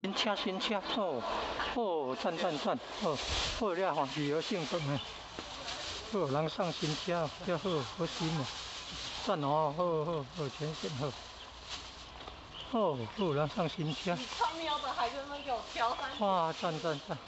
新車新車，哦哦，讚讚讚，哦，好了吼，旅遊性質的，好人送新車，遮好好新哦，讚哦，好好好，全線好，哦，好人送新車。你他喵的還在那邊給我挑三。哇，讚讚讚！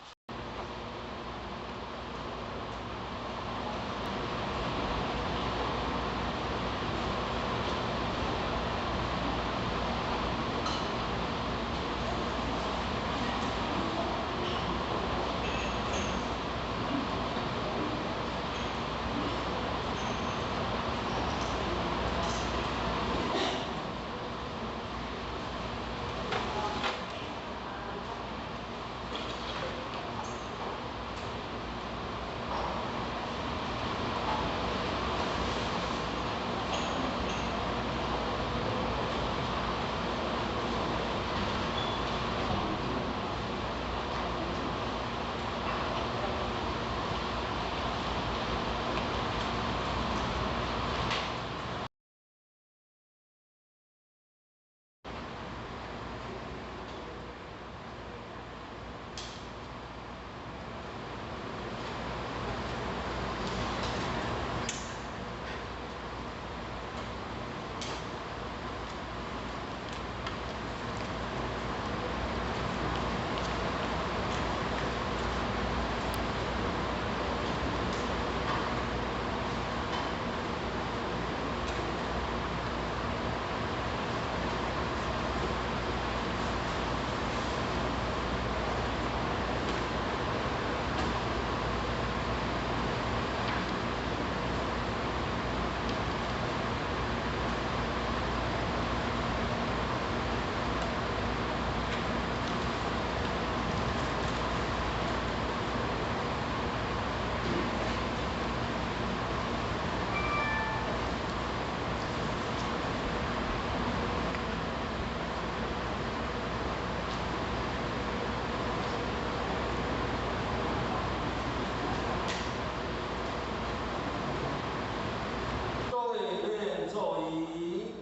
對面座椅，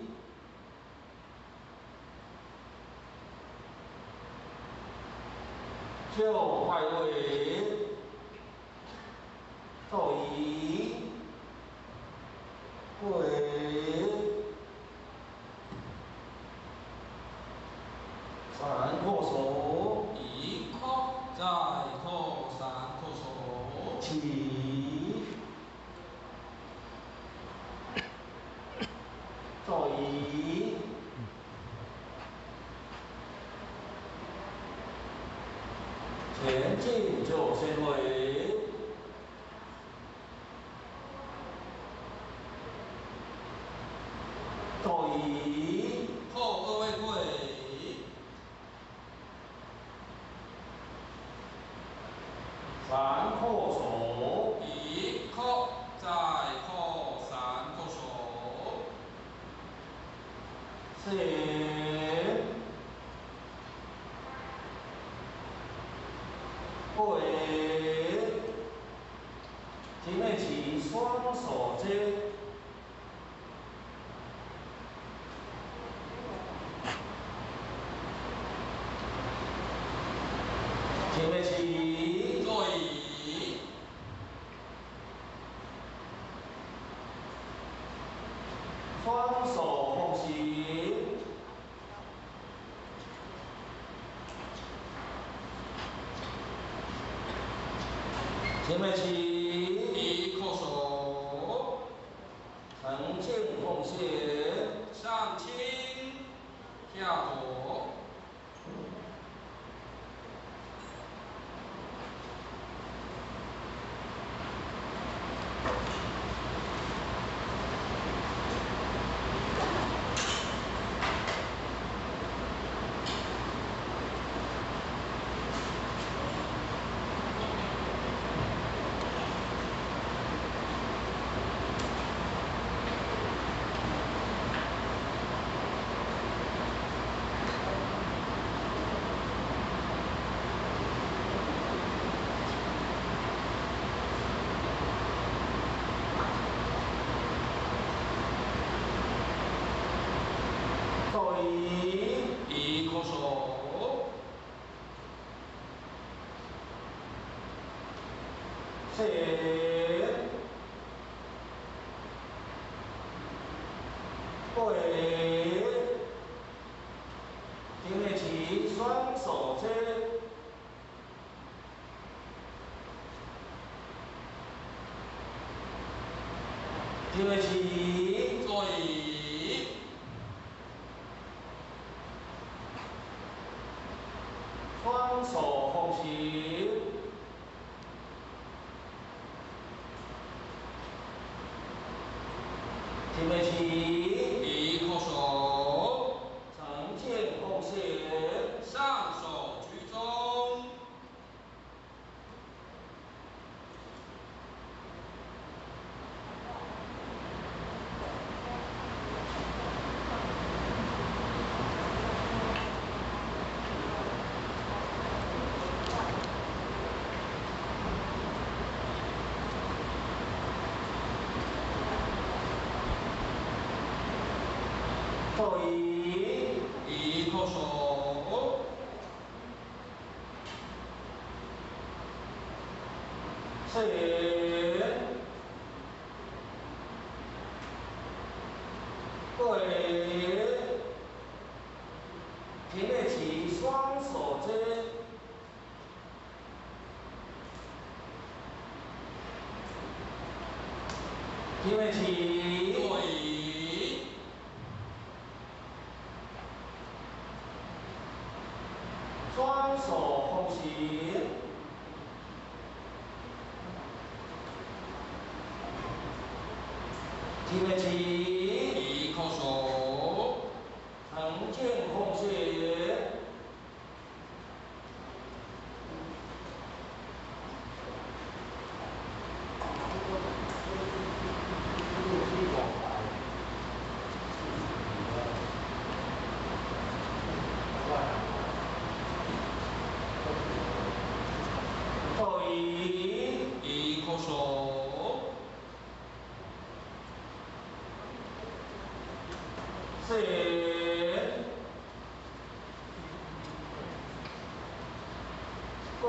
就拜位，座椅，跪，三叩首，一叩，再叩，三叩首，起，座椅，前進就先位，座椅，後二位跪，三叩首，一叩，再叩，三叩首，四，跪，前面起雙手接，前面起，座椅，雙手奉行，前面起，一叩首，誠敬奉獻，上輕下左。座椅，一叩首，四、八，前面起双手车，前面起坐椅，双手奉行，前面起一叩首，呈现奉献，上手居中，坐椅，一叩首，四、八，前面起双手车，前面起坐椅，双手奉行，前面起一叩首，呈现奉献，坐椅，一叩首，四、八，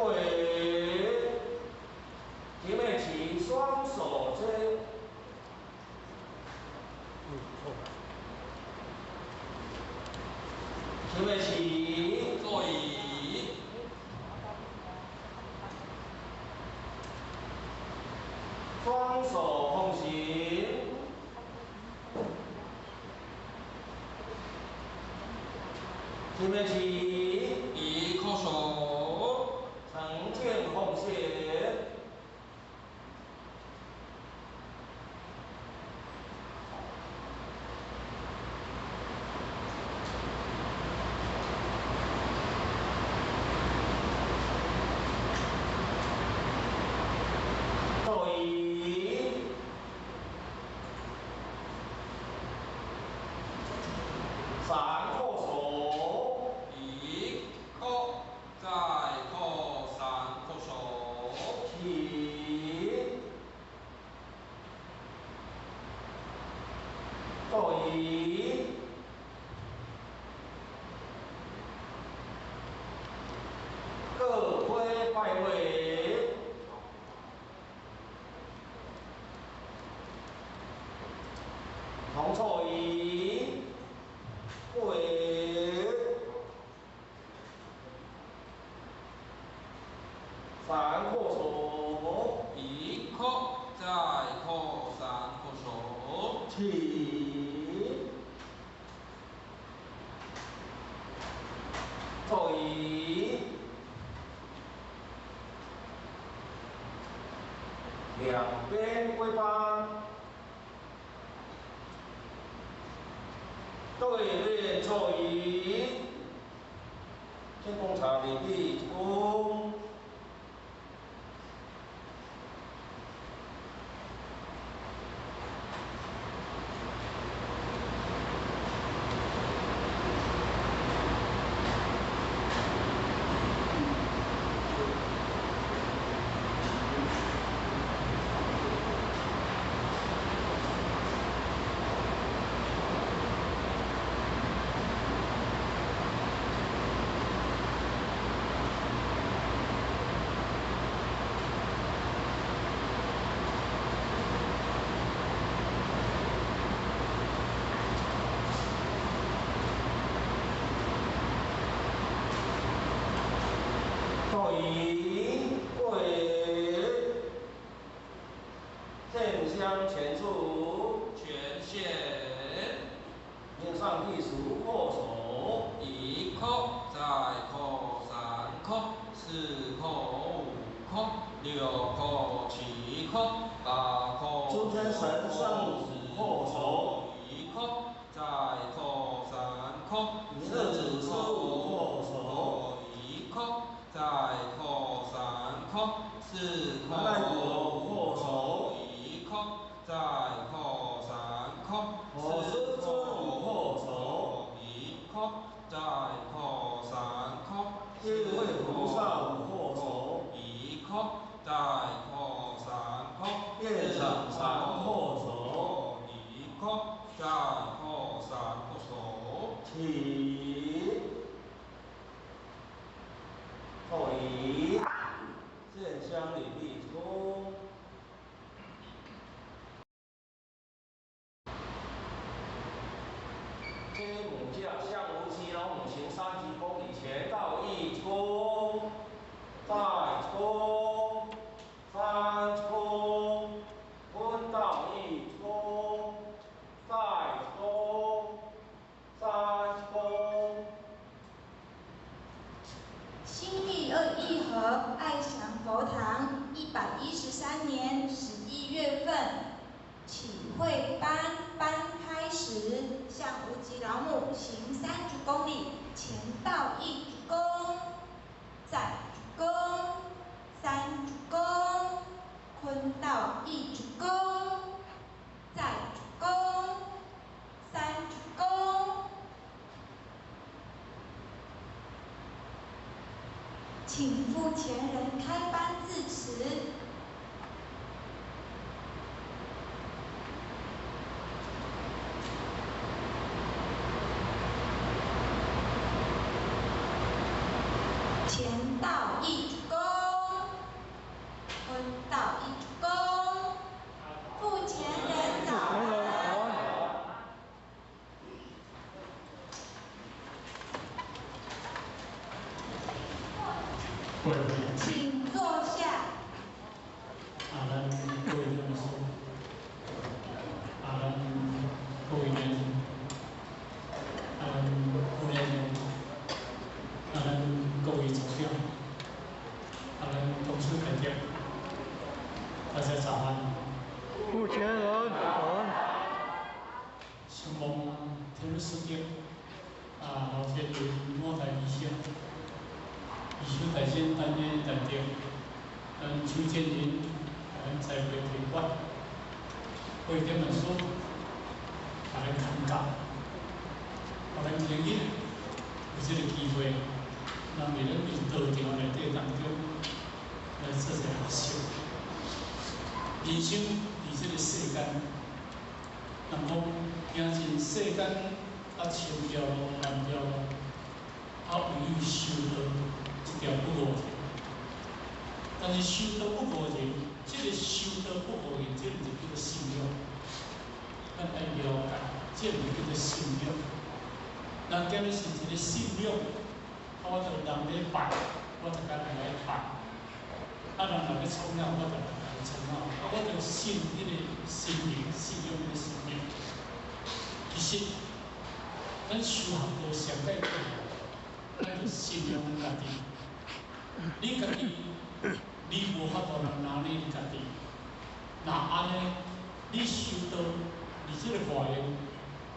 前面起双手车，前面起坐椅，双手奉行，前面起一叩首，呈现奉献，坐椅，三叩首，一叩，再叩，三叩首，起，坐椅，各归拜位，同坐椅，跪，三叩首，一叩，再叩，三叩首，起，坐椅，两边归班，对面坐椅，请讲茶礼毕一躬。错仪跪，献香前处，全线。迎上帝属叩首，一叩，再叩，三叩，四叩，五叩，六叩，七叩，八叩，诸天神圣叩首，一叩，再叩，三叩，四子师五叩首，一叩，再叩，三叩，四叩，五叩首，一叩，再叩，三叩，佛师尊五叩首，一叩，再叩，三叩，智慧菩萨五叩首，一叩，再叩，三叩，愿长三叩首，一叩，再叩，三叩首，起，叩礼，献香礼毕，出。接母驾向无极老母行三鞠躬礼，前道一躬，再躬，三躬，坤道一躬，再躬，三躬。新义二义和爱祥佛堂113年11月份启慧班班开始，向无极老母行三鞠躬礼，前道一鞠躬，再鞠躬，三鞠躬，坤道一鞠躬，再鞠躬，三鞠躬。请付前人开班致辞。前道一鞠躬，坤道一鞠躬，付前人早安。请坐下。啊，咱各位老师，啊，咱各位年轻，啊，咱副年长，啊，咱各位组长，啊，咱董事代表，大家早安。付钱人早安。承蒙天师德，啊，老天爷莫大医生。艺术大先担任代表，咱邱建仁，咱在会提拔，会点的书，把咱看教，予咱今日有这个机会，咱伫咱伫道场内底当中来做一个学习。人生伫这个世间，人讲行尽世间啊，长条路、难条路，啊，唯有修道这条不误人。但是修道不误人，这个修道不误人，这个就叫做信仰。咱爱了解，这个叫做信仰。人今日是一个信仰，啊，我就人咧拜，我就共人来拜。啊，人若欲创啥，我就来创啥。啊，我就信彼个神明，信仰彼个神明。其实，咱修学道上界重要，咱就信仰咱家己。你家己，你无法度人拿你家己。若按呢，你修道，伫这个外面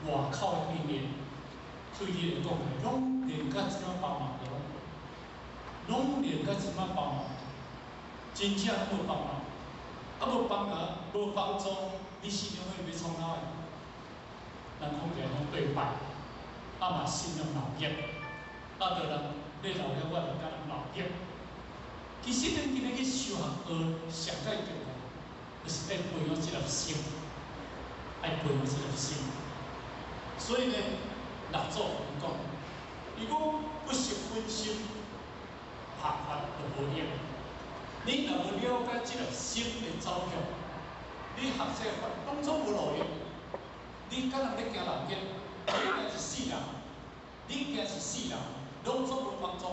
外口的经验，对你来讲，拢练甲这马帮忙了，拢练甲这马帮忙，真正无帮忙，啊无帮忙，无帮助，你信仰会欲创啥的？人讲起来拢对拜，啊嘛信仰老业，啊著人咧老业，我就佮人老业。其实咱今日去修学道，上界重要，就是爱培养这粒心，爱培养这粒心。所以呢，六祖伊讲，伊讲不识本心，学法就无用。你若无了解这粒心的走向，你学这个法拢总无路用。你敢若咧惊老业，你惊一世人，你惊一世人，拢总无帮助。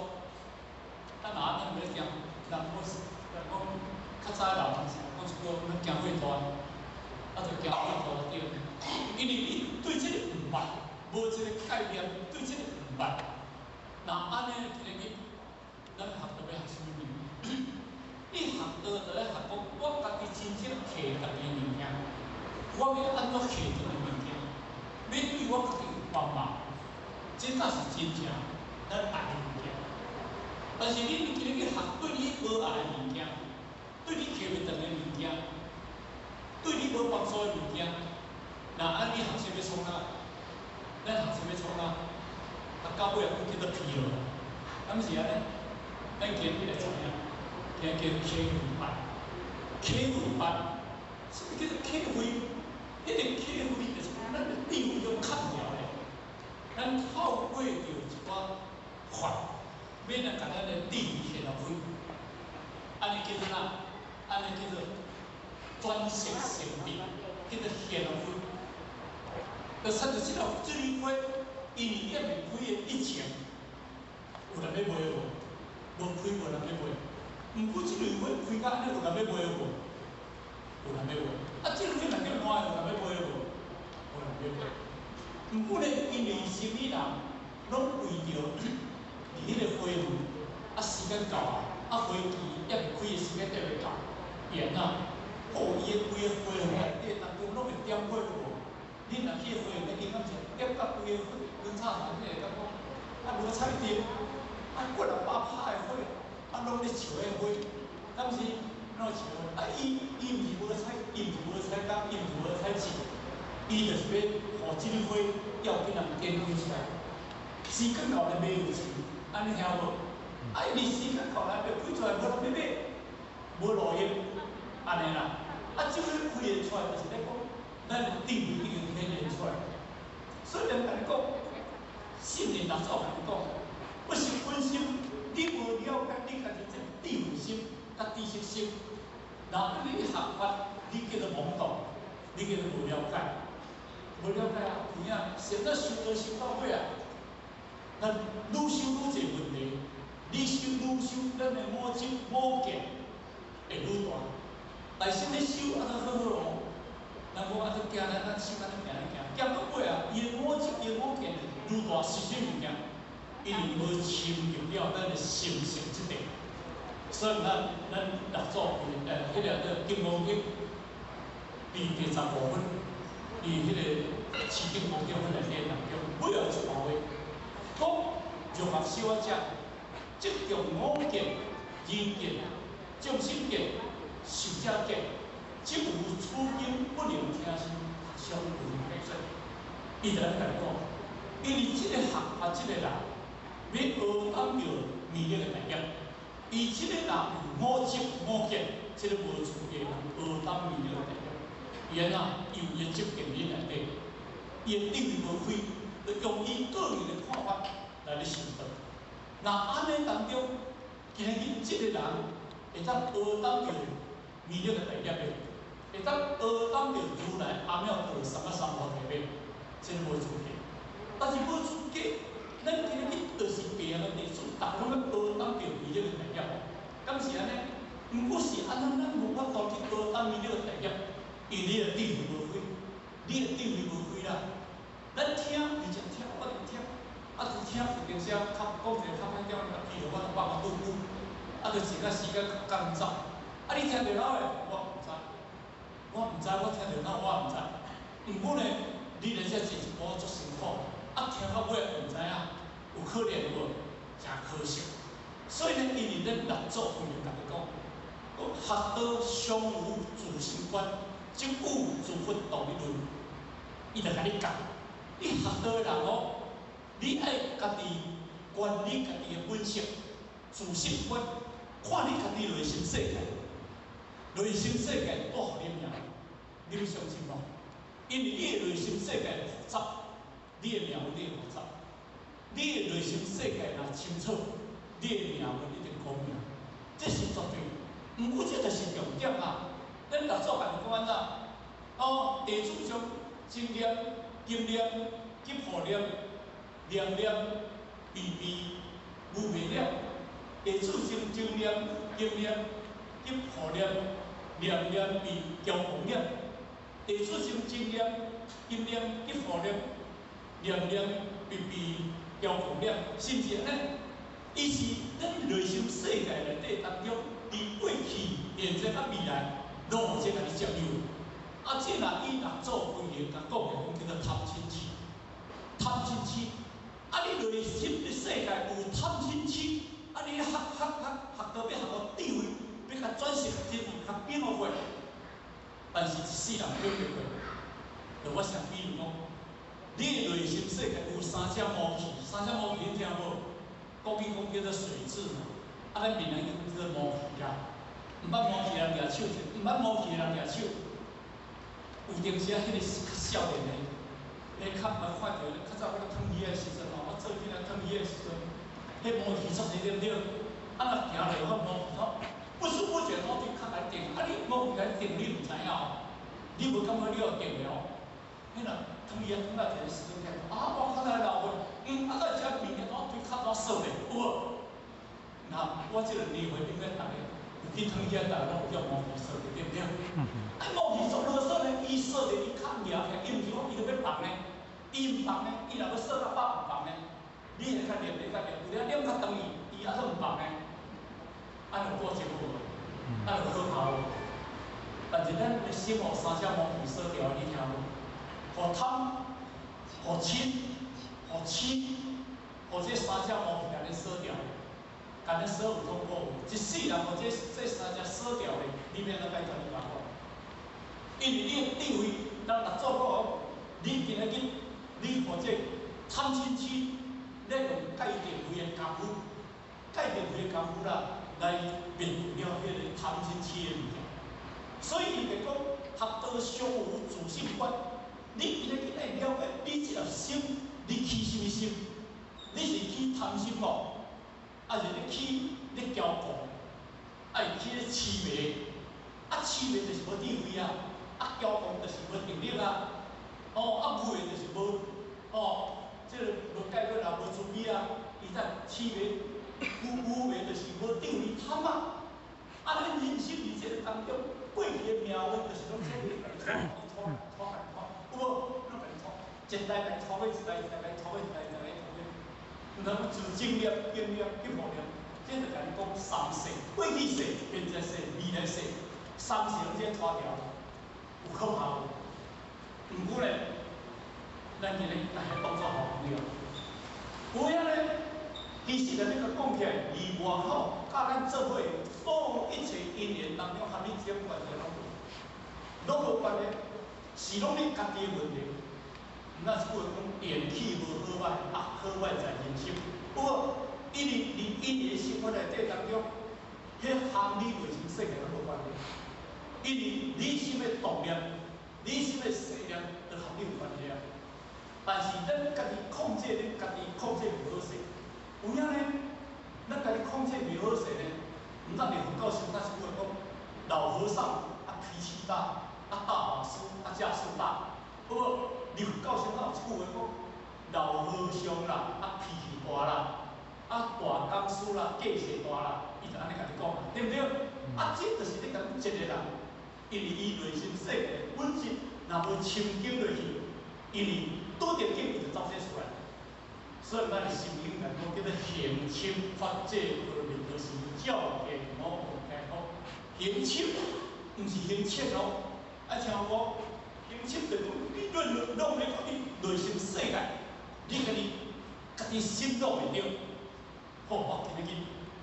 咱若按呢欲行，人讲人讲較早的老人是講一句，咱驚火大，啊就驚火大對。因為你對這個毋捌，無這個概念，對這個毋捌。若按呢今日咱學道欲學啥物物？你學道就愛學講，我家己真正摕家己的物件，我欲按怎摕轉的物件，欲對我家己有幫忙，這才是真正咱愛的物件。但是你今日去學對你無愛的物件，對你摕袂轉的物件，對你無幫助的物件，若按呢學習欲創啥？咱學習欲創啥？啊，到尾啊，閣叫做疲勞，敢是按呢？咱今日來知影，今日叫體會班，體會班，啥物叫做體會？彼個體會就是講咱的智慧中較牢的，咱透過著一寡法，欲來共咱的智慧顯開，按呢叫做啥？按呢叫做轉識成智，叫做顯開。就親像這個這蕊花，因為猶未開的以前，有人欲賣無？無開無人欲賣。毋過這蕊花開甲按呢，有人欲賣無？有人欲賣。啊，這蕊花若叫爛，有人欲賣無？無人欲賣。毋過呢，因為啥物人攏為著佇彼個花園，啊時間到啊，啊花期猶未開的時間猶未到，伊按怎？哦，伊的規个花園內底當中攏會點火無？你若去花園內頂，敢是點甲規个火，燈插上，你會感覺啊無彩燈，啊幾若百拍的火，啊攏咧笑彼花，敢是攏笑？啊伊伊毋是無彩，伊毋是無彩工，伊毋是無彩錢，伊就是欲予這蕊花要緊人點開出來。時間到咧買有錢，按呢聽無？啊，因為時間到咧欲開出來，無人欲買，無路用，按呢啦。啊，這花開會出來，就是咧講，咱的智慧已經顯現出來。所以人共你講，聖人六祖共你講，不是本心，你無了解你家己這個智慧心佮知識心，若你學法，你叫做懵懂，你叫做無了解，無了解啊，有影，現在修道修到尾啊，咱愈修愈濟問題，你修愈修，咱的我執我見會愈大。但是你修啊，都好好哦。人講啊，都行來咱修按呢行按呢行，行到尾啊，伊的我執伊的我見愈大，是啥物件？因為無深入了咱的心性這塊，所以咱咱六祖彼個叫《金剛經》第第15分，佇彼個持經功德分內底當中，尾後一段話，講若學修者，執著我見、人見、眾生見、壽者見，即有此經不能聽受，相違背說。伊就按呢共你講，因為這個學法這個人，欲學當著彌勒的大業，伊這個人有我執我見，這個無資格通學當彌勒的大業。伊按怎？伊有伊的執見佇內底，伊的智慧無開，就用伊個人的看法來咧修道。若按呢當中，今日這個人會當學當著彌勒的大業的，會當學當著如來阿耨多羅三藐三菩提的，這個無資格。但是無資格，咱今日去就是白的弟子，逐個攏欲學當著彌勒的大業，敢是按呢？毋過是按怎，咱無法度去學當彌勒的大業，因為你的智慧無開，你的智慧無開啦。咱聽，而且聽，我就聽，啊，就聽有陣時啊，較講一个較歹聽，譬如我就放個拄久，啊，就一個時間較趕走。啊，你聽著哪會？我毋知，我毋知，我聽著哪我毋知。毋過呢，你來遮坐一晡足辛苦，啊，聽到尾毋知影，有可憐無？誠可惜。所以呢，因為咱六祖慧能共你講，講學道常無自心觀，即與諸佛同一論。伊就共你教，你學道的人哦，你愛家己觀你家己的本性，自性觀，看你家己內心世界，內心世界帶予你命，你欲相信無？因為你的內心世界複雜，你的命運會複雜。你的內心世界若清楚，你的命運一定光明，這是絕對。毋過這就是重點啊！咱六祖共你講按怎？哦，地主將真念、金念、吉破念、念念、悲悲、無明念、下次生正念、经念及护念、念念被骄狂念。下次生正念、经念及护念、念念被骄狂念，是毋是按呢？伊是咱內心世界內底當中，佇過去、現在佮未來，攏有這共你佔有。啊，這若以六祖慧能共講的，講叫做貪嗔癡。貪嗔癡，啊，你內心的世界有貪嗔癡，啊，你學學學學到欲學到智慧，欲共轉世真較變好過。但是一世人變袂過。就我想比如講，你的內心世界有三隻毛氣，三隻毛氣你聽無？國語講叫做水蛭嘛，啊，咱閩南語講叫做毛氣啦。毋捌毛氣的人舉手者，毋捌毛氣的人舉手。有陣時啊，彼個是較少年的，咧較毋捌看著，較早我咧紕魚的時陣吼，我做囡仔紕魚的時陣，彼毛魚足濟對毋對？啊，若行落去毛魚吼，不知不覺我就較來定，啊，你毛魚來定，你毋知影哦，你無感覺你有定的哦。彼若紕魚啊，紕到一個時陣，啊，我較來老歲，啊，到遮物件我對較怎說咧，有無？那我這個年歲頂咧，逐个有去紕魚啊，逐个攏有叫毛魚說的，對毋對？啊，毛魚做囉嗦咧，伊說的伊較贏起來，伊毋是講伊著欲放呢，伊毋放呢，伊若欲說到飽毋放呢，你會較念，會較念，有影念較長伊，伊猶閣毋放呢，按呢有過真好無？按呢有可怕無？但是咱的心予三隻毛魚鎖牢，你聽無？予貪、予嗔、予癡，予這三隻毛魚按呢鎖牢，共你鎖有痛苦無？一世人予這三隻鎖牢的，你欲按怎解決你麻煩？因為你的智慧，咱六祖講，你今仔日你予這貪嗔癡，你用戒定慧的功夫，戒定慧的功夫啦，來滅除了彼個貪嗔癡的物件。所以伊就講，學道相無自性觀。你今仔日愛了解，你這粒心，你起啥物心？你是起貪心無？抑是咧起咧驕狂？抑是起咧痴迷？啊，痴迷就是無智慧啊！啊，驕狂就是無定力啊！哦，啊，無的就是無哦，這個無解決啊，無慈悲啊！伊才痴迷，無無明就是無智慧貪啊！啊，咱人生佇這個當中，過去的命運就是攏這個共你拖、拖、拖、拖，有無？攏共你拖，一代共拖去，一代一代共拖去，一代一代共拖去。毋通自正念、經念、去護念，這就共你講三世：過去世、現在世、未來世，三世攏這拖牢，有可怕無？毋過咧，咱今日來當做好朋友。有影咧，其實咧，你閣講起來，佇外口佮咱做伙所有一切因緣當中，和你這種關係攏無，攏無關係，是攏你家己的問題。咱這句話講，緣起無好歹，啊，好歹在人心。不過，因為佇因緣生活內底當中，彼和你內心世界攏無關係。因為你心的動念，你心的細念，都和你有關係啊。但是咱家己控制，恁家己控制袂好勢。有影呢？咱家己控制袂好勢呢？毋但佇佛教上，咱是句話講，老和尚啊脾氣大，啊大法師啊架勢大。不過，佇佛教上有一句話講，老和尚啦啊脾氣大啦，啊大講師啦架勢大啦，伊就按呢共你講啊，對毋對？啊，這就是咧講一個人，因為伊內心世界本質若無深耕落去，因為拄著境伊就走這出來。所以咱的心經來講叫做行深法界波羅蜜多時，照見五蘊皆空。行深毋是行淺哦，啊聽有無？行深就講你論論咧講你內心世界，你家己家己心攏會著。好，我今日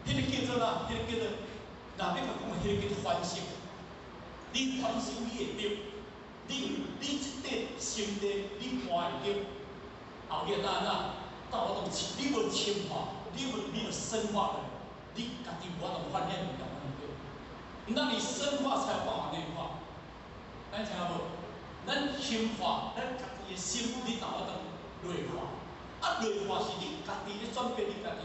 彼個叫做哪？彼個叫做，若欲共講，彼個叫做反省。你反省你會著，你這塊心地你看會著。後日哪哪，到我當你無深化，你無深化落，你家己無法度發現物件，對。那你深化才有辦法內化。咱聽無？咱深化，咱家己的心，你才有法度內化。啊，內化是你家己咧轉變，你家己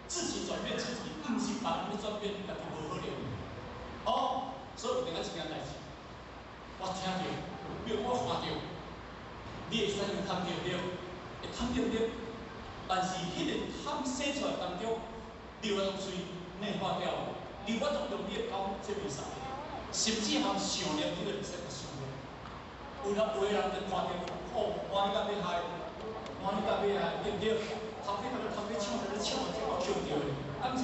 自己轉變自己，毋是別人咧轉變，你家己無可能。哦，所以有陣仔一件代誌，我聽著，比如我看著，你會使用貪著對，會貪對毋對？但是彼個貪生出來當中，你有法度隨。內化掉，你法度用你的狗這袂使，甚至含想念你都袂使去想念。有人有的人就看著哦，歡喜甲欲害，歡喜甲欲害，對毋對？頭家共頭家搶，共你搶，這我抾著的，敢是？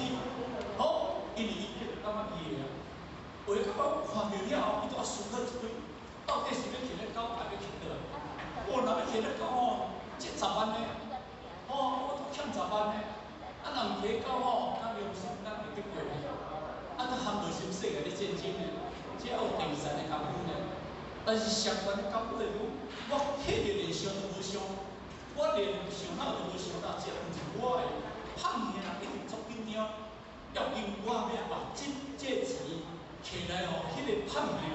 好，因為伊感覺伊會啊。有的感覺看著了後，伊都愛思考一堆，到底是欲揢咧狗，抑欲揢倒來？哦，若欲揢咧狗吼，這十萬呢？哦，我都欠十萬呢。啊，若毋揢狗吼，咱良心咱會得過呢？啊，閣含內心世界咧戰爭呢，這還有第三的功夫呢。但是相反的功夫就是講，我彼個連想都無想，我連想腦都無想到，這毋是我的。胖的人一定足緊張，要因我欲把這錢摕來予彼个胖的人，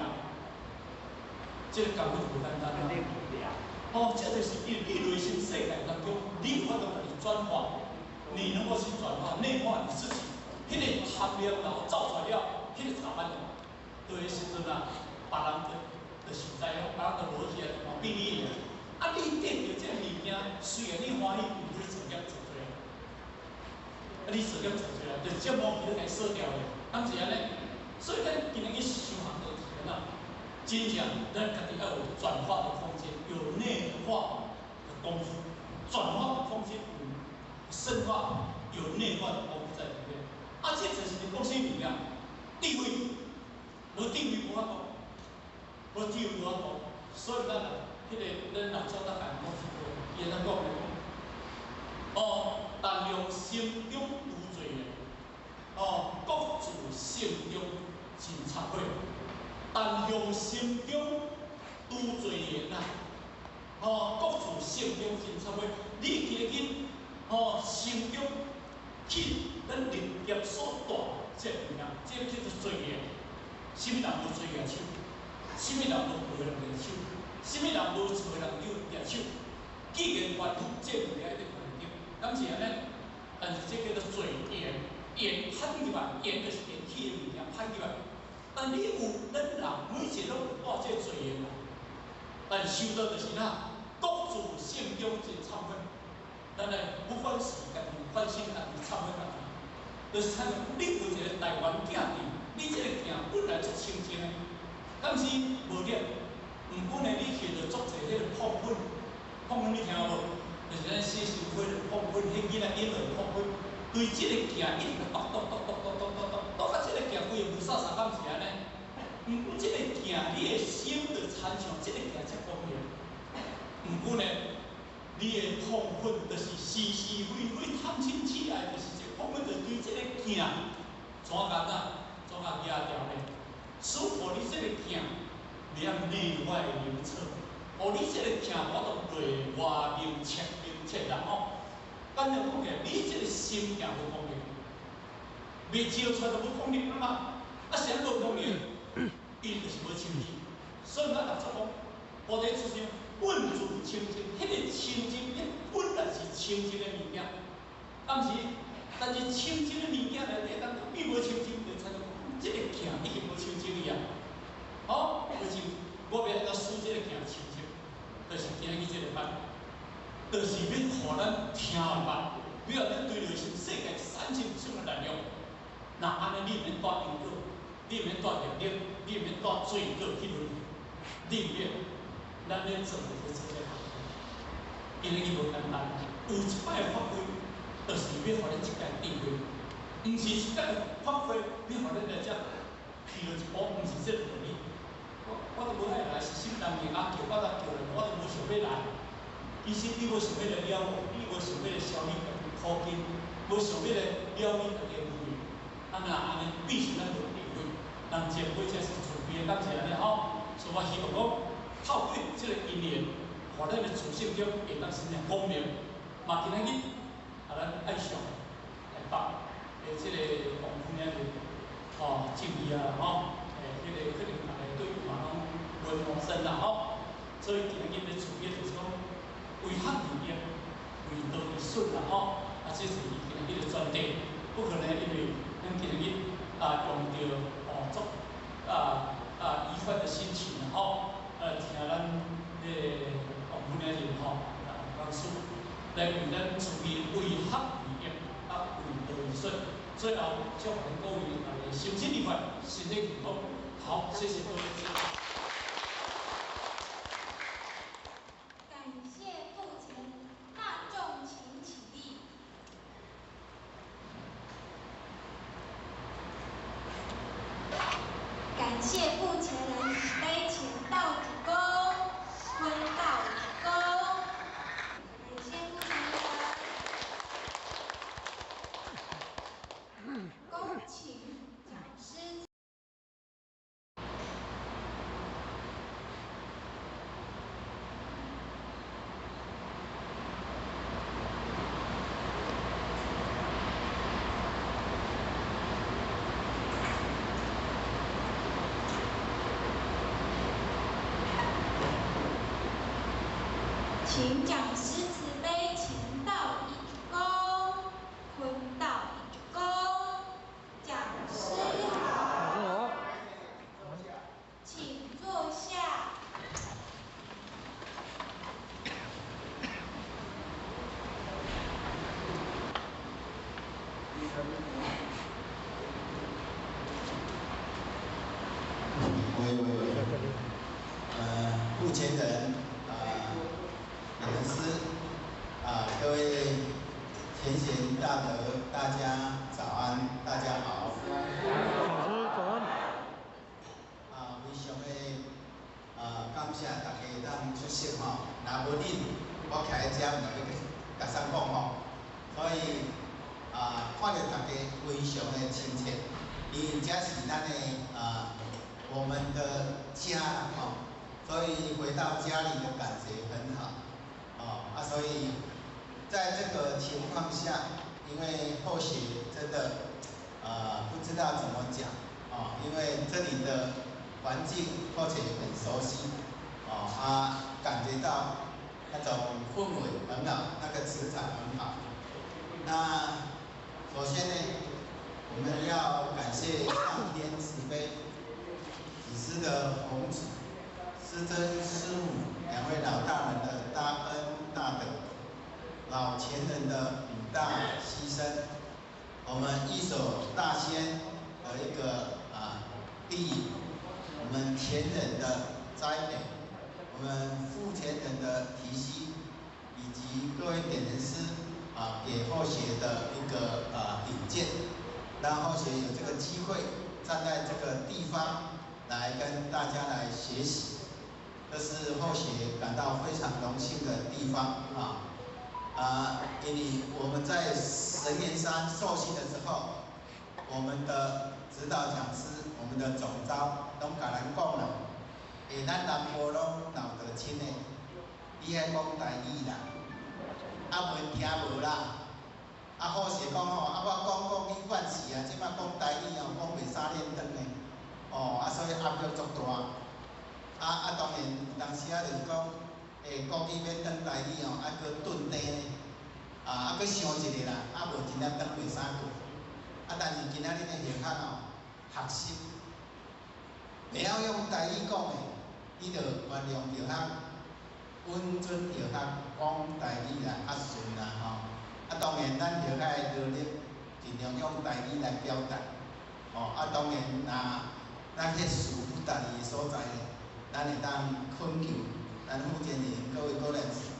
這個功夫就無簡單啦。哦，這就是因為你內心世界當中，你有法度家己轉化，你能夠去轉化內化你自己，彼個貪念然後造出來了，彼個十萬對的時陣啊，別人就實在哦，別人就無去啊，嘛比你的。啊，你得著這个物件，雖然你歡喜，毋過你造業做出來，啊，你造業做出來，就這毛去都共掃掉的，敢是按呢？所以咱今日去修行就是按怎？真正咱家己愛有轉化的空間，有內化的功夫，轉化的空間有深化，有內化的功夫在裡面。啊，這就是你講啥物件？智慧，無智慧無法度，無智慧無法度。所以咱啊，彼個咱老祖大概講一句，伊按怎講咧？哦，但用心中除罪業，哦，各自性中盡懺悔。但用心中除罪業啦，哦，各自性中盡懺悔。你今日哦，心中去咱歷劫所帶這物件，這叫做罪業。啥物人無罪舉手？啥物人無過人舉手？啥物人無錯人舉手？既然凡夫這物件一定犯著，敢是按呢？但是這叫做罪緣，緣攀入來，緣就是緣起的物件攀入來。但你有咱人每一個攏有帶這罪緣啦。但修道就是哪，各自性中真懺悔。咱來不管是家己反省家己，懺悔家己，就是親像你有一個台灣鏡佇，你這個鏡本來足清淨的，敢是無染？毋過呢，你摕著足濟彼個膨粉，膨粉你聽無？就是咱洗身軀的膨粉，彼囡仔嬰兒膨粉，對這個鏡一直剁剁剁剁剁剁剁剁，到這個鏡規個霧煞煞，敢是按呢？毋過這個鏡，你的心就親像這個鏡遮光明。毋過呢，你的膨粉就是是是非非、貪嗔痴愛，就是這膨粉就對這個鏡怎共啊？怎共壓掉呢？使予你這個鏡袂曉內外明徹，予你這個鏡無法度內外明徹明徹啦吼。簡單講起來，你這個心鏡無光明，未照出來就無光明啊嘛。啊，啥無光明？伊就是無清淨。所以咱六祖講，菩提出生本自清淨，彼個清淨，彼本來是清淨的物件。但是，但是清淨的物件內底，當變無清淨，就親像這個鏡已經無清淨去啊。好，就是我欲按怎使這個鏡清淨，就是今日這個班，就是欲予咱聽會捌，欲予咱對內心世界產生什麼力量。若按呢，你毋免帶因果，你毋免帶業力，你毋免帶罪過去輪迴，你毋免。咱咧做就是做這個，因為伊無簡單。有一擺發揮，就是欲予咱這個智慧，毋是一擺發揮，欲予咱來遮披落一步，毋是這個道理。我都無愛來，是啥物人硬叫我來叫來，我都無想欲來。其實你無想欲來了悟，你無想欲來消你家己苦根，無想欲來了你家己的無明。啊，若按呢，變成咱無智慧，人前輩才是慈悲的，敢是按呢吼？所以我希望講，透過這個因緣，予咱的自性中會當生光明。嘛，今仔日啊，咱愛上台北的這個王夫人吼，正義啊吼，彼個可能大家對伊嘛攏無陌生啦吼。所以今仔日咧處理就是講，為學而業，為道而順啦吼。啊，這是伊今仔日的專題。不可能因為咱今仔日啊用著哦足愉快的心情啦吼，聽咱彼個王夫人吼啊講師來為咱慈悲為學而業，啊為道而順。最後，這祝福各位大家身心愉快，身體健康。好，謝謝各位。感謝父親，大眾請起立。感謝父前人慈悲前道主公，坤道主公。感謝父前人。恭請講師。請講師慈悲前道一鞠躬，坤道一鞠躬。講師好，請坐下。喂喂喂，目前人老師啊，各位前賢大德，大家早安，大家好。老師早安。啊，非常的啊，感謝大家當出席吼，若無恁，我徛喺遮毋知欲共啥講吼，所以啊，看著大家非常的親切，因為這是咱的啊，我們的家吼，所以回到家裡的感覺很好。哦啊，所以在這個情況下，因為後學真的不知道怎麼講哦，因為這裡的環境後學很熟悉哦啊，感覺到那種氛圍很好，那個磁場很好。那首先呢，我們要感謝上天慈悲，子師的弘旨，師尊師母兩位老大人的大恩大德，老前人的五大犧牲，我們一手大仙的一個啊地，我們前人的栽培，我們父前人的提攜，以及各位點人師啊給後學的一個啊引薦，讓後學有這個機會站在這個地方來跟大家來學習。這是後學感到非常榮幸的地方啊！啊，因為我們在神岩山受訓的時候，我們的指導講師、我們的總召攏共咱講啦，欸，咱南部攏鬧得親的，你愛講台語啦，啊袂聽無啦，啊好勢講吼，啊我講國語慣勢啊，這擺講台語哦，講袂三連轉的，哦，啊所以壓力足大。啊，當然有當時啊，就是講，欸，國語欲轉台語吼，啊，閣頓低呢，啊，閣想一下啦，啊，無真正轉袂啥過。啊，但是今仔日的學校吼，學習，袂曉用台語講的，你就原諒著較穩準著較講台語啦，較順啦吼。啊，當然咱著愛努力，盡量用台語來表達。哦，啊，當然若咱去事不達的所在。咱會當懇求咱福建人各位高人士、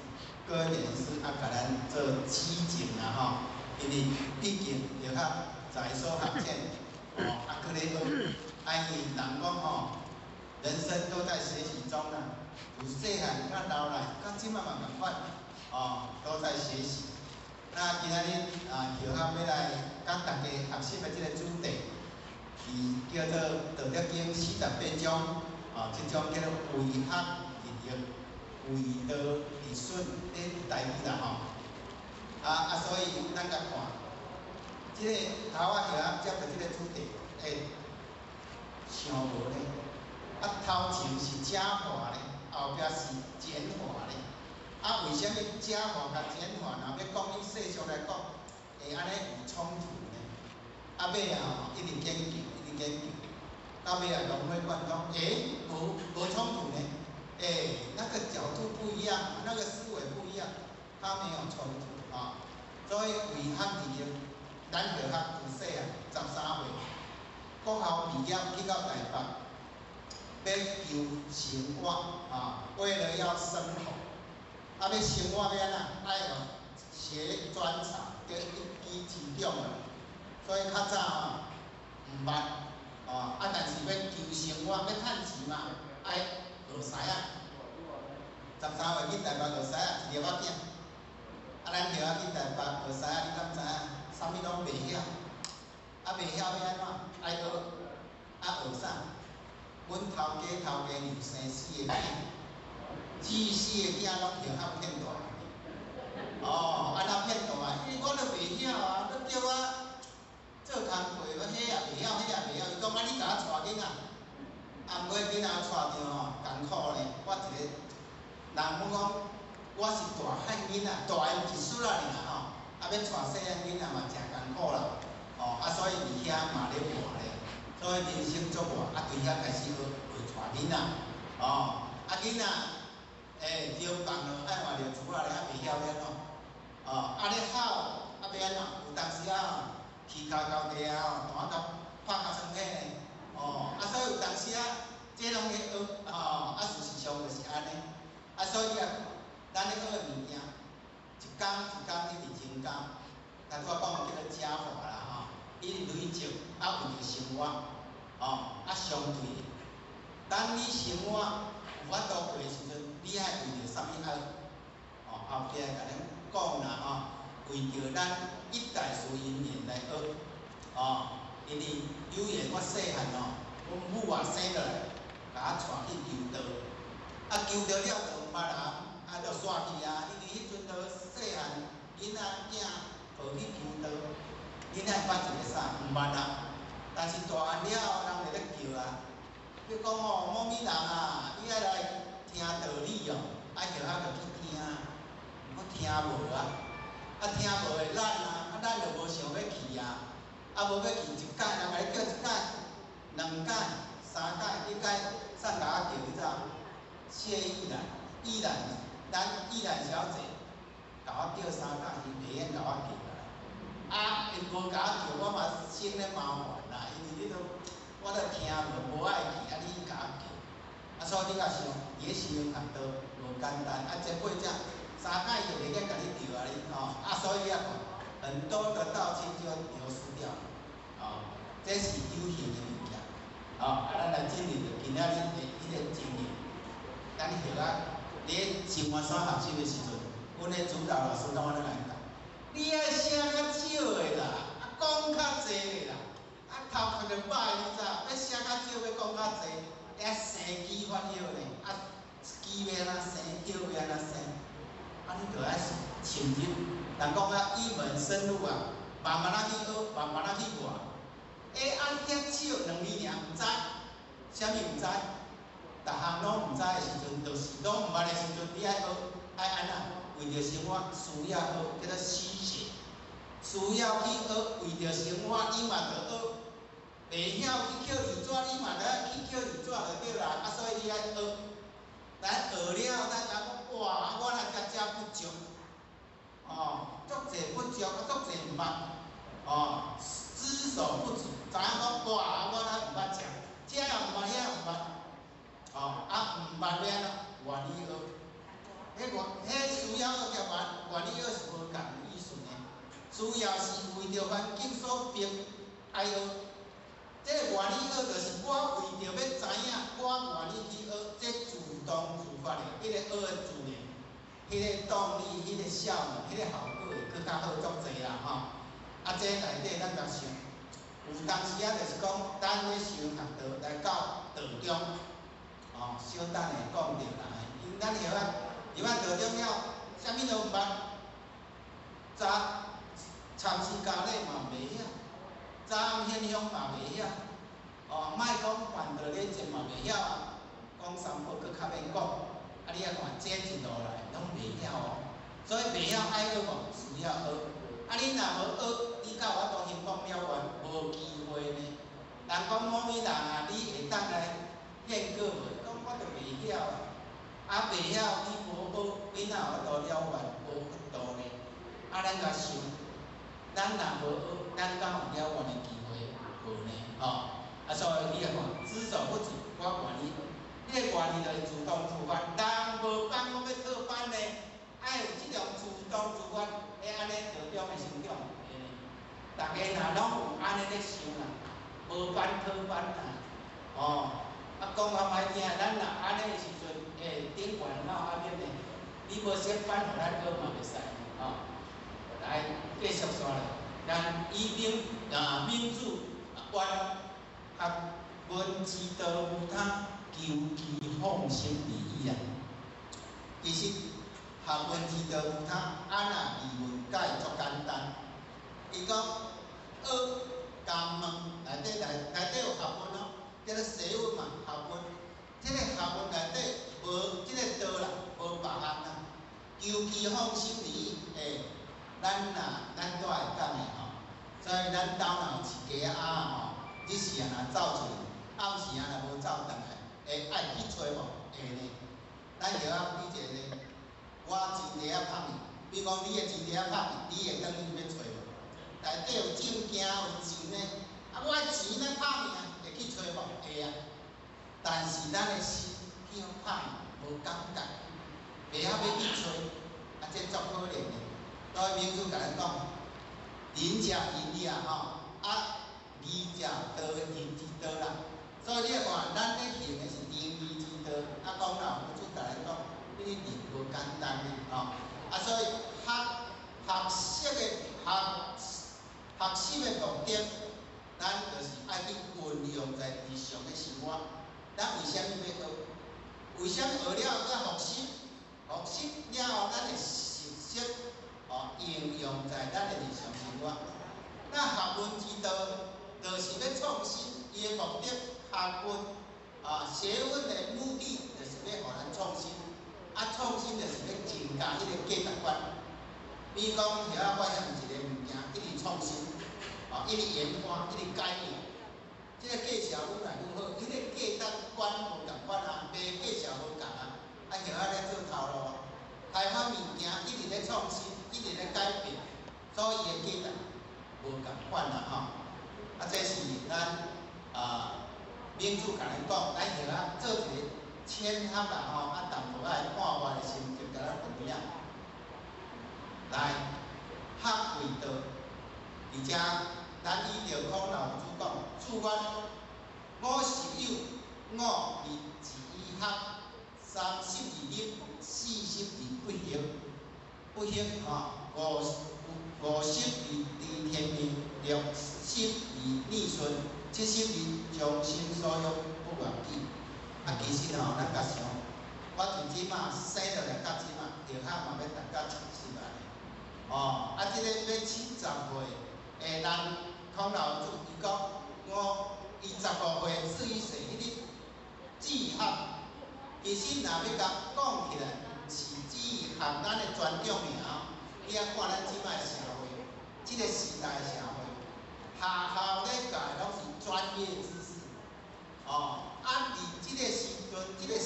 各位人士啊，共咱做指正啦吼，因為畢竟著較在所學淺，哦，啊，閣咧學，啊，因為人講吼，人生都在學習中啦，由細漢到老來，到這擺嘛仝款，哦，都在學習。那今仔日啊，學校欲來佮大家學習的這個主題，是叫做《道德經》48章。啊，這種叫做為學日益，為道日損的台語啦吼。啊，所以咱共看，這個頭仔學接著這個主題，欸，想無呢？啊，頭前是加法呢，後壁是減法呢。啊，為啥物加法佮減法？若欲講以世俗來講，會按呢有衝突呢？啊，尾仔吼，一直研究，一直研究。到尾啊，融會貫通，欸，無衝突呢？欸，那個角度不一樣，那個思維不一樣，它沒有衝突啊。所以為學日益，咱著學自細漢13歲，國校畢業去到台北，欲求生活啊，為了要生活，啊，欲生活欲按怎？愛學專長，叫一技之長啦。所以較早吼毋捌，哦，啊，但是欲求生活，欲趁錢嘛，愛學師仔。13歲去台北學師仔，一粒仔囝。啊，咱著愛去台北學師仔，你敢知影？啥物攏袂曉，啊袂曉欲按怎？愛學，啊學啥？阮頭家頭家娘生四个囝，這四个囝攏學校騙大。哦，按怎騙大？因為我都袂曉啊，你叫我做工課，我彼也袂曉，彼也袂曉。伊講啊，你共我帶囡仔，啊，毋過囡仔帶著吼艱苦呢。我一个人阮講，我是大漢囡仔，大𪜶一歲仔爾吼，啊，欲帶細漢囡仔嘛誠艱苦啦。哦，啊，所以佇遐嘛咧活咧，所以人生足活，啊，對遐開始學學帶囡仔，哦，啊囡仔，欸，搖放落愛換尿苴仔咧，啊袂曉欲按怎，哦，啊咧哭，啊欲按怎？有當時啊吼，起跤交地啊吼，彈甲拍甲床底呢，哦，啊所以有當時啊，這攏咧學，哦，啊事實上就是按呢，啊所以啊，咱咧學的物件，一工一工一直增加，頭拄仔講的叫做加法啦吼，一直累積，啊為著生活，哦，啊相對的，當你生活有法度過的時陣，你愛為著啥物愛？哦，後壁共恁講啦吼，為著咱一代事因緣來學，哦，因為有緣我細漢吼，阮母啊生落來，共我帶去求道，啊求道了就毋捌人，啊就煞去啊，因為彼陣都細漢囡仔囝抱去求道，囡仔捌一個啥？毋捌啊。但是大漢了後，人就咧叫啊，你講吼，某物人啊，你愛來聽道理哦，啊，後仔就去聽，毋過聽無啊，啊聽無會懶啊，啊咱就無想欲去啊，啊無欲去一擺，人共你叫一擺、兩擺、三擺，彼擺啥共我叫你知無？謝玉蘭，玉蘭，咱玉蘭小姐，共我叫三擺，伊袂免共我叫啦。啊，伊無共我叫，我嘛生咧麻煩啦，因為你都我都聽無，無愛去，啊你共我叫，啊所以你較想，佇咧修行學道無簡單，啊這八只三擺就袂免共你叫啊你吼，啊所以你仔看，很多的道親就流失掉，哦，這是有形的物件，哦，啊咱來進入著今仔日的彼个情形，咱後仔佇咧生活所學習的時陣，阮的指導老師攏按呢來教。你愛寫較少的啦，啊講較濟的啦，啊頭殼就歹，你知？欲寫較少，欲講較濟，愛生機發曉呢，啊機欲按怎生，曉欲按怎生，啊你著愛深入。人講啊，一門深入啊，慢慢仔去學，慢慢仔去活。欸，按遐少兩年爾毋知，啥物毋知？逐項攏毋知的時陣，就是攏毋捌的時陣，你愛學，愛按怎？為著生活需要學，叫做虛學。需要去學，為著生活，你嘛著學。袂曉去抾字紙，你嘛著愛去抾字紙就對啦。啊，所以你愛學。咱學了，咱知講哇，我若遮遮不足，哦，足濟不足，啊足濟毋捌，哦，知所不足，知影講哇，我若毋捌食，這也毋捌，彼也毋捌，哦，啊毋捌欲按怎？願意學。彼願，彼需要學佮願願意學是無仝意思呢。需要是為著環境所逼愛學，這個願意學就是我為著欲知影，我願意去學，這主動自發的，彼個學的自然，彼個動力、彼個效能、彼個效果會閣較好足濟啦吼。啊，這內底咱著想，有當時啊，就是講，咱咧修學道來到道中，哦，小等下講著啦，因咱曉啊。入來道中了，啥物都毋捌，查參禪教理嘛袂曉，查現象嘛袂曉，哦，莫講辦道禮節嘛袂曉啊，講三寶閣較免講，啊你仔看這一路來攏袂曉哦，所以袂曉愛學無？需要學，啊你若無學，你敢有法度興講了願？無機會呢。人講某物人啊，你會當來獻果無？講我就袂曉啊。啊，袂曉你無學，你哪有法度了願？無法度呢。啊，咱共想，咱若無學，咱敢有了願的機會？無呢，吼。啊，所以你來看，知所不知，我願意。你的願意就是主動自發，人無班講欲討班呢，愛有這種主動自發，會按呢道中的成長。逐家若攏有按呢咧想啦，無班討班啦，哦，啊講較歹聽，咱若按呢的時陣，欸，頂懸哪有壓力呢？你無設班予咱學嘛袂使，吼。來，繼續煞落，咱以明啊明主願學聞之道無他，求其放心而已啊。其實學問之道無他，按那疑問解足簡單。伊講學共問內底內內底有學問哦，叫做學問嘛，學問。這个學問內底無這个道啦，無別項啦。求其放心而已，欸，咱若咱都會講的吼，所以咱兜若有飼雞仔吼，日時啊若走出去，暗時啊若無走轉來，會愛去揣無？會呢。咱著愛比一个，我錢袋仔拍去，比如講你的錢袋仔拍去，你會轉去欲揣無？內底有證件有錢呢，啊，我的錢咧拍去啊，會去揣無？會啊。但是咱的心去予拍去，無感覺，袂曉欲去揣，啊，這足可憐的。所以明主共咱講，仁者仁矣吼，啊，義者道仁之道啦。所以你來看，咱咧行的是仁義之道。啊，講老夫子共咱講，你仁無簡單的吼。啊，所以學學習的學學習的目的，咱就是愛去運用在日常的生活。咱為啥物欲學？為啥物學了閣復習？復習了後，咱會熟悉，哦，應用在咱的日常生活。那學問之道，就是欲創新，伊的目的，學問啊，學問的目的，就是欲予咱創新。啊，創新就是欲增加彼个價值觀。比如講，遐發現一个物件，一直創新，啊，一直研發，一直改變。這个價錢愈來愈好，彼个價值觀無仝款啊，賣價錢無仝啊，啊，遐咧做頭路，開發物件一直咧創新，一直咧改變，所以伊的價值無仝款啦吼。啊，這是咱啊民主共咱講，咱遐做一个淺學啦吼，啊淡薄仔看法的心得，共咱分享。來，學為道，而且咱依著孔老夫子講，注曰：吾十有五而志於學，32立，42不惑，不惑吼，50而知天命，60而耳順，70而從心所欲不逾矩。啊，其實吼，咱共想，我從這馬生落來到這馬，著學嘛欲達到70啊。哦，啊，這个欲70歲的人，孔老夫子伊講，我伊15歲志於學，彼个志學，其實若欲共講起來，毋是志學咱的傳統爾，你愛看咱這擺社會，這个時代社會，學校咧教的攏是專業知識，哦，啊，佇這个時陣，這个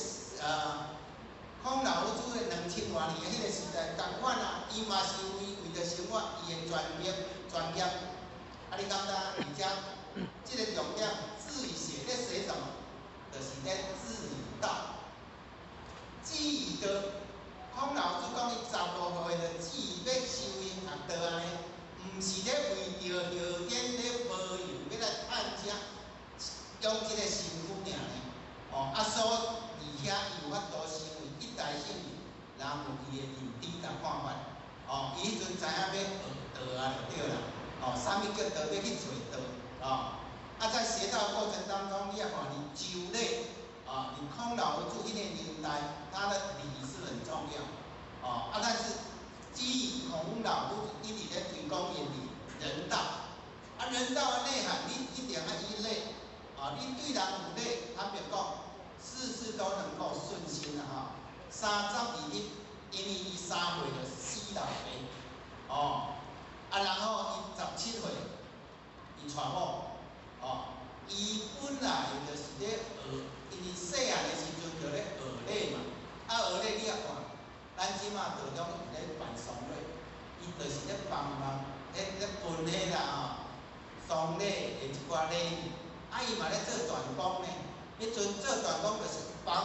孔老夫子的2000外年的彼个時代，仝款啊，伊嘛是為為著生活，伊的專業專業。啊，你感覺？而且這个重點，志於學咧學什麼？就是咧志於道。志於道，孔老夫子講伊15歲就志欲修行學道按呢，毋是咧為著後天咧保佑，欲來趁食，用這个身軀爾呢。哦，啊，所以佇遐伊有法度成為一代聖人，人有伊的認知佮看法。哦，伊彼陣知影欲學道啊，就對啦。哦，啥物叫道？欲去揣道。哦，啊，在學道過程當中，你也看佇周禮，啊，佇孔老夫子彼個年代，他的禮是很重要。哦，啊，但是基於孔老夫子一直咧推廣伊的仁道，啊，仁道的內涵，你一定愛依禮，啊，你對人有禮，坦白講，事事都能夠順心啦，吼。32立，因為伊3歲就死老爸，哦，啊，然後伊17歲，伊娶某，哦，伊本來就是咧學，因為細漢的時陣就咧學禮嘛，啊，學禮你也看，咱這馬道中有咧辦喪禮，伊就是咧幫忙，咧咧分禮。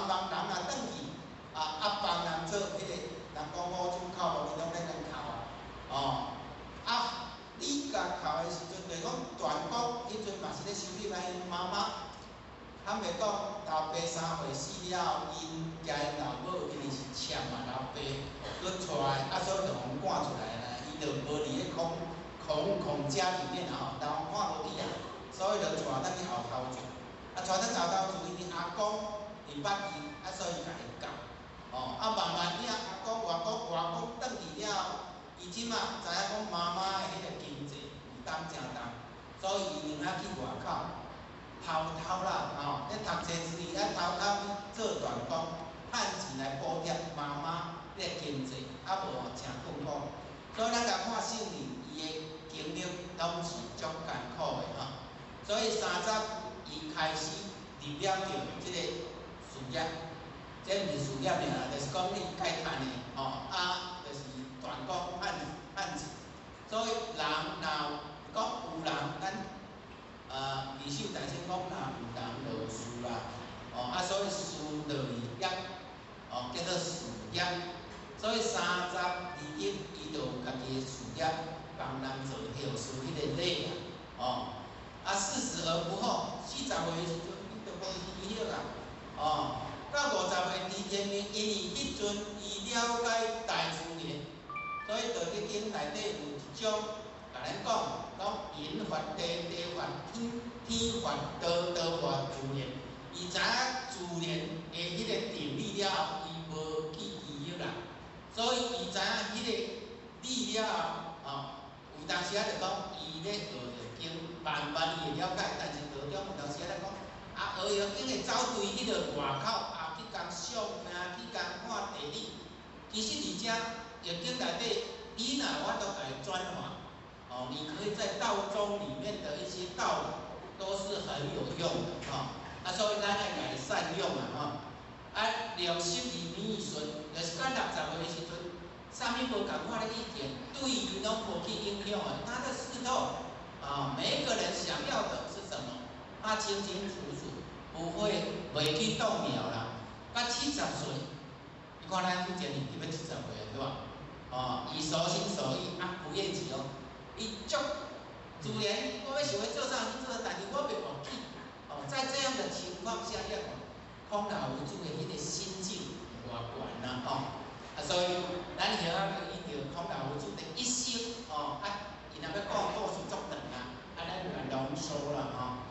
茫茫人若轉去，啊幫人做彼個，人講五指扣目，伊攏咧共哭啊，哦，啊，你共哭的時陣，就是講斷公彼陣嘛是咧修理因媽媽。坦白講，老爸3歲死了後，𪜶共𪜶老母因為是欠嘛老爸，閣娶，啊所以就予趕出來啦。伊就無佇咧孔孔孔家裡面啊吼，人看無起啊，所以就帶轉去後頭住。啊，帶轉後頭住，因為阿公會捌伊，啊所以共伊教。哦，啊慢慢仔，阿公外公外公轉去了後，伊這馬知影講媽媽的彼個經濟負擔誠重，所以伊寧願去外口。偷偷啦，吼，咧讀冊之餘，愛偷偷去做斷工，趁錢來補貼媽媽咧經濟，啊無吼誠困苦。所以咱來看聖人，伊的經歷攏是足艱苦的吼。所以三十，伊開始入了著這個事業，這毋是事業爾啦，就是講伊該趁的吼，啊，就是斷工趁趁錢。所以人若講有人，咱。二手大師講，若有人就有事啦，哦，啊，所以事就是業，哦，叫做事業。所以32級，伊就有家己的事業，幫人做後事彼個禮啊，哦，啊，四十而不惑，40歲的時陣，伊就無疑惑啊，哦，到50歲知天命，因為彼陣伊了解大自然，所以《道德經》內底有一章。共咱講，講人法地，地法天，天法道，道法自然。伊知影自然的彼個定理了後，伊無去疑惑啦。所以伊知影彼個理了後，哦，有當時仔就講，伊咧學易經，慢慢伊會了解，但是道中有當時仔咧講，啊，學易經會走對彼個外口，啊，去共相啊，去共看地理。其實佇遮易經內底，你若有法度共伊轉化。哦，你可以在道中裡面的一些道理都是很有用的吼，啊，所以咱愛共伊善用啊吼。啊，60而耳順，就是到60歲的時陣，啥物無仝款的意見，對伊攏無去影響的，他的識透啊，每一個人想要的是什麼，他清清楚楚，不會袂去動搖啦。到70歲，你看咱今年就欲70歲啊，對吧？哦，伊隨心所欲啊，不厭其煩。伊足自然，我欲想欲做啥去做，但是我袂忘記。哦，在這樣的情況下，你看孔老夫子的彼個心境偌懸啦，吼！啊，所以咱曉仔依著孔老夫子的一生，哦，啊，伊若欲講故事足長啊，啊，咱就來濃縮啦，吼。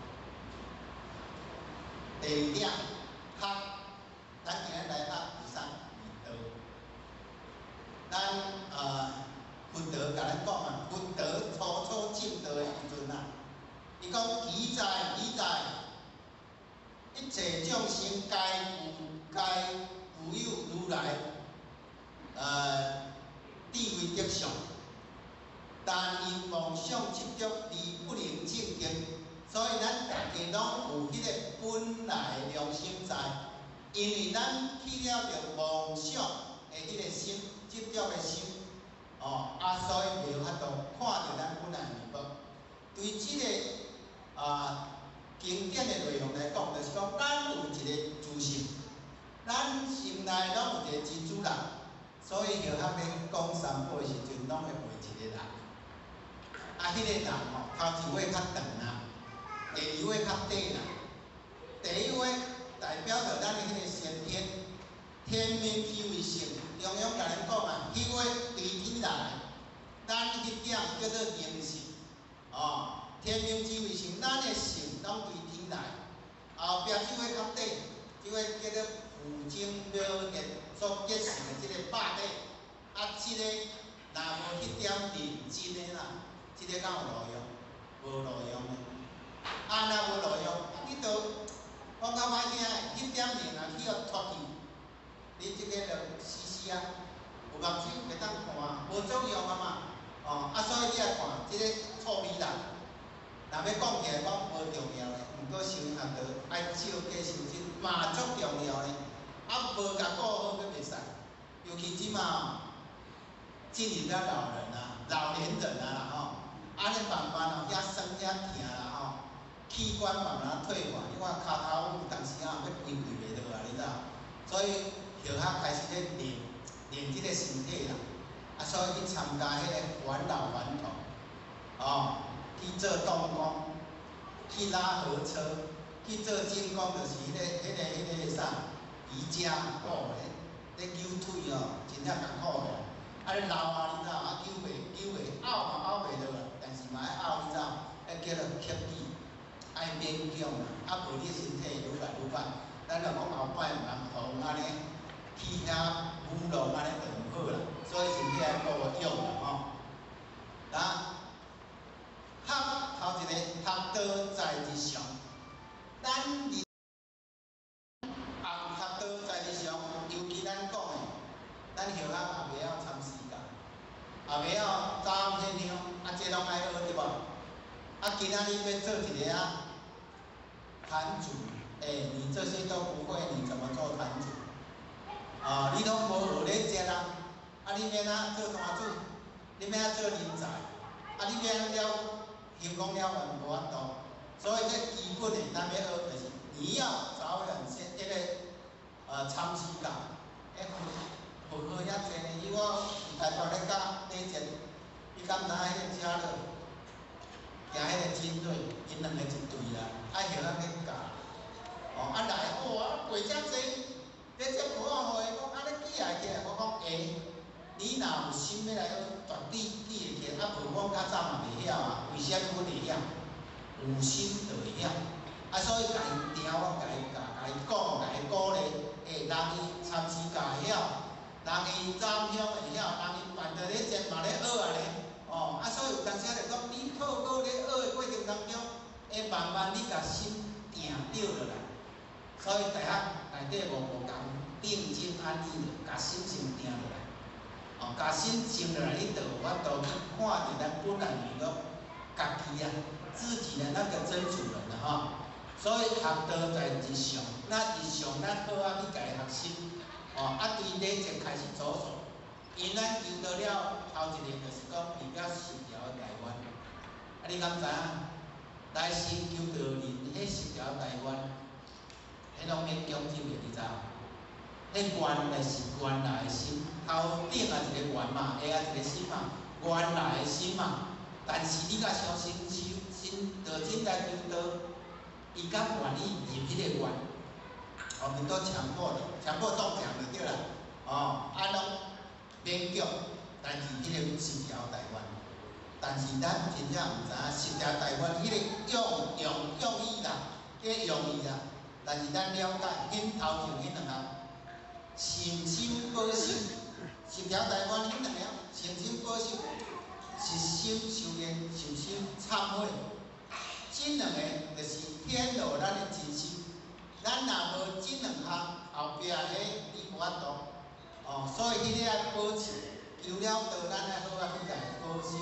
第二點，學，咱今日來學第三道。咱佛陀共咱講啊，佛陀初初證道的時陣啊，伊講奇哉奇哉，一切眾生皆具有如來智慧德相，但因妄想執著而不能證得，所以咱大家攏有彼個本來良心在，因為咱起了著妄想的彼個心，執著的心。哦，啊，所以袂有法度看著咱本來面目。對這個經典的內容來講，就是講咱有一個自性，咱心內攏有一個真主人，所以學校咧講三寶的時陣，攏會畫一個人。啊，彼個人吼，頭一畫較長啦，第二畫較短啦。第一畫代表著咱的彼個先天，天命之謂性，中庸共咱講啊，彼畫對天來，咱彼點叫做靈性，哦，天命之謂性，咱的性攏對天來。後壁這畫較短，這畫叫做父精母血所結成的這個肉體，啊，這個若無彼點認真的啦，這個敢有路用？無路用的。啊，若無路用，你著講較歹聽的，彼點靈啊去予脫去，你這個就死死啊，有目睭袂當看，無作用啊嘛。哦，啊，所以你來看，這個臭美人，若欲講起來講無重要的，毋過修學道愛照假修真嘛足重要的。啊，無共顧好，閣袂使。尤其這馬進入了老人啊，老年人啊啦吼，啊咧慢慢哦，遐酸遐疼啦吼，器官慢慢退化，你看跤頭有當時仔欲跪跪袂落啊，你知無？以學校開始咧練練這個身體啦，啊，所以去參加彼個返老還童，哦，去做動工，去拉河車，去做精工，就是彼個啥瑜伽哦，咧扭腿哦，真正艱苦的。啊，咧老啊，你知無？啊，扭袂扭袂，拗嘛拗袂落啦，但是嘛愛拗，你知無？彼叫做克己，愛勉強啦，啊，無你身體愈來愈歹。咱若講後擺毋通按呢去遐舞弄按呢就毋好啦，所以身體愛顧養啦吼。啊，學頭一個學道在日常，咱日學學道在日常，尤其咱講的，咱學校也袂曉參詩教，也袂曉斬天香，啊，這攏愛學對無？啊，今仔日欲做一个啊壇主，欸，你這些都不會，你怎麼做壇主？啊，你攏無學禮節啊，啊，你欲按怎做壇主？你欲按怎做人才？啊，你欲按怎了行功了完無法度。所以這基本的，咱欲學就是你要早晚先這個參詩教，欸，佛學遐濟呢，伊我佇台北咧教禮節，你敢知影彼個車樂？行彼個精銳，𪜶兩个一隊啦，愛曉仔去教。哦，啊來，哇，過遮濟，咧這博覽會，講按呢記會起來，我講會。你若有心欲來學，絕對記會起來。啊，無我較早嘛袂曉啊，為啥物阮會曉？有心就會曉。啊，所以共伊定我共伊教，共伊講，共伊鼓勵。欸，人伊參詩教會曉，人伊斬香會曉，人伊辦著禮節嘛咧學啊咧。哦，啊，所以有當時就講，你透過咧學的過程當中，會慢慢你共心定著落來。所以大學內底無無仝定靜安逸的，共心先定落來。哦，共心靜落來，你就有法度去看著咱本來面目，家己啊，自己的那個真主人啦吼。所以學道在日常，咱日常咱好仔去共伊學習，哦，啊，對禮節開始着手。因咱求道了頭一個就是講代表十條大願，啊，你敢知影？來先求道人，彼十條大願，彼攏免強制的，你知無？彼原來是原來的心，頭頂也一個願嘛，下也一個心嘛，原來的心嘛。但是你若相信修信道真來求道，伊敢願意入彼個願，我們都強迫的，強迫中獎就對啦。哦，啊攏勉強，但是彼個十條大願，但是咱真正毋知影十條大願彼個用用用意啦，彼個用意啦。但是咱了解，恁頭前彼兩項，誠心保守，十條大願彼兩項，誠心保守，實心修煉，實心懺悔，這兩個就是顯露咱的真心。咱若無這兩項，後壁彼你無法度。哦，所以彼個愛保持，求了道，咱愛好仔去共伊保守，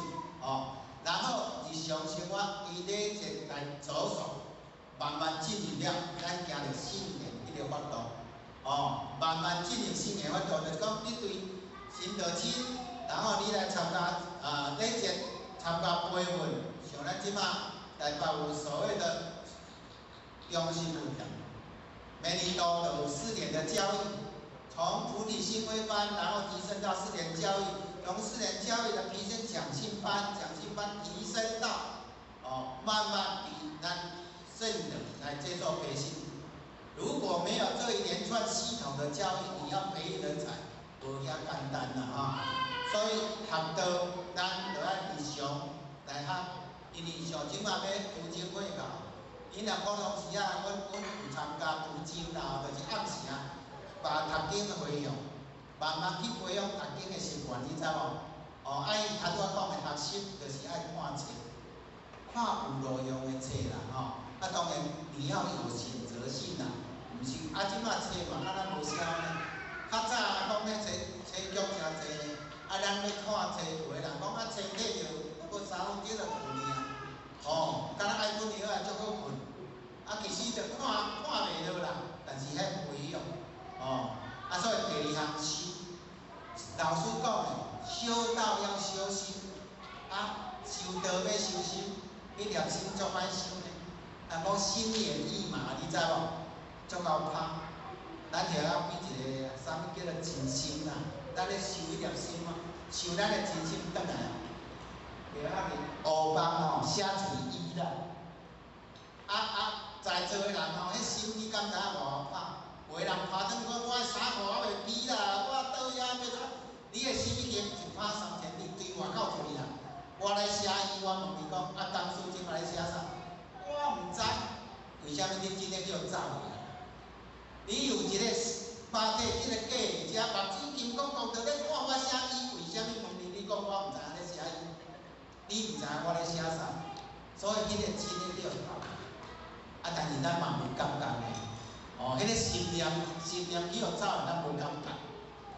哦。然後日常生活以禮節來着手，慢慢進入了，咱行著聖言彼個法度，哦，慢慢進入聖言法度，就是講你對信道親，然後你來參加啊禮節，參加培訓，像咱這馬台北有所謂的中心佛教，每年都有4年的教育，從菩提心規班，然後提升到4年教育，從4年教育的提升講信班，講信班提升到哦，慢慢比咱聖人來接受培訓。如果沒有這一連串系統的教育，你要培育人才，無遐簡單啦哈。所以學道，咱就愛日常來學，因為像這馬欲讀經會到，𪜶若普通時啊，阮有參加讀經啦，就是暗時啊，把讀經的回向，慢慢去培養讀經的習慣，你知無？哦，啊，伊頭拄仔講的學習，就是愛看冊，看有路用的冊啦，吼。啊，當然你要有選擇性啦，毋是啊，這馬冊嘛，敢若無痟呢。較早講咧冊冊局誠濟呢，啊，咱欲看冊，有的人講啊，冊睇著不過3分鐘就困去啊。哦，敢若愛睏藥啊，足好睏。啊，其實就看看袂落啦，但是彼培養，哦，啊，所以第二項修，老師講的，修道要修心，啊，修道欲修心，彼粒心足歹修呢。人講心猿意馬，你知無？足𠢕拍。咱就要比一個真心啦。咱咧收彼粒心啊，收咱的真心轉來。袂晓去乌枋吼寫喙医啦。啊啊，在座的人吼，彼心你敢知影偌好拍？有的人拍轉講，我的衫褲犹袂披啦，我倒遐欲怎？你的心已經一拍三千里，對外口出去啦。我咧寫醫，我問伊講，啊，講師這擺咧寫啥？我毋知，為啥物你真的叫走去啊？你有一個肉體這個假佇遮，目睭金剛講著咧看我寫醫，為啥物問你？你講我毋知影咧寫醫，你毋知影我咧寫啥？所以彼個真的叫走。啊，但是咱嘛無感覺呢，哦，彼個心念，心念去予走，咱無感覺。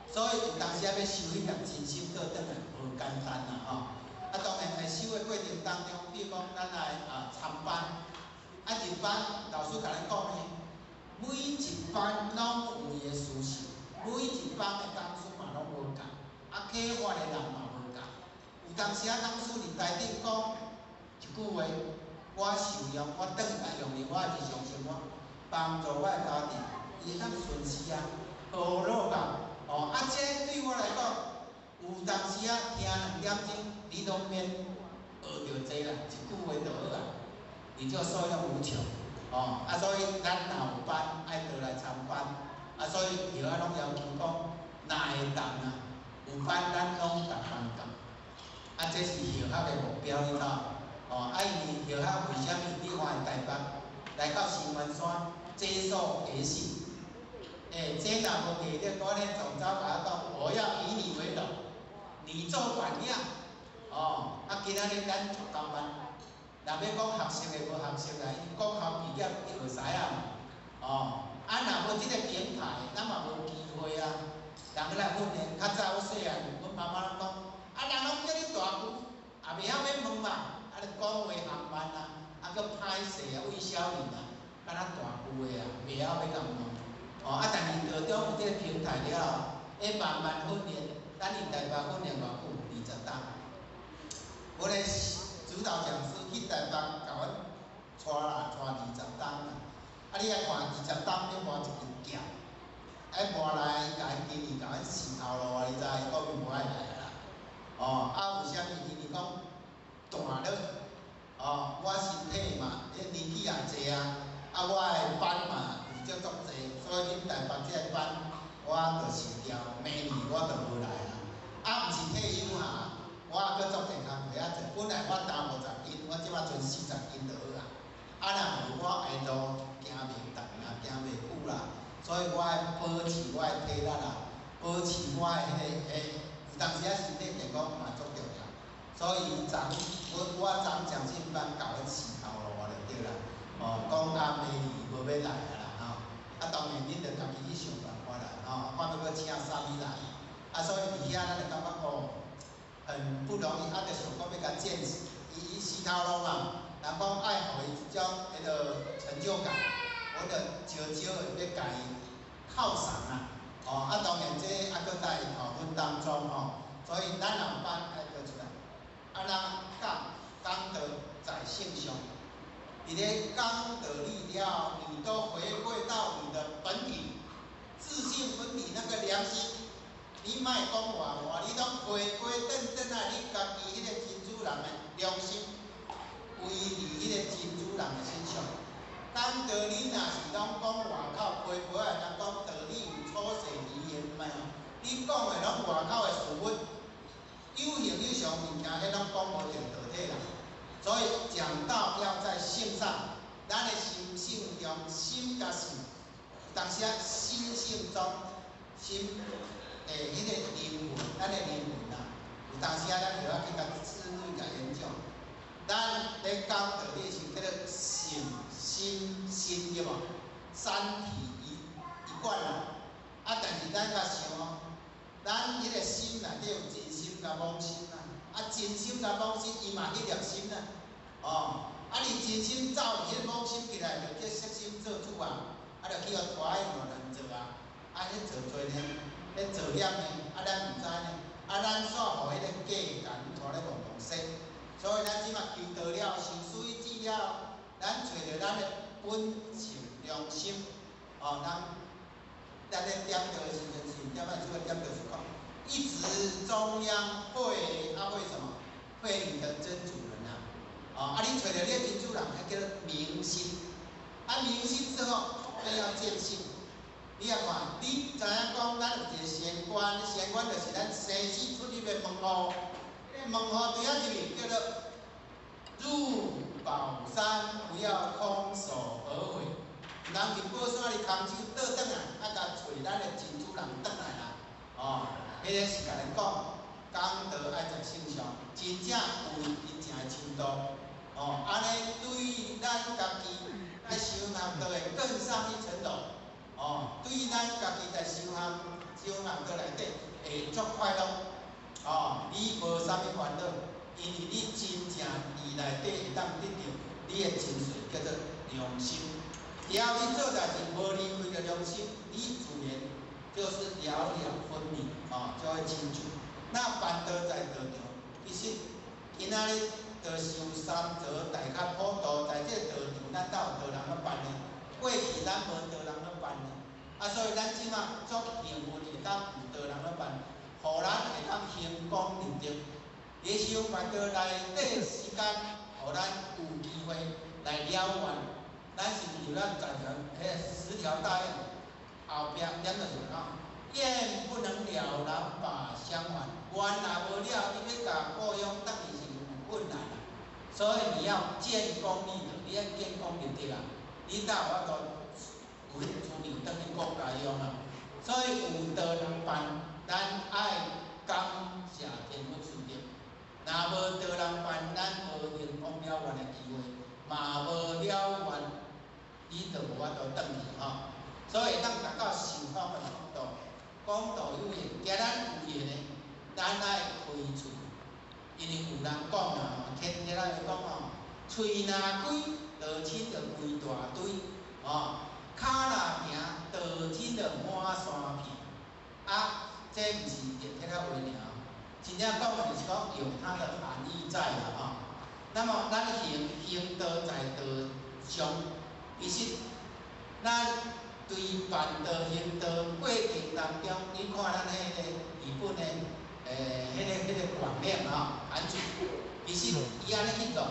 所以有當時仔欲收彼粒真心閣轉來，無簡單啦吼。啊，當然佇修的過程當中，比如講咱來啊參班，啊入班，老師共咱講呢，每一班攏有伊的需求，每一班的講師嘛攏無仝，啊啟發的人嘛無仝。有當時仔講師佇台頂講一句話，我受用，我轉來用佇我的日常生活，幫助我的家庭，伊會當順勢啊，何樂啊？哦，啊，這對我來講，有當時仔聽兩點鐘，你攏免學著濟啦，一句話就好啊，你就受用無窮。哦，啊，所以咱若有班愛倒來參班，啊，所以學校攏要求講，若會當啊，有班咱攏共幫教。啊，這是學校的目標，你知無？哦，啊，因為學校為啥物？你看台北來到新員山，這所革新。欸，這若無藝力，我咧總召共我講，我要以你為榮，你做榜樣。哦，啊，今仔日咱足夠慢，若欲講學習的無學習啦，因國校畢業就會使啊嘛。哦，啊，若無這個平台，咱嘛無機會啊。人來訓練，較早我細漢，阮媽媽攏講，啊，人攏叫你大舅，也袂曉欲問嘛，啊，你講話含慢啊，啊，閣歹勢啊，魏小玲啊，敢若大舅的啊，袂曉欲共問。哦，啊，但是道中有這個平台了後，會慢慢訓練，咱佇台北訓練偌久？20冬。阮的指導講師去台北共阮帶啦，帶20冬啦。啊，你來看20冬欲磨一支劍，啊，磨來伊共伊今年共阮死頭路啊，你知？伊講伊無愛來啊啦。哦，啊，為啥物？因為講大了，哦，我身體嘛，彼年紀也濟啊，啊，我的班嘛有足足濟，所以恁台北這個班我就辭掉，明年我就無來啊。啊，毋是退休哈，我猶閣足濟工課仔做。本來我擔50斤，我這擺賰40斤就好啊。啊，若無我下路行袂動啦，行袂久啦，所以我愛保持我的體力啦，保持我的彼個欸，有當時仔身體健康嘛足重要。所以昨我我昨講訓班教阮死頭路啊，就對啦。哦，講啊明年無欲來啊啦吼。啊，當然恁著家己去想辦法啦，吼，看欲閣請啥物來。啊，所以佇遐咱就感覺哦，很不容易，啊，就想講欲共見識，伊伊死頭路嘛，人講愛予伊一種彼個成就感，我就少少的欲共伊犒賞啊。哦，啊，當然這猶閣在討論當中吼，所以咱若有班愛閣出來，啊，咱講講道在性上，佇咧講道理了，你都回歸到你的本體，自性本體那個良心。你莫講外話，你攏回歸轉轉來，你家己彼個真主人的良心，歸佇彼個真主人的身上。講道理若是攏講外口批批的，人講道理有粗細離言嘛，你講的攏外口的事物，有形有相物件，彼攏講無著道體啦。所以講道要在性上，咱的心性中，心佮性，當時仔心性中，心。欸，彼個靈魂，咱的靈魂啊，有當時仔咱就要去共深入共研究。咱咧講道理是叫做性、心、心對無？三體一一貫啊。啊，但是咱較想哦，咱彼個心內底有真心佮妄心啊。啊，真心佮妄心，伊嘛彼粒心啊。哦，啊，你真心走去，彼妄心起來，就叫色心做主啊。啊，就去予拖去亂做啊。啊，彼做濟呢？咧造業呢，啊，咱毋知呢，啊，咱煞予彼個假共阮拖咧戆戆說，所以咱這馬求道了，受水止了，咱揣著咱的本性良心，哦，咱咱咧點道的時陣是毋點仔出發點就是講，一直中央會啊會什麼？會你的真主人啊！哦，啊你揣著你的真主人，彼叫做明心。啊明心之後，後面要見性。你也看，你知影講，咱有一個玄關，玄關就是咱生死出入的門戶。彼個門戶佇遐入去，叫做入寶山，不要空手而回。毋通佇寶山裡空手倒轉來，啊，共揣咱的真主人轉來啦。哦，彼個是共咱講，功德愛在身上，真正有真正的深度。哦，按呢對咱家己在修行就會更上一層樓。哦，對咱家己在修行修行道內底會足快樂。哦，你無啥物煩惱，因為你真正佇內底會當得著你的精髓，叫做良心。只要你做代誌無離開著良心，你自然就是了了分明，哦，就會清楚。那辦道在道場，其實今仔日就修三座大較普度，在這個道場，咱哪有道人咧辦呢？過去咱無道人咧辦呢，啊，所以咱這馬足幸運會當有道人咧辦，予咱會當興功立德。佇修辦道內底時間，予咱有機會來了願。咱是毋是有咱在場彼10條大願後壁點就是講，願不能了，難把相還。願若無了，你欲共故鄉轉去是有困難啦。所以你要建功立德，你愛建功立德啊！你才有法度有彼個資糧轉去顧家鄉啊。所以有道人辦，咱愛感謝天佛慈德。若無道人辦，咱無成功了願的機會，嘛無了願，你就無法度轉去吼。所以當達到受訪的程度，講道有緣，今咱有緣的，咱愛開喙，因為有人講啊，天天來講吼，喙若開，道親就規大堆，哦，跤若行，道親就滿山片。啊，這毋是熱天仔話爾，真正講的就是講有它的含義在啦吼。那麼咱行行道在道上，其實咱對辦道行道過程當中，你看咱彼個日本的，彼個廣亮吼，韓主，其實伊按呢去做，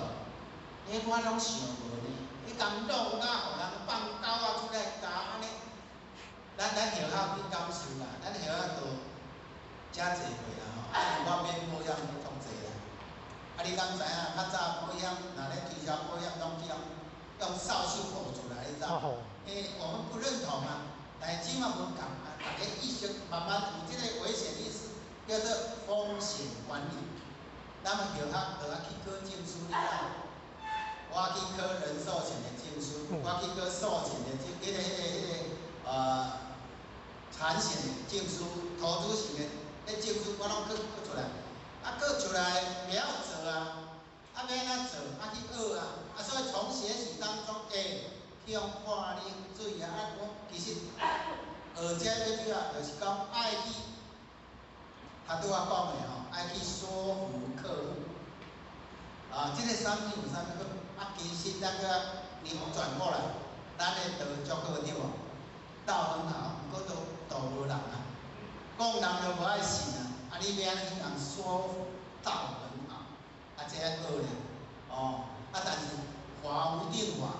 彼我攏想無呢，彼共弄啊，予人放狗仔出來咬按呢，咱學校去感受啦，咱學校都誠濟過啦吼，啊，因為我買保險去足濟啦，啊，你敢知影？較早保險若咧推銷保險，攏去用掃帚糊出來，你知？欸，我們不認同啊，但是這馬無仝啊，大家意識慢慢有這個危險意識，叫做風險管理。咱們學校就愛去考證書，你知？我去考人壽險的證書，我去考壽險的證，彼個產險的證書，投資型的彼證書，我攏考考出來。啊，考出來袂曉做啊，啊欲按怎做？啊去學啊，啊所以從學習當中，欸，去予潑冷水啊！啊，我其實學這最主要就是講愛去，他拄仔講的吼，愛去說服客戶。啊，這個產品有啥物好？啊，其實咱閣扭轉過來，咱的道足好對無？道很好，毋過都道無人啊，講人都無愛信啊。啊，你欲按怎去共說服道很好？啊，這愛學咧，哦，啊，但是法無定法，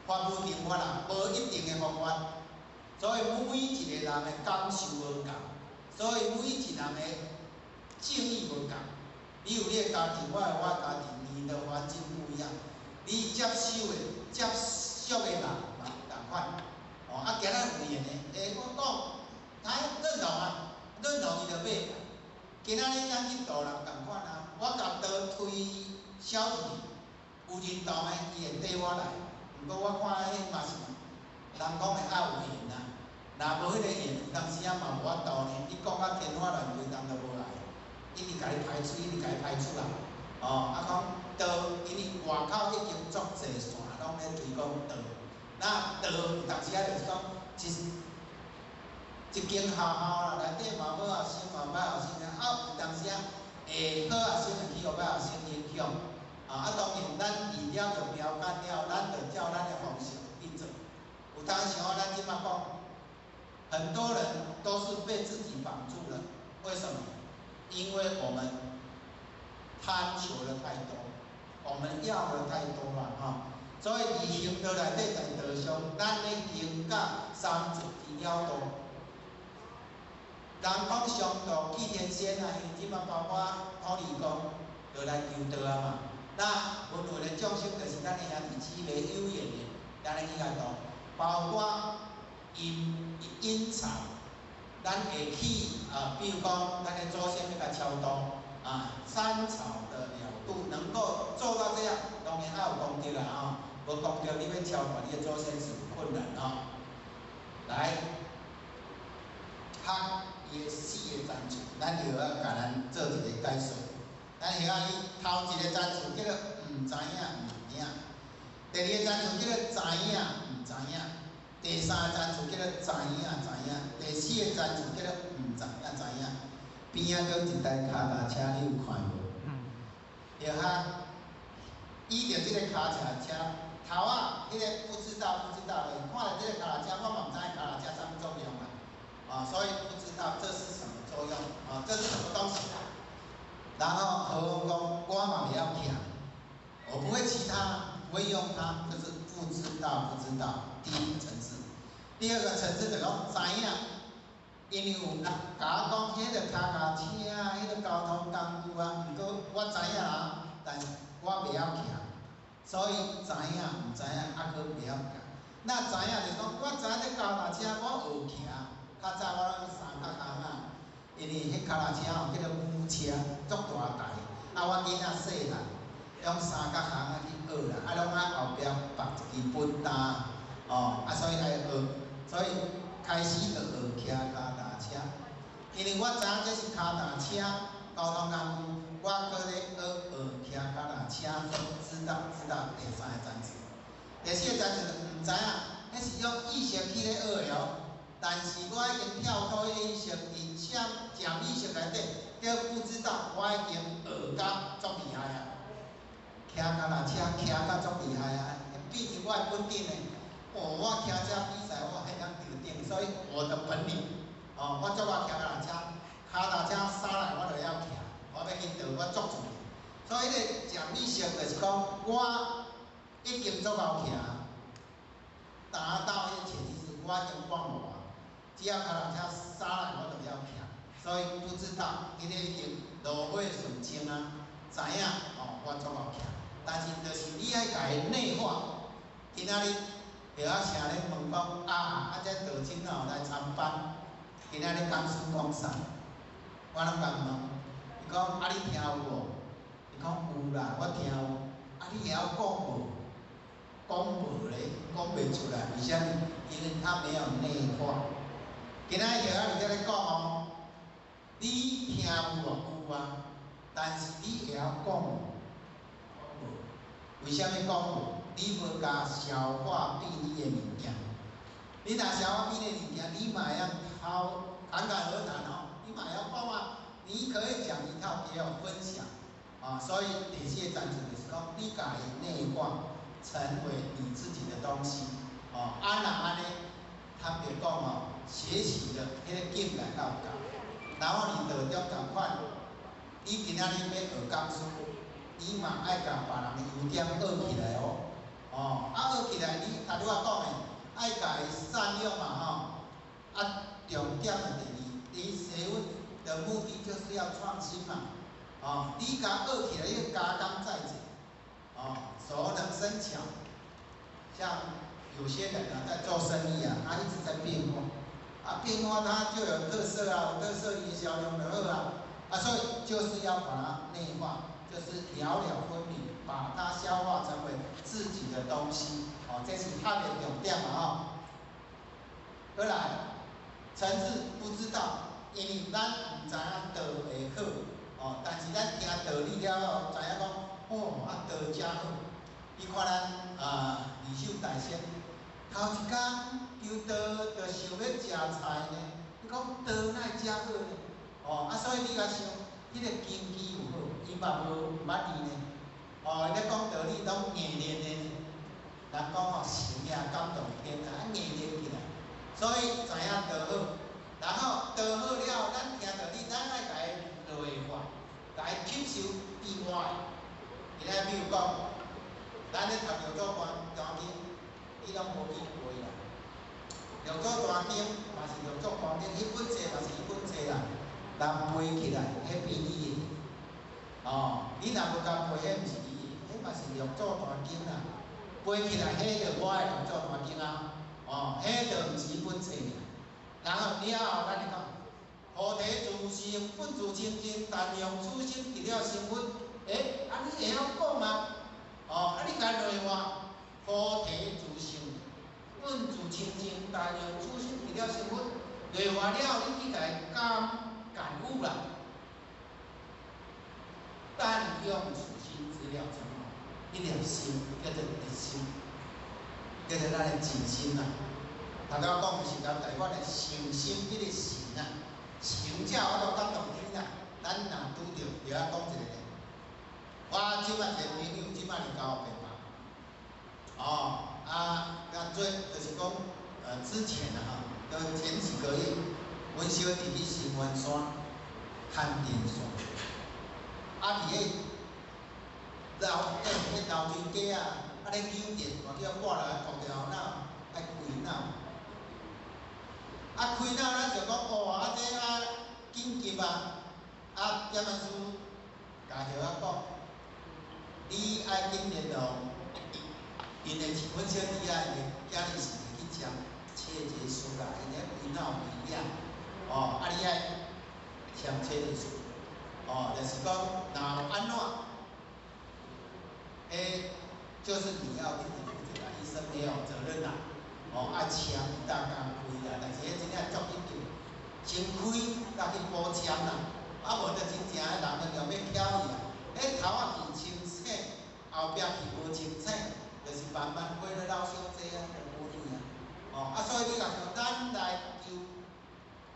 法無定法啦，無一定的方法，所以每一個人的感受無仝，所以每一個人的境遇無仝。你有你的家庭，我有我的家庭，你的環境不一樣，你接受的、接觸的人嘛無仝款。哦，啊，今仔有緣的，欸，我講，他認同啊，認同伊就買。今仔日咱去度人仝款啊，我共道推銷出去，有認同的，伊會綴我來。毋過我看彼嘛是人講的愛有緣啊，若無彼個緣，有當時仔嘛無法度呢。你講甲天花亂墜，人就無來，一直共你排除，一直共你排除啊。哦，啊講道，因為外口已經足濟線攏咧推廣道，那道有當時仔就是講，一間學校啦，內底嘛好學生，嘛歹學生啊，有當時仔會好學生會去予歹學生影響。啊，當然咱飼了著標桿了，咱就照咱的方式去做。有當時吼，咱這馬講，很多人都是被自己綁住了，為什麼？因為我們貪求的太多，我們要的太多了哈。所以佇行道內底在道上，咱咧行到三途之了道。人講上道祭天仙啊，因為這馬包括土地公，就來求道啊嘛。那輪迴的眾生就是咱的兄弟姊妹有緣的，咱來去共度，包括陰陰曹，咱會去啊，比如講，咱的祖先欲共超度啊，三朝的了度能夠做到這樣，當然愛有功德啦吼，無功德你欲超度你的祖先是有困難吼。來，學伊的四个層次，咱就愛共咱做一個解說。咱曉仔伊頭一個層次叫做毋知影毋影，第二個層次叫做知影毋知影，第三個層次叫做知影知影，第四個層次叫做毋知影知影。邊仔閣一台跤踏車，你有看無？對哈，倚著這个跤踏車，頭仔彼个不知道不知道的，看著這个跤踏車，我嘛毋知影跤踏車啥物作用啊，啊，所以不知道這是什麼作用，啊，這是什麼東西？然後何鴻講，我嘛袂曉騎，我不會騎它，不會用它，就是不知道不知道。第一個層次，第二個層次就講知影，因為有人共我講，彼個跤踏車啊，彼個交通工具啊，毋過我知影啊，但是我袂曉騎，所以知影毋知影，猶閣袂曉騎。那知影就是講，我知影這跤踏車我學騎，較早我攏三角巷仔，因為彼跤踏車吼叫做母車，足大台，啊我囡仔細漢，用三角巷仔去學啦，啊攏愛後壁縛一支本擔，哦，啊所以愛學，所以開始就學騎跤踏車。因為我知影這是跤踏車交通工具，我閣咧學學騎跤踏車，知道知道第三個層次。第四個層次就毋知影，彼是用意識去咧學的哦。但是我已經跳脫彼個意識，佇潛潛意識內底，叫不知道，我已經學甲足厲害啊！騎跤踏車騎甲足厲害啊！變成我的本領的。哦，我騎車比賽我會當得頂，所以我的本領，哦，我足愛騎跤踏車，跤踏車駛來我就曉騎，我欲去倒我足自然。所以彼個潛意識就是講，我已經足𠢕騎，達到彼個潛意識，我已經忘無啊。只要跤踏車駛來，我就曉騎，所以不知道，彼個已經爐火純青啊，知影哦，我足𠢕騎，但是就是你愛共伊內化。今仔日葉仔城咧問講啊，啊這道真哦來參班，今仔日講師講啥？我攏共問，伊講啊你聽有無？伊講有啦，我聽有。啊你會曉講無？講無咧，講袂出來，為啥物？因為他沒有內化。今仔日葉仔佇遮咧講哦，你聽有無？有啊，但是你會曉講無？無。為啥物講無？你無共消化變你的物件。你若消化變你的物件，你嘛會曉好侃侃而談哦，你嘛會曉講啊。你可以講一套給我分享啊，所以第四個層次就是講，你共伊內化，成為你自己的東西哦。啊若按呢，坦白講哦，學習的彼個境界夠高，然後你道中仝款，你今仔日欲學講師，你嘛愛共別人的優點學起來哦。哦，啊學起來，你頭拄仔講的，愛共伊善用嘛吼。啊，重點的第二，你學問的目的就是要創新嘛。哦，你共學起來，要加工再造，哦，熟能生巧。像有些人啊，在做生意啊，他一直在變化，啊，變化他就有特色啊，有特色伊銷量就好啊，啊，所以就是要把它內化，就是了了分明，把它消化成為自己的東西，哦，這是較的重點嘛吼。過來，層次不知道，因為咱毋知影道會好，哦，但是咱聽道理了後，知影講，哦，啊道誠好。你看咱啊，二手大仙，頭一工求道就想欲食菜呢，你講道哪會遮好呢？哦，啊，所以你共想，彼個根基有好，伊嘛無毋捌練呢。哦，伊咧講道理攏硬練的呢。人講吼，神也感動天啊，硬練起來。所以知影道好，然後道好了，咱聽著你，咱愛共伊內化，共伊吸收以外。今仔比如講，咱咧讀六祖壇經，你攏無去背啦。六祖壇經嘛是六祖壇經，彼本冊嘛是彼本冊啦。人背起來，彼變你的。哦，你若無共背，彼毋是你的，彼嘛是六祖壇經啦。背起來，彼就我的六祖壇經啊。哦，彼就毋是彼本冊爾。然後了後，咱就講，菩提自性本自清淨，但用此心直了成佛。欸，啊你會曉講啊？哦，啊你共內化，菩提自性本自清淨，但用此心直了成佛。內化了後，你去共伊感悟啦。但用此心直了成佛，一粒心叫做直心，叫做咱的靜心啦。頭拄仔講的是咱台灣的誠心，這個誠啊，誠才有法度感動天啊。咱若拄著，就愛講一个咧。我這擺一个朋友，這擺是交朋友。哦，啊，啊最就是講，之前啊吼，就前幾個月，阮小弟去新灣山牽電線，啊，佇咧樓迄樓梯底啊，啊咧扭電，嘛叫掛落來，掛掉腦，愛開腦。啊，開腦咱就講哦，啊這啊緊急啊，啊點仔師共葉仔講，你愛緊聯絡，𪜶的阮小弟啊，𪜶的囝兒是會去簽切結書啦，𪜶咧開腦袂了，哦，啊你愛簽切結書，哦，就是講若有按怎，彼就是你要自己負責啦，醫生沒有責任啦。哦，愛簽有當共開啦，但是彼真正足緊急，先開才去補簽啦，啊無就真正的人就欲翹去啊，彼頭仔去清醒，後壁去無清醒，就是慢慢花了老傷濟啊，就無去啊。哦，啊所以你若像咱來求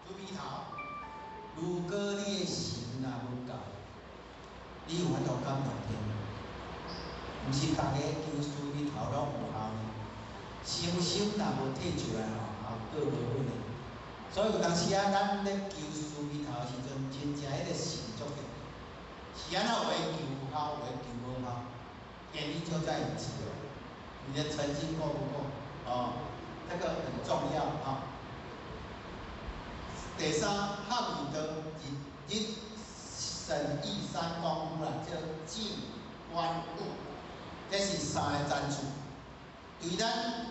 慈悲頭，如果你的心若無夠，你有法度感動天？毋是逐个求慈悲頭攏有效呢。誠心若無提出來吼，效果無好呢。所以有當時啊，咱咧求慈悲頭的時陣，真正彼个心足重要。是按怎有的求有效，有的求無效，原因就在於此哦。你的誠心夠不夠？哦，這個很重要啊。第三，學而道，日日審議三功夫啦，叫靜觀悟，這是三个層次。對咱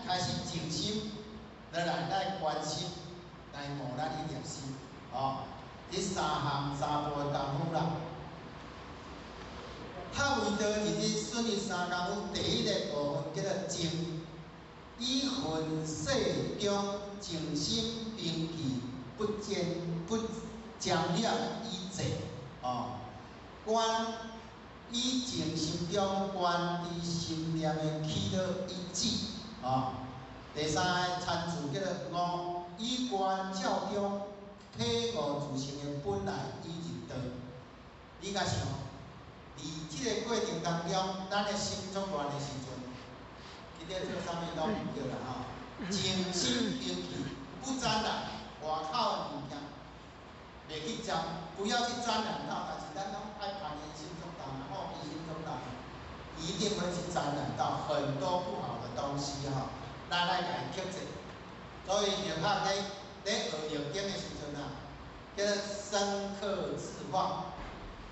開始靜心，落來來觀心，來悟咱彼粒心，哦，這三項三步的功夫啦。學為道日日損益三功夫，第一个部分叫做靜，以塵世中靜心平氣，不沾不沾染以靜，哦，觀以靜心中觀知心念的起落以止，哦。第三个層次叫做悟，以觀照中體悟自性的本來以入道。你共想，佇這个過程當中，咱的心作亂的時陣，你咧做啥物攏毋對啦吼。靜心平氣，不沾染外口的物件，袂去沾，不要去沾染到。但是咱攏愛攀緣心足重，好奇心足重，一定會去沾染到很多不好的東西吼。咱愛共伊克制。所以佛學咧學易經的時陣啊，叫做生剋制化，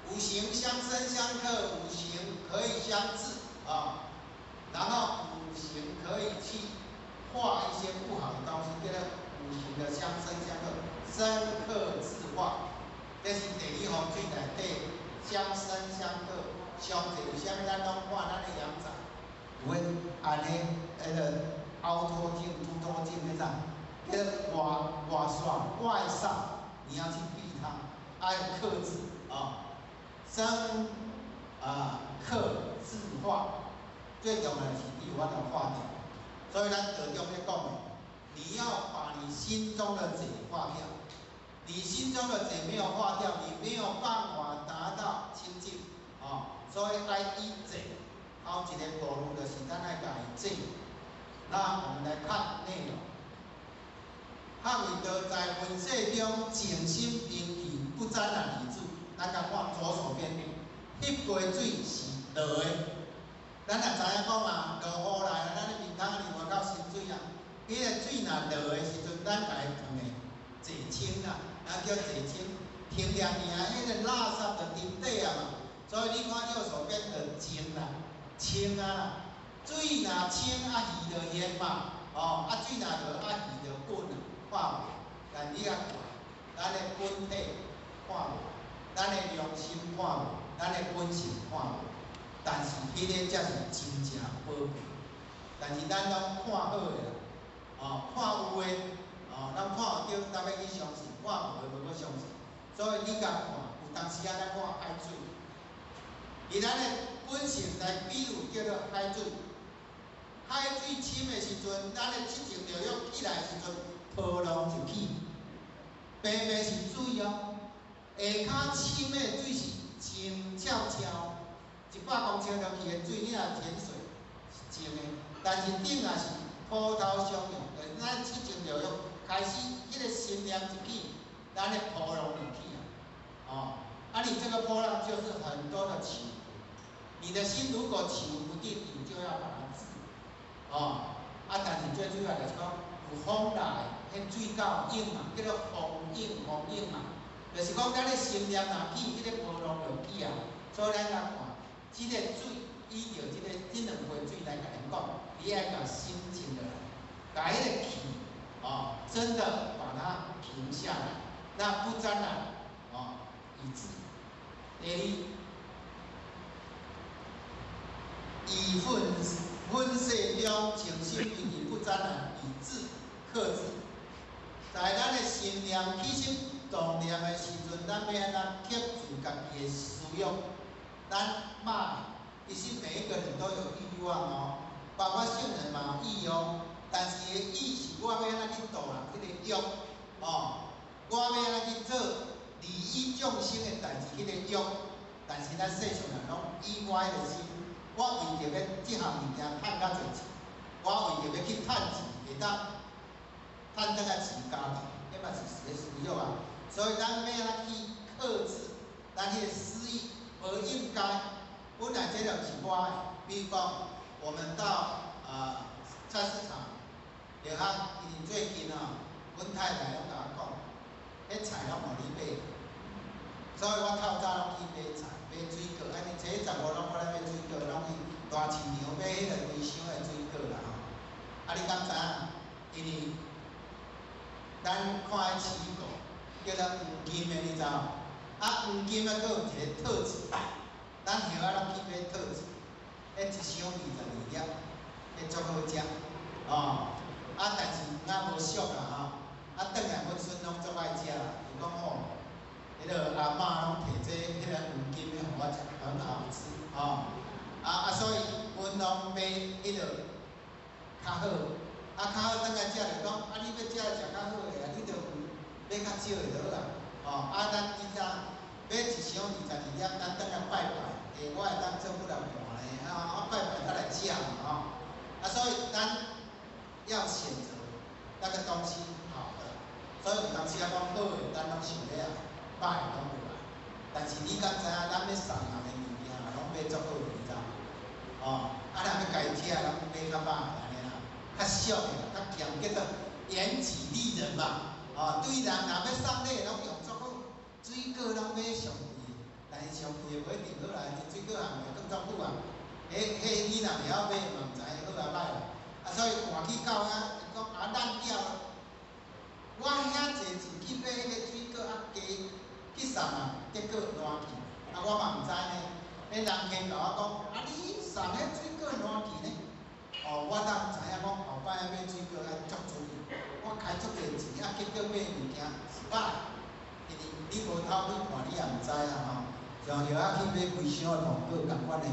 五行相生相剋，五行可以相制啊，然後五行可以去化一些不好的東西，叫做五行的相生相剋，生剋制化，這是地理風水內底相生相剋。上濟有啥物咱攏看咱的陽宅，有彼按呢，彼个凹凸鏡、凸凸鏡彼種，叫做外外煞、外煞，你要去避它，愛克制啊，生啊剋制化，最重要的是你有法度化掉。所以咱道中咧講的，你要把你心中的賊化掉，你心中的賊沒有化掉，你沒有辦法達到清淨啊。所以愛以賊，頭一个步驟就是咱愛共伊制。那我們來看內容，合為著在分世中淨心平氣，不沾染以致。咱共看左手邊，翕過水是濁的。咱也知影講啊，落雨來啊，咱的面窗裡外口滲水啊。彼個水若濁的時陣，咱共伊放的淨清啦，咱叫淨清，停掠爾，彼個垃圾就沉底啊嘛。所以你看右手邊就淨啦，清啊啦。水若清啊，魚就現嘛，哦，啊水若濁啊，魚就滾啊。看無，但你啊看，咱的本體看無，咱的良心看無，咱的本性看無，但是彼个才是真正寶貝。但是咱攏看好的啦，哦，看有的，哦，咱看有著，咱欲去相信；看無的，無欲相信。所以你共看，有當時啊，咱看海水，以咱的本性來比喻叫做海水。海水深的時陣，咱的七情六欲起來的時陣，波浪就起，平平是水哦。下跤深的水是靜悄悄，100公尺落去的水，你若潛水是靜的，但是頂也是波濤洶湧，就是咱七情六欲開始，彼個心念一起，咱的波浪就起啊。哦，啊，你這個波浪就是很多的起伏。你的心如果起伏不定，你就要把它治。哦，啊，但是最主要就是講，有風來，彼水夠湧嘛，叫做風湧風湧嘛，就是講咱的心念若起，彼個波浪就起啊。所以咱來看，這個水，依著這個這兩杯水來共恁講，你愛共心靜落來，共彼個氣，哦，真的把它平下來，那不沾染，哦，以致。第二，以憤憤世中淨心平氣不沾染，以智克制。在咱的心念起心動念的時陣，咱欲按怎克制家己的思欲？咱罵，其實每一個人都有欲望哦，包括聖人嘛有欲哦。但是伊的欲是我欲按怎去度人彼個欲，哦，我欲按怎去做利益眾生的代誌，彼個欲。但是咱世上人攏以我彼個心，我為著欲這項物件趁較濟錢，我為著欲去趁錢，會當趁轉來飼家己，彼嘛是一個私欲啊。所以咱欲按怎去克制咱彼個私欲，無應該。本來這就是我的，比如講，我們到菜市場，然後因為最近吼，阮太太攏共我講，彼菜攏予你買，所以我透早攏去買菜、買水果，按呢初十五攏我咧買水果，攏去大市場買彼个規箱的水果啦吼。啊，你敢知影？因為咱看彼奇異果叫做黃金的，你知無？啊，黃金啊，閣有一個特質，咱葉仔攏去買特質，彼一箱22粒，彼足好食，哦。啊，但是黃仔無俗啦吼，啊，轉來阮孫攏足愛食啦，伊講吼，彼个阿嬤攏提這彼个黃金的予我食，很好吃，吼。啊，所以阮攏買彼个較好，啊，較好轉來食就講，啊，你欲食食較好的啊，你就買較少的就好啊，哦，啊，咱以前買一箱22粒，咱轉來拜拜，欸，我會當做幾若盤咧，啊，啊，拜拜才來食嘛，吼，啊，所以咱要選擇那個東西好的，所以有當時啊講好的，咱攏想欲愛，歹的攏無愛。但是你敢知影，咱欲送人的物件，攏買足好的，你知無？哦，啊，若欲家己食，攏買較歹的按呢啦，較俗的啦，較儉，叫做嚴己利人嘛。哦，對人若欲送禮，攏用足好，水果攏買上貴的，但是上貴的無一定好啦，水果行會當足久啊。彼彼你若袂曉買，嘛毋知好抑歹啦。啊，所以換去到遐，伊講啊爛掉了。我遐濟錢去買彼個水果，啊加去送啊，結果爛去，啊我嘛毋知呢。彼人客共我講，啊你送彼水果爛去呢？哦，我當知影講後擺買水果愛足注意，我開足濟錢，啊結果買物件是歹，因為你無偷去看，你也毋知啊吼。像葉仔去買規箱的糖果，仝款的，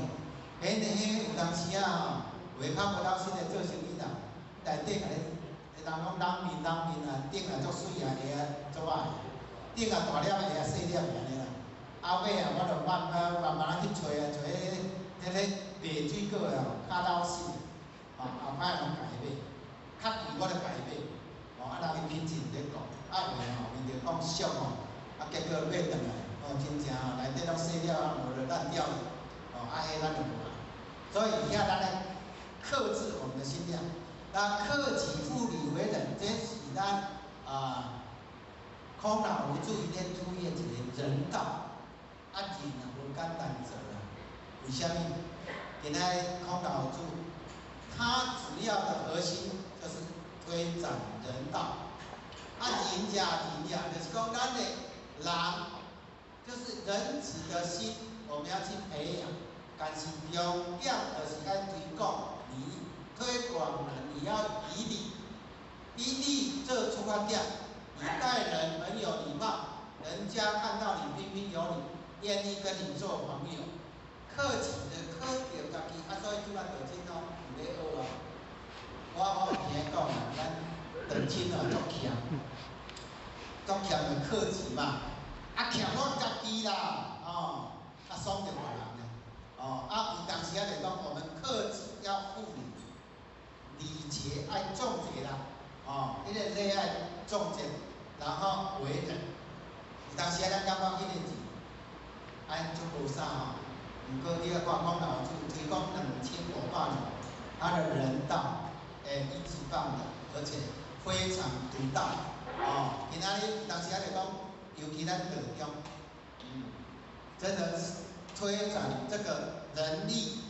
彼彼有當時啊吼，有的較無老實的做生意啦，內底共你，人講冷面冷面啊，頂啊足媠啊，下啊足歹，頂啊大粒，下啊細粒按呢啦。後尾啊，我就慢慢慢慢仔去揣啊，揣彼个賣水果的吼，較老實，吼後擺攏共伊買，較貴我就共伊買，哦，啊，人伊品質毋咧顧，啊有的吼，為著講俗吼，啊結果買轉來，哦，真正吼內底攏細了，啊無就爛掉了，哦，啊彼咱就無愛。所以遐咱來克制我們的心量，那克己復禮為仁，這是咱啊孔老夫子伊咧推的一個人道，啊仁也無簡單做啦。為啥物？今仔孔老夫子，他主要的核心就是推展人道。啊，仁者仁呀，就是講咱的人，就是仁慈的心，我們要去培養。但是重點就是愛推廣你，推廣人你要以禮，以禮做出發點，你待人很有禮貌，人家看到你彬彬有禮，願意跟你做朋友。克己的克著家己，啊，所以這擺道親哦，有咧學啊。我有聽講啊，咱道親哦足欠，足欠就克己嘛，啊欠我家己啦，哦，啊爽著別人咧。哦，啊有當時仔就講，我們克己要復禮，禮節愛重節啦，哦，彼個禮愛重節，然後為人。有當時仔咱感覺彼個字，按足無啥吼，毋過你愛看孔老夫子推廣2500年，他的人道，一級棒的，而且非常獨到。哦，今仔日有當時仔就講，尤其咱道中，真的是推展這個人力，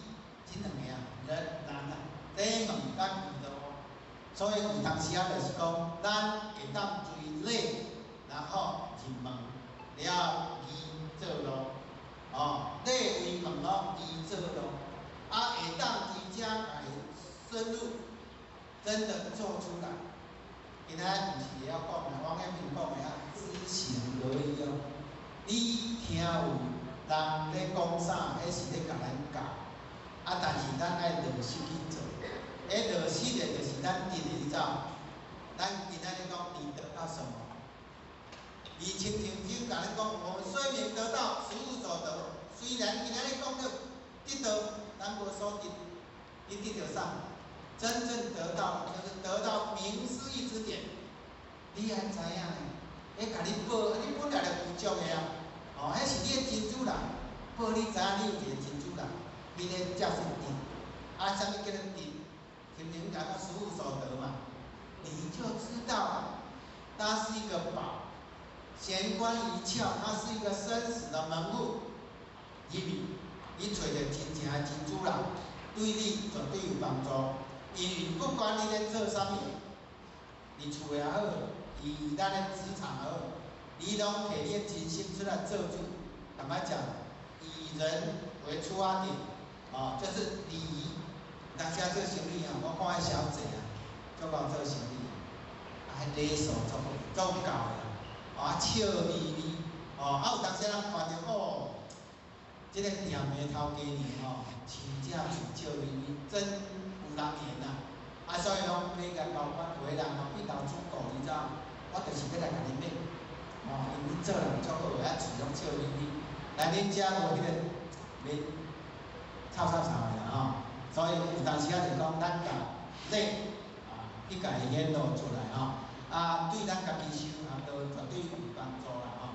這兩個啊，人難啊，禮貌佮儀路，所以有當時仔就是講，咱會當追禮，然後入門了儀做路，哦，禮為門哦，儀做路，啊，會當佇遮來深入，真的做出來。今仔毋是會曉講啦，王陽明講的啊，知行合一哦。你聽有人咧講啥，彼是咧共咱教，啊，但是咱愛落實去做。彼落實的，就是咱得的，你知無？咱今仔日講，你得到什麼？你親像就共咱講，我們雖沒得到，實無所得。雖然今仔日講著得到，咱無所得，你得著啥？真正得到，就是得到明師義指點。你愛知影呢？彼共你報，你本來就具足的啊。哦，彼是你的真主人，報你知影你有一個真主人，彼个才是得。啊，啥物叫做得？親像講到實無所得嘛，你就知道它是一個寶。玄關一竅，它是一個生死的門戶。入去，你揣著真正的真主人，對你絕對有幫助。因為不管你咧做啥物，佇厝也好，佇咱的職場也好，你攏摕你的真心出來做主。坦白講，以人為出發點，哦，就是禮儀。當時做生意啊，我看彼小姐啊，足𠢕做生意，啊，彼禮數足好，足夠的，啊，笑眯眯，哦，啊有當時人看著哦，這個店的頭家娘吼，真正喙笑眯眯，真有人緣啊！啊，所以講買共交關，有的人吼變老主顧，你知無？我就是欲來共你買，哦，因為做人足好的，啊，喙攏笑眯眯。來恁遮無彼個免臭臭臭的啦吼，所以有當時仔就講，咱共禮啊，去共伊顯露出來吼，啊，對咱家己修行都絕對有幫助啦吼。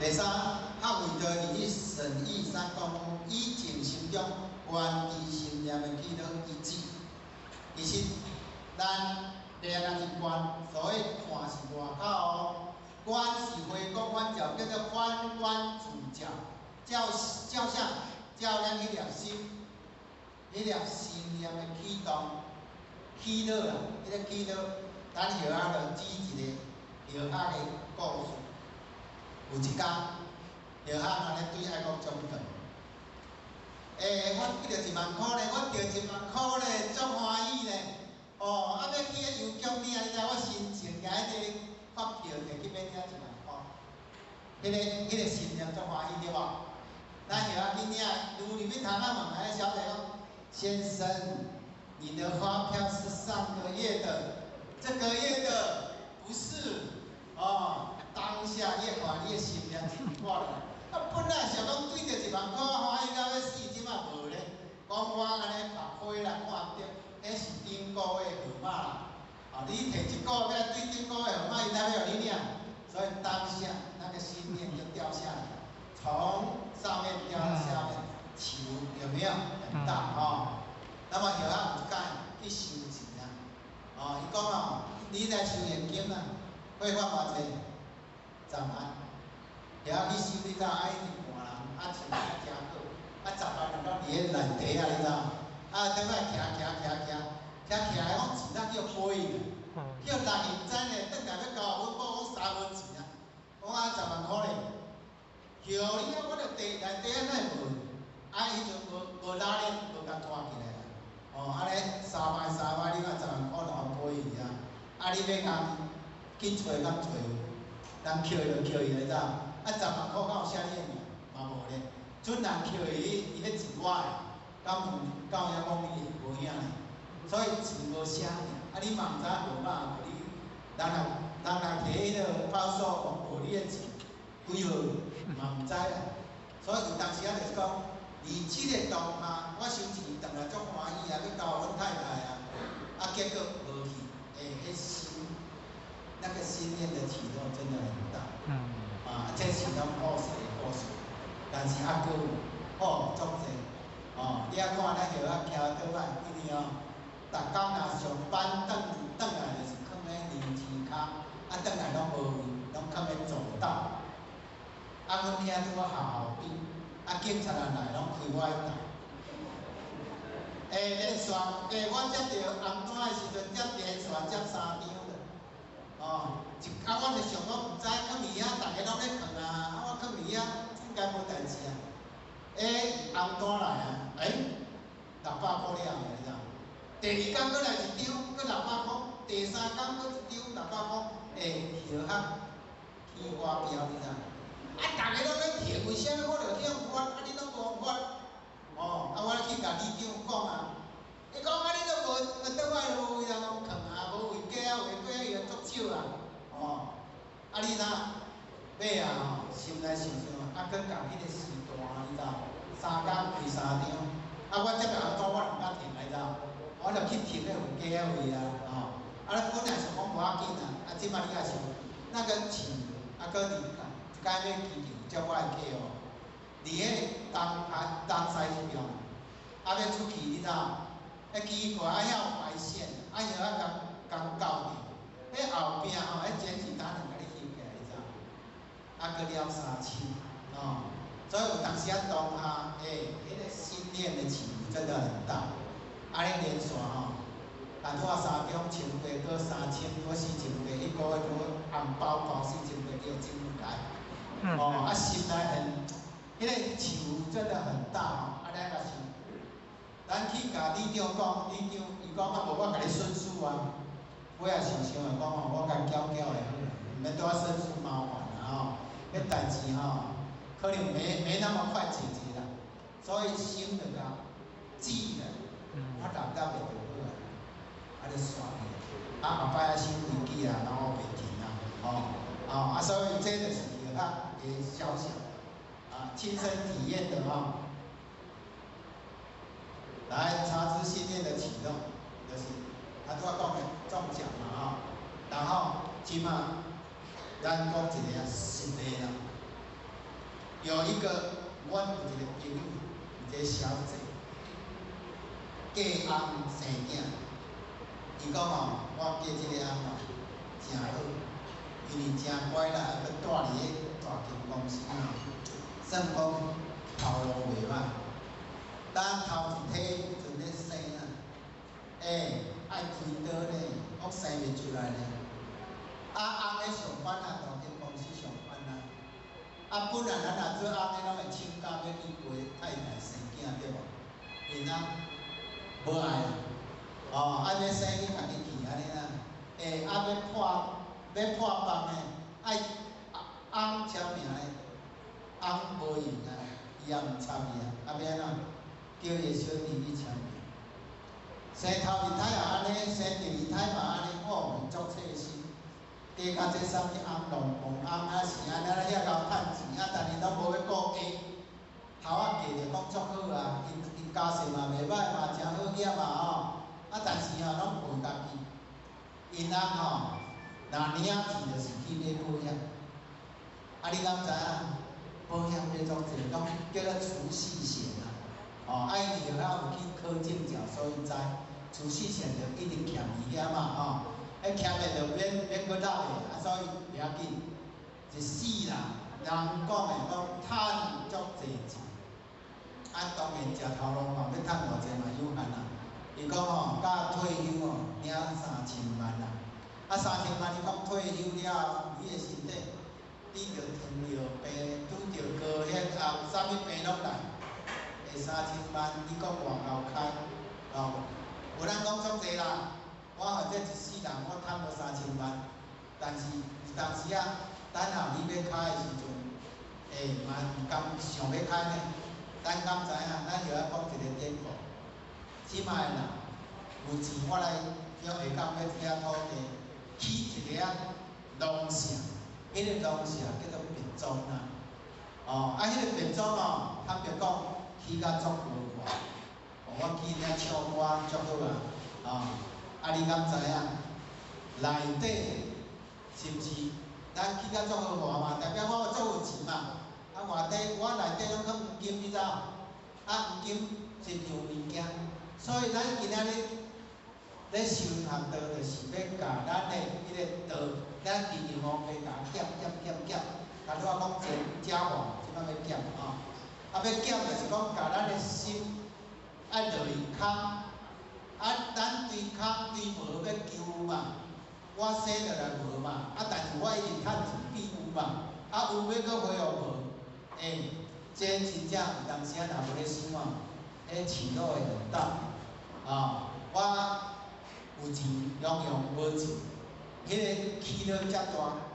第三，學為道義審議三功夫，以靜心中觀知心念的起樂一致。其實，咱掠來去觀，所謂看是外口哦，觀是回光返照，叫做反觀自照，照照啥？照咱彼粒心，彼粒心念的起動、起樂啦，彼個起樂，咱後仔就舉一個後仔的故事。有一工，後仔若咧對愛國將軍，我得著一萬箍咧，我得一萬箍咧，足歡喜咧。哦，啊，欲去彼郵局領，你知我心情，舉彼个發票摕去欲領一萬箍，彼个心念足歡喜對無？咱後仔去領，愈入去窗仔問彼小姐講：先生，你的發票是上個月的，這個月的不是，哦。當下你看你的心念是掛咧，啊，本來想講對著一萬箍歡喜到欲死，這擺無咧。講我按呢白花啦，看毋著，彼是頂個月收現金啊，匯款偌濟？10萬。遐去收你知？啊，一直換人，啊，錢啊誠好，啊，10萬人攏佇咧內底啊，你知？啊，倒來徛徛徛徛，徛起來，講錢啊叫飛呢，叫人伊毋知呢，轉來欲交阮某講3文錢啊，講啊10萬箍咧，叫你啊，我著地內底啊哪會無？啊，彼陣無無拉鏈，無共拖起來啊。哦，按呢3擺3擺，你看10萬箍就予飛去啊！啊，你欲共去揣敢揣有？人扣就扣去，你知？啊，10萬箍敢有寫你的名？嘛無咧。準人扣去，伊彼錢我的，敢有敢有影講你的？無影咧。所以錢無寫名，啊，你嘛毋知號碼，無你人若人若提彼个報數講無你的錢幾號，嘛毋知啊。所以有當時啊，就是講，佇這个當下，我收錢轉來足歡喜啊，欲交阮太太啊，啊，結果無去，欸，彼心那個心念的起落真的很大。啊，這是攏故事的故事，但是猶閣有，哦，足濟，哦，你仔看咱葉仔徛倒擺，因為哦，逐工若上班轉轉來就是囥咧牛車跤，啊，轉來攏無位，攏囥咧走道。啊，阮遐拄好學校邊，啊，警察若來攏開我的台。欸，彼個線，欸，我接著紅單的時陣，接連續接三張的。哦，一啊，我就想講毋知囥佇遐，逐个攏咧囥啊，啊，我囥佇遐應該無代誌啊。欸，紅單來啊，欸，600箍了，你知？第二工閣來一張，閣600箍；第三工閣一張600箍，欸，葉仔起花標，你知？啊，逐个攏咧提，為啥物我著去予發，啊，你攏無發？哦，啊，我去共里長講啊，伊講啊，你都無，倒擺都無位通囥啊，無位加啊，位加伊足少啊，哦，啊你若尾啊吼，心內想想，啊，閣共彼個時段，你知？3工開三張，啊，我這個紅單我毋敢停，你知？我就去停咧有加位啊，吼，啊，本來想講無要緊啊，啊，這擺你也想，那個錢啊，閣佇一擺買機票，接我的客戶，佇彼個東啊東西彼邊，啊，欲出去，你知？彼奇怪，啊，遐有排線，啊，伊仔共共交著，彼後壁吼，彼剪紙單就共你翕起來，你知？啊，閣了3000，吼，所以有當時啊，當下，欸，彼個心念的起伏真的很大，按呢連續吼，啊，拄仔3張1000八，閣3000，閣48，一個月閣紅包包48，叫真來，哦，啊，心內很，彼個起伏真的很大吼，啊，咱若是，咱去共里長講，里長伊講啊，無我共你申訴啊，尾仔想想就講吼，我共繳繳就好啦，毋免拄仔申訴麻煩啦吼，彼代誌吼，可能沒那麼快解決啦，所以心就共止啦，我擔當袂就好啊，啊就煞去，啊後擺啊收飛機啊，然後袂停啊，吼，哦啊所以這就是葉仔的小小啊親身體驗的吼。來，察知心念的啟動，就是他拄仔講的中獎嘛吼，然後這馬咱講一个實例啦，有一個阮有一個朋友，有一個小姐，嫁翁生囝，伊講吼，我嫁這个翁吼誠好，因為誠乖啦，閣蹛佇彼大間公司吼，算講頭路袂歹。當頭一胎有陣咧生啊，欸，愛開刀咧，閣生袂出來咧。啊，翁咧上班啊，大間公司上班啊。啊，本來咱若做翁的，攏會請假欲去陪太太生囝，對無？𪜶啊，無愛啊，哦，啊欲生去家己去按呢啦。欸，啊欲破放的，愛翁簽名咧，翁無閒啊，伊也毋插伊啊，啊欲按怎？叫伊小弟去簽名。生頭一胎也按呢，生第二胎嘛按呢，哦，足細心。加較這啥物翁龍鳳翁啊是按呢遐𠢕趁錢啊，但是攏無欲顧家。頭仔嫁就講足好啊，𪜶𪜶家世嘛袂歹嘛，誠好額嘛吼。啊，但是吼攏陪家己。𪜶翁吼，若領錢就是去買保險。啊，你敢知影？保險買足濟，攏叫做儲蓄險啊。哦，啊，因為後仔有去考證照，所以知儲蓄險就一直欠伊遐嘛吼。彼徛咧就免免閣落的，啊，所以袂要緊。一世人，人講的講趁足濟錢，啊，當然食頭路嘛，欲趁偌濟嘛有限啊。伊講吼，到退休吼，領三千萬啊，啊三千萬，伊講退休了後，你的身體拄著糖尿病，拄著高血壓，啥物病攏來。會三千萬，你講偌𠢕開？哦，有人講足濟啦，我或者一世人我趁無三千萬，但是有當時啊，等候你欲開的時陣，欸，嘛毋甘想欲開呢。咱敢知影？咱著愛講一个典故。這擺人有錢，我來叫下港買一塊土地，起一个農舍，彼个農舍叫做別莊啦。哦，啊，彼个別莊哦，坦白講，起甲足豪華。哦，我記得唱歌足好啊，哦，啊，你敢知影？內底是毋是咱起甲足豪華嘛？代表我足有錢嘛？啊，外底我內底攏囥黃金，你知無？啊，黃金是有物件，所以咱今仔日咧修學道，就是欲共咱的彼个道，咱祈求王爸共減減減減，頭拄仔講錢食完，這擺欲減吼，啊，欲減就是講共咱的心愛落去空，啊，咱對空對無欲求嘛，我生落來無嘛，啊，但是我一直趁錢變有嘛，啊，有欲閣恢復無？欸，這真正有當時仔若無咧想哦，彼起落會很大，啊，我有錢雄雄無錢，彼个起落遮大，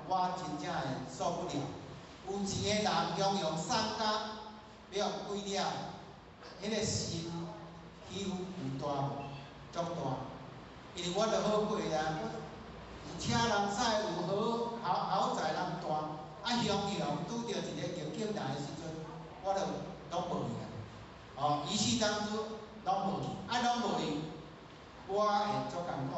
我真正會受不了。有錢的人雄雄送甲欲予鬼了，彼个心起伏有大無？足大，因為我著好過啦，有車人駛，有好豪豪宅人住，啊，雄雄拄著一个逆境來的時陣，我著攏無去啊。哦，伊世當初攏無去，啊，攏無去，我會足艱苦。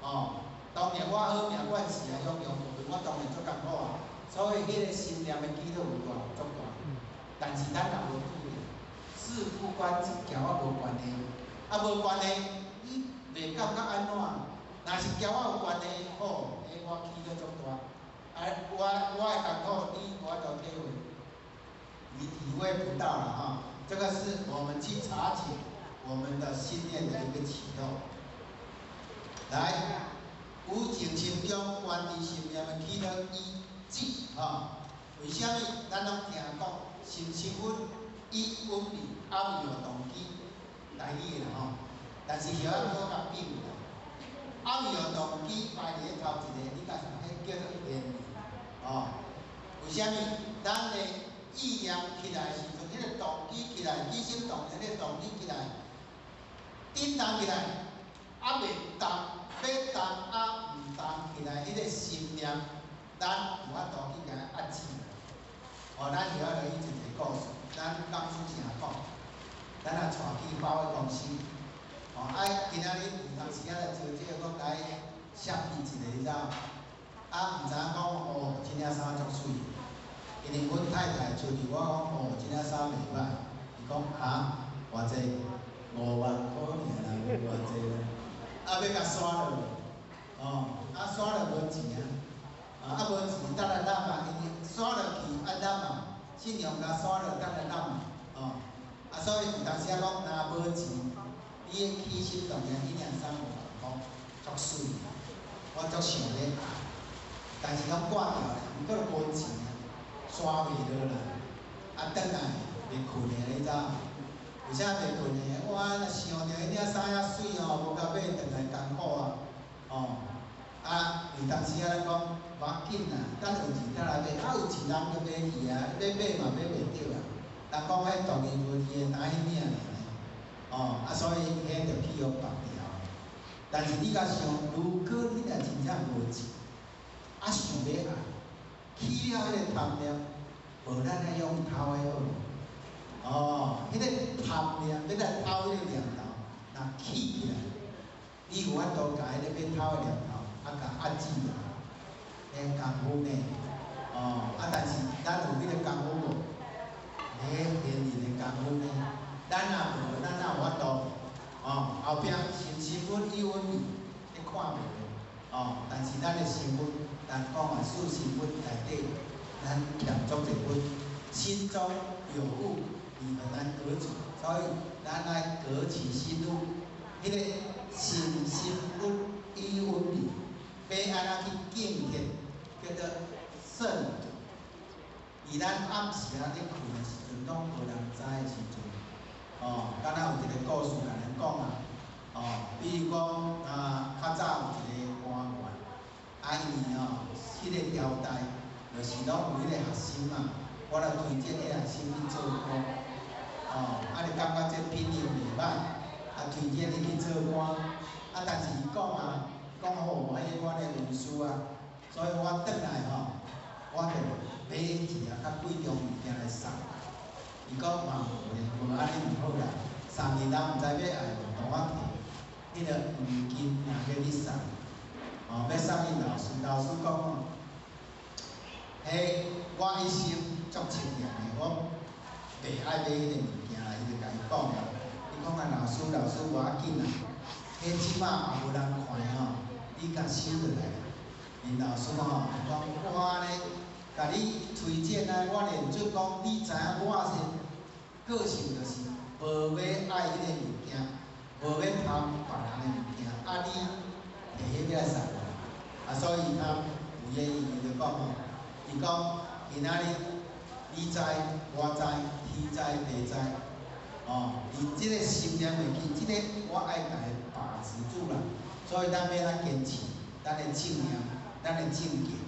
哦，當然我好命關係啊，雄雄無去，我當然足艱苦啊。所以彼个心念的起落有大，足大。但是咱若無注意，事不關己，共我無關係。啊，無關係，你袂感覺按怎？若是共我有關係，好，彼我起落足大。啊，我的艱苦，你無法度體會，你體會不到啦哈。這個是我們去察覺我們的心念的一個起落。來，有靜心中觀知心念的起落依止哈。為啥物？咱攏聽講心生穩，意穩定，暗有動機，台語的啦吼。但是曉仔閣較變啦。暗有動機排佇咧頭一个，你共彼叫做緣哦。為啥物？咱的意念起來的時陣，彼个動機起來，起心動念彼个動機起來，振動起來，啊袂動，欲動啊毋動起來，彼个心念，咱有法度去共伊壓制。哦，咱曉仔落去一个故事，咱講師成講，咱若帶去百貨公司，哦，啊，今仔日有當時仔來招這個，講來設計一个，你知無？啊，毋知影講哦，這領衫足媠，因為阮太太找著我講哦，這領衫袂歹，伊講哈，偌濟？5萬箍爾啦，無偌濟啦，啊，欲共刷落，哦，啊刷落無錢啊，啊無錢，等來納嘛，因為刷落去愛納嘛，信用卡刷落等來納嘛，哦，啊所以有當時仔講若無錢，你的起心動念，彼領衫5萬箍，足媠，我足想欲愛，但是攏掛掉咧，毋過無錢啊，刷袂落啦，啊轉來袂睏的，你知無？為啥袂睏的？我若想著彼領衫遐媠吼，無共買轉來艱苦啊，哦，啊有當時仔咱講無要緊啦，等有錢才來買，啊有錢人就買去啊，欲買嘛買袂著啊。人講彼獨一無二的，哪彼領爾呢？哦，啊所以彼就去予縛掉。但是你共想，如果你若真正無錢，啊想欲愛，起了彼个貪念，無咱愛用偷的好無？哦，彼个貪念欲來偷彼个念頭，若起起來，你有法度共彼个欲偷的念頭，啊共壓制落，彼功夫呢？哦，啊但是咱有彼个功夫無？彼現人的功夫呢？咱若無，咱哪有法度？哦，後壁心生穩意穩定，你看袂著？哦，身躯，咱講啊四身分內底，咱欠足濟分，心中有物，你很難革除，所以咱愛革除心物，彼個心心物以分別，欲按怎去敬虔，叫做慎獨。佇咱暗時仔咧睏的時陣，攏無人知的時陣，哦，敢若有一个故事共咱講啊，哦，比如講啊，較早有一個官員，啊伊吼，彼個朝代，就是攏有彼個學生嘛，我來推薦彼個學生去做官，哦，啊你感覺這品行袂歹，啊推薦伊去做官，啊但是伊講啊，講好，彼我的文書啊，所以我轉來吼，我就買一個較貴重物件來送。伊講嘛無咧，無按呢毋好啦，送伊人毋知欲愛無，同我提彼個黃金若欲去送，哦，欲送𪜶老師，老師講哦，彼我一生足清廉的，我袂愛買彼个物件啦，伊就共伊講啦。伊講啊，老師，老師無要緊啦，彼這馬也無人看吼，你共收落來。𪜶老師吼講我按呢，共你推薦啊，我連做講，你知影我是個性就是無欲愛彼個物件，無欲貪別人的物件，啊你提彼個來送我，啊所以他不願意，伊就講吼，伊講今仔日你知我知，天知地知，哦，伊這个心念袂去，這个我愛共伊把持住啦，所以咱欲按怎堅持，咱的正念，咱的正見，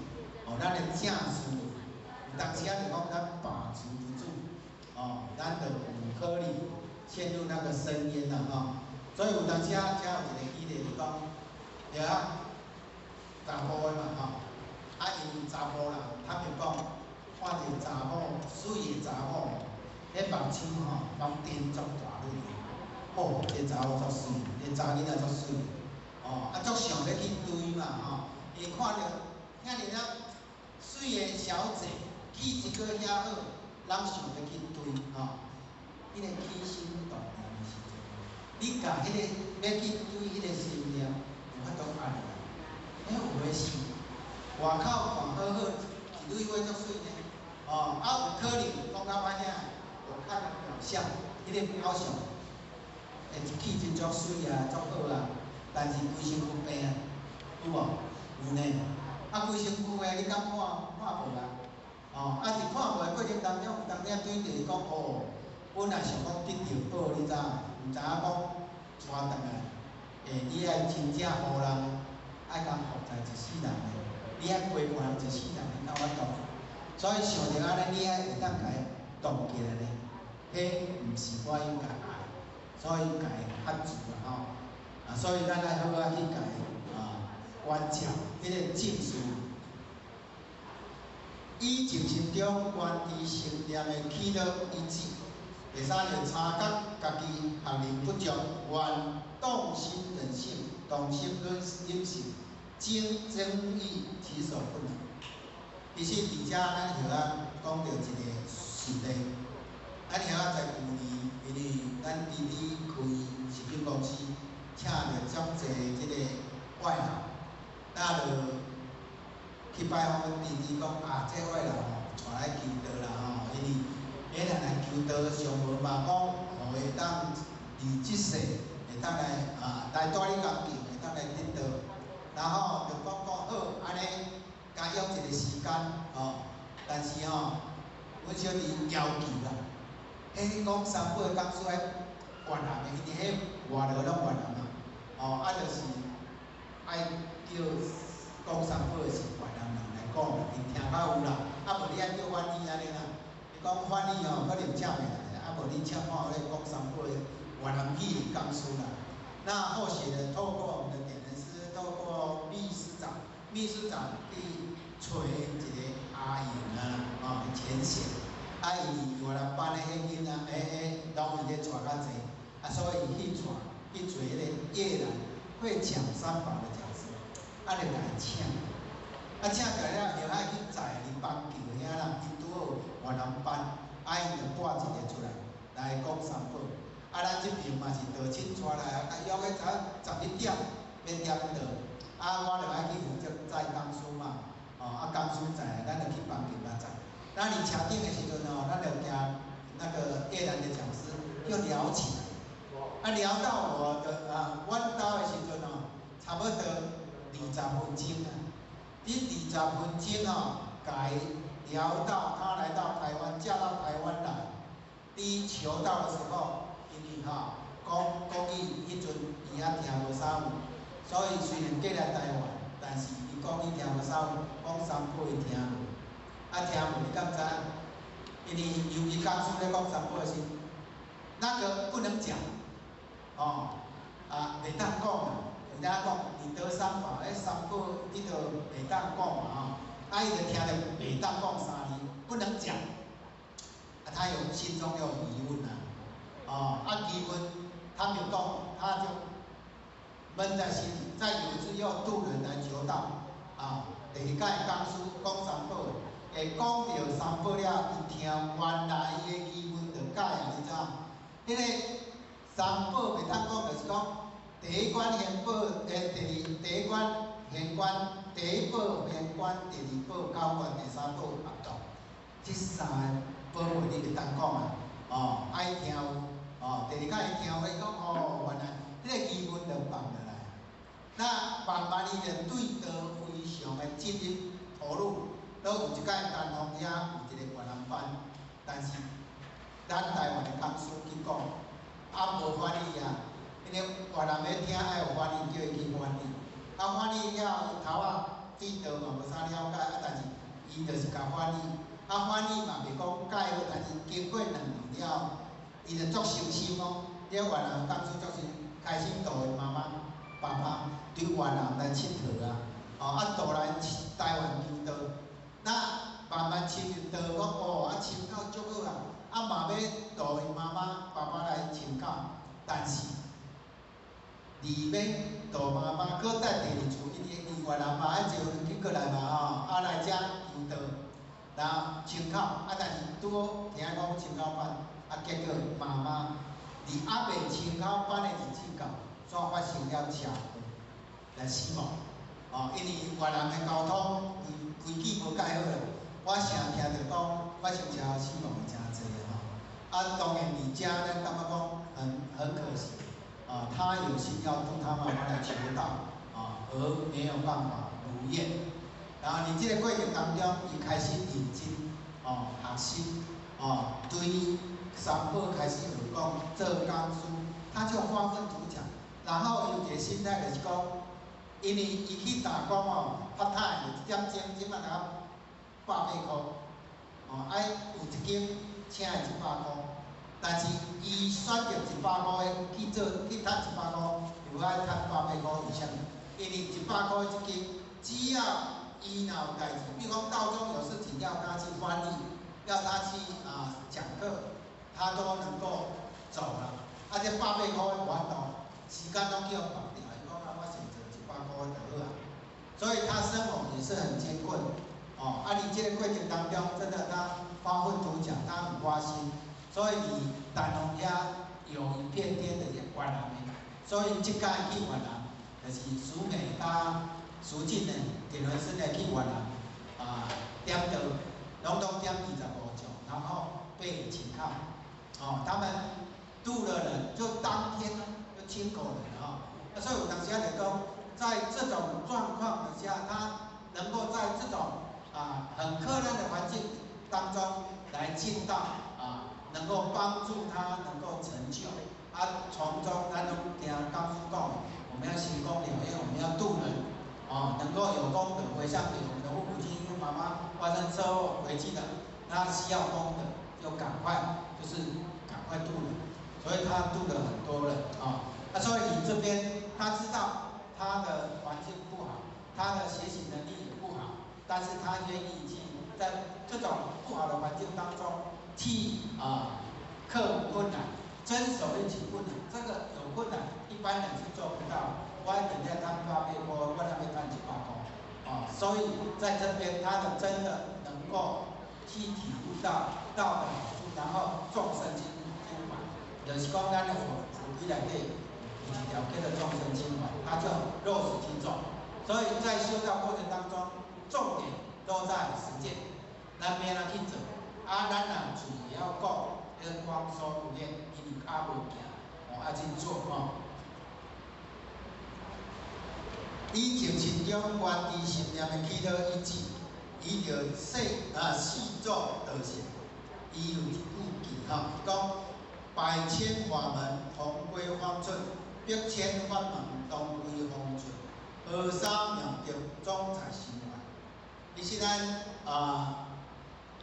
哦，咱的正事，有當時仔就講咱把持不住，哦，咱就有可能陷入那個深淵啦，吼。所以有當時仔遮有一個舉例就講，對啊，查埔的嘛吼，啊因為查埔人，坦白講，看著查某媠的查某，彼目睭吼攏瞪足大蕊，吼，這查某足媠，這查囡仔足媠，哦，啊足想欲去追嘛吼，伊看著遐爾仔媠的小姐，氣質閣遐好，人想欲去追吼，彼個起心動念的時陣，你共彼個欲去追彼個心念有法度壓落來？彼有的是外口看好好，一蕊花足媠呢，哦，啊有可能講較歹聽，我看表象，彼個表象，會氣質足媠啊，足好啊，但是規身軀病啊，有無？有呢。啊，規身軀的你敢看看無啊？哦，啊是看無的過程當中，有當時對著伊講哦，本來想講得著寶，你知影？毋知影講帶轉來，欸，你愛真正予人愛共服侍一世人的，你愛陪伴人一世人，你敢有法度？所以想著按呢，你愛會當共伊動起來呢？彼毋是我應該愛，所以共伊喝住啦吼。啊，所以咱愛好好去共伊啊關照彼個正事，以靜心中觀知心念的起落一致。第三個察覺家己學能不足，願動心忍性，動心忍忍性，精增益其所不能。其實佇遮咱曉仔講著一個實例，咱曉仔在舊年，因為咱弟弟開食品公司，請著足濟這個外勞，那就去拜訪阮弟弟講啊，這外勞吼，帶來求道啦吼，因為彼人來求道，上無嘛講，予會當佇這世會當來啊來蹛你工廠，會當來得道，然後就講講好，按呢，共約一個時間吼，但是吼，阮小弟要求啦，彼講三寶的講師愛越南的，因為彼外勞攏越南嘛，哦，啊就是愛叫講三寶的是越南人來講啦，𪜶聽較有啦，啊無你愛叫翻譯按呢啦。伊講翻譯吼可能請袂來，啊無你請看咧講三寶的越南語的講師啦。那後續呢，透過我們的點燈師，透過秘書長，秘書長去揣一個阿英啊，哦，淺顯，啊伊越南班的彼囡仔，彼攏伊咧帶較濟，啊所以伊去帶去揣彼個越南會講三寶的講師，啊就共伊請。啊，請過來了，後愛去載佇邦橋遐啦，𪜶拄好越南班，啊𪜶就帶一個出來來講三寶。啊，咱這邊嘛是道親帶來啊，共約個早11點欲點到，啊，啊，我就愛去負責載講師嘛，哦，啊講師載，咱就去幫警察載。那佇車頂的時陣吼，咱就行那個越南的講師就聊起來，啊聊到我的啊，阮兜的時陣吼，差不多20分鐘啊，佇二十分鐘吼，共伊聊到他來到台灣，嫁到台灣來，佇求道的時候，因為吼講國語，彼陣伊猶聽無啥有，所以雖然嫁來台灣，但是伊國語聽無啥有，講三寶伊聽無，啊聽無你敢知影？因為尤其講師咧講三寶的時，那個不能講，哦，啊袂當講啊，人家講你得三寶，彼三寶你都袂當講嘛吼，啊伊就聽著袂當講三字，不能講，啊他有心中有疑問啊，哦，啊疑問他沒有講，他就悶在心裡。再有一次又渡人來求道，啊，第二擺講師講三寶，會講著三寶了，伊聽原來伊的疑問就解啊，你知影？彼個三寶袂當講，就是講第一關玄寶，第二第一關玄關，第一寶玄關，第二寶九關，第三寶合道，這三個寶貝你袂當講啊，哦，愛聽有，哦，第二擺伊聽有，伊講哦，原來彼個疑問就放落來。那慢慢伊就對道非常的積極投入，都有一擺丹鳳遐有一個越南班，但是咱台灣的講師去講，啊無翻譯啊，因為越南欲聽愛有翻譯，叫伊去翻譯，啊翻譯了伊頭仔對道嘛無啥了解，啊但是伊就是共翻譯，啊翻譯嘛袂講蓋好，但是經過2年了，伊就足誠心哦，這越南講師足誠，開始度𪜶媽媽、爸爸對越南來𨑨迌啊，哦啊渡來台灣求道，那慢慢深入道講哦啊深到足好啊，啊嘛欲度𪜶媽媽、爸爸來請教，但是離欲度媽媽，閣等第二次，因為伊越南嘛愛坐飛機過來嘛吼，啊來遮求道，然後請教，啊但是拄好聽講清口班，啊結果媽媽佇猶未清口班的日子到，煞發生了車禍來死亡，哦，因為越南的交通規規矩無蓋好啦，我成聽著講發生車禍死亡的誠濟吼，啊當然佇遮咱感覺講很可惜，啊他有心要度他媽媽來求道，啊而沒有辦法如願，然後佇這個過程當中，伊開始認真哦學習，哦對三寶開始學講做講師，他就發奮圖強，然後有一個心態就是講，因為伊去打工哦，part time 一點鐘，這擺才180塊，哦，愛有一間請伊100塊，但是伊選擇100塊的去做去趁100塊，又愛趁百八箍，為啥物？因為100塊一間，只要伊若有代誌，比如講道中有事情要他去翻譯，要他去啊講課，他都能夠走了。啊，這百八箍無法度，時間攏叫綁掉。伊講啊，我先做100塊就好啊。所以他生活也是很艱困。哦，啊，佇這個過程當中，真的他發奮圖強，他很發心，所以佇丹鳳遐有一片天的越南的，所以這擺去越南，就是蘇美佮蘇進呢，田文生呢去越南啊點道，攏總點25丈，然後被清口，哦，他們渡了人，就當天就清口人啊，所以有當時來講，在這種狀況底下，他能夠在這種啊很困難的環境當中來進到啊，能夠幫助他能夠成就，啊，從中咱攏聽講師講，我們要行功了願，我們要度人，哦，能夠有功德回向給我們的父母親，因為媽媽發生車禍回去的，那需要功德，就趕快就是趕快度人，所以他度了很多人啊，那所以你這邊他知道他的環境不好，他的學習能力也不好，但是他願意去在這種不好的環境當中去啊克服困難，遵守一起困難，這個有困難一般人是做不到。我等下趁百八塊，我那邊趁100塊，啊，所以在這邊他的真的能夠去體悟到道的好處，然後眾生情懷，就是講咱的佛佛規內底有一條叫做眾生情懷，他就落實去做，所以在修道過程當中，重點都在實踐。咱欲按怎去做？啊，咱若嘴會曉講，彼個光說不練，因為跤無行，哦，愛去做吼。以靜心中觀知心念的起禱一指，伊就四做道性。伊有一句偈吼，伊講：百千法門同歸方寸，百千法門同歸方寸，河沙妙德總在心外。其實咱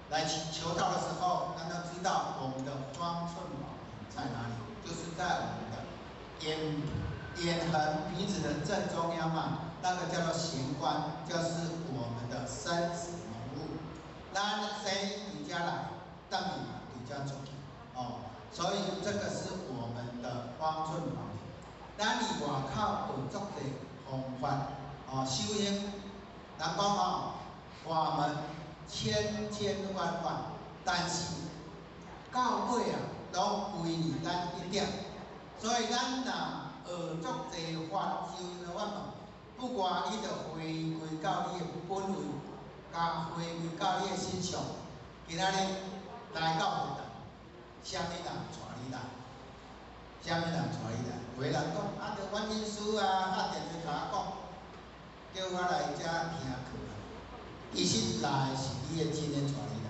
來求道的時候，咱都知道我們的方寸寶在哪裡，就是在我們的眼橫鼻子的正中央嘛，那個叫做玄關，就是我們的生死門戶。咱生佇遮來，轉去嘛佇遮出去，哦，所以這個是我們的方寸寶。咱佇外口學足濟方法，哦，修行，人講吼，法門千千萬萬，但是到尾啊，攏歸佇咱一點。所以咱若學足濟法修行的法門，不過你著回歸到你的本位，佮回歸到你的身上。今仔日來到佛堂，啥物人帶你來？啥物人帶你來？有的人講啊，著阮老師啊，拍電話共我講，叫我來遮聽課。其實來是你的真的帶你來，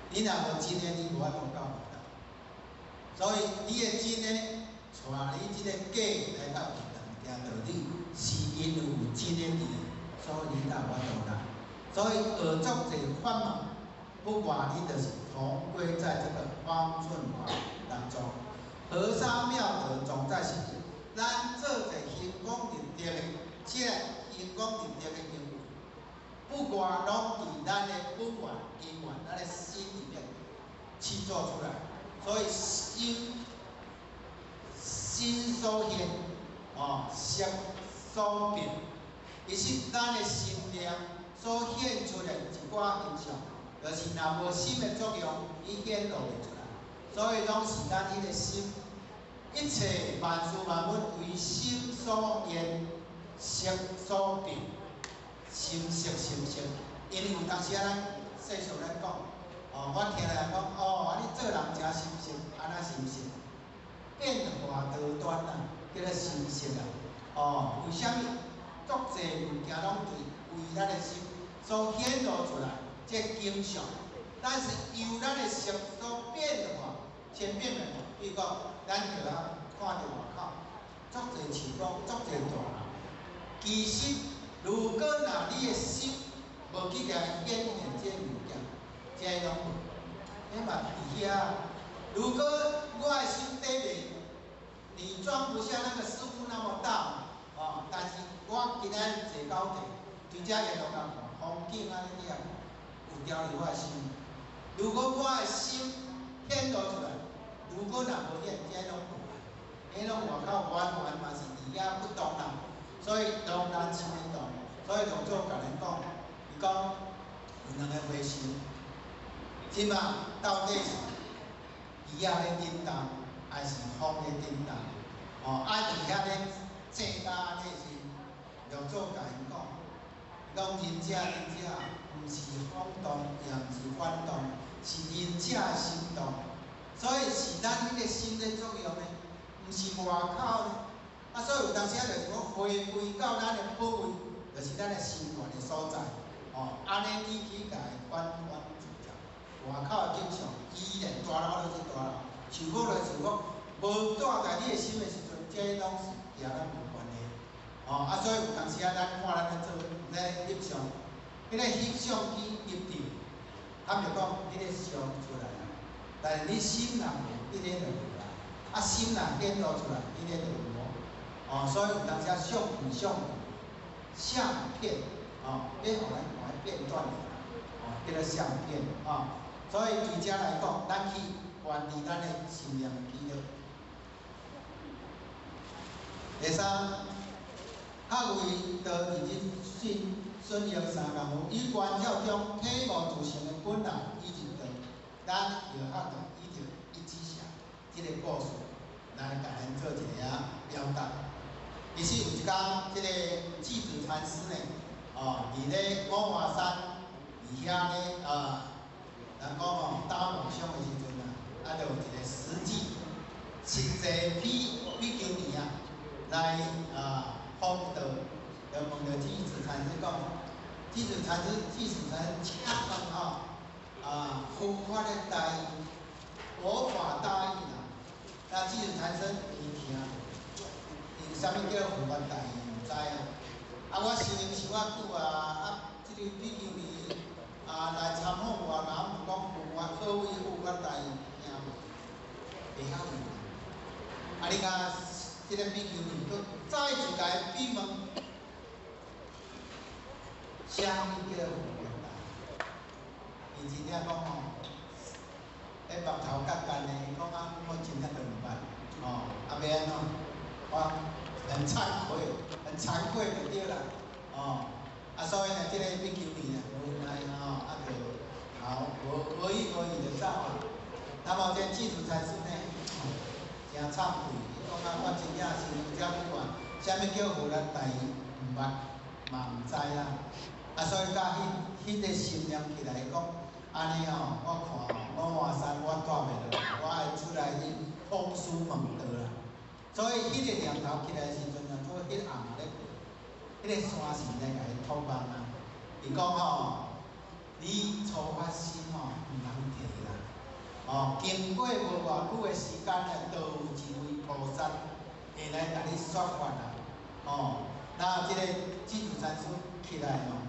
你若無真的，你無法度到佛堂。所以你的真的帶你這個假來到佛堂聽道理，是因為有真的佇，所以你才有法度來。所以學足濟法門，不管你就是同歸在這個方寸法當中。河沙妙德總在心間，咱做者行功立德的，這行功立德的行為，不管攏佇咱的本源、根源、咱的心裡面去做出來。所以心心所現，哦，色所變。其實咱的心念所現出來一寡形象，就是若無心的作用，伊顯露袂出來。所以攏是咱彼個心，一切萬事萬物為心所現，色所變，心色心色。因為有當時啊，咱世俗咧講，哦，我聽人講，哦，啊你做人誠心色，按怎心色？變化多端啊，叫做心色啊。哦，為啥物？足濟物件攏對為咱的心所顯露出來，這景象，但是由咱的色所變化，千變萬化。比如講，咱就啊看著外口，足濟樹木，足濟大樓。其實，如果若你的心無去共顯現這物件，這攏無，彼嘛佇遐。如果我的心底面，你裝不下那個師父那麼大，哦，但是我今仔日坐高鐵，對遮沿路看風景按呢爾，有調入我的心。如果我的心顯露出來，如果若無顯，這攏無啊，彼攏外口完全嘛是佇遐不動啦。所以當咱心咧動，所以六祖共咱講，伊講有兩个和尚，這馬到底是魚仔咧振動，還是風咧振動？哦，啊佇遐咧爭甲按呢時，六祖共𪜶講，伊講仁者仁者，毋是風動，也毋是反動，是仁者的心動。所以是咱彼個心咧作用呢，毋是外口呢。啊，所以有當時啊，就是講回歸到咱的本位，就是咱的心源的所在。哦，按呢你去共伊反反自在，外口的景象依然大樓就是大樓，樹木就是樹木，無帶在你的心的時陣，這攏是佮咱無關係。哦，啊，所以有當時啊，咱看咱咧做咧翕相，彼個翕相機翕著，坦白講，彼個相出來啊，但是你心若無，彼個就無啦。啊，心若顯露出來，彼個就有無。哦，所以有當時啊，相片相片相片，哦，欲予咱看片段的啦，哦，叫做相片，哦。所以對遮來講，咱去觀佇咱的心念記錄。第三，學為道認真信順應三功夫，以觀照中體悟自性的本來以入道，咱就學著依著一指禪這個故事來共咱做一个啊表達。其實有一工，這个寂止禪師呢，哦，佇咧五華山佇遐咧啊，人講哦，打和尚的時陣啊，啊，就有一個實際實際比丘尼啊，來啊訪道，就問著寂止禪師講，寂止禪師，寂止禪師，請問吼，啊，佛法的大義，佛法大義啦，那寂止禪師伊聽。啥物叫佛法大義？毋知啊！啊，我修行修啊久啊，啊，這个比丘尼啊來參訪我，人講佛法何為佛法大義？聽無？袂曉用。啊，你看這个比丘尼閣再次共伊逼問，啥物叫佛法大義？伊真正講吼，彼目頭結乾的，講啊，我真正都毋捌，吼，啊，欲按怎？我很慚愧，很慚愧就對啦，哦，啊，所以呢，這个比丘尼呢，無奈吼，啊，就頭無無意無意就走啊。那麼這寂止禪師呢，誠慚愧，伊講啊，我真正是遮久啊，啥物叫佛法大義，毋捌，嘛毋知啦。啊，所以甲彼彼个心念起來，講按呢吼，我看五華山我蹛袂落，我愛出來去訪師問道啦。所以，彼个念頭起來的時陣啊，拄彼暗仔咧過，彼个山神來共伊託夢啊。伊講吼，你初發心吼，毋通退啦。哦，經過無偌久的時間咧，就有一位菩薩會來共你說法啦。哦，那這个寂止禪師起來吼，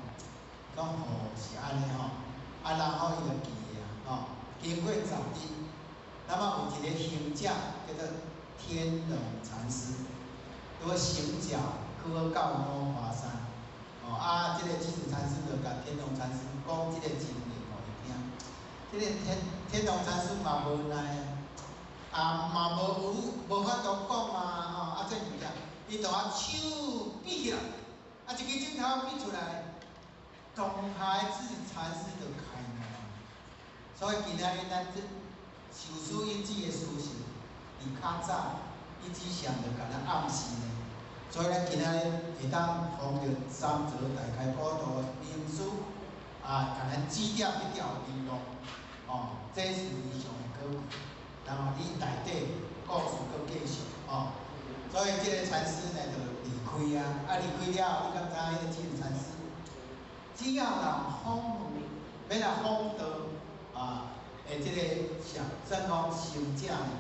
講哦是按呢吼，啊然後伊就記啊，吼，經過10日，那麼有一個行者叫做天龍禪師，拄行腳去到五華山，哦啊，這个寂止禪師就共天龍禪師講這个情形予伊聽。這个天龍禪師嘛無奈啊，啊嘛無有無法度講啊，吼啊這物件，伊就啊手比起來，啊一支指頭比出來，當下寂止禪師就開悟啊。所以今仔日咱這受師引子的事實，佇較早，伊之前就共咱暗示呢。所以咱今仔日會當奉著三座大開普度的名師啊，共咱指點彼條明路，哦，這是非常的可貴。然後你內底故事閣繼續，哦，所以這个禪師呢就離開啊，啊離開了後，你敢知彼个寂止禪師，只要人訪問，欲來訪道啊，的這个上算講行者呢，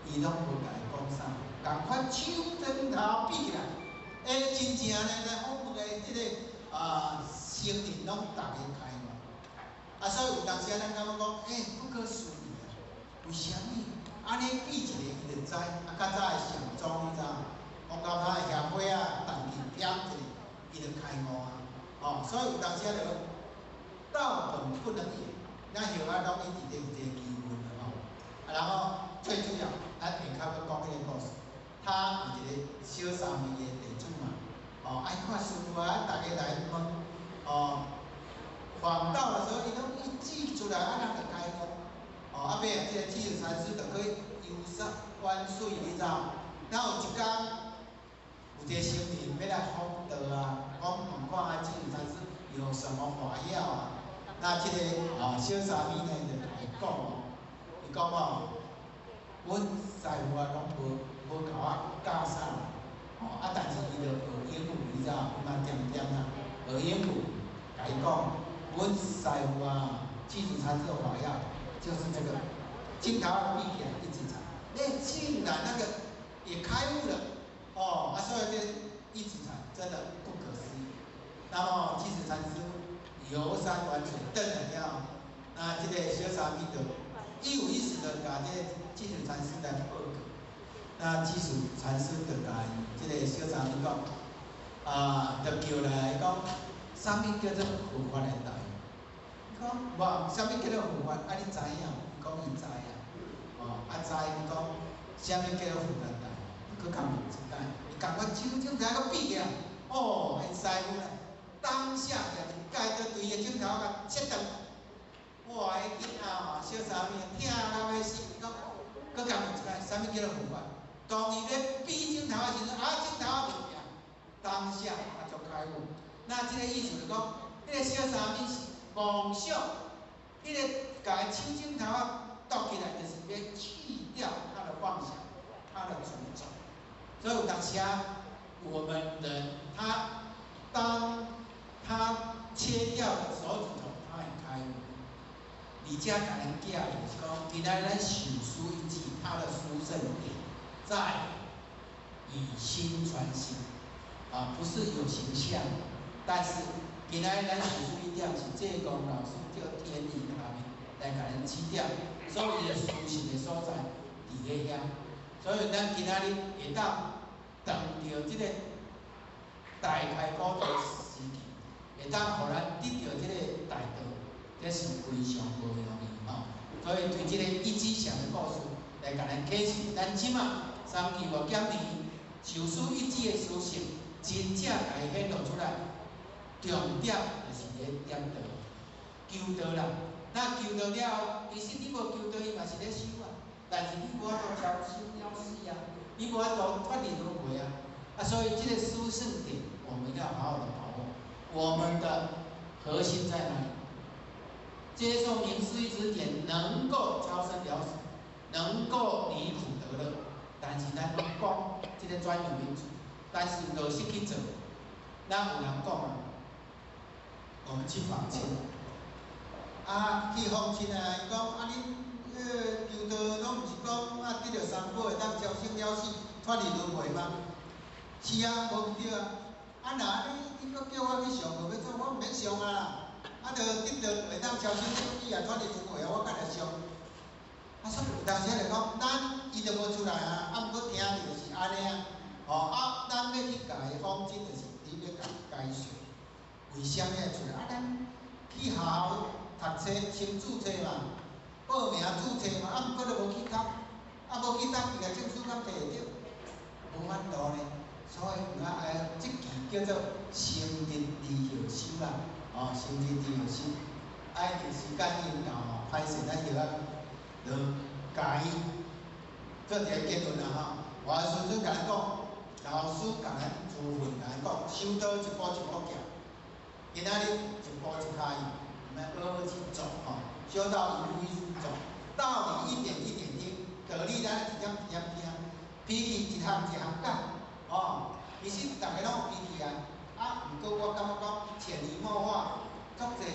伊攏無共伊講啥，仝款手指頭比起來，欸，真正呢來訪問的這个啊僧人攏逐个開悟。啊，所以有當時啊，咱感覺講，欸，不可思議啊！為啥物按呢比一个伊就知？啊，較早的禪宗你知無？講到他的協會啊，動去點一下，伊就開悟啊！哦，所以有當時啊，就道本不能言，咱後仔攏一直咧有這個疑問啦吼。啊，然後最主要，咱下跤閣講彼个故事。他有一个小沙彌的弟子嘛，哦，愛看師父啊，逐个來問，哦，訪道的時候，伊攏一指出來，啊，人就開悟。哦，啊，尾啊，這个寂止禪師就去遊山玩水，你知無？然後有一工，有一个僧人欲來訪道啊，講問看啊，寂止禪師有什麼法要啊？那這个啊小沙彌呢就共伊講哦，伊講哦，阮師父啊攏無無共我教啥，哦，啊，但是伊就學英語，你知無？伊嘛恬恬啊，學英語，共伊講，阮師父啊，寂止禪師的法要就是這個，鏡頭閉起來一直禪，欸，竟然那個也開悟了，哦，啊，所以這一指禪真的不可思議。那麼寂止禪師遊山玩水，轉來了，那這個小沙彌就一五一十的共這個寂止禪師來報告。那寂止禪師就共這個小沙彌講，啊，就叫來講，啥物叫做佛法的大義？伊講無，啥物叫做佛法？啊，你知影？伊講伊知影。哦，啊知伊講，啥物叫做佛法大義？伊閣共問一擺，伊仝款手指頭閣比起來，哦，𪜶師父咧，當下就共著對伊的指頭共切斷。哇！彼囡仔吼，小沙彌疼到欲死，伊講，閣共問一擺，啥物叫做佛法？當伊咧比指頭的時陣，啊，指頭仔無變。当下他就开悟。那这个意思就讲，彼个小沙弥是妄想，彼个共手指头仔剁起来，就是欲去掉他的妄想，他的执着。所以有当时啊，我们人他当他切掉了手指头，他会开悟。而且共咱寄就是讲，今仔日咱受师一指，他的殊胜点在以心传心，啊，不是有形象。但是今仔日咱受师一点是济公老师叫天意下面来共咱指点，所以的殊胜的所在伫咧遐。所以咱今仔日会当当著这个大开古道时期，会当予咱得著这个大道。这是非常无容易吼，所以对这个一指禅的故事来共咱启示，咱这马三期五减年受师一指的殊胜，真正共伊显露出来。重点就是咧点道，求道啦。那求道了后，其实你无求道，伊嘛是咧修啊。但是你无法度超生了死啊，你无法度脱离轮回啊。啊，所以这个殊胜点，我们要好好的把握。我们的核心在哪里？接受名师一指点，能够超生了死，能够离苦得乐。但是咱拢讲这个专有名词，但是落实去做，咱有人讲啊，我们去访亲，啊去访亲啊，伊讲啊恁求道拢毋是讲啊得著三宝会当超生了死，脱离轮回吗？是啊，无毋对啊。啊若按呢，你阁叫我去上课欲创，我毋免上啊啦。啊，著得著会当超生了死啊，脱离轮回啊，我干焦上。啊，所以有当时就讲，咱伊就无出来啊，啊，毋过听著是按呢啊，吼啊，咱欲去共伊仿真，就是你欲共解说，为啥物会出来？啊，咱去学校读册，先注册嘛，报名注册嘛，啊，毋过都无去读，啊，无去读，伊个证书敢摕会著？无法度呢。所以有影爱这句叫做心日离后修啦。哦，心日离后修，爱伫时间已经到吼，歹势咱就啊，就共伊做一个结论啦吼。我师尊共咱讲，老师共咱诸位共咱讲，修道一步一步行，今仔日一步一跤印，毋免学学去做吼，修道一步一步走，道理一点一点听，道理咱一点一点听，脾气一项一项改，哦，其实逐个拢有脾气啊。啊，毋过我感觉讲潜移默化，足济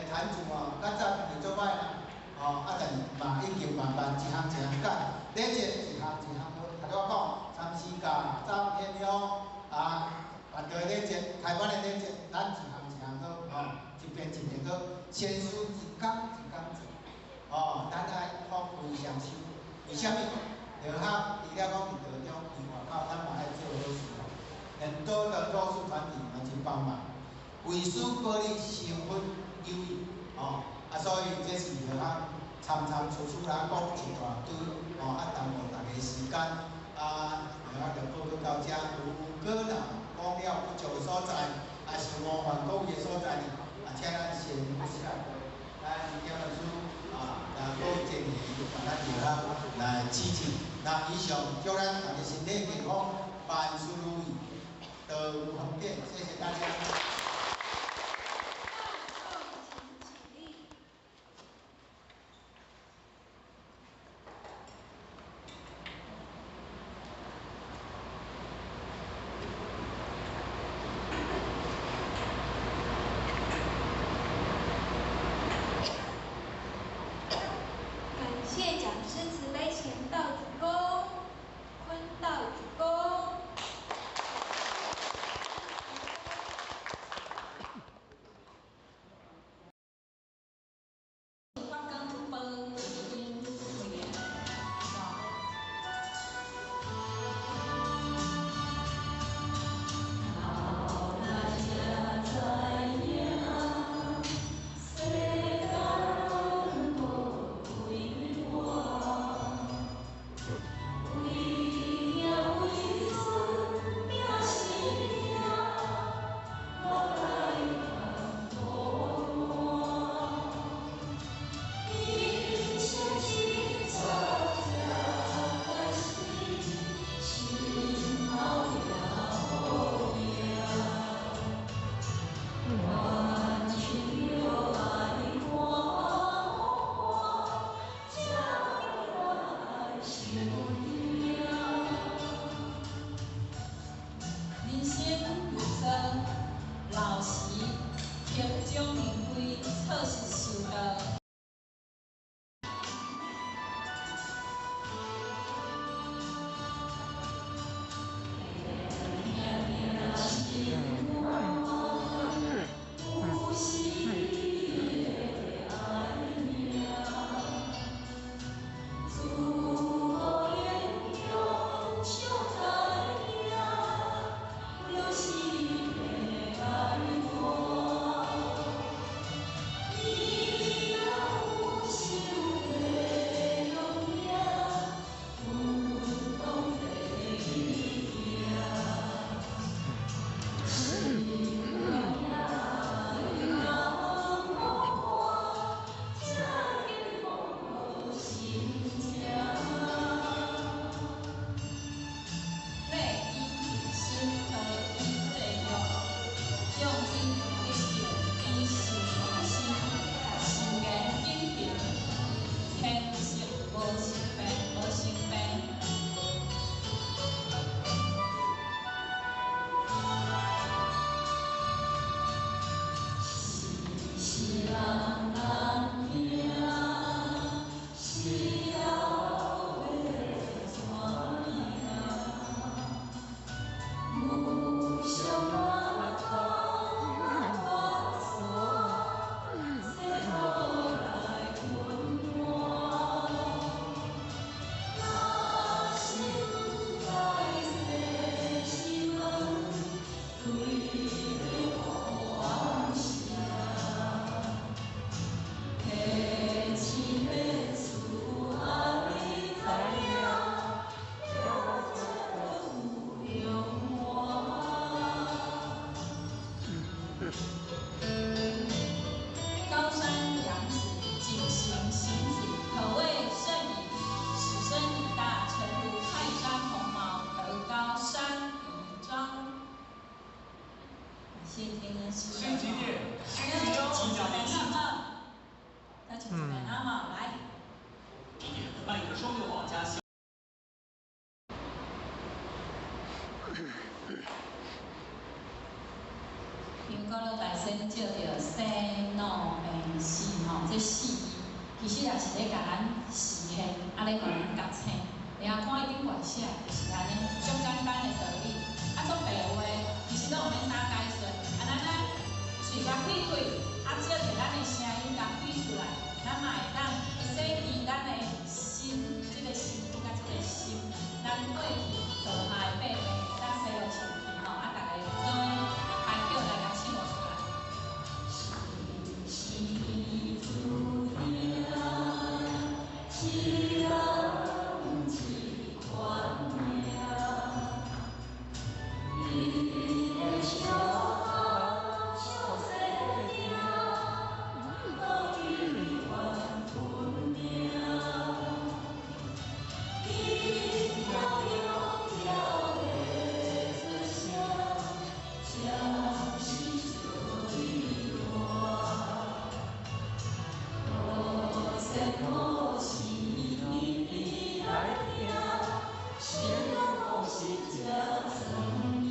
坛主哦，较早脾气足歹啦，哦，啊，但是嘛已经慢慢一项一项改，礼节一项一项好。头拄我讲，参诗教、早天香啊，办道礼节、开班的礼节，咱一项一项好，哦，一遍一遍好，先师一工一工做，哦，咱爱靠非常修，为啥物？就较除了讲伫道中，伫外口，咱嘛爱做好事。很多的弱势团体嘛去帮忙，为师保你成佛有余，哦，啊，所以这是就较参参处处啦讲一大堆，哦，啊，耽误大家时间，啊，就较就报告到遮。如果若讲了不足的所在，啊是冒犯各位的所在呢，啊，请咱先下课，咱念本书啊，那各位建议，把咱就较来指正。那以上祝咱大家身体健康，万事如意。道有方便，谢谢大家。感谢讲师慈悲前道主公，坤道主公。其實也是咧共咱示現，啊咧予咱覺醒。你啊看伊頂懸寫，就是按呢，足簡單的道理。啊，足白話，其實攏毋免啥解說。啊，咱啊喙共開開，啊，借著咱的聲音共開出來，咱嘛會當洗滌咱的心，這個身軀佮這個心，咱過去做下的百病，會當洗予清氣吼。啊，逐家做伙開口來共唱出來。是人一款命，伊的相相生定，到永远分命。今朝用了的出声，才是最大。可惜可惜，来听，心拢是这酸命。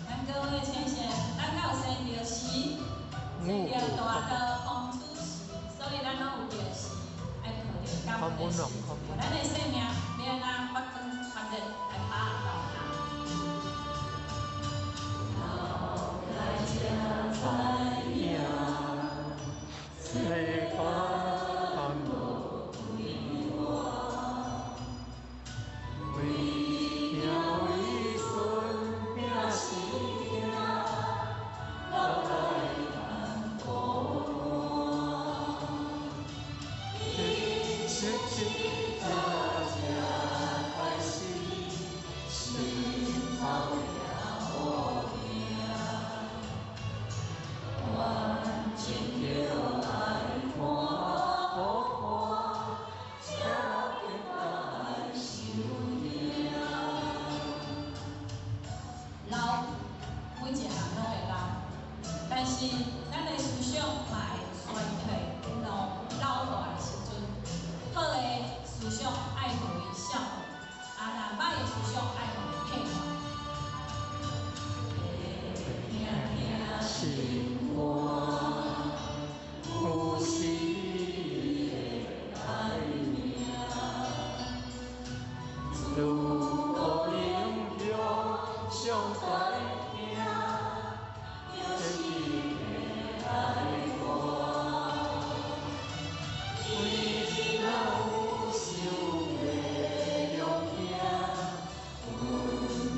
咱各位先生，咱敢有生著时，生著大道空出时，所以咱攏有著時，愛抱著感恩的心。咱的生命欲按怎發光發熱來拍鬧下。老來才知影，世間無規劃，為疼為孫拼死拼，老來難孤單。人生一才才開始，心頭也無定。完全着愛看好看，才会当受疼。老，每一項攏會老，但是咱的思想嘛會衰退、老老化的時陣，好的思想愛予伊效能，啊，若歹的思想愛予伊退化。疼疼心肝，有時會愛命。自古英雄上知影，就是愛我。为若有想袂用听，阮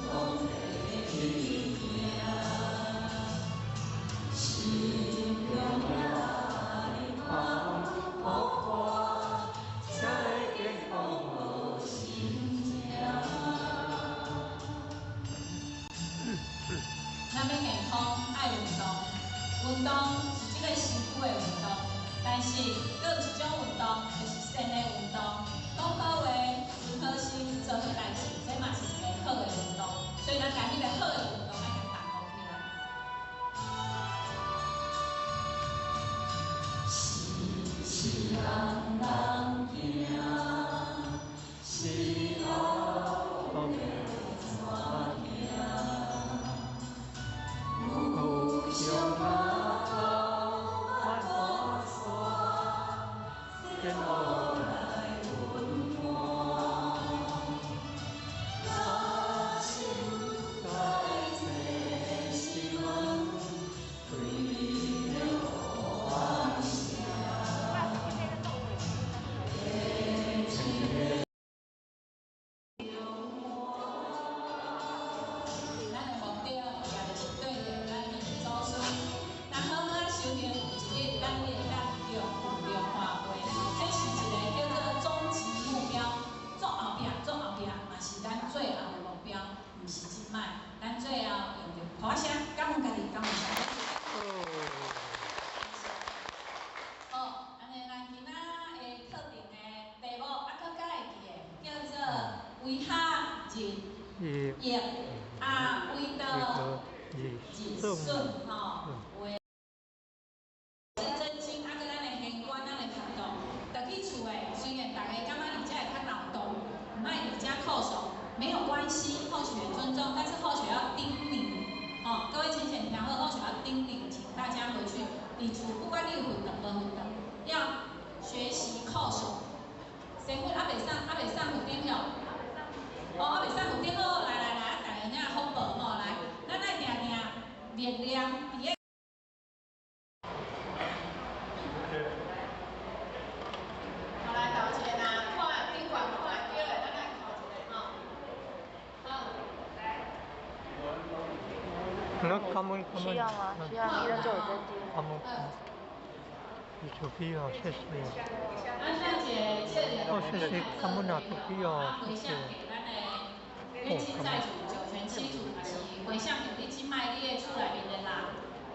讲的物件，心中也爱放好看，才会健康好心情。咱欲健康，愛運動。運動是這個身軀的運動，但是閣有一種運動，就是善的運動。講好話、存好心、做好代誌，這嘛是一個好的運動。所以咱共彼個好的運動愛共動起來。是是人人行，是后要怎行？有有相相头万大山，天天路路来温暖。若心在知伫厝不管你有佛堂無佛堂，要學習叩首。神佛猶未送，猶未送佛頂吼。哦，猶未送佛頂好，來來來，啊，大家領福報吼，來，咱愛定定默念佇个。好來，頭一個若看頂懸看會著的，咱來叩一下吼。好，來。那感恩感恩。需要嗎？需要，醫生就有在聽。感恩。你出去哦，謝謝。哦，謝謝，感恩啊，出去哦，謝謝。你親債主、九泉七祖，也是回向給你這擺你的厝內面的人，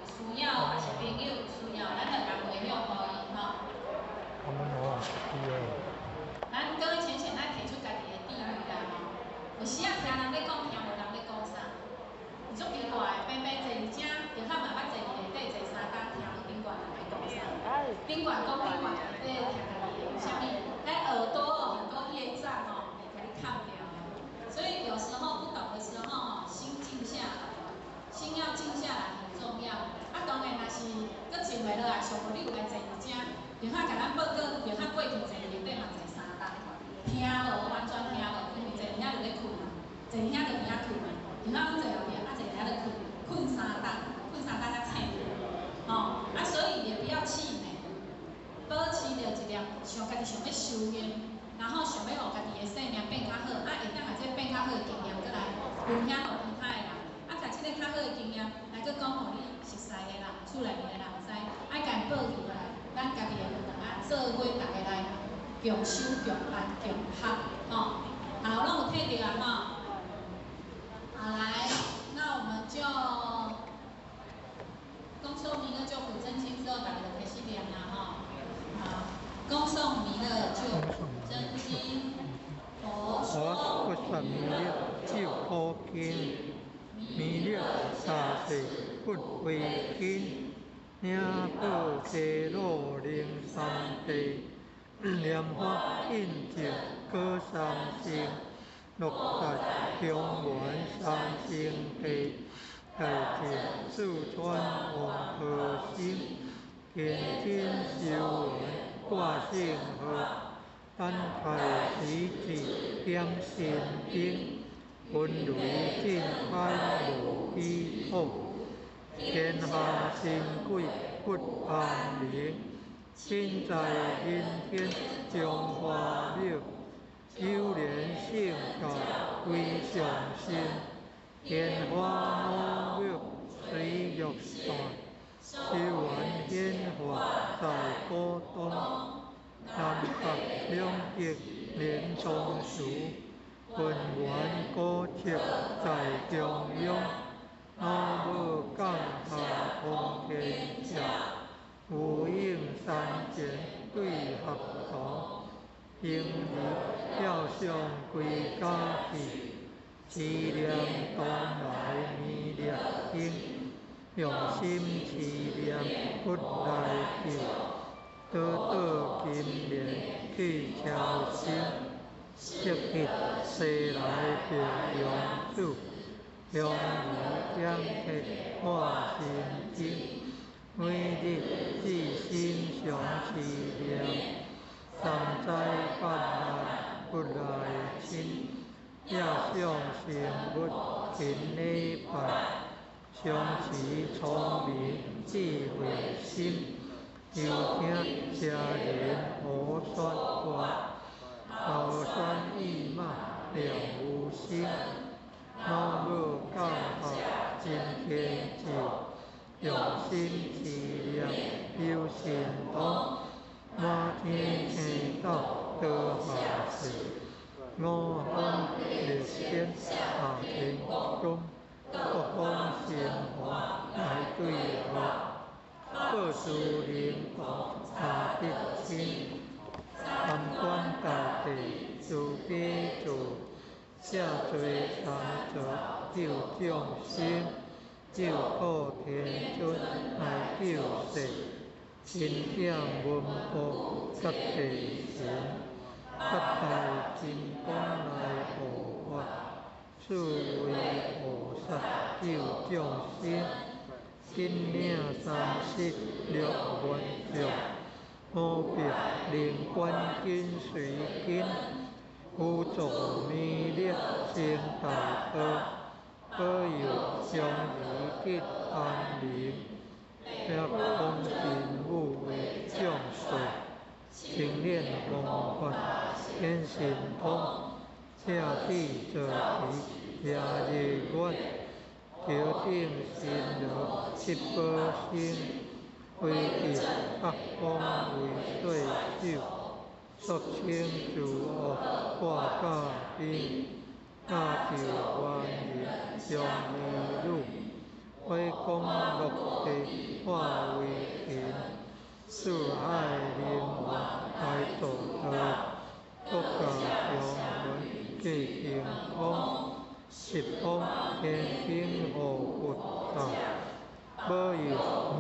需要，也是朋友需要，咱就共回向予伊吼。感恩哦，出去哦。咱各位淺顯愛提出家己的智慧啦吼。有時仔聽人咧講，聽無人咧講啥，有足奇怪的，平平坐佇遮，就較嘛捌坐佇下底坐三工，聽無頂懸人咧講啥。頂懸講頂懸，下底聽家己的，為啥物？咱耳朵哦，很多業障哦，會共你崁掉。所以有時候不懂的時候哦，心靜下來，心要靜下來很重要。啊，當然若是閣靜袂落來，上無你有來坐佇遮，就較共咱報告，就較過去坐佇下底嘛坐三工，聽無完全聽無，因為坐佇遐就咧睏嘛，坐佇遐就佇遐睏嘛，就較阮坐後壁，啊坐佇遐就睏，睏三工，睏三工才醒。吼，啊，所以也不要氣餒，保持著一念想家己想欲修行。然後想欲予家己的生命變較好，啊，會當共這變較好的經驗，閣來分享予其他的人，啊，共這個較好的經驗來閣講予你熟似的人、厝內面的人知，愛共伊報入來，咱家己的佛堂啊，做伙逐家來共修、共辦、共學，吼，好，攏有聽著啊，吼。好來，那我們就恭誦彌勒救苦真經之後，大家就開始念啦，吼。好，恭誦彌勒救苦真經，佛說彌勒救苦經，彌勒三世佛慧經，領寶開露靈三地，蓮華印證果三乘，樂在中原三聖地，大淨四川王和心，天津修緣掛聖號。等待時節點神燈，分雷震海無彼土，天下神鬼不安寧，身在人天中華廟，九蓮聖教歸上身，天花老廟水玉山，修緣顯化在古東。南北兩極連松樹，渾圓古蹟在中央。老母降下通天橋，無影山前對合同，平日吊上歸家去，持念東來彌勒經，用心持念佛來救。得到金蓮去超生，色彼西來白羊子，香兒點鐵化心經，每日至心常持念，三災八難不來侵，也想成佛勤禮拜，常持聰明智慧心。又聽邪人胡說話，口酸意罵了無心，老母降下真天咒，用心持念有神通，滿天星斗墮下世，五方列天下天宮，各方神王來對合。報師靈童三德親，参觀大地慈悲主，下垂三澤救眾生，救苦天尊來救世，欽點文武及地神，八大金剛來護法，四位菩薩救眾生。金領36萬丈，500零冠金隨根，輔助彌勒成大道，保佑相宜得安寧，北方神武為將帥，精煉方法顯神通，赤地坐騎夜日月，頭頂神羅七寶星，飛至北方為歲首，肅清諸惡掛甲兵，搭救萬人相兒女，火光落地化為雲，四海靈雲來助道，國家祥雲繼晴空，十方天兵護佛塔，保佑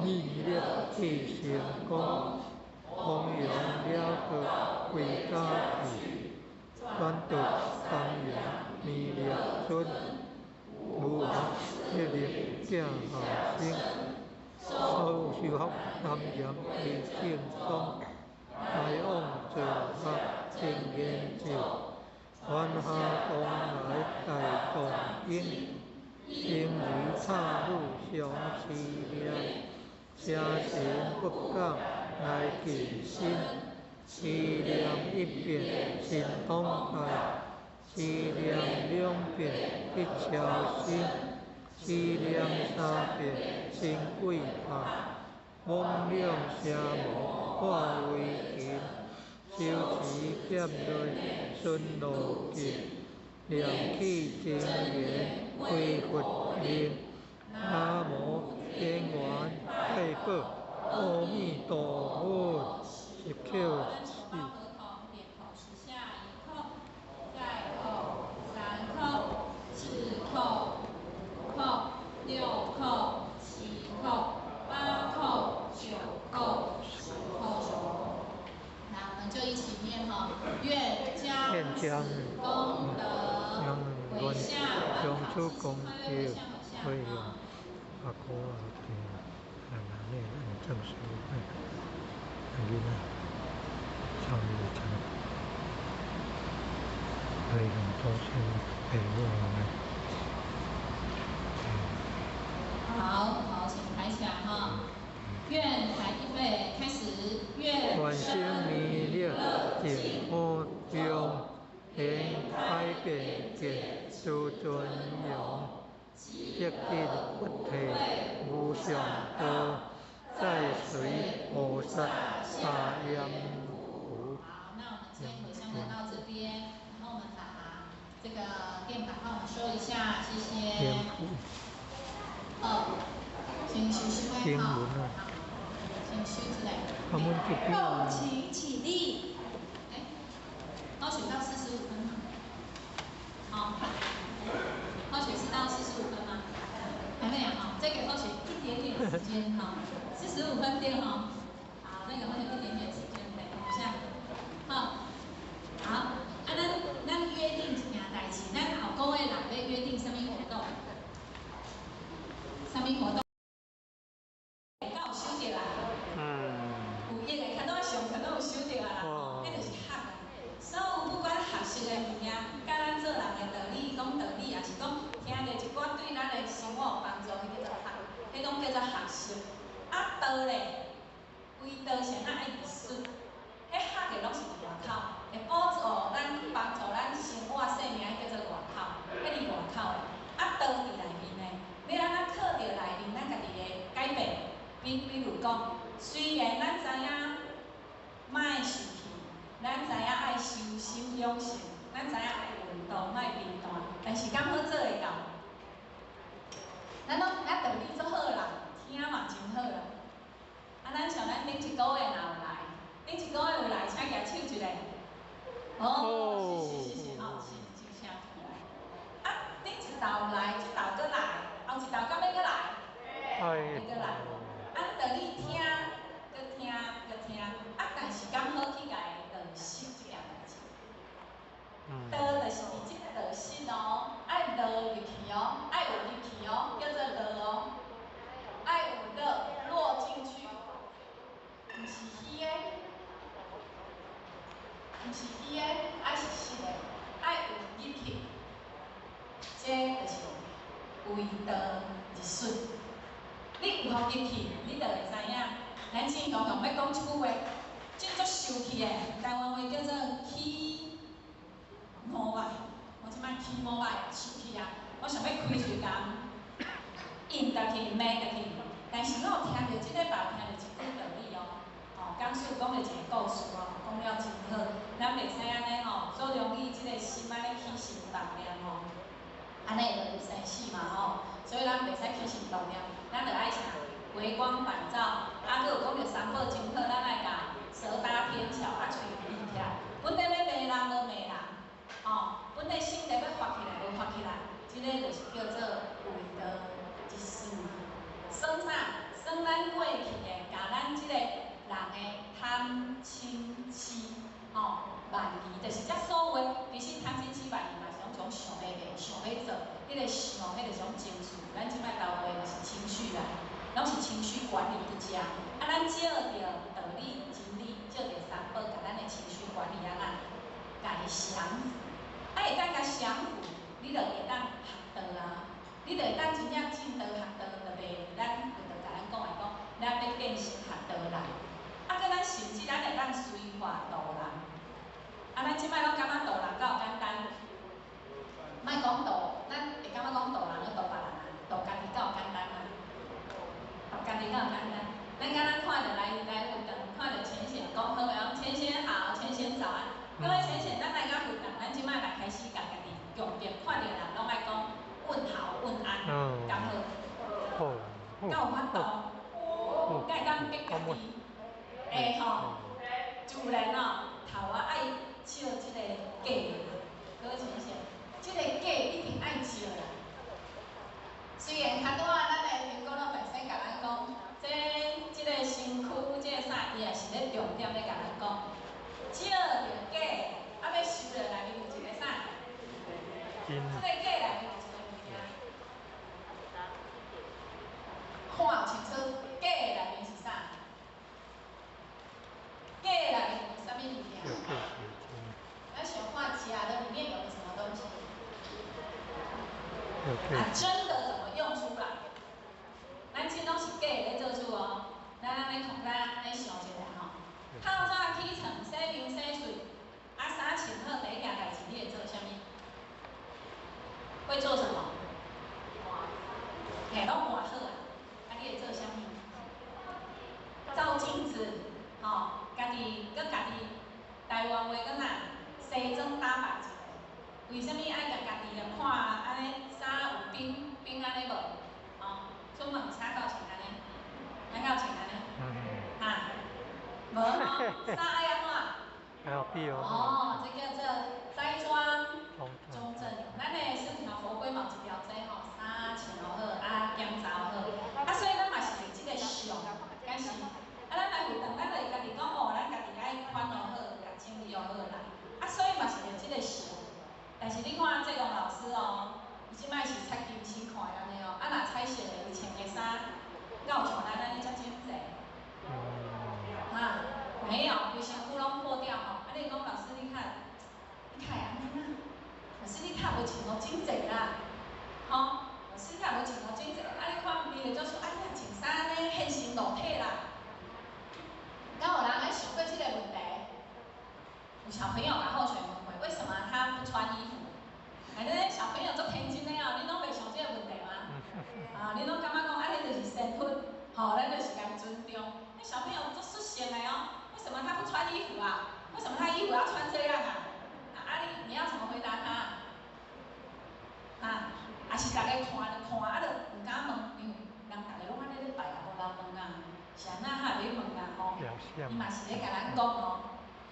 彌勒得成功，弘揚了道歸家去，轉到東瀛彌勒尊，無王一力寄下生，所有修福南岩提正宗，來往做法真言咒，凡下東來大藏經，僧侶插女相持念，邪神不敢來近身，持念一遍神通大，持念兩遍得超生，持念三遍成鬼塔，猛勇邪魔化為塵，手持劍雷巡路徑，念起真言歸佛命，南無天元太保阿彌陀佛，十叩四。點頭十下，一叩，再叩，三叩，四叩，五叩，六叩，七叩，八叩，九叩，十叩。那我們就一起念哈，願將此功德回向將此功德回向阿哥阿弟阿媽呢，正師阿囡仔，上一層，回向祖先父母來。好好，請抬起來哈。願來預備開始，願願生彌勒淨土中，現開遍見諸尊容，即得菩提無上道，再隨菩薩大閻浮。好，那我們今天回向就到這邊，然後我們把這個墊板幫我們收一下，謝謝。好，請收收的哈。請收起來。共請起立。哎，高雪到45分嗎？好，高雪是到45分嗎？還沒有哈，再給高雪一點點時間哈，45分對哈。好，再給高雪一點點時間，等一下。好，好，啊，咱約定一件代誌，咱後個月內欲約定啥物活動？啥物活動？敢有收著啦？有益的，較拄仔上課攏有收著啊啦，彼就是學啊。所有不管學習的物件，佮咱做人的道理，講道理，抑是講聽著一寡對咱的生活有幫助，彼叫做學，彼攏叫做學習。啊，道咧，為道是按怎愛入術？彼學的攏是佇外口，會輔助咱幫助咱生活生命，彼叫做外口，彼佇外口的。啊，道佇內面的，欲按怎靠著內面咱家己的改變？比如講，雖然咱知影莫受氣，咱知影愛修心養性，咱知影愛運動，莫貧惰，但是敢好做會到？咱攏咱道理足好啦，聽嘛真好啦。啊，咱像咱頂一個月若有來，頂一個月有來，請舉手一下。哦，是是是是，哦，是真聲起來。啊，頂一道有來，這道閣來，後一道敢欲閣來？欲閣來。啊，道理聽，閣聽，閣聽，啊，但是敢好去共伊落實這件代誌？道就是佇這個落實哦，愛落入去哦，愛有入去哦，叫做落哦，愛有毋是虛的，愛是實的，愛有入去。這就是為道入術。你有予入去，你就會知影。咱正常常欲講一句話，真足受氣的，台灣話叫做起毛啊！我這擺起毛啊，受氣啊！我想欲開喙共應入去、罵入去，但是我有聽著這禮拜有聽著一句道理哦。吼，講師講著一個故事哦，講了真好。咱袂使按呢吼，做容易這个心按呢起心動念吼，按呢會落入生死嘛吼。所以咱袂使起心動念，咱著愛啥？回光返照。啊，閣有講著三寶真好，咱愛共舌搭天橋，啊喙閉起來。本來欲罵人無罵人，吼，本來心地欲發起來無發起來，這个就是叫做為道一事。算啥？算咱過去的，共咱這个人的貪嗔痴，吼，慢疑，就是這所有，其實貪嗔痴慢疑嘛是攏總想欲罵，想欲做，彼个想，彼个種情緒，咱這擺台灣話就是情緒啦，攏是情緒管理不佳。啊，咱借著道理、真理，借著三寶，共咱的情緒管理按怎，共伊降服。啊，會當共降服，你就會當學道啊。你就會當真正證道學道，就袂咱佛陀共咱講的講，咱欲變成學道人。啊，閣咱甚至咱會當隨化度人。啊，咱這擺攏感覺度人夠簡單，莫講度，咱會感覺講度人閣度別人啊，度家己夠簡單啊，度家己夠簡單。咱敢若看著來來佛堂，看著淺顯講好的講，淺顯好，淺顯早安。各位淺顯，咱來到佛堂，咱這擺來開始共家己強迫，看著人攏愛講問好問安，敢好？好。敢有法度？敢會當逼家己？會吼，自然哦，頭仔愛照這个假，各位淺顯，這个假一定愛照啦。雖然較拄仔咱的蘋果老板先共咱講，這這个身軀，這个啥，伊也是咧重點咧共咱講，照著假，啊欲修著內面有一個啥？這个假內面有一个物件，看清楚假內面是啥？假內面有啥物物件？咱想看假的裡面有個什麼東西？啊，真的怎麼用出來？咱這攏是假的咧做主哦。咱按呢看，咱按呢想一下吼。透早起床，洗面洗喙，啊，衫穿好，第一件代誌你會做啥物？會做什麼？嘿，攏換好啊！啊，你會做啥物？照鏡子，吼，家己閣家己台灣話閣啥？西裝打扮一下。為啥物愛共家己來看按呢？衫有冰冰按呢無？吼，出門衫敢有穿按呢？咱敢有穿按呢？哈，無吼，衫愛按怎？哦，這叫做齋裝中正。咱的四條佛規嘛有一條這吼，衫穿好，啊檢查好，啊所以咱嘛是佇這個相，敢是？啊，咱來佛堂，咱就會家己講哦，咱家己愛款好，共整理好啦。啊，所以嘛是著這個相。但是你看這個老師哦，伊這擺是擦金絲看的按呢哦，啊若彩色的，伊穿的衫，敢有像咱按呢遮整齊？哈，沒有，規身軀攏破掉吼。啊，你講老師，你看，你看會按呢啦？老師你較無穿偌整齊啦，吼，老師你較無穿偌整齊，啊你看伊就做說，啊你若穿衫按呢現身露體啦。敢有人愛想過這個問題？有小朋友共好學問過，為什麼他不穿衣服？哎，恁小朋友足天真的哦，恁攏袂想這個問題嗎？啊，恁攏感覺講，啊，彼就是身份，吼，咱就是共尊重。那小朋友足率性的哦，為什麼他不穿衣服啊？為什麼他衣服要穿這樣啊？啊，你要怎麼回答他？啊，啊是逐家看就看，啊就毋敢問，因為人逐家攏按呢咧拜啊，無人問啊，是按怎哈會問啊？吼，伊嘛是咧共咱講哦。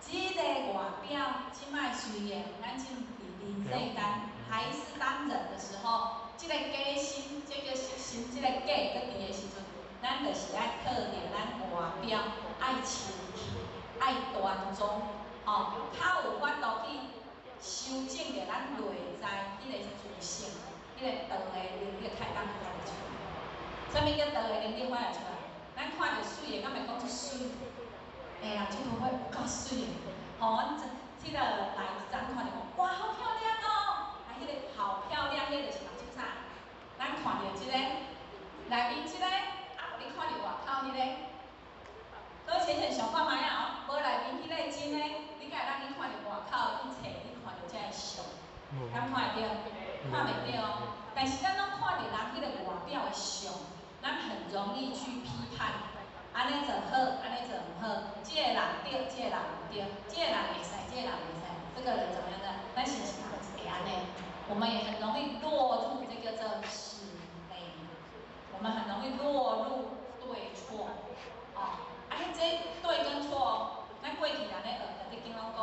這个外表，這擺雖然咱這佇人世間還是當人的時候，這个假心，這个色心，這个假閣佇的時陣，咱就是愛靠著咱外表愛清氣、愛端莊，吼，較有法度去修正著咱內在彼個自性，彼個道的能力較會當發揮出來。啥物叫道的能力發揮出來？咱看著媠的，敢會講足媠？哎呀，這頭髮有夠媠的，吼！阮這敢看會著？看袂著哦。但是咱攏看著人彼个外表的相，咱很容易去批判，按呢做好，按呢做毋好，這个人對，這個人毋對，這個人會使，這個人袂使，這個人怎麼樣的？咱是毋是會按呢？我們也很容易落入這個叫是非，我們很容易落入對錯，哦，啊，這對跟錯，咱過去按呢學的，你經攏講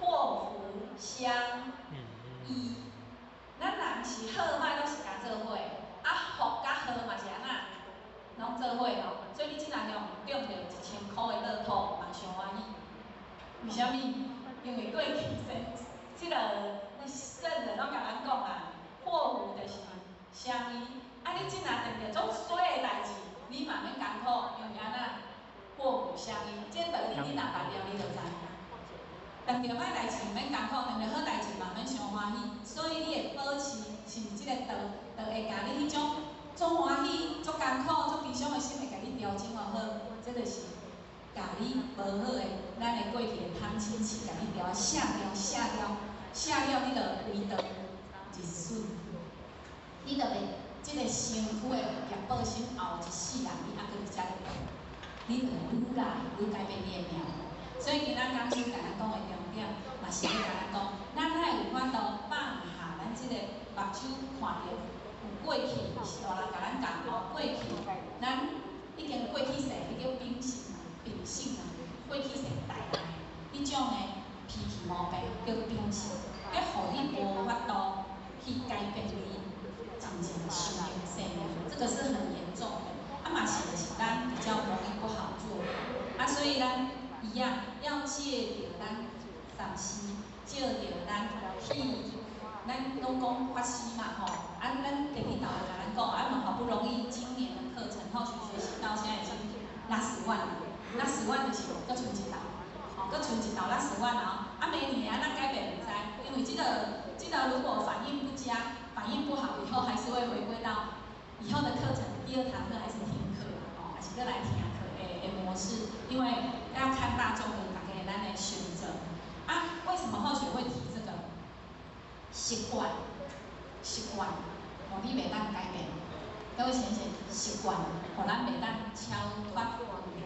禍福相依，咱人是好歹攏是共做伙，啊福佮禍嘛是按怎，攏做伙吼，所以你這若用中著1000箍的樂透嘛傷歡喜，為啥物？因為過去先這個聖人攏共咱講啊，禍福就是相依，啊你這若碰著足衰的代誌，你嘛免艱苦，因為按怎？禍福相依，這道理你若捌了，你就知。碰著歹代誌毋免艱苦，碰著好代誌嘛免傷歡喜，所以你會保持是毋是這個道，道會共你彼種足歡喜、足艱苦、足悲傷的心會共你調整好，這就是共你無好的，咱的過去的貪嗔痴，共你調卸掉、卸掉、卸了，你就唯獨一瞬，你就袂這個身軀的業報心後一世人，你猶閣佇遮咧過，你就愈來愈改變你的命。所以今仔講師共咱講的重點，嘛是欲共咱講，咱愛有法度放下咱這個目睭看著有過去，是大人共咱教哦，過去咱已經過去世，彼叫秉性啊，秉性啊，過去世帶來彼種的脾氣毛病叫秉性，彼予你無法度去改變你真正壽命生命，這個是很嚴重的。啊嘛是就是咱比較容易不好做，啊所以咱一樣要借著咱上師，借著咱去，咱攏講法師嘛吼，啊咱第二道會共咱講，啊嘛好不容易今年的課程後續學習到現在已經六十萬了，六十萬就是閣賰一道，吼，閣賰一道六十萬哦，啊明年按怎改變毋知，因為這個如果反應不佳，反應不好，以後還是會回歸到以後的課程，第二堂課還是聽課哦，還是閣來聽課的模式，因為要看大眾的大家咱的選擇。啊，為什麼後學會提這個？習慣，習慣，予你袂當改變。各位先生，習慣，予咱袂當超脫輪迴。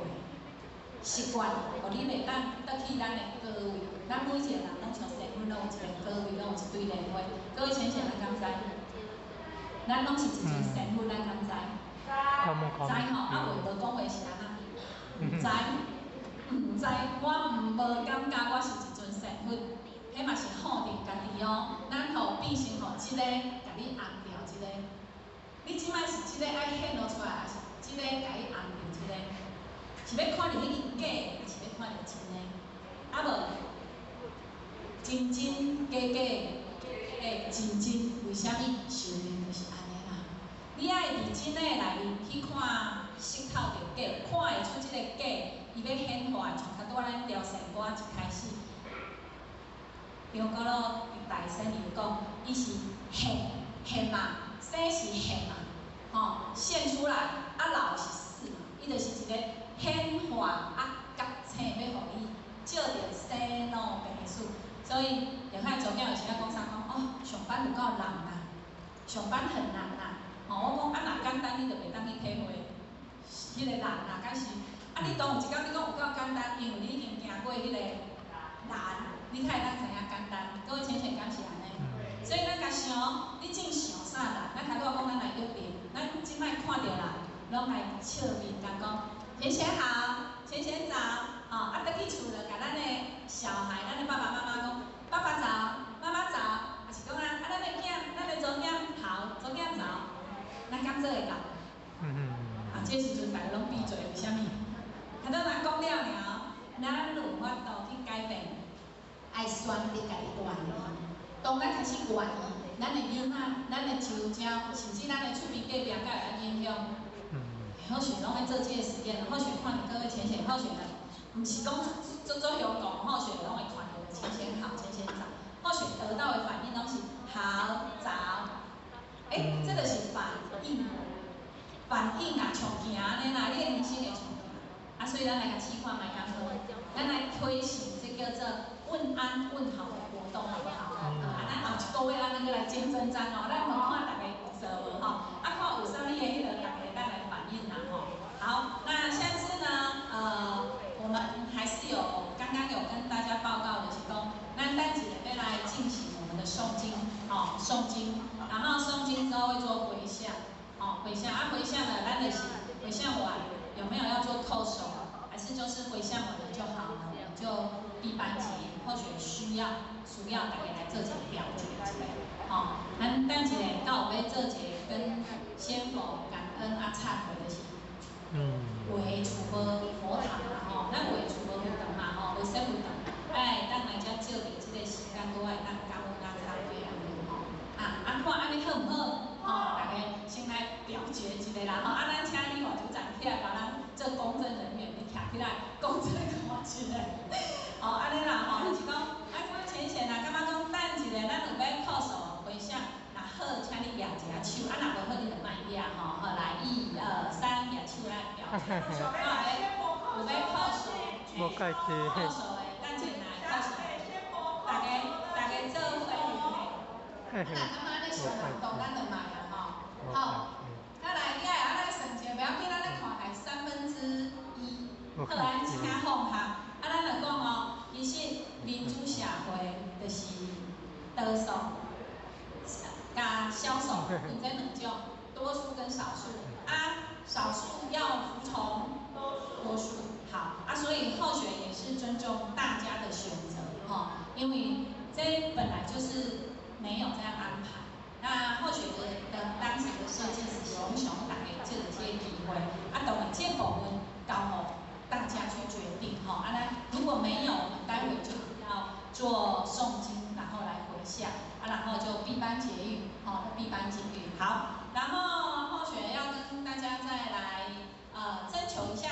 習慣，予你袂當倒去咱的高位。咱每一個人攏像神佛，攏有一個高位，攏有一對蓮花。各位先生，咱敢知？咱攏是一尊神佛，咱敢知？知吼，啊話無講話是按怎？毋知，毋知，我毋無感覺我是一尊神佛，彼嘛是放佇家己哦。咱予變成予這個，共你尪著這個。你這擺是這個愛顯露出來，抑是這個共伊尪著這個？是欲看著彼個假，抑是欲看著真的？啊無，真真假假，欸，真真，為啥物？壽命就是按呢啦。你愛佇真的內面去看，識透著假，看會出這個假，伊欲顯化，像較拄仔咱調仙歌一開始，張果老大仙伊講，伊是現現嘛，生是現嘛，吼，現出來，啊老是死嘛，伊就是一個顯化啊覺醒，欲予你照著生老病死。所以，後海昨囝有時仔講啥講，哦，上班有夠難啊，上班很難啊。吼，我講啊，若簡單，你就袂當去體會彼個難啊，敢是？啊，你當有一工你講有夠簡單，因為你已經行過彼個難，你才會當知影簡單。各位淺顯敢是按呢？所以咱共想，你正想啥難？咱頭拄仔講咱來約定，咱這擺看著人，攏來笑面共講，淺顯好，淺顯早，吼，啊，轉去厝就共咱的小孩，咱的爸爸媽媽講，爸爸早，媽媽早，抑是講啊，啊，咱的囝，咱的查某囝好，查某囝早，咱敢做會到？啊，這時陣大家攏閉嘴，為啥物？頭拄若講了爾，咱有法度去改變，愛選擇家己願意。當咱開始願意，咱的囡仔、咱的周遭，甚至咱的厝邊隔壁，才會影響。好選攏愛做這個實驗，好選看著各位淺顯，好選的，毋是講做做香港，好選攏會看著淺顯好，淺顯早，好選得到的反應攏是好早。欸，這就是反應，反應啊，像行按呢啦，你的人生會像行。啊，所以咱來共試看覓敢好。咱來推行這叫做問安問好的活動，好不好？啊，咱後一個月咱閣來見真章哦，咱來看大家有做無吼？啊，看有啥物的彼个，大家會當來反映啦吼。好，那下次呢，我們還是有剛剛有跟大家報告的是講，咱等一下欲來進行我們的誦經，吼，誦經，然後誦經之後會做迴向，哦，迴向啊，迴向呢，咱就是迴向完有沒有要做叩首，還是就是迴向完了就好了，我們就閉班結語，或許需要大家來做一個表決一下，吼，咱等一下到有欲做一個跟仙佛感恩啊懺悔的是。畫厝無佛堂嘛吼，咱畫厝無佛堂嘛吼，無設佛堂，哎，當來遮借著這個時間，閣會當感恩啊懺悔按呢吼，啊啊看按呢好毋好？吼，大家先來表決一下啦吼，啊，咱請理法組長起來幫咱做公證人員，你徛起來公證看一下，吼，按呢啦吼，就是講，啊，淺顯啊，感覺講等一下，咱有欲叩首迴向，若好，請你舉一下手，啊，若無好，你就莫舉吼，好來，一二三，舉手來表決，有欲叩首，無介濟叩首的，等一下來叩首，大家做伙嘿，啊，若感覺按呢傷感動，咱就莫啊吼，好，再來你愛啊，咱算一下，袂要緊，咱咧看來1/3，好，咱請放下，啊，咱就講哦，其實民主社會就是多數佮少數，分這兩種，多數跟少數，啊，少數要服從多數，好，啊，所以後學也是尊重大家的選擇，吼，因為這本來就是沒有這樣安排。那後學的當時的設計是想想大家借著這個機會，啊，當然這部分交予大家去決定，吼，啊，咱如果沒有，我們待會就要做誦經，然後來迴向，啊，然後就閉班結語，吼，閉班結語，好，然後後學要跟大家再來徵求一下，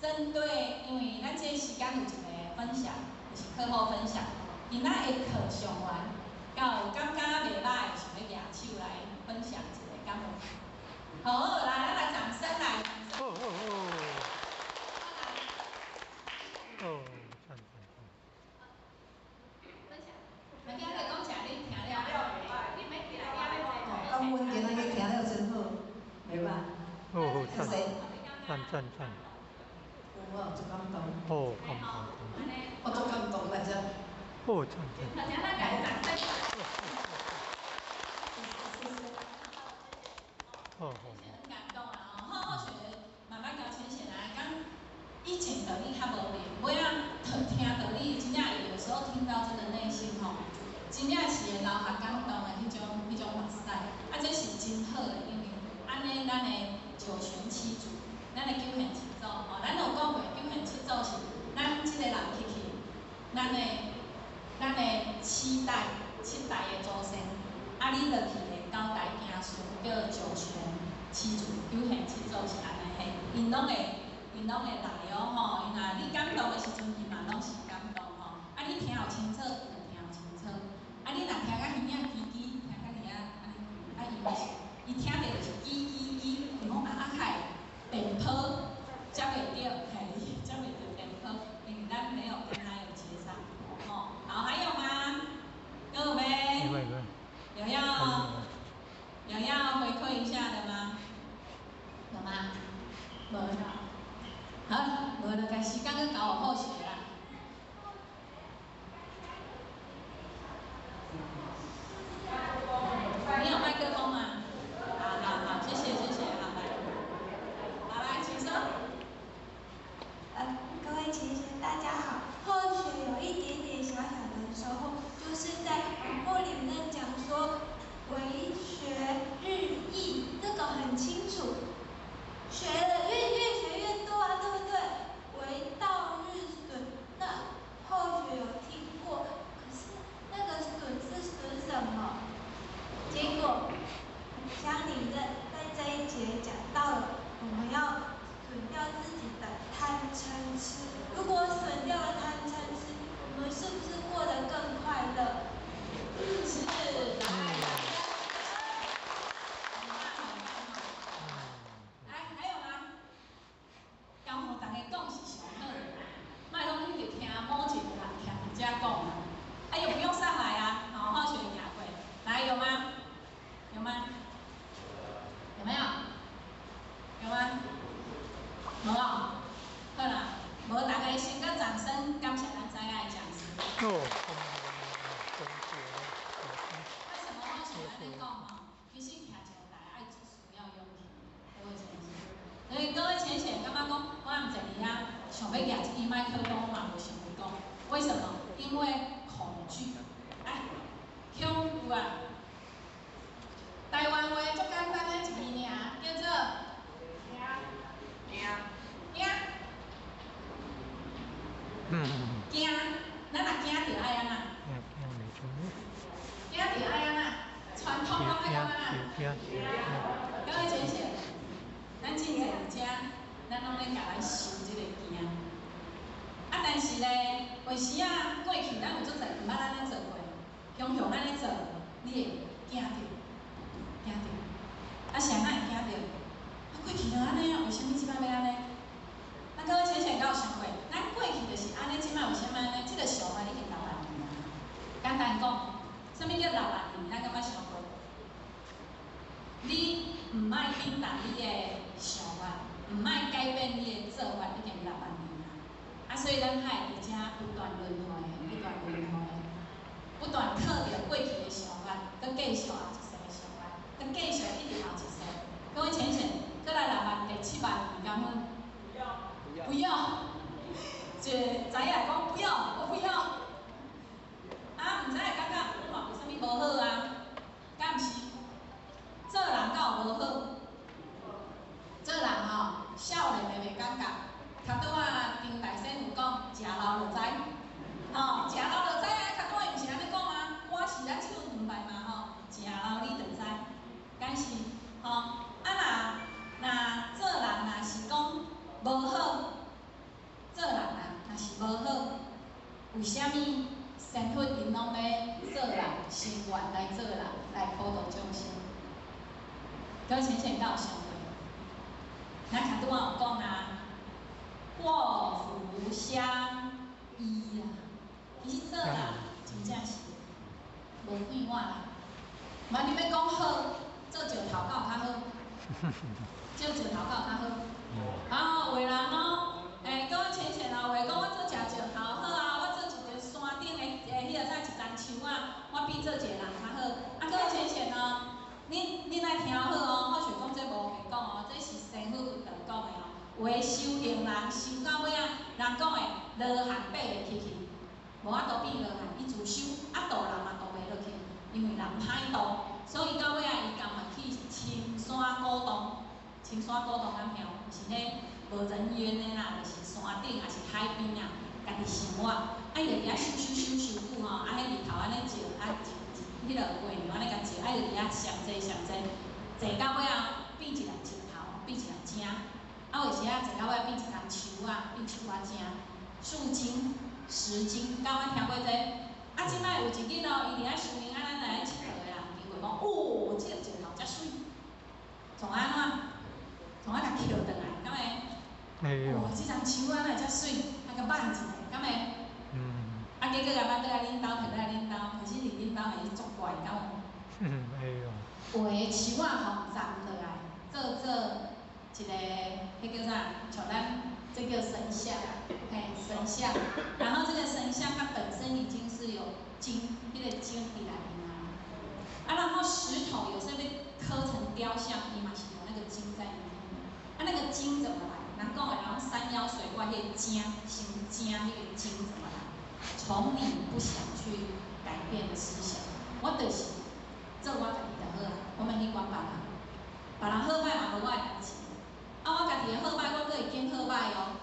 針對，因為咱這個時間有一個分享，就是課後分享，今仔的課上完，有感覺袂䆀，想欲舉手來分享一下，敢有？好，來，咱來掌聲來，掌聲。哦哦哦。哦，讚讚讚。分享，那今日講啥？你聽了？感恩今仔日聽了真好，袂䆀。哦，讚讚讚讚。有我有足感動。哦，感動。我足感動來遮。哦，讚讚。大家來給掌聲。哦哦。很感動啊！吼，後學慢慢交淺顯來講，以前道理較無明，尾仔聽道理，真正有時候聽到真的內心吼，真正是會流下感動的彼種目屎。啊，這是真好的，因為按呢，咱的九玄七祖，咱的九玄七祖吼，咱有講過九玄七祖是咱這個人去去，咱的七代的祖先，啊，你落去的九代子孫叫九玄七祖，九玄七祖是按呢嘿，𪜶攏會來哦吼，𪜶若你感動的時陣，伊嘛攏是感動吼。啊，你聽有清楚，伊就聽有清楚。啊，你若聽甲耳仔吱吱，聽甲爾按呢，啊，伊嘛是，伊聽著就是吱吱吱，伊講啊啊，較會電波接袂著，嘿，接袂著電波，因為咱沒有跟他有接上，吼。好，還有嗎？有沒？有要回饋一下的嗎？有嗎？無。好，無就共時間閣交予後學啦。你有麥克風嗎？好好好，謝謝謝謝，好來，好來，請說。各位前賢大家好，後學有一點點小小的收穫，就是在網絡裡面講說為學日益，這個很清楚，學了越學越多啊，對不對？為道日損，感謝咱知影的講師。為什麼我想按呢講吼？其實徛上台愛足需要勇氣，各位淺顯。所以各位淺顯感覺講，我毋坐佇遐想欲舉這支麥克風嘛，無想欲講。為什麼？因為恐懼。哎，恐懼啊！台灣話足簡單的一字爾，叫做驚驚驚。咱若驚著愛按怎？驚著愛按怎？傳統攏愛按怎？各位淺顯，咱進前佇遮，咱攏咧共咱受這个驚。啊，但是咧，有時啊，過去咱有足濟毋捌按呢做過，雄雄按呢做，你會驚著，驚著。啊，啥人會驚著？啊，過去就按呢啊，為啥物這擺欲按呢？咱各位淺顯敢有想過，咱過去就是按呢，這擺為啥物按呢？這个想法已經6萬年啊。簡單講，啥物叫6萬年？咱敢捌想過？你毋愛變動你的想法，毋愛改變你的做法，已經6萬年啊！啊，所以咱愛佇遮不斷輪迴，不斷輪迴，不斷靠著過去的想法，閣繼續後一世的想法，閣繼續一直後一世。各位淺顯，閣來6萬第7萬年，敢問？不要。不要。一個知影講不要，我不要。啊，毋知會感覺我嘛無啥物無好啊，敢毋是？做人敢有無好？做人吼，少年的袂感覺。較拄仔丁大仙有講，食老就知，吼，食老就知啊！較拄仔伊毋是按呢講嗎？歌是咱唱兩擺嘛吼，食老你就知，敢是吼？啊若做人若是講無好，做人啊若是無好，為啥物仙佛𪜶攏欲做人，心願來做人，來普度眾生？各位淺顯敢有想過？咱較拄仔有講啊。禍福相依啊，其實做人真正是無變化啦。萬你欲講好，做石頭敢有較好？做石頭敢有較好？啊，有的人哦，欸，各位淺顯哦，有的講我做食石頭好啊，我做一個山頂的彼个啥一丛樹啊，我比做一個人較好。啊，各位淺顯哦，恁愛聽好哦，好像講這無白講哦，這是仙佛佛道講的哦。有的修行人修到尾仔，人講的羅漢爬袂起去，無法度變羅漢，伊自修啊度人嘛度袂落去，因為人歹度，所以到尾仔伊甘願去深山古洞，深山古洞敢曉？是彼無人煙的啦，就是山頂，抑是海邊啊，家己生活，啊伊就佇遐修修修修久吼，啊彼日頭按呢照，啊彼个月娘按呢共照，啊伊就佇遐上濟上濟，坐到尾仔變一粒石頭，變一粒井。啊，有時仔坐到尾變一叢樹仔，變樹仔精，樹精、石精，敢捌聽過這個？啊，這擺有一日哦，伊佇遐修行，啊，咱來𨑨迌的人經過講，哦，這个石頭遮媠，創按怎？創按共抾轉來，敢會？哦，這叢樹仔哪會遮媠？啊，共挽一下，敢會？啊，結果共挽轉來恁兜，提來恁兜，可是佇恁兜還是足怪，敢有？有的樹仔吼斬落來，做做一个，彼叫啥？像咱這叫神像，嘿，神像。然後這個神像它本身已經是有金，彼個金佇內面啊。啊，然後石頭有時欲刻成雕像，伊嘛是有那個金在裡面。啊，那個金怎麼來？人講的，人山妖水怪，彼个精，傷精，彼个精怎麼來？從你不想去改變的思想，我就是做我家己就好啊，我免去管別人，別人好歹嘛無我的代誌。啊，我家己的好歹，我閣會揀好歹哦。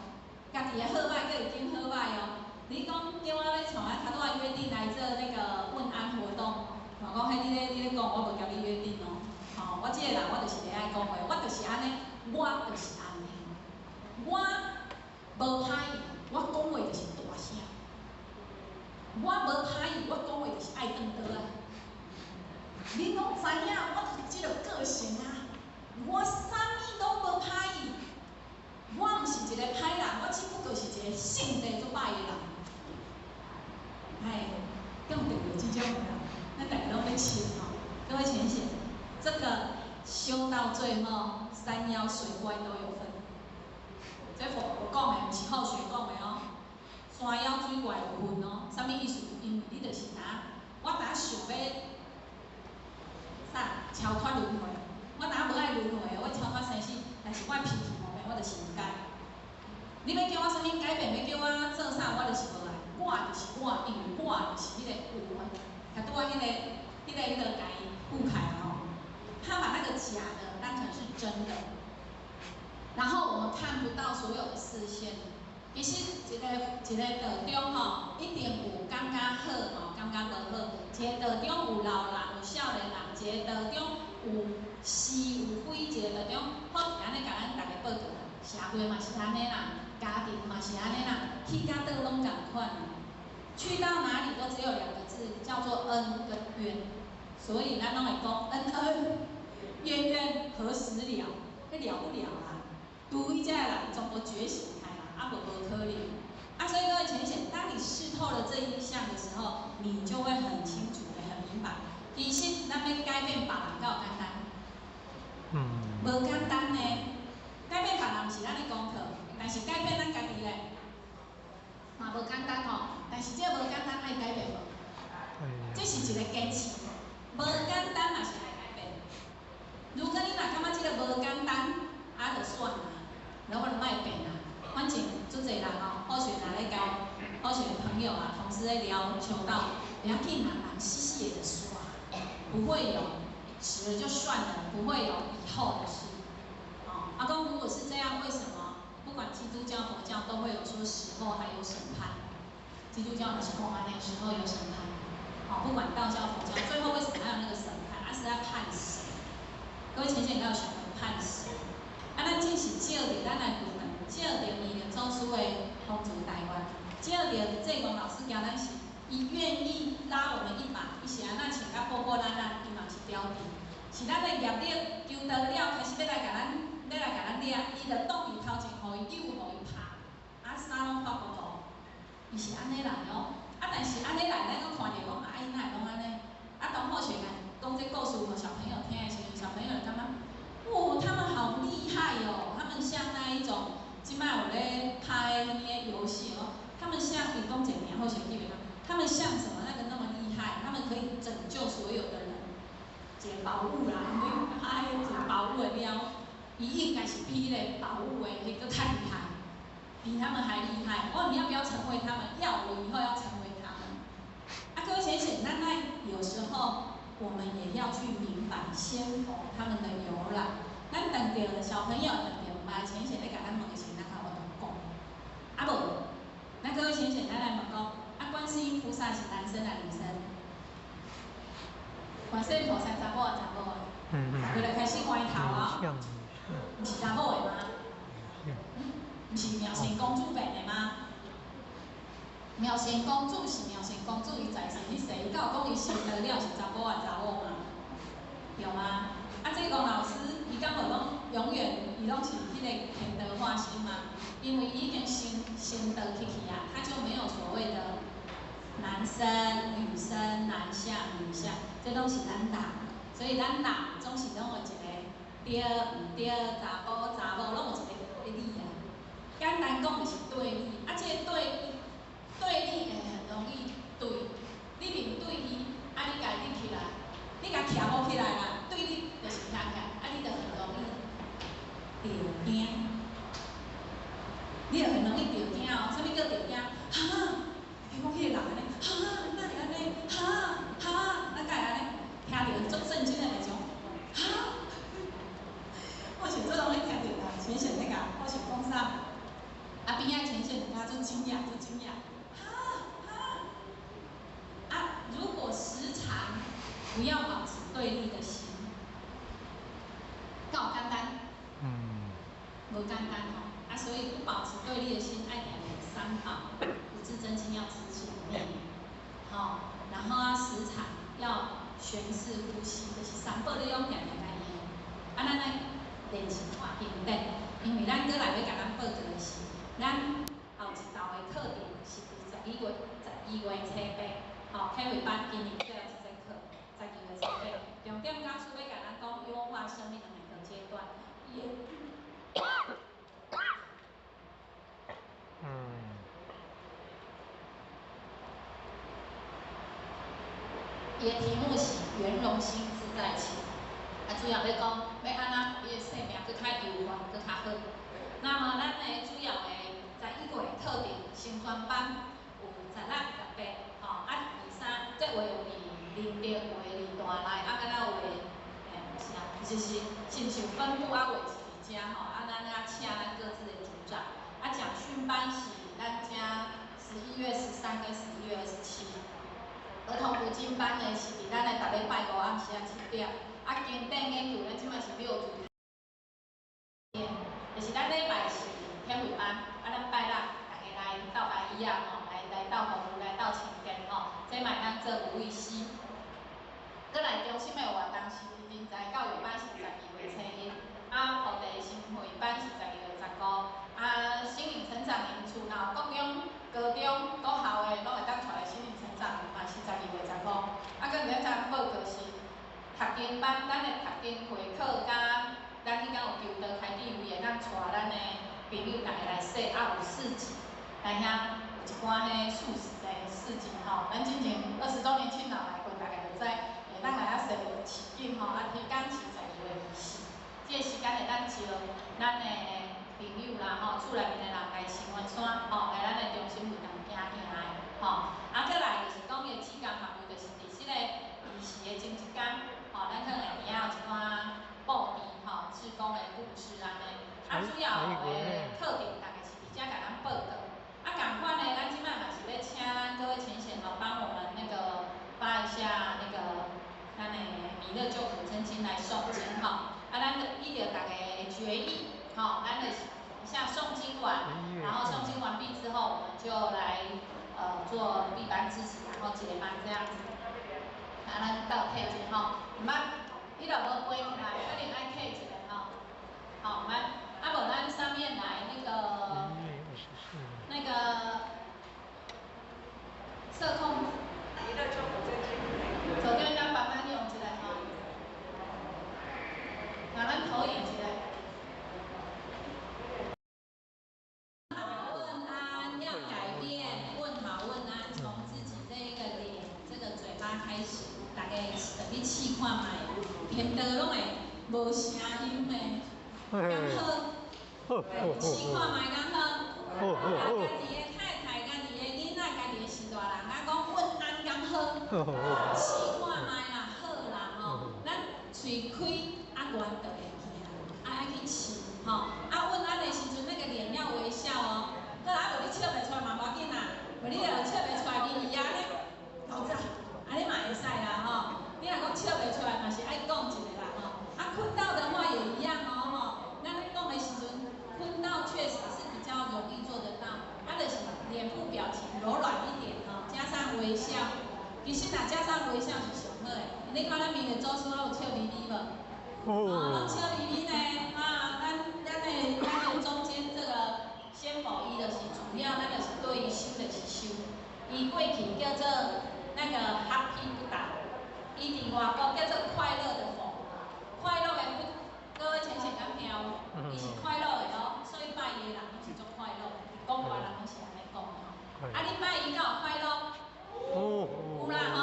家己的好歹，閣會揀好歹哦。你講叫我欲創啊，較拄仔約定來做那個問安活動，我講彼你咧講，我無共你約定哦。吼，我這個人我就是會愛講話，我就是按呢，我就是按呢。我無歹意，我講話就是大聲。我無歹意，我講話就是愛斷刀仔。恁攏知影，我就是這个個性啊。我啥物攏無歹意，我毋是一个歹人，我只不過是一個性地足歹的人。哎，敢有遇著這種人？咱逐个攏咧笑吼。各位淺顯，這個修到最後，山妖水怪都有份。這佛講的，毋是好學講的哦。山妖水想欲啥超脫輪迴，我若無愛輪迴，我超脫生死，但是我脾氣無變，我就是毋改。你欲叫我啥物改變，欲叫我做啥，我就是無愛。我就是我，因為我就是彼個有的，共拄仔彼個共伊誤開吼。他把那個假的當成是真的，然後我們看不到所有的視線。其實一個一個道中吼，一定有感覺好吼，感覺無好。一個道中有老人，有少年人，一個道中有是有非，一個道中好是按呢共咱逐家報告啦。社會嘛是按呢啦，家庭嘛是按呢啦，去到佗攏仝款啦。去到哪裡都只有兩個字，叫做恩跟怨。所以咱攏會講恩恩怨怨何時了？彼了不了啊？除非這个人全部覺醒開啦，啊無無可能。啊，所以各位淺顯，當你識透了這一項的時候，你就會很清楚的、很明白。其實咱欲改變別人，敢有簡單？無簡單呢。改變別人毋是咱的功課，但是改變咱家己咧，嘛無簡單吼。但是這個無簡單，愛改變無？這是一個堅持，無簡單嘛是愛改變。如果你若感覺這個無簡單，啊，就算啦，然後就莫變啦。反正足濟人吼，好學若咧交，好學朋友啊、同事咧聊求道，袂要緊啦，人死死的就煞，不會有死了就算了，不會有以後的事。哦，阿公，如果是這樣，為什麼不管基督教、佛教都會有說死後還有審判？基督教嘛是講按呢，死後有審判。哦，不管道教、佛教，最後為什麼還有那個審判？啊，是要判誰？各位淺顯要想判誰？啊，咱只是照著咱來問，照著伊的祖師的風燭台灣，照著濟公老師教咱是，伊願意拉我們一把，伊是按怎穿甲破破爛爛，伊嘛是標的。是咱的業力求道了，開始欲來共咱，欲來共咱掠，伊就擋伊頭前，予伊扭，予伊拍，啊，衫攏破糊塗，伊是按呢來哦。啊，但是按呢來，咱閣看著講，啊，伊哪會攏按呢？啊，當好學講這故事予小朋友聽的時陣，小朋友就感覺，哦，他們好厲害哦，他們像那一種，這擺有咧拍彼個遊戲哦，他們像伊講一個名，好像記袂當，他們像什麼那個那麼厲害？他們可以拯救所有的人，一個寶物啦，拍一個寶物的貓，伊應該是比彼個寶物的彼個較厲害，比他們還厲害。哦，你要不要成為他們？要，我以後要成為他們。啊，各位先生，咱愛有時候我們也要去明白仙佛他們的由來。咱當著小朋友當著毋捌淺顯咧共咱問的時，咱較有法度講。啊無，咱各位淺顯，咱來問講，啊，觀世音菩薩是男生還是女生？觀世音菩薩查某還查某的？佢就開始歪頭啊！毋是查某的嗎？毋是妙善公主變的嗎？妙善公主是妙善公主，伊在世彼世，伊敢有講伊生得了是查某還查某嗎？對嗎？啊，濟公老師，伊敢無攏永遠伊攏是彼個天道化身嗎？因為伊已經升道去去啊，他就沒有所謂的男生、女生、男相、女相，這攏是咱人，所以咱人總是攏有一個對毋對、查埔查某，攏有一個對立啊。簡單講就是對立，啊，這個對立對立會很容易對，你面對伊，啊，你共伊立起來，你共徛無起來啦，對立就是徛起來，啊，你就很容易著驚，你就很容易著驚哦。啥物叫著驚？哈，聽講彼個人按呢，哈，哪會按呢？哈哈，咱敢會按呢？聽著足震驚的代誌，哈，我是足容易聽著啦，淺顯咧共，我是講啥？啊，邊仔淺顯就感覺足驚訝，足驚訝，哈哈。啊，如果時常不要保持對立的心，敢有簡單？無簡單吼。啊，所以不保持對立的心，愛定定三寶，五字真經要持起來念，吼，然後啊，時常要旋式呼吸，就是三寶你攏定定共用。啊，咱愛練習看經典，因為咱閣來欲共咱報告的是，咱後一道的課程是佇12月初八，吼，啟慧班今年最後一節課，12月初八，重點講師欲共咱講優化生命的每個階段。伊的題目是圓融心自在情，啊，主要欲講欲按怎予你的生命閣較悠緩，閣較好。那麼咱的主要的11月課程升專班有16、18，吼，啊，二三這有的有佇林德，有的佇大內，啊，敢若有的，欸，毋是啊，其實是親像分部啊，有的是佇遮吼，啊，咱愛請咱各自的組長。啊，講訓班是咱遮11月13跟11月27。兒童讀經班呢是佇咱的逐禮拜五暗時仔7點。啊，經典研究咱這擺是六組。就是咱禮拜是天慧班，啊，咱拜六大家來鬥白椅仔吼，來來鬥服務，來鬥清潔吼，這嘛會當做有意思。閣來中心的活動是人才教育班是12月初1，啊，菩提心會班是12月15，啊，心靈成長營厝若有國中、高中、國校的，攏會當帶來心靈成長營嘛是12月15。啊，閣另一報告是讀經班，咱的讀經會課佮咱彼工有求道開智慧，會當帶咱的朋友逐家來說，啊有市集，來遐有一寡彼素食的市集吼。咱之前20週年慶若來過，大概就知會當來遐踅市景吼。啊，天工是12月24，這個時間會當招咱的朋友啦吼，厝內面的人來新歡山吼，來咱的中心會堂行行的吼。啊，閣來就是講伊的志工範圍，就是佇這個儀式的前一工，吼，咱可能會佇遐有一寡布置吼，志工的布置按呢。啊，主要的課程大概是佇遮共咱報告。啊，仝款的，咱這擺嘛是欲請咱各位淺顯吼，幫我們那個發一下那個咱的彌勒救苦真經來誦經吼。啊，咱就依著大家的決議，吼，咱就是一下誦經完，然後誦經完畢之後，我們就來做閉班致辭，然後結班這樣子。啊，咱鬥提一下吼，毋捌，你若無背起來，可能愛提一下吼。好，來，啊無咱上面來那個社控，手電咱幫咱用一下吼，拿咱投影一下。好問安要改變，問好問安，從自己這一個臉、這個嘴巴開始，大家特去試看覓，聽到攏會無聲音的，敢好？試看覓敢好？啊，家己的太太、家己的囡仔、家己的序大人，啊講問安敢好？試看覓啦，好啦吼，咱喙開啊，願就會行，啊愛去試吼，啊問安的時陣，那個臉要微笑哦。好啊，無你笑袂出來嘛無要緊啦，無你若笑袂出來，面伊按呢，老早，按呢嘛會使啦吼。你若講笑袂出來，嘛是愛講一下啦吼。啊，睏到的話也一樣哦吼。咱咧講的時陣，睏到確實是比較容易做得到，啊，就是臉部表情柔軟一點吼，加上微笑。其實若加上微笑是上好的。你看咱彌勒祖師攏有笑眯眯無？哦，攏笑眯眯呢。啊，咱的中間這個仙佛伊就是主要，咱就是對於修就是修。伊過去叫做那個 Happy Buddha，伊佇外國叫做快樂的佛，快樂的佛，各位淺顯敢聽有？伊是快樂的哦，所以拜伊的人攏是足快樂，講話人攏是按呢講的吼。啊，你拜伊敢有快樂？有啦吼，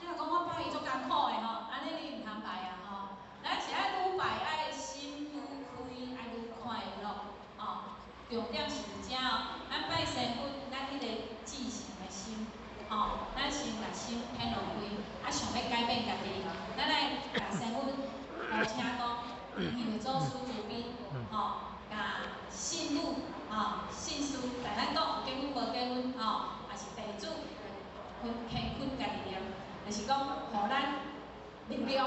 你若講我拜伊足艱苦的吼，按呢你毋通拜啊吼。咱是愛愈拜愛心愈開，愛愈快樂吼。重點是佇遮哦，咱拜神佛，咱彼個至誠的心，吼，咱先共心顯露開，啊，想欲改變家己，咱愛共神佛邀請講，彌勒祖師慈悲，吼，共信女，吼，信士，共咱講有結婚無結婚，吼，也是地主，分乾坤家己念，就是講，予咱力量，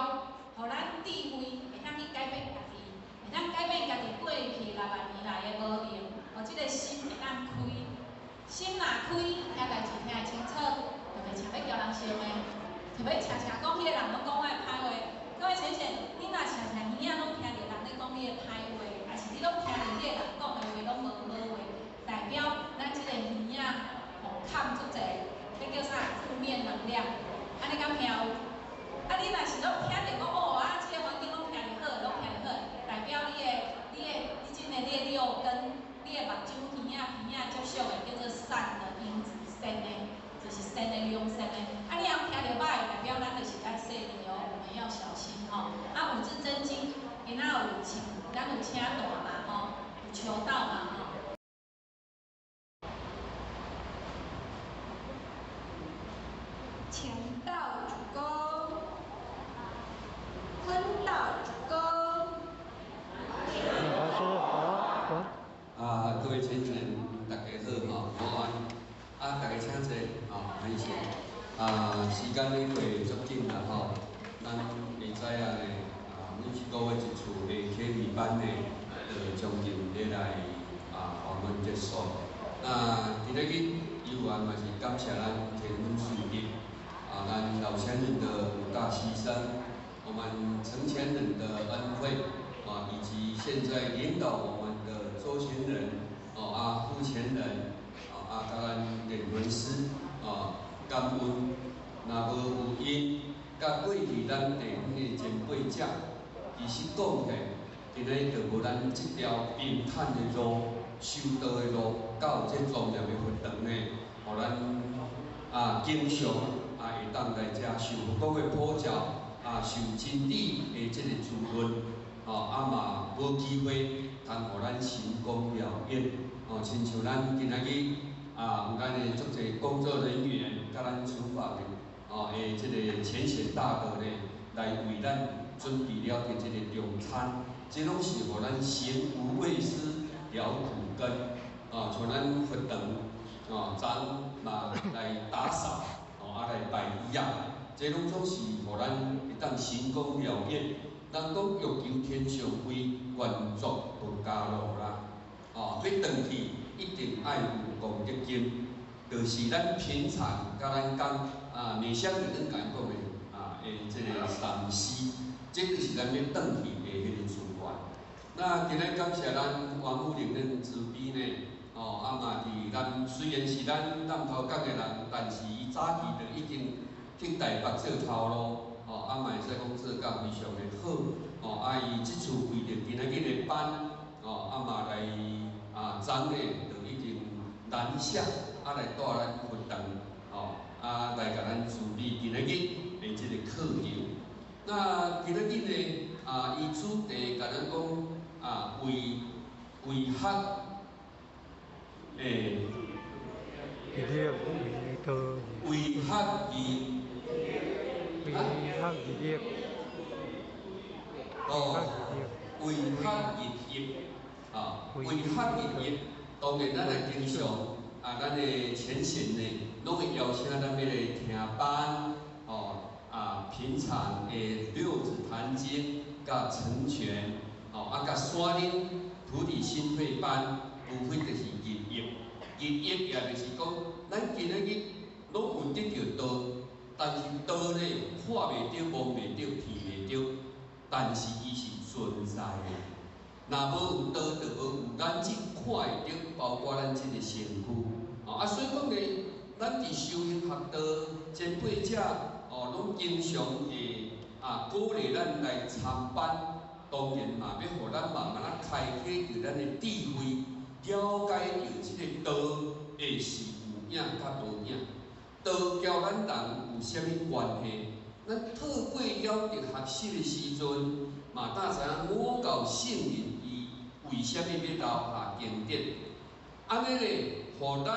予咱智慧，會當去改變家己，會當改變家己過去6萬年來的無明，予這個心會當開，心若開，聽代誌聽會清楚，就袂常欲共人相罵，就欲常常講彼個人攏講我的歹話。各位淺顯，你若常常耳仔攏聽著人咧講你的歹話，抑是你攏聽著彼個人講的話攏無好話，代表咱這個耳仔吼藏足濟，彼叫啥？負面能量。按呢敢聽有？啊，你若是攏聽著講哦啊，這個環境攏聽著好，攏聽著好，代表你的、你的、你這個你的六根、你的目睭、耳仔、鼻仔接觸的叫做善的因子，善的，就是善的良善的。啊，你若聽著歹，代表咱就是前倒一躬，昏倒一躬。老師好，好。啊，各位前贤，大家好吼，午安。啊，大家請坐，吼，歹勢。啊，時間咧過足緊啦吼，咱會知影咧，啊，每一個月一次的啟慧班呢，就將近欲來啊訪問結束。那今仔日有緣嘛是感謝咱天恩樹業，啊，咱老前人的五大犧牲，我們成前人的恩惠，啊，以及現在領導我們的周前人，哦啊，傅前人，啊啊，佮咱點輪師，啊，感恩，若無有𪜶，佮過去咱地方的前輩者，其實講起來，今仔日就無咱這條平坦的路、修道的路，到這莊嚴的佛堂呢，予咱啊經常啊會當來遮受佛光的普照，啊受真理的這個滋潤，吼啊嘛無機會通予咱成功了願，哦，親像咱今仔日啊，有咱的足濟工作人員，佮咱廚房的哦的這個淺顯大德呢，來為咱準備了的這個中餐，這攏是予咱行無畏施了苦根，啊，像咱佛堂，哦，昨嘛來打掃，哦，啊來擺椅仔，這攏總是予咱會當成功了願。人講欲求天上飛，願作佛家路啦。哦，欲轉去一定愛有功德金，就是咱平常佮咱講啊，每相會當共講的啊，的這個三思，這就是咱欲轉去的彼個資源。那今日感謝咱王武靈恁慈悲呢，哦，啊嘛佇咱雖然是咱南投港的人，但是伊早期就已經去台北做頭路，哦，啊嘛會使講做甲非常的好，哦，啊伊這次為著今仔日的班，哦，啊嘛來啊昨呢就已經南下，啊來帶咱佛堂，哦，啊來共咱處理今仔日的這個課程。那今仔日呢，啊伊主題共咱講啊為為學，欸，為道，為學義，為學義，哦，為學日益，啊，為學日益，當然咱來經常啊，咱的前賢呢，攏會邀請咱欲來聽班，哦，啊，平常的六祖壇經，佮成全，哦，啊，佮山頂菩提心會班，無非就是日益，日益也就是講，咱今仔日攏有得著道，但是道呢，看袂著、摸袂著、聞袂著，但是伊是存在的。若無有道，就無有咱這看會著，包括咱這個身軀。哦，啊，所以講呢，咱佇修行學道前輩者，哦，攏經常會啊鼓勵咱來參班，當然嘛，欲予咱慢慢仔開啟著咱的智慧，了解著這個道的是有影佮無影，道交咱人有啥物關係？咱透過了佇學習的時陣，嘛當知影五教聖人伊為啥物欲留下經典，按呢咧，予咱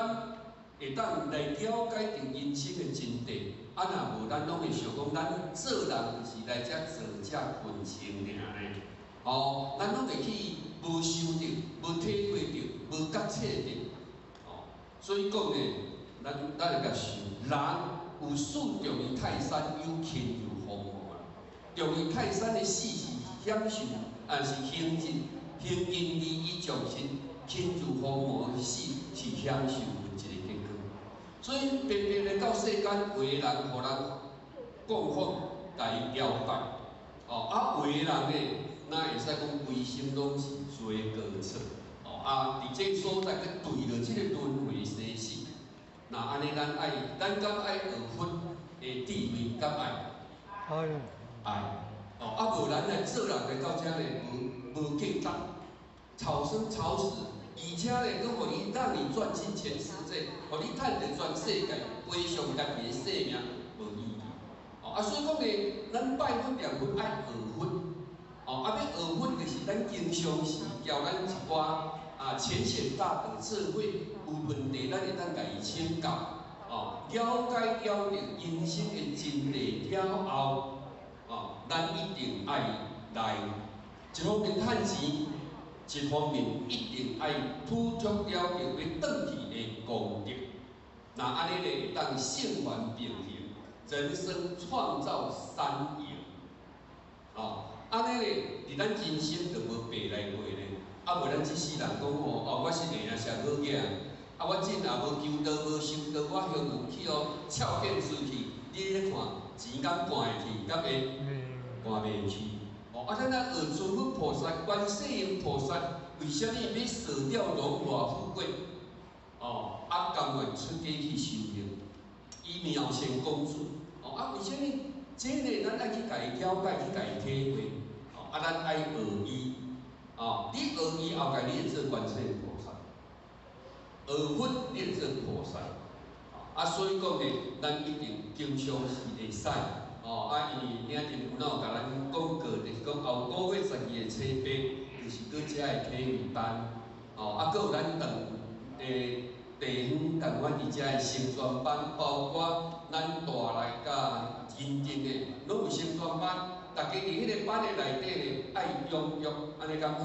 會當來了解著人生的真諦。啊，若無咱攏會想講，咱做人就是來遮做遮困穿爾呢。哦，咱攏會去無想著、無體會著、無覺醒著。哦，所以講呢，咱來共想，人有死重於泰山，有輕如鴻毛啦。重於泰山的死是享受，啊是行盡行盡利益眾生，輕如鴻毛的死是享受物質的結果。所以白白來到世間，有的人予人供奉，共伊朝拜，哦，啊有的人呢，哪會使講規心攏是追過錯，哦，啊，佇這個所在閣墜落這個輪迴生死。那按呢，咱愛，咱敢愛學佛的智慧，敢愛？愛。愛。哦，啊無咱來做人來到遮呢，無無價值，草生草死，而且呢，閣予你讓你賺盡全世界，予你趁著全世界，賠償家己的性命，無意義。哦，啊，所以講呢，咱拜佛念佛愛學佛，哦，啊，欲學佛就是咱經常時交咱一寡啊淺顯大德智慧，有問題咱會當共伊請教，哦，哦，了解了著人生的真理了後，哦，咱一定愛來一方面趁錢，一方面一定愛付出了著欲轉去的功德。若按呢咧會當聖凡並行，人生創造三贏。哦，按呢咧，佇咱人生就無白來過咧。啊，無咱這世人講吼，哦，我是會上好囝，啊，我進也無求道，無修道，我休困去予俏變出去。你咧看，錢敢捾會去，敢會捾袂去？哦，啊，咱若學諸佛菩薩、觀世音菩薩，為啥物欲捨掉榮華富貴？哦，啊，甘願出家去修行，伊妙善公主。哦，啊，為啥物？這个咱愛去共伊了解，去共伊體會。哦，啊，咱愛學伊。哦，你學伊後蓋，你會做觀世音菩薩；學佛，你會做菩薩。啊，所以講呢，咱一定經常是會使。哦，啊，因為領陣有哪有共咱講過，就是講後個月12月初八，就是閣遮的體會班。哦，啊，閣有咱當地方共款佇遮的成全班，包括咱大內佮認定的，攏有成全班。大家佇彼个班的內底咧，愛踴躍，按呢敢好？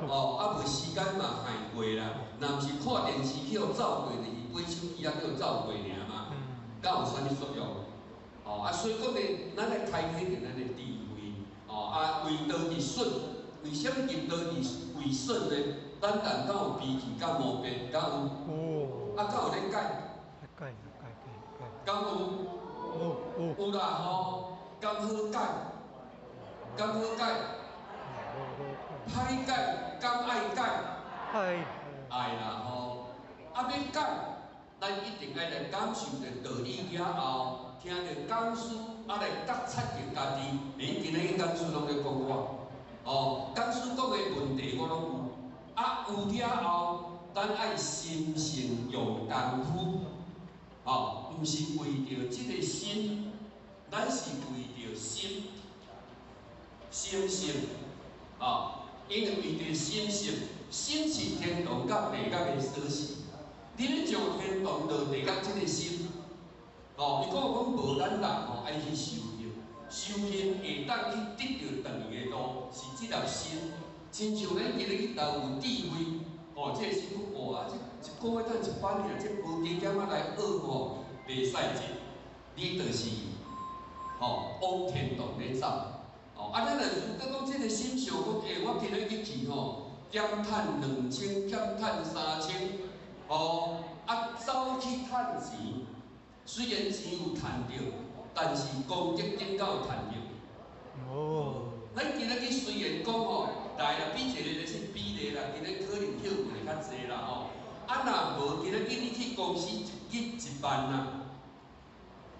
哦，啊無時間嘛害過啦。若毋是看電視去予走過，就是買手機仔去予走過爾嘛，敢有啥物作用？哦，啊，所以講咧，咱愛開啟著咱的智慧。哦，啊，為道日損，為啥物入道日為損呢？咱人敢有脾氣，敢無病，敢有？啊，敢有咧改？改改改。敢有？有。有啦吼，敢好改？敢好改？歹改，敢愛改？愛。愛啦吼，啊欲改，咱一定愛來感受著道理了後，聽著講師啊來覺察著家己。恁今日講師攏咧講我，哦，講師講的問題我攏有，啊有了後，咱愛心性用功夫，哦，毋是為著這个心，咱是為著心，心性，哦，因為為著心性，心是天堂佮地獄的鎖匙。你欲上天堂落地獄，這个心，哦，伊講講無咱人吼愛去修行，修行會當去得著轉去的路，是這粒心。親像咱今日去投有智慧，哦，這个心講哇，這一個月趁一百爾，這無加減仔來學吼，袂使這，你就是吼往天堂咧走。哦，啊，咱若如果講這个心想講，欸，我今日去去吼，減趁2000，減趁3000，哦，啊，走去趁錢，雖然錢有趁著，但是功德金敢有趁著？哦。咱今日去雖然講吼，來啦，比一个咧是比例啦，今日可能休睏會較濟啦吼。啊，若無今日你去公司一日1萬啦，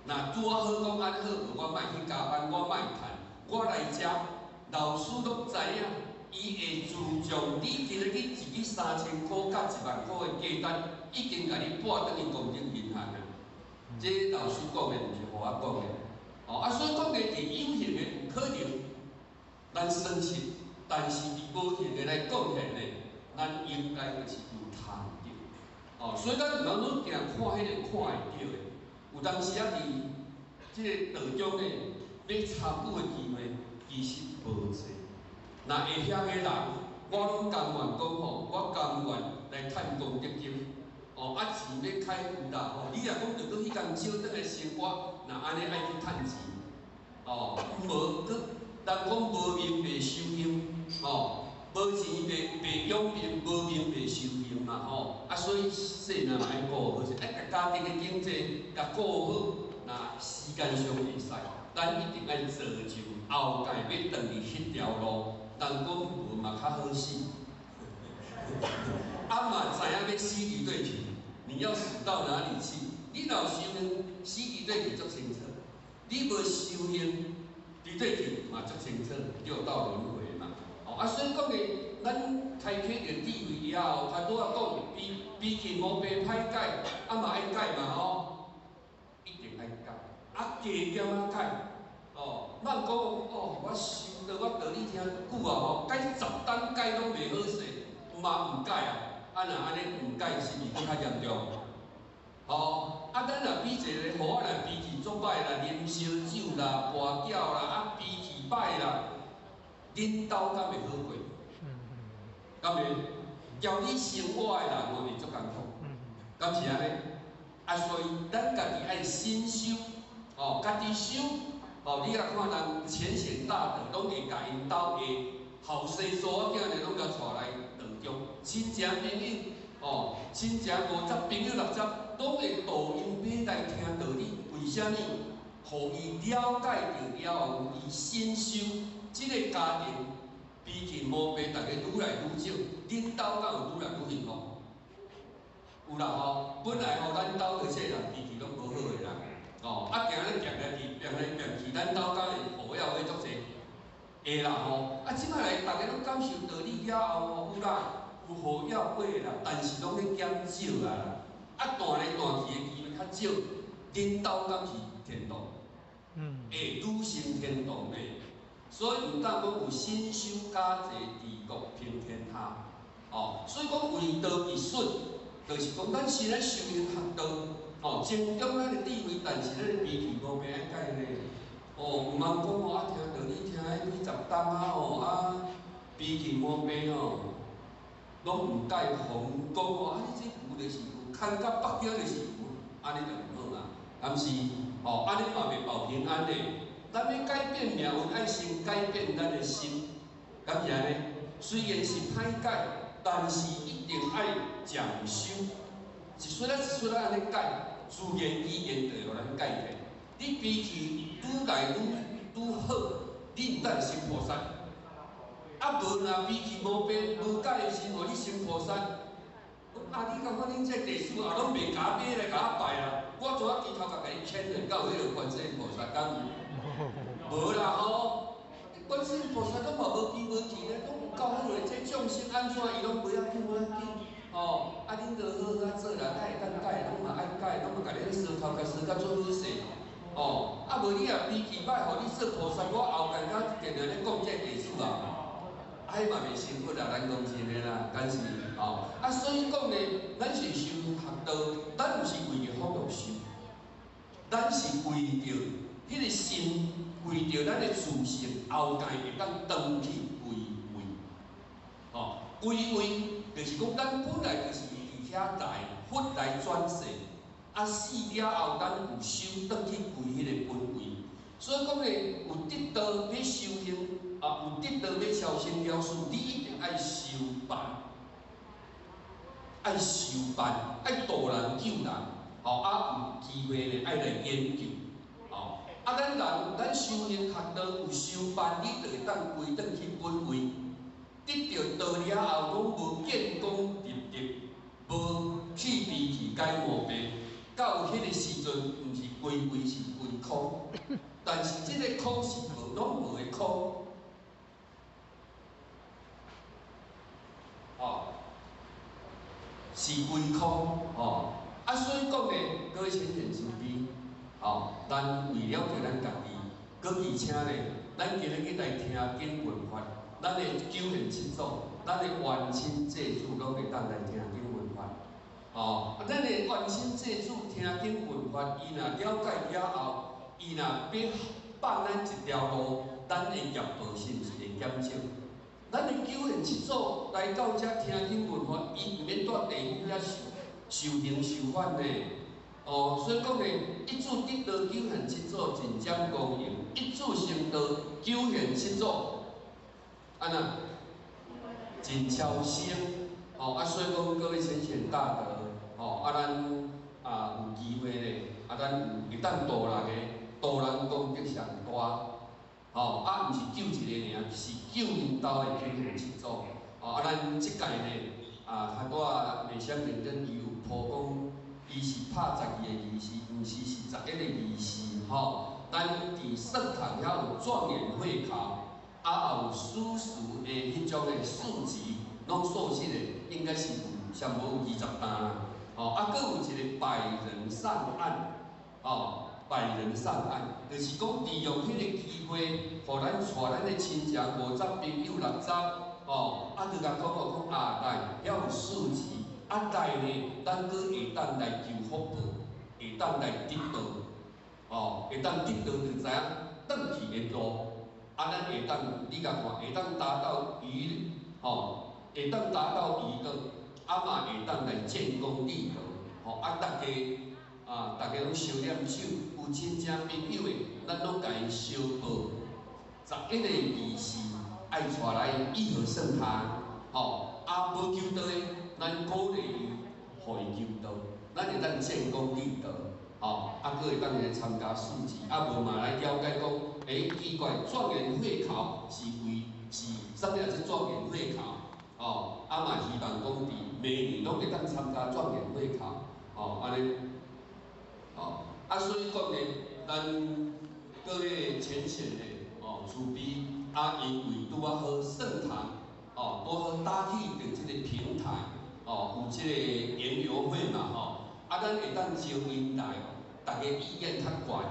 若拄仔好講按呢好，無我莫去加班，我莫趁，我來遮，老師攏知影，伊會注重你今日去一日3000箍佮1萬箍的價單，已經共你撥轉去公積銀行啊。這老師講的，毋是予我講的。哦，啊，所以講的佇有形的有可能咱損失，但是佇無形的來講起來呢，咱應該就是有趁著。哦，所以咱毋通攏定看彼个看會著的，有當時仔佇這个道中呢，欲參與的機會其實無濟。若會曉的人，我攏甘願講吼，我甘願來趁功德金。哦，啊錢欲開有啦吼，你若講著閣彼工少轉來生活，若按呢愛去趁錢，哦，無閣人講無命袂修行，吼，無錢袂養命，無命袂修行嘛吼，啊所以細漢嘛愛顧好勢，愛共家庭的經濟共顧好，若時間上會使，咱一定愛造就後蓋欲轉去彼條路，人講無嘛較好死。啊嘛知影欲死佇佗去，你要死到哪裡去？你若有修行，死佇佗去足清楚；你無修行，佇佗去嘛足清楚，六道輪迴嘛。哦，啊，所以講的，咱開啟著智慧以後，較拄仔講，脾氣毛病歹改，啊嘛愛改嘛吼，一定愛改，啊加減仔改。哦，莫講哦，我修道，我道理聽久啊吼，改10冬改攏袂好勢，嘛毋改啊。啊，若按呢毋改，是毋是閣較嚴重？吼，啊，恁兜敢會好過？敢會？交你生活的人哦，會足艱苦，敢是按呢？啊，所以咱家己愛深修，哦，家己修，哦，你若看人淺顯大德，攏會共𪜶兜的後生查某囝呢，攏共帶來道中，親情朋友，哦，親情50，朋友60，攏會導𪜶欲來聽道理。為啥物？予伊了解著了後，伊深修，這个家庭脾氣毛病，逐家愈來愈少。恁兜敢有愈來愈幸福？有啦吼，本來吼，咱兜的這人脾氣攏無好的啦，哦，啊，定咧變來變變來變去，咱兜敢會好了會足濟？會啦吼，啊，這擺來逐家攏感受道理了後吼，有啦，有好了過啦，但是攏咧減少啊啦，啊，斷來斷去的機會較少，恁兜敢是天堂？會愈成天堂呢？所以毋但講有深修加濟，治國平天下，哦，所以講為道一術，就是講咱是咧修行學道，哦，增長咱的智慧，但是咱的脾氣無變愛改呢。哦，毋通講哦，啊，聽道理聽彼幾十冬啊吼，啊，脾氣毛病哦，攏毋改，予講哦，啊，你這牛就是牛，牽到北京就是牛，按呢就毋好啊，敢是？哦，按呢嘛袂保平安的。咱欲改變命運，愛先改變咱的心，敢是按呢？雖然是歹改，但是一定愛漸修，一絲仔一絲仔按呢改，自然而然就會予咱改變。你脾氣愈來愈愈好，你毋但成菩薩。啊，無若脾氣無變無改的時候，你成菩薩。啊！你感覺恁這地主也攏袂共我買來共我拜啦？我怎啊低頭共共伊牽連到彼个觀世音菩薩敢有？無啦吼！觀世音菩薩攏嘛無機無去咧，攏有夠好咧。這眾生按怎伊攏無要緊無要緊，吼！啊，恁著好好仔做啦，咱會當改，攏嘛愛改，攏嘛共恁相頭共相甲做好勢，吼！啊，無你若脾氣歹，予你做菩薩，我後蓋敢定定咧講這地主啊！啊，彼嘛袂成佛啦，咱講真的啦，敢是吼？啊，所以講呢，咱是修行學道，咱毋是為著福祿壽，咱是為著彼个心，為著咱的自性後蓋會當轉去歸位，吼，歸位就是講咱本來就是佇遐來，佛來轉世，啊死了後咱有修轉去歸彼个本位，所以講呢，有得道欲修行。啊，有得道欲超生了事，你一定愛修辦，愛修辦，愛度人救人，吼啊有機會咧愛來研究，吼啊咱人咱修行學道有修辦，你就會當歸轉去本位，得著道了後，攏無見功立德，無去脾氣改毛病，到彼个時陣，毋是歸位是歸空，但是這个空是無攏無的空。哦，是歸空，哦，啊，所以講呢，各位淺顯慈悲，哦，咱為了著咱家己，閣而且呢，咱今日去來聽經聞法，咱的九賢七祖，咱的冤親債主攏會當來聽經聞法，哦，啊，咱的冤親債主聽經聞法，伊若了解了後，伊若欲放咱一條路，咱的業報是毋是會減少？咱的九賢七祖來到遮聽經聞法，伊毋免蹛地府遐受受刑受罰呢。哦，所以講呢，一子得道九賢七祖盡占光榮，一子成道九賢七祖，按怎？盡超生。哦，啊，所以講各位淺顯大德，哦，啊，咱啊有機會咧，啊，咱有會當度人的，度人功德上大。吼，啊，毋是救一个爾，是救𪜶兜的九賢七祖。哦，啊，咱這屆呢，啊，較拄仔袂閃認真，伊有鋪講，伊是拍12个儀式，毋是是11个儀式，吼。咱佇聖堂遐有狀元會考，啊，也有史書的彼種的書籍，攏素質的，應該是有上無有20單啦。吼，啊，閣有一個百人上岸，吼。百人上岸，就是講利用彼個機會，予咱帶咱的親情50朋友60，吼，啊，就共講哦，講啊來，遐有數字，啊來呢，咱閣會當來求福報，會當來得道，吼，會當得道就知影轉去的路，啊，咱會當，你共看，會當達到娛，吼，會當達到娛樂，啊嘛會當來建功立德，吼，啊，大家啊，大家攏相念手，有親戚朋友的，咱攏共𪜶相報，11个義士愛帶來義和聖堂，吼，啊無求道的，咱鼓勵伊，予伊求道，咱會當建功立德，吼，啊，閣會當來參加四時，啊無嘛來了解講，欸，奇怪，狀元會考是為是啥物啊？這狀元會考，吼，啊嘛希望講佇明年攏會當參加狀元會考，吼，按呢，吼，啊所以講呢，咱各位淺顯的，哦，慈悲，啊因為拄仔好聖堂，哦，拄好搭起著這個平台，哦，有這個園遊會嘛，吼，啊咱會當招𪜶來，大家意願較懸，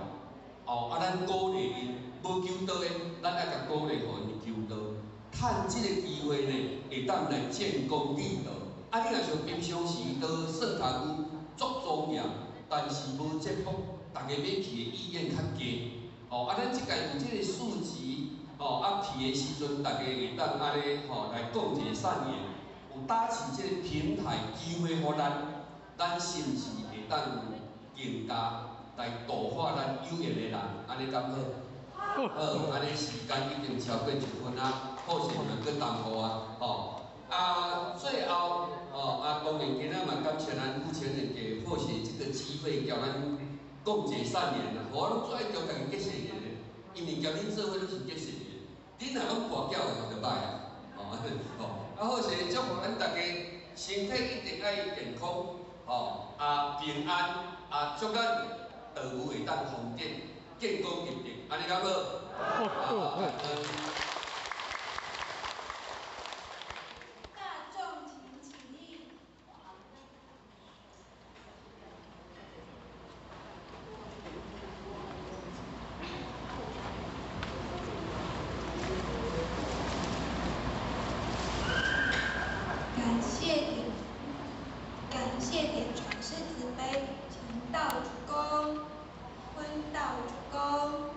哦，啊咱鼓勵𪜶，無求道的，咱愛共鼓勵予𪜶求道，趁這個機會呢，會當來建功立德。啊，你若像平常時到聖堂有足莊嚴，但是無節目，大家欲去的意願較低。哦，啊，咱這屆有這個數字，哦，啊去的時陣，大家會當按呢，吼來講一個善言，有搭起這個平台機會予咱，咱是毋是會當更加來度化咱有緣的人？按呢敢好？好，按呢時間已經超過1分啊，好勢嘛閣耽誤啊，吼。啊，最後，哦，啊，當然今仔嘛感謝咱傅前人給或許這個機會，叫咱講一個善言啦。我攏最愛叫家己結善緣的，因為交恁做伙攏是結善緣。恁若攏跋筊的，就歹啊。哦，吼，啊好勢，祝福咱大家身體一定愛健康，吼，啊平安，啊祝咱道務會當豐德，建功立德，按呢敢好？好，感恩。大眾請起立。感謝點傳師慈悲，前道主公，坤道主公。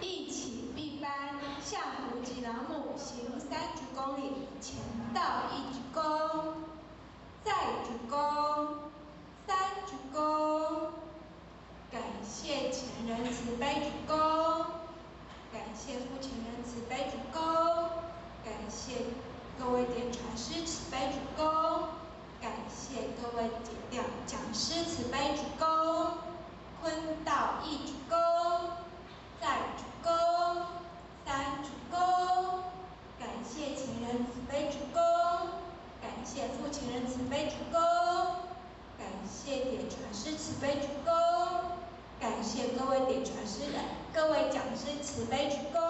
一起閉班，向無極老母行3鞠躬禮，前道1鞠躬，再鞠躬，3鞠躬。感謝前人慈悲鞠躬，感謝父前人慈悲鞠躬，感謝各位點傳師慈悲鞠躬，感謝各位解調講師慈悲鞠躬，坤道1鞠躬，再鞠躬，3鞠躬，感謝前人慈悲鞠躬，感謝父前人慈悲鞠躬，感謝點傳師慈悲鞠躬，感謝各位點傳師的各位講師慈悲鞠躬。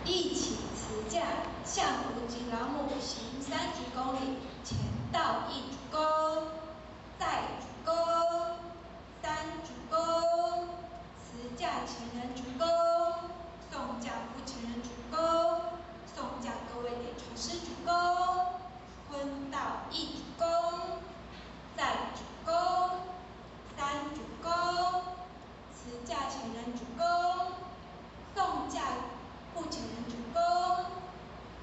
一起辞驾，向无极老母行30公里，前道一鞠躬，再鞠躬，三鞠躬，辞驾前人鞠躬，送驾不前人鞠躬，送驾各位点传师鞠躬，坤道一鞠躬，再鞠躬，三鞠躬，辞驾前人鞠躬，送驾护前人鞠躬，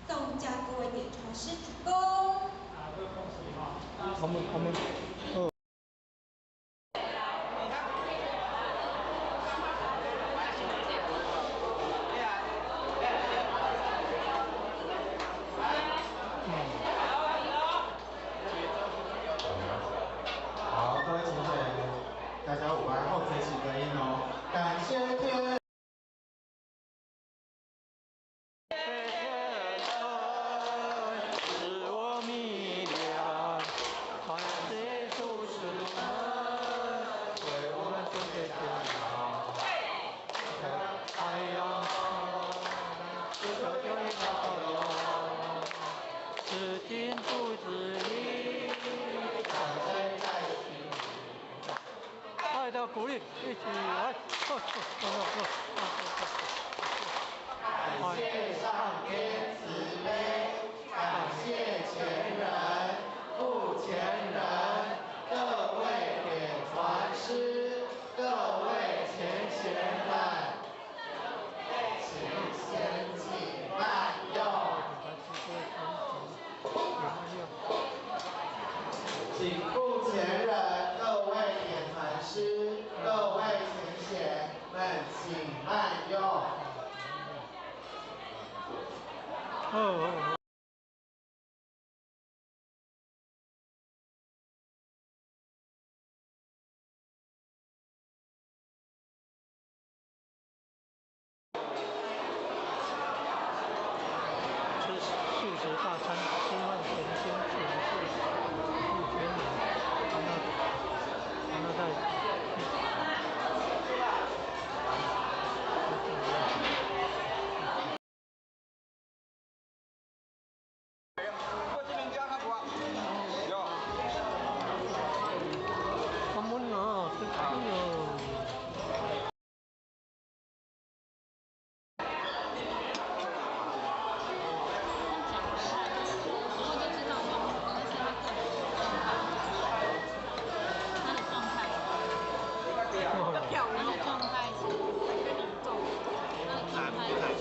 送驾各位点传师鞠躬。他们，哦。好，各位同学，大家午安，后随喜隔音哦，感谢天。使我迷恋，感谢主使徒们为我们准备天堂。太阳这个就一条龙，是金不知你，藏在在心里。爱的鼓励，一起来！感谢上天慈悲，感谢前人、护前人，各位点传师，各位前贤们，请先请慢用。请护前人、各位点传师、各位前贤们，请慢用。哦。吃素食大餐，吃饭前先请示护前人，然后再。感恩啊，谢谢哦。他的状态是，他的状态是，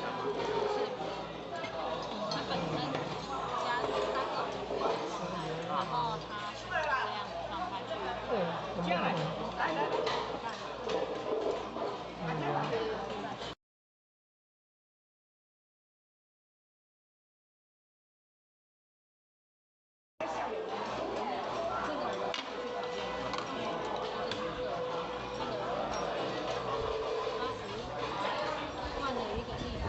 他本身加他个人的状态，然后他选择这样的状态去。这个我不去讨厌他，他就是他的他只是换了一个地方。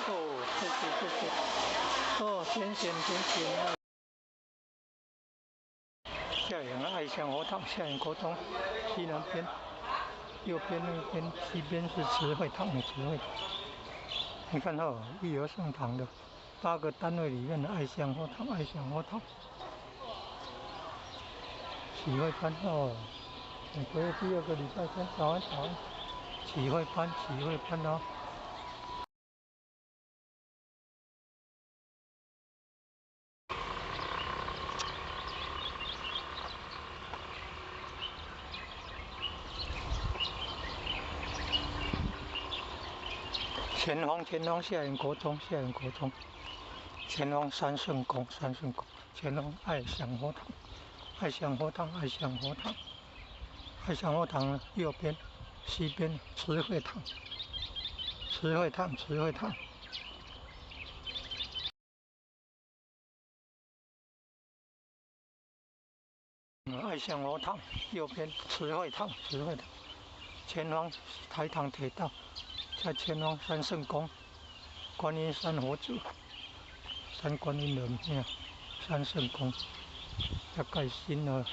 哦，谢谢谢谢。哦，甜咸甜咸啊！下营爱乡活堂，下营国中西南边，右边那边西边是慈惠堂，慈惠堂。你看哦，育儿圣堂的8个单位里面的爱乡活堂，爱乡活堂。启慧班哦，每个月第2个礼拜天，早安早安。启慧班，启慧班哦。前方，前方下营国中，下营国中，前方三圣宫，三圣宫，前方爱乡佛堂，爱乡佛堂，爱乡佛堂，爱乡佛堂右边，西边慈惠堂，慈惠堂，慈惠堂。爱乡佛堂右边慈惠堂，慈惠堂，前方台糖铁道。在前方三圣宫，观音山佛祖，三观音的庙，三圣宫，要盖新的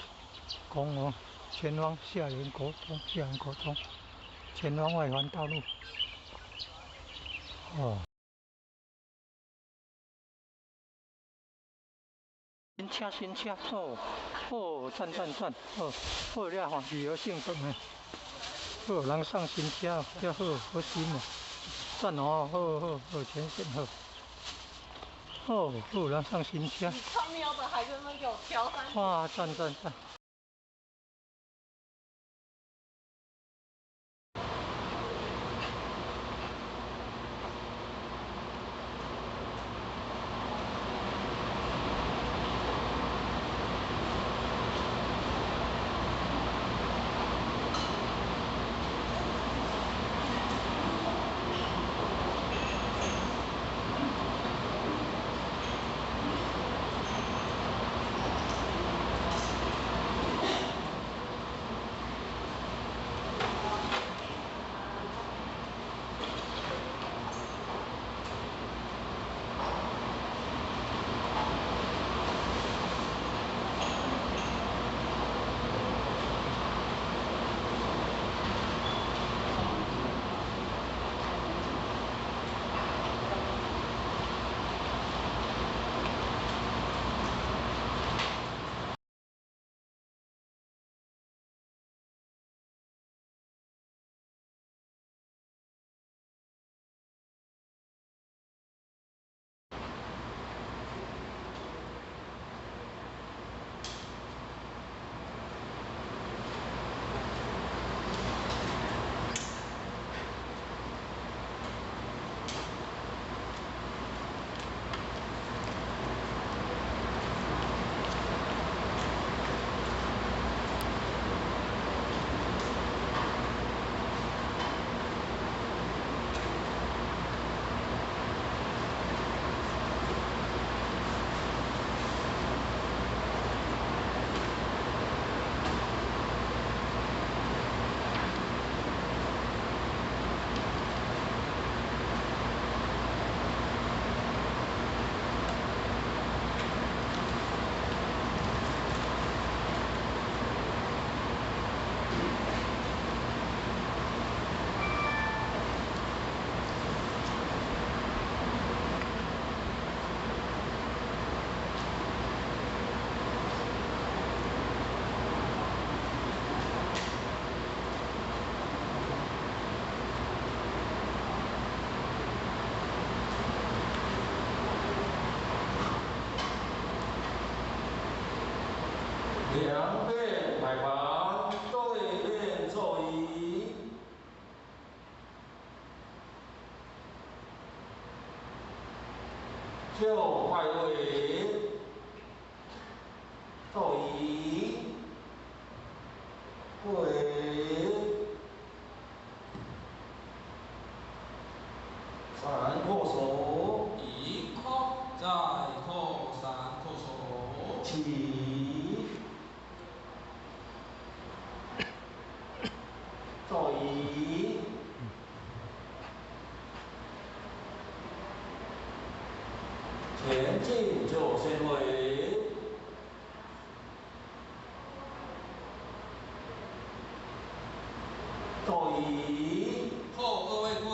宫哦。前方下元国中，下元国中，前方外环道路。哦。新车新车，哦哦，赞赞赞，哦，好了吼，旅游性质的，好，人送新车，遮好好新哦，赞哦，好好好，全线好，好好人送新车。你超喵的，还在那给我挑三。哇，赞赞赞！两边排盘，对面座椅，就拜位，座椅，跪，三叩首，一叩，再叩，三叩首，起。座椅，前进就先位，座椅，后各位跪，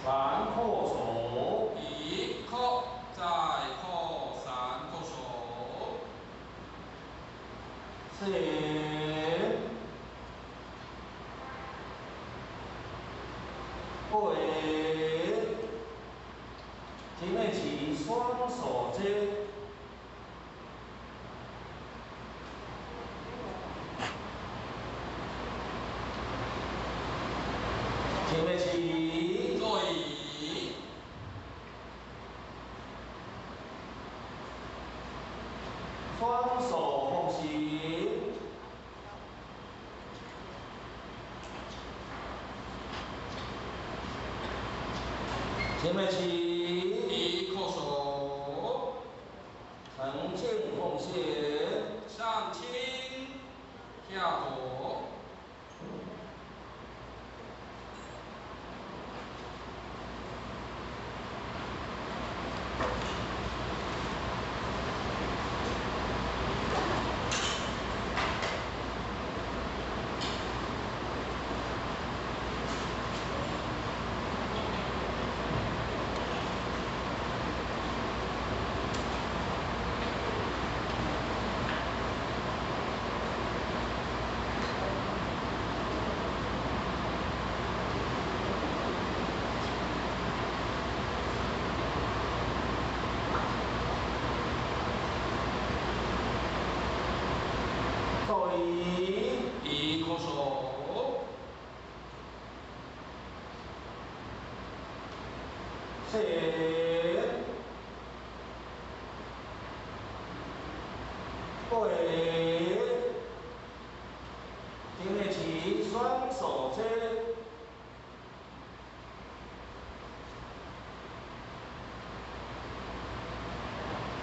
三叩首，一叩，再叩，三叩首。四、跪，前面起双手接，前面起座椅，双手奉行。前面起，一叩首，诚敬奉献，上清，下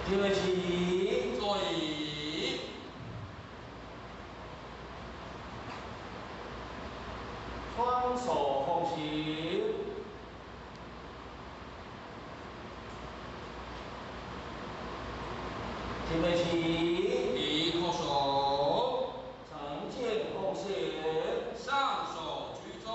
前面起，坐椅。双手奉行。前面起，一叩首，成见奉献。上手居中。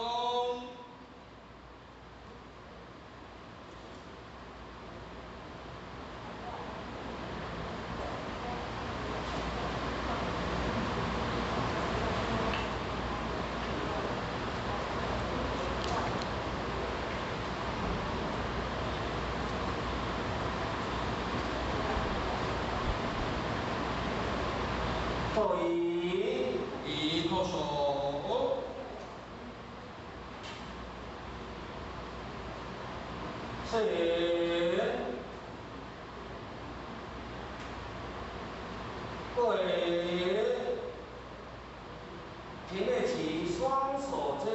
坐椅，一叩首，四、跪，前面起双手接，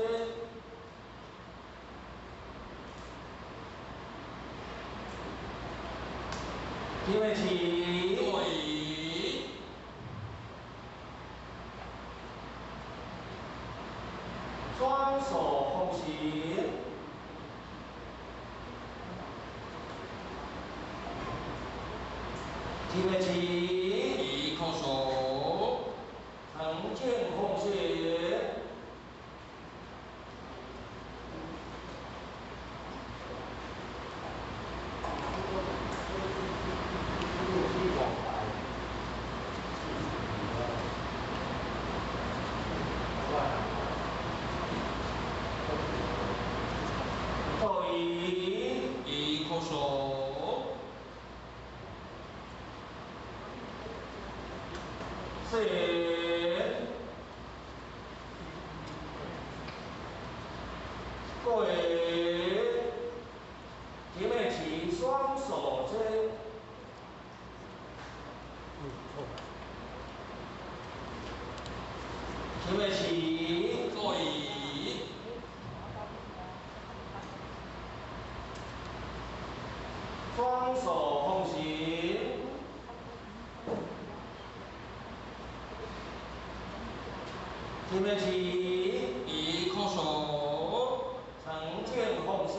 前面起，坐椅。双手奉行。前面起，一叩首，成见奉献。坐椅，一叩首，四、跪，前面起双手接，前面起，坐椅。双手奉行。前面起，一叩首，成见奉献。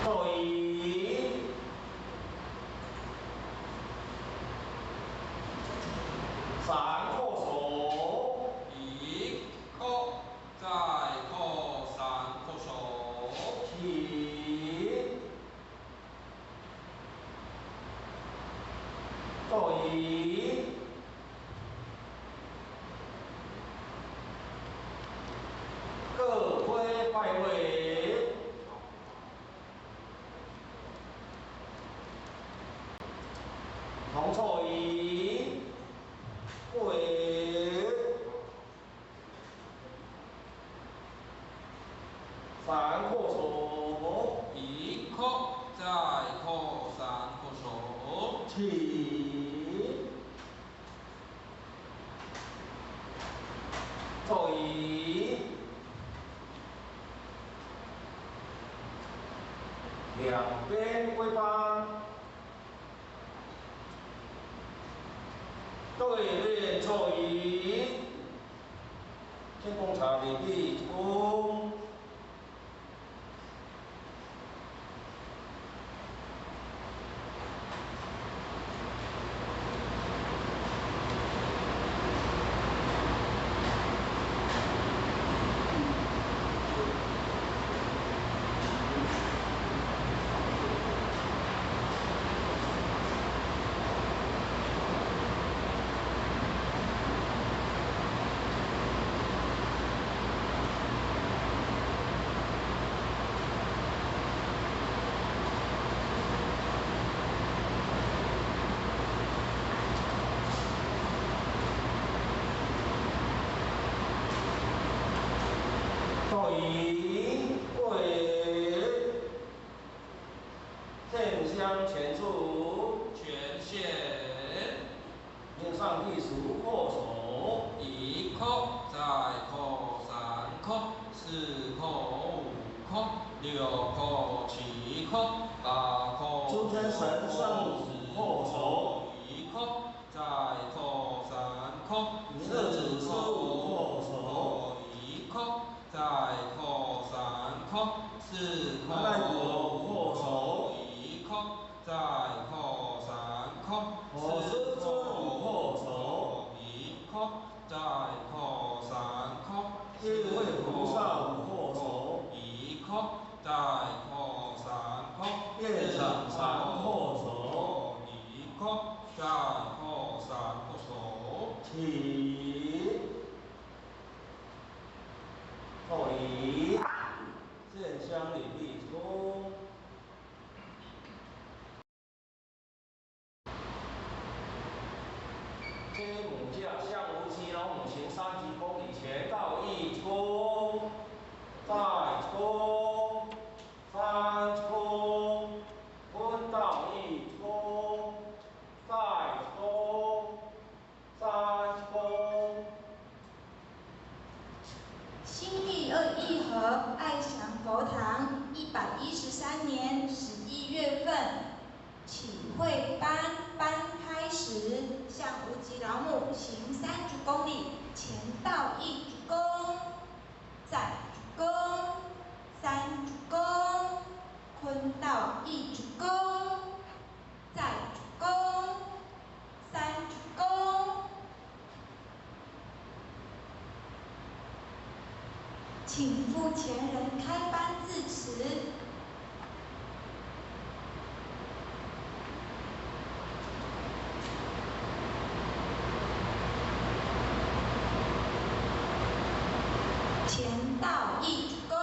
坐椅，三叩首，一叩，再叩，三叩首，起，坐椅，各归拜位，同坐椅，跪，三叩首，一叩，再叩，三叩首，起，坐椅，两边跪拜，对面坐椅，天公茶礼毕一躬。坐椅，跪，献香前处。全线。命上第十叩首。一叩，再叩，三叩，四叩，五叩，六叩，七叩，八叩。诸天神圣五叩首。一叩，再叩，三叩，四子孙五叩首。一叩，再叩，三叩，四叩。五叩首。一叩，再叩，三叩，四叩五叩首。一叩，再叩，三叩，四位菩萨五叩首。一叩，再叩，三叩，业长三叩首。一叩，再叩，三叩首。起，叩礼，见香礼毕，出。接母驾向无极老母行三鞠躬礼，前道一躬，再躬，三躬，坤道一躬，再躬，三躬。新义二义和爱祥佛堂113年11月份启慧班班开始，向无极老母行30公里，前道一鞠躬，再鞠躬，三鞠躬，坤道一鞠躬，再鞠躬，三鞠躬。请付前人开班致辞。前道一鞠躬，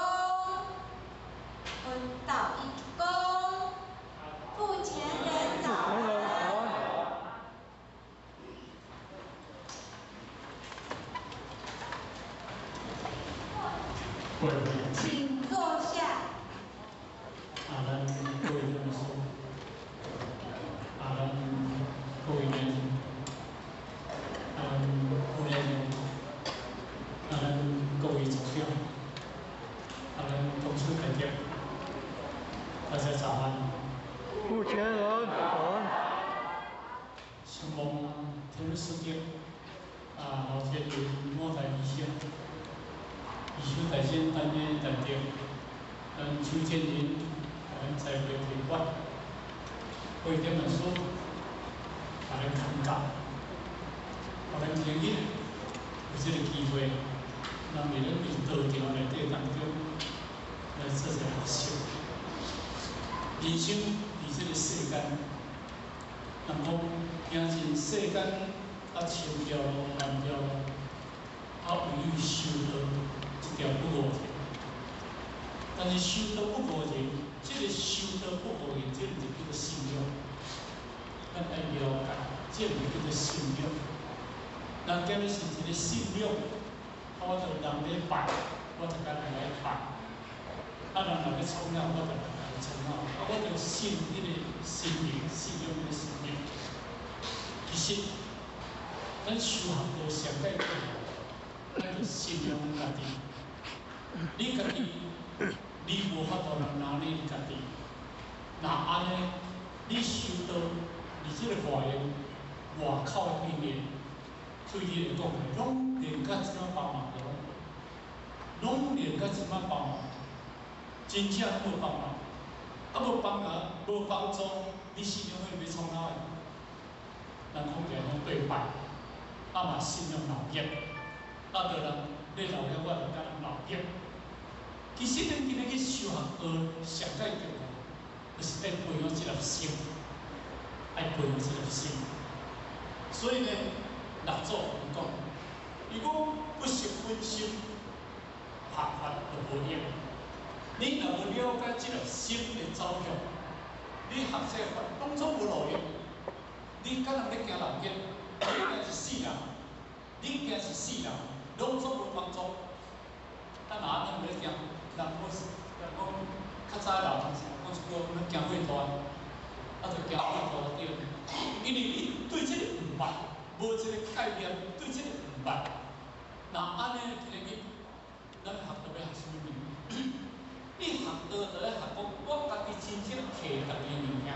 坤道一鞠躬，付前人早安。请坐下。啊，咱各位老师，啊，咱各位年轻，啊，咱副年长，啊，咱各位组长，啊，咱董事代表，大家早安。付钱人早安。承蒙天师长，啊，老天爷莫大医生。艺术大先担任代表，咱邱建林，咱在会提拔，会点本书，把咱看教，予咱今日有这个机会，咱伫咧伫道场内底当中来做一个学习。人生伫这个世间，人讲行尽世间啊，千条路万条路，啊，唯有修道。一条不误人，但是修道不误人，这个修道不误人，这个就叫做信仰。咱爱了解，这个叫做信仰。人今日是一个信仰，我就人咧拜，我就敢来拜；啊，人若欲创啊，我就来创啊。啊，我就信彼个神明，信仰彼个神明。其实，咱修学道上盖重要，咱就信仰咱家己。你家己，你无法度人拿你家己。若按呢，你修道，伫这个外缘外口的因缘，对你来讲，拢连甲这帮忙都拢无，拢连甲这帮忙，真正无帮忙。啊，无帮忙，无帮助，你信仰会欲创哪的？人讲起来拢对拜，啊嘛信仰老业，啊，就人你老业，我就佮人老业。其实，咱今日去修学道，上盖重要，就是爱培养这粒心，爱培养这粒心。所以呢，六祖伊讲，伊讲不识本心，学法就无用。你若无了解这粒心的走向，你学这个法拢总无路用。你敢人咧行老业，你惊一世人，你惊一世人，拢总无帮助。咱若按呢咧行，人讲人讲较早的老人讲一句，咱行火大，啊，就行火大对。概念，對這個毋捌，若按呢今日咱學道欲學啥物物？你學道就咧學講，我家己真正摕轉的物件，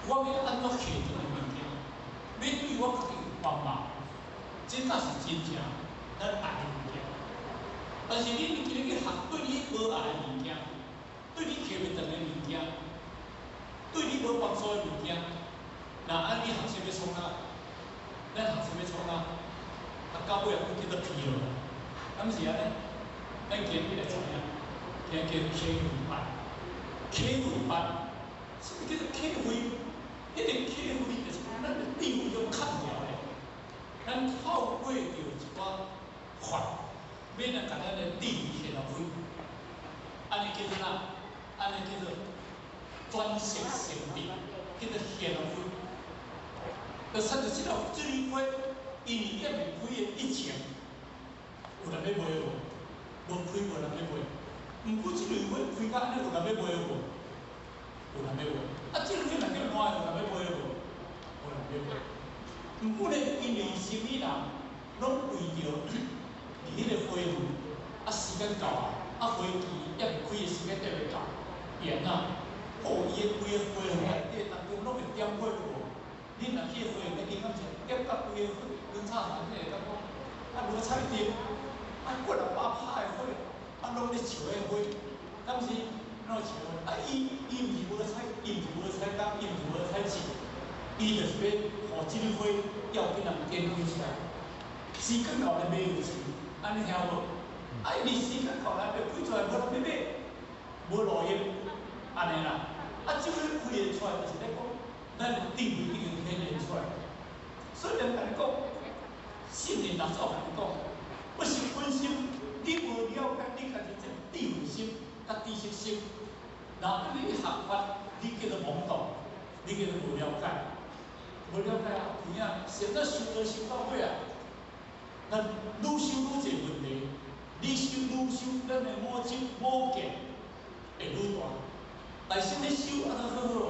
我欲按怎摕轉的物件，欲對我家己有幫忙，這才是真正咱愛的物件。但是你今日去學對你無愛的物件，對你摕袂轉的物件，對你無幫助的物件，若按呢學習欲創啥？咱學習欲創啥？啊，到尾啊，閣叫做疲勞啦。敢是按呢？咱今日來知影，今日叫體會法，體會法，啥物叫做體會？彼個體會就是講咱的智慧中較了的，咱透過著一寡法，欲來共咱的智慧顯開，按呢叫做啥？按呢叫做轉識成智，叫做顯開。就親像這條這蕊花，因為猶未開的以前，有人欲賣無？無開無人欲賣。毋過這蕊花開甲按呢，有人欲賣無？有人欲賣。啊，這蕊花若叫爛，有人欲賣無？無人欲賣。毋過呢，因為啥物人攏為著佇彼個花園，啊時間到啊，啊花期猶未開的時間猶未到，伊按怎？哦，伊的規個花園內底當中攏會點火無？恁若去花園內頂，敢是點甲規個火，光燦燦彼個感覺，啊無彩燈，啊幾若百拍的火，啊攏咧笑彼花，敢是攏笑？啊伊伊毋是無彩，伊毋是無彩燈，伊毋是無彩錢，伊就是欲予這个花要緊人點開起來。時間到來買有錢，按呢聽無？啊，伊時間到來欲開出來，無人欲買，無路用，按呢啦。啊，這個開會出來就是咧講，咱的智慧已經顯現出來。所以人共你講，聖人六祖共你講，不識本心，你無了解你家己這個智慧心佮知識心，若你學法，你叫做懵懂，你叫做無了解，無了解啊，有影，現在修道修到尾啊，咱愈修愈濟問題，你修愈修，咱的我執我見會愈大。但是你修啊，都好好哦。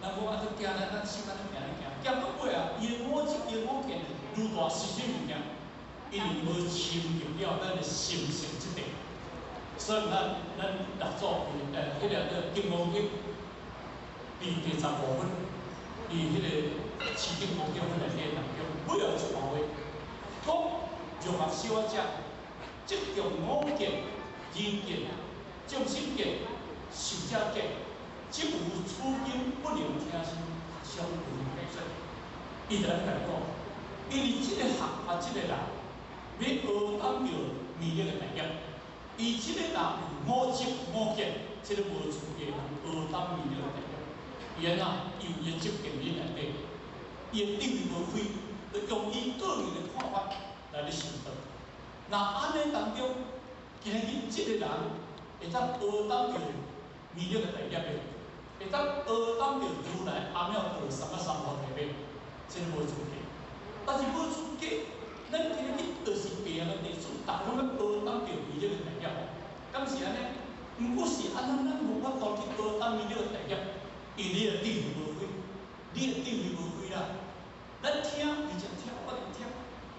人講啊，都行來咱修安呢行咧行，行到尾啊，伊的我執伊的我見愈大，是啥物件？因為無深入了咱的心性這塊，所以咱六祖彼個《金剛經》佇第15分，佇彼個持經公經分內底當中，尾後一段話，講若欲修者，執著我見、人見、眾生見、壽者見，即有此經不能聽受，相違背說。伊就按呢共你講，因為這個學法這個人，欲學當著彌勒的大業，伊這個人有我執我見，這個無資格通學當彌勒的大業。伊按怎？伊有伊的執見佇內底，伊的智慧無開，就用伊個人的看法來咧修道。若按呢當中，今日這個人會當學當著彌勒的大業的，會當學當著如來阿耨多羅三藐三菩提的，這個無資格。但是無資格，咱今日就是白的弟子，逐個攏欲學當著彌勒的大業，敢是按呢？毋過是按怎咱無法度去學當彌勒的大業，因為你的智慧無開，你的智慧無開啦。咱聽，而且聽，我就聽，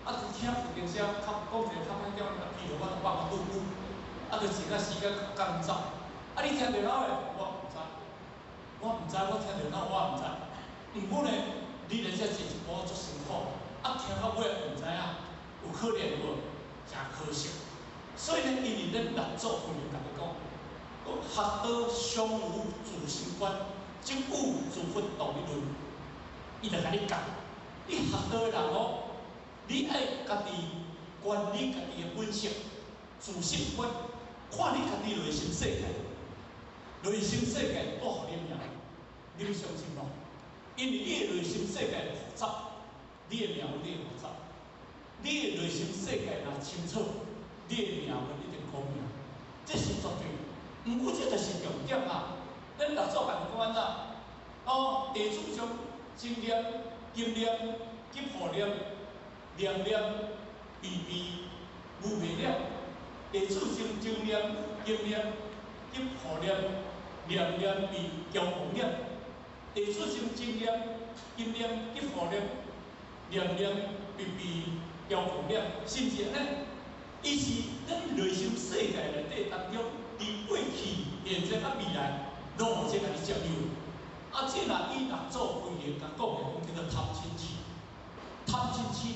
啊，就聽有陣時啊，較講一個較歹點，啊，譬如我就放個拄久，啊，就一個時間較趕走。啊，你聽著哪會？我毋知，我毋知，我聽著哪我毋知。毋過呢，你來遮坐一晡足辛苦，啊，聽到尾毋知影，有可憐無？誠可惜。所以呢，因為咱六祖慧能共你講，講學道常無自心觀，即與諸佛同一論。伊就共你教，你學道的人哦，你愛家己觀你家己的本性，自性觀，看你家己內心世界，內心世界帶予你命，你欲相信無？因為你的內心世界複雜，你的命運會複雜。你的內心世界若清楚，你的命運一定光明，這是絕對。毋過這就是重點啊！咱六祖共你講按怎？哦，地主將真念、金念、吉破念、念念、悲悲、無明念。地主將真念、金念、吉破念、念念悲、交紅念。地主將真念、金念、吉破念、念念。卑鄙骄狂念，是毋是按呢？伊是咱內心世界內底當中，佇過去、現在佮未來，攏有這共你佔有。啊，這若以六祖慧能共講的，講叫做貪嗔痴，貪嗔痴。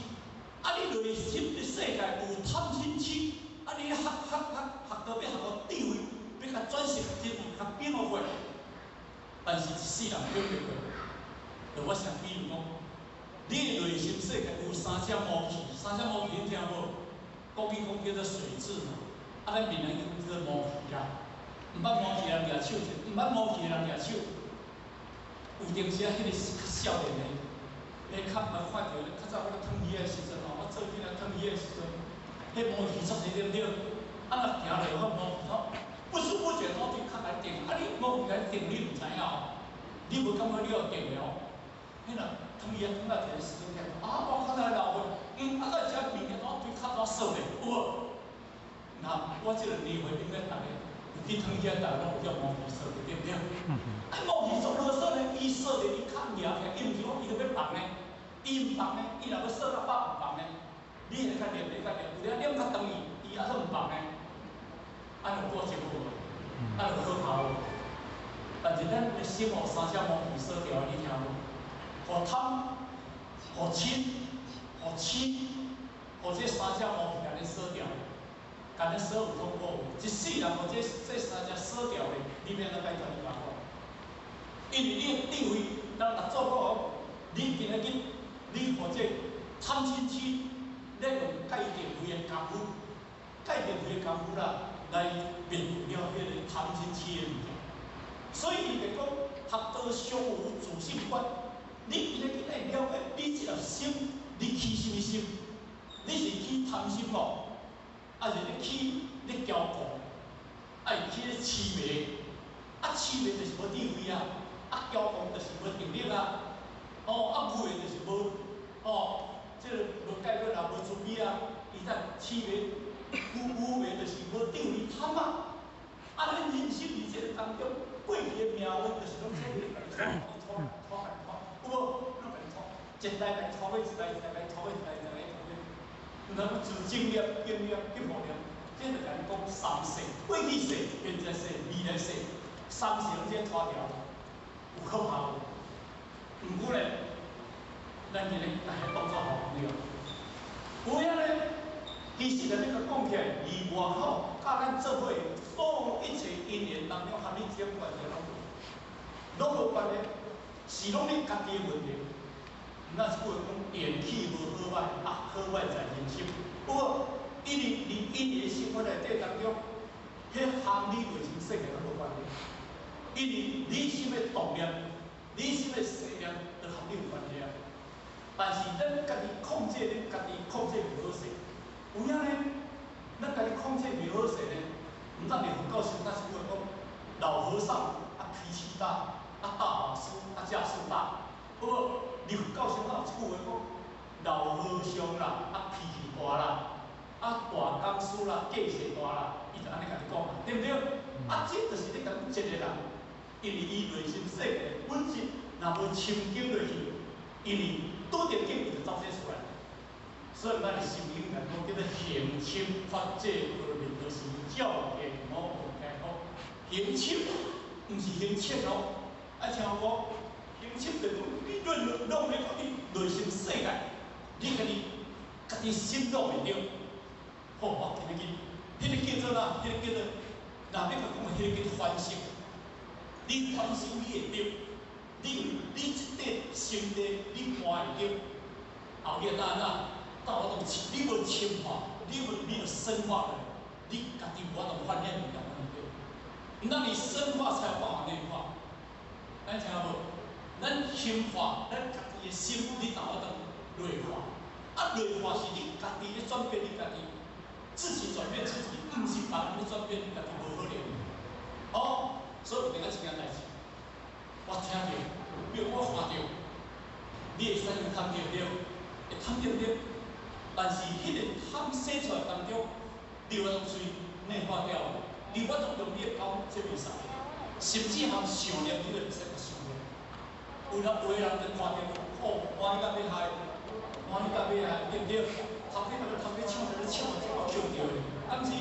啊，你內心的世界有貪嗔痴，啊，你學學學學到欲學到智慧，欲共轉成智慧，共變予過。但是一世人變袂過。就我先比如講，你的內心世界有三隻毛氣，三隻毛氣你聽無？國語講叫做水蛭嘛，啊，咱閩南語講叫做毛氣啦。毋捌毛氣的人舉手者，毋捌毛氣的人舉手。有陣時啊，彼個是較少年的，彼較毋捌看著，較早我咧紕魚的時陣吼，我做囡仔紕魚的時陣，彼毛氣足濟對毋對？啊，若行落去毛氣吼，不知不覺都對較來定，啊，你毛氣來定，你毋知影哦，你無感覺你有定的哦。彼若紕魚仔紕到一個時陣，啊，我較早老歲，啊，到遮物件我對較早說的，有無？那我這個年歲應該逐个有去紕魚仔，逐个攏有叫毛氣說的，對毋對？啊，毛氣做囉嗦呢，伊說的伊較贏起來，伊毋是講伊著欲放呢，伊毋放呢，伊若欲說到飽毋放呢，你會較念，會較念，有陣念較長伊，伊猶閣毋放呢，按呢有過節無？按呢有可怕無？但是咱的心予三隻毛氣鎖牢，你聽無？予貪、予嗔、予痴，予這三隻毛氣共你鎖牢，共你鎖有痛苦無？一世人予這三隻鎖牢的，你欲按怎解脫你甲我講？因為你的智慧，咱六祖講，你今仔日你予這貪嗔痴，你用戒定慧的功夫，戒定慧的功夫啦，來滅除了彼個貪嗔痴的物件。所以伊就講，學道相無自性觀。你今仔日愛了解，你這粒心，你起啥物心？你是起貪心無？還是咧起咧驕狂？還是起咧痴迷？啊，痴迷就是無智慧啊！啊，驕狂就是無定力啊！哦，啊，無的就是無，哦，這个無解決啦，無慈悲啊！伊才痴迷，有無的就是無智慧貪啊！啊，咱人生佇這個當中，過去的命運就是攏這个共你拖、拖、拖、拖，有無？攏共你拖，一代共你拖過，一代一代共你拖過，一代一代共你拖過。毋通講自正念、經念、及無念，這就共你講三世：過去世、現在世、未來世，三世攏這拖牢，有可怕無？毋過咧，咱今日來當作好朋友。有影咧，其實咧，欲講起來，佇外口佮咱做伙所有一切因緣當中，和你這關係攏無，攏無關係，是攏你家己的問題。毋但是句話講，緣起無好歹，啊好歹在人心。有無？因為佇因緣生活內底當中，彼和你內心世界攏無關係。因為你心的動念，你心的細念，都和你有關係啊。但是咱家己控制，咱家己控制袂好勢。有影呢？咱家己控制袂好勢呢？毋但佇佛教上，咱是句話講，老和尚啊脾氣大，啊大法師啊架勢大。有無？佇佛教上有一句話講，老和尚啦啊脾氣大啦，啊大講師啦架勢大啦，伊就按呢共你講啦，對毋對？啊，這就是咧講一個人，因為伊內心世界本質若無深究落去，因為拄著境伊就走這出來。所以咱的心經來講叫做行深法界波羅蜜多時，照見五蘊皆空。行深毋是行淺哦，愛聽有無？行深就講你論論咧講你內心世界，你家己家己心攏會著。好，我今日去，彼个叫做哪？彼个叫做，若欲共講，彼个叫做反省。你反省你會著，你這塊心地你看會著，後日哪哪？到我當你無深化，你無沒有深化的，你家己無法度發現物件，對。那你深化才有辦法內化，咱聽無？咱深化，咱家己的心，你才有法度內化。啊，內化是你家己咧轉變，你家己自己轉變自己，毋是別人咧轉變，你家己無可能。哦，所以有陣仔一件代誌，我聽著，比如我看著，你會使用貪著對，會貪著對。但是彼个貪生出來當中，你有法度隨內化掉，你有法度用你的口這袂使，甚至含想念你都袂使閣想念。有人有的人就看著，哦，歡喜甲欲害，欢喜到尾啊，对不对？头家逐个头家抢着咧抢，结果捡著的，敢是？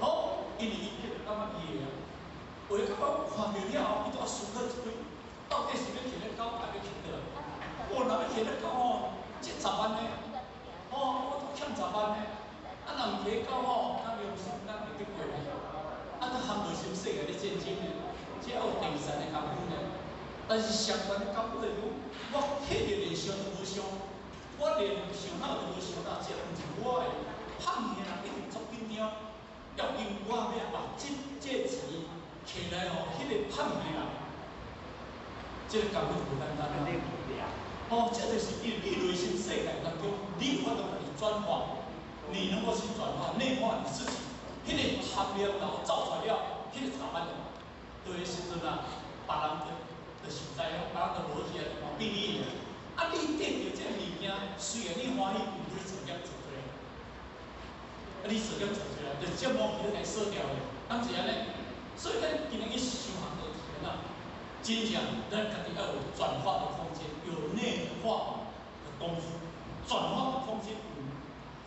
好，因为伊彼个感觉伊会啊，有的感觉看著了后，伊就爱思考一堆，到底是欲摕咧狗，抑欲摕倒来？哦，若欲摕咧狗吼，这十万呢？哦，我都欠十万呢。啊，若毋摕狗吼，咱良心咱会得过呢？啊，都含内心世界咧战争呢，这还有第三个功夫呢。但是相关的功夫就是讲，我摕著连想都无想，我连想脑都无想到，这毋是我的。拍命一定足紧张，要因我欲把这钱摕来予彼个拍命人，这个功夫就无简单啦。哦，这就是因为你内心世界当中，你有法度家己转化，你能够去转化内化你自己，彼个贪念然后走出来了，彼个查办的，对时阵啊，别人就实在了，别人就无去啊，嘛比你的。啊，你得著这个物件，虽然你欢喜，毋过你做业做出来，啊，你做业做出来，就这毛去都共锁掉的，敢是按呢？所以咱今仔日修行就是按怎？真正咱家己爱有转化的空间，有内化的功夫，转化的空间有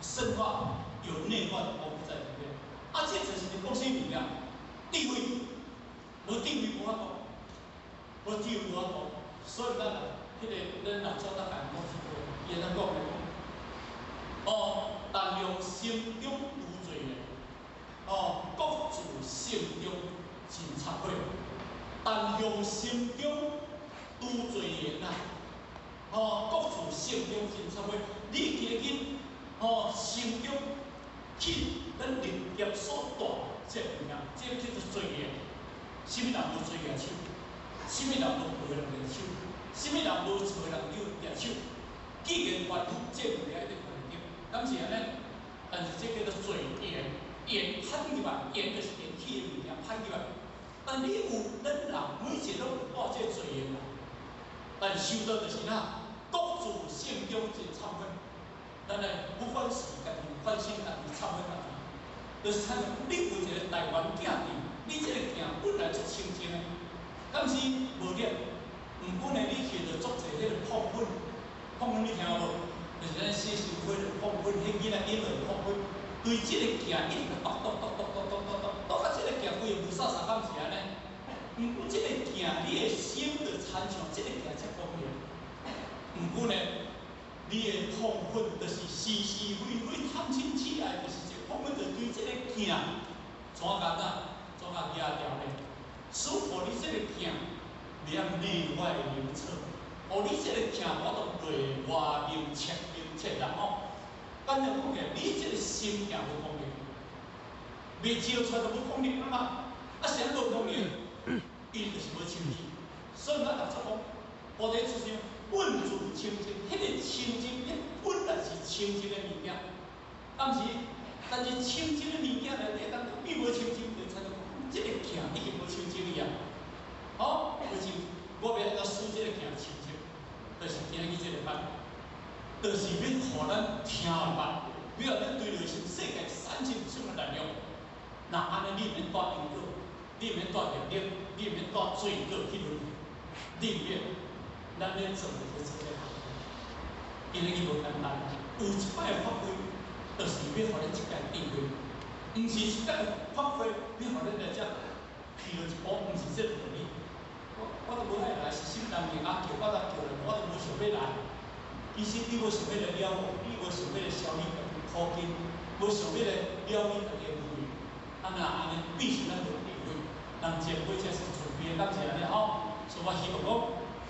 深化，有内化的功夫在里面。啊，这就是你讲啥物件？智慧，无智慧无法度，无智慧无法度。所以咱啊，彼个咱老祖大概讲一句，伊按怎讲的？哦，但用心中除罪的，哦，各自心中真忏悔。但用心中除罪言啊，哦，各自心中真忏悔。你今日哦，心中去咱历业所带这物件，这叫做罪业。啥物人无罪举手？啥物人无陪人举手？啥物人无找人举手？既然凡夫这物件一定看得到，敢是按呢？但是这叫做罪业，业攀入来，业就是缘起的物件攀入来。但你有咱人每一个拢有带这罪业啦。但修道就是哪，各自心中真忏悔。咱来不管是家己反省家己、忏悔家己，就是亲像你有一个台湾镜伫，你这个镜本来足清净的，敢是无染？毋过呢，你摕著足济彼个矿粉，矿粉你听无？就是咱洗身躯的矿粉，彼囡仔婴儿矿粉，对这个镜一直剁剁剁剁剁剁剁剁，剁到这个镜规个雾煞煞，敢是按呢？毋过这个镜，你的心就亲像这个镜遮光明。毋过呢，你的矿粉就是是是非非、贪嗔痴爱，就是一个矿粉，就对这个镜怎甲哪，怎甲压掉呢？使予你这个镜袂晓内外明彻，予你这个镜无法度内外明彻明彻啦吼。简单讲起来，你这个心镜无光明，未照出来就无光明啊嘛。啊，啥无光明？伊就是无清净。所以咱六祖讲，菩提之心本自清净，彼个清净，彼本来是清净的物件。但是，但是清净的物件内底，当变无清净，就亲像这个镜已经无清净去啊。好，无清，我欲按怎使这个镜清净？就是今仔日这个班，就是欲予咱听会捌，欲予咱对内心世界产生什么力量？若按呢，你毋免带因果，你毋免带业力，你毋免带罪过去轮回，你毋免。咱咧做就是做这个，今仔日无简单，有一摆法会，就是欲予咱这个智慧，毋是一摆法会欲予咱来遮去落一步，毋是这个道理。我都无爱来，是啥物人硬仔叫我才叫来，我都无想欲来。其实你无想欲来了悟，你无想欲来消你家己苦根，无想欲来了你家己的无明。啊，若按呢，必须咱无智慧，人前辈才是慈悲，敢是按呢吼？所以我希望讲，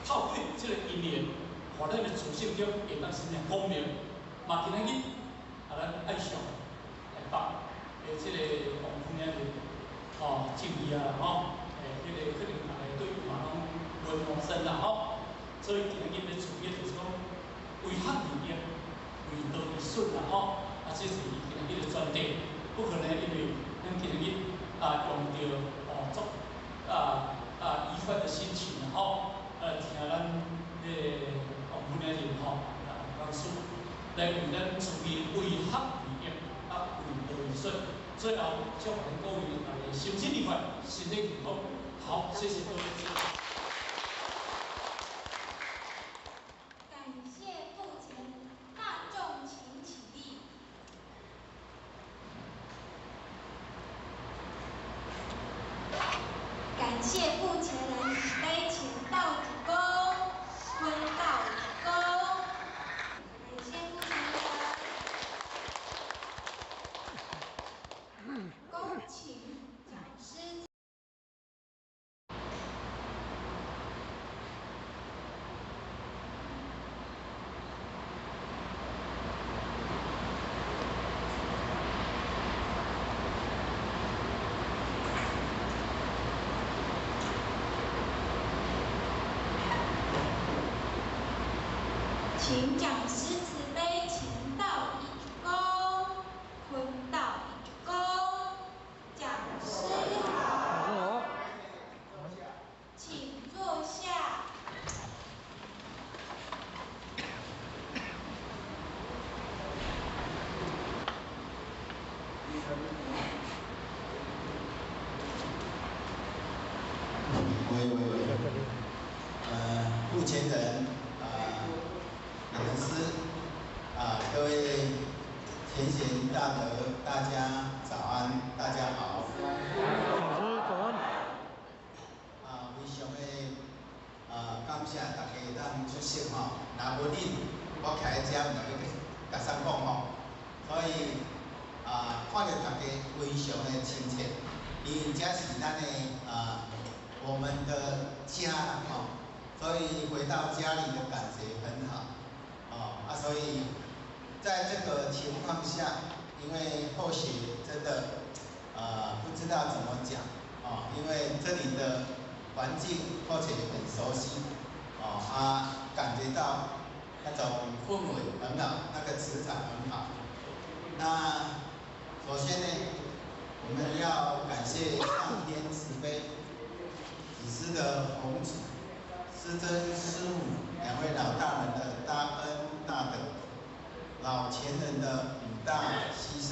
透过这个因缘，予咱的自性中会当生光明。嘛，今仔日啊，咱爱上台北的这个王夫人吼，正义啊吼，彼个可能大家对伊嘛拢轮陌生啦吼。所以今仔日欲处理就是讲，为学而业，为道而顺啦吼。啊，这是伊今仔日的专题，不可能因为咱今仔日啊用著哦足愉快的心情啦吼，听咱彼个王夫人吼啊讲师来为咱处理为学而业，啊为道而顺。最后，祝福各位大家身心愉快，身体健康。好，谢谢各位。感谢傅前大請講師慈悲，前道一鞠躬，坤道一鞠躬。講師好，請坐下。喂喂喂，目前人老師啊，各位前賢大德，大家早安，大家好。老師早安。啊，非常的啊，感謝大家會當出席吼。若無恁，我徛佇遮毋知欲共啥講吼。所以啊，看著大家非常的親切，因為這是咱的啊，我們的家啦吼，所以回到家裡的感覺很好。哦啊，所以在這個情況下，因為後學真的不知道怎麼講哦，因為這裡的環境後學很熟悉哦啊，感覺到那種氛圍很好，那個磁場很好。那首先呢，我們要感謝上天慈悲，子師的弘旨，師尊師母兩位老大人的大恩大德，老前人的五大犧牲，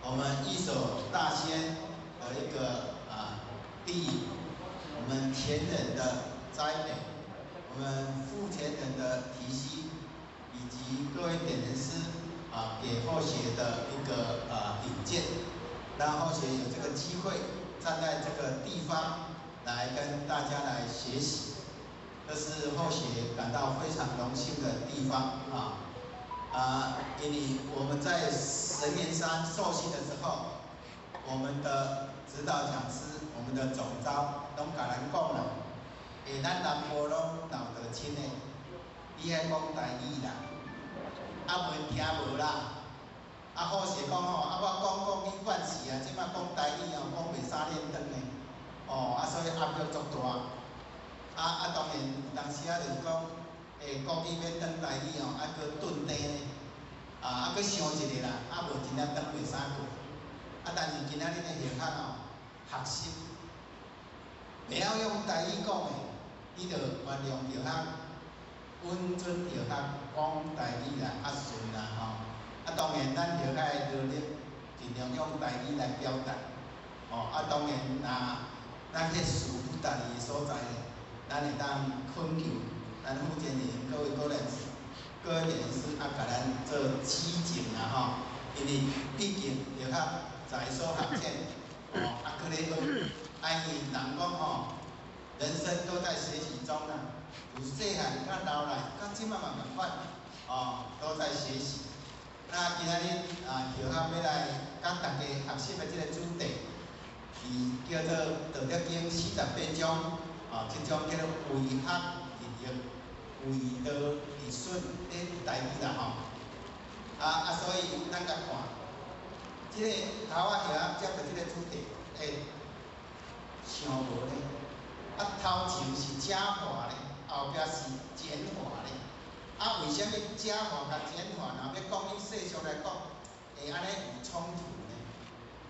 我們一手大仙的一個地，我們前人的栽培，我們父前人的提攜，以及各位點人師啊給後學的一個引薦，讓後學有這個機會站在這個地方來跟大家來學習。這是後學感到非常榮幸的地方啊！啊，因為我們在神岩山受訓的時候，我們的指導講師、我們的總召攏共咱講啦，咱南部攏老得親的，你愛講台語啦，啊袂聽無啦，啊後學講吼，啊我講講已慣勢啊，這擺講台語哦，講袂三連轉的，哦啊所以壓力足大。啊，當然有當時啊，就是講，國語欲轉台語吼，愛閣頓低呢，啊，閣想一下啦，啊，無真正轉袂使過。啊，但是今仔日的學校吼，學習袂曉用台語講的，你就原諒著較穩準著較講台語啦，較順啦吼。啊，當然咱學校的努力，盡量用台語來表達。哦，啊，當然若咱去事不達的所在。咱會當懇求咱福建人各位過來，各位人士啊，共咱做指正啦吼，因為畢竟著較在所學淺，哦，啊，閣咧學，啊，因為人講吼，人生都在學習中啦，由細漢到老來，到這擺嘛仝款，哦，都在學習。那今仔日啊，學校欲來佮大家學習的這個主題，是叫做《道德經》48章。啊，這種叫做為學日益，為道日損的台語啦吼。所以咱共看，這個頭仔學接著這個主題，想無呢？啊，頭前是加法呢，後壁是減法呢。啊，為啥物加法佮減法？若欲講以世俗來講，會按呢有衝突呢？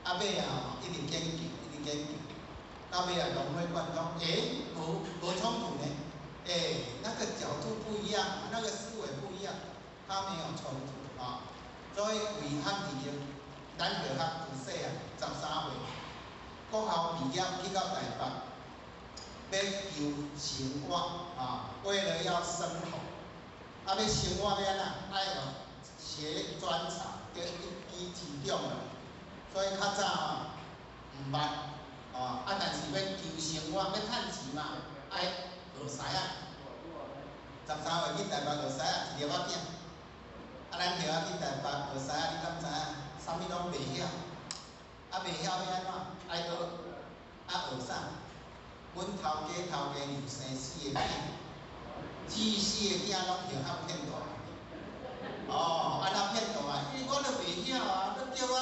啊，尾啊吼，一直研究，一直研究。到尾啊，融會貫通，無衝突呢？那個角度不一樣，那個思維不一樣，它沒有衝突啊。所以為學日益，咱學學自細漢13歲，國校畢業去到台北，欲求生活啊，為了要生活，啊，欲生活欲按怎？愛學專長，叫一技之長啦。所以較早吼，毋捌。哦，啊，但是欲求生活，欲趁錢嘛，愛學師仔。13歲去台北學師仔，一粒仔囝。啊，咱學仔去台北學師仔，你敢知影？啥物攏袂曉。啊，袂曉欲按怎？愛學。啊，學啥？阮頭家頭家娘生4個囝，這4個囝攏學校騙大。哦，按怎騙大？因為我都袂曉啊，閣叫我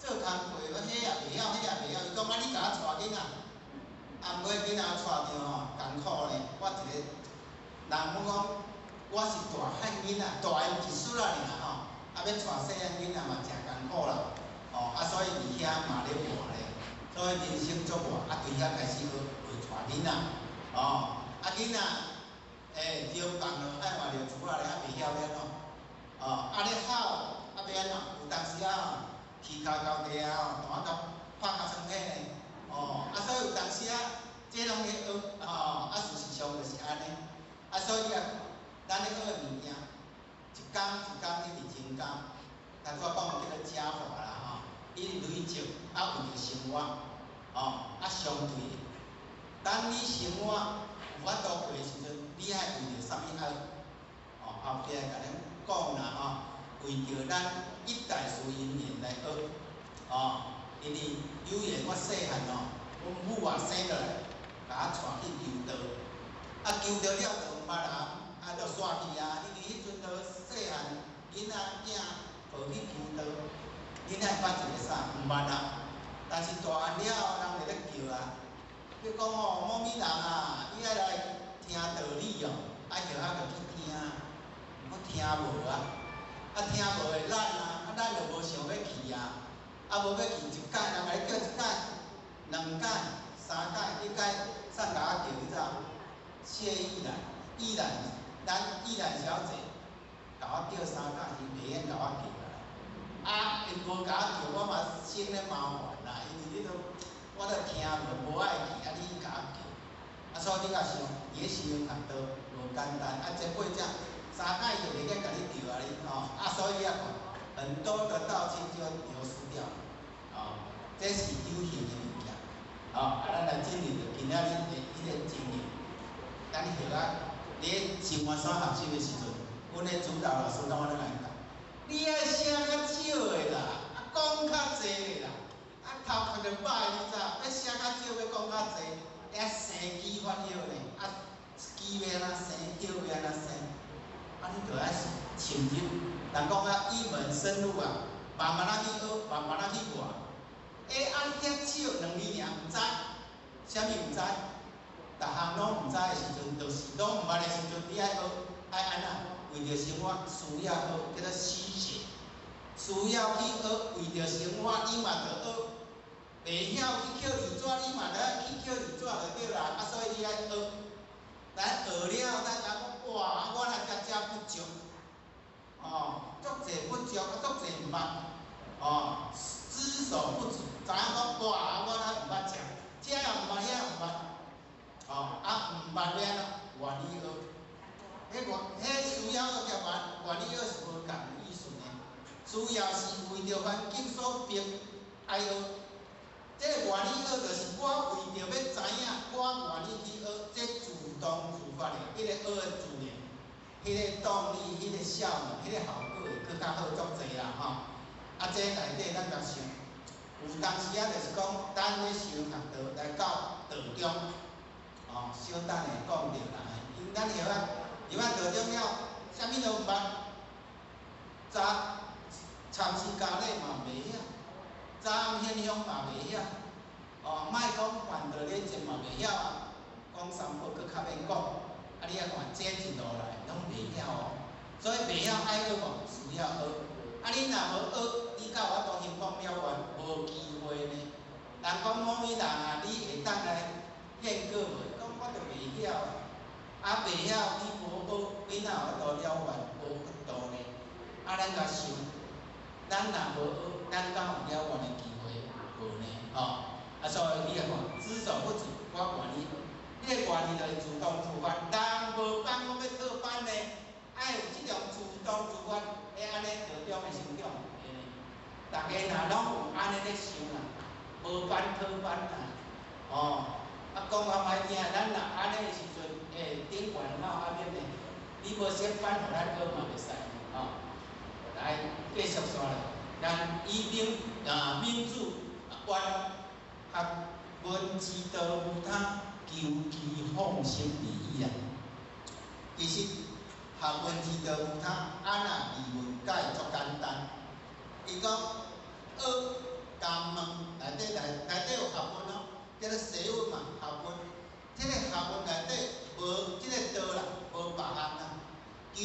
做工課，我彼也袂曉，彼也袂曉。伊講啊，你共我帶囡仔，啊，毋過囡仔帶著吼，艱苦呢。我一個人，阮講我是大漢囡仔，大𪜶一歲仔爾吼，啊欲帶細漢囡仔嘛誠艱苦啦，哦，啊所以佇遐嘛咧活咧，所以人生足活，啊對遐開始學會帶囡仔，哦，啊囡仔，欸，招放落愛換尿苴仔咧，啊袂曉欲按怎，哦，啊咧哭，啊欲按怎？有當時啊吼，起跤交地啊吼，彈甲拍較酸體呢，哦，啊所以有當時啊，這攏咧學，哦，啊事實上就是按呢，啊所以啊，咱咧學的物件，一工一工一直增加，頭拄仔講叫做加法啦吼，一直累積，啊為著生活，哦，啊相對的，當你生活有法度過的時陣，你愛為著啥物愛？哦，後壁共恁講啦吼，為著咱一代事因緣來學，哦，因為有緣我細漢吼，阮母啊生落來，共我帶去求道，啊求道了就毋捌人，啊就煞去啊，因為彼陣都細漢囡仔囝抱去求道，囡仔捌一个啥？毋捌啊。但是大漢了後，人就咧叫啊，叫講吼，某某人啊，你愛來聽道理哦，啊後仔就去聽，毋過聽無啊，啊聽無會懶啊，啊咱就無想欲去啊，啊無欲去一擺，人共你叫一擺、兩擺、三擺，彼擺啥共我叫你知無？謝玉蘭，玉蘭，咱玉蘭小姐，共我叫三擺，伊袂免共我叫啦。啊，伊無共我叫，我嘛生咧麻煩啦，因為你都我都聽無，無愛去，啊你共我叫，啊所以你較想，佇咧修行學道無簡單，啊這過這三擺就袂免共你叫啊你吼，啊所以你仔看，很多的道親就流失掉，哦，這是有形的物件，哦，啊咱來進入著今仔日的彼个情形，咱後仔佇咧生活所學習的時陣，阮的指導老師攏按呢來教。你愛寫較少的啦，啊講較濟的啦，啊頭殼就歹，你知？欲寫較少，欲講較濟，遐生機發葉呢，啊機欲按怎生，葉欲按怎生，啊你著愛深入。人講啊，一門深入啊，慢慢仔去學，慢慢仔去活。欸，啊你遐少兩年爾毋知，啥物毋知？逐項攏毋知的時陣，就是攏毋捌的時陣，你愛學愛按怎？為著生活需要學，叫做虛學，需要去學，為著生活你嘛著學，袂曉去抾字紙，你嘛著愛去抾字紙就對啦。啊，所以你愛學，咱學了，咱感覺哇，我若遮遮不足，哦，足濟不足，啊足濟毋捌，哦，知所不足，知影講哇，我若毋捌食，這也毋捌，彼也毋捌，哦，啊毋捌欲按怎？願意學。彼願，彼需要學佮願意學是無仝意思呢。需要是為著環境所逼愛學，這個願意學就是我為著欲知影，我願意去學，這自動自發的，彼個學的自然，彼個動力、彼個效能、彼個效果會閣較好足濟啦吼。啊，這內底咱共想，有當時啊，就是講，咱咧修學道來到道中，哦，小等下講著啦，因咱曉啊。入啊道中了，啥物都毋捌，查參禪教理嘛袂曉，查現象嘛袂曉，哦，莫講辦道理證嘛袂曉啊，講三寶閣較免講，啊你仔看這一路來攏袂曉哦，所以袂曉愛學無？需要學，啊你若無學，你敢有法度興講了願？無機會呢。人講某物人啊，你會當來獻果無？講我就袂曉啊。啊，袂曉你無學，你哪有法度了願？無法度呢。啊，咱共想，咱若無學，咱敢有了願的機會？無呢，吼。啊，所以你來看，知所不足，我願意。你的願意就是自動自發，人無班，講欲討班呢，愛有這種自動自發，會按呢道中的成長，會呢。逐家若攏有按呢咧想啊，無班討班啊，哦。啊，講較歹聽，咱若按呢的時陣，欸，頂懸哪有壓力呢？你無設班，予咱學嘛袂使，吼。來，繼續煞落，咱以明啊明主願學聞之道無他，求其放生而已啊。其實學問之道無他，按怎疑問解足簡單。伊講學共問內底內內底有學問哦。叫做學問嘛，學問。這個學問內底無這個道啦，無別項啦。求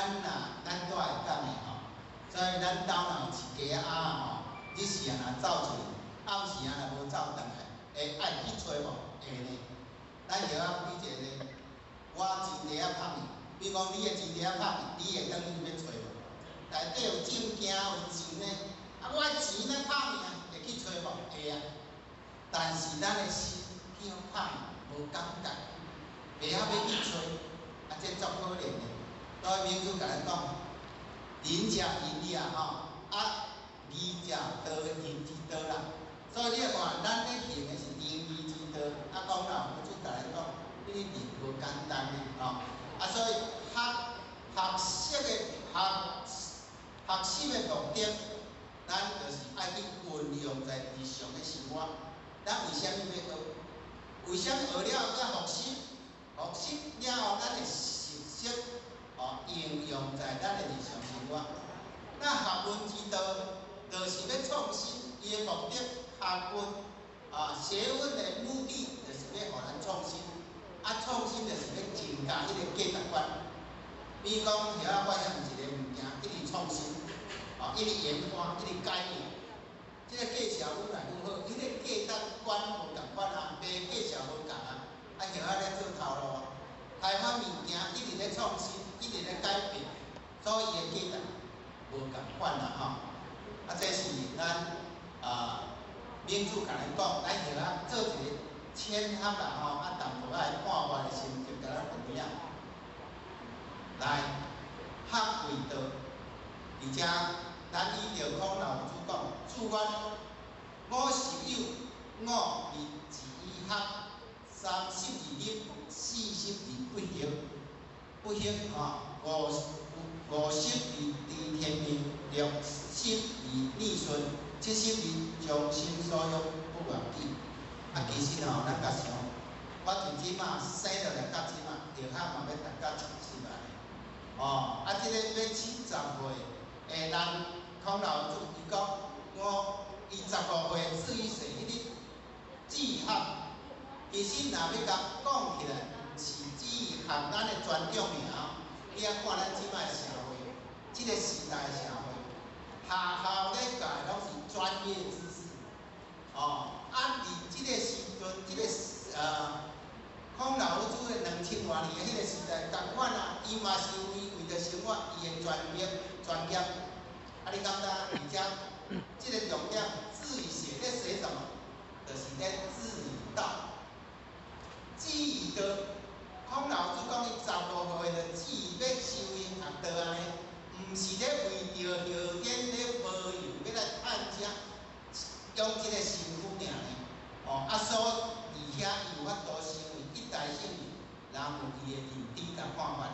咱若咱都会讲的吼，所以咱兜若有饲鸡仔鸭吼，日时啊若走出去，暗时啊若无走转来，会爱去揣无？会呢。咱药仔比一个例，我钱袋仔拍去，比如讲你的钱袋仔拍去，你会转去欲揣无？内底有证件有钱呢，啊，我的钱咧拍去啊，会去揣无？会啊。但是咱的心去予拍去，无感觉，袂晓欲去揣，啊，这足可怜的。所以明主共咱讲，仁者义啊吼，啊义者道仁之道啦。所以你来看，咱咧行的是仁义之道。啊，讲老夫子共咱讲，彼个仁无简单的吼。啊，所以学学习的学学习的目的，咱就是爱去运用在日常的生活。咱为啥物欲学？为啥物学了才复习？复习了后，咱会熟悉，哦，应用在咱的日常生活。那学问之道，就是欲创新，伊的目的，学问啊，学问的目的，就是欲予咱创新。啊，创新就是欲增加彼个价值观。比如讲，遐发现一个物件，一直创新，啊，一直研发，一直改变。这个价钱愈来愈好，彼个价值观无仝款啊，卖价钱无仝啊，啊，晓仔咧做头路啊，开发物件一直咧创新，一直咧改变，所以伊的价值无仝款啦吼。啊，这是咱啊民主共咱讲，咱晓仔做一个浅学啦吼，啊，淡薄仔看法的心得，共咱分享。来，学为道，而且咱依著孔老夫子讲，注曰：五十有五而志于学，32日，40日不息，不息吼，50日知天命，60日逆顺，70日将心所欲不逾矩。啊，其实吼，咱共想，我从这马生落来到这马，药学嘛欲达到70啊。哦，啊，这个欲70岁的人，孔老夫子伊讲，我伊15岁志于学，彼个志学，其实若欲共讲起来，毋是志学咱的专长尔，你爱看咱这摆社会，这个时代的社会，学校咧教的拢是专业知识，哦，啊，伫这个时阵，这个孔老夫子的2000外年的彼个时代，仝款啊，伊嘛是为著生活，伊的专业专业。啊，你感觉而且这个重点，志于学咧学什么？就是咧志于道。志于道，孔老夫子讲伊15岁就志欲修行学道按呢，毋是咧为著后天咧无用欲来趁食，用这个身躯尔呢。哦，啊，所以伫遐伊有法度成为一代圣人，人有伊的认知佮看法。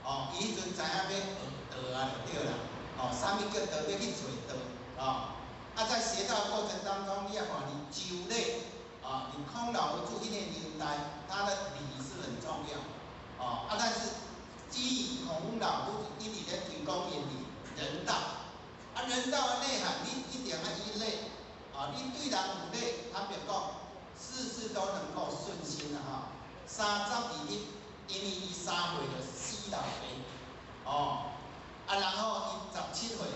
哦，伊彼阵知影欲学道啊，就对啦。哦，啥物叫道？欲去揣道。哦，啊，在学道过程当中，你也看伫周礼，啊，伫孔老夫子彼个年代，他的礼是很重要。哦，啊，但是基于孔老夫子一直咧推广因的仁道，啊，仁道的内涵，你一定爱依礼，啊，你对人有礼，坦白讲，事事都能够顺心啦吼。32日，因为伊3岁就死老爸，哦，啊，然后伊17岁，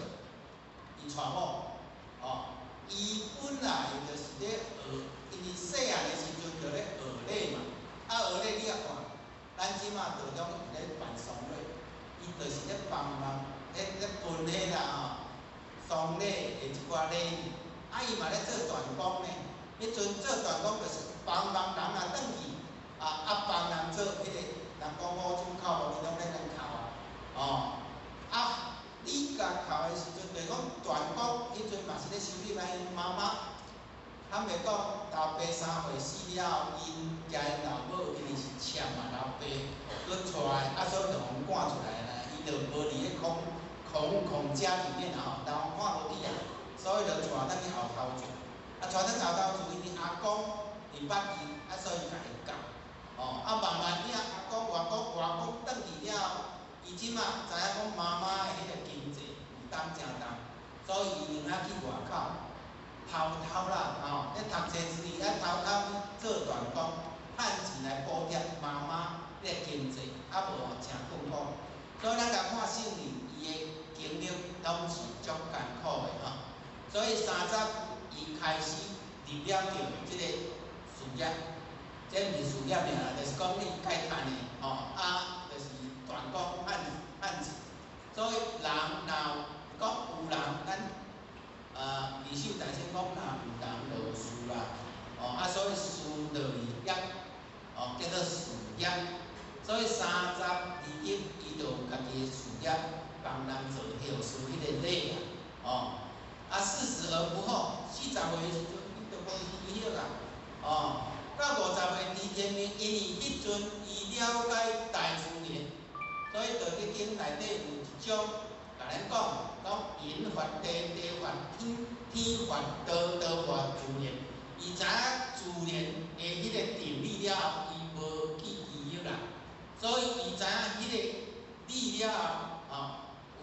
伊娶某，哦，伊本来就是咧学，因为细汉的时阵就咧学礼嘛，啊，学礼你也看，咱这马道中有咧办丧礼，伊就是咧帮忙，咧分彼啦吼，丧礼的一寡礼仪，啊，伊嘛咧做断工呢，彼阵做断工就是帮忙人若转去，啊啊帮人做彼个，人讲五种口无，伊拢咧共哭啊，哦，啊，你共哭的时阵，就是讲断工，彼阵嘛是咧修理因妈妈，坦白讲，老爸3岁死了后，𪜶共𪜶老母因为是欠嘛老爸，阁娶，啊所以就予赶出来啦，伊就无伫咧孔孔孔家里面啦吼，人看无起啊，所以就带转去后头住，啊带转后头住，因为阿公会捌伊，啊所以共伊教，哦，啊慢慢了，阿公外公外公转去了后，伊这马知影讲妈妈的彼个经济负担诚重，所以伊宁愿去外口偷偷啦，吼，咧读册之余，爱偷偷去做断工，趁钱来补贴妈妈彼个经济，啊无吼诚困苦。所以咱共看聖人伊的經歷攏是足艱苦的吼。所以三十伊開始入了著這個事業，這毋是事業爾啦，就是講伊該趁的吼，啊，就是斷工漢漢子。所以人若講有人，咱二手大師講若有人就有事啦，哦啊，所以事落去業，哦叫做事業。所以32級伊就有家己的事業，幫人做後事彼個禮啊，哦，啊40而不惑，40歲的時陣伊就無虛惑啊，哦，到50歲知天命，因為彼陣伊了解大自然，所以《道德經》內底有一章，共咱講，講人法地，地法天，天法道，道法自然。伊知影自然的彼個定理了後，伊無去疑惑啦。所以伊知影彼個理了後，吼，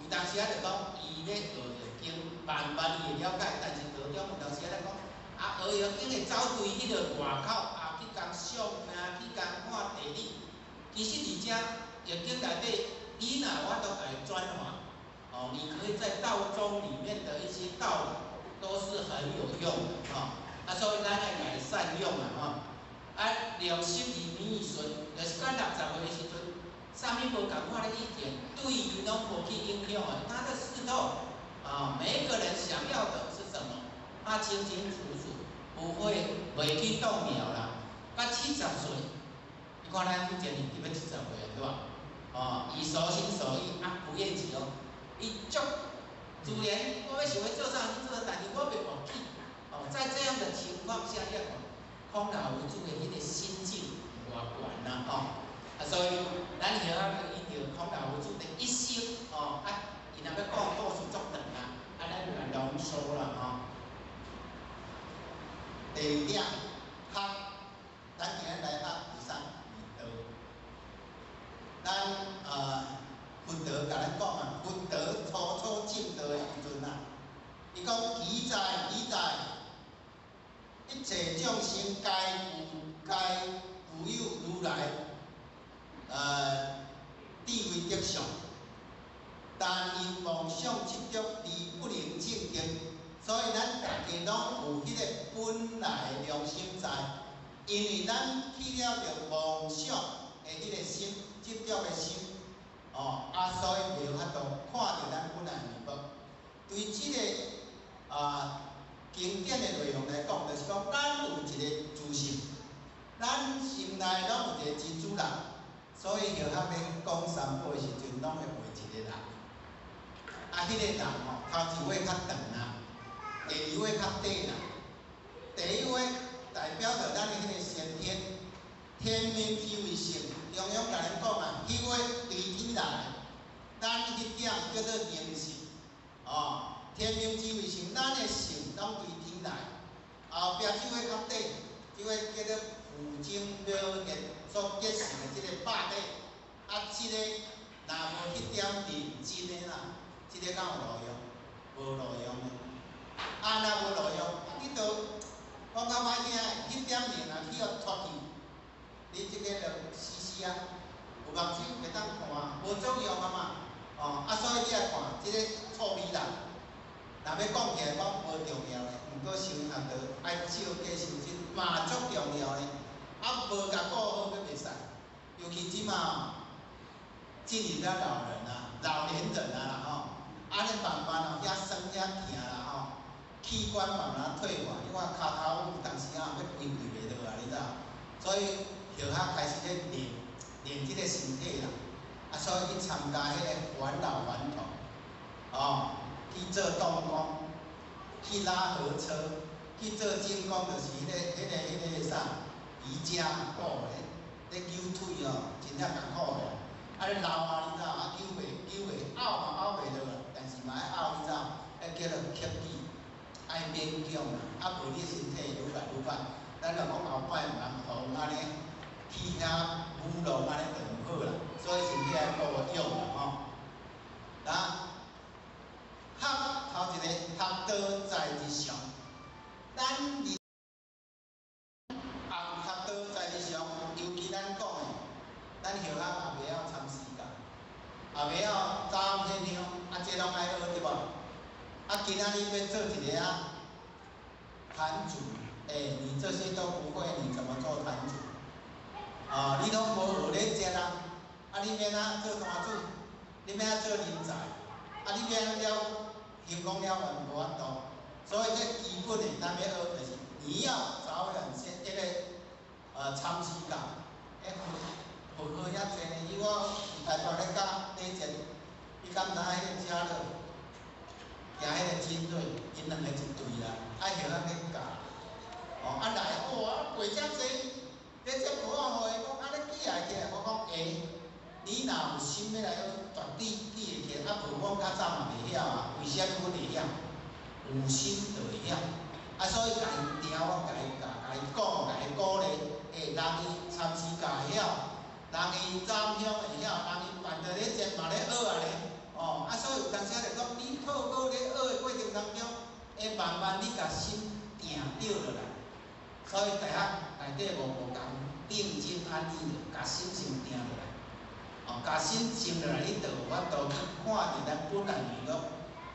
有當時仔就講，伊咧學易經，慢慢伊會了解，但是道中有當時仔咧講，啊學易經會走對彼個外口，啊去共相啊，去共看地理。其實佇遮易經內底，你若有法度共伊轉化，哦，你可以在道中裡面的一些道理都是很有用的，吼。啊，所以咱愛共伊善用啊，吼。啊，60而耳順，就是到60歲的時陣，啥物無仝款的意見，對伊攏無去影響的。他的識透，啊，每一個人想要的是什麼，他清清楚楚，不會袂去動搖啦。到70歲，你看咱以前是欲70歲對吧？哦，伊所心所意啊，不厭其哦，伊足自然，我欲想欲做啥去做，但是我袂忘記。哦，在這樣的情況下，你看孔老夫子的彼個心境偌懸啦，吼！啊，所以咱曉得伊著孔老夫子的一生，哦，啊，伊若欲講故事足長啦，啊，咱就來濃縮啦，吼。第二點，學，咱今日來學第三道。咱佛陀共咱講啊，佛陀初初證道的時陣啊，伊講奇哉奇哉，一切眾生皆具有如來智慧德相，但因妄想執著而不能證得，所以咱大家攏有彼個本來良心在，因為咱起了著妄想的彼個心，執著的心，哦，啊，所以袂有法度看著咱本來面目。對這個經典的內容來講，就是講咱有一個自性，咱心內攏有一個真主人，所以學校咧講三寶的時陣，攏會畫一個人。啊，彼個人吼，頭一尾較長啦，第二尾較短啦。第一尾代表著咱的彼個先天，天命之謂性，中庸共咱講啊，彼尾對天來，咱彼點叫做靈性，哦。天命之謂性，咱的性攏對天來。後壁這尾較短，這尾叫做父精母血所結成的這個肉體，啊，這個若無彼點認真的啦，這個敢有路用？無路用的。啊，若無路用，你都講較歹聽的，彼點靈若去予脫去，你這個就死死啊，有目睭會當看，無作用啊嘛。哦，啊，所以你來看這個臭美人。若欲講起來講無重要的，毋過修學道愛照加修真嘛足重要的。啊，無共顧好閣袂使，尤其這馬進入了老人啊、老年人啊啦吼，啊咧慢慢哦遐酸遐疼啦吼，器官慢慢退化，你看跤頭有當時仔欲跪跪袂落啊，你知無？所以學校開始咧練練這個身體啦，啊，所以去參加彼個返老還童，哦。去做動工，去拉河車，去做精工，就是彼個啥瑜伽哦，咧扭腿哦，真正艱苦的。啊咧老啊，你知無？啊扭袂扭袂，拗嘛拗袂落啦，但是嘛愛拗，你知無？彼叫做克己，愛勉強啦，啊無你身體愈來愈歹。咱若講後擺毋通予按呢去遐舞弄按呢就毋好啦，所以身體愛顧養啦吼。啊。學頭一個學道在日常，咱日學道在日常，尤其咱講的，咱學校嘛袂曉參詩教，也袂晓走现香，啊，這攏愛學對無？啊，今仔日欲做一個啊壇主，欸，你這些都不會，你怎麼做壇主？啊，你攏無學禮節啊，啊，你欲按怎做壇主？你欲按怎做人才？啊，你欲按怎了成功了完無法度。所以這基本的咱欲學就是你要早晚先這個參師教，欸，佛號遐濟呢，伊我佇台北咧教禮節，你敢知影彼個遮樂，行彼個精銳，𪜶兩個一隊啦，愛曉仔去教。哦，啊來，哇，過遮濟，禮節無法予伊講，按呢記會起來，我講會。你若有心欲來學，絕對記會起來。啊，無我較早嘛袂曉啊，為啥物阮會曉？有心就會曉。啊，所以共伊定我共伊教，共伊講，共伊鼓勵。欸，人伊參師教會曉，人伊斬香會曉，人伊辦著禮節嘛咧學啊咧。哦，啊，所以有當時就講，你透過咧學的過程當中，會慢慢你共心定著落來。所以大學內底無無仝定靜安止著，共心先定落來。哦，共心靜落來，你就有法度去看著咱本來面目，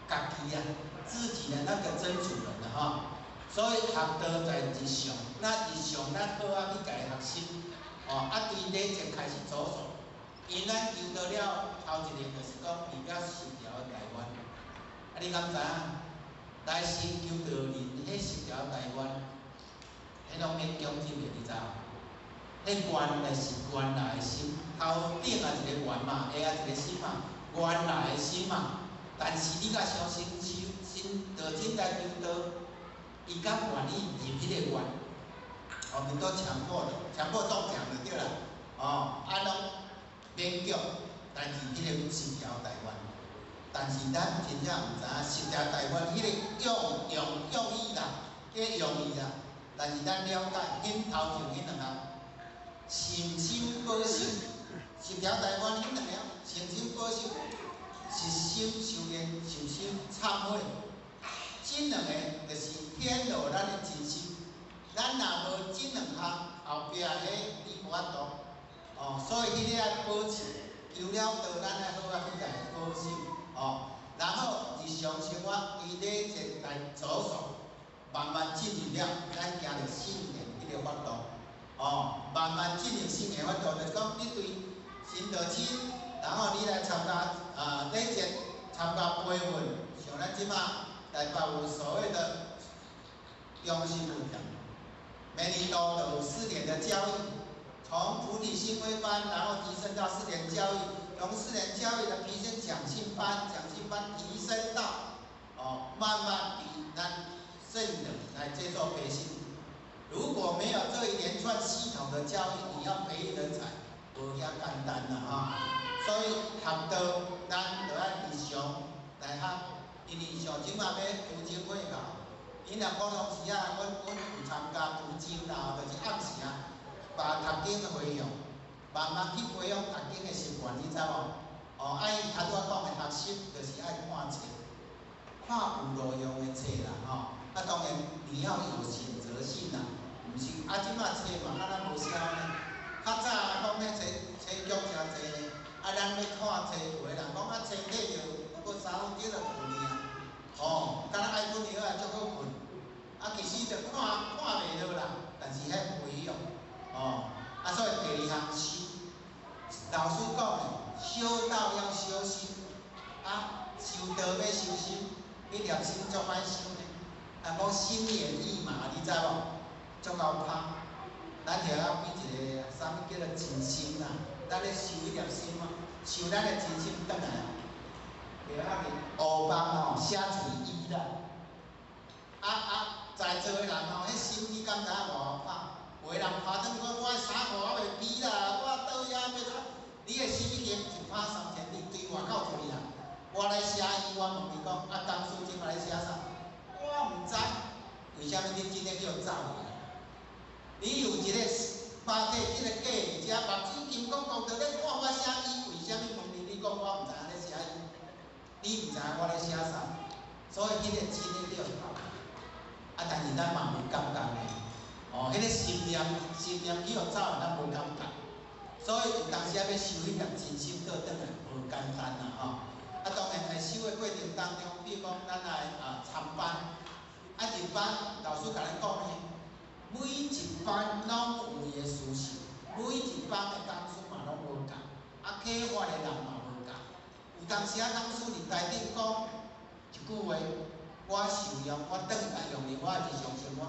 家己啊，自己的那個真主人啦吼。所以學道在日常，咱日常咱好仔去共伊學習，哦，啊，對禮節開始着手。因咱求道了，頭一個就是講代表十條的大願。啊，你敢知影？來先求道人，彼十條大願，彼攏免強制的，你知無？彼原來是原來的心，頭頂也一個願嘛，下也一個心嘛，原來的心嘛。但是你若相信修信道真來求道，伊較願意入彼個願，我們都強迫的，強迫中獎就對啦。哦，啊攏勉強來入彼個十條大願。但是咱真正毋知影十條大願彼個用用用意啦，叫用意啦。但是咱了解，恁頭前彼兩項，誠心保守，十條大願彼兩項，誠心保守，實心修煉，實心懺悔，這兩個就是顯露咱的真心。咱若無這兩項，後壁彼你無法度。哦，所以彼個愛保持，求了道，咱愛好仔去共伊保守。哦，然後日常生活對禮節來着手，慢慢進入了，咱行著聖言彼個法度。哦，慢慢進入聖言法度，就是講你對信道親，然後你來參加啊禮節，參加培訓，像咱這馬台北有所謂的中心分店，每年都有四年的教育，從菩提心規班，然後提升到四年教育，從四年教育的提升講信班，講信班提升到哦，慢慢比咱聖人來接受培訓。如果沒有這一連串系統的教育，你要培育人才，無遐簡單啦哈。所以學道，咱就愛日常來學，因為像這馬欲讀經會教，𪜶若普通時啊，阮有參加讀經啦，就是暗時啊，把讀經的回向，慢慢去培養讀經的習慣，你知無？哦，啊，伊頭拄仔講的學習，就是愛看冊，看有路用的冊啦，吼。啊，當然你要有選擇性啦，毋是啊，這馬冊嘛，敢若無痟呢。較早講咧冊冊局誠濟呢，啊，咱欲看冊，有的人講啊，冊買著，不過3分鐘就困去啊。哦，敢若愛睏藥啊，足好睏。啊，其實就看看袂落啦，但是彼培養，哦，啊，所以第二項修，老師講的，修道要修心，啊，修道欲修心，彼粒心足歹修呢。人講心猿意馬，你知無？足𠢕拍，咱就要變一個啥物叫做靜心啦。咱咧修彼粒心啊，修咱的真心轉來啊。袂要緊，烏枋吼寫喙醫啦。啊啊，在座的人吼，彼心你敢知影偌𠢕拍？有的人拍轉講，我的衫褲還袂披啦，我倒遐欲怎？你的心已經一拍3000里，對外口出去啦。我咧寫醫，我問伊講，啊，董事這擺咧寫啥？我毋知，為啥物你真的叫走去啊？你有一個肉體這個假佇遮，目睭金剛講著咧看我寫醫，為啥物問你？你講我毋知影咧寫醫，你毋知影我咧寫啥？所以彼個真的叫走。啊，但是咱嘛無感覺呢。哦，彼個心念，心念去予走，咱無感覺。所以有當時仔欲收彼粒真心倒轉來，無簡單啦吼。啊，當然佇修的過程當中，比如講咱來參班，啊入班，老師共咱講呢，每一班攏有伊的需求，每一班的講師嘛攏無仝，啊啟發的人嘛無仝。有當時仔講師佇台頂講一句話，我受用，我轉來用佇我的日常生活，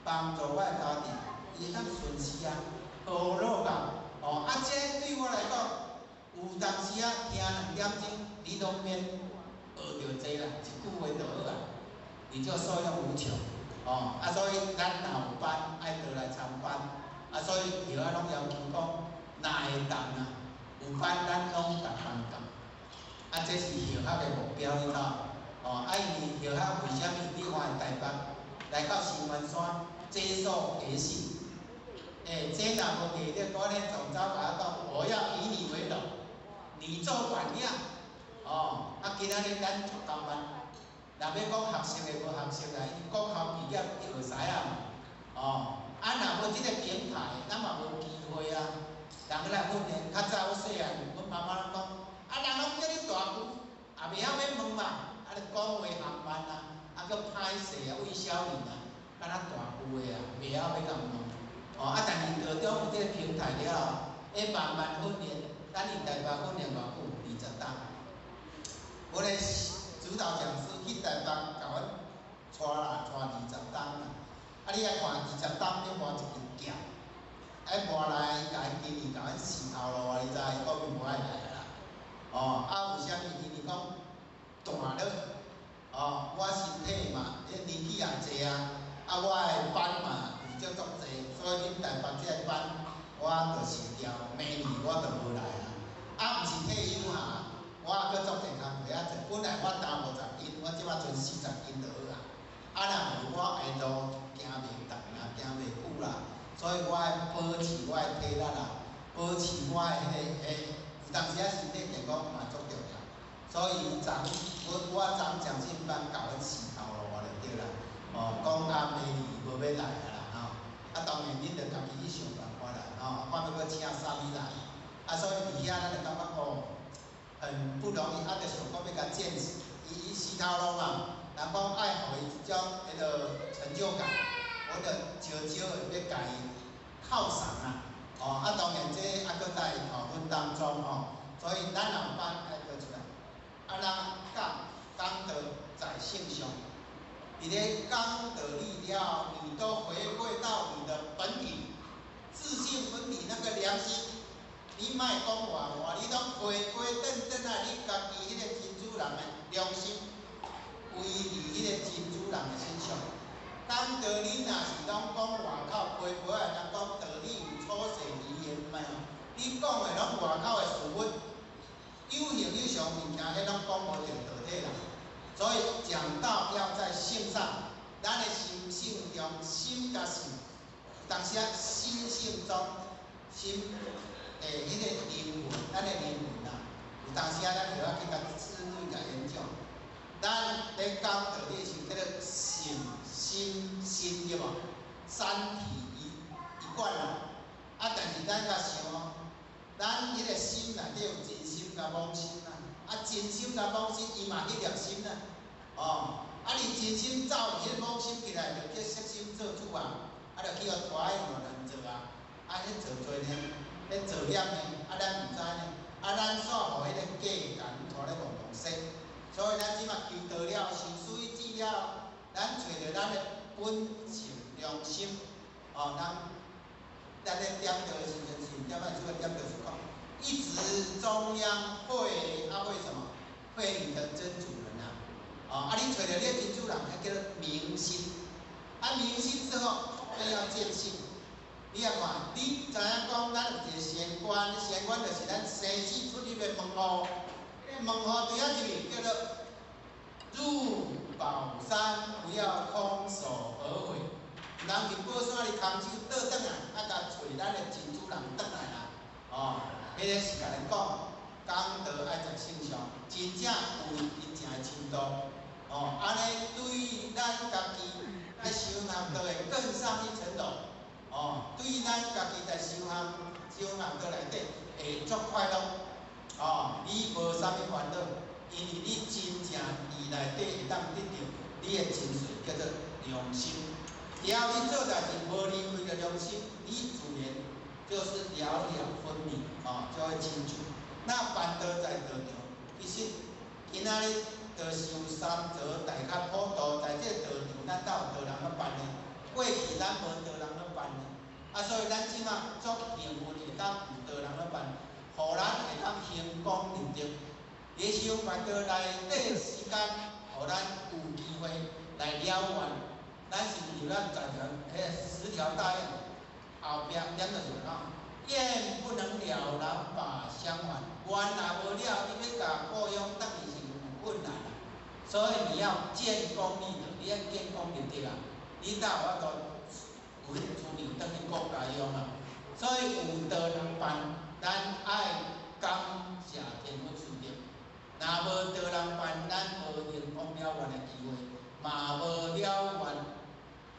幫助我的家庭，伊會當順勢啊，何樂啊？哦，啊，這對我來講，有當時仔聽兩點鐘，你攏免學著濟啦，一句話就好啊，你就受用無窮。哦，啊，所以咱若有班愛倒來參班，啊，所以學校攏要求講，若會當啊，有班咱攏共班教，啊，這是學校的目標，你知無？哦，啊，因為學校為啥物？你看台北來到新員山，接受培訓。欸，這若無毅力，我咧總召共我講，我要以你為榮，你做榜樣。哦，啊，今仔日咱足夠慢，若欲講學習的無學習啦，因國校畢業就會使啊嘛。哦，啊，若無這個平台，咱嘛無機會啊。人去來訓練，較早我細漢，阮媽媽攏講，啊，人攏叫你大舅，也袂曉欲問嘛，啊，就講話含慢啊，啊，閣歹勢啊，魏小玲啊，敢若大舅的啊，袂曉欲共問。哦，啊，但是道中有這個平台了後，會慢慢訓練，咱佇台北訓練偌久？20冬。我咧指導講師去台北共阮帶啦，帶20冬啦。啊，你來看20冬欲磨一支劍，啊磨來伊共伊今年共阮死頭路啊，你知？伊講伊無愛來啊啦。哦，啊為啥物？因為講大了，哦，我身體嘛，彼年紀也濟啊，啊我的班嘛有少足濟，所以恁台北這個班我就辭掉，明年我就無來啊。啊，毋是退休哈，我猶閣足濟工課仔做。本來我擔50斤，我這擺賰40斤就好啊。啊，若無我下路行袂動啦，行袂久啦，所以我愛保持我的體力啦，保持我的彼個欸，有當時仔身體健康嘛足重要。所以昨我昨講訓班教阮死頭路啊就對啦。哦，講啊明年無欲來啊啦吼。啊，當然恁著家己去想辦法啦，吼，看欲閣請啥物人。啊，所以佇遐咱就感覺哦，很不容易，啊，就想講欲共見識，伊死頭路嘛，人講愛予伊一種彼个成就感，我就少少會欲共伊犒賞啊。哦，啊，當然這猶閣在討論當中吼，所以咱若有班愛閣出來，啊，咱講講道在性上，佇咧講道理了，你都回歸到你的本體，自性本體那個良心。你莫講外話，你攏回歸轉轉來，你家己彼個真主人的良心，歸佇彼個真主人的身上。講道理若是攏講外口批批的，人講道理有粗細離言沒有？你講的攏外口的事物，有形有相物件，彼攏講無著道體啦。所以講道要在性上，咱的心性中，心佮性，當時啊心性中，心。欸，彼個靈魂，咱的靈魂啊，有當時啊，咱就要去共深入共研究。咱咧講道理是叫做性、心、心對無？三體一貫啦。啊，但是咱較想，咱彼個心內底有真心佮妄心啊。啊，真心佮妄心，伊嘛彼粒心啊。哦，啊，你真心走彼个妄心起來，就叫色心做主啊。啊，就去予拖去互人做啊。啊，彼做做呢？彼造業呢？啊，咱毋知呢。啊，咱煞予彼個假共阮拖咧戆戆說。所以咱這馬求道了，受水止了，咱揣著咱的本性良心。哦，咱咧點道的時陣是點仔主要點就是講，一直中央會啊會什麼？會你的真主人啊。哦，啊，你揣著你的真主人，彼叫做明心。啊，明心之後，更要見性。你也看，你知影講，咱有一個玄關，玄關就是咱生死出入的門戶。彼個門戶佇遐入去，叫做入寶山，不要空手而回。毋通佇寶山裡空手倒轉來，啊，共揣咱的真主人轉來啦。哦，彼個是共咱講，講道愛在性上，真正有真正的深度。哦，按呢對咱家己來修行，就會更上一層樓。哦，對咱家己在修行。修行道内底会足快乐，哦，你無啥物煩惱，因為你真正佇內底會當得著你的精髓，叫做良心。只要你做代誌無離開著良心，你自然就是了了分明，哦，就會清楚。那辦道在道場，其實今仔日就修三座大甲普度，在這個道場，咱哪有道人咧辦呢？過去咱無道人咧辦呢，啊，所以咱這馬足幸運會當有道人咧辦，予咱會當興功立德。佇修辦道內底時間，予咱有機會來了願。咱是有咱在場，彼10條大願後壁點就是講，願不能了，難把相還。願若無了，你欲共故鄉轉去是有困難啦。所以你要建功立德，你愛建功立德啊！你才有法度有彼個資糧轉去國家鄉啊。所以有道人辦，咱愛感謝天佛慈德。若無道人辦，咱無成功了願的機會，嘛無了願，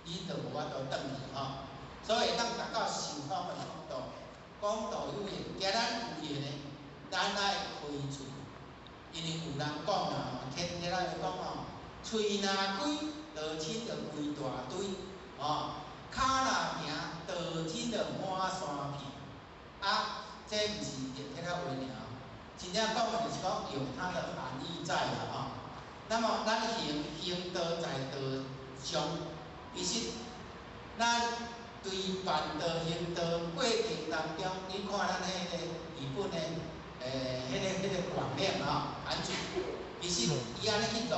你就無法度轉去吼。所以會當達到受訪的程度，講道有緣，今咱有緣的，咱愛開喙，因為有人講啊，天天仔講吼，喙若開，道親就規大堆，哦，跤若行，道親就滿山片。啊，這毋是天天仔話爾，真正講的就是講有它的含義在啦吼。那麼咱行行道在道上，其實咱對辦道行道過程當中，你看咱彼個日本的，彼個廣亮吼，韓主，其實伊按呢去做，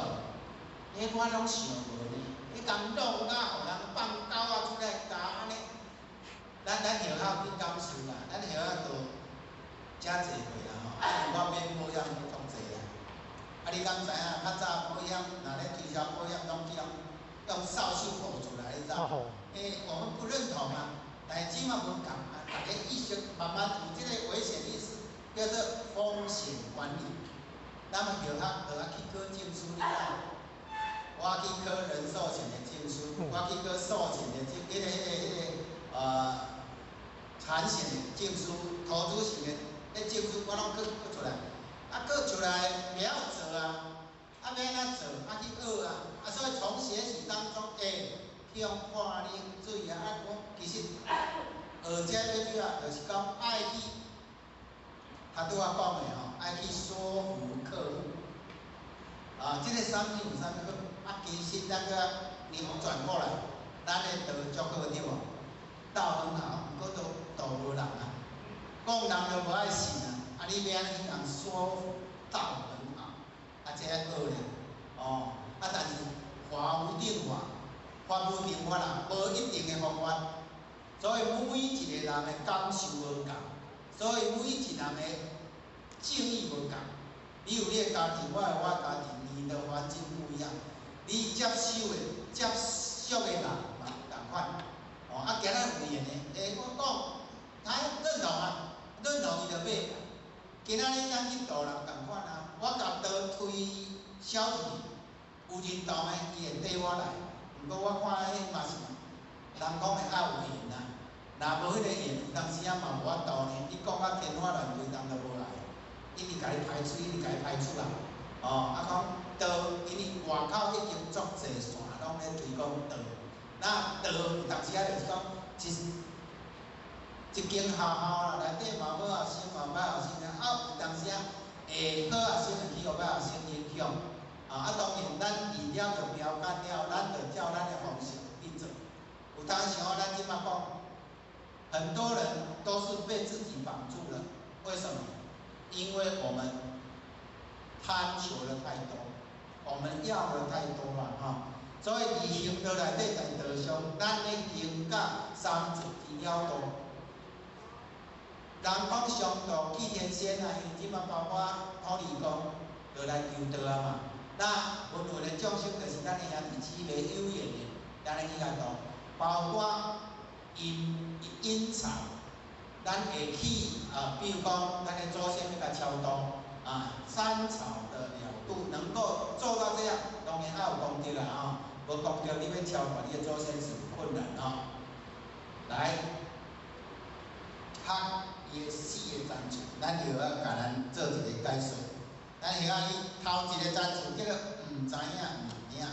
彼我攏想無呢，彼共弄啊，予人放狗仔出來咬按呢，咱學校去感受啦，咱學校都誠濟過啦吼，啊，我買保險去足濟啦，啊，你敢知影？較早保險若咧推銷保險，攏去用掃帚糊出來，你知？我們不認同啊，但是這馬無仝啊，大家意識慢慢有這個危險意識，叫做風險管理。咱們學校就愛去考證書，你知？我去考人壽險的證書，我去考壽險的證，彼個產險的證書，投資型的彼證書，我攏考考出來。啊，考出來袂曉做啊，啊欲按怎做？啊去學啊，啊所以從學習當中，去予潑冷水啊！啊，我其實學這個主要就是講愛去，他拄仔講的吼，愛去說服客戶。啊，這個產品有啥物好？啊，其實咱閣扭轉過來，咱的道足好對無？道很好，毋過都道無人啊，講人都無愛信啊。啊，你欲按怎去共說服道很好？啊，這愛學咧，哦，啊，但是法無定法。法無定法啦，無一定的方法，所以每一個人的感受無仝，所以每一個人的境遇無仝。你有你的家庭，我有我的家庭，你的環境不一樣，你接受的、接觸的人嘛仝款。哦，啊，今仔有緣的，我講，他認同啊，認同伊就買。今仔日咱去度人仝款啊，我共道推銷出去，有認同的，伊會綴我來。毋過我看彼嘛是，人講的愛有緣啊，若無彼個緣，有當時仔嘛無法度呢。你講甲天花亂墜，人就無來，一直共你排除，一直共你排除啊。哦，啊講道，因為外口已經足濟線攏咧推廣道，那道有當時仔就是講，一間學校啦，內底嘛好學生，嘛歹學生啊，有當時仔會好學生會去予歹學生影響。啊，當然，咱飼了著標桿了，咱就照咱的方式去做。有當時候咱這馬講，很多人都是被自己綁住了。為什麼？因為我們貪求的太多，我們要的太多了哈。所以佇行道內底在道上，咱咧行到三座之了道。人講上道去天仙啊，因為這馬包括土地公，就來求道啊嘛。那輪迴的眾生就是咱的兄弟姊妹有緣的，咱來去共度，包括陰陰曹，咱會去啊，比如講，咱的祖先欲共超度啊，三朝的了度能夠做到這樣，當然愛有功德啦吼，無功德你欲超度你的祖先是有困難吼。來，學伊的四个层次，咱会晓共咱做一个解说。咱会晓伊头一个层次叫做毋知影毋影，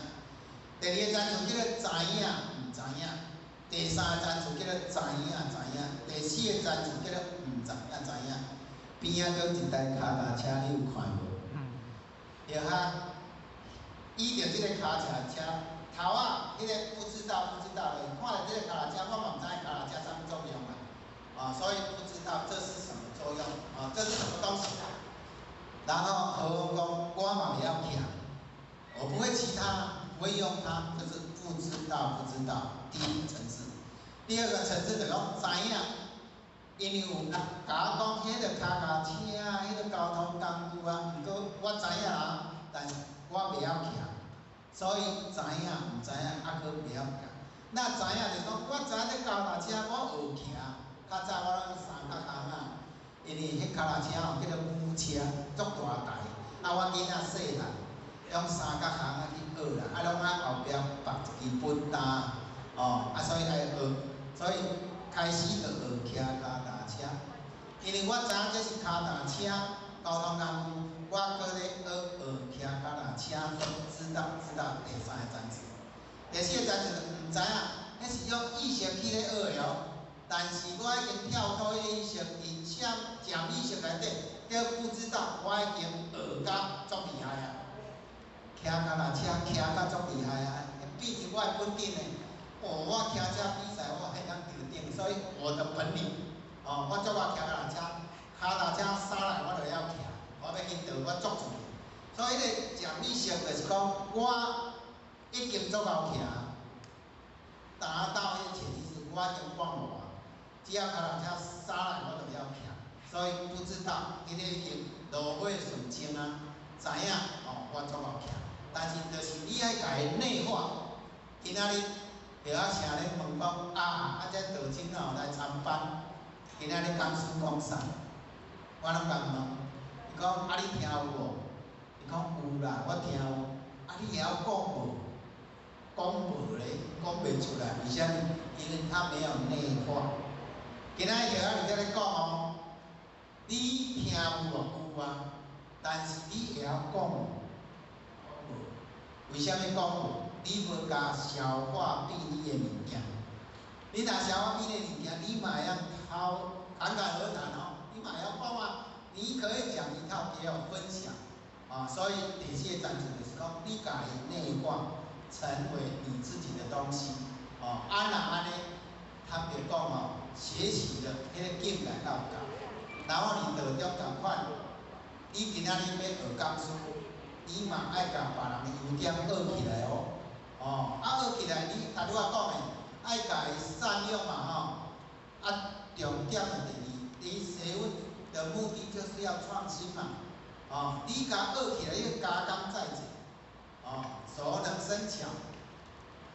第二个层次叫做知影毋知影，第三个层次叫做知影知影，第四个层次叫做毋知影知影。边仔阁一台跤踏车，你有看无？对哈，倚著这个跤踏车，头仔彼个不知道不知道的，看著这个跤踏车，我嘛毋知跤踏车啥物作用啊，啊，所以不知道这是什么作用，啊，这是什么东西？然后何鸿讲，我嘛袂晓骑，我不会骑它，不会用它，就是不知道不知道。第一个层次，第二个层次就讲知影，因为有人共我讲，彼个跤踏车啊，彼个交通工具啊，毋过我知影啊，但是我袂晓骑，所以知影毋知影，犹阁袂晓骑。那知影就是讲，我知影这跤踏车我学骑，较早我拢三角巷仔，因为彼跤踏车吼叫做母车，足大台，啊我囡仔细汉，用三角巷仔去学啦，啊拢爱后壁绑一支本担，哦，啊所以爱学，所以开始就学骑跤踏车。因为我知影这是跤踏车交通工具，我阁咧学学骑跤踏车，都知道知道第三个层次。第四个层次就毋知影，彼是用意识去咧学的哦。但是我已经跳脱彼个意识，伫潜潜意识内底，叫不知道，我已经学甲足厉害啊！骑跤踏车骑甲足厉害啊！变成我的本领的。哦，我骑车比赛我会当得顶，所以我的本领，哦，我足爱骑跤踏车，跤踏车驶来我就晓骑，我欲去倒我足自然。所以彼个潜意识就是讲，我已经足𠢕骑，达到彼个潜意识，我已经忘无啊。只要跤踏车驶来，我就晓骑，所以不知道，彼个已经落火顺清啊，知影哦，我足𠢕骑。但是就是你爱共伊内化，今仔日叶仔城咧问讲啊，啊这道真哦来参班，今仔日讲师讲啥？我拢共问，伊讲啊你听有无？伊讲有啦，我听有。啊你会晓讲无？讲无咧，讲袂出来，为啥物？因为他没有内化。今仔日叶仔伫遮咧讲哦，你听有无？有啊，但是你会晓讲无？无。为啥物讲无？你无共消化变你的物件。你若消化变你的物件，你嘛会晓滔侃侃而谈哦，你嘛会晓讲啊。你可以讲一套给我分享啊，所以第四个层次就是讲，你共伊内化，成为你自己的东西哦。啊，若按呢，坦白讲哦，学习的彼个境界到够，然后你道中仝款，你今仔日欲学讲师，你嘛爱共别人的优点学起来哦。哦，啊学起来，你头拄仔讲的，爱共伊善用嘛吼。啊，重点的第二，你学问的目的就是要创新嘛。哦，你共学起来，你加工再者，哦，熟能生巧。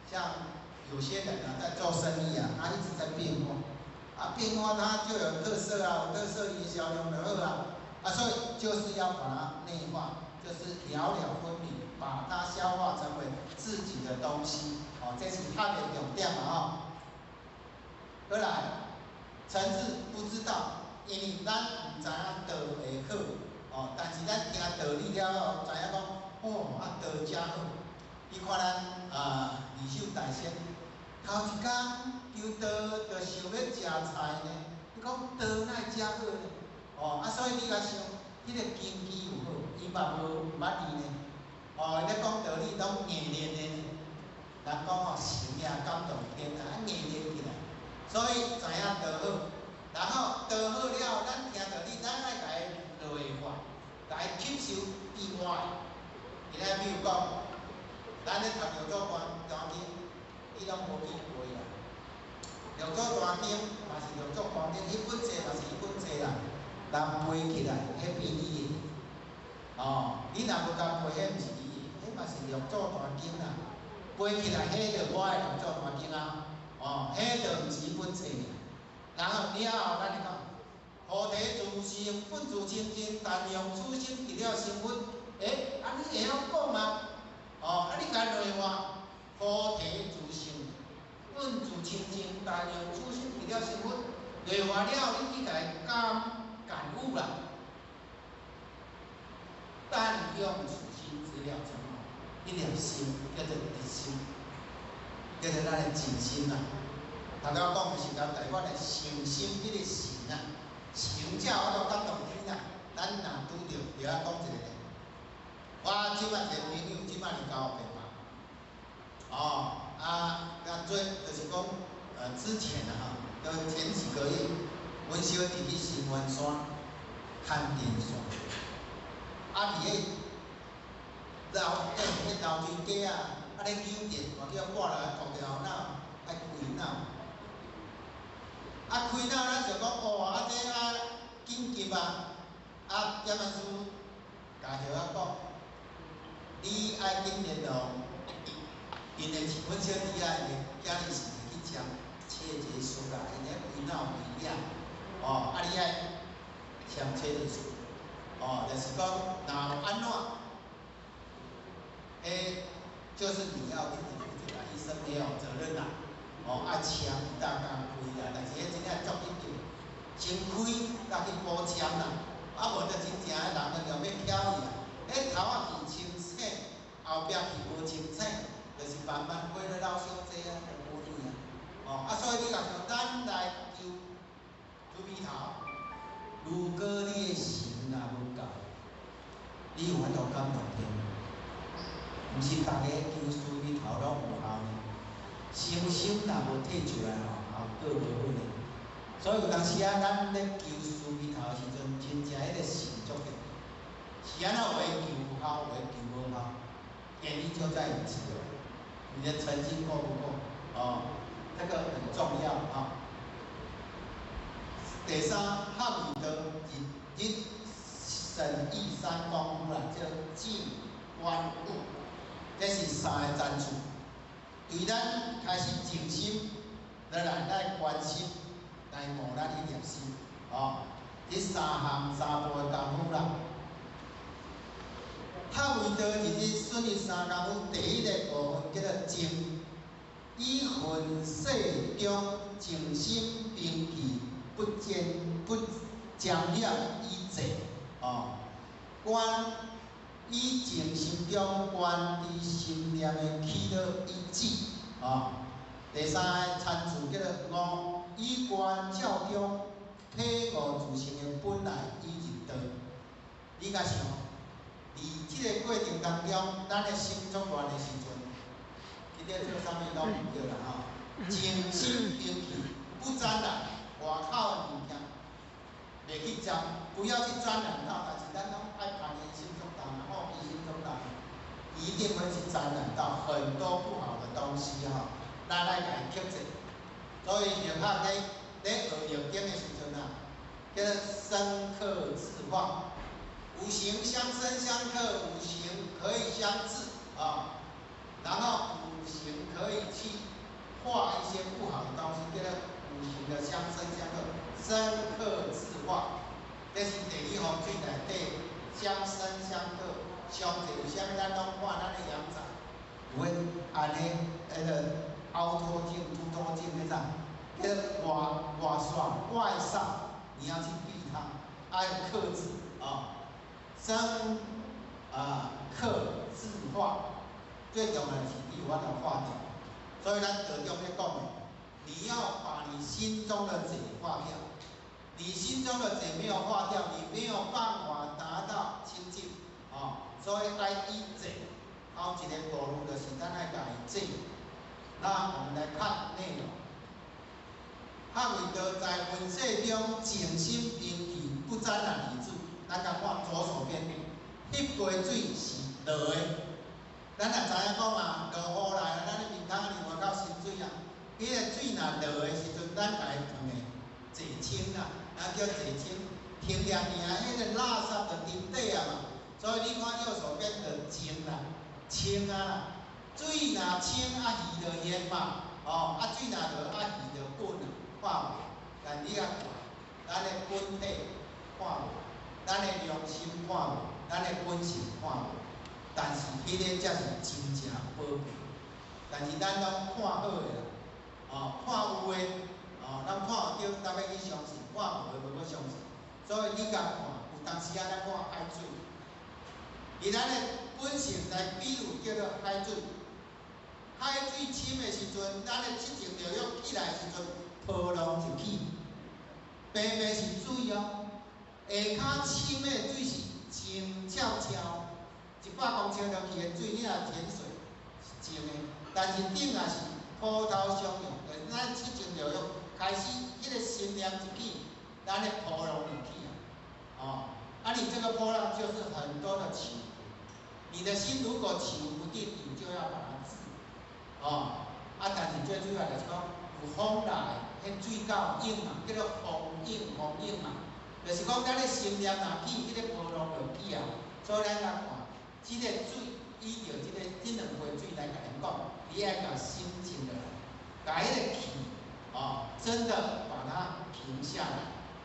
像有些人啊，在做生意啊，他一直在变化，啊，变化他就有特色啊，有特色营销量就好啊，啊，所以就是要把它内化，就是了了分明，把它消化成为自己的东西，哦，这是较的重点嘛吼。过来，层次不知道，因为咱毋知影道会好，哦，但是咱听道理了后，知影讲，哦，啊道遮好。你看咱啊，二手大仙，头一工求道就想欲食菜呢，你讲道哪会遮好呢？哦，啊，所以你共想，彼个根基有好，伊嘛无毋捌伊呢。哦，伊咧讲道理拢硬练的呢。人讲吼，神也感动天啊，硬练起来。所以知影道好，然后道好了后，咱听道理，咱爱共伊内化，共伊吸收以外。今仔比如讲，咱咧读六祖坛经，你拢无见过啦。六祖坛经嘛是六祖坛经，彼本册嘛是彼本册啦。人背起来，彼变你的。哦，你若无共背，彼毋是你的，彼嘛是六祖坛经啦。背起来，彼就我的六祖坛经啊。哦，彼就毋是彼本册尔。然后了后，咱就讲，菩提自性本自清净，但用此心得了成佛。欸，啊你会晓讲吗？哦，啊你共内化，菩提自性本自清净，但用此心得了成佛。内化了，你去共伊感悟啦。但用此心直了成哦，一粒心叫做直心，叫做咱的靜心啦。頭拄講的是代表的誠心，這個誠啊，誠才有法度感動天啊。咱若拄著，就愛講一個咧。我這擺一個朋友，這擺是95。哦，啊，啊最就是講，之前啊吼，就前幾個月，阮小弟去新灣山牽電線，啊，佇个樓迄流水機啊，啊咧扭電，嘛叫掛落來，國掉腦，愛開腦。啊，開腦咱就講哦，啊這啊緊急啊，啊點仔師共葉仔講，你愛緊聯絡，𪜶的阮小弟啊，𪜶的囝兒是會去簽切結書啦，𪜶咧開腦危險，哦，啊你愛簽切結書，哦，就是講若有按怎，欸，就是你要自己負責啦，醫生沒有責任啦，哦，愛簽大家開啦，但是彼真正足緊急，先開才去補簽啦，啊無就真正的人就欲翹去啊，彼頭仔去清醒，後壁去無清醒，就是慢慢過了老傷濟啊，就無去啊，哦，啊所以你若像咱來求慈悲頭，如果你的心若無夠，你有法度感動天？毋是逐個求慈悲頭攏有效呢。誠心若無提出來吼，效果無好呢。所以有當時啊，咱咧求慈悲頭的時陣，真正彼個心足重要。是按怎有的求有效，有的求無效，原因就在於此。你的誠心夠不夠？哦，這個很重要啊。第三，合為道，日日審議三功夫啦，叫靜觀悟，這是三个層次。對咱開始靜心，落來來觀心，來悟咱彼粒心，哦，這三項三步的功夫啦。合為道，日日損益三功夫，第一個部分叫做靜，以塵世中靜心平氣，不沾不沾染以靜，哦，觀以靜心中觀知心念的起落以止，哦。第三个層次叫做悟，以觀照中體悟自性的本來以入道。你共想，佇這個過程當中，咱的心作亂的時陣，這個做啥物攏毋對啦吼。靜心平氣，不沾染外口的物件，袂去沾，不要去沾染到。但是咱攏愛攀緣心足重，好奇心足重，一定會去沾染到很多不好的東西吼。咱來共伊克制。所以佛學咧學易經的時陣啊，叫做生剋制化，五行相生相剋，五行可以相制啊，然後五行可以去化一些不好的東西，叫做五行的相生相剋，生剋制化，這是地理風水內底相生相剋。上濟為啥物咱攏看咱的陽宅有彼按呢，彼个凹凸鏡、凸凸鏡彼種，叫做外外煞、外煞，你要去避它，愛克制啊，生啊剋制化，最重要的是你有法度化掉。所以咱道中咧講的，你要把你心中的賊化掉，你心中的賊沒有化掉，你沒有辦法達到清淨啊。所以愛以賊，頭一个步驟就是咱愛共伊制。那我們來看內容。合為道，在塵世中靜心平氣，不沾染以止。咱共看左手邊，翕過水是落的。咱也知影講啊，落雨來啊，咱的面窗佇外口滲水啊。彼个水若落的時陣，咱共伊放的淨清啦，咱叫淨清，停掠爾，彼个垃圾就沉底啊嘛。所以你看右手邊就淨啦，清啊啦，水若清啊，魚就現嘛，哦，啊水若落啊，魚就滾啊，看無？但你啊看，咱的本體看無，咱的良心看無，咱的本性看無，但是彼个才是真正寶貝。但是咱攏看好的啦，哦，看有的，哦，哦，咱看著特欲去相信，看無的無欲相信。所以你共看，有當時仔咱看海水，以咱的本性來比喻叫做海水。海水深的時陣，咱的七情六欲起來的時陣，波浪就起。平平是水哦，下跤深的水是靜悄悄，100公尺落去的水，你若潛水是靜的，但是頂也是波濤洶湧，就是咱七情六欲開始，彼個心念一起，咱的波浪就起啊。哦，啊，你這個波浪就是很多的起伏。你的心如果起伏不定，你就要把它治。哦，啊，但是最主要就是講，有風來，彼水較湧嘛，叫做風湧風湧嘛，就是講咱的心念若起，彼個波浪就起啊。所以咱來看，這個水依著這兩杯水來共恁講，你愛共心靜落來，共彼個氣，哦，真的把它平下來，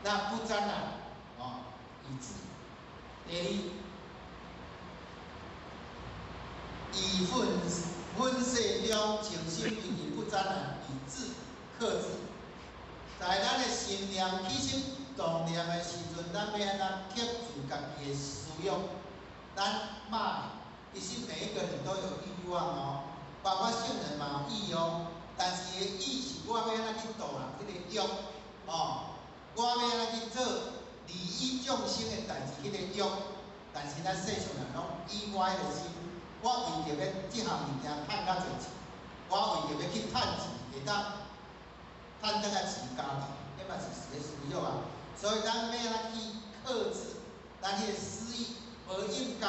那不沾染，哦，以致。第二，以分析中靜心平靜不沾染，以智克制。在咱的心念起心動念的時陣，咱欲按怎克制家己的思欲？咱罵，其實每一個人都有欲望哦，包括聖人嘛有欲哦。但是伊的欲是我欲按怎去度人彼個欲，哦，我欲按怎去做利益眾生的代誌，彼個欲。但是咱世上人攏以我彼個心，我為著欲這項物件趁較濟錢，我為著欲去趁錢，會當趁轉來飼家己，彼嘛是一個私欲啊。所以咱欲按怎去克制咱彼個私欲，無應該。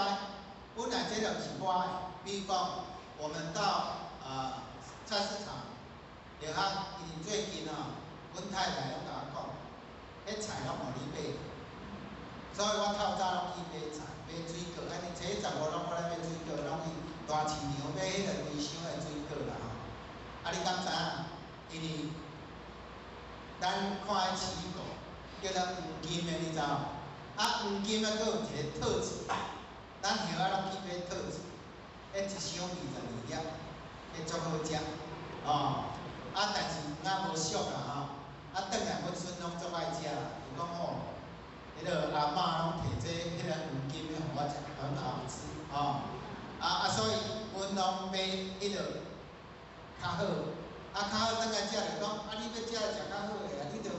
本來這就是我的，比如講，我們到菜市場，然後因為最近啊，阮太太攏共我講，彼菜攏予你買，所以我透早攏去買菜、買水果，按呢初十五攏我來買水果，攏去大市場買彼個規箱的水果啦吼。啊，你敢知影？因為咱看彼奇異果叫做黃金的，你知無？啊，黃金啊，閣有一個特質，咱葉仔攏去買特質，彼一箱22粒，彼足好食，哦。啊，但是黃仔無俗啦吼，啊，轉來阮孫攏足愛食啦，伊講吼，彼个阿嬤攏提這彼个黃金的予我食，很好吃，吼。啊，所以阮攏買彼个較好，啊，較好轉來食就講，啊，你欲食食較好的啊，你就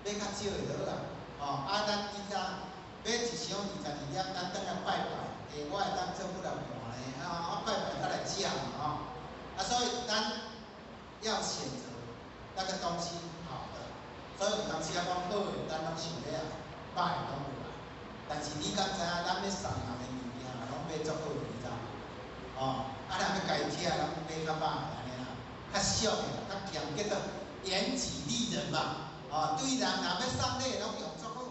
買較少的就好啊，吼。啊，咱以前買一箱22粒，咱轉來拜拜，欸，我會當做幾若盤咧，啊，啊拜拜才來食嘛，吼。啊，所以咱要選擇那個東西好的，所以有當時仔講好的，咱攏想欲愛，歹的攏無愛。但是你敢知影，咱欲送人的物件，攏買足好的，你知無？哦，啊，若欲家己食，攏買較歹的按呢啦，較俗的啦，較儉，叫做嚴己利人嘛。哦，對人若欲送禮，攏用足好，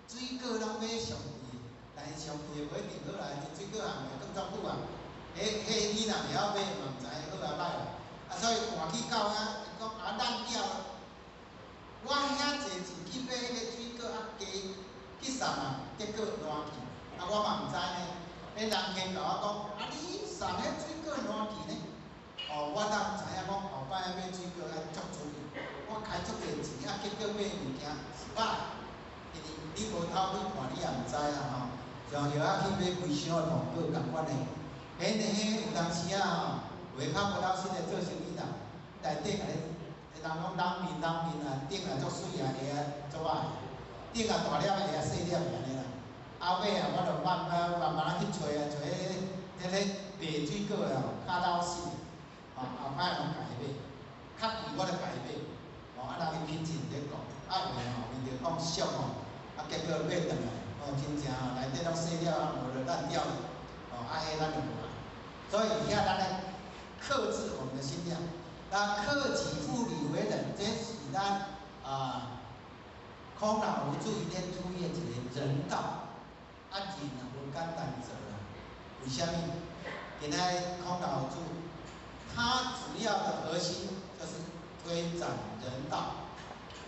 水果攏買上貴的，但是上貴的無一定好啦，水果行的閣足久啊。彼你若袂曉買，嘛毋知好抑歹啦。啊，所以換去到遐，伊講啊爛掉了。我遐濟錢去買彼個水果，啊加去送啊，結果爛去。啊，我嘛毋知呢。彼人客共我講，啊你送彼水果爛去呢？哦，我當知影講後擺買水果愛足注意。我開足濟錢，啊結果買物件是歹，因為你無偷去看，你也毋知啊吼。像葉仔去買規箱的蘋果，仝款的。彼有當時啊吼，有的較無老實的做生意人，內底共你，人講冷面冷面啊，頂啊足媠啊，下啊足歹，頂啊大粒，下啊細粒按呢啦。啊尾啊，我就慢慢慢慢仔去揣啊，揣彼个賣水果的吼，較老實的，吼後擺攏共伊買，較貴我就共伊買，吼啊人伊品質毋咧講，啊有的吼為著講俗吼，啊結果買轉來，哦真正吼內底攏細粒啊，無就爛掉了，哦啊彼咱就無愛。所以遐咱來克制我們的心量，那克己復禮為仁，這是咱啊孔老夫子伊咧推的一個人道。啊，仁啊無簡單做啦，為啥物？今仔孔老夫子，他主要的核心就是推展人道。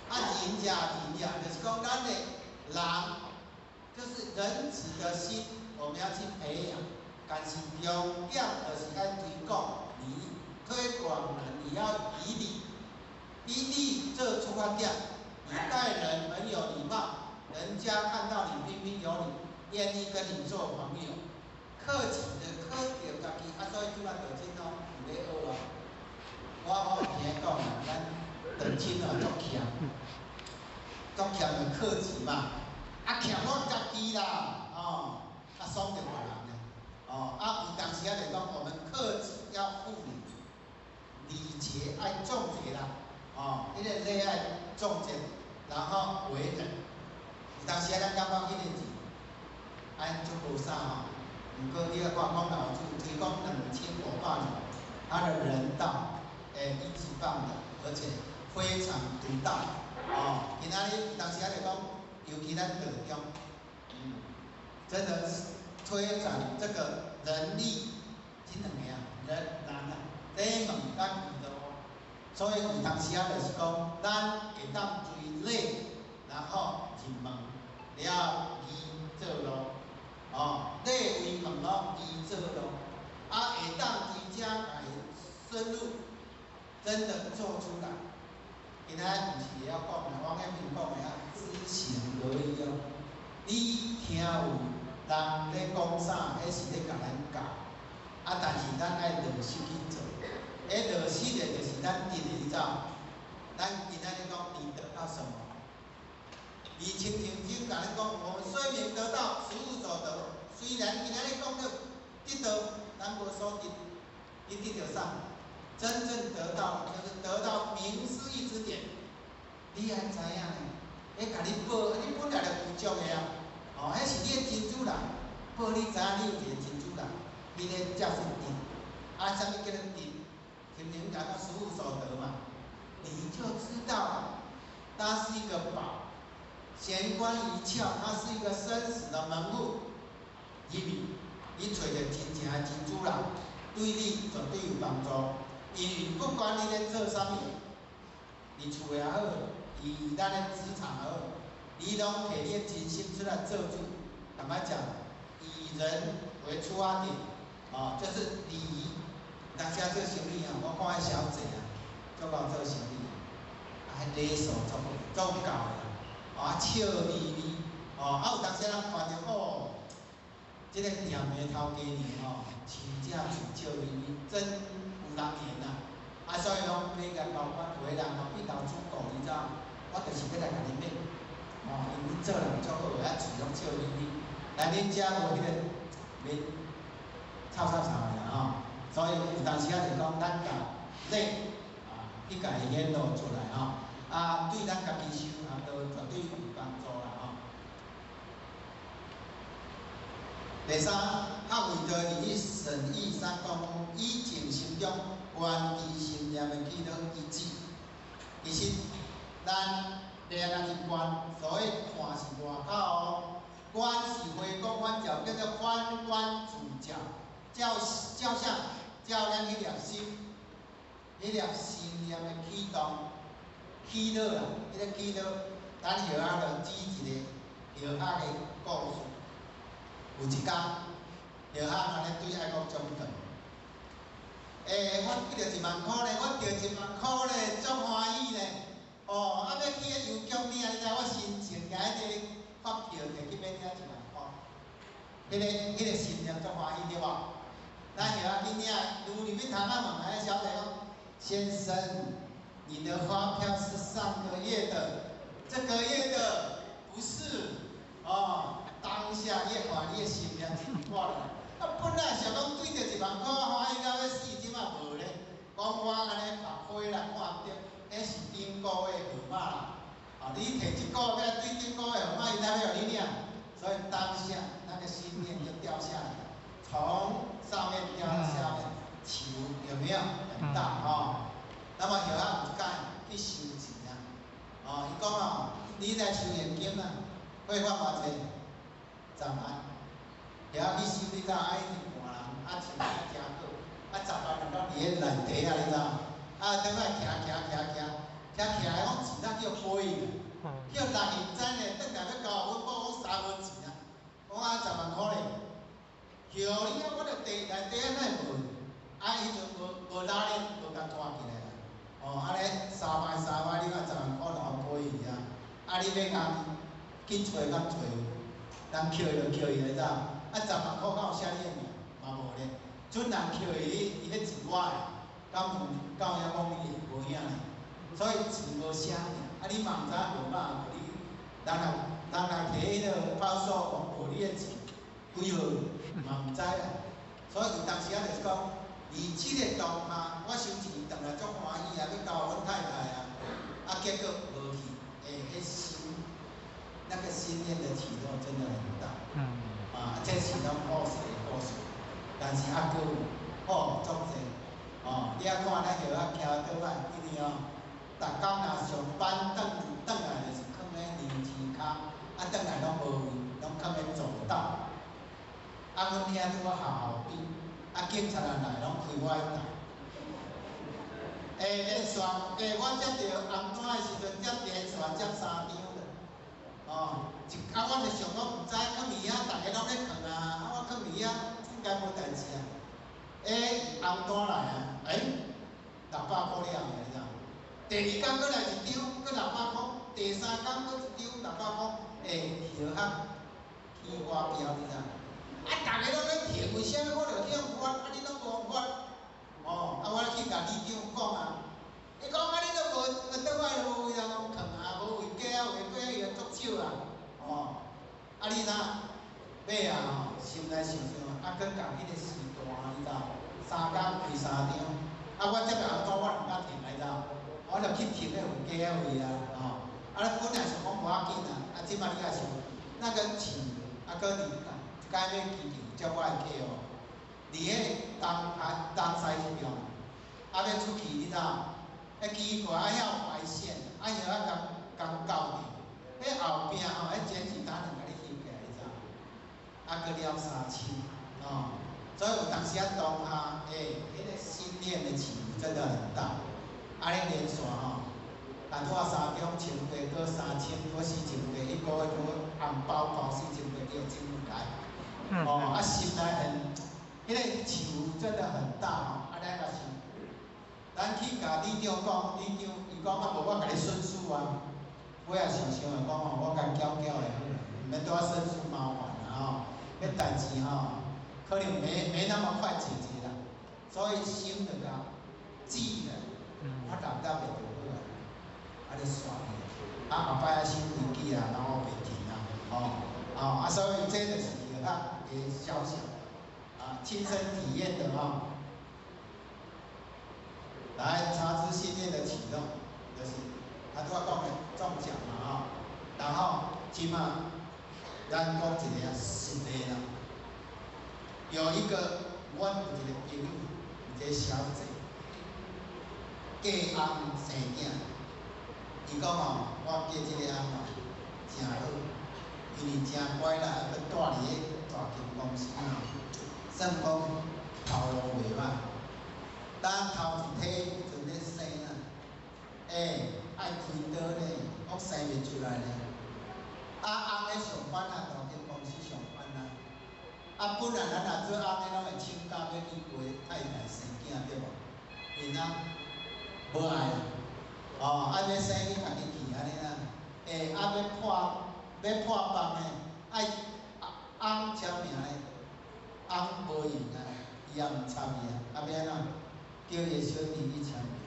啊，仁者仁呀，就是講咱的人，就是仁慈的心，我們要去培養。但是重點就是愛推廣禮，推廣人你要以禮。以礼做出发點，你待人很有禮貌，人家看到你彬彬有禮，願意跟你做朋友。克己的克著家己，啊，所以這擺道親哦，有咧學啊。我有聽講啊，咱道親哦足儉，足儉就克己嘛，啊儉我家己啦，哦，啊爽著別人咧，哦，啊有當時仔就講，我們克己要護禮，禮節愛重節啦，哦，彼個禮愛重節，然後為人，有當時仔咱感覺彼個字，按足無啥吼。毋過你愛看講老子提供2500年，他的人道，一級棒的，而且非常獨到，哦。今仔日當時仔就講，尤其咱道中，真的是推展這個人力，這兩個啊，人難啊，禮門佮義路，所以有當時仔就是講，咱會當追禮，然後入門了義做路。哦，禮為門咯，義做路，啊，會當佇遮來深入，真的做出來。今仔毋是會曉講的，王陽明講的啊，知行合一哦。你聽有人咧講啥，彼是咧共咱教，啊，但是咱愛落實去做。彼落實的，就是咱得的，你知？咱今仔日講，你得到什麼？你親像就共咱講，我們雖未得到，實無所得。雖然今仔日講著得到，咱無所得，你得著啥？真正得到，就是得到明師一指點。你愛知影呢？彼共你報，你本來就具足的啊。哦，彼是你的真主人，報你知影你有一個真主人，彼个才是得。啊，啥物叫做得？親像講到實無所得嘛，你就知道，它是一個寶。玄關一竅，它是一個生死的門戶。入去，你揣著真正的真主人，對你絕對有幫助。因為不管你咧做啥物，佇厝也好，佇咱的職場也好，你攏摕你的真心出來做主。坦白講，以人為出發點，哦，就是禮儀。大家做生意啊，我看彼小姐啊，足𠢕做生意，啊，彼禮數足足夠的。啊，笑眯眯，哦，啊有當時人看著哦，這個店的頭家娘吼，真正喙笑眯眯，真有人緣啊！啊，所以講買共高管，有的人吼變頭主顧，你知？我就是欲來共你買，哦，因為恁做人足好，啊，喙攏笑眯眯，來恁遮無彼個面臭臭臭的啦吼，所以有當時仔就講，咱共禮啊，去共伊顯露出來吼。啊，對咱家己修行都絕對有幫助啦吼。第三，學會道義審議三功夫，以靜心中觀其心念的起落一致。其實，咱念啊去觀，所謂看是外口哦，觀是回光返照，叫做反觀自照，照照啥？照咱彼粒心，彼粒心念的起動。起落啦，彼个起落，咱後仔就舉一個後仔的故事。有一工，後仔安尼對愛國將軍，我得著1萬箍咧，我得1萬箍咧，足歡喜咧。哦，啊，欲去彼郵局領，你知我心情舉彼个發票摕去欲領1萬箍，彼个心念足歡喜對無？咱後仔去領，愈入去窗仔問彼小姐講，先生。你的發票是上個月的，這個月的不是，哦，當下越看你的心念就掛了。啊，本來想講對著1萬箍歡喜到欲死，這馬無咧。講我按呢目花啦，看毋著，彼是頂個月號碼啦。啊，你摕一個月對頂個月號碼，伊才欲予你領。所以當下那個心念就掉下來，從上面掉到下面，起伏有沒有很大哦？那麼後仔有一工去收錢啊，哦，伊講哦，你來收現金啊，匯款偌濟？10萬。後仔去收，你知影啊？已經半人，啊穿啊誠好，啊10萬就攏佇咧內底啊，你知？啊，轉來徛徛徛徛，徛徛來講錢哪叫飛去，叫人認真的，轉來欲交阮某講三分錢啊，講啊10萬箍咧，叫你啊，我著袋內底啊哪會無？啊，彼陣無無拉鏈，無共拖起來啦。哦，按呢三擺三擺，啊，你欲共去揣敢揣有？人扣就扣伊，你知？啊，10万箍敢有写你的名？嘛無咧。準人扣伊，伊彼錢我的，敢有敢有影講你的？無影咧。所以錢無寫名，啊，你嘛毋知號碼，予你，人若人若提彼个派出所講無你的錢幾號，嘛毋知啊。所以有當時啊，就是講，佇這个當下，我收錢轉來足歡喜啊，欲交予阮太太啊，啊，結果無去，欸，彼心，那個心念的起落真的很大。啊，這是攏故事的故事，但是猶閣有，吼，足濟，哦，你仔看咱葉仔徛倒擺，因為哦，逐工若上班轉轉來就是囥咧牛車跤，啊，轉來攏無位，攏囥咧走道。啊，阮兄拄好學校邊，啊，警察若來攏開我的台。欸，彼个線，欸，我接著紅單的時陣，接連續接三張啦。哦，一啊，我就想講毋知囥佇遐，逐个攏咧囥啊，啊，我囥佇遐應該無代誌啊。欸，紅單來啊，欸，600箍了去，你知無？第二工閣來一張，閣600箍；第三工閣一張600箍，欸，藥行起我標，你知無？啊，逐个攏咧停，為啥物我著去予發？啊，你攏無發？哦，啊，我去共里長講啊，伊講啊，你都無，倒擺無位通囥啊，無位加啊，有的過伊足少啊，哦，啊你若尾啊吼，心內想想，啊，閣共彼個時段，你知無？三工開三張，啊，我這個紅單我毋敢停，你知無？我就去停彼有加位啊，吼，啊，本來想講無要緊啊，啊，這擺你也想，那個錢，啊，閣佇一擺買機場接我的客戶，佇彼個東啊東西彼邊，啊，欲出去你知無？彼奇怪，啊，遐有白線，啊，遐共共交著，彼後壁吼，彼檢舉單就共你翕起來，你知無？啊，閣了3000，哦，所以有當時啊，當下，欸，彼個心念的起伏真的很大。啊，你連續吼，啊，拄仔三張千八，閣3000，閣4800，一個月閣紅包包4800，你會真開。哦，啊，心內很，彼個起伏真的很大吼。啊，咱若是，咱去共里長講，里長伊講啊，無我共你申訴啊。尾仔想想就講吼，我共繳繳就好啦，毋免拄仔申訴麻煩啦吼。彼代誌吼，可能沒那麼快解決啦，所以心就共止啦，我搦搦袂就好啊，啊就煞去，啊後擺啊收飛機啊，然後袂停啊，吼，哦啊，所以這就是藥學的小小啊親身體驗的吼。來，茶之信念的啟動，就是他拄仔講的中獎嘛吼，然後這馬咱講一个實例啦，有一個阮有一個朋友，有一個小姐，嫁翁生囝，伊講吼，我嫁這个翁吼誠好，因為誠乖啦，閣蹛佇彼大間公司吼，算講頭路袂歹。當頭一胎時陣咧生啊，欸，愛開刀咧，閣生袂出來咧。啊，翁咧上班啊，大間公司上班啊。啊，本來咱若做翁的，攏會請假欲去陪太太生囝，對無？𪜶翁無愛啊，哦，啊欲生你家己去按呢啦。欸，啊欲破放的，愛翁簽名的，翁無閒啊，伊也毋插伊啊，啊欲按怎？叫伊的小弟去簽名。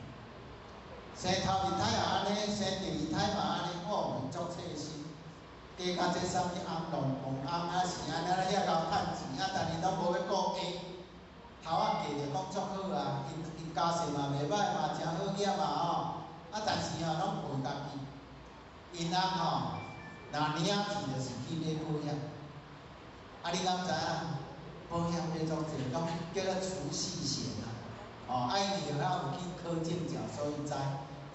生頭一胎也按呢，生第二胎嘛按呢，哦，足細心。加較這啥物翁龍鳳翁啊是按呢遐𠢕趁錢啊，但是攏無欲顧家。頭仔嫁就講足好啊，𪜶𪜶家世嘛袂歹嘛，誠好業嘛吼。啊，但是吼攏陪家己。𪜶翁吼，若領錢就是去買保險。啊，你敢知影？保險買足濟，攏叫做儲蓄險啊。哦，啊，因為後有去考證照，所以知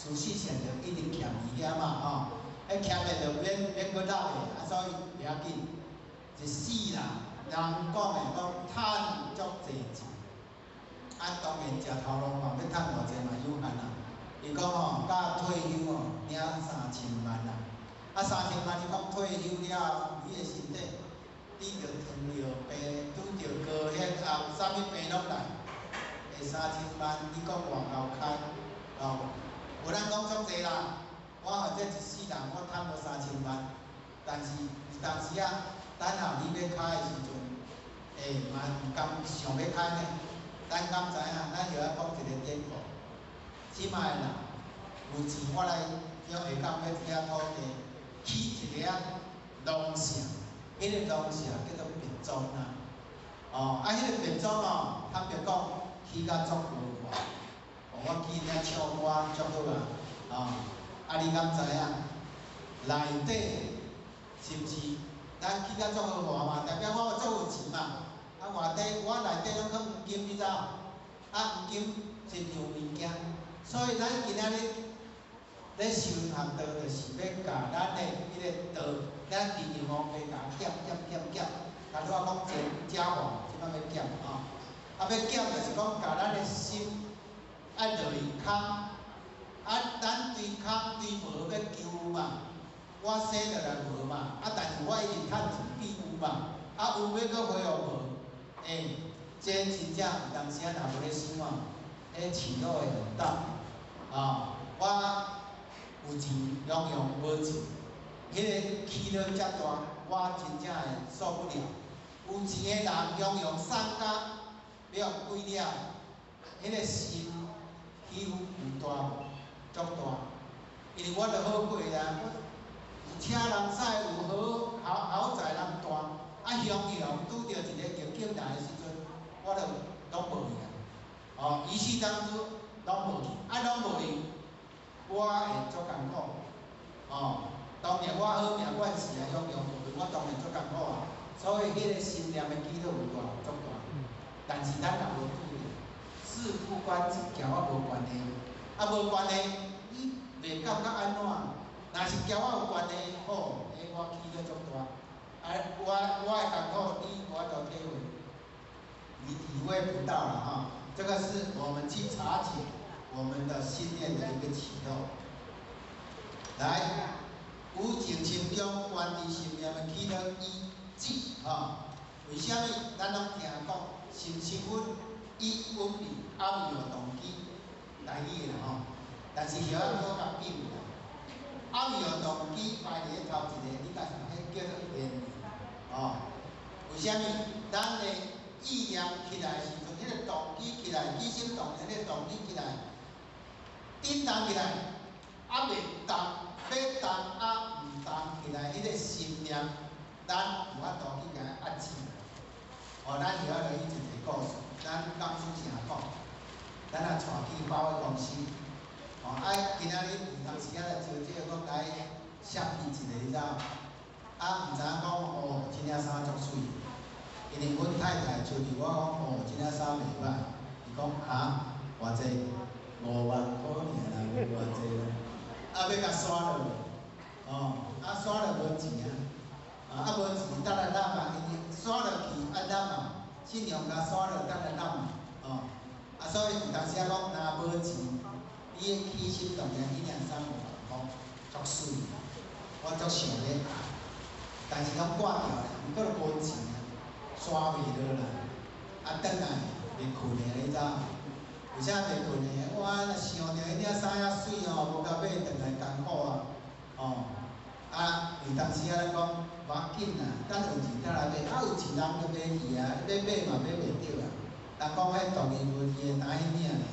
儲蓄險就一直欠佇遐嘛吼。彼欠的就免免閣納的，啊，所以袂要緊。一世人，人講的講趁足濟錢，啊，當然食頭路嘛，欲趁偌濟嘛有限啊。伊講吼，到退休吼，領三千萬啦。啊，三千萬，伊講退休了後，你的身體拄著糖尿病，拄著高血壓，啥物病攏來。會三千萬，你講偌𠢕開？哦，有人講足濟啦。我我或者一世人我趁无3000万，但是有当时啊，等候你欲开的时阵，欸，嘛毋甘想欲开呢。咱敢知影？咱会晓讲一个典故。这摆的人有钱，我来叫下港买一遐土地，起一个仔农舍，彼个农舍叫做别庄啦。哦，啊，彼个别庄哦，坦白讲，起甲足豪华。哦，我记得唱歌足好啊，哦，啊，你敢知影？内底是毋是？咱起甲足豪华嘛，代表我足有钱嘛。啊，外底我内底拢囥黄金，你知无？啊，黄金是样物件，所以咱今仔日咧修学道，就是欲共咱的彼个道，咱祈求王爸共减减减减。头拄仔讲钱食完，这摆欲减吼。啊，欲减就是讲共咱的心爱落去空，啊，咱对空对无欲求嘛，我生落来无嘛，啊，但是我一直趁钱变有嘛，啊，有欲阁恢复无。欸，这真正有当时仔若无咧想啊，彼起落会很大。啊，我有钱用用无钱，彼个起落遮大，我真正会受不了。有钱的人用用送甲欲予鬼了，彼个心起伏有大无？足大。因为我著好过啊，我有车人驶，有好豪豪宅人住。啊，雄雄拄著一个逆境来的时阵，我就拢无去啊。哦，一世当中拢无去，啊，拢无去，我会足艰苦。哦，当然我好命阮时啊，雄雄无去，我当然足艰苦啊。所以，彼个心念的起落有大足大。但是咱若无注意，事不关己，交我无关系。啊，无关系，你袂感觉按怎？若是交我有关系，好，彼我起落足大。啊，我的艰苦，你无法度体会，你体会不到了哈。这个是我们去察觉我们的心念的一个起落。来，有静心中观伫心念的起落依止哈。为啥物？咱拢听讲心生佛以稳定，暗有动机，台语的啦吼。但是晓得阁较变啦。暗有动机排伫咧头一个，你讲啥？彼叫做缘哦。为啥物？咱的意念起来时阵，彼个动机起来，起心动念，彼个动机起来，震动起来，啊袂动，欲动啊毋动起来，彼个心念，咱有法度去共伊压制。哦，咱晓得伊一个故事，咱董事长讲，咱也带去百货公司。哦，啊，今仔日有当时仔来招这个，讲来设计一下，你知无？啊，毋知影讲哦，这领衫足媠。因为阮太太穿著我讲哦，这领衫袂䆀。伊讲哈，偌济？5万箍尔啦，无偌济啦。啊，欲共刷落，哦，啊刷落无钱啊，啊无钱，等来揽啊，因为刷落去爱揽啊，信用卡刷落等来揽啊，哦，啊所以有当时仔讲若无钱，你的起心动念彼领衫5万箍，足媠，我足想咧爱，但是拢挂掉咧，毋过无钱啊，刷袂落啦，啊转来袂睏的，你知无？为啥袂睏的？我若想著彼领衫遐媠吼，无共买转来艰苦啊，哦，啊有当时仔咱讲无要紧啦，等有钱才来买，啊有钱人就买去啊，欲买嘛买袂著啊。人讲彼独一无二的哪彼领尔呢？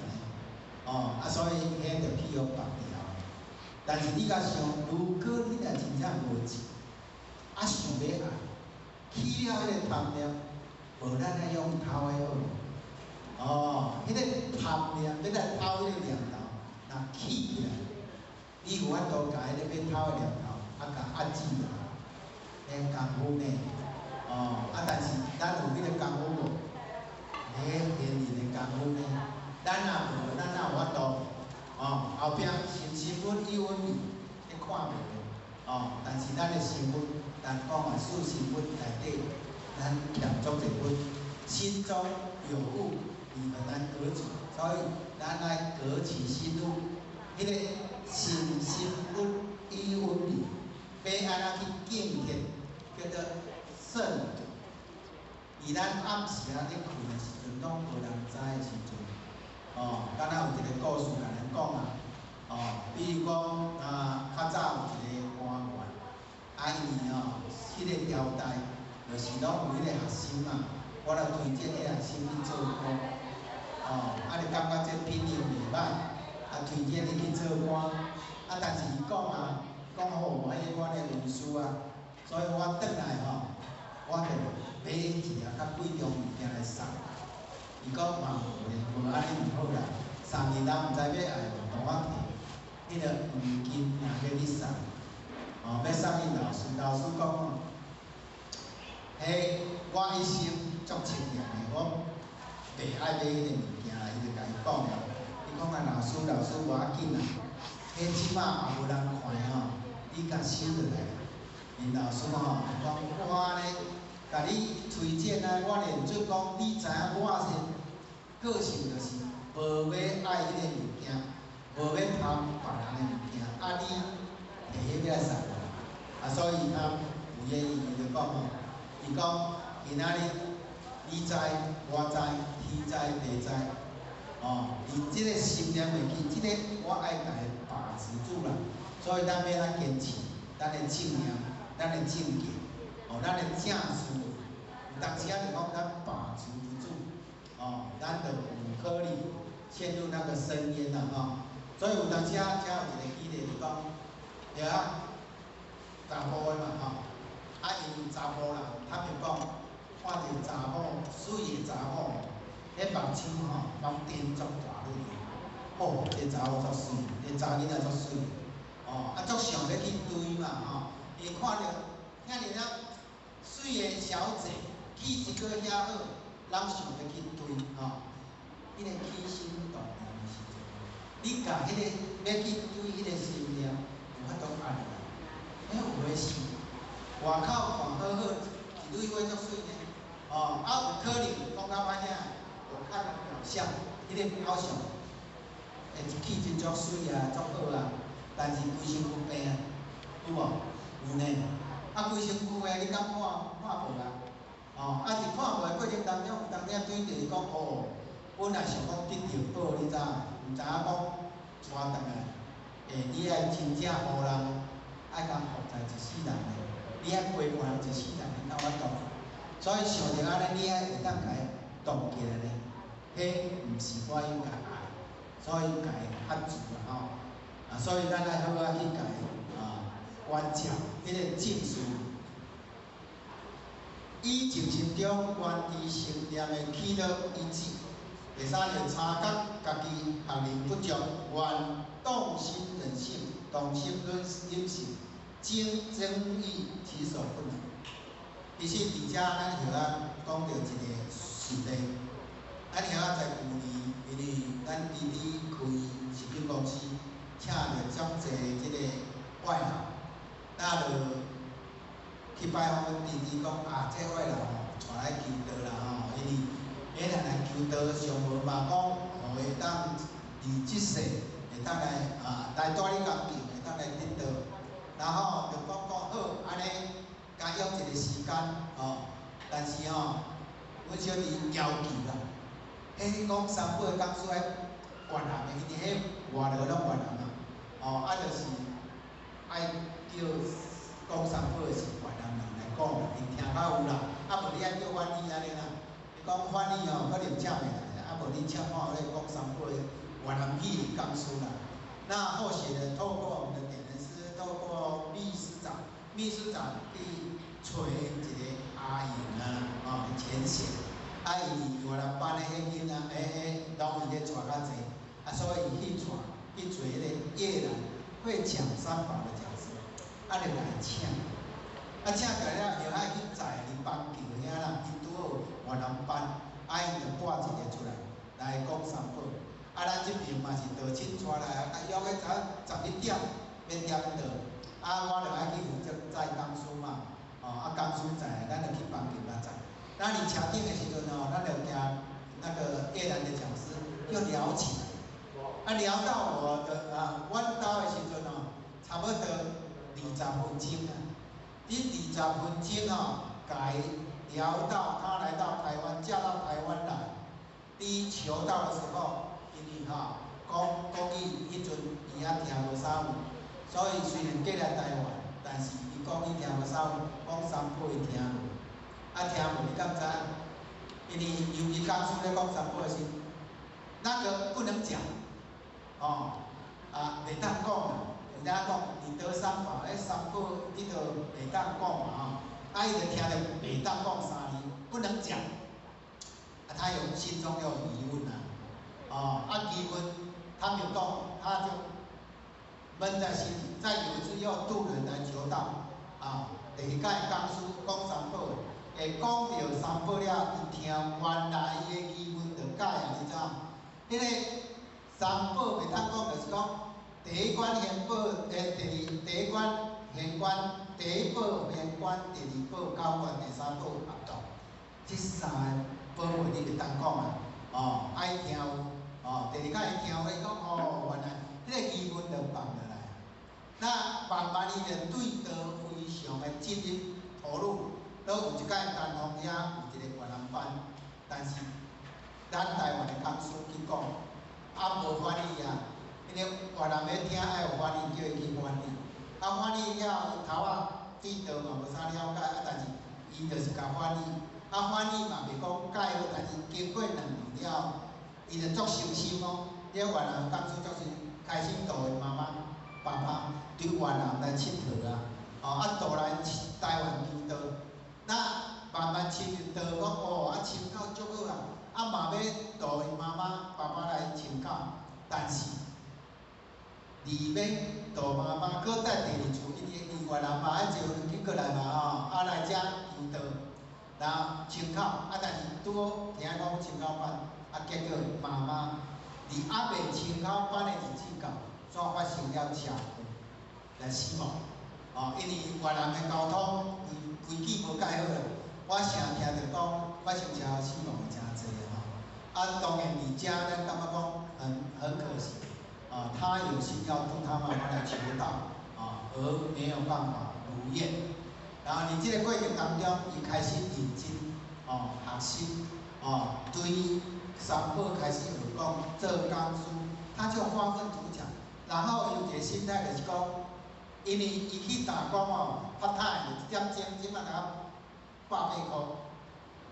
哦，啊所以彼就去予绑掉。但是你共想，如果你若真正无钱，啊想欲爱，起了彼个贪念，无咱爱用偷的好无？哦，彼个贪念欲来偷彼个念头，若起起来，你有法度共彼个欲偷的念头，啊共压制落来，彼功夫呢？哦，啊但是咱有彼个功夫无？彼现人的功夫呢？咱若无，咱哪有法度？哦，后壁心生佛以稳你，你看袂著。哦，但是咱的身份，咱讲啊，四身分内底，咱欠足济分，心中有物，你很难得取，所以咱爱革取心物，彼个心生佛以稳你，欲按怎去敬虔，叫做圣德。伫咱暗时仔咧睏的时阵，拢无人知的时阵，哦，敢若有一个故事共咱讲啊，哦，比如講啊，較早有一個官員，啊伊吼，彼個朝代就是攏有彼個學生嘛，我來推薦彼個學生去做官，哦，啊就感覺這品行袂歹，啊推薦伊去做官，啊但是伊講啊，講好無彼個阮的文書啊，所以我轉來吼，我就買一個較貴重物件來送。伊講嘛無咧，無按呢毋好啦，送伊人毋知欲愛無，同我提彼个黃金若欲去送，哦，欲送𪜶老師，老師講哦，彼我一生足清廉的，我袂愛買彼个物件啦，伊就共伊講啦，伊講啊老師，老師無要緊啦，彼這馬也無人看的吼，你共收落來。𪜶老師吼講我呢，共你推薦啊，我連做講，你知影我是個性就是無欲愛彼个物件，無欲貪別人的物件，啊你提彼個來送我，啊所以他不願意，伊就講吼，伊講今仔日你知我知，天知地知，哦，伊這个心念袂去，這个我愛共伊把持住啦，所以咱欲按怎堅持，咱的正念，咱的正見，哦，咱的正事，有當時仔就講咱把持不住，哦，咱就有可能陷入那個深淵啦，吼。所以有當時仔才有一個舉例就講，對啊，查埔的嘛，吼，啊因為查埔人，坦白講，看著查某媠的查某，彼目睭吼攏瞪足大落去，吼，這查某足媠，這查囡仔足媠，哦，啊足想欲去追嘛，吼，伊看著遐爾仔媠的小姐，氣質閣遐好，人想欲去追，吼，彼個起心動念的時陣，你共彼個欲去追彼個心念有法度壓落來？欸，有的是外口看好好，一蕊花足媠呢，哦，啊有可能講較歹聽，我看表象，彼個表象，欸，氣質足媠啊，足好啊，但是規身軀病啊，有無？有呢。啊，規身軀的你敢看看無啊？哦，啊佇看無的過程當中，有當時對著伊講哦，本來想講得著寶，你知影？毋知影講帶轉來，欸，你愛真正予人愛共服侍一世人的，你愛陪伴人一世人，你敢有法度？所以想著按呢，你愛會當共伊動起來呢？彼毋是我應該愛，所以共伊喝住啦吼。啊，所以咱愛好好去共伊啊關照彼個正事。以淨心中觀知心念的起落一致。第三個察覺家己學能不足，願動心忍性，動心忍性，精增益其所不能。其實佇遮咱曉仔講著一個實例，咱曉仔在舊年，因為咱弟弟開食品公司，請著足濟這個外勞，那就去拜訪阮弟弟講啊，這外勞吼，帶來求道啦吼，因為彼人來求道，上無嘛講，予會當佇這世會當來啊，來蹛你工廠會當來得道，然後就講講好，按呢，共約一個時間吼，但是吼，阮小弟要求啦，彼講三寶的講師愛越南的，因為彼外勞攏越南嘛，哦，啊就是愛叫講三寶的是越南人來講啦，𪜶聽較有啦，啊無你愛叫翻譯按呢啦。講翻譯吼，可能請袂來，啊無你請看咧講三寶的越南語的講師啦。那後續呢，透過我們的點燈師，透過秘書長，秘書長去揣一個阿英啊，哦，前線，啊伊越南班的彼囡仔，彼攏伊咧帶較濟，啊所以伊去帶去揣彼個越南會講三寶的講師，啊就來請。啊，請過來了，又愛去載佇邦橋遐啦，𪜶拄好越南班，啊𪜶就帶一個出來來講三寶。啊，咱這邊嘛是道親帶來啊，約個早11點欲點到，啊，我就愛去負責載講師嘛，哦，啊講師載，咱就去邦橋遐載。咱佇車頂的時陣吼，咱就聽那個越南的講師就聊起來，啊聊到我的啊，阮兜的時陣吼，差不多20分鐘啊。佇20分鐘吼，共伊聊到他來到台灣，嫁到台灣來，佇求道的時候，因為吼講國語，彼陣伊伊遐聽無啥有，所以雖然過來台灣，但是伊講伊聽無啥有，講三寶伊聽無，啊聽無你敢知？因為尤其講師咧講三寶的時，那個不能講，哦，啊袂當講啦，人家講你得三寶，彼三寶你都袂當講嘛吼，啊伊就聽著袂當講三字，不能講，啊他有心中有疑問啊，哦啊疑問他沒有講，他就悶在心裡。再有一次又渡人來求道，啊，第二擺講師講三寶，會講著三寶了，伊聽原來伊的疑問就解啊，你知影？彼個三寶袂當講，就是講第一關玄寶，第二第一關玄關，第一寶玄關，第二寶交關，第三寶合道，這三个寶話你袂當講啊，哦，愛聽有，哦，第二擺伊聽有，伊講哦，原來彼個疑問就放落來。那慢慢伊就對道非常的進入投入，都有一擺丹鳳遐有一個越南班，但是咱台灣的講師去講，啊無翻譯啊，因為越南欲聽愛有翻譯，叫伊去翻譯，啊翻譯了後，伊頭仔對道嘛無啥了解，啊但是伊就是共翻譯，啊翻譯嘛袂講蓋好，但是經過2年了後，伊就足誠心哦，這越南講師足誠，開始度𪜶媽媽、爸爸佇越南來𨑨迌啊，哦啊渡來台灣求道，那慢慢深入道，講哦啊深到足好啊，啊嘛欲度𪜶媽媽、爸爸來深到，但是離欲度媽媽，閣等第二次，因為佇越南嘛愛坐飛機過來嘛吼，啊來遮求道，然後深口，啊但是拄好聽講深口班，啊結果媽媽佇猶未深口班的日子到，煞發生了車禍來死亡，哦，因為越南的交通規規矩無蓋好啦，我成聽著講發生車禍死亡的誠濟吼，啊當然佇遮咱感覺講很可惜，啊他有心要度他媽媽來求道，啊而沒有辦法如願，然後佇這個過程當中，伊開始認真，哦學習，哦對三寶開始學講做講師，他就發奮圖強，然後有一個心態就是講，因為伊去打工哦，part time 一點鐘，這擺才180箍，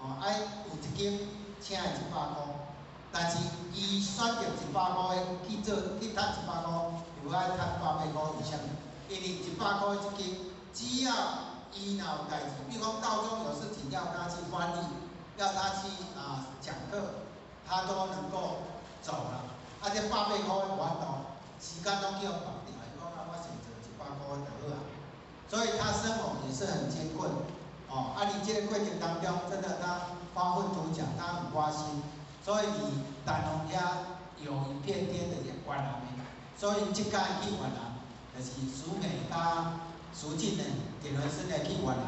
哦，愛有一間請伊100箍，但是伊選擇100箍的去做去趁100箍，又愛趁180箍，為啥物？因為100箍一間，只要伊若有代誌，比如講道中有事情要他去翻譯，要他去啊講課，他都能夠走了。啊，這180箍無法度，時間攏叫綁掉，伊講啊，我先做100箍就好啊。所以他生活也是很艱困，哦，啊，佇這個過程當中，真的他發奮圖強，他很發心，所以佇丹鳳遐有一片天的越南的，所以這擺去越南，就是蘇美佮蘇進呢，田文生呢去越南，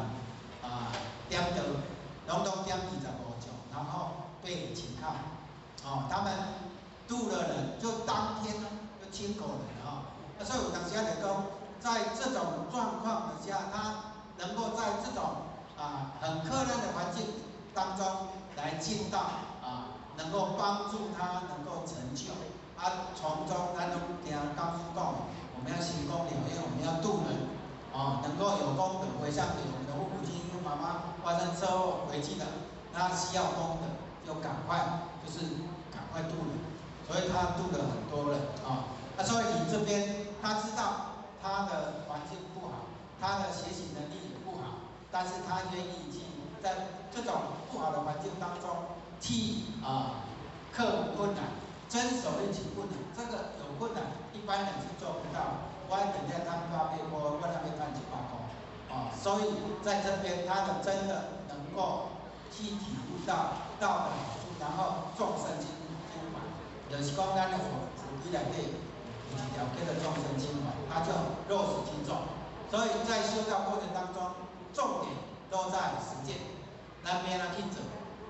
啊，點道，攏總點25種，然後被請靠，哦，他們渡了人，就當天呢就親口人啊，所以有當時來講，在這種狀況底下，他能夠在這種啊很困難的環境當中來進到啊，能夠幫助他能夠成就，啊，從中咱攏聽講師講，我們要行功了願，我們要度人，哦，能夠有功德回向給我們的父母親，因為媽媽發生車禍回去的，那需要功德，就趕快就是趕快度人，所以他度了很多人啊，那所以你這邊他知道他的環境不好，他的學習能力也不好，但是他願意去在這種不好的環境當中去啊克服困難，遵守一起困難，這個有困難一般人是做不到。我等下趁800箍，我那邊趁100箍，啊，所以在這邊他的真的能夠去體悟到道的好處，然後眾生情懷，就是講咱的佛佛經內底有一條叫做眾生情懷，他就落實去做。所以在修道過程當中，重點都在實踐，咱欲按怎去做，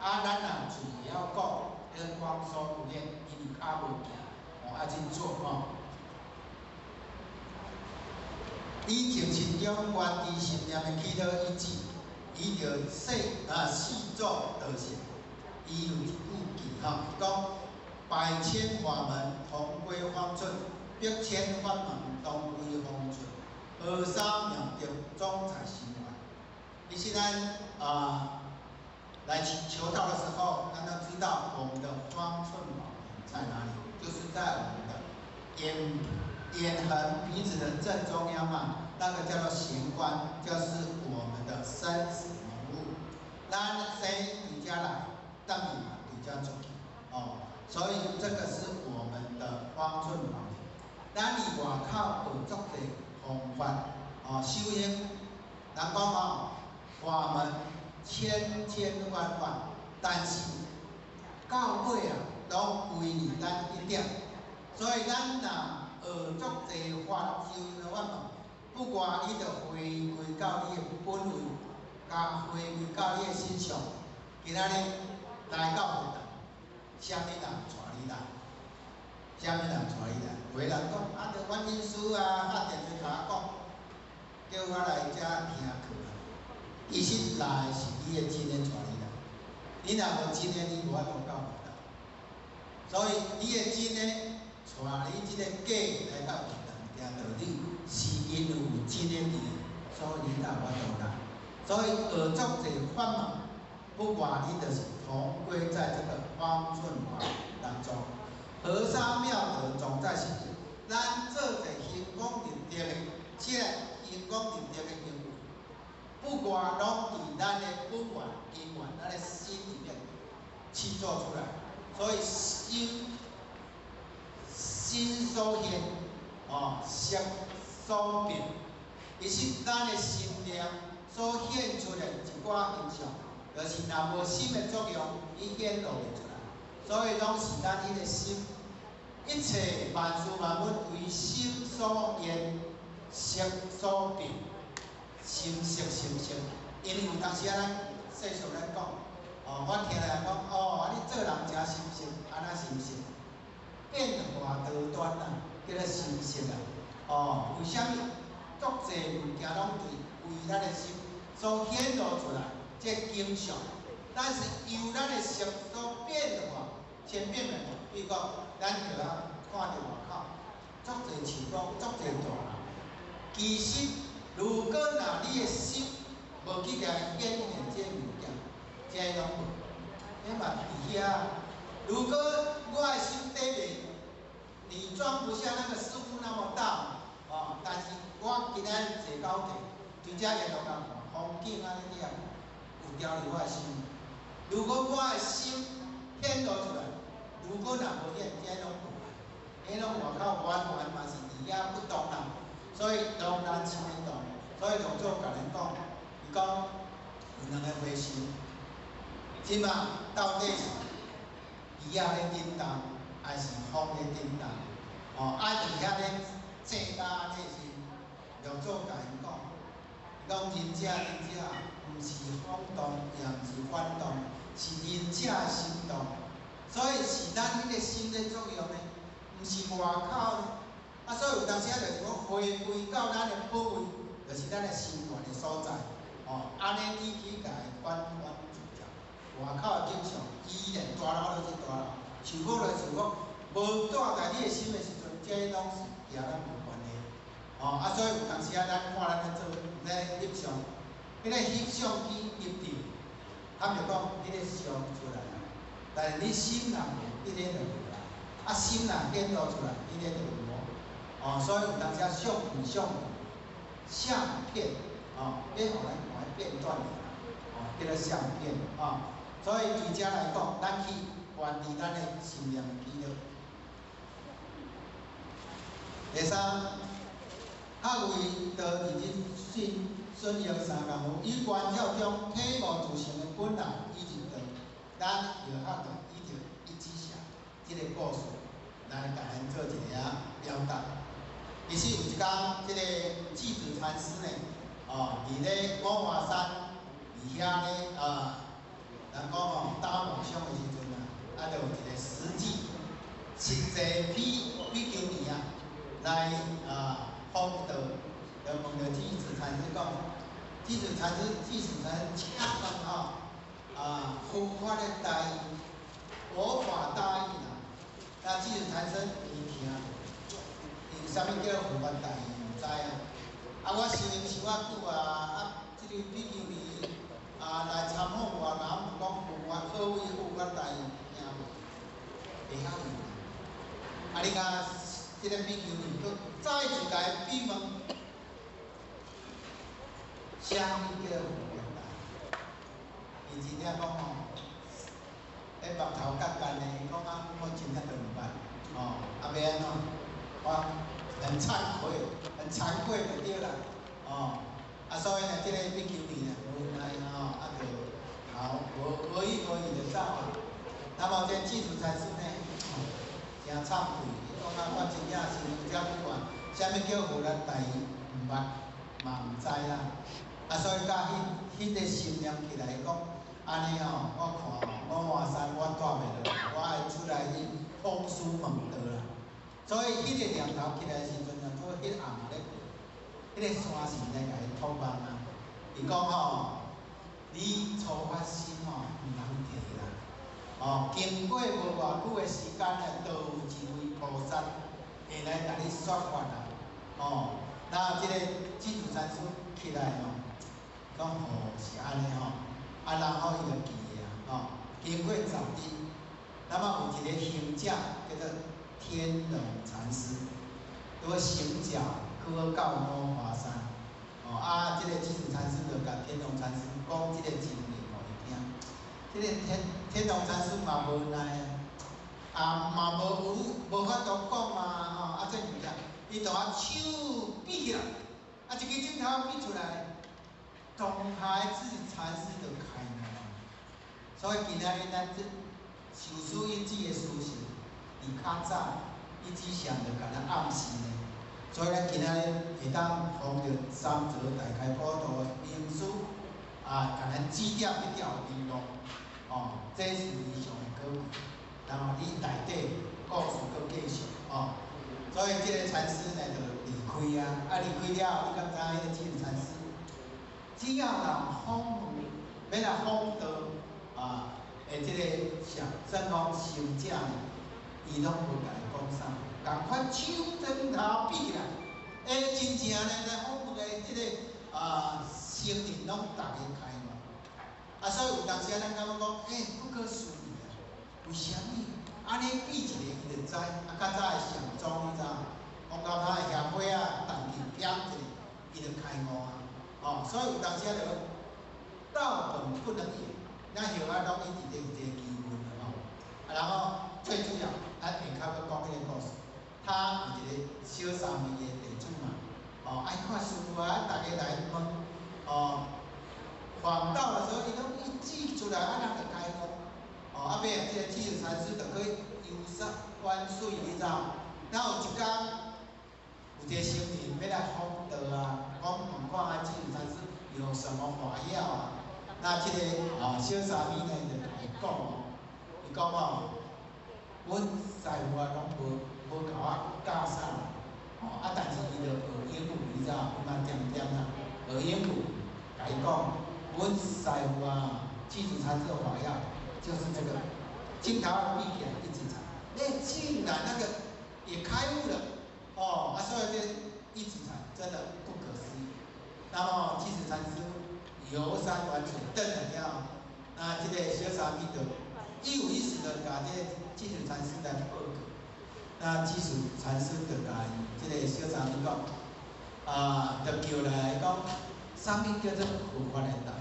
啊，咱若嘴會曉講，彼光說不練，因為跤無行，哦，愛去做吼。以精神中觀知心念的祈禱意志，伊就細做道行。伊有一句偈吼，伊講百千法門同歸方寸，遍百千法门当归方寸，河沙妙德总在心源。其实咱啊来求道的时候，咱都知道我们的方寸宝莲在哪里，就是在我们的眼横鼻子的正中央嘛，那个叫做玄关，就是我们的生死门户。咱生伫遮来，转去嘛伫遮出去，哦，所以这个是我们的方寸宝莲。咱伫外口学足济方法，哦，修行，人讲吼，法门千千万万，但是到尾啊，拢归于咱一点。所以咱若学足济法，修行的法门，不外你就回归到你的本位，佮回归到你的身上。今仔日来到佛堂，啥物人带你来？啥物人带你来？有的人讲啊，著阮老师啊，拍电话共我讲，叫我来遮听课啊。其实来是你的真的带你来，你若无真的，你无法度到佛堂。所以你的真的带你这个假来到佛堂听道理，是因为有真的伫，所以你才有法度来。所以学足济法门，不外你就是同归在这个方寸法当中。河沙妙德总在心里，咱做者行功立德的，这行功立德的行为，不外拢伫咱的本源、根源、咱的心里面去做出来。所以心心所现，哦，色所变，其实咱的心念所现出来一寡形象，就是若无心的作用，伊显露袂出来。所以拢是咱彼个心，一切万事万物为心所现，色所变，心色心色。因为有当时啊，咱世俗咱讲，哦，我听人讲，哦，啊你做人诚心色，按怎心色？变化多端啊，叫做心色啊。哦，为啥物足济物件拢伫为咱的心所显露出来？这景象，但是由咱的色所变化，千变万化。比如讲，咱就啊看著外口，足济树公，足济大人。其实，如果若你的心无去共显现这物件，这拢无，彼嘛伫遐。如果我的心底面，你装不下那个师父那么大，哦，但是我今仔日坐高铁，伫遮沿路共看风景按呢点，有调入我的心。如果我的心显露出来，如果若无显，这拢无啊，彼拢外口完全嘛是伫遐不动啦。所以当咱心会动，所以六祖共咱讲，伊讲有两个回事，这马到底是鱼仔咧振动，还是风咧振动？哦，啊伫遐咧正到按呢时，六祖共𪜶讲，伊讲仁者仁者，毋是风动，也毋是反动，是仁者的心动。所以是咱彼个心咧作用呢，毋是外口呢。啊，所以有当时啊，就是讲回归到咱的本位，就是咱的心源的所在。哦，按呢你去共伊反反自在，外口的景象依然大楼就是大楼，树木就是树木，无住在你的心的时阵，这拢是举咱无关系。哦，啊，所以有当时啊，咱看咱咧做咧翕相，彼个翕相机翕著，坦白讲，彼个相出来啊，但是你心若无，彼个就无啦。啊，心若显露出来，彼个就有无。哦，所以有当时啊，相片相相片，哦，欲予咱看片段尔，哦，叫做相片，哦。所以对遮来讲，咱去关注咱的心念的记录。第三，学为道认真信顺应三功夫，于观照中体悟自性的本来以及道，咱就学著依著一指禅这个故事来共咱做一个仔表达。其实有一工，这个寂止禅师呢，哦，伫咧五华山，伫遐咧啊，人讲哦，打梦想的时阵啊，啊，就有一个实际实际比比丘尼啊，来啊访道，就问著寂止禅师讲，寂止禅师，寂止禅师，请问吼，啊，佛法的大意，佛法大意啦，那寂止禅师伊听著，伊佛法代伊毋知啊。啊，我修行修啊久啊，啊，這个比丘尼啊來參訪我，若毋講佛法，何為佛法代伊聽無？袂曉用。啊，你看這个比丘尼閣再次共伊比問，啥物叫佛法代？伊真正講吼，彼目頭結結的，伊講啊，我真正都毋捌，吼，啊欲按怎？我很慚愧，很慚愧就對啦，哦，啊所以呢，這个比丘尼呢，無奈吼，啊就頭無無語無語就走啊。那麼這智度禪師呢，誠慚愧，伊講啊，我真正是遮久啊，啥物叫佛法代伊毋捌，嘛毋知啦。啊，所以甲彼彼个心念起來，講按呢吼，我看吼，五華山我蹛袂落，我愛出來去訪師問道啦。所以彼个念頭起來的時陣啊，拄彼暗咧過，彼个山神來共伊託夢啊，伊講吼，你初發心吼，毋通退啦，哦，經過無偌久的時間呢，就有一位菩薩會來共你說法啦，哦，那這个智度禪師起來吼，講哦是按呢吼，啊然後伊就記啊，吼，經過10日，那麼有一個行者叫做天龍禪師，拄好行腳去到五華山，哦啊，這個智度禪師就共天龍禪師講這個情形予伊聽。這個天龍禪師嘛無奈啊，啊嘛無有無法度講啊，吼啊這物件，伊就啊手比起來，啊一支指頭比出來，當下智度禪師就開悟啊。所以今仔日咱這受師一指的事實，佇較早，伊之前就共咱暗示呢。所以咱今仔日會當奉著三座大開普度的名師啊，共咱指點彼條明路，哦，這是非常的可貴。然後你內底故事閣繼續，哦，所以這個禪師呢就離開啊，啊離開了後，你敢知彼個智度禪師，只要人訪問，欲來訪道啊，的這個上算講行者呢，伊攏無共伊講啥，仝款手指頭比起來，欸，真正呢來訪問的這個啊僧人攏逐个開悟。啊，所以有當時啊，咱感覺講，欸，不可思議啊，為啥物？按呢比一個伊就知，啊，較早的禪宗你知無？講到他的協會啊，彈琴點一下，伊就開悟啊。哦，所以有當時啊，就道本不能言，咱後仔攏一直咧有這個疑問啦吼。啊，然後最主要，咱下跤閣講彼個故事。他有一個小沙彌的弟子嘛，哦，愛看師父啊，逐家來問，哦，訪道的時候，伊攏一指出來，啊，人就開悟。哦，啊，尾啊，這個智度禪師就去遊山玩水，你知無？然後有一工，有一個僧人欲來訪道啊，講問看啊，智度禪師有什麼法要啊？那這個啊小沙彌呢就共伊講哦，伊講哦，阮師父啊攏無共我教啥，哦啊，但是伊就學英語，你知無？伊嘛恬恬啦，學英語，共伊講，阮師父啊，智度禪師的法要就是這個，鏡頭閉起來一直禪，欸，竟然那個也開悟了，哦，啊，所以這一指禪真的不可思議。那麼智度禪師遊山玩水，轉來了，那這個小沙彌就一五一十的共這個智度禪師來報告。那智度禪師就共這個小沙彌講，啊，就叫來講，啥物叫做佛法的代？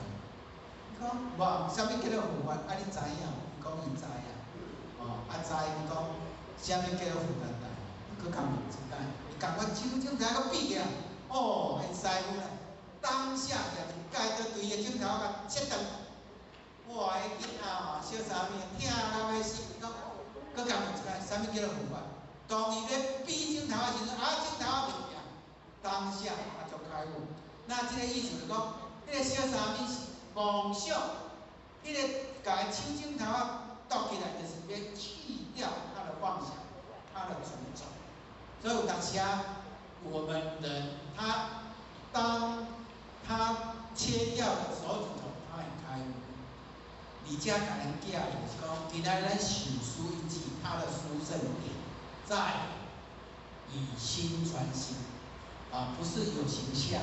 伊講無，啥物叫做佛法？啊，你知影？伊講伊知影。哦，啊知伊講，啥物叫做佛法代？伊閣共問一擺，伊仝款手指頭閣比起來，哦，𪜶師父咧，當下就共著對伊的指頭共切斷。哇！彼囡仔吼，小沙彌疼到欲死，伊講，閣共問一擺，啥物叫做佛法？當伊咧比指頭的時陣，啊，指頭袂行，當下啊就開悟。那這個意思就講，彼個小沙彌是妄想，彼個共伊手指頭仔剁起來，就是欲去掉他的妄想，他的執著。所以有當時啊，我們人他當他切掉了手指頭，他會開悟。而且共咱寄就是講，今仔咱受師一指，他的殊勝點在以心传心，啊，不是有形象，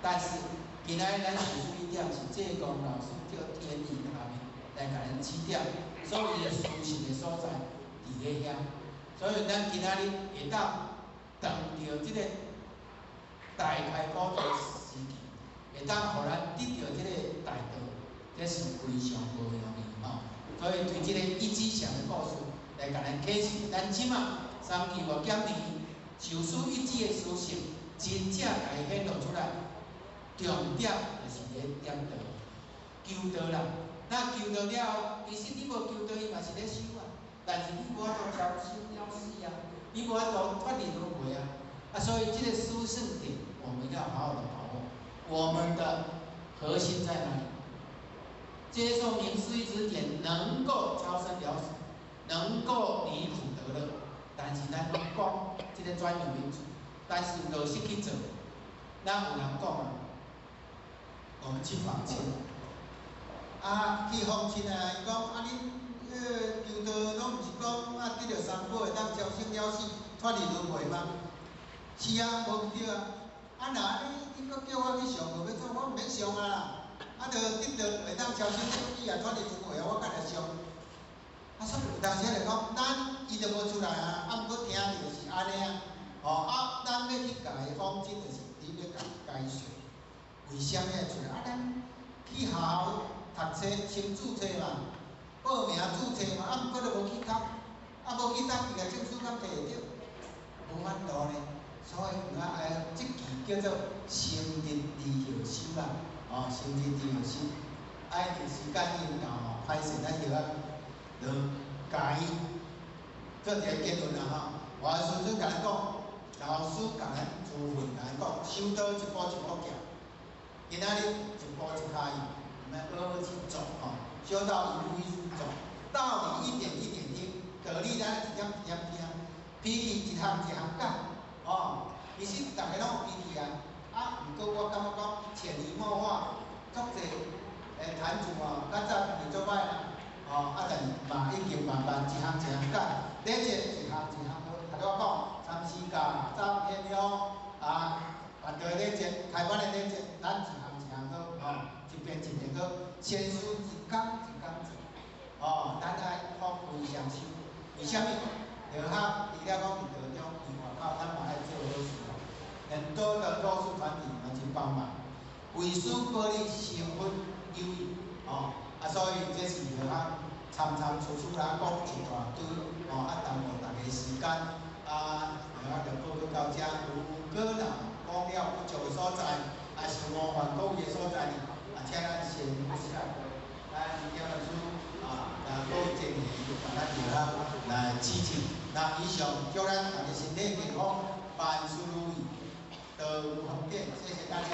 但是今仔日咱受师一点是济公老师叫天意下面来共咱指点，所以的殊胜的所在伫咧遐，所以咱今仔日会当当著这个大开古道时期，会当予咱得著这个大道，这是非常无容易吼。所以对这个一指禅的故事来共咱启示，咱这马三期五减年受师一指的殊胜，真正共伊显露出来。重点就是咧点道，求道啦。那求道了后，其实你无求道，伊嘛是咧修啊。但是你无法度超生了死啊，你无法度脱离轮回啊。啊，所以这个殊胜点，我们要好好的把握。我们的核心在哪里？接受名师一指点，能够超生了死，能够离苦得乐。但是咱拢讲这个专有名词，但是落实去做，咱有人讲啊。我们去访亲，啊，去访亲啊，伊讲啊，恁求道拢毋是讲啊，得著三宝会当超生了死，脱离轮回吗？是啊，无毋对啊。啊，若按呢，你阁叫我去上课欲创，我毋免上啊啦。啊，著得著会当超生了死啊，脱离轮回啊，我干来上？啊，所以有当时就讲，咱伊就无出来啊，啊，毋过听著是按呢啊。哦，啊，咱欲去共伊访亲，就是你欲共解说。为啥物会出来？啊，咱去学校读册，先注册嘛，报名注册嘛，啊，毋过都无去读，啊，无去读，伊个证书敢摕会著？无法度呢。所以有影爱这句叫做心日离后修啦，哦，心日离后修，爱伫时间已经到吼，歹势咱就仔就共伊做一个结论啦吼。我师尊共咱讲，老师共咱诸位共咱讲，修道一步一步行。今仔日一步一跤印，我们好好去走吼，修道一步一步走，道理一点一点听，道理咱一点一点听，脾气一项一项改，哦，其实逐个拢有脾气啊，啊，毋过我感觉讲潜移默化，足济坛主哦，较早脾气足歹啦，哦，啊，但是嘛已经慢慢一项一项改，礼节一项一项好，头拄我讲参诗教、早天香啊。办道礼节、开班的礼节，咱一项一项好，吼，一遍一遍好，先师一工一工做，哦，咱爱福非双修，为啥物？就较除了讲伫道中，伫外口，咱嘛爱做好事，很多的弱势团体嘛去帮忙，为师保你成佛有余，哦，啊，所以这是就较参参处处啦讲一大堆，哦，啊，耽误大家时间，啊，然后就报告到遮，如果若讲了不足的所在，也是冒犯各位的所在呢，啊，请咱先下课，咱点老师啊，那各位建议，把咱就来支持。那以上祝咱大家身体健康，万事如意，道无方便，谢谢大家。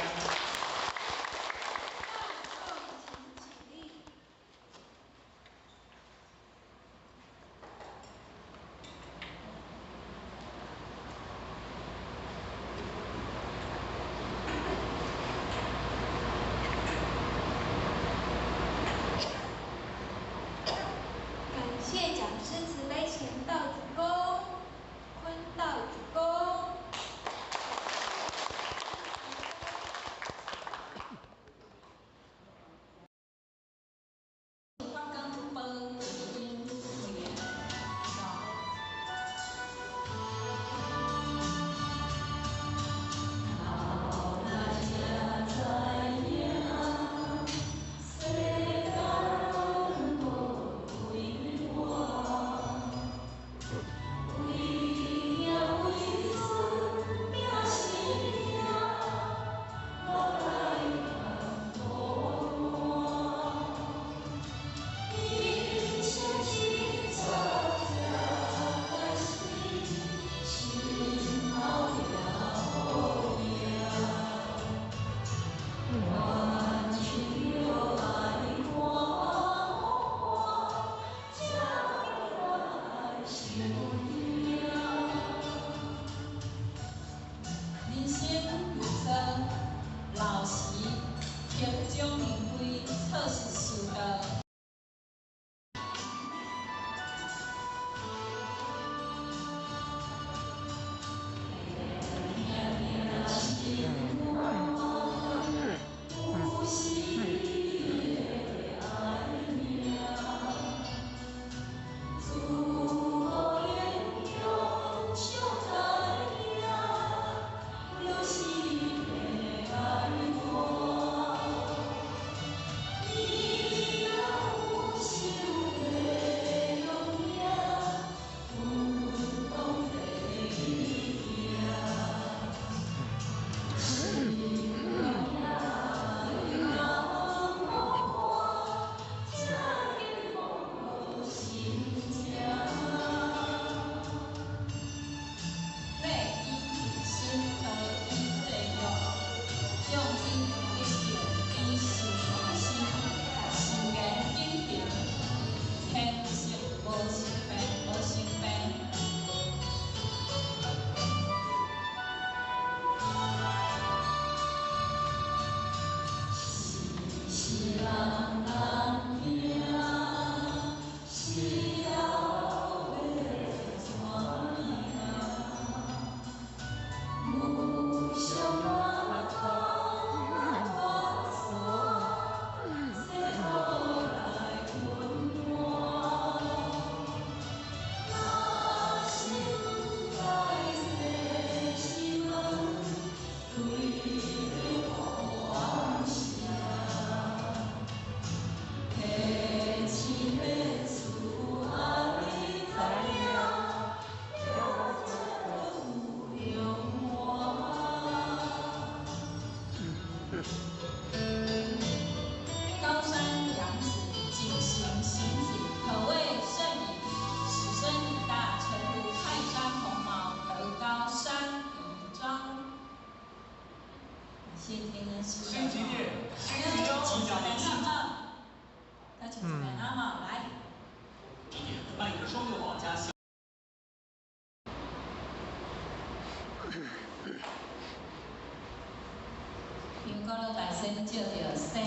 先照著生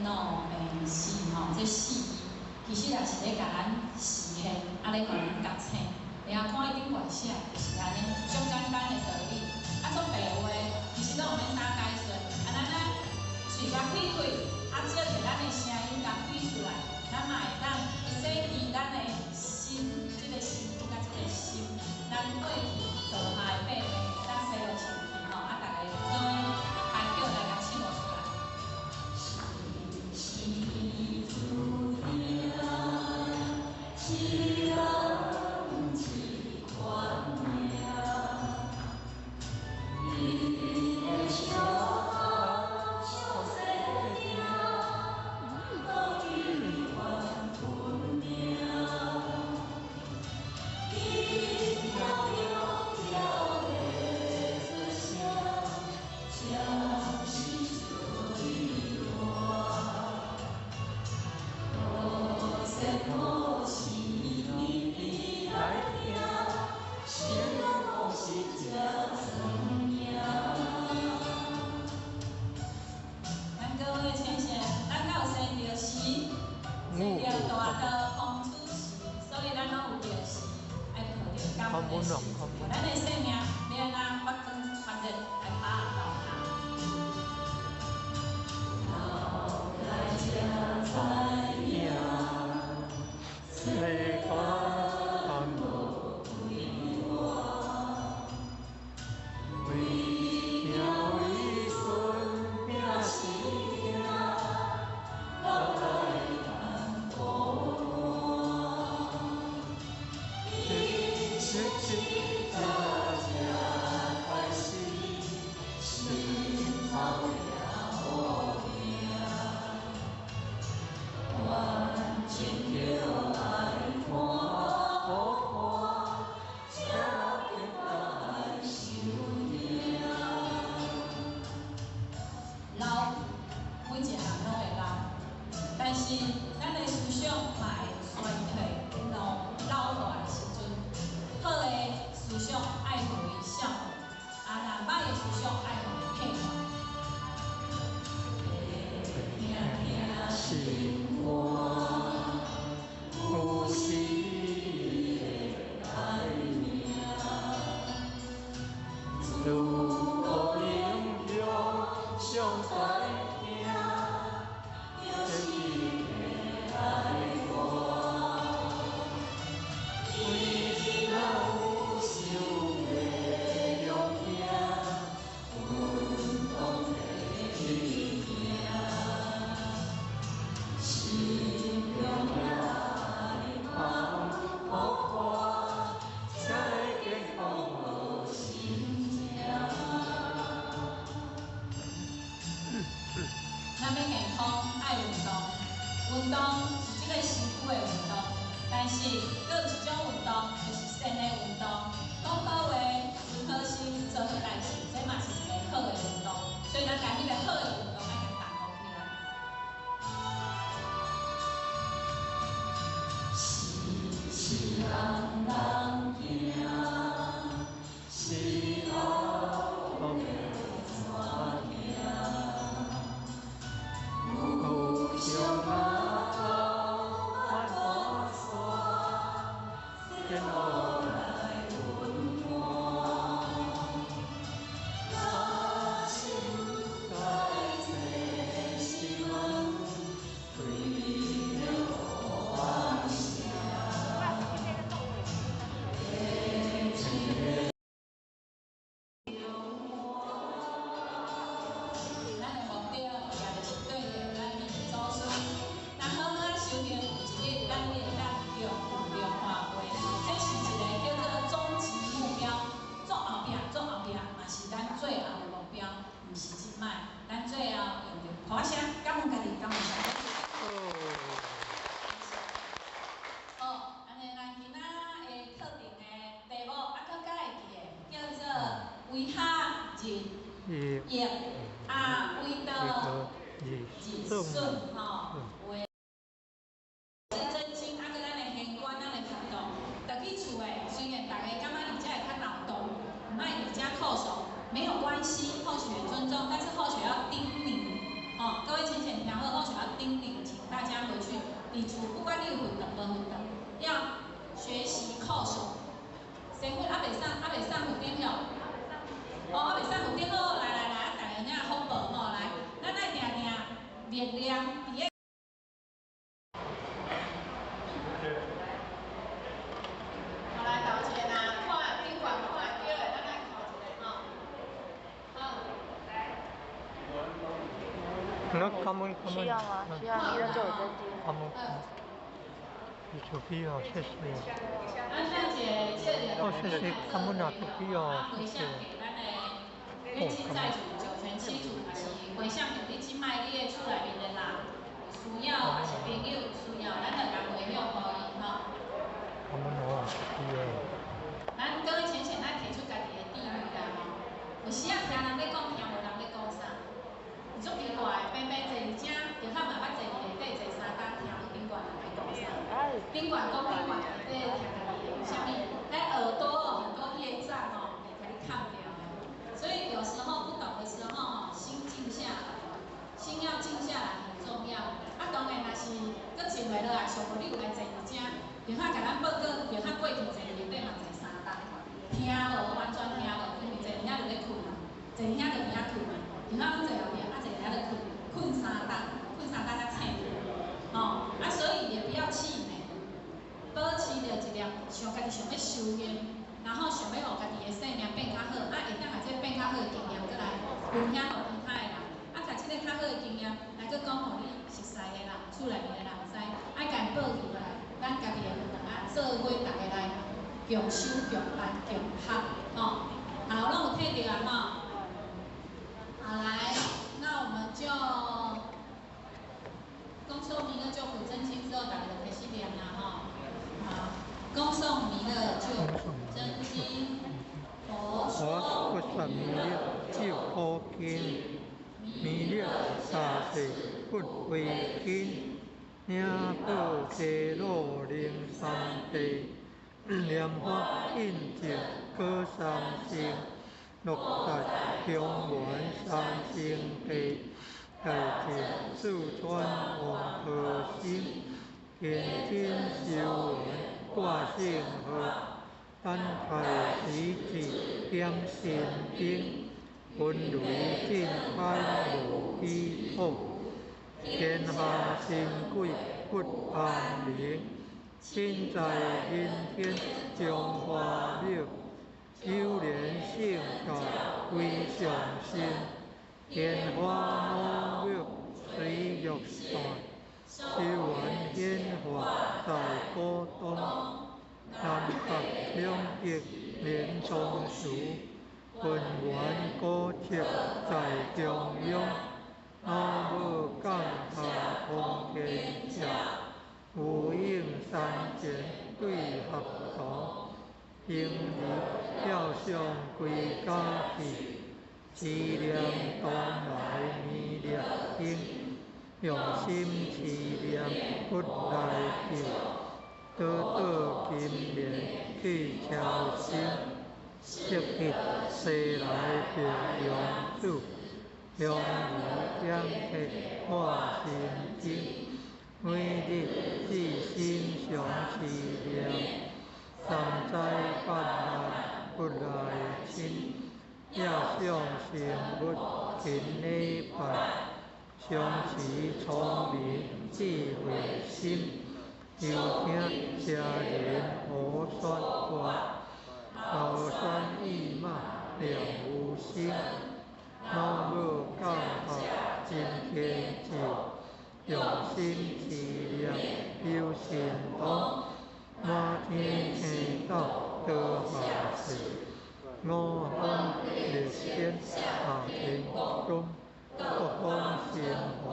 老病死吼，這四字其實也是咧共咱示現，啊咧予咱覺醒。你啊看伊頂懸寫，就是按呢，足簡單的道理。啊，足白話，其實攏毋免啥解說。啊，咱啊喙共開開，啊，借著咱的聲音共對出來，咱嘛會當洗滌咱的心，這个身軀佮這个心，咱過去做下的秘密，會當洗予清氣吼。啊，逐家做伙開口來共唱出來。是人一款命，伊的笑像生命，到永远分明。伊飘飘飘的出声，才是最大。好生好死甜来听，心拢是这酸命。咱各位先生，咱敢有生著时，生著大道风雨时，所以咱攏有著时，愛抱著感恩的心。咱的生命欲按怎發光發熱來拍鬥下。老來才知影，世間無規劃，為疼為孫拼死拼，老來難孤單。一生一才開始，心頭也無命，完全着愛看予破，才變來受疼。老，每一項攏會老，但是咱的思想嘛會衰退、老老化的時陣，好的思想愛予伊少年，啊，若歹的思想愛予伊退化。疼疼心肝有時會改命，如果英雄上大疼，就是会爱我。为若有想袂用听，阮讲予你听。心中也愛放予看，才會健康好心情。咱欲健康，愛運動，運動是這個身軀的運動，但是閣有一種運動，就是善的運動。講好話、思好心、做好代誌，這嘛是一個好的運動。所以咱共彼個好的運動愛共動起來。是是人人行，是后会怎行？有有上相头万大山，天路来温暖。若心在这是阮对着放声。咱的目標也就是對著咱的祖孫，咱好好修行，有一日咱會當中中華會，這是一個叫做終極目標。做後壁，做後壁嘛是咱最後的目標，毋是這擺。咱最後用著鼓聲，感恩家己，感恩社會。好，按呢咱今仔的課程的題目，啊，閣較會記的，叫做為哈日日益啊，為道日日順損吼，有的真經啊，閣咱的玄關，咱的活動，轉去厝的，雖然逐家感覺佇遮會較鬧動，毋愛佇遮叩首，沒有關係，後學尊重，但是後學要叮嚀，吼，未送佛顶吼？哦，犹未送佛顶好，来来来，啊，逐家有影福报吼，来，咱爱定定默念伫个。好，来，头一个若看顶悬看会著的，咱爱叩一个吼。好，来。那感恩感恩。需要吗？需要，伊拢就有在听。感恩。慈悲哦，谢谢。哦，谢谢，感恩啊，慈悲哦，谢谢。你凊彩就九泉七祖，也是回向予你这摆你的厝内面的人，有需要，也是朋友有需要，咱就共回向予伊吼。感恩哦，慈悲哦。咱各位浅显爱提出家己的智慧啦吼。有时仔听人咧讲，听无人咧讲啥，有足奇怪，平平坐伫遮，就较嘛捌坐伫内底坐三工，听无顶悬人咧讲啥。顶悬讲顶悬，内底听家己的，为啥物？咱耳朵哦，很多业障哦，会共你崁掉的。所以有时候不懂的时候哦，心静下来，心要静下来很重要。啊，当然若是阁静袂落来，上无你有来坐伫遮，就较共咱报告，就较过去坐伫内底嘛坐三工，听无完全听无，因为坐伫遐就咧睏嘛，坐伫遐就伫遐睏嘛，就较拢坐后壁，啊坐伫遐咧睏，睏三工，睏三工才醒。吼，啊，所以也不要气馁，保持著一粒想家己想欲修行，然后想欲予家己的生命变较好，啊，会当共这变较好的经验，阁来分享予其他的人，啊，共这个较好的经验来阁讲予你熟似的人、厝内面的人知，爱共𪜶报起来，咱家己的佛堂啊，做伙逐家来共修、共办、共学，吼，好，拢有听著啊，吼。好，来，那我们就恭诵弥勒救苦真经之后，逐家就开始念啦，吼。好，恭诵弥勒救苦真经，佛说弥勒救苦经，弥勒三世佛为经，领导开路灵三地，莲花印证果三圣，六大香圆三圣地，大智四川王和心，天津修缘挂圣号，等待时节点神经，分雷震开无依托，天下神鬼不安宁，身在人天中华庙，有缘圣教归上身，莲花母庙水玉山，修缘显化在古东，南北两极连松树，浑圆古迹在中央，老母降下通天桥，无影山前对合同，行李吊上归家去，持念东来弥勒经，用心持念佛来救，得到金莲去超生，色彼西来白杨子，香儿点铁化心经，每日至心常持念，三灾八难不来侵，业想成佛勤礼拜，常持聪明智慧心，又听邪人胡说话，高山意马了无心，老母降下真天咒，用心持念有神通，满天星斗堕下世，五方列天下天宫，各方神佛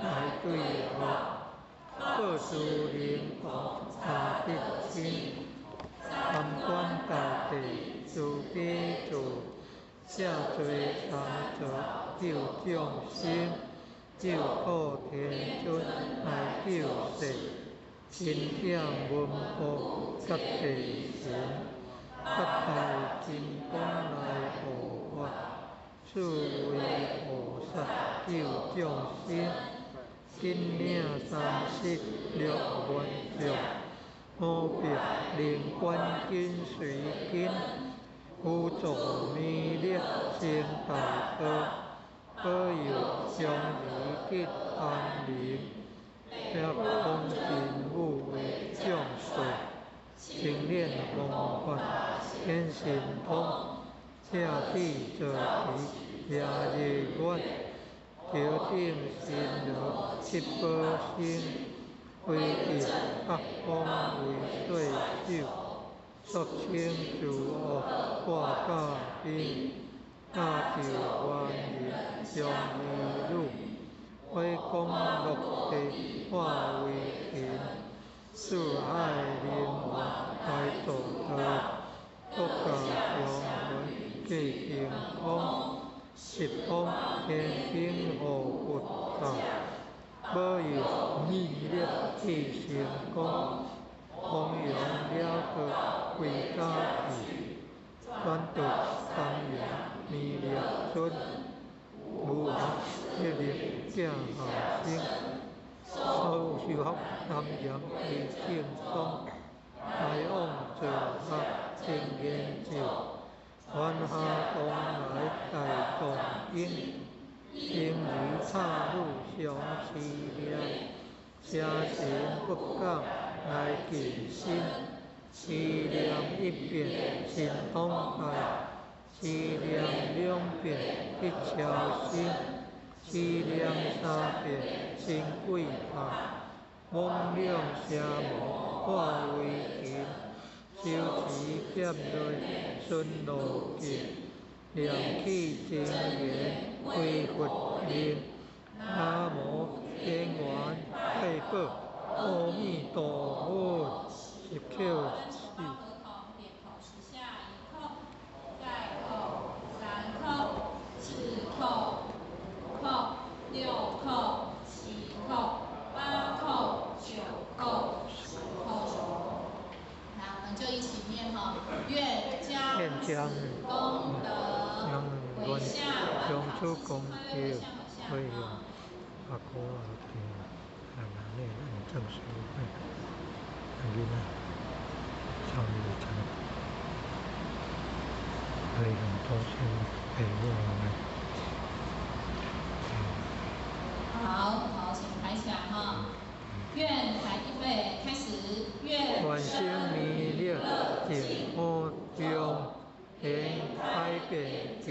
来对合，各殊灵同差得亲，参观大地慈悲主，下罪三泽救众生，救苦天尊来救世，钦点文武觉地神，八大金刚来护法，四位菩萨救众生，金领36万众，五百灵官紧随跟，辅助弥勒成大道，保佑相宜得安宁，北风神武为将帅，精炼方法显神通，正智坐骑夜日月，头顶神罗七宝星，威震八方为岁首。肃清诸恶挂甲兵，大救万人相依女，火光落地化为尘，四海灵王来助道，国家祥云继晴空，十方天兵护佛塔，保佑弥勒去成功。弘扬了道归家去，转到东洋弥勒尊，无王一力正下生，所修学南岩为正宗，来往做学真研究，愿下东来大众应，行如刹女相思念，邪神不敢来近身，思念一遍神通大，思念两遍得超生，思念三遍成鬼塔，猛量邪魔化为尘，手持剑内顺路径，念起真言归佛名，南无天元太保阿弥陀佛，十口四。点头十下，一叩，再叩，三叩，四叩，五叩，六叩，七叩，八叩，九叩，十叩。那我们就一起念哈，愿将此功德回向将此功德回向阿哥阿弟阿妈呢，咱正师辈，阿囡仔，上二层，回向祖先父母们。好好，请抬起来哈。愿来预备开始，愿愿生弥勒净土中，现开遍见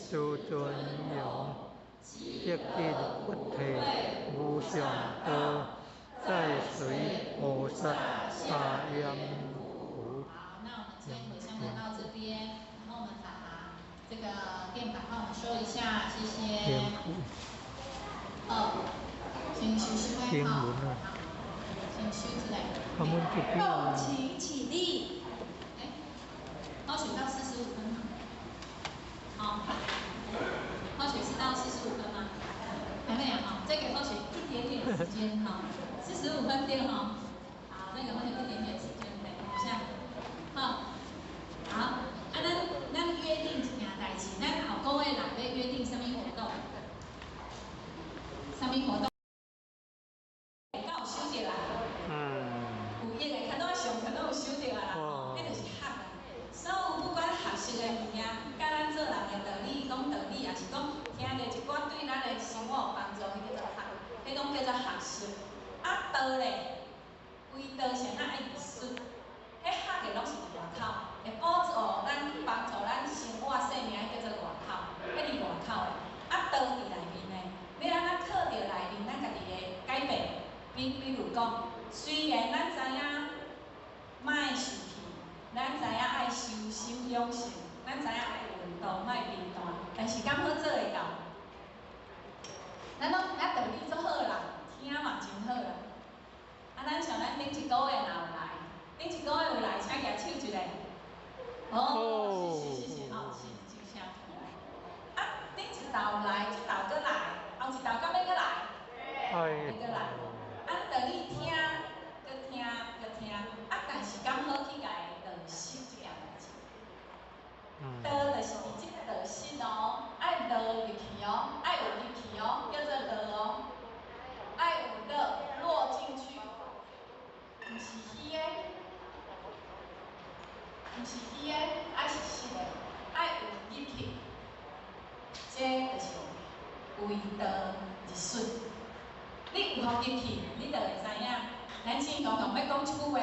诸尊容，悉得菩提无上道，在随菩萨大愿福。好，那我们今天回向就到这边，然后我们把这个电板帮我们收一下，谢谢。哦，先收收经好文啊，先收起来。他们这边共请起立。哎，高雪到45分吗？好，高雪是到45分吗？还没有哈，再给高雪一点点时间哈，45分对哈。好，再给高雪一点点时间，等一下。好，好，啊，咱约定一件代志，咱后个月来欲约定啥物活动？啥物活动？敢有收著啦？有益的，较拄仔上课拢有收著啊啦，彼就是学啦。所有不管学习的物件，佮咱做人的道理，讲道理，也是讲听著一寡對咱的生活有幫助，彼叫做學，彼攏叫做學習。啊，道咧，為道是按怎愛入術？彼學的攏是佇外口，會輔助咱幫助咱生活生命，彼叫做外口，彼佇外口的。啊，道佇內面的，欲按怎靠著內面咱家己的改變？比如講，雖然咱知影莫受氣，咱知影愛修心養性，咱知影愛運動，莫貧惰，但是敢好做會到？咱攏咱道理足好啦，聽嘛真好啦。啊，咱像咱頂一個月若有來，頂一個月有來，請舉手一下。哦，是是是是，哦，是真聲起來。啊，頂一道有來，這道閣來，後一道敢欲閣來？欲閣來。啊，道理聽，閣聽，閣聽，啊，但是敢好去共伊落實這件代誌？道就是佇這個落實哦，愛落入去哦，愛有入去哦，叫做落哦，愛有落落進去，毋是虛的，毋是虛的，愛是實的。入去，這就是為道入術。你有予入去，你就會知影。咱正常常欲講一句話，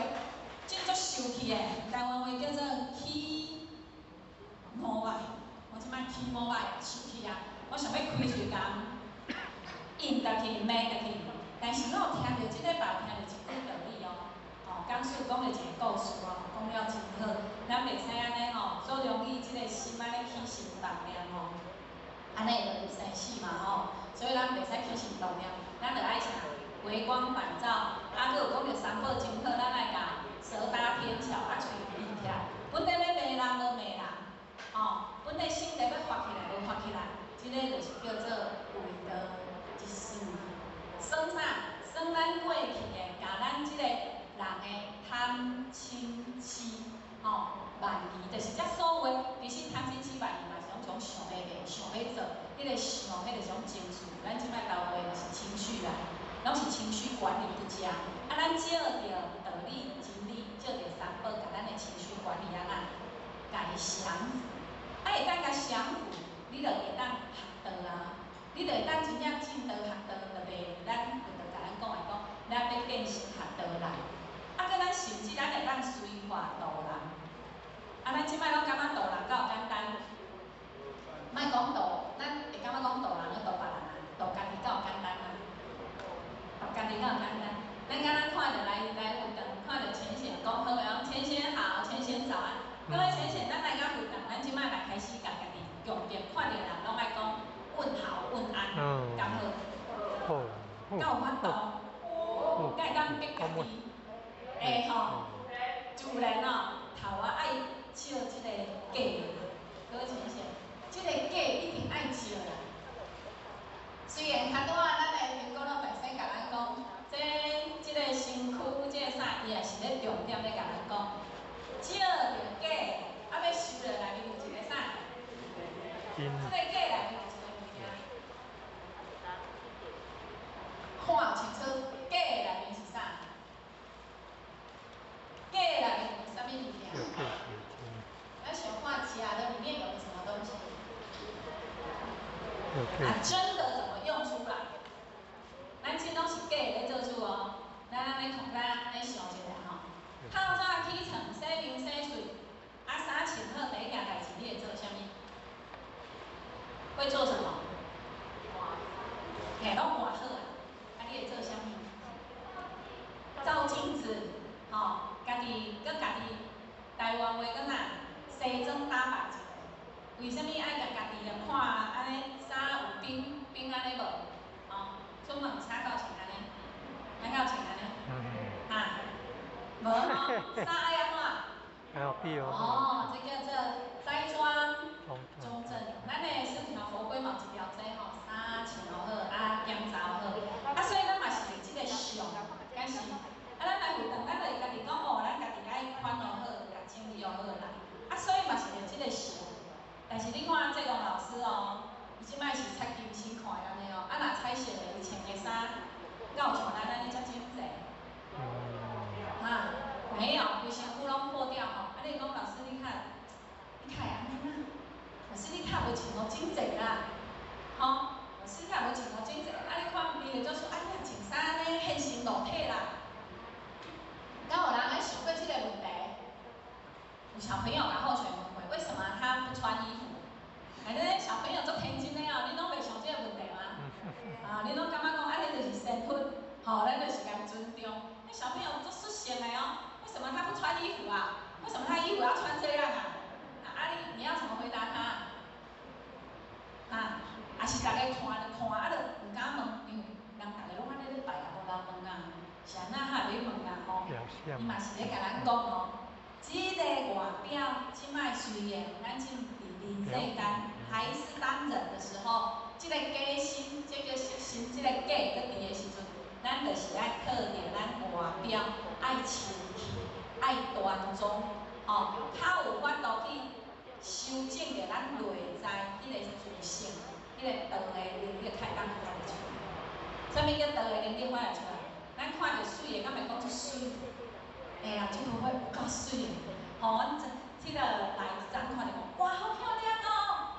真足受氣的，台灣話叫做起毛歹。我這擺起毛歹，受氣啊！我想欲開喙共應入去、罵入去，但是我有聽著這禮拜聽著一句道理哦。吼，講師講了一个故事哦，講了真好。咱袂使按呢吼，做容易這个心按呢起心動念吼，按呢會入生死嘛吼。所以咱袂使起心動念，咱著愛啥？回光返照。啊，閣有講著三寶真好，咱愛共舌搭天橋，啊喙閉起來。本來欲罵人無罵人，吼，本來心地欲發起來無發起來，這个就是叫做為道一事。算啥？算咱過去的，共咱這个人的貪嗔痴，吼，慢疑，就是這所有，其實貪嗔痴慢疑嘛是攏種想欲賣，想欲做，彼个想，彼个種情緒，咱這擺台灣話就是情緒啦，攏是情緒管理不佳。啊，咱照著道理真理，照著三寶，共咱的情緒管理按怎，共伊降服。啊，會當共降服，你就會當學道啊，你就會當真正進道學道，就袂咱佛就共咱講的講，咱欲變成學道人。啊，閣咱甚至咱會當隨化度人。啊，咱這擺攏感覺度人敢有簡單？莫講度，咱會感覺講度人閣度別人啊，度家己敢有簡單啊？度家己敢有簡單？咱敢若看著來來佛堂，看著淺顯講好的講，淺顯好，淺顯早安。各位淺顯，咱來到佛堂，咱這擺來開始共家己強迫，看著人攏愛講問好問安，敢好？好。敢有法度？敢會當逼家己？會吼，自然哦，頭仔愛照這个假，各位淺顯，這个假一定愛照啦。雖然較拄仔咱的蘋果老大師共咱講，這這个身軀，這个啥，伊也是咧重點咧共咱講，照著假，啊欲收落內面有一個啥？這个假內面有一个物件，看清楚，假內面是啥？假內面有啥物物件？咱想看假的裡面有個什麼東西？啊，真的怎麼用出來？咱這攏是假的咧做主哦。咱按呢看，咱按呢想一下吼。透早起床，洗面洗喙，啊，衫穿好，第一件代誌你會做啥物？會做什麼？嘿，攏換好啊。啊，你會做啥物？照鏡子，吼，家己閣家己台灣話閣啥？西裝打扮一下。為啥物愛共家己來看按呢衫有冰冰按呢無？吼，出門衫敢有穿按呢？咱敢有穿按呢？哈，無吼，衫愛按怎？哦，這叫做齋裝中正。咱的四條佛規嘛有一條這吼，衫穿好，啊檢查好，啊所以咱嘛是這個相，敢是？啊，咱來佛堂，咱就會家己講哦，咱家己愛款好，共整理好來。啊，所以嘛是著這個相。但是你看這個老師哦，伊這擺是擦金絲看的按呢哦，啊若彩色的，伊穿的衫，敢有像咱按呢遮整齊？哈，沒有，規身軀攏破掉吼。啊，你講老師，你較，你較會按呢啦？老師你較無穿予整齊啦，吼，老師較無穿予整齊。啊，你看伊就做說，啊，你穿衫按呢現身露體啦。敢有人愛想過這個問題？有小朋友共好泉問過，為什麼他不穿衣服？哎，恁小朋友足天真的哦，恁攏袂想這個問題嗎？啊，恁攏感覺講，啊，彼就是身份，吼，咱就是共尊重。那小朋友足率性的哦，為什麼他不穿衣服啊？為什麼他衣服要穿這樣啊？啊，你要怎麼回答他？啊，啊是逐家看就看，啊就毋敢問，因為人逐家攏按呢咧拜啊，無人問啊，是按怎哈會問啊？吼，伊嘛是咧共咱講哦。這個外表，這擺雖然咱這佇人世間還是當人的時候，這個假心，這個色心，這個假閣佇的時陣，咱就是愛靠著咱外表愛清氣，愛端莊，吼，較有法度去修正著咱內在彼個自性，彼個道的能力較會當發會出來。啥物叫道的能力發會出來？咱看著媠的，敢會講這媠？哎呀，這朵花有夠媠的，吼！阮這彼個來昨看著講，哇，好漂亮哦！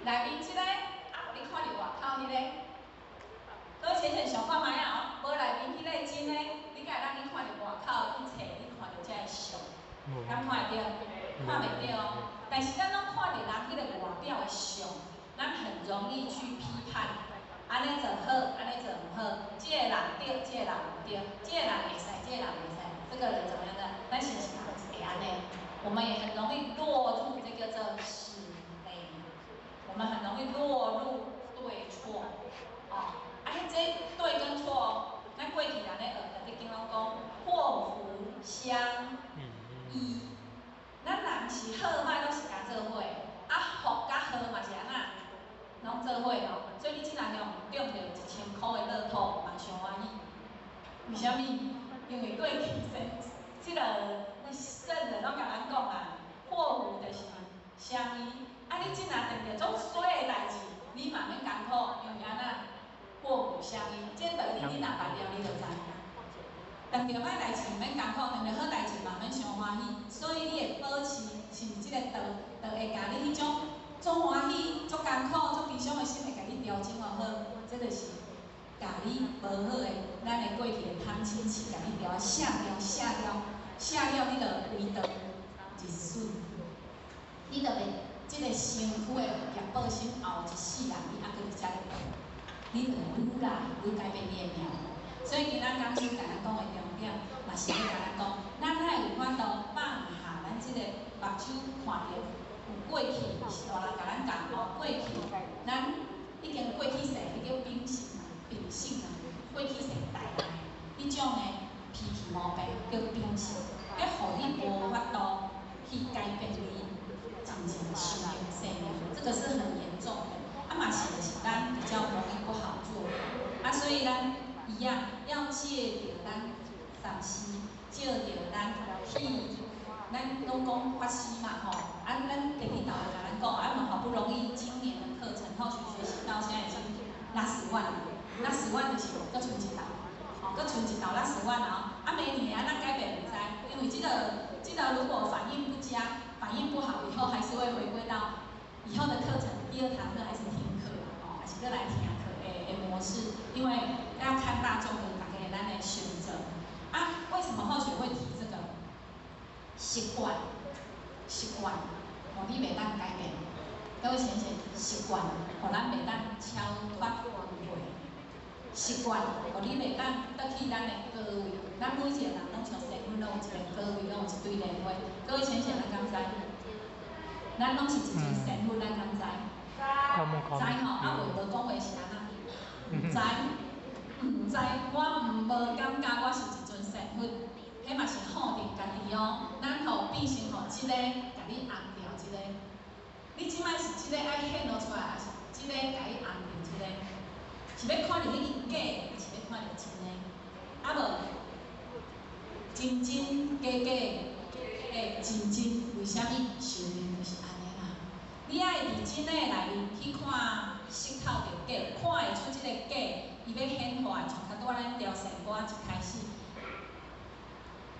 內面這个，啊，你看著外口彼个。各位淺淺想看覓啊？無內面彼個真的，你敢會當去看著外口一切，你看著這个相，敢看會著？看袂著哦。但是咱攏看著人彼个外表的相，咱很容易去批判，按呢做好，按呢做毋好，這个人對，這个人毋對，這个人會使，這個人袂使，這個人怎麼樣的？咱是毋是會按呢？我們也很容易落入這個叫是非，我們很容易落入對錯，哦。啊，這對跟錯，咱過去人咧學的，經攏講禍福相依。咱人是好歹攏是共做伙，啊福佮禍嘛是按怎，攏做伙哦。所以你這若用中著1000箍的樂透，嘛傷歡喜。為啥物？因為過去先這個聖人攏共咱講啊，禍福就是相依。啊，你這若碰著足衰的代誌，你嘛免艱苦，因為按怎？禍福相依，這道理你若捌了，你就知。碰著歹代誌毋免艱苦，碰著好代誌嘛免傷歡喜。所以你會保持，是毋是這個道，就會共你彼種足歡喜、足艱苦、足悲傷的心，會共你調整好。這就是共你無好的，咱的過去的貪嗔痴，共你調卸掉、卸掉、卸了，你就為道日損，你就袂這個身軀的業報心後一世人，你猶閣佇遮咧過。你就愈來愈改變你的命運，所以今仔講師共咱講的重點，嘛是欲共咱講，咱愛有法度放下咱這個目睭看著有過去，是大人共咱教哦，過去咱已經過去世，彼叫秉性啊，秉性啊，過去世帶來彼種的脾氣毛病叫秉性，彼予你無法度去改變你真正壽命生命，這個是很嚴重的。啊嘛是就是咱比較容易不好做，啊所以咱一樣要借著咱上師，借著咱去，咱攏講法師嘛吼，啊咱第二導共咱講，啊嘛好不容易今年的課程後續學習到現在已經60萬了，60萬就是閣賰一道，吼，閣賰一道60萬哦，啊明年按怎改變毋知，因為這個如果反應不佳，反應不好，以後還是會回歸到以後的課程，第二堂課還是聽課哦，還是閣來聽課的模式，因為要看大眾的大家咱的選擇。啊，為什麼後學會提這個習慣？習慣，予你袂當改變。各位淺淺習慣，予咱袂當超脫輪迴。習慣，予你袂當轉去咱的高位。咱每一個人攏像仙佛，攏有一個高位，攏有一對蓮花。各位淺淺，咱敢知？咱攏是一尊仙佛，咱敢知？知吼，啊無無講話是按怎？毋知，毋知，我毋無感覺我是一尊仙佛，彼嘛是放佇家己哦。咱吼變成吼這个，共你尪著這个。你這擺是這个愛顯露出來，抑是這个共你尪著這個？是欲看著彼個假，抑是欲看著真的？啊無，真真假假，欸，真真，為啥物？壽命就是按呢啦。你愛佇真的內面去看，識透著假，看會出這個假，伊欲顯化，像較拄仔咱調仙歌一開始，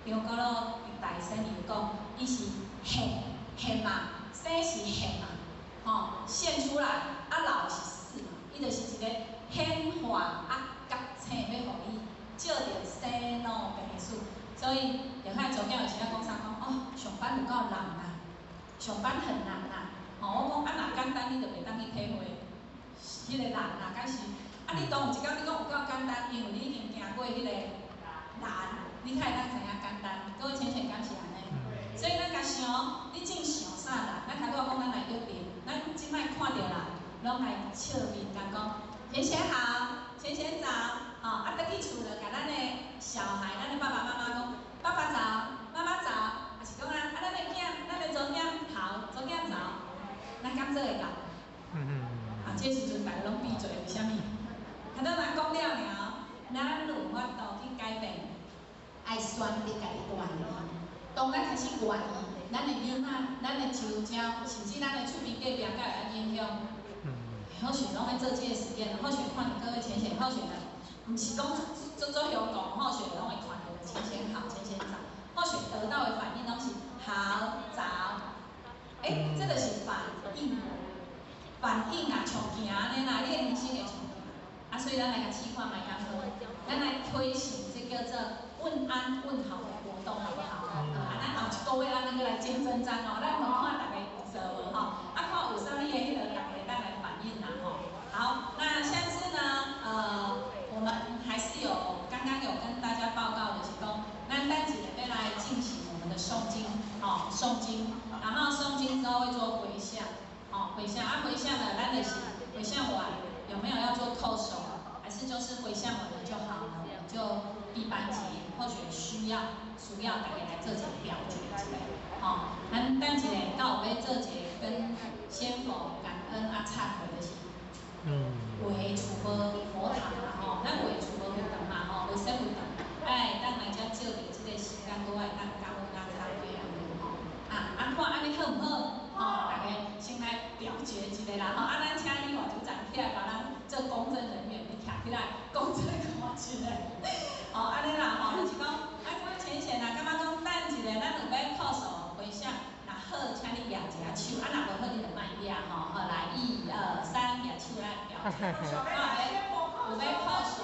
張果老大仙伊有講，伊是現現嘛，生是現嘛，吼現出來，啊老是死嘛，伊就是一個顯化啊覺醒，欲予你照著生老病死。所以，後海昨囝有時仔講啥講，哦，上班有夠難啊，上班很難啊。吼，我講啊，若簡單你就袂當去體會，彼個難啊，敢是？啊，你當有一工你講有夠簡單，因為你已經行過彼個難，你才會當知影簡單。各位淺淺敢是按呢？所以咱共想，你正想啥難？咱頭拄仔講咱來約定，咱這擺看著人，攏來笑面共講，淺淺好，淺淺早，吼，啊，轉去厝就共咱的小孩，咱的爸爸媽媽講，爸爸早，媽媽早，抑是講啊，啊，咱的囝，咱的查某囝好，查某囝早，咱敢做會到？啊，這時陣大家攏閉嘴，為啥物？頭拄仔講了爾，咱有法度去改變，愛選擇家己願意。當咱開始願意，咱的囡仔、咱的周遭，甚至咱的厝邊隔壁，才會當影響。好選攏愛做這個實驗，好選看著各位淺淺，好選的，毋是講足足雄講，好選攏會看著淺淺好，淺淺早，好選得到的反應攏是好早。欸，這就是反應，反反應啊，像行按呢啦，你的人生會像行。啊，所以咱來共試看覓敢好，咱來推行這叫做問安問好的活動，好不好？啊，咱後一個月咱閣來見真章哦，咱來看大家有做無吼，啊，看有啥物的彼个，大家會當來反映啦吼。好，那下次呢，我們還是有剛剛有跟大家報告的是講，咱等一下欲來進行我們的誦經，吼，誦經，然後誦經之後會做迴向，吼，迴向啊，迴向呢，咱就是迴向完有沒有要做叩首，還是就是迴向完了就好了，我們就閉班結，或許需要大家來做一個表決一下，吼，咱等一下到有欲做一個跟仙佛感恩啊懺悔就是。畫厝無佛塔嘛吼，咱畫厝無佛堂嘛吼，無說佛堂，愛當來遮借著這個時間，閣愛當感恩啊懺悔按呢吼，啊啊看按呢好毋好？吼，大家先來表決一下啦吼，啊咱請李法組長起來幫咱做公證人員，你徛起來公證看一下，吼按呢啦吼，就是講啊，淺顯啊，感覺講等一下，咱有欲叩首迴向，若好，請你舉一下手，啊若無好，你就莫舉吼，好來，一二三，舉手來表決，看有欲叩首，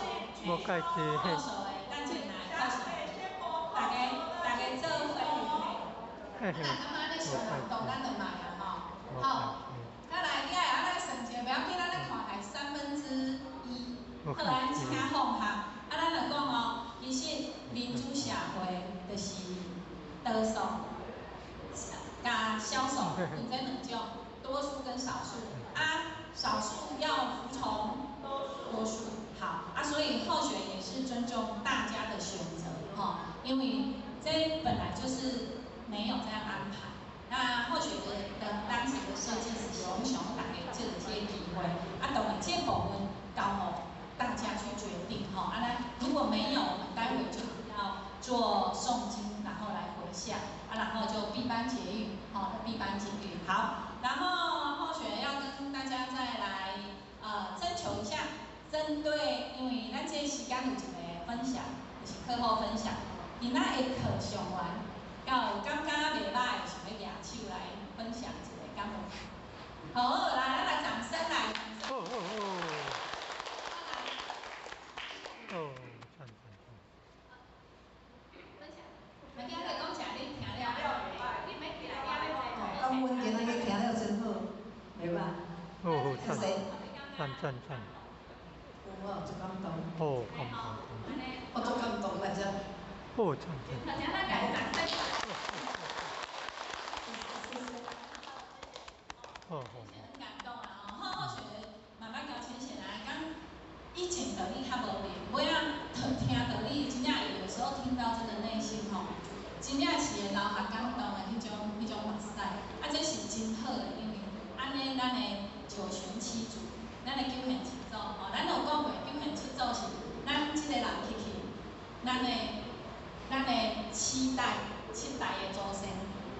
無介濟叩首的，等一下來叩首，大家做伙嘿，啊若感覺按呢上感動，咱就莫啊吼，好，再來你愛按呢算一下，袂要緊，咱咧看來1/3，好，咱請放下，啊，咱就講哦，其實民主社會就是多數佮少數，有這兩種，多數跟少數，啊，少數要服從多數，好，啊，所以候選也是尊重大家的選擇，吼，因為這本來就是沒有這樣安排。那候選的當時的設計是想予大家借著這個機會，啊，當然這部分交予大家去決定，吼，啊，那如果沒有，我們待會就要做誦經，然後來迴向，啊，然後就閉班結語，吼，閉班結語，好，然後候選要跟大家再來徵求一下，針對，因為咱這個時間有一個分享，就是課後分享，今仔的課上完，有感覺袂䆀，想欲舉手來分享一下，敢無？好，來，咱來掌聲來，掌聲。哦哦哦。哦，讚讚讚。分享，來，今日講啥？你聽了你免起來，感恩今仔日聽了真好，袂䆀。哦，讚讚讚讚。有我有足感動。哦，感動。我足感動來遮。哦，讚讚。大家來掌聲。哦哦。很感動啊！吼，後學慢慢交淺顯啊，講以前道理較無明，尾仔聽道理，真正有時候聽到真的內心吼，真正是會流下感動的彼種目屎。啊，這是真好的，因為按呢，咱的九玄七祖，咱的九玄七祖吼，咱有講過九玄七祖是咱這個人去去，咱的七代的祖先，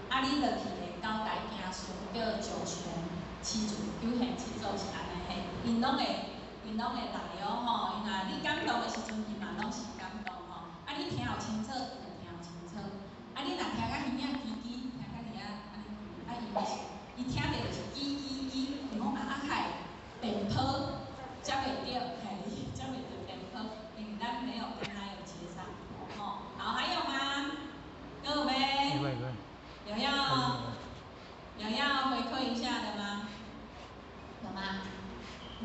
啊，你落去的九代子孫叫九玄七祖，九玄七祖是按呢嘿，𪜶攏會來哦吼，𪜶若你感動的時陣，𪜶嘛攏是感動吼。啊，你聽有清楚，伊就聽有清楚。啊，你若聽甲耳仔吱吱，聽甲爾按呢，啊，伊就是伊聽著就是吱吱吱，伊講啊啊，較會電波接袂著，嘿，接袂著電波，因為咱沒有跟他有接上，吼。好，還有嗎？有沒？有要回饋一下的嗎？有嗎？無。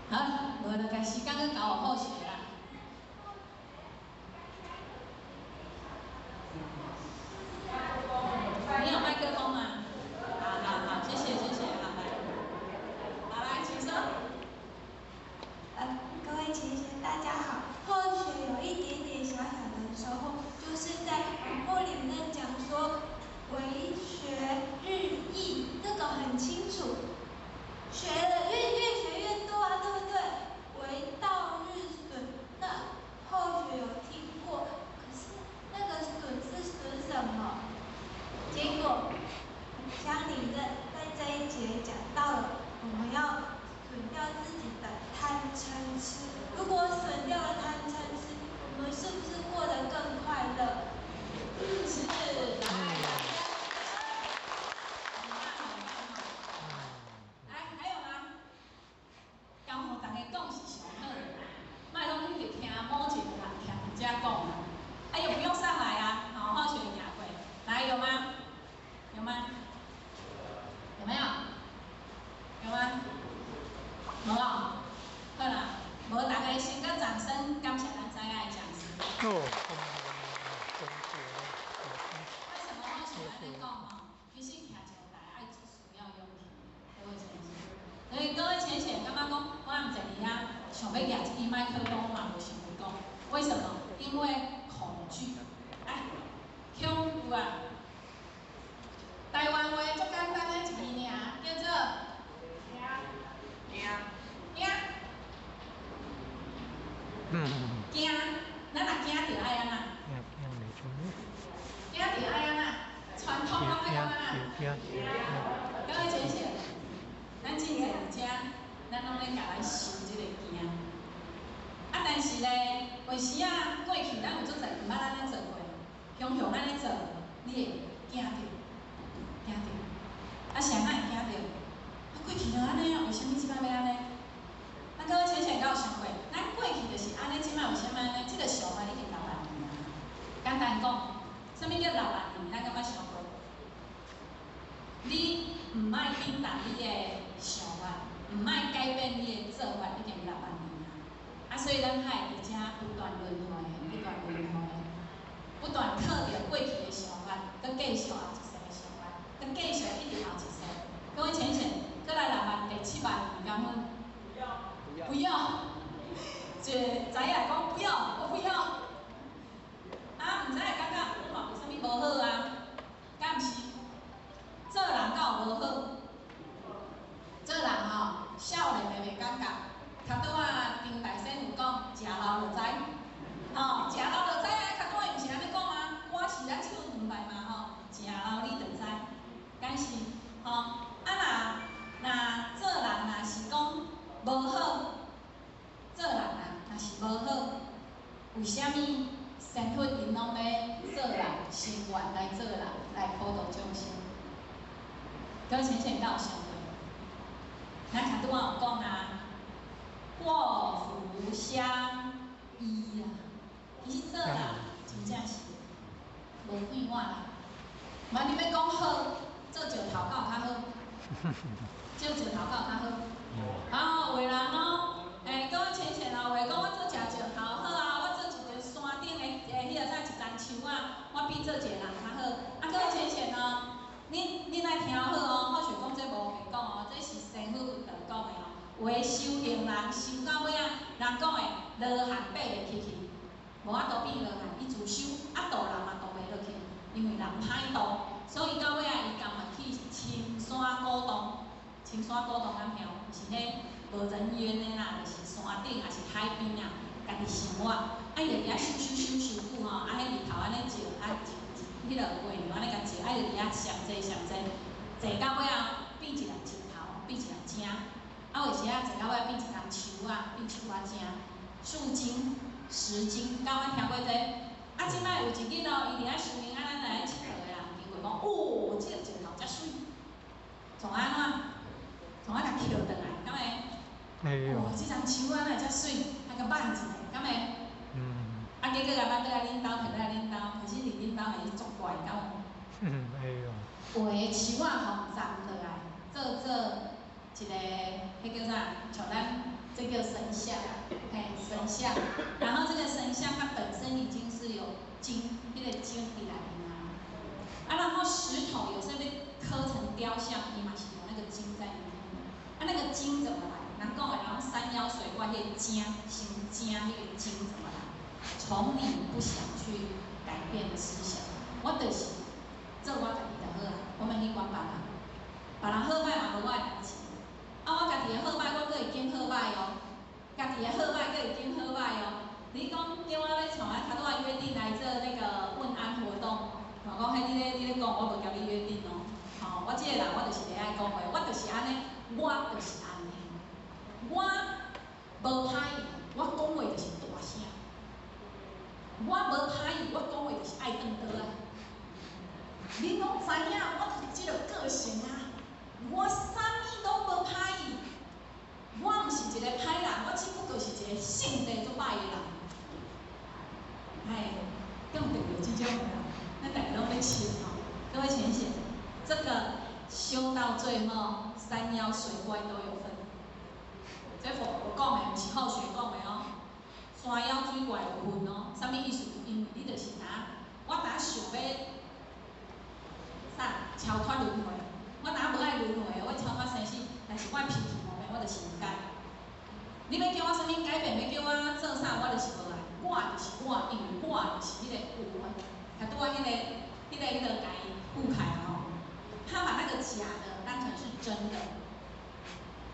好，無就共時間閣交予好學啦。各位浅显，咱真济伫遮，咱攏咧共咱受這个惊。啊，但是咧，有時啊，過去咱有足濟毋捌按呢做過，雄雄按呢做，你會驚著，驚著。啊，啥人會驚著？啊，過去就按呢啊，為啥物這擺欲按呢？啊，各位淺顯敢有想過，咱過去就是按呢，這擺為啥物按呢？這個想法已經6萬年啊。簡單講，啥物叫6萬年？咱敢捌想過？你毋愛變動你的想法，毋愛改變你的做法，已經6萬年啊！啊，所以咱才會佇遮不斷輪迴，不斷輪迴，不斷靠著過去的想法，閣繼續後一世的想法，閣繼續一直後一世。各位淺顯，閣來6萬、第7萬年，敢問？不要。不要。一個知影講不要，我不要。啊，毋知會感覺我嘛無啥物無好啊，敢毋是？做人敢有無好？做人吼，少年的袂感覺，較拄仔丁大仙有講，食老就知，吼，食老就知啊！較拄仔伊毋是按呢講啊，歌是咱唱兩擺嘛吼，食老你就知，敢是吼？啊若做人若是講無好，做人啊若是無好，為啥物仙佛𪜶攏欲做人，心願來做人，來普度眾生？各位淺顯敢有想過？咱較拄仔有講啊，禍福相依啊。其實做人真正是無變化啦。萬你欲講好，做石頭敢有較好？做石頭敢有較好？啊，有的人哦，欸，各位淺顯啊，有的講我做一石頭好啊，我做一個山頂的彼個啥一叢樹啊，我比做一個人較好。啊，各位淺顯哦。恁愛聽好哦，好像講這無白講哦，這是仙佛佛道講的哦。有的修行人修到尾仔，人講的羅漢爬袂起去，無法度變羅漢，伊自修啊度人嘛度袂落去，因為人歹度，所以到尾仔伊甘願去深山古洞，深山古洞敢曉？是彼無人煙的啦，就是山頂，抑是海邊啊，家己生活，啊伊就佇遐修修修修久吼，啊彼日頭按呢照，啊彼个月亮按呢共照，啊伊就佇遐上济上济，坐到尾仔變一粒石頭，變一粒井，啊有時仔坐到尾變一叢樹仔，變樹仔井，樹精、石精，敢捌聽過這個？啊，這擺有一日哦，伊佇遐修行，啊，咱來𨑨迌的人經過講，哦，這个石頭遮媠，創按怎？創按共抾轉來，敢會？哦，這叢樹仔哪會遮媠？啊，共挽一下，敢會？啊，結果共挽轉來恁兜，提轉來恁兜，可是佇恁兜還是足怪，敢有？會哦。有的樹仔吼斬落來，做做一個，彼叫啥？像咱這叫神像，嘿，神像。然後這個神像它本身已經是有金，彼個金佇內面啊。啊，然後石頭有時候欲刻成雕像，伊嘛是有那個金在裡面。啊，那個金怎麼來？人講的，人山妖水怪，彼個精，先精，彼個金怎麼來？從你不想去改變的思想，我就是做我家己就好啊，我免去管別人，別人好歹嘛無我的代誌。啊，我家己的好歹，我閣會揀好歹哦，家己的好歹閣會揀好歹哦。你講叫我欲創啊，較拄仔約定來做那個問安活動，我講彼你咧講，我無共你約定哦。吼，我這個人我就是會愛講話，我就是按呢，我就是按呢，我無歹意，我講話就是大聲。我無歹意，我講話就是愛斷刀啊！恁攏知影，我就是這個個性啊！我啥物攏無歹意，我毋是一個歹人，我只不過是一個性地足歹的人。哎，更特別這種的，咱大家攏欲笑吼。各位淺顯，這個修到最後，山妖水怪都有份。這佛講的，毋是後學講的哦。山妖水怪有份哦，啥物意思？因為你就是若，我若想欲啥超脫輪迴，我若無愛輪迴，我超脫生死，但是我脾氣無變，我就是毋改。你欲叫我啥物改變，欲叫我做啥，我就是無愛。我就是我，因為我就是彼個有的。較拄仔彼個共伊覆開吼，他把那個假的當成是真的，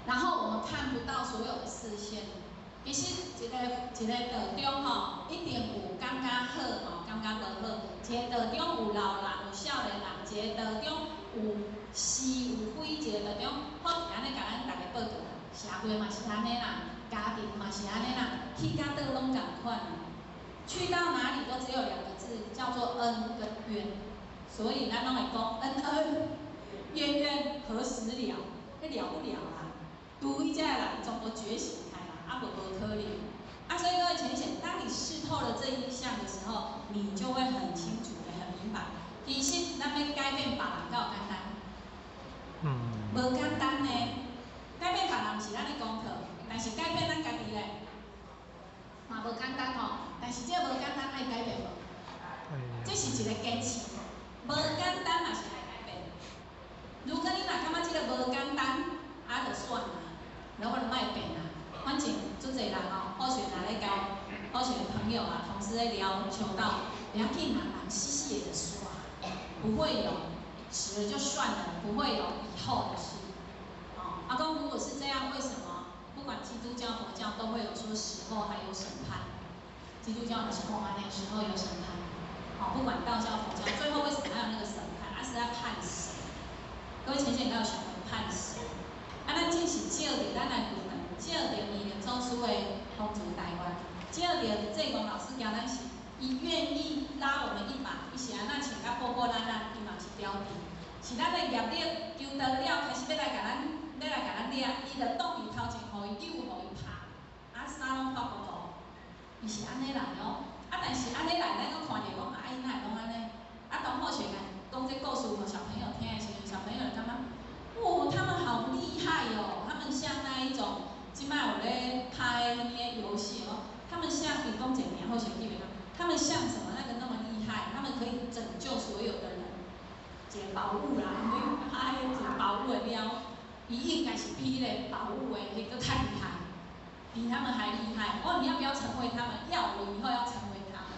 然後我們看不到所有的視線。其實一個一個道中吼，一定有感覺好吼，感覺無好。一個道中有老人，有少年人，一個道中有是有非一个当中，好是按呢共咱逐家报告啦，社会嘛是按呢啦，家庭嘛是按呢啦，去甲佗拢仝款啊。去到哪里都只有两个字，叫做恩跟怨。所以咱拢会讲恩恩怨怨何时了？彼了不了啊？除非这个人全部觉醒开啦，啊无无可能。啊，所以各位浅显，当你识透了这一项的时候，你就会很清楚的、很明白。其实咱欲改变别人，敢有简单？无简单呢。改变别人毋是咱的功课，但是改变咱家己咧，嘛无简单吼。但是这个无简单爱改变无？这是一个坚持，无简单嘛是爱改变。如果你若感觉这个无简单，啊，就算啦，那我就莫变啦。反正足济人哦，好学若咧交，好学朋友啊，同事咧聊求道，不要紧啦，人死死的就煞，不会有死了就算了，不会有以后的事。哦，阿公如果是这样，为什么不管基督教、佛教都会有说死后还有审判？基督教的是讲按呢，死后有审判。哦，不管道教、佛教，最后为什么还有那个审判？啊，是要判死。各位浅显要想判死。啊，咱只是照著咱来求问，照著弥勒祖师的风烛大愿，照著济公老师教咱是，伊愿意拉我们一把，伊是按怎穿甲破破烂烂，伊嘛是表弟。是咱的业力求得了，开始欲来共咱，欲来共咱掠，伊就挡伊头前，予伊扭，予伊拍，啊，衫拢破糊涂。伊是按呢来哦，啊，但是按呢来，咱阁看著讲，啊，伊哪会拢按呢？啊，当好学讲这故事予小朋友听的时阵，小朋友就感觉，哦，他们好厉害哦，他们像那一种，这摆有咧拍彼个游戏哦，他们像伊讲一个名，好像记袂到，他们像什么那个那么厉害，他们可以拯救所有的人，一个宝物啦，因为拍一个宝物的猫，伊应该是比彼个宝物的彼个较厉害，比他们还厉害。哦，你要不要成为他们？要，我以后要成为他们。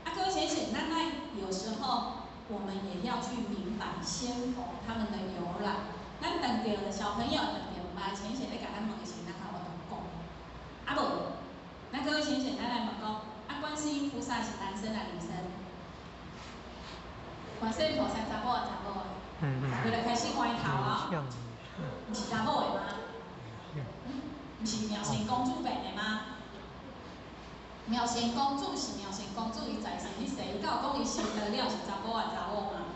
啊，各位浅显，咱爱有时候我们也要去明白仙佛他们的由来。咱当著小朋友当著毋捌浅显咧共咱问的时，咱较有法度讲。啊无，咱各位浅显，咱来问讲，啊，观世音菩萨是男生还是女生？观世音菩萨查某还查某的？就来开始歪头啊！毋是查某的吗？毋是妙善公主变的吗？妙善公主是妙善公主，伊在世彼世，伊敢有讲伊生得了是查某还查某吗？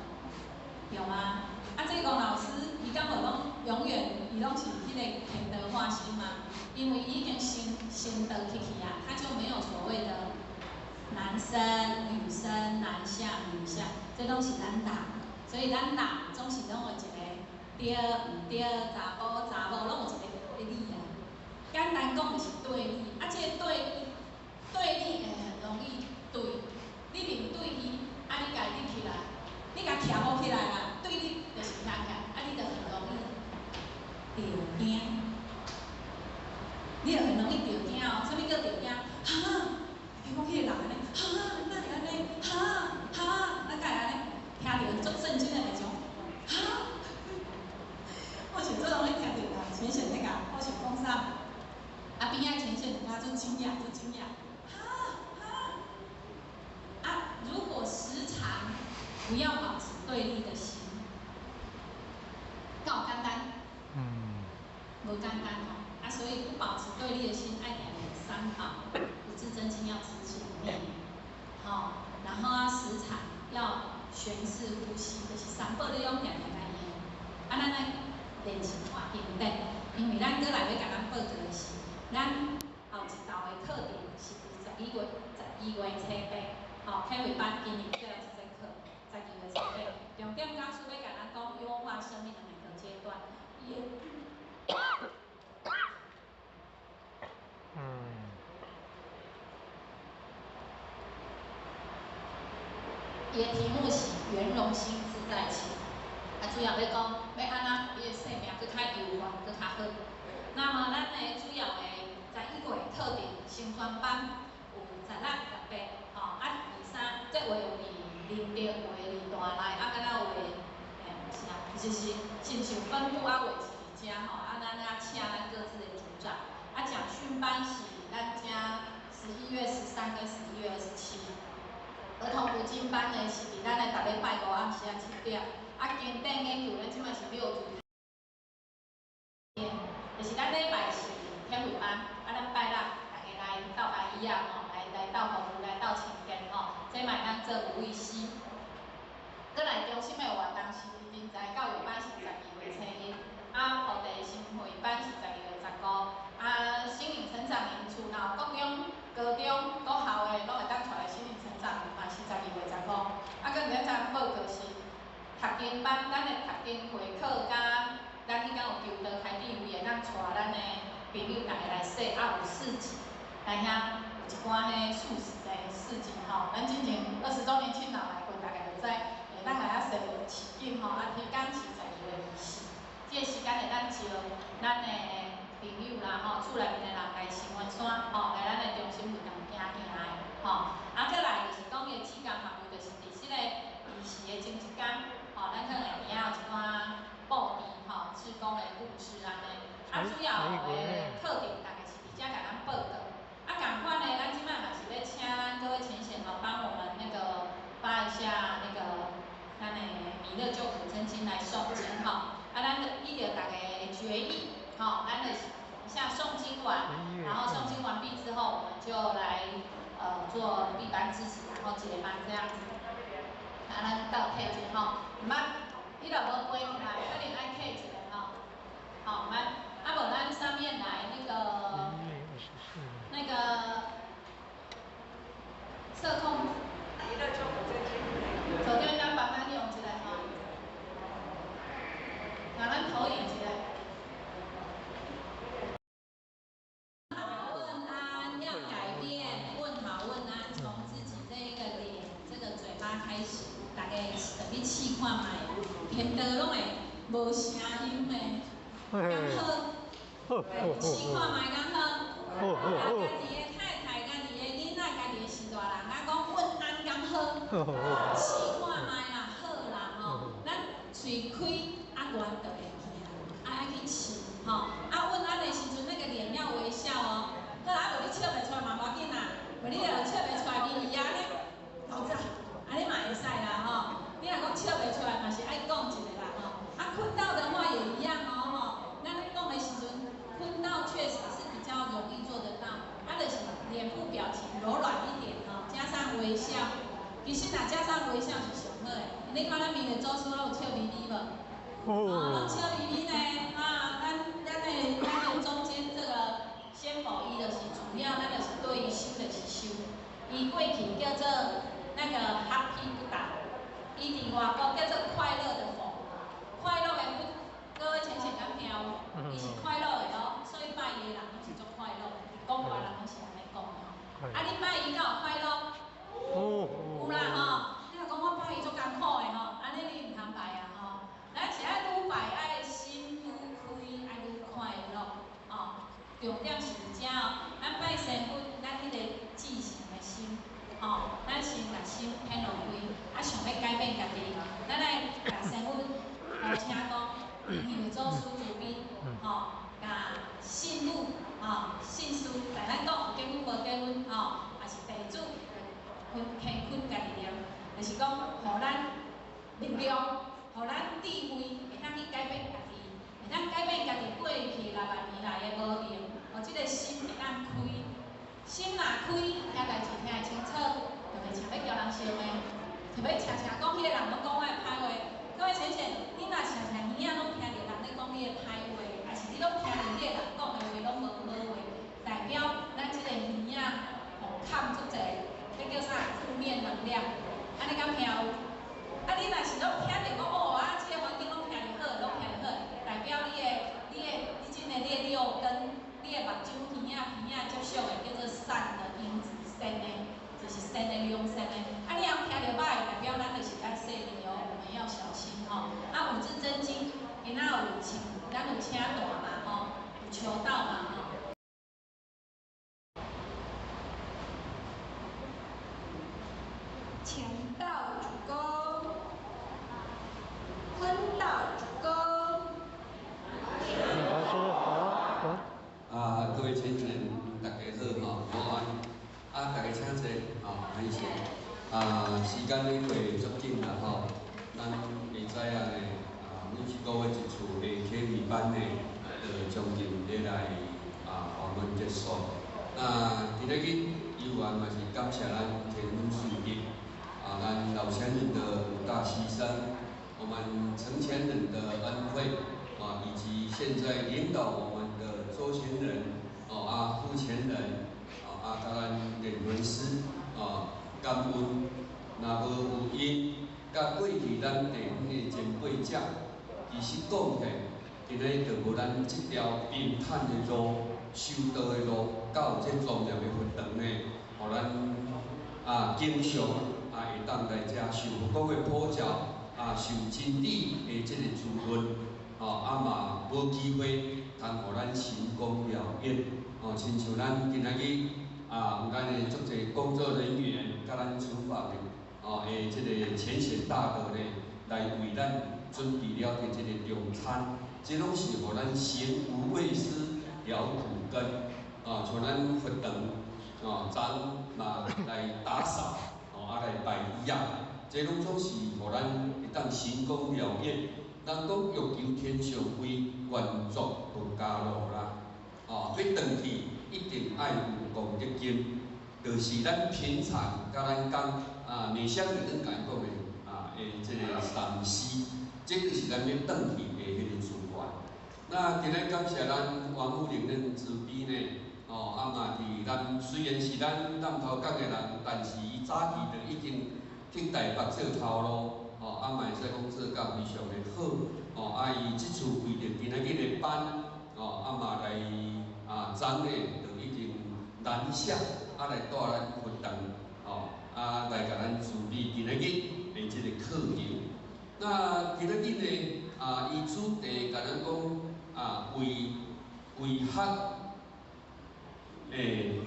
对吗？啊，济公老师，伊敢无拢永远，伊拢是彼个天道化身吗？因为伊已经成道去去啊，他就没有所谓的男生、女生、男相、女相，这拢是咱人，所以咱人总是拢有一个对毋对、查埔查某，拢有一个对立啊。简单讲就是对立，啊，这个对立，对立会很容易对，你面对伊，啊，你共伊立起来，你共徛无起来啦，对立就是徛起来，啊，你就很容易著惊，你就很容易著惊哦。啥物叫著惊？哈，听讲彼个人按呢，哈，哪会按呢？哈哈，咱敢会按呢？听著足震惊的代志，哈，我是足容易听著啦，浅显咧共，我是讲啥？啊，边仔浅显就感觉足惊讶，足惊讶，哈哈。啊，如果时常不要保持对立的心，敢有简单？无简单吼。啊，所以不保持对立的心，爱定练三宝，五字真经要持起来念，吼，然后啊，时常要旋式呼吸，就是三宝你拢定定共用。啊，咱爱练习看经典，因为咱阁来欲共咱报告的是，咱后一道的课程是伫12月初八，吼，启慧班今年最后一节课，十二月初八，重点教师欲共咱讲优化生命的每个阶段。伊的伊的题目是圆融心自在情，啊，主要欲讲欲按怎予你的生命阁较优化，阁较好。那么咱的主要的11月课程升传班有16、18，吼，啊，23，这有的有伫林德，有的伫大内，啊，敢若有的，毋是啊，其实是亲像分部啊，有的是伫遮吼，啊，咱啊请咱各自的组长，啊，讲训班是咱遮11月13跟11月27。儿童读经班呢是伫咱的逐礼拜五暗时仔7点，啊，经典研究咱这摆是六组，就是咱礼拜是天慧班，啊，咱拜六大家来斗阿姨仔吼，来来斗服务，来斗清洁吼，这嘛会当做有意思。阁来中心的活动是人才教育班是12月初1，啊，菩提心会班是12月15，啊，心灵成长营厝若有国中、高中、国校的，拢会当带来心灵成长营嘛是12月15。啊，阁伫遮报告是读经班，咱的读经会课佮咱彼工有求道开智慧，会当带咱的朋友逐家来说，啊，有市集，来遐有一寡彼素食的市集吼。咱之前20周年庆若来过，大家就知。会当来遐踅市景吼，啊，天工是12月24，这个时间会当招咱的朋友啦吼，厝内面的人来新闻山吼，来咱的中心会当行行的吼。啊，阁来就是讲伊的志工项目，就是伫这个仪式的前一工，吼，咱可能会伫遐有一寡布置吼，志工的布置按呢。啊，主要的课程大概是伫遮共咱报告。啊，仝款的，咱这摆嘛是欲请咱各位浅显吼，帮我们那个发一下那个。咱的弥勒救苦真经来诵经吼，啊，咱就依著大家的决议，吼，咱就是一下诵经完，然后诵经完毕之后，我们就来做闭班致辞，然后结班这样子。啊，咱斗客一下吼，毋捌，你若无背起来，可能爱客一下吼。好，毋捌，啊无咱上面来那个社控。昨天咱帮咱用一下吼，拿咱投影一下。好问安要改变，问好问安，从自己这一个脸、这个嘴巴开始，大家特别试看觅，偏多拢会无声音的，敢好？试看觅敢好？啊，家己的太太、家己的囡仔、家己的序大人，啊讲问安敢好？试看觅啦，好啦吼，咱喙开啊，愿就会去啊，啊爱去试吼，啊问安的时阵，那个脸要微笑哦。好啊，无你笑袂出来嘛无要紧啦，无你若笑袂出来，面伊安呢，老早，按呢嘛会使啦吼。你若讲笑袂出来，嘛是爱讲一下啦吼。啊，困到的话也一样哦吼。咱咧讲的时阵，困到确实是比较容易做得到，啊，就是脸部表情柔软一点吼，加上微笑。其实若加上微笑是上好的。你看咱面的祖师拢有笑眯眯无？哦，拢笑眯眯呢。啊，咱的中间这个仙佛伊就是主要，咱就是对伊修就是修。伊过去叫做那个 Happy Buddha，伊伫外国叫做快乐的佛，快乐的佛，各位浅显敢听有？伊是快乐的哦，所以拜伊的人拢是足快乐的，伫国外人拢是按呢讲的吼。啊，你拜伊敢有快乐？有啦吼，你若讲我拜伊足艰苦的吼，按呢你毋通拜啊吼。咱是爱愈拜爱心愈开，爱愈快乐哦。重点是伫遮哦，咱拜神佛，咱彼个至诚的心，吼，咱先共心显落开，啊，想欲改变家己，咱爱共神佛呼请讲，弥勒祖师慈悲，吼，共信女，吼，信士，来咱讲有结婚无结婚，吼，也是地主。恳恳家己念，就是讲，予咱力量，予咱智慧，会当去改变家己，会当改变家己过去6万年来的无明，予这个心会当开，心若开，听代志听会清楚，就袂常欲交人相骂，就欲常常讲彼个人拢讲我的歹话。各位浅显，你若常常耳仔拢听著人咧讲你的歹话，还是你拢听著彼个人讲的话拢无好话，代表咱这个耳仔吼藏足济。这叫啥？负面能量，按呢敢听有？啊，你若是拢听著讲哦啊，这个环境拢听著好，拢听著好，代表你的、你的、你真的、你的六根、你的目睭、耳仔、鼻仔接触的叫做善的因子，善的，就是善的良善的。啊，你若听著歹，代表咱就是爱细腻哦，我们要小心吼。啊，五字真经，今仔有请，咱有请大嘛吼，有求道嘛吼。前道主公，坤道主公。老师好，啊，各位亲人，大家好吼，午安。啊，大家请坐吼，歹势。啊，时间咧过足紧啦吼，咱會知影呢，啊，每一個月一次的啟慧班呢，就將近欲來啊訪問結束。那今仔日猶原嘛是感謝咱天恩樹德，啊，咱老前人的五大犧牲，我們成前人的恩惠，啊，以及現在領導我們的周前人，哦啊，傅前人，啊啊，佮咱練魂師，啊，感恩，若無有𪜶，佮過去咱地方的前輩者，其實講起來，今仔日就無咱這條平坦的路、修道的路，佮有這莊嚴的佛堂呢，予咱啊經常啊會當來遮受佛光的普照，啊受真理的這個滋潤，吼啊嘛無機會通予咱成功了願，吼親像咱今仔日啊有咱的足濟工作人員，佮咱廚房的吼的這個淺顯大德呢，來為咱準備了的這個中餐，這攏是予咱行無畏施了苦根，啊，像咱佛堂，哦，昨嘛來打掃，哦，啊來擺椅仔，這攏總是予咱會當成功了願。人講欲求天上位，願做佛家奴啦，哦，欲轉去一定愛有功德金，就是咱平常佮咱講啊，每雙日咱共伊講的啊，的這個三思，這就是咱欲轉去的彼個資源。那今日感謝咱王富玲恁慈悲呢，哦，啊嘛佇咱雖然是咱南投港的人，但是伊早期就已經去台北做頭路，哦，啊嘛會使講做甲非常的好，哦，啊伊這次為著今仔日的班，哦，啊嘛來啊昨呢就已經南下，啊來帶咱佛堂，哦，啊來共咱處理今仔日的這個課程。那今仔日呢，啊伊主題共咱講啊為為學，欸，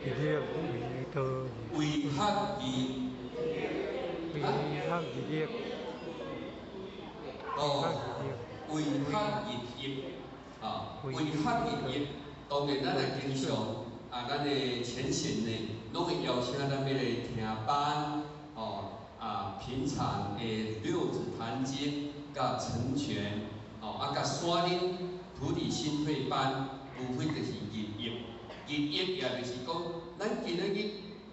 為學而。為學而立。哦，為學而立，啊，為學而立。當然，咱也經常啊，咱的前賢呢，攏會邀請咱欲來聽班，哦，啊，平常的六祖壇經，佮成全，哦，啊，佮山頂菩提心會班，無非就是入業，入業也就是講，咱今仔日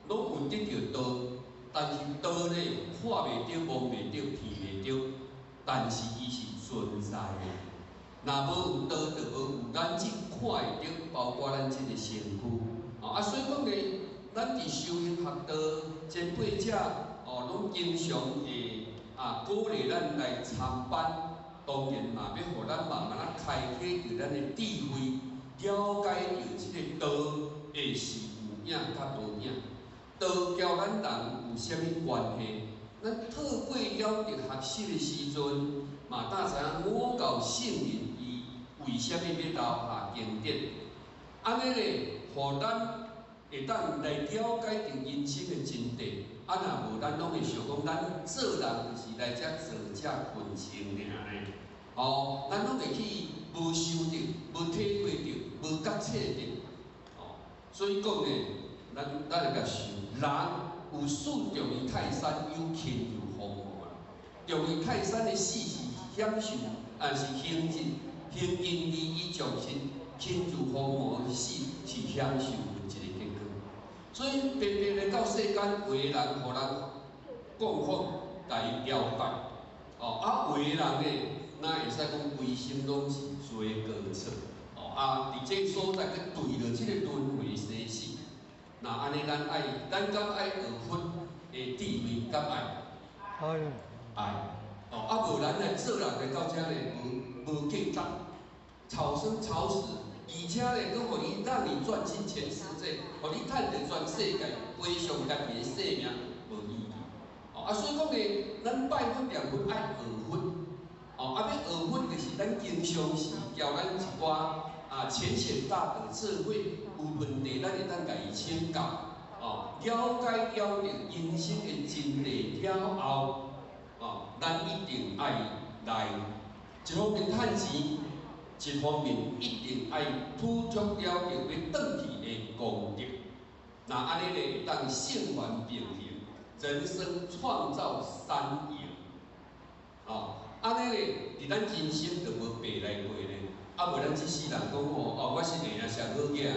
攏有得著道，但是道呢，看袂著、摸袂著、聞袂著，但是伊是存在的。若無有道，就無有咱這看會著，包括咱這個身軀。哦，啊，所以講呢，咱佇修行學道前輩者，哦，攏經常會啊鼓勵咱來參班，當然嘛，欲予咱慢慢仔開啟著咱的智慧，了解著這個道的是有影佮無影，道佮咱人有啥物關係？咱透過了著學習的時陣，嘛當知影五教聖人伊為啥物欲留下經典，按呢咧，予咱會當來了解著人生的真諦。啊，若無咱攏會想講，咱做人就是來遮做食睏穿爾呢。哦，咱攏會去無想著、無體會著、無覺醒著。哦，所以講呢，咱來共想，人有死重於泰山，有輕如鴻毛啦。重於泰山的死是享受，抑是行盡行盡利益眾生，輕如鴻毛的死是享受物質的結果。所以白白來到世間，有的人予人供奉，共伊朝拜，哦，啊，有的人呢，哪會使講規心攏是追過錯，哦，啊，佇這個所在閣墜落這個輪迴生死。那按呢，咱愛，咱敢愛學佛的智慧，敢愛？愛。愛。哦，啊無咱來做人來到遮咧，無價值，草生草死，而且咧，閣予你讓你賺盡全世界，予你趁著全世界，賠償家己的性命，無意義。哦，啊，所以講咧，咱拜佛念佛愛學佛。哦，啊，欲學佛就是咱經常時交咱一寡啊淺顯大德智慧，有問題咱會當共伊請教。哦，了解了著人生的真諦了後，哦，咱一定愛來一方面趁錢，一方面一定愛付出了著欲轉去的功德。若按呢咧會當聖凡平衡，人生創造三贏。哦，按呢咧，佇咱人生就無白來過咧。啊，無咱這世人講吼，哦，我是會啊，上好囝，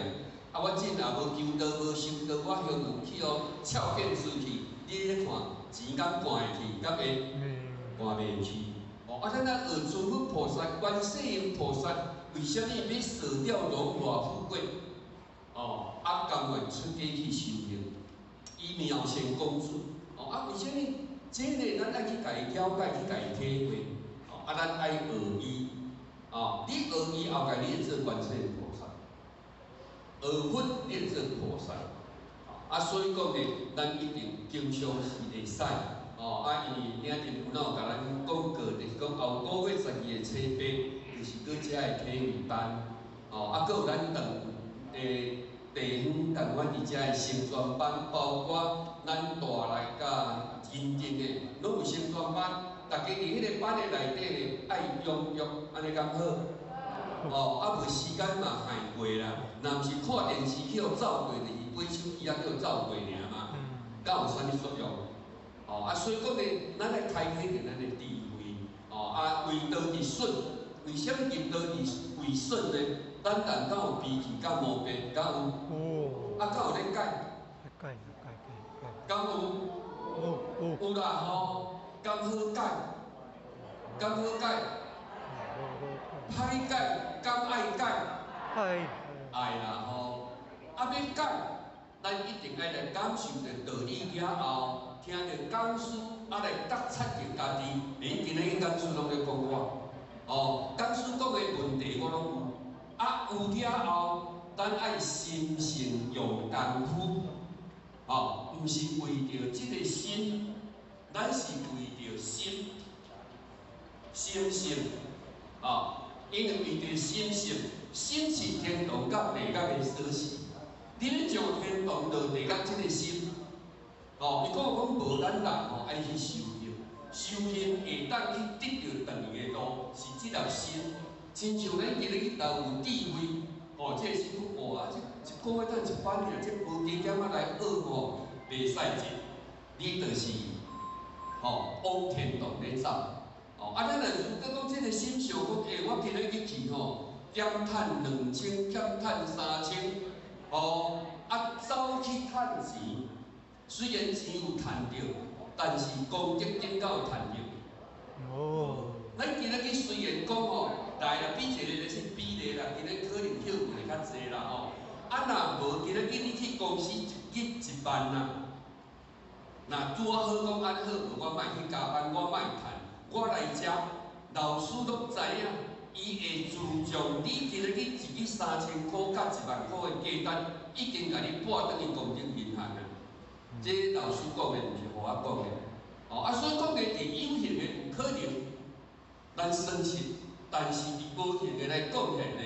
啊，我進也無求道，無修道，我休困去予俏變出去。你咧看，錢敢趕會去，敢會趕袂去？哦，啊，咱若學諸佛菩薩、觀世音菩薩，為啥物欲捨掉榮華富貴？哦，啊，甘願出家去修行，伊妙善公主。哦，啊，為啥物？這个咱愛去共伊了解，去共伊體會。哦，啊，咱愛學伊。哦，你學伊後蓋，你會做觀世音菩薩；學佛，你會做菩薩。啊，所以講呢，咱一定經常是會使。哦，啊，因為領陣有哪有共咱講過，就是講後個月12個初八，就是閣遮的體會班。哦，啊，閣有咱當地方共款佇遮的成全班，包括咱大內佮認定的，攏有成全班。大家佇彼个班的內底咧，愛踴躍，按呢敢好？哦，啊無時間嘛害過啦。若毋是看電視去予走過，就是買手機仔去予走過爾嘛，敢有啥物作用？哦，啊，所以講咧，咱愛開啟著咱的智慧。哦，啊，為道佇順，為啥物入道佇為順呢？咱人敢有脾氣，敢無病，敢有？啊，敢有咧改？改改改。敢有？有。有啦吼，敢好改？敢好改？歹改，敢愛改？愛。愛啦吼！啊，欲改，咱一定愛來感受著道理了後，聽著講師啊來覺察著家己。恁今日講師攏咧講我，哦，講師講的問題我攏有。啊，有了後，咱愛心性用功夫，哦，毋是為著這个心，咱是為著心，心性，哦，因為為著心性，心是天堂佮地獄的鎖匙。你欲上天堂落地獄，這个心，哦，伊講講無咱人吼愛去修行，修行會當去得著轉去的路，是這粒心。親像咱今日去投有智慧，哦，這個心講哇，這一個月趁一百爾，這無加減仔來學吼，袂使這，你就是吼往天堂咧走。哦，啊，咱若如果講這个心想講，欸，我今日去去吼，減趁2000，減趁3000，哦，啊，走去趁錢，雖然錢有趁著，但是功德金敢有趁著？哦。咱今日去雖然講吼，來啦，比一个咧是比例啦，今日可能休睏會較濟啦吼。啊，若無今日叫你去公司一日1萬啦，若拄仔好講按呢好，無我莫去加班，我莫趁，我來遮，老師攏知影，伊會注重你今日去一日3000箍佮1萬箍的價單，已經共你撥轉去公積銀行啊。這老師講的，毋是予我講的。哦，啊，所以講的佇有形的有可能。咱損失，但是佇無形的來講起來呢，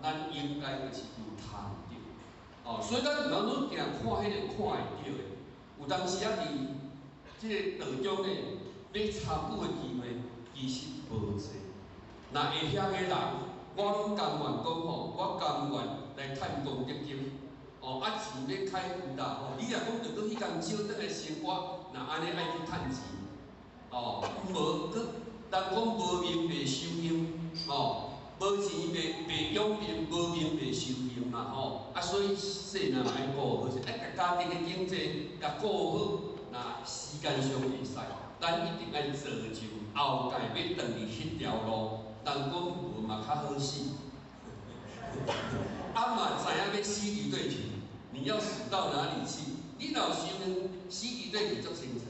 咱應該就是有趁著。哦，所以咱毋通攏定看彼个看會著的，有當時仔佇這个道中呢，欲參與的機會其實無濟。若會曉的人，我攏甘願講吼，我甘願來趁功德金。哦，啊錢欲開有啦吼，你若講著閣彼工少轉來生活，若按呢愛去趁錢，哦，無閣。人講無命袂修行，吼，無錢袂養命，無命袂修行嘛，吼。啊，所以細漢嘛愛顧好勢，愛共家庭的經濟共顧好，若時間上會使，咱一定愛造就後蓋欲轉去彼條路。人講無嘛較好死，啊嘛知影欲死佇佗去，你要死到哪裡去？你若有修行，死佇佗去足清楚；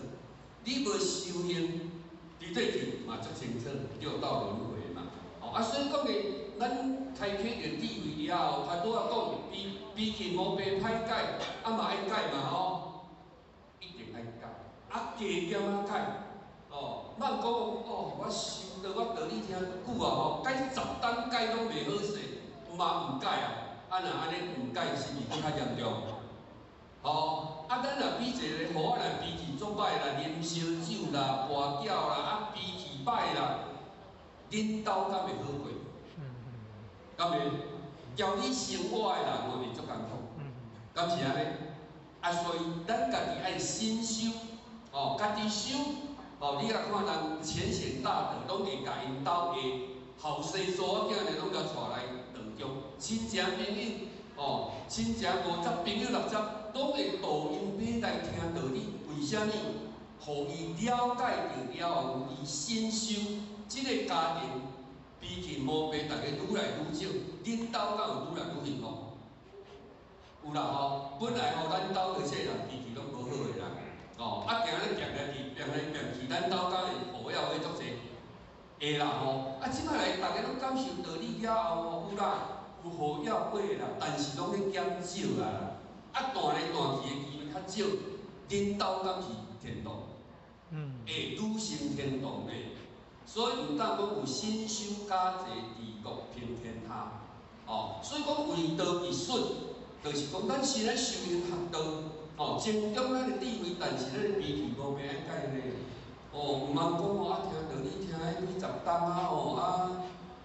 你無修行，佇佗去嘛足清楚，六道輪迴嘛。哦，啊，所以講的，咱開啟著智慧了後，較拄仔講脾氣毛病歹改，啊嘛愛改嘛吼，一定愛改，啊加減仔改，哦，莫講哦，我修道我道理聽久啊吼，改10冬改攏袂好勢，嘛毋改啊，啊若按呢毋改，是毋是閣較嚴重？吼，啊，咱若比一个，予我若脾氣足歹啦，啉燒酒啦，跋筊啦，啊脾氣歹啦，恁兜敢會好過？敢會？教你生活的人嘛會足艱苦，敢是按呢？啊，所以咱家己愛深修，吼，家己修，吼，哦，你若看人浅顯大德，攏會共𪜶兜的後生查某囝呢，攏共帶來道場，親情朋友，哦，親情50，朋友60，攏會導𪜶欲來聽道理。為啥物？予伊了解著了後，伊深修這个家庭脾氣毛病，逐家愈來愈少。恁兜敢有愈來愈幸福？有啦吼，本來吼，咱兜的這个人脾氣攏無好的啦，哦，啊，定咧變來變，變來變去，咱兜敢會好了會足濟？會啦吼，啊，這擺來逐家攏感受道理了後吼，有啦，有好了過啦，但是攏咧減少啊啦，啊，斷來斷去的機會較少。恁兜敢是天堂？會愈成天堂的，所以毋當講有新修加濟治國平天下，哦，所以講為道一術，就是講咱是咧修行學道，哦，增長咱的智慧，但是咱的脾氣無變愛改呢。哦，毋通講哦，啊，聽道理聽彼幾十冬啊吼，啊，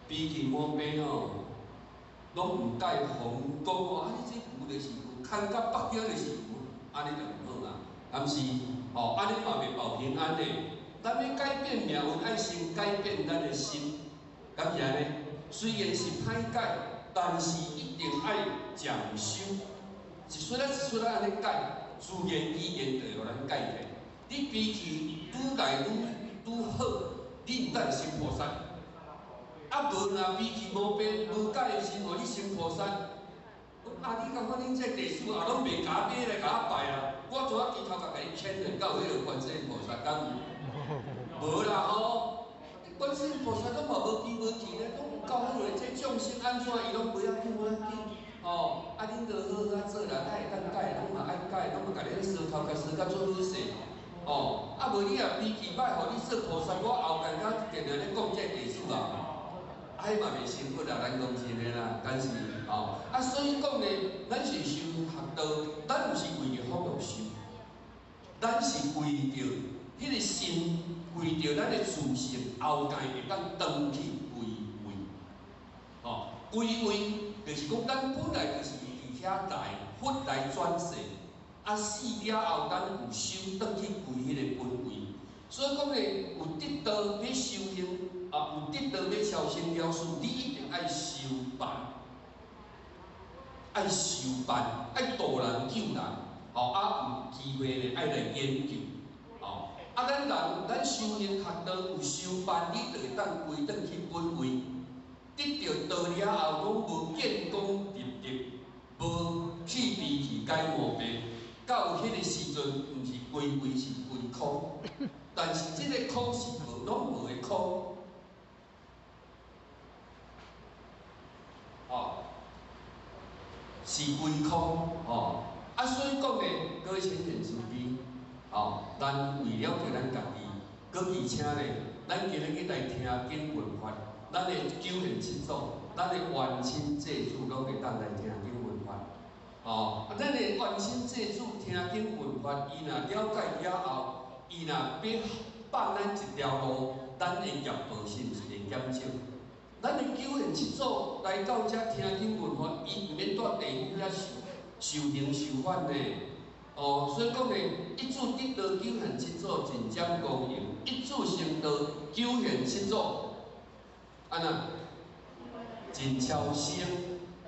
脾氣毛病哦，攏毋改，予阮講哦，啊，你這牛就是牛，牽到北京就是牛，按呢就毋好啊，敢是？哦，按呢嘛袂保平安的。咱欲改變命運，愛先改變咱的心，敢是按呢？雖然是歹改，但是一定愛漸修，一絲仔一絲仔按呢改，自然而然就會予咱改變。你脾氣愈來愈好，你毋但成菩薩。啊，無若脾氣無變無改的時候，你成菩薩。啊，你感覺恁這地主也攏袂共我買來共我拜啊？我怎啊低頭共共你牽連到彼个觀世音菩薩？敢有？無啦吼！觀世音菩薩攏嘛無機無智咧，攏有夠好咧。這眾生按怎伊攏袂要緊，袂要緊。吼！啊，恁著好好仔做啦，較會當改，攏嘛愛改，攏嘛共你相頭共相甲做好勢。吼！啊，無你若脾氣歹，予你做菩薩，我後蓋敢定定咧講這地主啊！啊，彼嘛袂成佛啦，咱講真的啦，敢是吼？啊，所以講呢，咱是修學道，咱毋是為著福祿壽，咱是為著彼个心，為著咱的自性後蓋會當轉去歸位，吼，歸位就是講咱本來就是佇遐來，佛來轉世，啊死了後，咱有修轉去歸彼个本位。所以講呢，有得道欲修行。啊，有得道欲超生了事，你一定愛修辦，愛修辦，愛度人救人，吼啊有機會咧愛來研究，吼啊咱人咱修行學道有修辦，你就會當歸轉去本位，得著道了後，攏無見功立德，無去脾氣改毛病，到彼个時陣，毋是歸位是歸空，但是這个空是無攏無的空。哦，是歸空，哦，啊，所以講呢，各位淺顯師弟，哦，咱為了著咱家己，閣而且呢，咱今日去來聽經聞法，咱的九賢七祖，咱的冤親債主攏會當來聽經聞法，哦，啊，咱的冤親債主聽經聞法，伊若了解了後，伊若欲放咱一條路，咱的業報是毋是會減少？咱的九賢七祖來到遮聽經聞法，伊毋免蹛地府遐受受刑受罰呢。哦，所以講呢，一子得道九賢七祖盡占光榮，一子成道九賢七祖，按怎盡超生。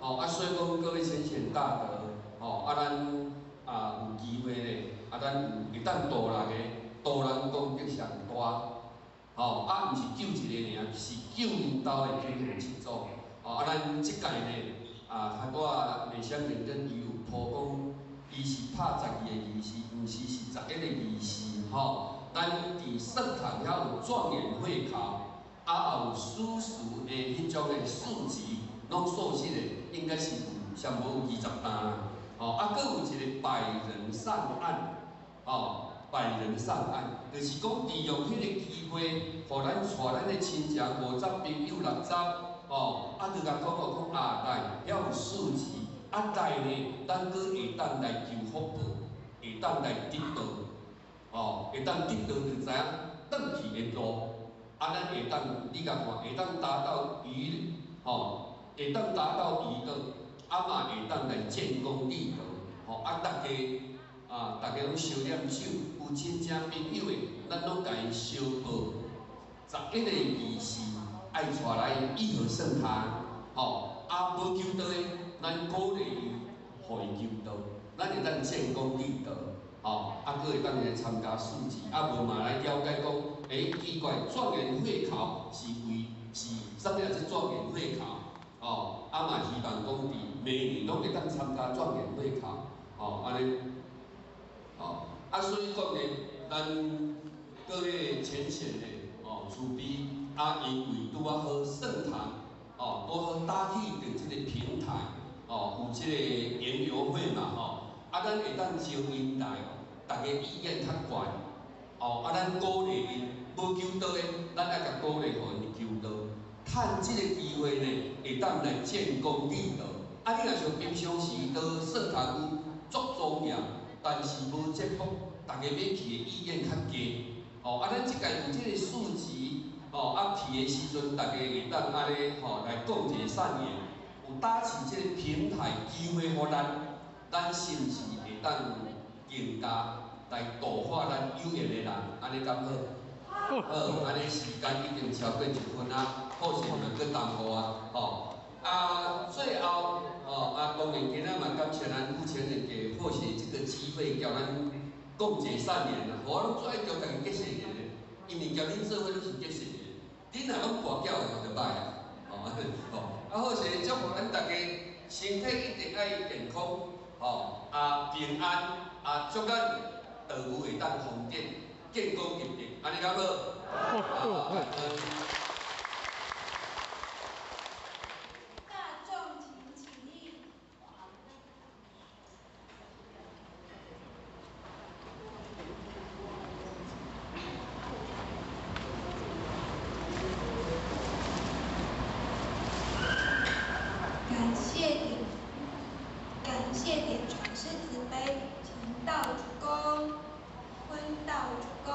哦，啊，所以講各位先賢大德，哦，啊，咱啊有機會咧，啊，咱有會當度人的，度人功德上大。吼，啊，毋是救一个爾，是救𪜶兜的九賢七祖。哦，啊，咱這屆呢，啊，較拄仔麥雙認真伊有鋪講，伊是拍12个儀式，毋是是11个儀式，吼。咱佇聖堂遐有狀元會考，啊，也有史書的彼種的書籍，攏數實的，應該是有上無有20單啦。吼，啊，閣有一個百人上岸，吼。百人上岸，就是講利用彼個機會，予咱帶咱的親情50朋友60，吼，啊，就共講哦，講啊來，遐有數字，啊來呢，咱閣會當來求福報，會當來得道，吼，會當得道就知影轉去的路，啊，咱會當，你共看，會當達到於，吼，會當達到於道，啊嘛會當來建功立德，吼，啊，逐家。啊，大家攏相念手，有親戚朋友的，咱攏共𪜶相報。11个義士愛帶來義和聖堂，吼，啊無求道的，咱鼓勵伊，予伊求道，咱會當建功立德，吼，啊，閣會當來參加四時，啊無嘛來了解講，奇怪，狀元會考是為是啥物啊？這狀元會考，吼，啊嘛希望講佇每年攏會當參加狀元會考，吼，按呢，吼，啊所以講呢，咱各位淺顯的。哦，慈悲啊，因為拄仔好聖堂，哦，拄好搭起著這個平台，哦，有這個園遊會嘛，吼，啊，咱會當招𪜶來，大家意願較懸，哦，啊，咱鼓勵𪜶，無求道的，咱愛共鼓勵予𪜶求道，趁這個機會呢，會當來建功立德。啊，你若像平常時到聖堂有足莊嚴，但是無節目，大家欲去的意願較低。哦，啊，咱這屆有這個數字，哦，啊去的時陣，大家會當按呢，吼來講一個善言，有搭起這個平台機會予咱，咱是毋是會當更加來度化咱有緣的人，按呢敢好？好，按呢時間已經超過1分啊，好勢嘛閣耽誤啊，吼，啊，最後，哦，啊，當然今仔嘛感謝咱有錢人給或許這個機會叫咱。講一個善言啦，我攏最愛叫家己結善緣的，因為交恁做伙攏是結善緣。恁若攏跋筊的，就歹啊，吼，吼，啊好勢，祝福咱大家身體一定愛健康，吼，啊平安，啊祝咱道務會當豐德，建功立業，按呢敢好？好。大眾請起立。感謝點傳師慈悲，前道主公，坤道主公。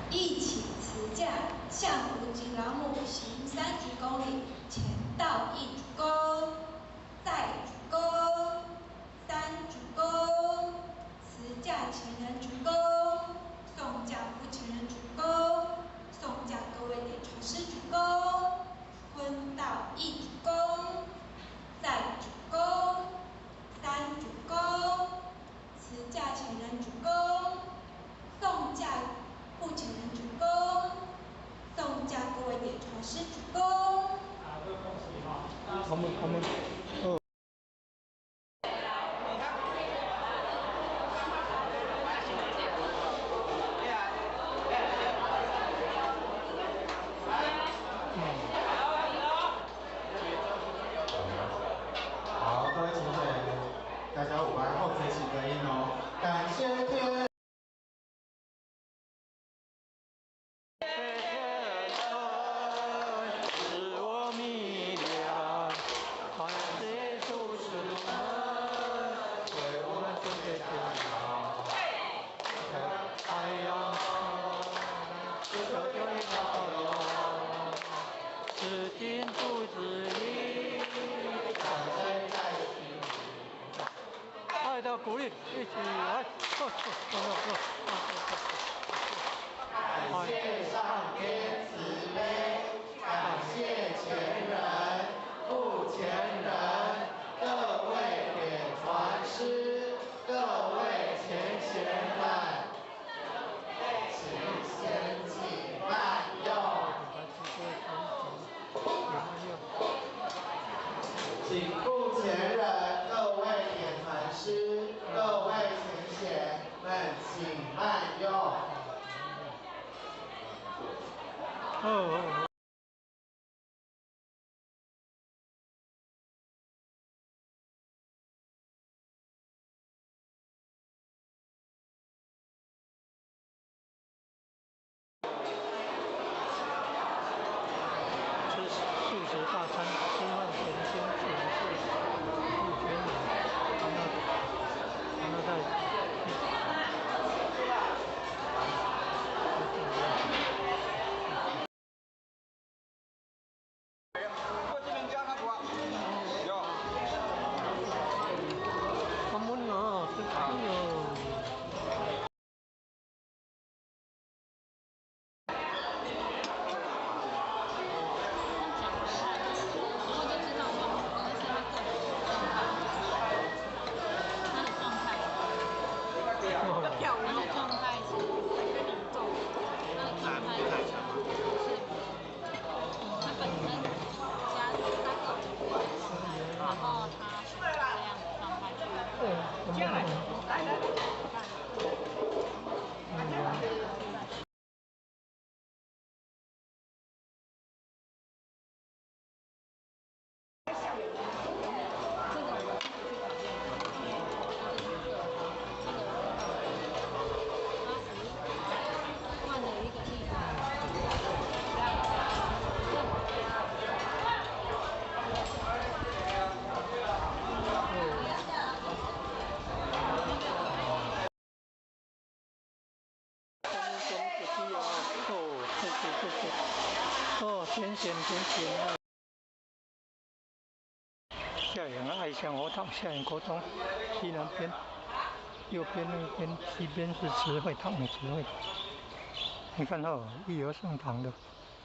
一起辞驾，向无极老母行30公里，前道一鞠躬，再鞠躬，三鞠躬，辞驾前人鞠躬，送驾付前人鞠躬，送驾各位点传师鞠躬，坤道一鞠躬，再鞠躬，三鞠躬，辞驾前人鞠躬，送驾护前人鞠躬，送驾各位点传师鞠躬。他们他们，哦。好，各位同学，大家午安，后随起隔音哦，感谢天。鼓励，一起来！感谢上天慈悲，感谢前人、护前人，各位点传师，各位前贤们，请先请慢用。请护前人，各位点传师，各位前贤们，请慢用。哦。吃素食大餐，吃饭前先请示护前人，然后再。感恩哦，真哦。哦，甜咸甜咸啊！下营爱乡活堂，下营国中西南边，右边那边西边是慈惠堂，慈惠堂。你看哦，育儿圣堂的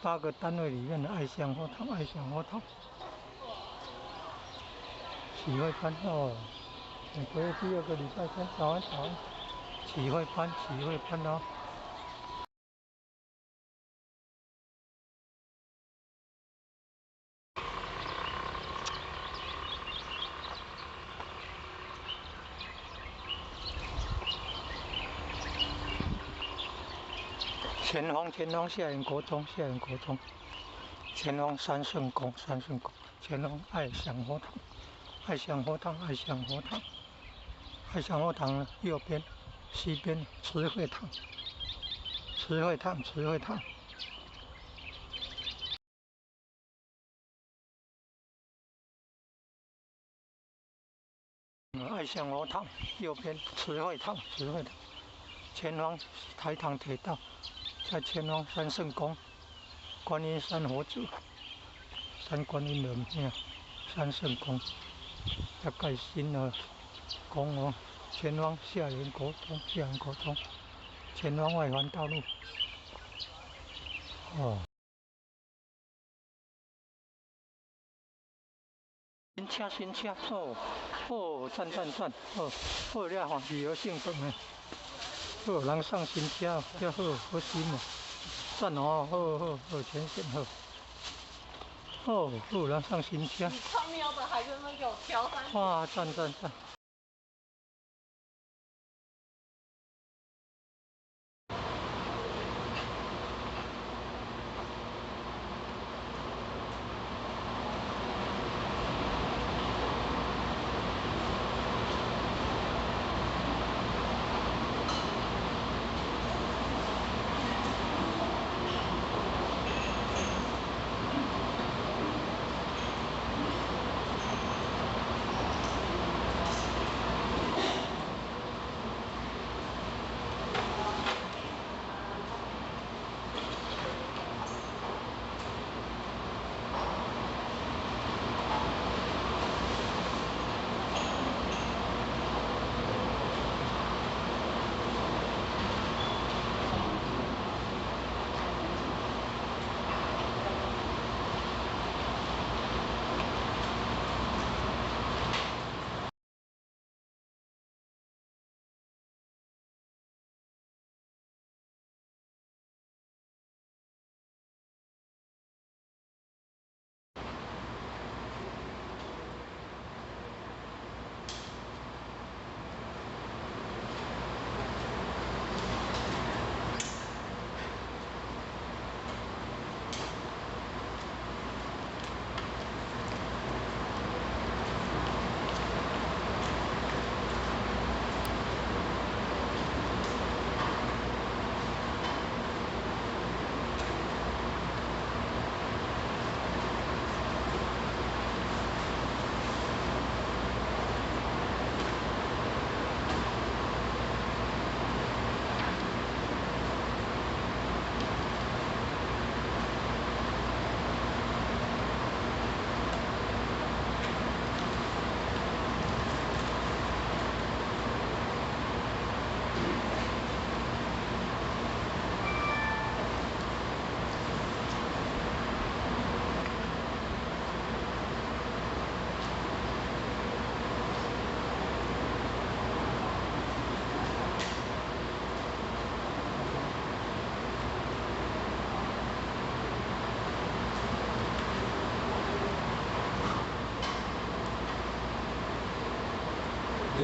8个单位里面的爱乡活堂，爱乡活堂，启慧班哦，每个月第2个礼拜天，早安早安，启慧班，启慧班哦。前方，前方下营国中，下营国中，前方三圣宫，三圣宫，前方爱乡佛堂，爱乡佛堂，爱乡佛堂，爱乡佛堂右边，西边慈惠堂，慈惠堂，慈惠堂。爱乡佛堂右边慈惠堂，慈惠堂。前方台糖铁道，在前方三圣宫、观音山佛祖、三观音的庙、三圣宫，要盖新的宫哦。前方下元国中，下元国中，前方外环道路。哦。新车，新车，哦，哦，赞赞赞，哦，好了吼，旅游性质的，好，人送新车，遮好，好新哦，赞哦，好好好，全线好，哦，好，人送新车。你超喵的，还专门给我挑三。哇，赞赞赞！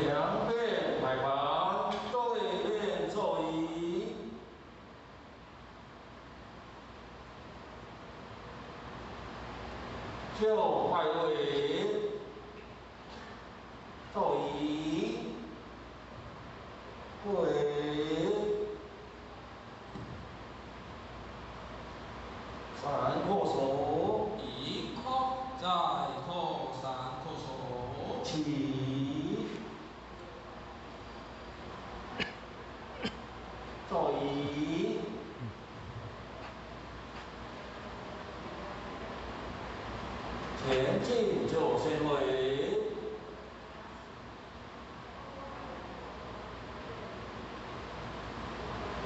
两边排盘，对面座椅，就拜位，座椅，跪，三叩首，一叩，再叩，三叩首，起。座椅，前进就先位，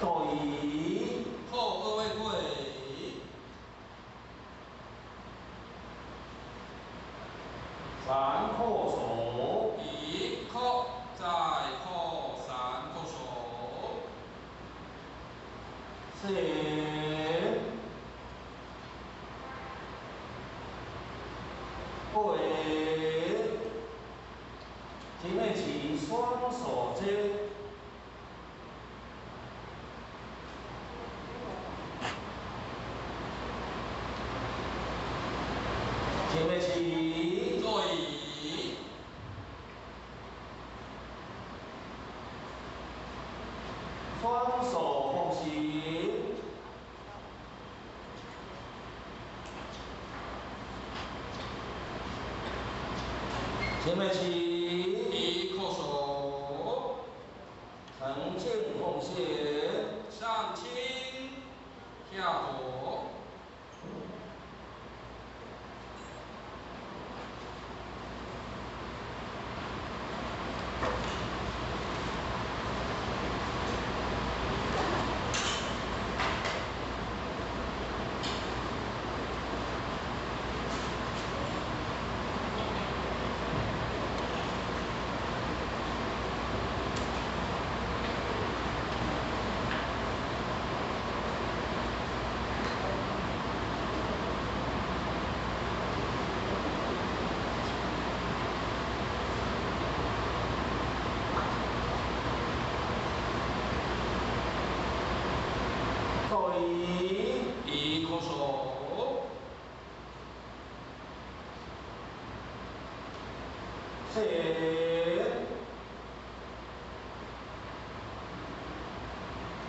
座椅，后二位跪，三叩首，一叩，再叩，三叩首。四、跪，前面起双手接，前面起座椅，双手奉行。前面起，一叩首，诚敬奉献。揖，一叩首，前，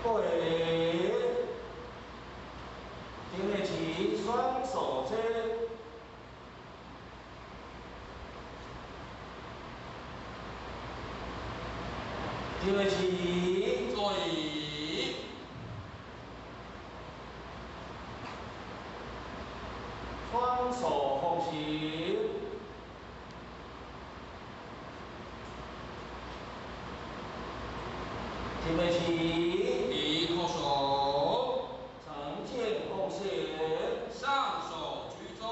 背，挺得起，双手遮，挺得起，坐椅，双手奉行，挺得起，一叩首，成见奉献，上手居中，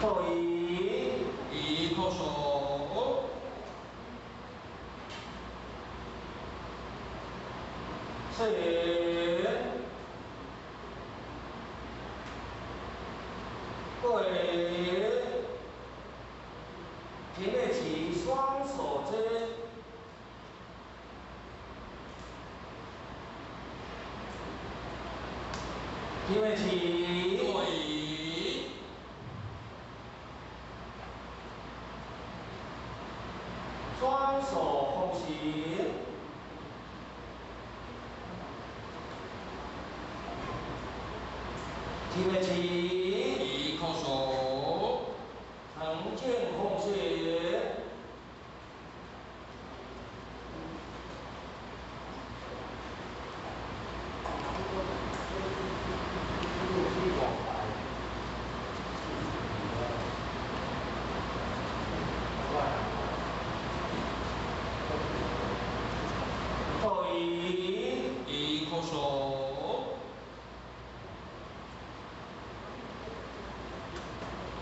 坐椅，一叩首，前，背，挺得起，双手遮，挺得起，坐椅，双手奉行，挺得起，一叩首，成见奉献，坐椅，一叩首，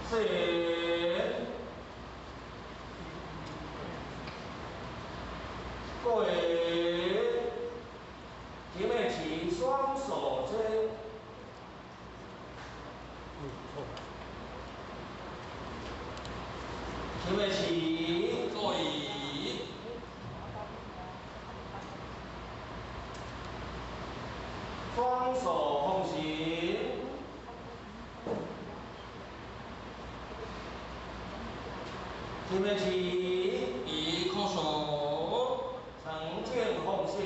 前，背，挺得起，双手遮，挺得起，坐椅，双手奉行，挺得起，一叩首，成见奉献，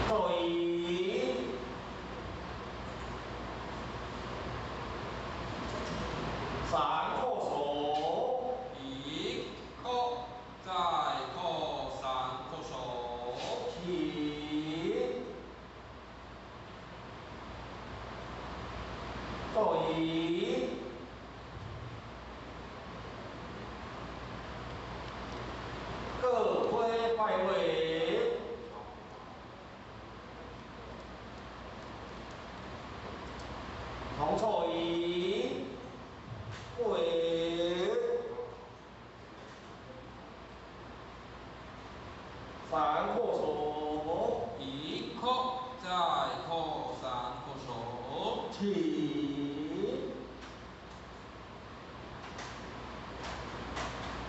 坐椅，三叩首，一叩，再叩，三叩首，起，坐椅，各归拜位，同坐椅，跪，三叩首，一叩，再叩，三叩首，起，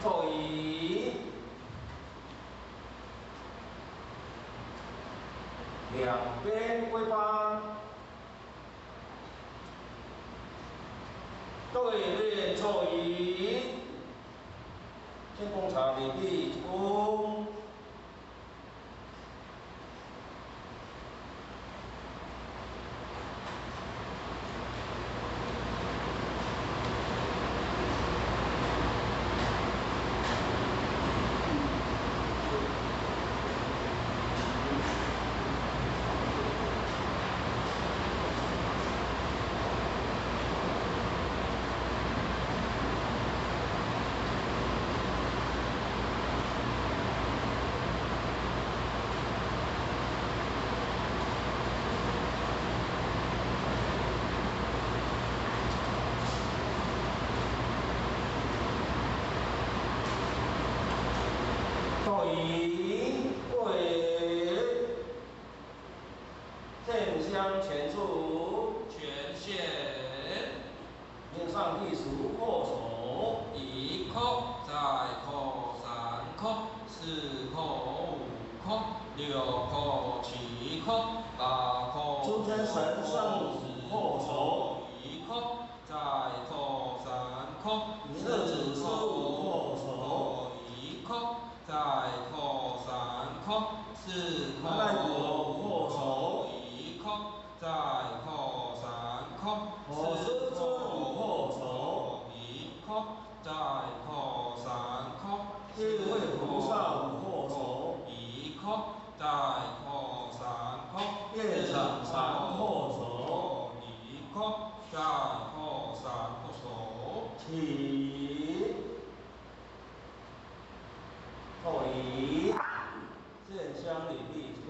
坐椅，两边归班，对面坐椅，请公茶礼毕一躬。叩仪，跪，献香前处，全献。命上第十叩首，一叩，再叩，三叩，四叩，五叩，六叩，七叩，八叩。诸天神圣叩首，一叩，再叩，三叩，弥勒子孙叩首，一叩，再叩，三叩，四叩，五叩首，一叩，再叩，三叩，佛师尊五叩首，一叩，再叩，三叩，智慧菩萨五叩首，一叩，再叩，三叩，业长三叩首，一叩，再叩，三叩首，起，叩仪，献香礼毕，出。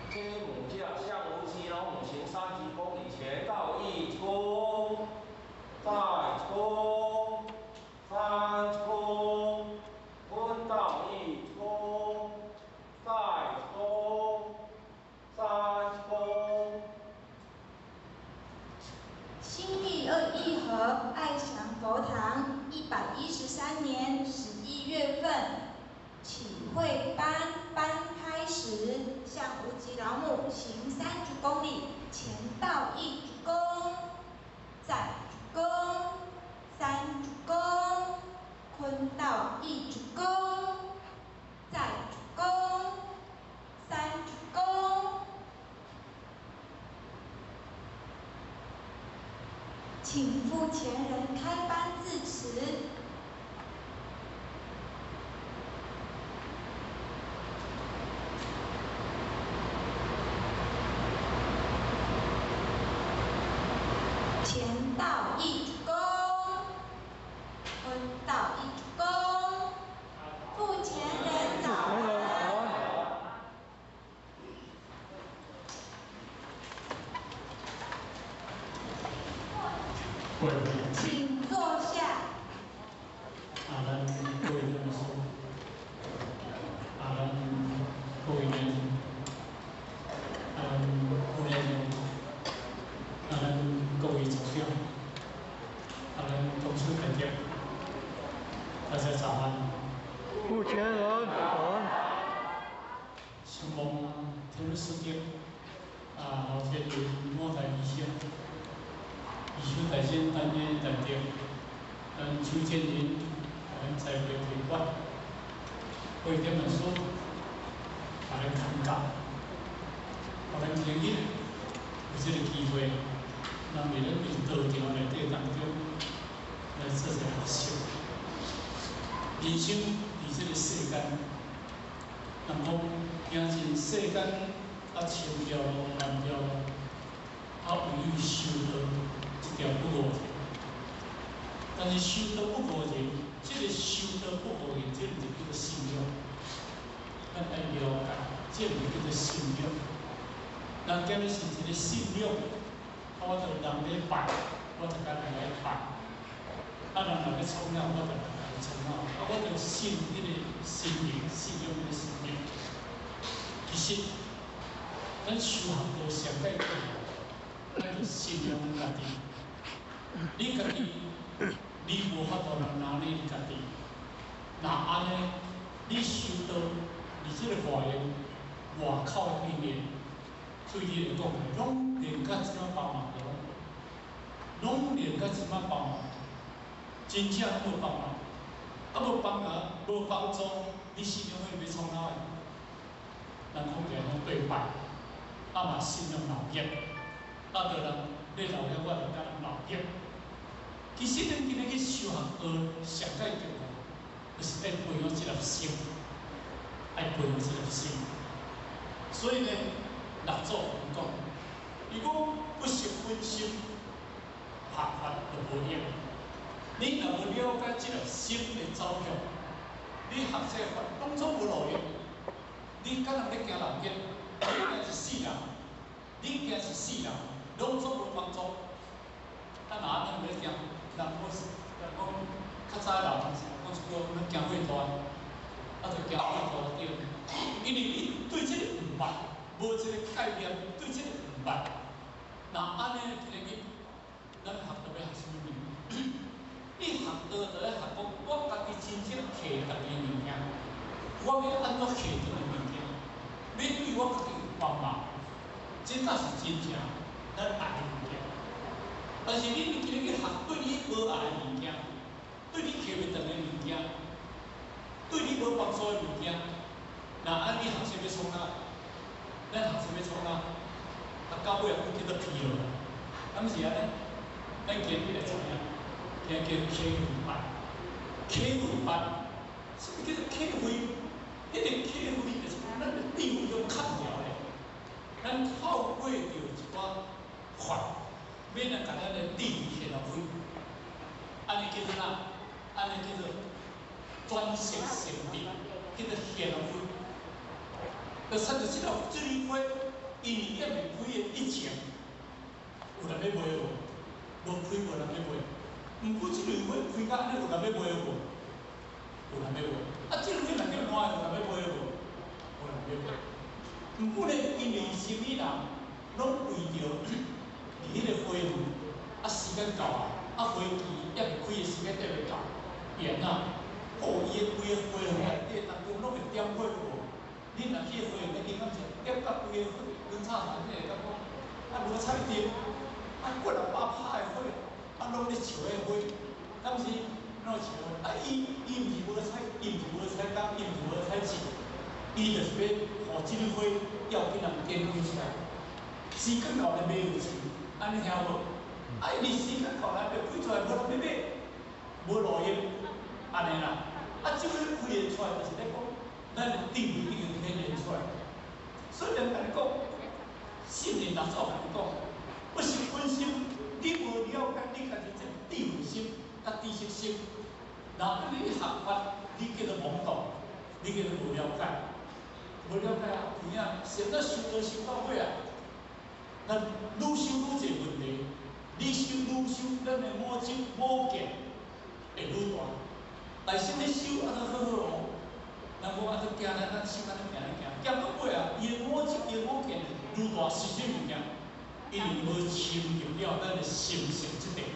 接母驾向无极老母行三鞠躬礼，前道一躬，再躬，三躬，坤道一躬，再躬，三躬。新义二义和爱祥佛堂113年11月份启慧班班开始，向无极老母行三鞠躬礼，前道一鞠躬，再鞠躬，三鞠躬，坤道一鞠躬，再鞠躬，三鞠躬。请付前人开班致辞。前道一鞠躬，坤道一鞠躬，付前人早安。请坐下。啊，咱各位老师，啊，咱各位年轻，啊，咱副年长，啊，咱各位组长，啊，咱董事长，大家早安。付前人早安。承蒙天师德，啊，老天爷满台医生。艺术大先担任台长，咱邱建仁，咱栽培提拔，会点的书，把咱看教，予咱今日有这个机会，咱伫咱伫道场内底当中来做一个学习。人生伫这个世间，人讲行尽世间啊，千条路万条路，啊，唯有修道。一条不误人，但是修道不误人，这个修道不误人，这个就叫做信仰。咱爱了解，这个叫做信仰。人今日是一个信仰，啊，我就人咧拜，我就共人来拜。啊，人若欲创啥，我就来创啥。啊，我就信彼个神明，信仰彼个神明。其实，咱修学道上盖重要，咱就信仰咱家己。你家己，你无法度人拿你家己。若按呢，你修道，伫这个外缘外口的训练，对你来讲，拢练甲这马帮忙了，拢练甲这马帮忙，真正无帮忙，啊无帮忙，无帮助，你信仰会欲创啥？人讲起来拢对拜，啊嘛信仰老业，啊著人咧老业，我就佮人老业。其实咱今日去修学道，上盖重要，就是爱培养这粒心，爱培养这粒心。所以呢，六祖讲，如果不识本心，学法就无用。你若无了解这粒心的走向，你学这个法拢总无路用。你敢若咧惊老业，你惊一世人，你惊一世人，拢总无帮助。啊，若咱欲行，人讲人讲较早的老人是讲一句，咱惊火大，啊，就惊火大对。因為你對這个毋捌，無這个概念，對這个毋捌。若按呢，今日去，咱學道欲學啥物物？你學道就愛學講，我家己真正摕家己的物件，我欲按怎摕轉的物件，欲對我家己有幫忙，這才是真正咱愛的物件。但是你今日去學對你無愛的物件，對你摕袂轉的物件，對你無幫助的物件，若按呢學習欲創啥？咱學習欲創啥？啊，到尾啊，叫做疲勞啦。敢是按呢？咱今日來知影，今日叫體會法，體會法，啥物叫做體會？彼个體會就是講咱的智慧用較了咧，咱透過著一寡法，欲來共咱的智慧顯開，按呢叫做啥？按呢叫做轉識成智，叫做顯開。就親像這條這蕊花，因為猶未開的以前，有人欲賣無？無開無人欲賣。毋過這蕊花開甲按呢，有人欲賣無？有人欲賣。啊，這蕊花若叫爛，有人欲賣無？無人欲賣。毋過呢，因為啥物人攏為著佇彼个花園，啊時間到啊，啊花期猶未開的時間猶未到，伊按怎？哦，伊的規个花園內底當中攏會點火無？恁若去花園內頂，敢是點甲規个火，光燦燦，你會感覺啊無彩燈，啊幾若百拍的火，啊攏咧笑彼花，敢是攏笑？啊伊伊毋是無彩，伊毋是無彩燈，伊毋是無彩錢，伊就是欲予這蕊花要緊人點開起來。時間到來買有錢，按呢聽無？啊，伊時間到來欲開出來，無人欲買，無路用，按呢啦。啊，這花開會出來，就是咧講，咱的智慧已經顯現出來。雖然共你講，聖人六祖共你講，不是本心，你無了解你家己這個智慧心佮知識心，若按呢學法，你叫做懵懂，你叫做無了解，無了解啊，有影，現在修道修到尾啊，咱愈修愈濟問題，你修愈修，咱的我執我見會愈大。但是你修啊，都好好哦。人講啊，都行咱咱修按呢行按呢行，行到尾啊，伊的我執伊的我見愈大，是啥物件？因為無深入了咱的心性這塊，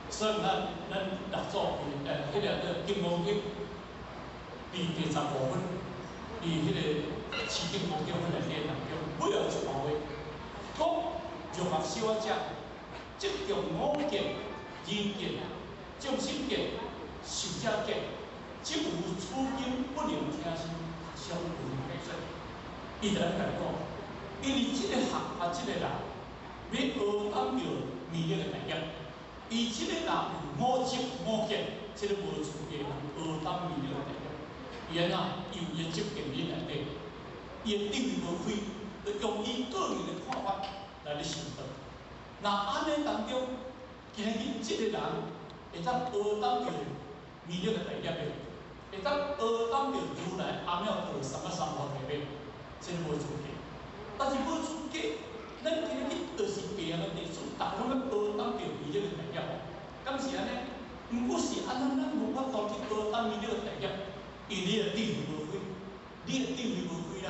所以咱咱六祖彼个叫《金剛經》佇第15分，佇彼个持經功德分內底當中，尾後一段話，講若學修者，執著我見、人見、眾生見、壽者見，則於此經不能聽受，相違背說。伊就按呢講，因為這個學法，這個人欲學當著彌勒的大業，伊這個人有我執我見，這個無資格通學當彌勒的大業。伊按怎？伊有伊的執見佇內底，伊的智慧無開，就用伊個人的看法來咧修道。若按呢當中，今日這個人會當學當著彌勒的大業的，會當學當著如來阿耨多羅三藐三菩提的，這個無資格。但是無資格，咱今日去就是白的弟子，逐个攏欲學當著彌勒的大業，敢是按呢？毋過是按怎咱無法度去學當彌勒的大業，因為你的智慧無開，你的智慧無開啦。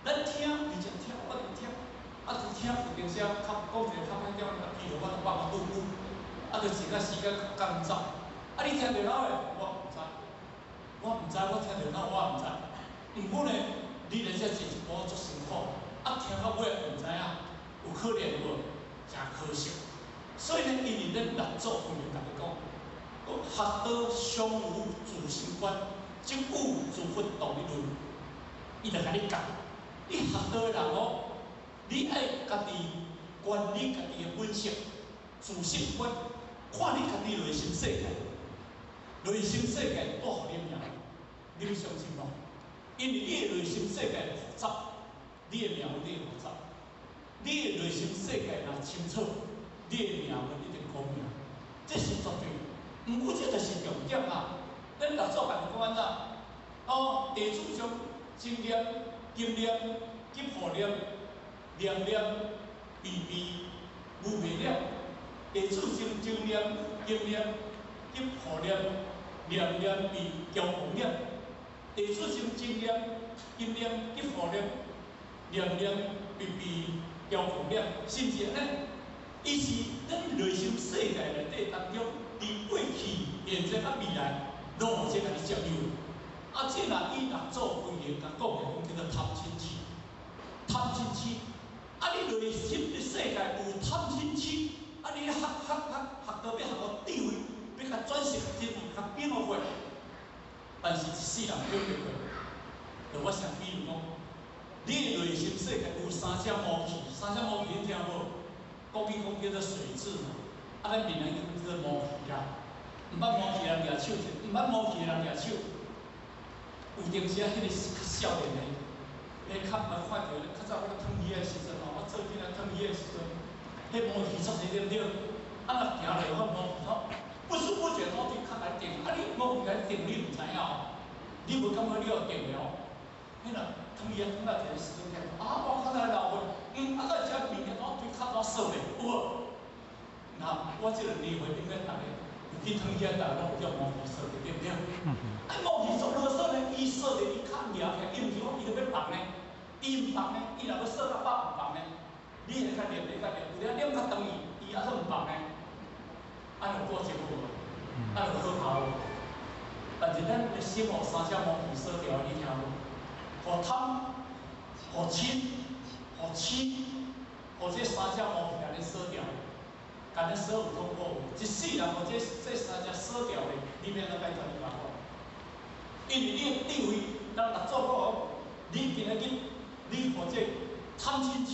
咱聽，而且聽，我就聽，啊，就聽有陣時啊，較講一个較歹聽，啊，譬如我就放個拄久，啊，就一個時間較走。啊，你聽著哪的？我毋知，我毋知，我聽著哪我毋知。毋過呢，你來遮坐一晡足辛苦，啊，聽到尾毋知影，有可憐無？誠可惜。所以呢，因為咱六祖分明共你講，講學道常無自心觀，則與諸佛同一論。伊就共你教，你學道的人哦，你愛家己觀你家己的本性，自性觀，看你家己內心世界，內心世界帶予你命，你欲相信無？因為你的內心世界複雜，你的命運一定複雜。你的內心世界若清楚，你的命運一定光明，這是絕對。毋過這就是重點啊！咱六祖共你講按怎？哦，地主將真念、金念、吉破念、涼念、悲悲、無明念，下次生正念、经念及护念，念念被骄狂念。下次生正念、经念及护念，念念被骄狂念，是毋是按呢？伊是咱内心世界内底當中，佇過去、現在佮未來，攏有這共你佔有。啊，這若以六祖慧能共講的，講叫做貪嗔癡。貪嗔癡，啊，你內心的世界有貪嗔癡，啊，你學學學學到欲學到智慧，欲共轉世真較變好過。但是一世人變袂過。就我想比如講，你的內心世界有三隻毛氣，三隻毛氣你聽無？國語講叫做水蛭嘛，啊，咱閩南語講叫做毛氣啦。毋捌毛氣的人舉手者，毋捌毛氣的人舉手。有當時啊，彼个是較少年的，彼較毋捌看著，較早我咧褪魚的時陣吼，我做囡仔褪魚的時陣，彼毛魚足濟對毋對？啊，若行落去毛魚吼，不知不覺都佇較來定，啊，你毛魚來定，你毋知影哦，你無感覺你有定的哦。彼若褪魚啊，褪到一個時陣，啊，我較早老歲，啊，到遮物件都對較早說咧，有無？那我這個年歲應該逐个有去褪魚啊，逐个攏有叫毛魚說的，對毋對？啊，毛魚做囉嗦呢，伊說的伊較贏起來，伊毋是講伊著欲放呢，伊毋放呢，伊若欲說到飽毋放呢，你會較念，會較念，有影念較長伊，伊猶閣毋放呢，按呢有過真好無？按呢有好效無？但是咱的心予三隻毛魚鎖牢，你聽無？予貪、予嗔、予癡，予這三隻毛魚按呢鎖牢，共你鎖有痛苦無？一世人予這三隻鎖牢的，你欲按怎解脫你甲我講？因為你的智慧，咱六祖講，你今仔日你予這貪嗔癡，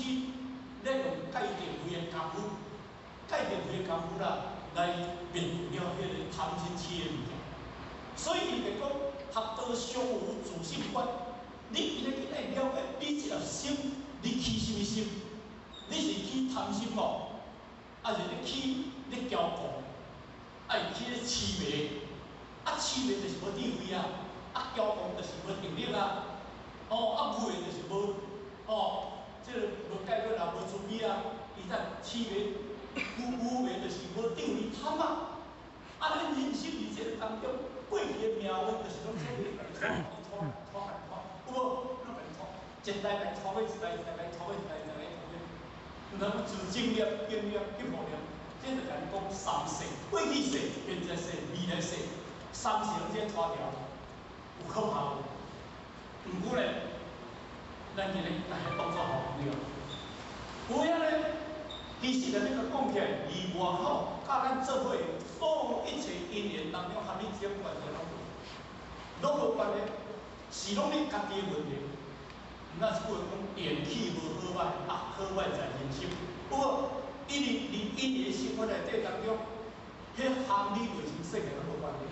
你用戒定慧的功夫，戒定慧的功夫啦，來滅除了彼个貪嗔癡的物件。所以伊就講，學道相無自性觀。你今仔日愛了解，你這粒心，你起啥物心？你是起貪心無？還是你起咧驕狂？還是起咧痴迷？啊，痴迷就是無智慧啊！啊，驕狂就是無定力啊！哦，啊，無的就是無哦，這个無解決啦，無慈悲啊！伊才痴迷，有無的就是無智慧貪啊！啊，咱人生佇這个當中，過去的命運就是攏做咧，共你拖、拖、拖、拖，有無？攏共你拖，一代共拖過一代，一代共拖過一代，一代共拖過。毋通自正念、經念、及護念，這就共你講三世：過去世、現在世、未來世，三世攏這拖牢，有可怕無？毋過咧，咱今日來當做好朋友。有影咧，其實咧，欲共講起來，佇外口佮咱做伙所有一切因緣當中，和你這種關係攏無，攏無關係，是攏你家己的問題。咱這句話講，緣起無好歹，啊好歹在人心。不過，因為佇因緣生活內底當中，彼和你內心世界攏無關係。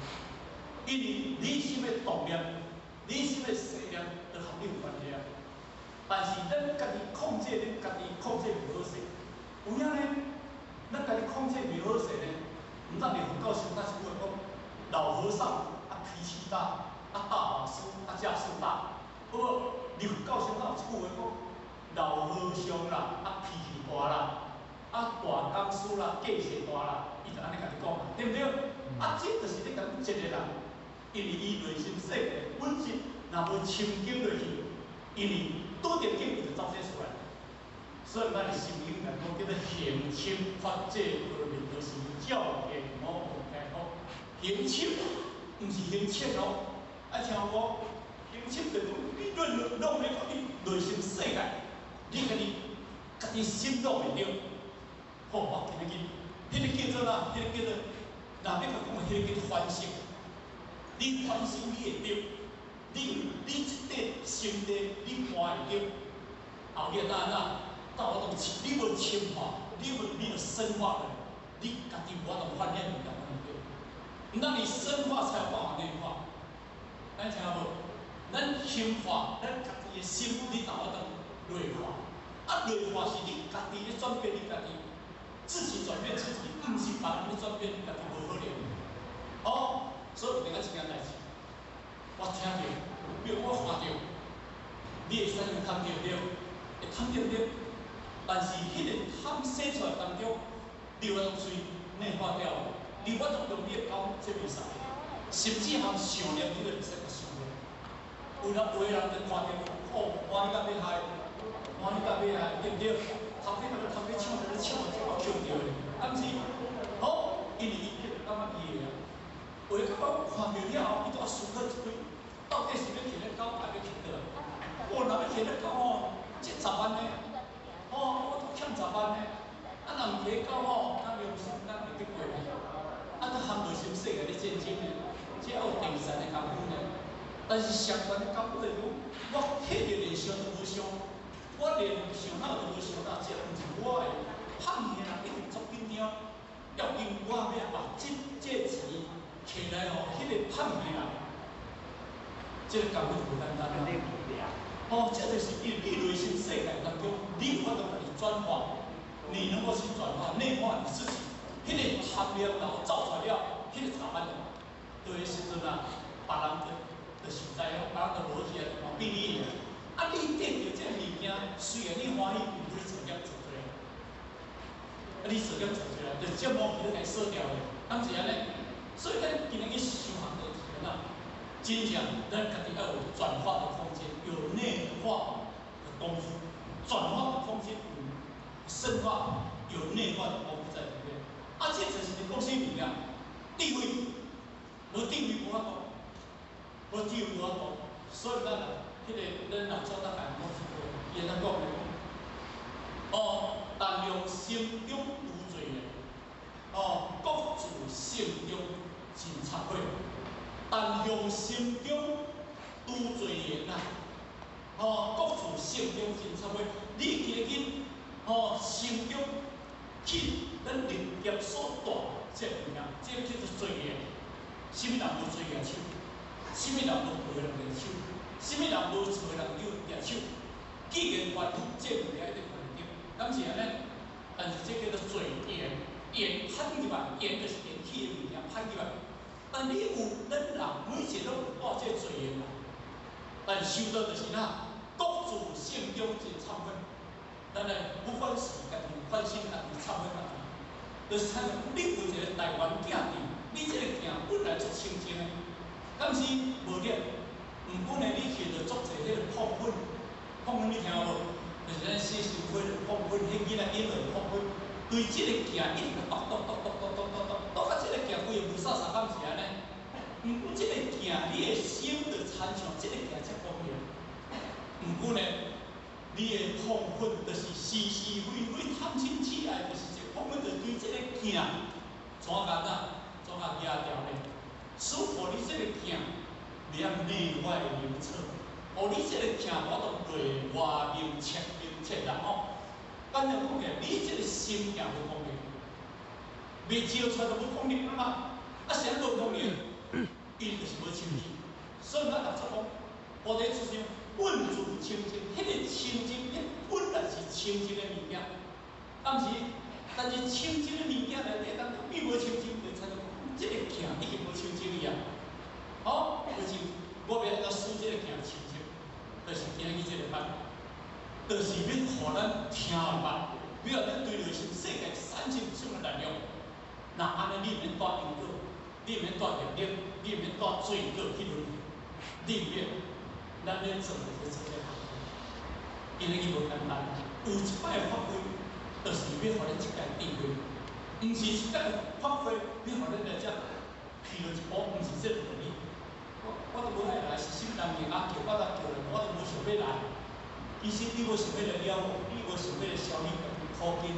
因為你心的動念，你心的細念，都和你有關係啊。但是咱家己控制，咱家己控制袂好勢。有影呢？咱家己控制袂好勢呢？毋但佇佛教上，咱是有講，老和尚啊脾氣大，啊大法師啊架勢大。不過，佇佛教上，有一句話講，老和尚啦，啊脾氣大啦，啊大講師啦，架勢大啦，伊就按呢共你講，對毋對？啊，這就是咧講一个人，因為伊內心世界本質若無深耕落去，因為拄著境伊就走這出來。所以咱的心經來講叫做行深法界波羅蜜多時，照見五蘊皆空。行深毋是行淺哦，啊聽無？行深就講你論論咧講你內心世界，你家己家己心攏會著。好，我今日彼个叫做哪？彼个叫做，若欲共講，彼个叫做反省。你反省你會著，你這塊心地你看會著。後日哪哪，到我當你無深化，你無你無深化落，你家己無法度發現物件，對。毋當你深化才有辦法內化。咱聽無？咱深化，咱家己的心，你才有法度內化。啊，內化是你家己咧轉變，你家己自己轉變自己，毋是別人咧轉變，你家己無可能。哦，所以有另仔一件代誌，我聽著，比如我看著，你會使用貪對毋對？會貪對毋對？但是彼个貪生出來當中，你你有法度随內化掉，你有法度用你的狗這袂使，甚至含想念你都袂使閣想念。有人有的人就看著哦，歡喜甲欲害，歡喜甲欲害，對毋對？頭家頭家搶著咧搶，這我抾著的，敢是？好，因為伊感覺伊會啊。有的感覺看著了後，伊都愛思考一堆，到底是欲揢咧狗，抑欲揢倒來？哦，若欲揢咧狗吼，這十萬呢？哦，我都欠十萬呢。啊，若毋揢狗吼，咱良心咱會得過呢？啊，閣含內心世界咧戰爭呢，這還有第二層的功夫呢。但是相反的功夫就是講，我揢著連想都無想，我連想腦都無想到，這毋是我的。拍去的人一定足緊張，要緊我欲把這錢摕來予彼個拍去的人，這個功夫就無簡單啦。哦，這就是因為你內心世界當中，你有法度家己轉化，你能夠去轉化內化你自己，彼個貪念然後造出來了，彼個十萬的，對時陣啊，別人就實在哦，別人就無去啊，嘛比你的。啊，你得著這個物件，雖然你歡喜，毋過你造業做出來，啊，你造業做出來，就這毛去都共伊掃掉的，敢是按呢？所以咱今日去修行就是按怎？真正咱家己愛有轉化的空間，有內化的功夫，轉化的空間有深化，有內化的功夫在裡面。啊，這就是你講啥物件？智慧，無智慧無法度，無智慧無法度。所以咱啊，彼個咱六祖大概講一句，伊按怎講的？哦，但用心中除罪業，哦，各自性中盡懺悔。但用心中除罪業啦，哦，各自性中盡懺悔。你今日哦，心中去咱歷劫所帶這物件，這叫做罪業。啥物人無罪舉手？啥物人無過人舉手？啥物人無錯人舉手？既然凡夫這物件一定犯著，敢是按呢？但是這叫做罪緣，緣歹入來，緣就是緣起的物件歹入來。但你有咱人每一個攏有帶這罪緣來，但修道就是哪，各自性中真懺悔。咱來不管是家己反省家己、懺悔家己，就是親像你有一個台灣鏡佇，你這個鏡本來足清淨的，敢是無染？毋過呢，你摕著足濟彼個疱粉，疱粉你聽無？就是咱洗身軀的疱粉，彼囡仔囡仔的疱粉，對這個鏡一直剁剁剁剁剁剁剁剁，到這個鏡規個霧煞煞，敢是按呢？毋過這個鏡，你的心就親像這個鏡遮光明。毋過呢，你的疱粉就是是是非非、貪嗔痴愛，就是這疱粉就對這個鏡怎共哪？怎共壓掉呢？使予你這個鏡袂曉內外明徹，予你這個鏡無法度內外明徹明徹啦吼。簡單講起來，你這個心鏡無光明，未照出來就無光明啊嘛。啊，啥無光明？伊就是無清淨。所以咱六祖講，菩提之心本自清淨，彼個清淨，彼本來是清淨的物件。但是，但是清淨的物件內底當中變無清淨，就親像這個鏡已經無清淨去啊。好，無清，我欲按怎使這個鏡清淨，就是今日這個班，就是欲予咱聽會捌，欲予咱對內心世界產生什麼力量。若按呢，你毋免帶因果，你毋免帶業力，你毋免帶罪過去輪迴，你毋免。咱咧做就是做這項，今日伊無簡單，有一擺發揮，就是欲予咱這個智慧，毋是一擺發揮，欲予咱來遮疲勞一步，毋是這個道理。我都無愛來，是啥物人硬仔叫，我才叫來，我都無想欲來。其實你無想欲來了悟，你無想欲來消你家己苦根，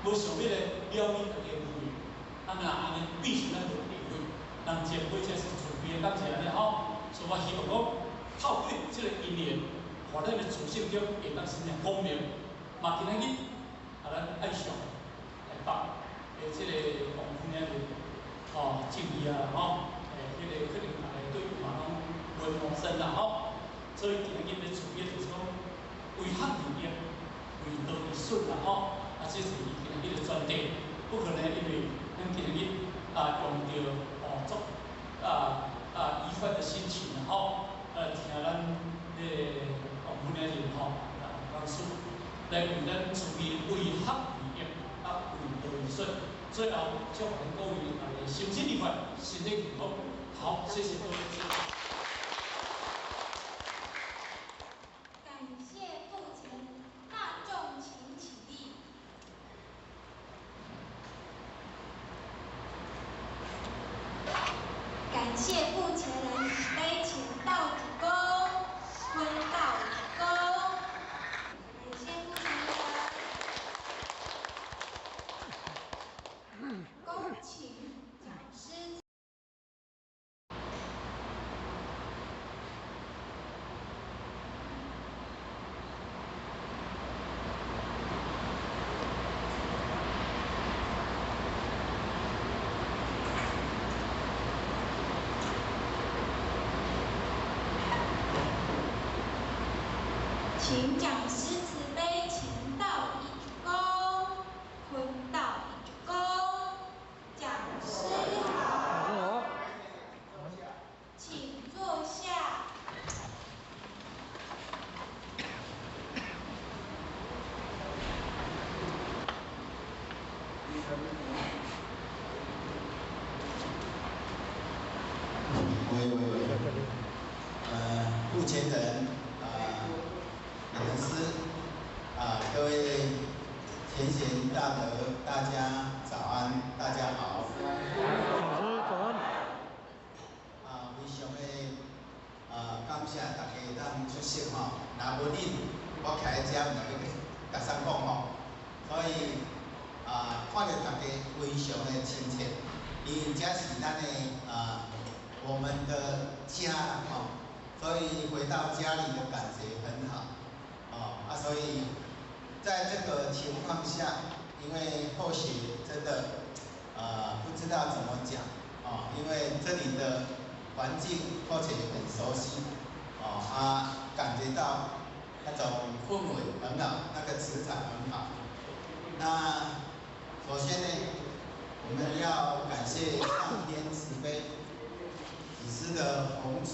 無想欲來了你家己的無明。啊，若按呢變成咱無智慧，人前輩才是慈悲的，敢是按呢吼？所以我希望講，透過這個因緣，予咱的自性中會當生光明。嘛，今仔日啊，咱愛上台北的這個王夫人吼，正義啊吼，彼個可能大家對嘛攏無陌生啦吼。所以今仔日欲處理就是講，為學而業，為道而順啦吼。啊，這是伊今仔日的專題。不可能，因為咱今日啊用著哦足愉快的心情啦吼，聽咱彼個王夫人吼啊老師來為咱處理為學而業，啊為道而順。最後，祝福各位大家身心愉快，身體健康。好，謝謝各位。感謝父親，大眾請起立。感謝父前人慈悲前道主公，坤道主公。感謝父前人。恭請講師。請講師慈悲前道一鞠躬，坤道一鞠躬。講師好，請坐下。喂喂喂，目前人老師啊，各位前賢大德，大家早安，大家好。老師早安。啊，非常的啊，感謝大家會當出席吼。若無恁，我徛佇遮毋知欲共啥講吼。所以啊，看著大家非常的親切，因為這是咱的啊，我們的家吼，所以回到家裡的感覺很好。哦啊，所以在這個情況下，因為後學真的不知道怎麼講哦，因為這裡的環境後學很熟悉哦啊，感覺到那種氛圍很好，那個磁場很好。那首先呢，我們要感謝上天慈悲，子師的弘旨，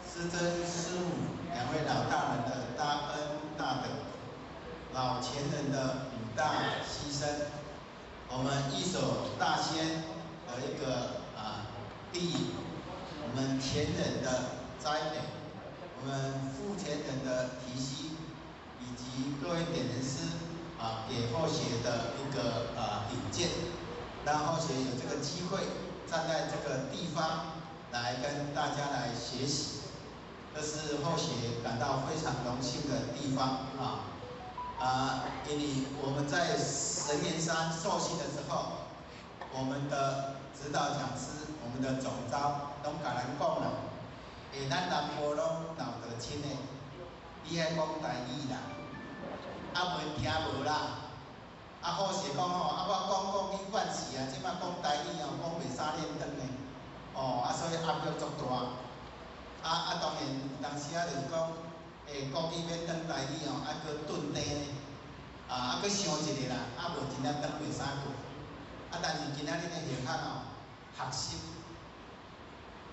師尊師母兩位老大人的大恩大德，老前人的五大犧牲，我們一手大仙的一個地，我們前人的栽培，我們父前人的提攜，以及各位點人師啊給後學的一個引薦，讓後學有這個機會站在這個地方來跟大家來學習。這是後學感到非常榮幸的地方啊！啊，因為我們在神岩山受訓的時候，我們的指導講師、我們的總召攏共咱講啦，咱南部攏老得親的，你愛講台語啦，啊袂聽無啦，啊好勢講吼，啊我講講去慣勢啊，這擺講台語哦，講袂三連長的，哦啊所以壓力足大。當然有當時啊，就是講，國語欲轉台語吼，愛閣頓低呢，啊，閣想一下啦，啊，無真正轉袂使過。啊，但是今仔日的學校吼，學習，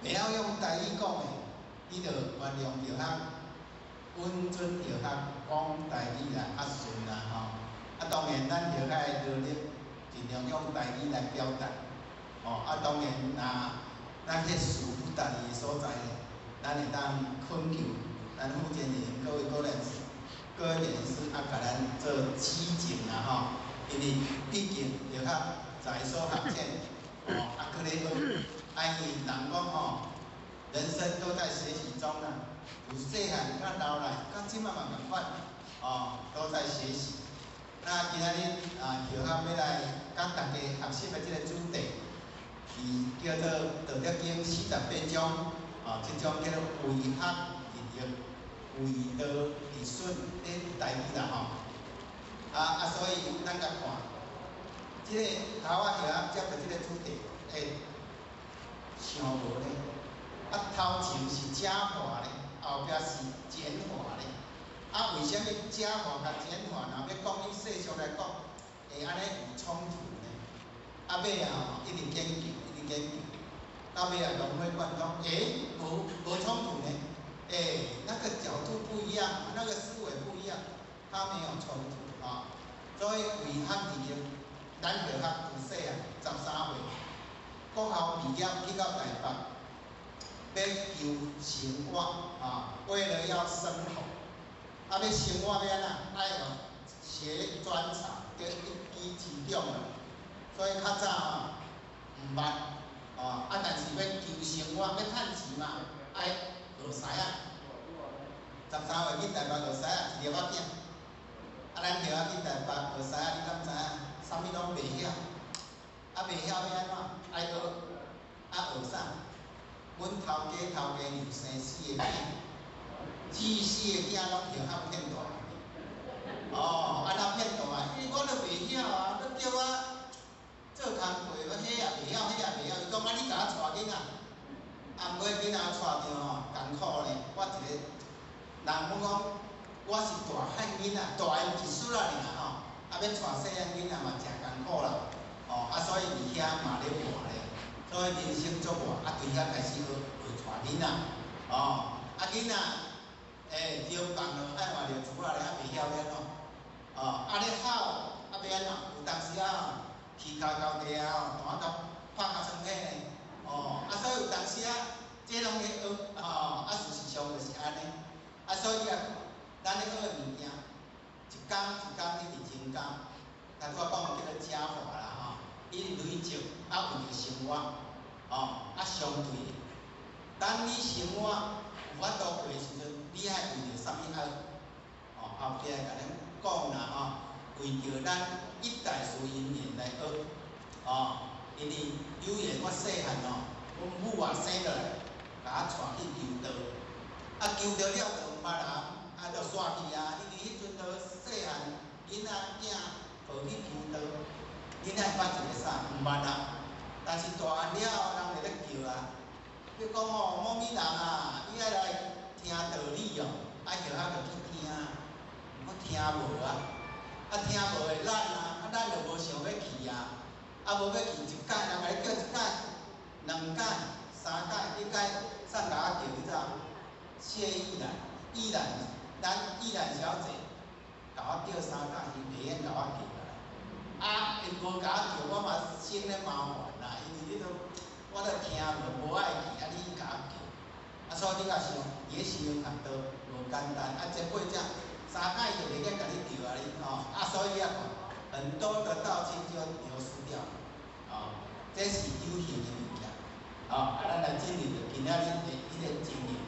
袂曉用台語講的，你就原諒著較穩準著較講台語啦，較順啦吼。啊，當然咱學校的努力，盡量用台語來表達，吼啊，當然若咱去事不達的所在。咱會當懇求咱福建人各位高人士、各位人士啊，共咱做指正啦吼，因為畢竟著較在所學淺，哦，啊，閣咧學，啊，因為人講吼，人生都在學習中啦，由細漢到老來，到這擺嘛仝款，哦，都在學習。那今仔日啊，學校欲來佮大家學習的這個主題，是叫做《道德經》48章。啊，這種叫做為學日益，為道日損的台語啦吼。所以咱共看，這個頭仔學接著這個主題，想無呢？啊，頭前是加法呢，後壁是減法呢。啊，為啥物加法佮減法？若欲講以世俗來講，會按呢有衝突呢？啊，尾啊吼，一直研究，一直研究。到尾啊，融會貫通，無衝突呢？那個角度不一樣，那個思維不一樣，它沒有衝突啊。所以為學日益，咱学校自细汉13岁，国校毕业去到台北，欲求生活啊，為了要生活，啊，欲生活欲按怎？愛學專長，叫一技之長啦。所以較早吼毋捌，哦，啊，但是欲求生活，欲趁錢嘛，愛學師仔。13歲去台北學師仔，一粒仔囝。啊，咱學校去台北學師仔，你敢知影？啥物攏袂曉，啊袂曉欲按怎？愛學，啊學啥？阮頭家頭家娘生四个囝，這四个囝攏學校騙大。哦，按怎騙大？因為我都袂曉啊，你叫我做工課，我彼也袂曉，彼也袂曉。伊講啊，你共我帶囡仔，啊，毋過囡仔帶著吼艱苦呢。我一个人，阮講我是大漢囡仔，大𪜶一歲仔爾吼，啊，欲帶細漢囡仔嘛誠艱苦啦。哦，啊，所以佇遐嘛咧活咧，所以人生足活，啊，對遐開始學學帶囡仔，哦，啊囡仔，欸，招放落愛換尿苴仔咧，啊袂曉欲按怎，哦，啊咧哭，啊欲按怎？有當時啊吼，起跤交地啊吼，彈甲拍甲床底呢，哦，啊所以有當時啊，這攏咧學，哦，啊事實上就是按呢，啊所以啊，咱咧學的物件，一工一工一直增加，頭拄仔講的叫做加法啦吼，一直累積，啊為著生活，哦，啊相對的，當你生活有法度過的時陣，你愛為著啥物愛？哦，後壁共恁講啦吼，為著咱一代師因緣來學，哦，因為有緣我細漢吼，阮母啊生落來，共我帶去求道，啊求道了就毋捌人，啊就煞去啊，因為彼陣都細漢囡仔囝抱去求道，囡仔捌一個啥？毋捌啊。但是大漢了後，人就咧叫啊，你講吼，某物人啊，你愛來聽道理哦，啊學校就去聽，我聽無啊，啊聽無會懶啊，啊咱就無想欲去啊，啊無欲去一擺，人共你叫一擺、兩擺、三擺，彼擺啥共我叫你知無？謝玉蘭，玉蘭，咱玉蘭小姐，共我叫三擺，伊袂免共我叫啦。啊，伊無共我叫，我嘛生咧麻煩啦，因為你都我都聽無，無愛去，啊你共我叫，啊所以你較想，伊咧修學道無簡單，啊這過才三擺就袂免共你叫啊你吼，啊所以你啊看，很多的道親就流失掉，哦，這是有形的物件，哦，啊咱來進入著今仔日的彼个情形，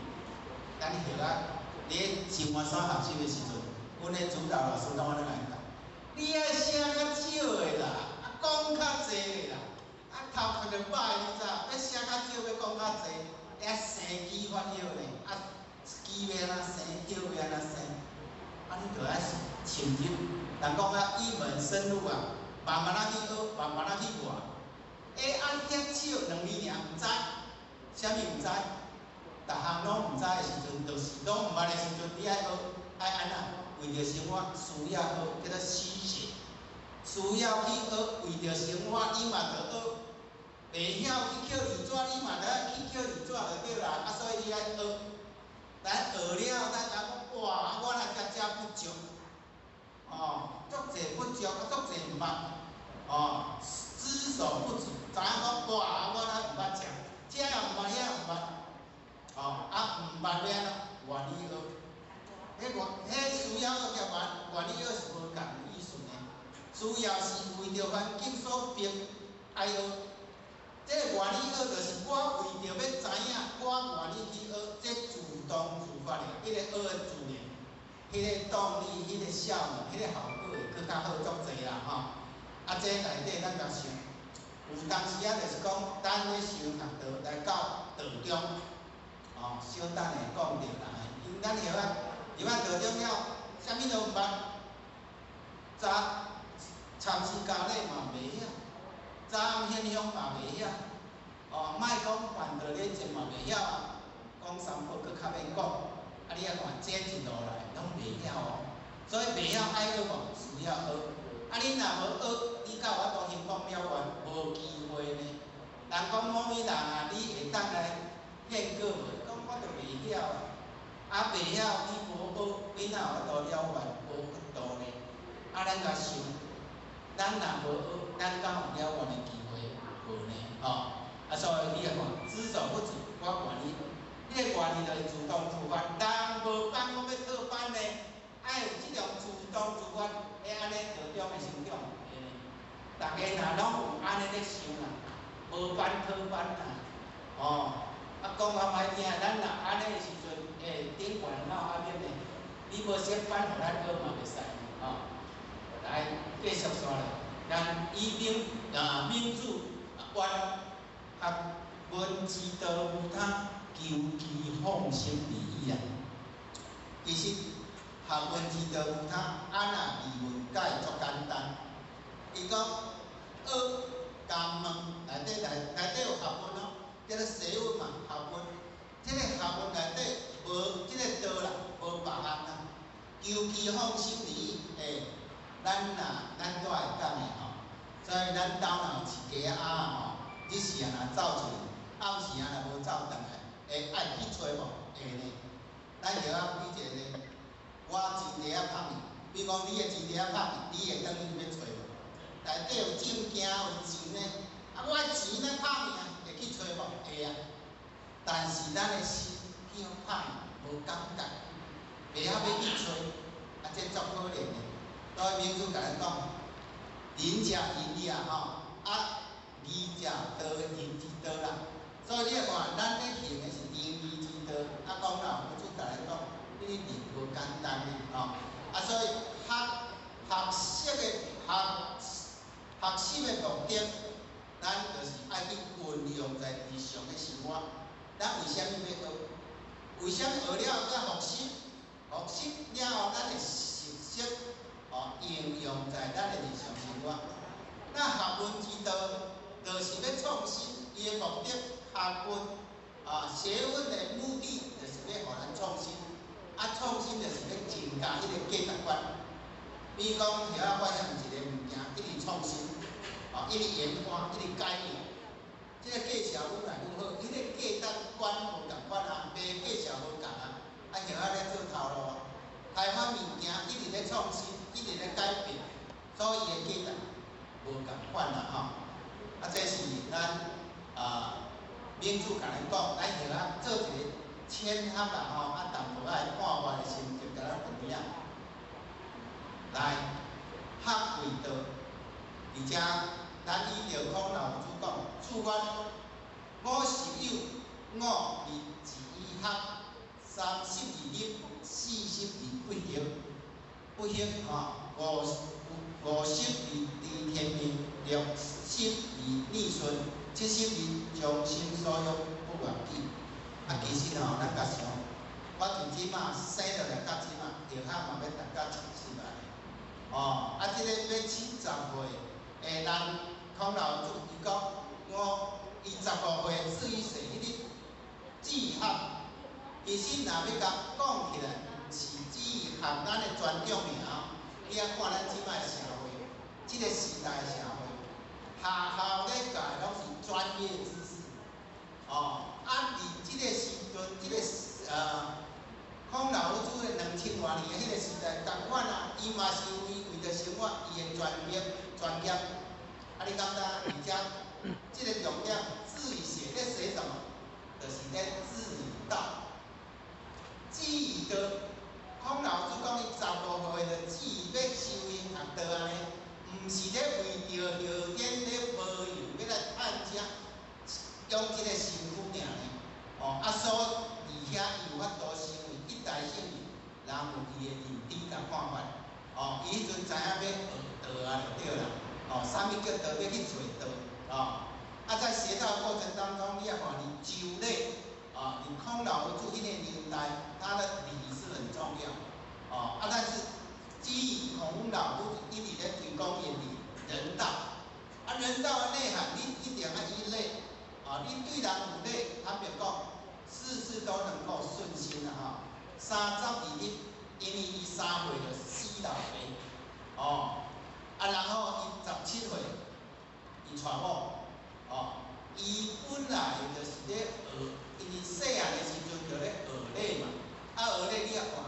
咱學啊，佇咧生活所學習的時陣，阮的指導老師攏按呢來教，你愛寫較少的啦，啊講較濟的啦，啊頭殼就歹，你知？欲寫較少，欲講較濟，愛生機發葉呢，啊機欲按怎生，葉欲按怎生，啊你著愛深入。人講啊，一門深入啊，慢慢仔去學，慢慢仔去活。欸，啊遐少兩年爾毋知，啥物毋知？逐項攏毋知的時陣，就是攏毋捌的時陣，你愛學，愛按怎？為著生活需要學，叫做虛學。需要去學，為著生活，你嘛著學。袂曉去抾字紙，你嘛著愛去抾字紙就對啦。啊，所以你愛學。咱學了，咱知講哇，我若遮遮不足，哦，足濟不足，啊足濟毋捌，哦，知所不足，知影講哇，我若毋捌食，這也毋捌，彼也毋捌，哦，啊毋捌欲按怎？願意學。彼願，彼需要學佮願願意學是無仝意思呢。需要是為著環境所逼愛學，這個願意學就是我為著欲知影，我願意去學，這主動自發的，彼個學的自然，彼個動力、彼個效能、彼個效果會閣較好足濟啦吼。啊，這內底咱著想，有當時啊，就是講，咱咧修學道來到道中，哦，小等下講著啦，因為咱曉啊，入啊道中了，啥物都毋捌，早參禪教理嘛袂曉，早暗現象嘛袂曉，哦，莫講辦道理證嘛袂曉啊，講三寶閣較免講，啊你啊看這一路來攏袂曉哦，所以袂曉愛學無？需要學，啊你若無學，你敢有法度興講了願？無機會呢。人講某物人啊，你會當來獻果無？講我就袂曉啊，啊袂曉你無學，你哪有法度了願？無法度呢。啊，咱共想，咱咱若無學，咱敢有了願的機會？無呢，吼。啊，所以你來看，知所不知，我願意。你的願意就是自動自發，人無班，講欲討班呢，愛有這種自動自發，會按呢道中的成長。逐家若攏有按呢咧想啦，無班討班啦，哦，啊講較歹聽，咱若按呢的時陣，欸，頂懸哪有壓力呢？你無設班予咱學嘛袂使，吼。來，繼續煞來，咱以明啊明主願學聞之道無他，求其放心而已啊。其實學問之道無他，按那疑問解足簡單。伊講學共問內底內內底有學問哦，叫做學問嘛，學問。這个學問內底無這个道啦，無別項啦。求其放心而已，欸，咱若咱都會講的吼，所以咱兜若有飼雞仔鴨吼，日時啊若走出去，暗時啊若無走轉來，會愛去揣無？會呢。咱著愛比一个呢，我錢袋仔拍去，比如講你的錢袋仔拍去，你會轉去欲揣無？內底有證件有錢呢，啊，我的錢咧拍去啊，會去揣無？會啊。但是咱的心去予拍去，無感覺，袂曉欲去揣，啊，這足可憐的。所以明主共咱講，仁者仁矣吼，啊，義者道仁之道啦。所以你來看，咱咧行的是仁義之道。啊，講老夫子共咱講，你仁無簡單的吼。啊，所以學學習的學學習的目的，咱就是愛去運用在日常的生活。咱為啥物欲學？為啥物學了閣復習？復習了後，咱會熟悉，哦，應用在咱的日常生活。那學問之道，就是欲創新，伊的目的，學問啊，學問的目的，就是欲予咱創新。啊，創新就是欲增加彼个價值觀。比如講，遐發現一个物件，一直創新，啊，一直研發，一直改變。這个價數愈來愈好，彼个價值觀無仝款啊，賣價數無仝啊，啊，曉仔咧做頭路啊，開發物件一直咧創新，一直咧改變，所以伊的價值無仝款啦吼。啊，這是咱啊明主共咱講，咱曉仔做一个淺學啦吼，啊淡薄仔看法的心得，共咱分享。來，學為道，而且咱依著孔老夫子講，注曰：吾十有五而志於學，32立，40而不惑，不惑吼，50而知天命，60而耳順，70而從心所欲不逾矩。啊，其實吼，咱共想，我從這馬生落來到這馬，著學嘛欲達到70啊。哦，啊，這个欲70歲的人，孔老夫子伊講，我伊15歲志於學，彼个志學，其實若欲共講起來，毋是志於學咱的專長爾，你愛看咱這擺社會，這个時代社會，學校咧教的攏是專業知識，哦，啊，佇這个時陣，這个孔老夫子的2000外年的彼个時代，仝款啊，伊嘛是為為著生活，伊的專業專業。啊，你感覺？而且這个重點，志於學咧學什麼？就是咧志於道。志於道，孔老夫子講伊15歲就志欲修行學道按呢，毋是咧為著後天咧無用欲來趁食，用這个身軀爾呢。哦，啊，所以佇遐伊有法度成為一代聖人，人有伊的認知佮看法。哦，伊彼陣知影欲學道啊，就對啦。哦，啥物叫道？欲去揣道。哦，啊，在學道過程當中，你也看佇周禮，啊，佇孔老夫子彼個年代，他的禮是很重要。哦，啊，但是基於孔老夫子一直咧推廣伊的禮人道，啊，人道的內涵，你一定愛依禮。啊，你對人有禮，坦白講，事事都能夠順心啦，吼。32立，因為伊3歲就死老爸，哦，啊，然後伊17歲，伊娶某，哦，伊本來就是咧學，因為細漢的時陣就咧學禮嘛，啊，學禮你也看，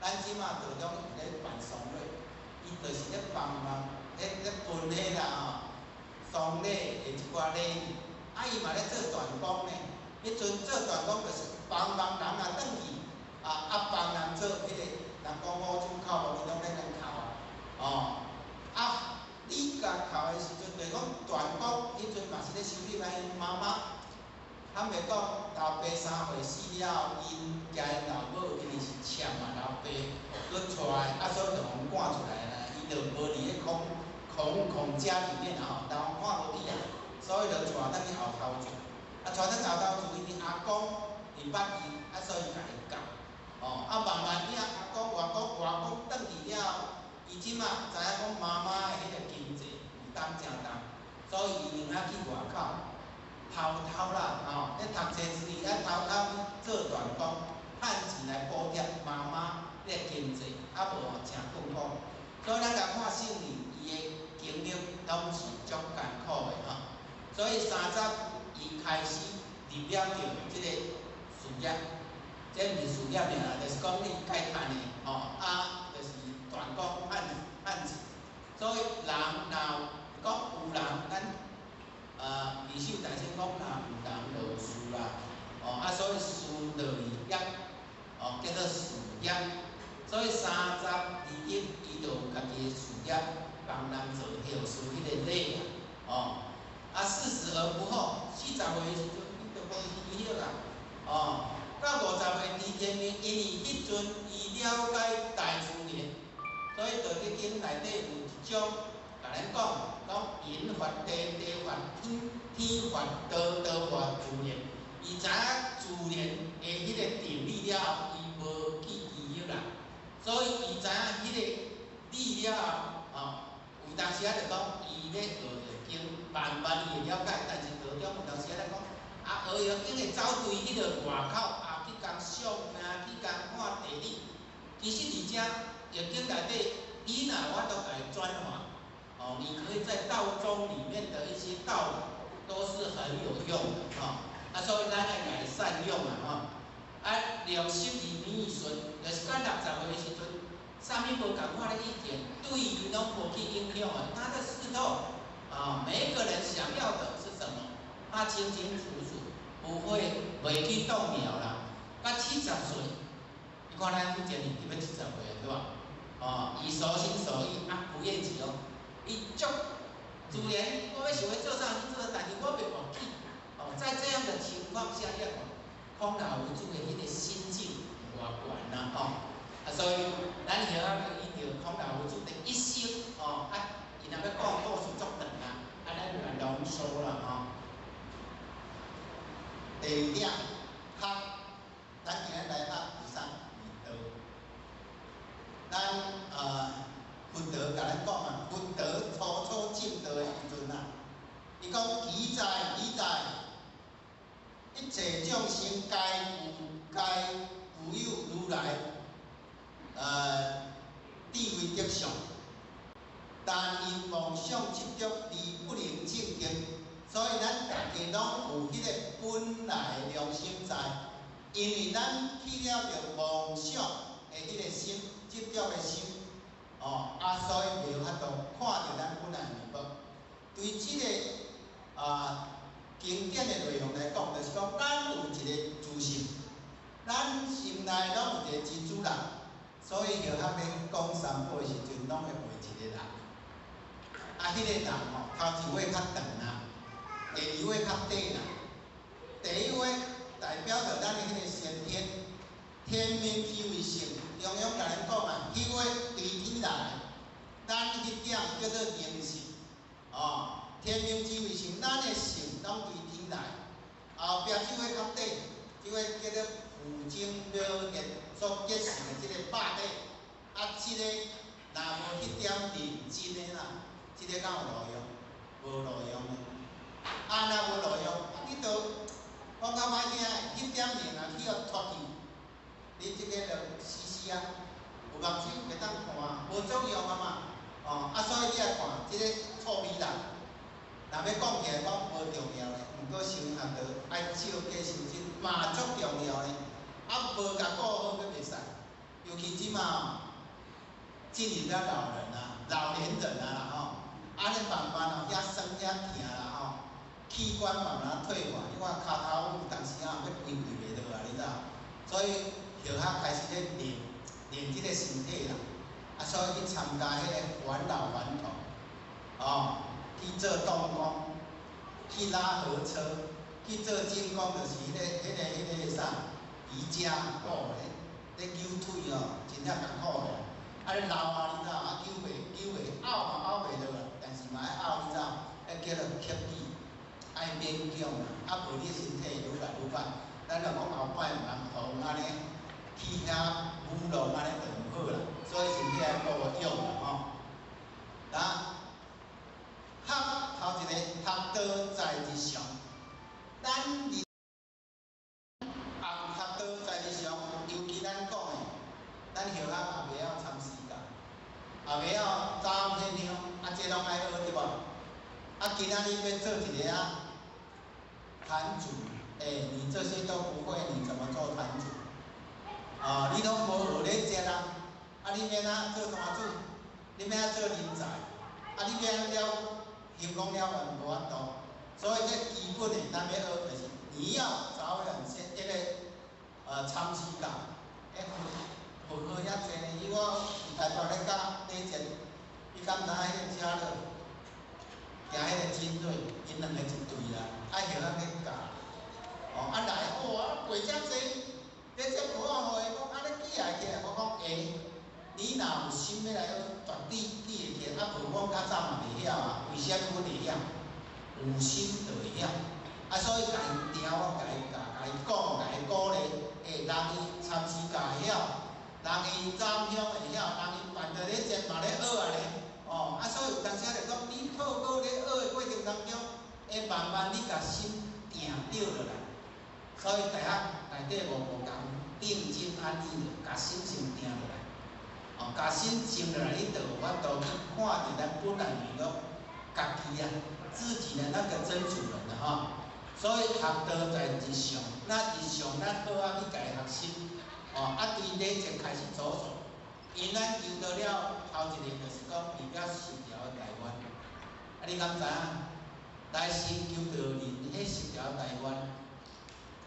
咱這馬道中咧辦喪禮，伊就是咧幫忙咧咧分彼啦吼，丧礼的一寡礼仪，啊伊嘛咧做断工呢。彼阵做断工就是帮帮人啊转去，啊帮人做彼个，人讲五指扣无，伊拢咧共扣啊，哦，啊，你共扣的时阵，就是讲断工，彼阵嘛是咧修理因妈妈。坦白讲，老爸3岁死了后，𪜶共𪜶老母因为是欠嘛老爸，阁娶，啊所以就予赶出来啦。伊就无伫咧孔孔孔家里面啊吼，人看无起啊，所以就带转去后头住。啊，带转后头住，因为阿公会捌伊，啊所以共伊教。哦，啊慢慢仔阿公外公外公转去了后，伊这马知影讲妈妈的彼个经济负担诚重，所以伊宁愿去外口。偷偷啦，吼，咧读册之余，爱偷偷去做断工，趁钱来补贴妈妈咧经济，啊无吼诚困苦。所以咱来看圣人，伊的经历拢是足艰苦的吼。所以30伊开始入了著这个事业，这毋是事业尔啦，就是讲你该趁的吼，啊，就是断工趁趁钱。所以人若讲有人，咱。二手大师讲，若有人就有事啦，哦，啊，所以事就业，哦，叫做事业。所以32级，伊就有家己的事业，帮人做后事彼个礼啊，哦，啊，四十而不惑，40岁的时阵，伊就讲伊晓啦，哦，到50岁知天命，因为彼阵伊了解大自然，所以《道德经》内底有一章。共咱讲，讲人法地，地法天，天法道，道法自然。伊知影自然的彼个定理了后，伊无去记忆啦。所以伊知影彼个理了后，吼，有当时仔就讲，伊咧学易经，慢慢伊会了解，但是道中有当时仔咧讲，啊，学易经会走对彼个外口，啊，去共相啊，去共看地理。其实伫遮易经内底，你若有法度共伊转化。哦，你可以在道中里面的一些道理都是很有用的吼，啊，所以咱爱共伊善用啊吼。啊，62年顺，就是到60岁的时阵，啥物无仝款的意见，对伊拢无去影响的。他的识透啊，每一个人想要的是什么，他清清楚楚，不会袂去动摇啦。到70岁，你看咱以前伊欲70岁对吧？哦，伊所心所意啊，不愿求。伊足自然，我欲想欲做啥去做，但是我袂忘记。哦，在这样的情况下，你看孔老夫子的彼个心境有偌悬啦吼。啊，所以咱晓得伊著孔老夫子的一生哦，啊，伊若欲讲故事足长啊，啊，咱就来浓缩啦吼。第二点，学，咱今日来学第三道。咱佛陀共咱讲啊，佛陀初初证道的时阵啊，伊讲奇哉奇哉，一切众生皆具有如来智慧德相，但因妄想执著而不能证得，所以咱大家拢有彼个本来良心在，因为咱起了著妄想的彼个心，执著的心。哦，啊，所以袂有法度看著咱本来面目。对这个经典的内容来讲，就是讲咱有一个自性，咱心内拢有一个真主人，所以学校咧讲三宝的时阵，拢会画一个人。啊，彼个人吼，头一位较长啦，第二位较短啦。第一位代表著咱的彼个先天，天命之谓性，中庸共咱讲啊，彼位对天来，咱彼点叫做灵性，哦，天命之谓性，咱的性拢对天来。后壁这位较短，这位叫做父精母血所结成的这个肉体，啊，这个若无彼点认真的啦，这个敢有路用？无路用的。啊，若无路用，啊，你著讲较歹听的，彼点灵啊去予脱去，你这个就死死啊，有目睭袂当看，无作用啊嘛。哦，啊，所以你来看这个臭美人，若欲讲起来讲无重要的，毋过修学道爱照价修真嘛足重要的。啊，无共顾好阁袂使，尤其这马进入了老人啊，老年人啊啦吼，啊，你慢慢哦，遐酸遐疼啦吼，器官慢慢退化，你看跤頭有當時啊，欲跪跪袂落啊，你知無？所以學校開始咧練練這個身體啦，啊，所以去參加彼个返老還童，哦，去做動工，去拉河車，去做金工，就是彼个啥瑜伽，哦，咧扭腿哦，真正艱苦的。啊，咧老啊，你知無？啊，扭袂扭袂，拗嘛拗袂落啊，但是嘛愛拗，你知無？彼叫做克己，愛勉強啦，啊，無你身體愈來愈歹。咱若講後擺毋通予按呢去遐舞弄按呢就毋好啦，所以身體愛顧養啦吼。啊，學頭一個學道在日常，咱日學道在日常，尤其咱講的，咱學校也袂曉參詩教，也袂曉走天香，啊，這攏愛學對無？啊，今仔日欲做一个啊壇主，欸，你這些都不會，你怎麼做壇主？啊，你攏無學禮節啊，啊，你欲按怎做壇主？你欲按怎做人才？啊，你欲按怎了行功了完無法度。所以這基本的，咱欲學就是你要早點先這個參詩教，欸，佛學遐濟呢，伊我佇台北咧教禮節，你敢知影彼个遮樂？行彼个精銳，𪜶兩个一隊啦，愛學仔去教。哦，啊來，哇，背遮濟，你這無法予伊講，啊你記會起來，我講會。你若有心欲來學，絕對記會起來。啊，無我較早嘛袂曉啊，為啥物阮會曉？有心就會曉。啊，所以共伊定，我共伊教，共伊講，共伊鼓勵。欸，人伊參詩教會曉，人伊斬香會曉，人伊辦著禮節嘛咧學啊咧。哦，啊，所以有當時就講，你透過咧學的過程當中，會慢慢你共心定著落來。所以大學內底無無仝定靜安逸，共心先定落來。哦，共心靜落來，你就有法度去看著咱本來面目，家己啊，自己的那個真主人啦吼。所以學道在日常，那日常咱好仔去共伊學習，哦，啊，對禮節開始着手。因咱求道了頭一個就是講代表十條的大願，啊，你敢知影？來先求道人，彼十條大願，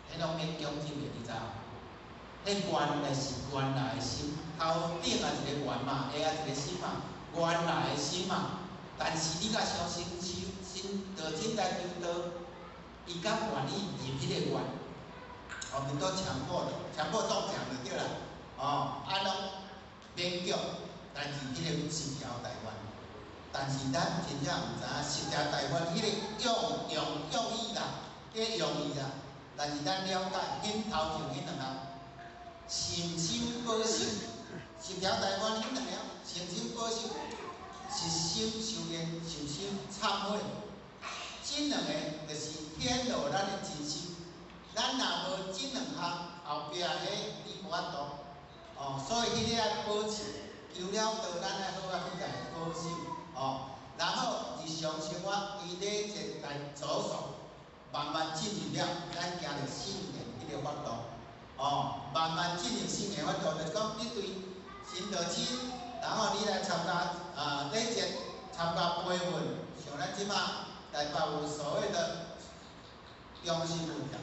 彼攏免強制的，你知無？彼原來是原來的心，頭頂也一個願嘛，下也一個心嘛，原來的心嘛。但是你若相信修心道真來求道，伊較願意入彼个願，我們都強迫的，強迫中獎就對啦。哦，啊攏勉強來入彼个十條大願，但是咱真正毋知影十條大願彼个用用用意啦，彼个用意啦。但是咱了解，恁頭前彼兩項，誠心保守，十條大願彼兩項，誠心保守，實心修煉，實心懺悔，這兩个就是顯露咱的真心。咱若無這兩項，後壁彼你無法度。哦，所以彼个愛保持，求了道，咱愛好仔去共伊保守，哦，然後日常生活對禮節來着手，慢慢進入了，咱行著聖言彼个法度，哦，慢慢進入聖言法度，就是講你對神道親，然後你來參加啊禮節，參加培訓，像咱這馬台北有所謂的中心佛堂，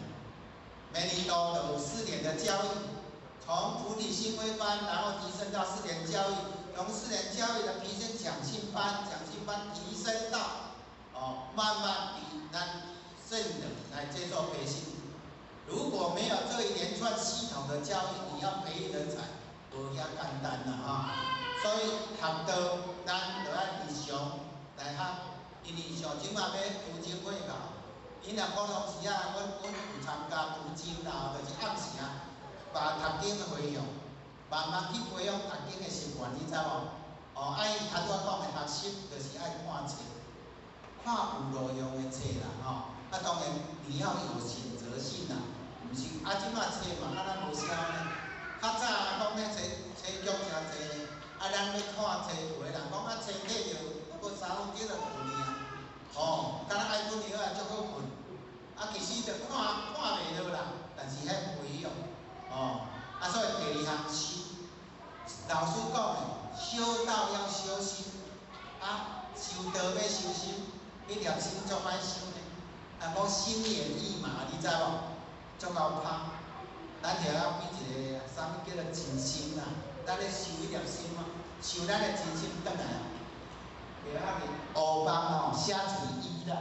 每年都有4年的教育。從菩提心規班，然後提升到4年教育，從四年教育的提升講信班，講信班提升到哦，慢慢比咱聖人來接受培訓。如果沒有這一連串系統的教育，你要培育人才，無遐簡單啦哈。所以學道，咱就愛日常來學，因為像這馬欲讀經會考，𪜶若普通時啊，阮有參加讀經啦，就是暗時啊。把讀經的培養，慢慢去培養讀經的習慣，你知無？哦，啊，伊頭拄仔講的學習，就是愛看冊，看有路用的冊啦，吼。啊，當然你要有選擇性啦，毋是啊，這馬冊嘛，敢若無痟呢。較早講咧冊冊局誠濟呢，啊，咱欲看冊，有的人講啊，冊睇著，不過3分鐘就困去啊。哦，敢若愛睏藥啊，足好睏。啊，其實就看看袂落啦，但是彼培養。哦，啊，所以第二項修，老師講的，修道要修心，啊，修道欲修心，彼粒心足歹修呢。人講心猿意馬，你知無？足𠢕拍。咱就要變一個啥物叫做真心啦。咱咧修彼粒心啊，修咱的真心轉來啊。袂要緊，烏枋吼寫喙醫啦。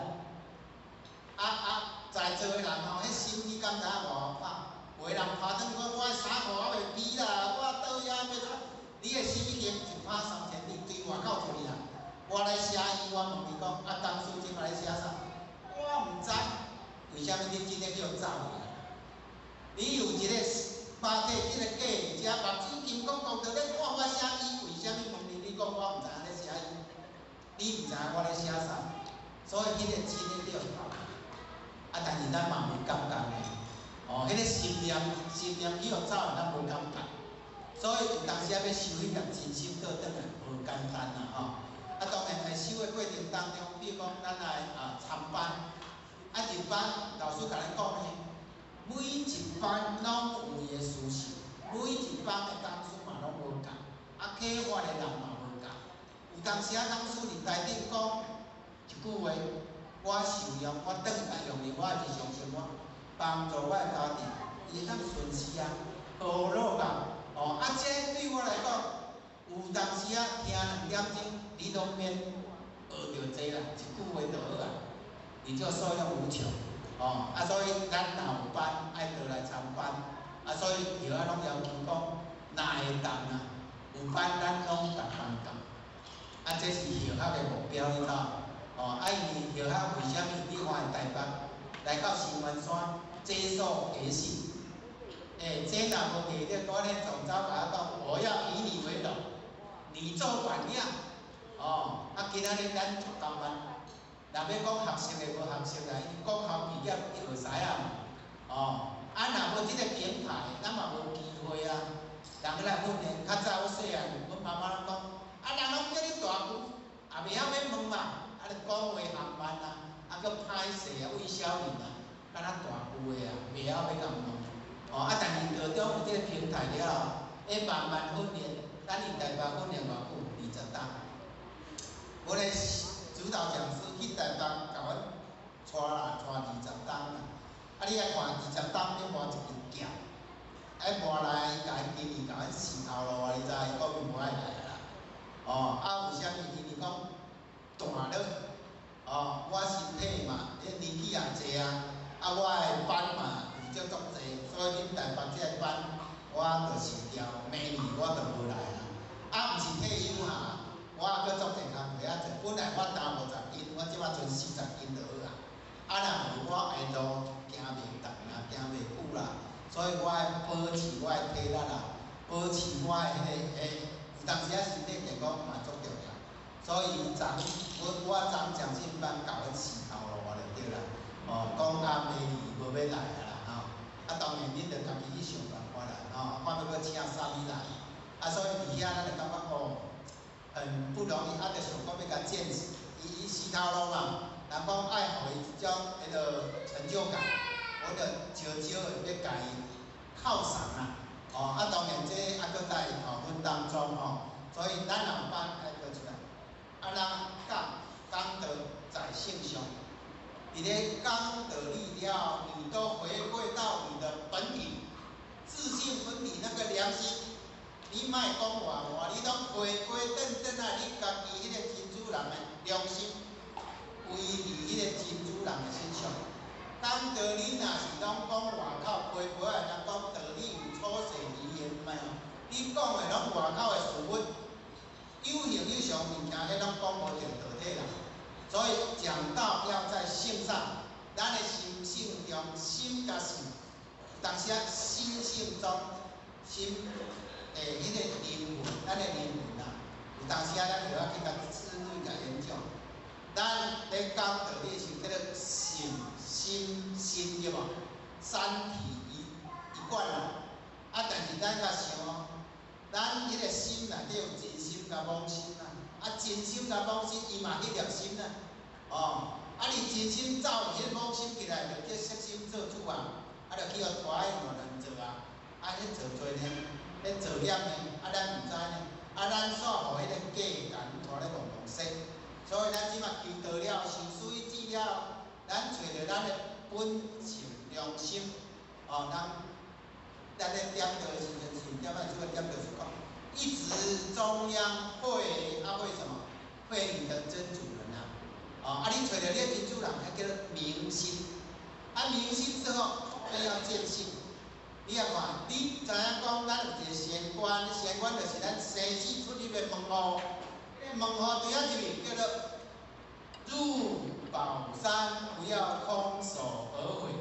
在座的人吼，彼心你敢知影偌𠢕拍？有的人拍轉講，我的衫褲猶未披啦，我倒遐欲怎？你的心已經一拍三千里，對外口出去啦。我咧寫醫，我問伊講，啊，講師這擺咧寫啥？我毋知，為啥物你真的叫走去啊？你有一個肉體這個假佇遮，目睭金剛剛佇咧看我寫醫，為啥物問你？你講我毋知影咧寫醫，你毋知影我咧寫啥？所以彼個真的叫走。啊，但是咱嘛無感覺呢，哦，彼個心念，心念去予走，咱無感覺。所以有當時仔欲修彼粒真心倒轉來，無簡單啦吼。啊，當然佇修的過程當中，比如講咱來啊參班，啊入班，老師共咱講呢，每一班攏有伊的需求，每一班的講師嘛攏無仝，啊啟發的人嘛無仝。有當時仔講師佇台頂講一句話，我受用，我轉來用佇我的日常生活，幫助我的家庭，伊會當順勢啊，和樂啊。哦，啊，這對我來講，有當時仔聽兩點鐘，你攏免學著濟啦，一句話就好啊，伊就受用無窮。哦，啊，所以咱若有班愛倒來參班，啊，所以學校攏要求講，若會當啊，有班咱攏逐班到。啊，這是學校的目標，你知無？哦，啊，因為學校為啥物？你看台北來到新員山，這所革新。欸，這若無毅力，我咧總召共我講，我要以你為榮，你做榜樣。哦，啊，今仔日咱足甘願。若欲講學習的無學習啦，因為國校畢業就會使啊嘛。哦，啊，若無這個平台，咱嘛無機會啊。人來訓練，較早我細漢，阮媽媽攏講，啊，人攏叫你大舅，也袂曉欲問嘛，啊，就講話含慢啊，啊，閣歹勢啊，魏小玲啊，敢若大舅的啊，袂曉欲共問。哦，啊，但是道中有這個平台了後，會慢慢訓練，咱佇台北訓練偌久？20冬。阮的指導講師去台北共阮帶啦，帶20冬啦。啊，你來看20冬欲磨一支劍，啊，磨來伊共伊今年共阮死頭路啊，你知？伊講伊無愛來啊啦。哦，啊，為啥物？因為講斷了，哦，我身體嘛，彼年紀也濟啊，啊，我的班嘛有足足濟，所以恁台北這個班我就辭掉，明年我就無來啊。啊，毋是退休哈，我猶閣足濟工課仔做。本來我擔50斤，我這擺賰40斤就好啊。啊，若無我下路行袂動啦，行袂久啦，所以我愛保持我的體力啦，保持我的彼個欸，有當時仔身體健康嘛足重要。所以昨我昨講信班共阮死頭路啊，就對啦。哦，講啊明年無欲來啊啦吼。啊，當然恁著家己去想辦法啦吼，看欲閣請啥物來。啊，所以佇遐咱就感覺哦，很不容易，啊，就想講欲共見識，伊伊死頭路嘛，人講愛予伊一種彼個成就感，我就少少的欲共伊犒賞啦。哦，啊，當然這猶閣在討論當中吼，所以咱若有班愛閣出來。啊，咱講講道在性上，佇咧講道理了，你都回歸到你的本體，自性本體那個良心。你莫講外話，你攏回歸轉轉來，你家己彼個真主人的良心，歸佇彼個真主人的身上。講道理若是攏講外口批批的，人講道理有粗細之言，毋你講的攏外口的事物，有形有相物件，彼攏講無著道體啦。所以講道要在性上，咱的心性中，心佮性，有當時啊，心性中，心。欸，彼個靈魂，咱的靈魂啊，有當時啊，咱就要去共深入共研究。咱咧講道理是叫做性、心、心對無？三體一一貫啦。啊，但是咱較想，咱彼個心內底有真心佮妄心啊。啊，真心佮妄心，伊嘛彼粒心啊。哦，啊，你真心走彼個妄心起來，就叫色心做主啊。啊，就去予拖去亂亂做啊。啊，彼做濟呢？彼造業呢？啊，咱毋知呢。啊，咱煞予彼個假共阮拖咧戆戆說。所以咱這馬求道了，受水煮了，咱揣著咱的本性良心，哦，咱咧點道的時陣是點仔主要點道是講，一直中央會啊會什麼？會你的真主人啊！哦，啊你揣著你的真主人，彼叫做明心。啊明心之後，後面要見性。你也看，你知影講，咱有一個玄關，玄關就是咱生死出入的門戶。彼個門戶對遐入去，叫做入寶山，不要空手而回。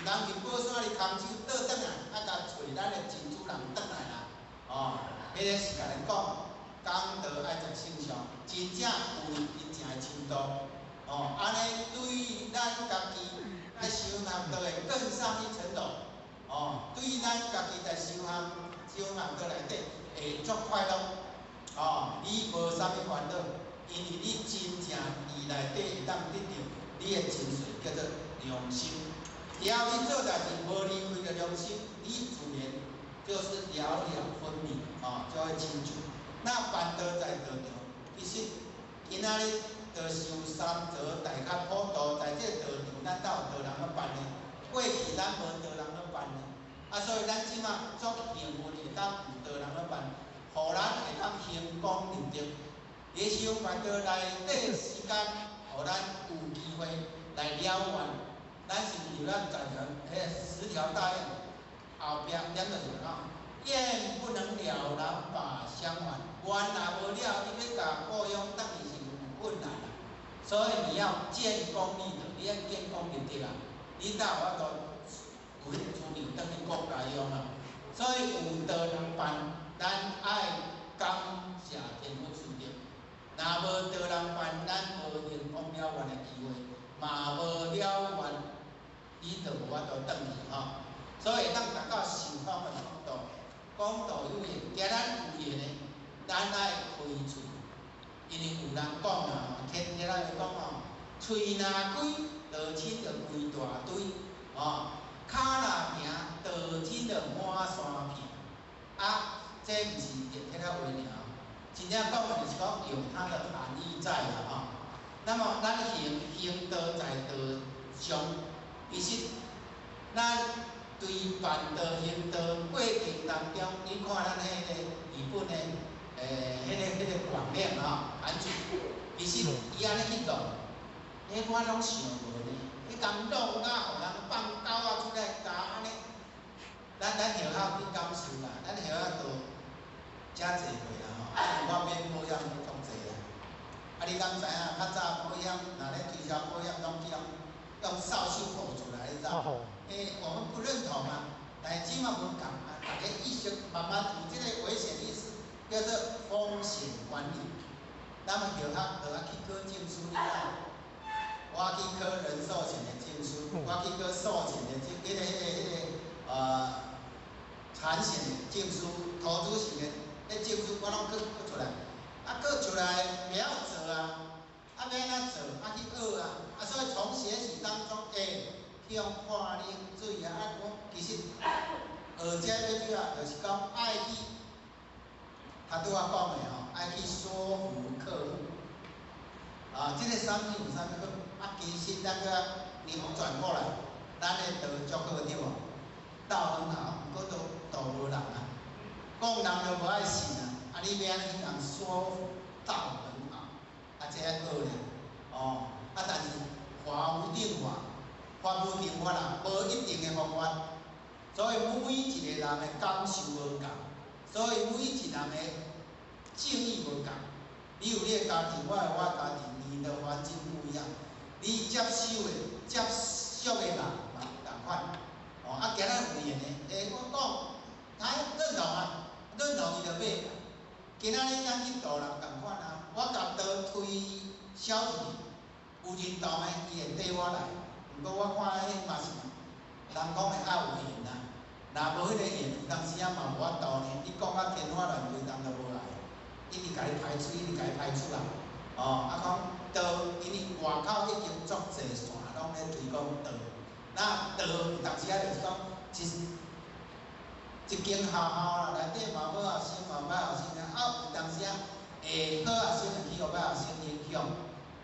毋通去寶山裡空手倒轉來，啊，共揣咱的真主人轉來啦。哦，彼個是共咱講，功德愛在身上，真正有真正的深度。哦，按呢對咱家己在修行就會更上一層樓。哦，對咱家己在修行修行道內底會足快樂。哦，你無啥物煩惱，因為你真正佇內底會當得著你的精髓，叫做良心。只要你做代誌無離開著良心，你自然就是了了分明，哦，就會清楚。那辦道在道場，其實今仔日就修三座大崁普度，在這個道場，咱哪有道人咧辦呢？過去咱無道人咧辦呢，啊，所以咱這馬足幸運會當有道人咧辦，予咱會當興功立德。佇修辦道內底時間，予咱有機會來了願。咱是有咱在條，彼十條大願後壁點就是講，願不能了，難把相還。願若無了，你欲共故鄉轉去是有困難啦。所以你要建功立德，你愛建功立德啊！你才有法度有彼個資糧轉去國家用啊。所以有道人辦，咱愛感謝天父賜德。若無道人辦，咱無成功了願的機會，嘛無了願，你就無法度轉去吼。所以會當達到受訪的程度，講道有緣，今咱有緣的，咱愛開喙，因為有人講啊，天天來講吼，喙若開，道親就規大堆，哦，跤若行，道親就滿山遍。啊，這毋是熱天仔話爾，真正講的就是講有它的含義在啦吼。那麼咱行行道在道上，其實咱對辦道行道過程當中，你看咱彼個日本的，彼個廣亮吼，韓主，其實伊按呢去弄，彼我攏想無呢，彼共弄啊，予人放狗仔出來咬按呢，咱學校去感受啦，咱學校都遮濟歲啦吼，啊，我買保險買足濟啦，啊，你敢知影？較早保險若咧推銷保險，攏去用掃帚糊出來，你知？欸，我們不認同啊，但是這馬無仝啊，大家意識慢慢有這個危險意識，叫做風險管理。咱們學校就愛去考證書了，我去考人壽險的證書，我去考壽險的證，彼個產險的證書，投資型的彼證書，我攏考考出來。啊，考出來袂曉做啊，啊欲按怎做？啊去學啊，啊所以從學習當中，欸，去予潑冷水啊！啊，我其實學這最主要就是講愛去，他拄仔講的吼，愛去說服客戶。啊，這個產品有啥物好？啊，其實咱閣扭轉過來，咱的道足好對無？道很好，毋過都道無人啊，講人都無愛信啊。啊，你欲按怎去共說服道很好？啊，這愛學咧，哦，啊，但是法無定法，法無定法啦，無一定的方法，所以每一個人的感受無仝，所以每一個人的境遇無仝。你有你的家庭，我有我的家庭，你的環境不一樣，你接受的、接觸的人嘛無仝款。哦，啊，今仔有緣的，欸，我講，他認同啊，認同伊就買。今仔日咱去度人仝款啊，我共道推銷出去，有認同的，伊會綴我來。毋過我看彼嘛是，人講會愛有緣啊，若無彼個緣，有當時仔嘛無法度呢。你講甲天花亂墜，人就無來，一直共你排除，一直共你排除啊。哦，啊講道，因為外口已經足濟線攏咧推廣道，那道有當時仔就是講，一間學校啦，內底嘛好學生，嘛歹學生啊，有當時仔會好學生會去予歹學生影響，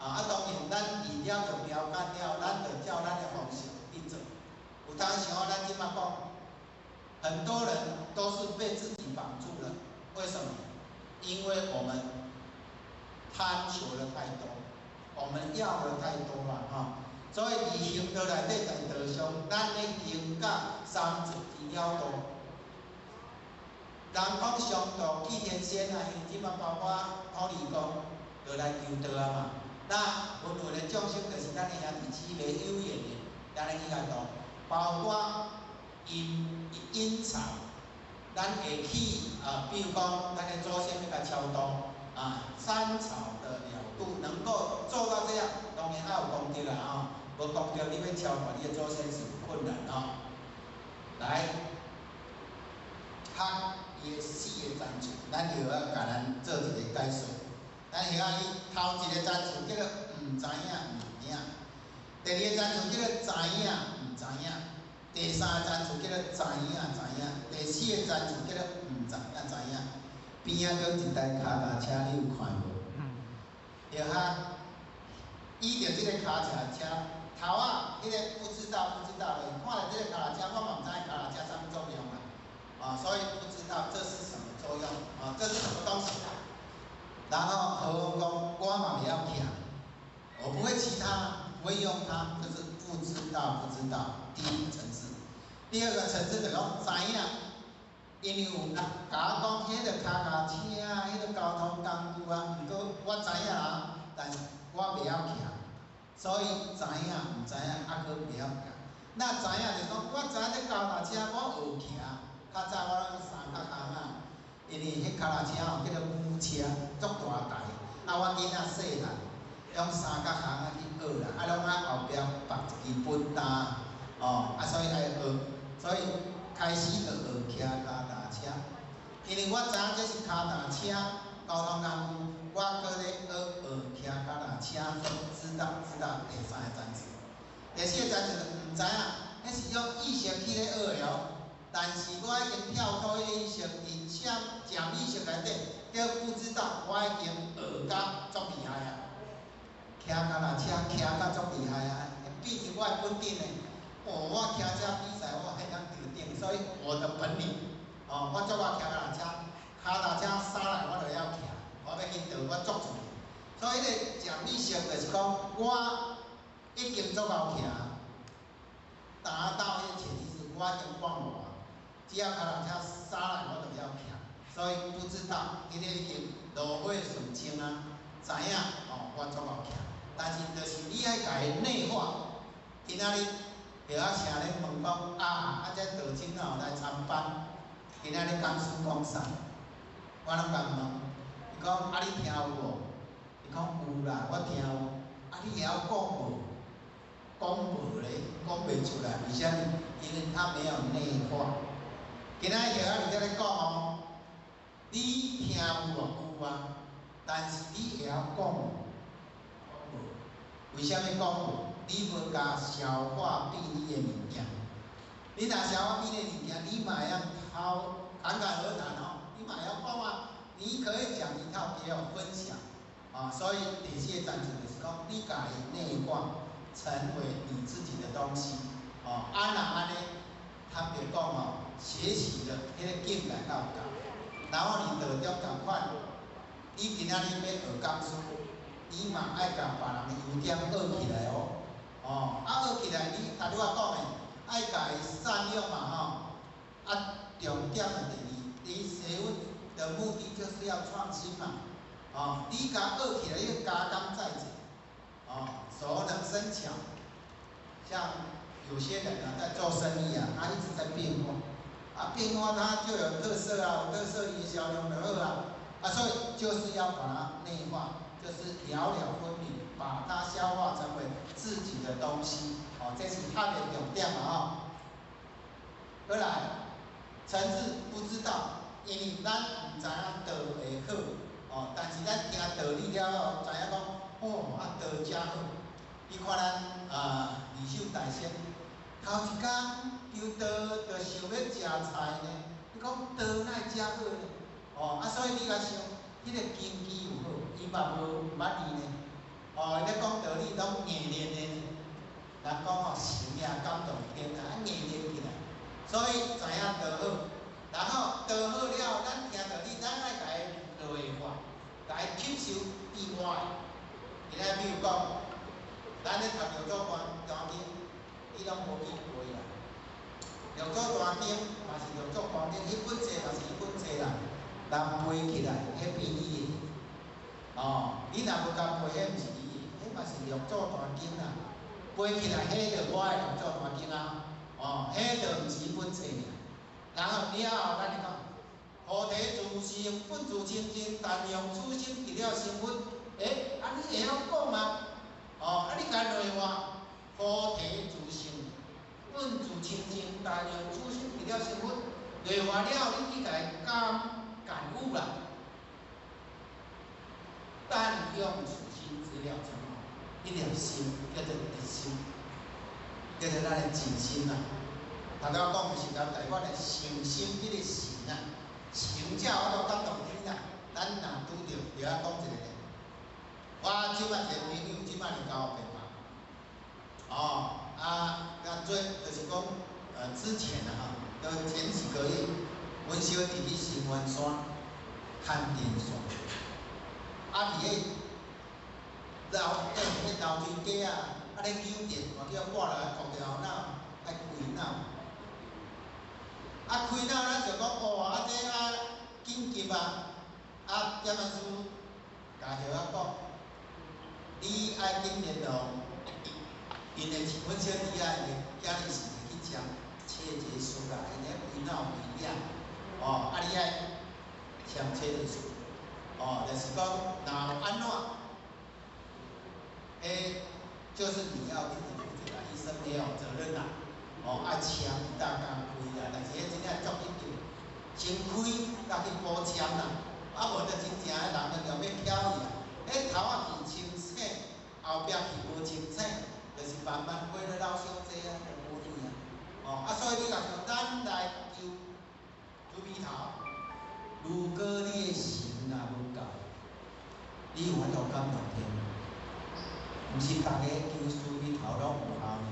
啊，當然咱飼了就標杆了，咱就照咱的方式去做。有當時吼，咱這馬講，很多人都是被自己綁住了。為什麼？因為我們貪求的太多，我們要的太多了哈。所以佇行道內底，在道上，咱咧行到三界之了道。人講上道去天仙啊，因為這馬包括土地公，就來求道啊嘛。那輪迴的眾生就是咱的兄弟姊妹有緣的，咱來去共度，包括陰陰曹，咱會去啊，比如講，咱的祖先欲共超度啊，三朝的了度能夠做到這樣，當然愛有功德啦吼，無功德你欲超度你的祖先是有困難吼。來，學伊的四个層次，咱就愛共咱做一個解說。咱曉仔伊頭一個層次叫做毋知影毋影，第二個層次叫做知影毋知影，第三個層次叫做知影知影，第四個層次叫做毋知影知影。邊仔閣一台跤踏車，你有看無？對哈，倚著這个跤踏車，頭仔彼个不知道不知道的，看著這个跤踏車，我嘛毋知影跤踏車啥物作用啊，啊，所以不知道這是什麼作用，啊，這是什麼東西啊？然後何翁講，我嘛袂曉騎，我不會騎它，不會用它，就是不知道不知道。第一個層次，第二個層次就講知影，因為有人共我講，彼個跤踏車啊，彼個交通工具啊，毋過我知影啊，但是我袂曉騎，所以知影毋知影，猶閣袂曉騎。那知影就是講，我知影這跤踏車我學騎，較早我攏三角空仔，因為彼跤踏車吼叫做母車，足大台，啊我囡仔細漢，用三角空仔去學啦，啊攏愛後壁縛一支本擔，哦，啊所以愛學，所以開始就學騎跤踏車。因為我知影這是跤踏車交通工具，我閣咧學學騎跤踏車，知道知道第三個層次。第四個層次毋知影，彼是用意識去咧學的哦。但是我已經跳脫彼個意識，佇潛潛意識內底，叫不知道，我已經學甲足厲害啊！騎跤踏車騎甲足厲害啊！變成我的本領的。哦，我騎車比賽我會當得頂，所以我的本領，哦，我足愛騎腳踏車，跤踏車駛來我就曉騎，我欲去倒我足自然。所以彼个潛意識就是講，我已經足𠢕騎，達到彼個潛意識，我已經忘我啊。只要跤踏車駛來，我就曉騎。所以不知道，彼个已經爐火純青啊，知影哦，我足𠢕騎。但是就是你愛共伊內化，今仔日葉仔城咧問講啊，啊這道長若有來參班，今仔日講師講啥？我攏共問，伊講啊你聽有無？伊講有啦，我聽有。啊你會曉講無？講無咧，講袂出來，為啥物？因為他沒有內化。今仔日葉仔佇遮咧講哦，你聽有無？有啊，但是你會曉講無？無。為啥物講無？你無共消化變你的物件。你若消化變你的物件，你嘛會曉滔侃侃而談哦，你嘛會曉講啊。你可以講一套給我分享啊，所以第四個層次就是講，你共伊內化，成為你自己的東西哦。啊若按呢，坦白講哦，學習的彼個境界夠高，然後你道中仝款，你今仔日欲學講師，你嘛愛共別人的優點學起來哦。哦，啊學起來，你頭拄仔講的，愛共伊善用嘛吼。啊，重點的第二，你學問的目的就是要創新嘛。哦，你共學起來，你加工再造，哦，熟能生巧。像有些人啊，在做生意啊，他一直在變化，啊，變化他就有特色啊，有特色伊銷量就好啊，啊，所以就是要把它內化，就是了了分明，把它消化成為自己的東西，哦，這是較的重點嘛吼。過來，層次不知道，因為咱毋知影道會好，哦，但是咱聽道理了後，知影講，哦，啊道誠好。你看咱啊，二手大仙，頭一工求道就想欲食菜呢，你講道哪會遮好呢？哦，啊，所以你共想，彼個根基有好，伊嘛無毋捌伊呢。哦，咧講道理攏硬練的，人講吼神也感動天啊，硬練起來，所以知影道好，然後道好了，咱聽道理，咱愛共伊內化，共伊吸收以外，今仔比如講，咱咧讀六祖壇經，你攏無去背啦。六祖壇經嘛是六祖壇經，彼本冊嘛是彼本冊啦，人背起來，彼變你的。哦，你若無共背，彼毋是你的，彼嘛是六祖壇經啦。背起來，彼就我的六祖壇經啊。哦，彼就毋是彼本冊爾。然後了後，咱就講，菩提自性本自清淨，但用此心直了成佛。欸，啊你會曉講啊？哦，啊你共內化，菩提自性本自清淨，但用此心直了成佛。內化了後，你去共伊感悟啦。但用此心直了成佛，彼粒心叫做直心，叫做咱的靜心啦。頭拄仔講的是咱台灣的誠心，彼個誠啊，誠才有法度感動天啊。咱若拄著，就愛講一個咧。我這擺一個朋友，這擺是交朋友。哦，啊，啊最就是講，之前啊吼，就前幾個月，阮小弟去新灣山牽電線，啊，佇彼樓梯底啊，啊咧救電，嘛叫掛落來，割著後腦，愛開腦。啊，開腦咱就講哦，啊這啊緊急啊，啊點仔師共葉仔講，你愛緊聯絡，𪜶的阮小弟啊，𪜶的囝兒是去簽切結書啦，𪜶咧開腦危險，哦，啊你愛簽切結書，哦，就是講若有按怎，彼就是你要自己負責啦，醫生沒有責任啦，哦，愛簽會當共開啦，但是彼真正足緊急，先開才去補簽啦，啊無就真正的人就後欲翹去啊，彼頭仔去清醒，後壁去無清醒，就是慢慢過了老傷濟啊，就無去啊，哦，啊所以你若像咱來求慈悲頭，如果你的心若無夠，你有法度感動天？毋是逐个求慈悲頭攏有效呢。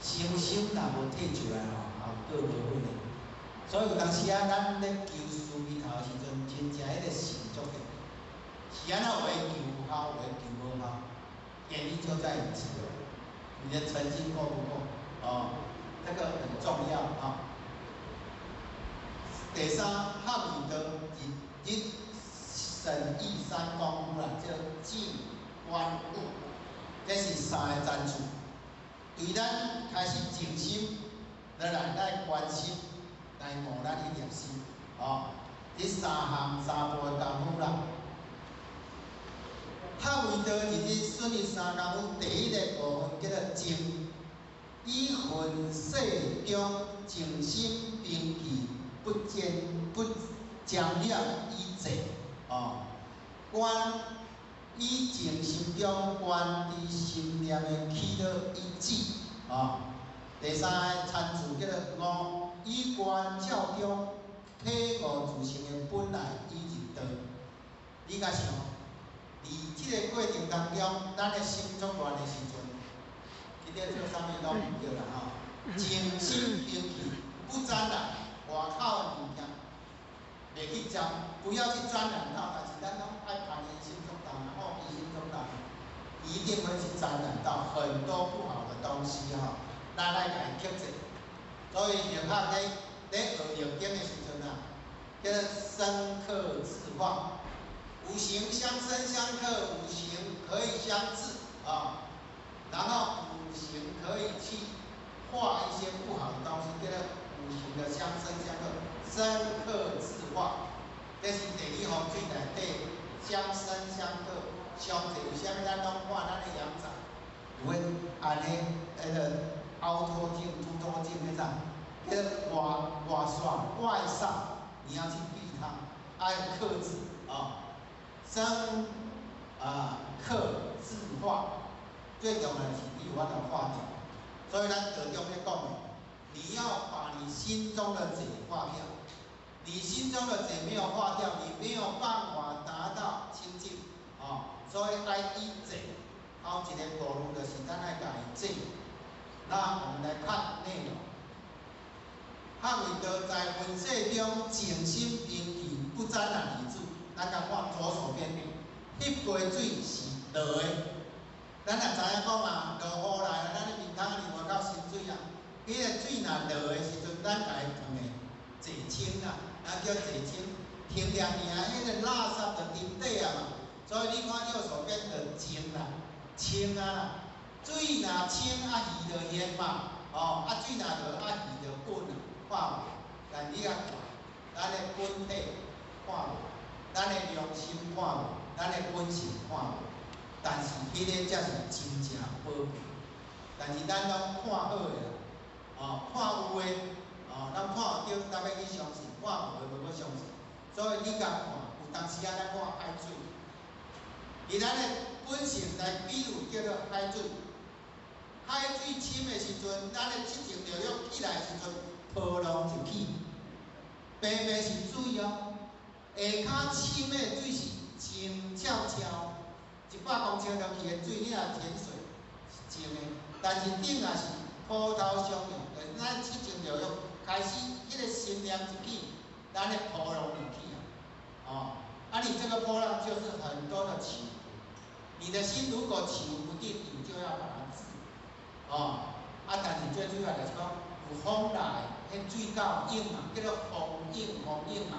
誠心若無提出來吼，效果無好呢。所以有當時啊，咱咧求慈悲頭的時陣，真正彼個心足重要。是按怎有的求有效，有的求無效，原因就在於此。你的誠心夠不夠？哦，這個很重要啊。第三，合為道，日日審議三功夫啦，叫靜觀悟，這是三个層次。對咱開始靜心，落來來觀心，來悟咱彼粒心，哦，這三項三步的功夫啦。合為道，日日損益三功夫，第一個部分叫做靜，以塵世中靜心平氣，不沾不沾染以靜，哦，觀以靜心中觀知心念的起落以止，哦。第三个層次叫做悟，以觀照中體悟自性的本來以入道。你共想，佇這個過程當中，咱的心足亂的時陣，去咧做啥物攏毋對啦吼。靜心平氣，不沾染外口的物件，袂去沾，不要去沾染到。但是咱攏愛攀緣心足重，好奇心足重，一定會去沾染到很多不好的東西吼。咱愛共伊克制。所以佛學咧學易經的時陣啊，叫做生剋制化，五行相生相剋，五行可以相制啊，然後五行可以去化一些不好的東西，叫做五行的相生相剋，生剋制化，這是地理風水內底相生相剋。上濟為啥物咱攏看咱的陽宅有彼按呢，彼个凹凸鏡、凸透鏡彼種，叫做外煞、外煞，你要去避它，愛剋制啊，生啊剋制化，最重要的是你有法度化掉。所以咱道中咧講的，你要把你心中的賊化掉，你心中的賊沒有化掉，你沒有辦法達到清淨啊。所以愛以賊头一个步骤就是咱爱共伊静。那我们来看内容。学为道在闻世中静心平气，不沾染以住。咱共看左手边，翕过水是落的。咱也知影讲啊，落雨来啊，咱的面窗伫外口渗水啊。彼个水若落的时阵，咱共伊放的坐清啦，啊叫坐清，停念尔，彼个垃圾就沉底啊嘛。所以你看右手边就静啦，清啊啦，水若清啊鱼就现嘛，哦，啊水若落啊鱼就滚啊，看无？但你共看，咱的本体看无，咱的良心看无，咱的本性看无，但是彼个才是真正宝贵。但是咱拢看好的啦，哦，看有的，哦，咱看有对，特别去相信；看无的，无欲相信。所以你共看，有当时啊，咱看海水，以咱的本性来比喻叫做海水。海水深的时阵，咱的七情六欲起来的时阵，波浪就起。平平是水哦，下跤深的水是静悄悄，100公尺落去的水，你若潜水是静的，但是顶也是波涛汹涌，就是咱七情六欲开始，彼个心念一起，咱的波浪就起啊，哦，啊你这个波浪就是很多的起伏，你的心如果起伏不定，你就要把它治，哦，啊但是最主要就是讲有风来，彼水够涌嘛，叫做风涌风涌嘛，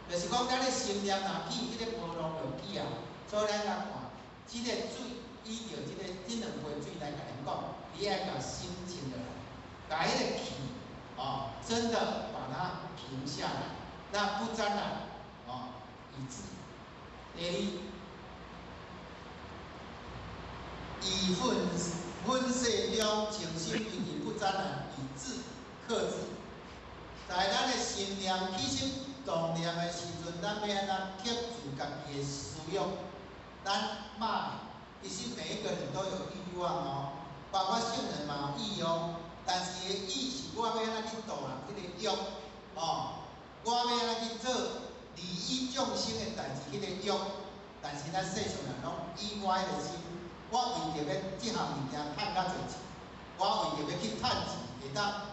就是讲咱的心念若起，彼个波浪就起啊，所以咱来看，这个水依著这个这两杯水来共咱讲，你爱共心静落来，共彼个气，哦，真的把它平下来，那不沾染，哦，以致。第二，以愤愤世中静心平气不沾染，以智克制。在咱的心念起心动念的时阵，咱欲按怎克制家己的思欲？咱骂，其实每一个人都有欲望哦，包括圣人嘛有欲哦。但是伊的欲是我欲按怎去度人彼个欲，哦，我欲按怎去做利益众生的代志，彼个欲。但是咱世上人拢以我彼个心，我为著欲这项物件趁较济钱，我为著欲去趁钱，会当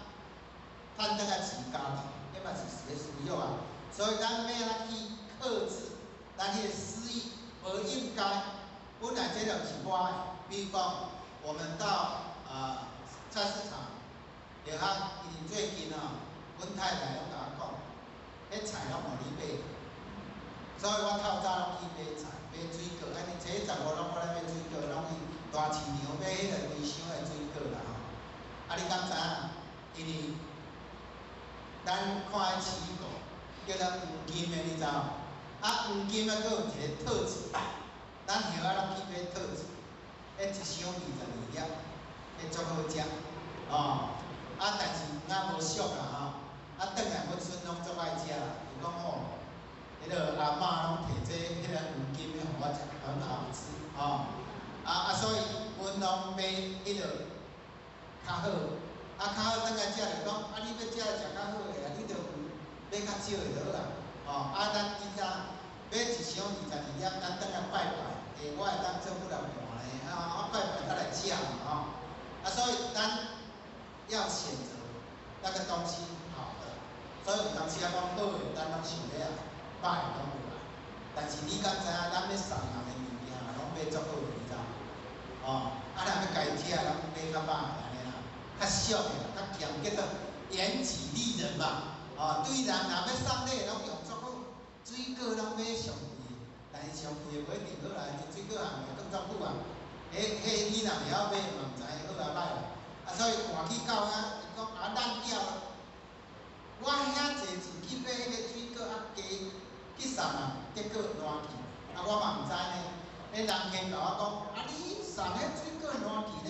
趁转来饲家己，彼嘛是一个私欲啊。所以咱欲按怎去克制咱彼个私欲，无应该。本来这就是我的，比如讲，我们到菜市场，就较因为最近哦，阮太太拢共我讲，彼菜拢予你买，所以我透早拢去买菜、买水果，按呢初十五拢我咧买水果，拢去大市场买彼个规箱的水果啦吼。啊，你敢知影？因为咱看彼奇异果叫做黄金的，你知无？啊，黄金啊，阁有一个套子。咱叶仔拢去买套子，彼一箱22粒，彼足好食，哦。啊，但是黄仔无俗啦吼。啊，转来阮孙拢足爱食啦，伊讲吼，彼个阿嬷拢提这彼个黄金的予我食，很好吃，吼。啊啊，所以阮拢买彼个较好，啊较好转来食就讲，啊你欲食食较好的啊，你就买较少的就好啊，吼。啊，咱这阵买一箱22粒，咱转来拜拜，欸，我会当做几粒盘咧，啊，我拜拜才来食嘛，吼。啊，所以咱要选择那个东西好的，所以有当时啊讲好的，咱拢想欲爱，歹的拢无爱。但是你敢知影，咱欲送人的物件，拢买足好的，你知无？哦，啊，若欲家己食，拢买较歹的按呢啦，较俗的啦，较俭，叫做严己利人嘛。哦，对人若欲送礼，拢用足好，水果拢买上贵的，但是上贵的无一定好啦，水果行会放足久啊。彼彼你若袂晓买，嘛毋知影好抑歹啦。啊，所以换去到遐，伊讲啊烂掉啊。我遐济钱去买彼个水果，啊加去送人，结果烂去，啊我嘛毋知呢。彼人客共我讲，啊你送彼水果烂去呢？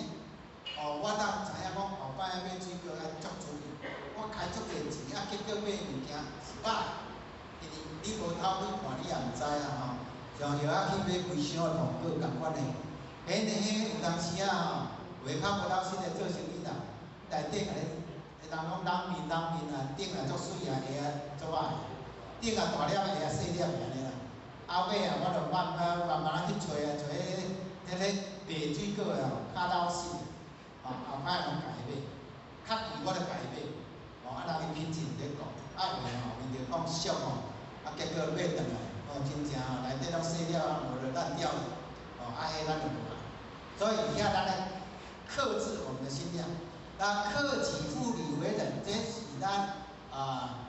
哦，我当知影讲后摆买水果爱足注意，我开足济钱，啊结果买物件是歹，因为你无偷去看，你也毋知啊吼。像叶仔去买规箱的糖果，仝款的，彼彼有当时啊吼，有的较无老实的做生意啦，内底共你，人讲冷面冷面啊，顶啊足媠啊，下啊足歹，顶啊大粒，下啊细粒按呢啦。啊尾啊，我就慢慢慢慢仔去揣啊，揣彼這个賣水果的吼，較老實，吼，後擺攏共伊買，較貴我就共伊買，吼，啊，人伊品質毋咧顧，啊有的吼，為著講俗吼，啊，結果買轉來，哦，真正吼，內底攏細了啊，無就爛掉了，哦，啊，彼咱就無愛。所以遐咱來克制我們的心量，那克己復禮為仁，這是咱啊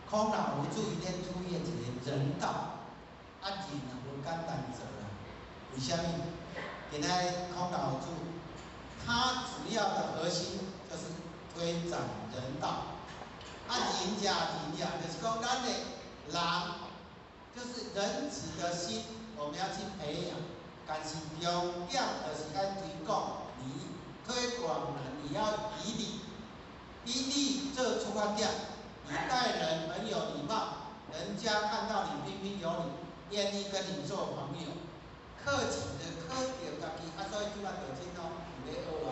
孔老夫子伊咧推的一個人道，啊仁也無簡單做啦。為啥物？今仔孔老夫子，他主要的核心就是推展人道。啊，仁者仁者，就是講咱的人，就是仁慈的心，我們要去培養。但是重點就是愛推廣禮，推廣人你要以禮，以禮做出發點，你待人很有禮貌，人家看到你彬彬有禮，願意跟你做朋友。克己的克著家己，啊，所以這擺道親攏毋咧學啊。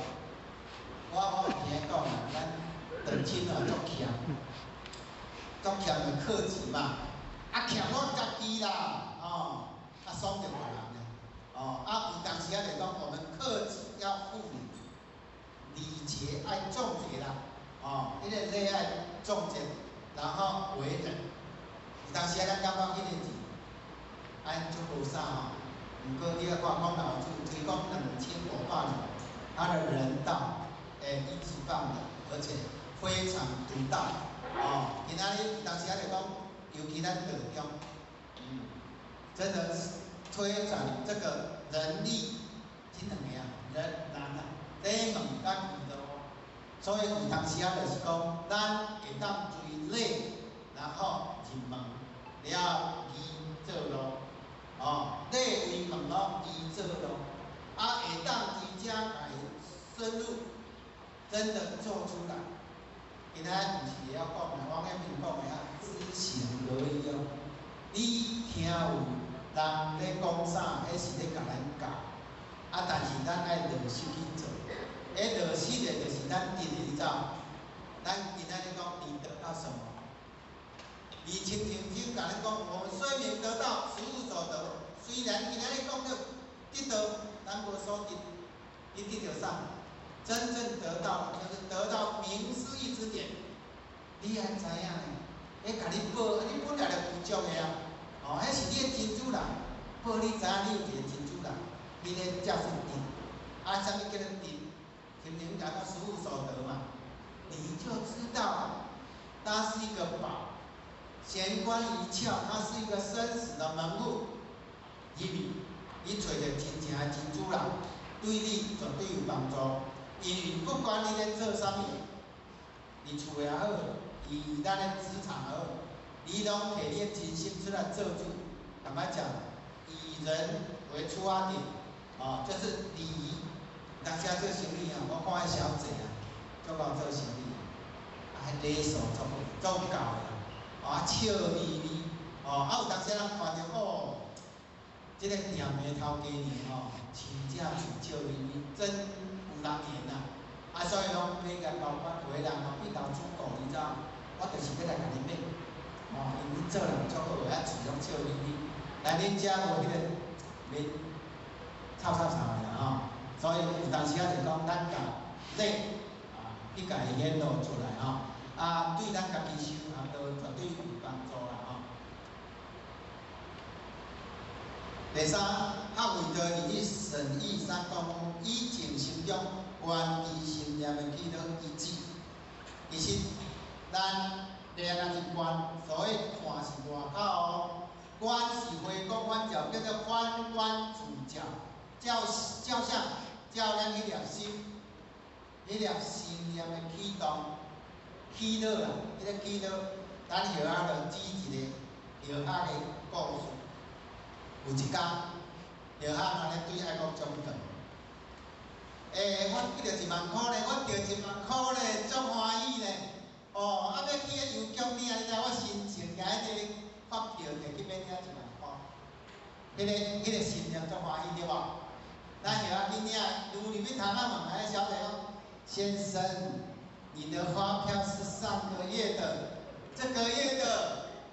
我有聽講啊，咱道親哦足欠，足欠的克己嘛，啊欠我家己啦，哦，啊爽著別人咧，哦，啊有當時仔就講，我們克己要復禮，禮節愛重節啦，哦，彼個禮愛重節，然後為仁。有當時仔咱感覺彼個字，按足無啥吼。毋過你愛看孔老夫子推廣2500年，他的人道，一級棒的，而且非常獨到，哦。今仔日當時仔就講，尤其咱道中，真的是推展這個人力，這兩個啊，人難啊，禮貌佮義路。所以有當時仔就是講，咱會當追禮，然後入門了義做路。哦，禮為門咯，義做路，啊，會當佇遮來深入，真的做出來。今仔毋是會曉講的，我遐邊講的啊，知行合一哦。你聽有人咧講啥，彼是咧共咱教，啊，但是咱愛落實去做。彼落實的，就是咱得的，你知無？咱今仔日講，你得到什麼？你親像就共咱講，我們雖沒得到實無所得，雖然今仔日講著得到，咱無所得，你得著啥？真正得到，就是得到明師一指點。你愛知影呢？彼共你報，你本來就具足的啊！哦，彼是你的真主人，報你知影你有一個真主人，彼个才是得。啊，啥物叫做得？前面講到實無所得嘛，你就知道，它是一個寶。玄關一竅，它是一個生死的門戶。入去，你揣著真正的真主人，對你絕對有幫助。因為不管你咧做啥物，佇厝也好，佇咱的職場也好，你攏摕你的真心出來做主。坦白講，以人為出發點，哦，就是禮儀。當時做生意啊，我看彼小姐啊，足𠢕做生意，啊，彼禮數足好，足夠的。啊，笑眯眯，哦，啊有當時人看著哦，這個店的頭家娘吼，真正喙笑眯眯，真有人緣呐。啊，所以講買共高管，有的人吼變頭主顧，你知影？我就是欲來共你買，哦，因為做人足好，啊，喙攏笑眯眯。來恁遮無彼個面臭臭臭的啦吼，所以有當時仔就講，咱共禮啊，去共伊顯露出來吼。啊，對咱家己修行都絕對有幫助啦吼。第三，學為道義審議三功夫，以靜心中觀知心念的起落一致。其實，咱練啊去觀，所謂看是外口哦，觀是回光返照，叫做反觀自照，照照啥？照咱彼粒心，彼粒心念的起動。起落啦，彼個起落，咱後仔就舉一個後仔的故事。有一工，後仔若咧對愛國獎轉，我得著1萬箍咧，我得1萬箍咧，足歡喜咧。哦，啊，欲去彼郵局領，你知我心情，舉彼個發票摕去欲領1萬箍，彼個心情足歡喜對無？咱後仔去領，愈入去窗仔問彼小姐講：先生，你的發票是上個月的，這個月的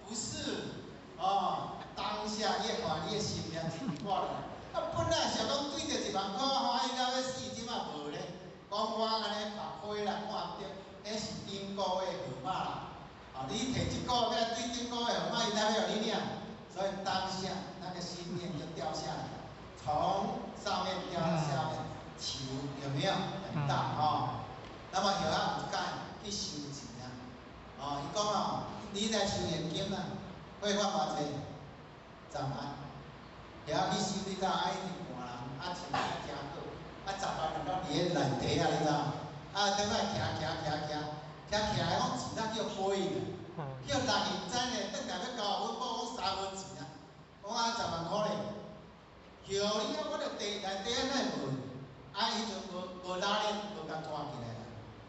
不是。哦，當下你看你的心念就掛了，啊，本來想講對著1萬箍歡喜到欲死，這馬無咧。講我按呢目花啦，看毋著，彼是頂個月號碼啦。啊，你提一個月對頂個月號碼，伊才欲予你領。所以當下那個心念就掉下來，從上面掉到下面，球有沒有很大哦？那麼後仔有一擺去收錢啊，哦，伊講哦，你來收現金啊，匯款偌濟？10萬。後仔去收，你知影啊？一直換人，啊錢啊誠好，啊10萬就攏佇咧內底啊，你知無？啊，頂擺徛徛徛徛，徛徛來講錢啊叫飛去，叫人伊毋知呢，轉來欲交阮某講三分錢啊，講啊10萬箍咧，叫你啊，我著地內底啊哪會無？啊，彼陣無無拉鏈，無共拖起來啦。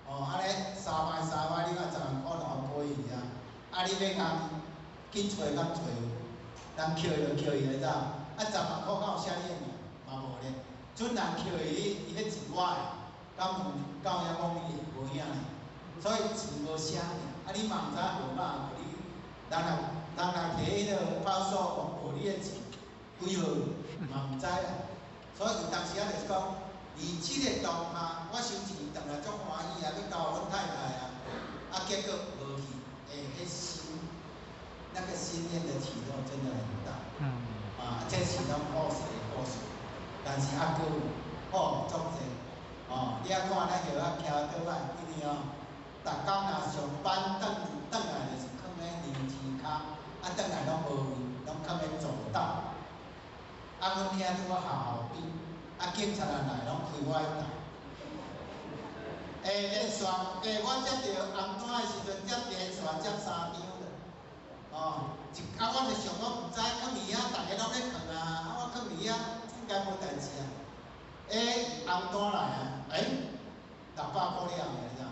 哦，按呢三擺三擺，你看10萬箍就予飛去啊！啊，你欲共去揣敢揣有？人扣伊就扣伊，你知無？啊，10萬箍敢有寫你的名？嘛無咧。準人扣伊，伊彼錢我的，敢有敢有影講你的？無影呢。所以錢無寫名，啊，你嘛毋知號碼，無你人若人若提彼个報數講無你的錢幾號，嘛毋知啦。所以有當時啊，就是講，佇這个當下，我收錢轉來足歡喜啊，欲交阮太太啊，啊，結果無去，欸，彼心那個心念的起落真的很大。啊，這是攏故事的故事，但是猶閣有哦，足濟哦，你啊看咱後仔騎倒擺，因為哦，逐工若上班轉轉來就是囥咧樓梯跤，啊轉來攏無位，攏囥咧走道。啊，阮遐拄好學校邊，啊警察若來攏開我的台。欸，彼個線，欸，我接著紅單的時陣，接連續接三張啦。哦，一啊，我就想講毋知囥佇遐，逐个攏咧囥啊，啊，我囥佇遐應該無代誌啊。欸，紅單來啊，欸，600箍了，你知無？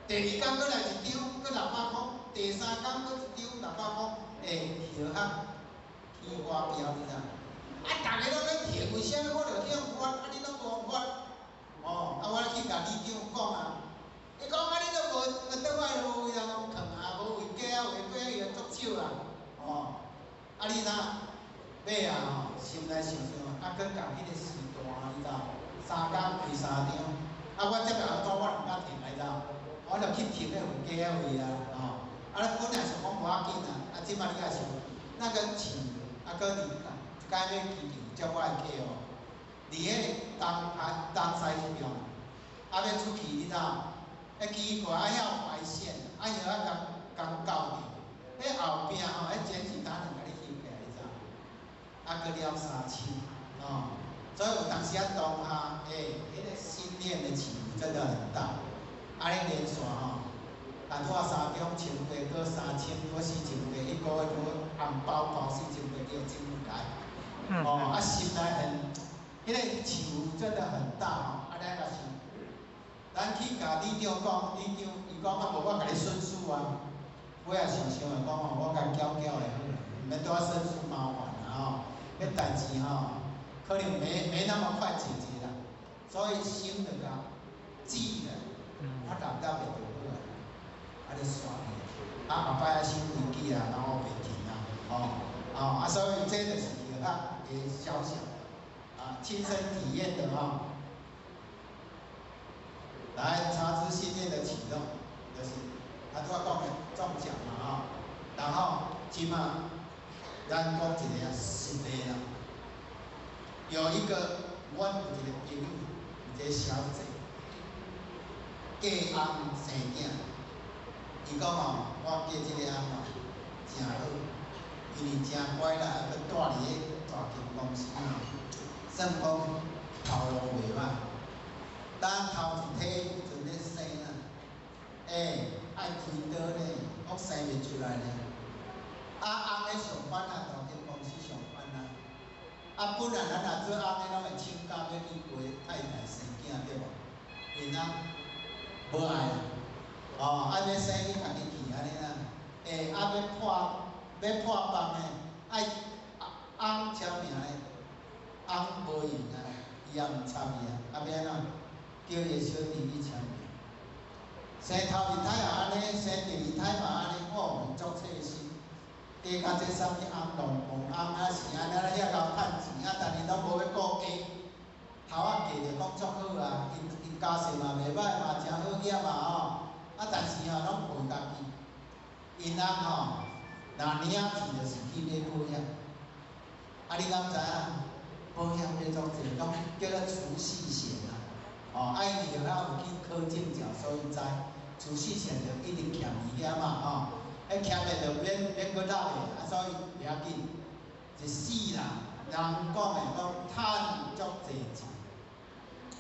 第二工閣來一張，閣600箍；第三工閣一張600箍，欸，後較起發飆，你知無？啊，逐个攏咧停，為啥物我著去予發？啊，你攏無發？哦，啊，我去共里長講啊，伊講啊，你都無，轉來都無位通囥啊，無位加啊，位過伊就足少啊，哦，啊你若尾啊吼，心內想想，啊，閣共彼個時段，你知無？三工開三張，啊，我接著紅單我毋敢停，你知無？我就去停彼有加位啊，吼，啊，本來想講無要緊啊，啊，這擺你也想，那個錢啊，閣佇一擺欲機場接我的客戶，佇彼個東東西彼邊，啊，欲出去，你知無？彼奇怪，啊，遐有白線，啊，遐仔共共勾著，彼後壁吼，彼檢舉單就共你翕起來，你知無？啊，閣了3000，吼，所以有當時啊，當下，欸，彼個心念的起伏真的很大，按呢連續吼，啊，拄仔三中千八，閣3000，閣4000八，一個月閣紅包包4000八叫政府來，哦，啊，心內很，彼個起伏真的很大吼，啊，咱若是，咱去共里長講，里長伊講啊，無我共你申訴啊，尾仔想想就講吼，我共繳繳就好啦，毋免拄仔申訴麻煩啦吼，彼代誌吼，可能沒那麼快解決啦，所以心就共記了，我擸了袂就好啊，啊就煞去，啊後擺啊收飛機啊，然後袂停啊，吼，哦啊，所以這就是藥學的小小啊親身體驗的吼。來察知心念的啟動，就是他拄仔講的中獎嘛吼，然後這馬咱講一个實例啦，有一個阮有一個朋友，有一個小姐，嫁翁生囝，伊講吼，我嫁這个翁吼誠好，因為誠乖啦，閣蹛佇咧大間公司吼，算講頭路袂歹。當頭一胎時陣咧生啊，欸，愛開刀咧，閣生袂出來咧。啊，翁咧上班啊，大間公司上班啊。啊，本來咱若做翁的，攏會請假欲去陪太太生囝，對無？𪜶啊，無愛啊，哦，啊欲生去家己去按呢啦。欸，啊欲破放的，愛翁簽名的，翁無閒啊，伊也毋插伊啊，啊欲按怎？叫伊的小弟去簽名。生頭一胎也按呢，生第二胎嘛按呢，哦，足細心。加較這啥物翁龍鳳翁啊，是按呢遐𠢕趁錢啊，但是攏無欲顧囝。賣就講足好啊，𪜶𪜶家世嘛袂歹嘛，誠好額嘛吼。啊，但是吼攏陪家己，𪜶翁吼，若領錢就是去買保險。啊，你敢知影？保險買足濟，攏叫做儲蓄險啊。哦，啊，因為後有去考證照，所以知儲蓄險就一直欠伫遐嘛吼。彼欠的就免免閣納的，啊，所以袂要緊。一世人，人講的講趁足濟錢，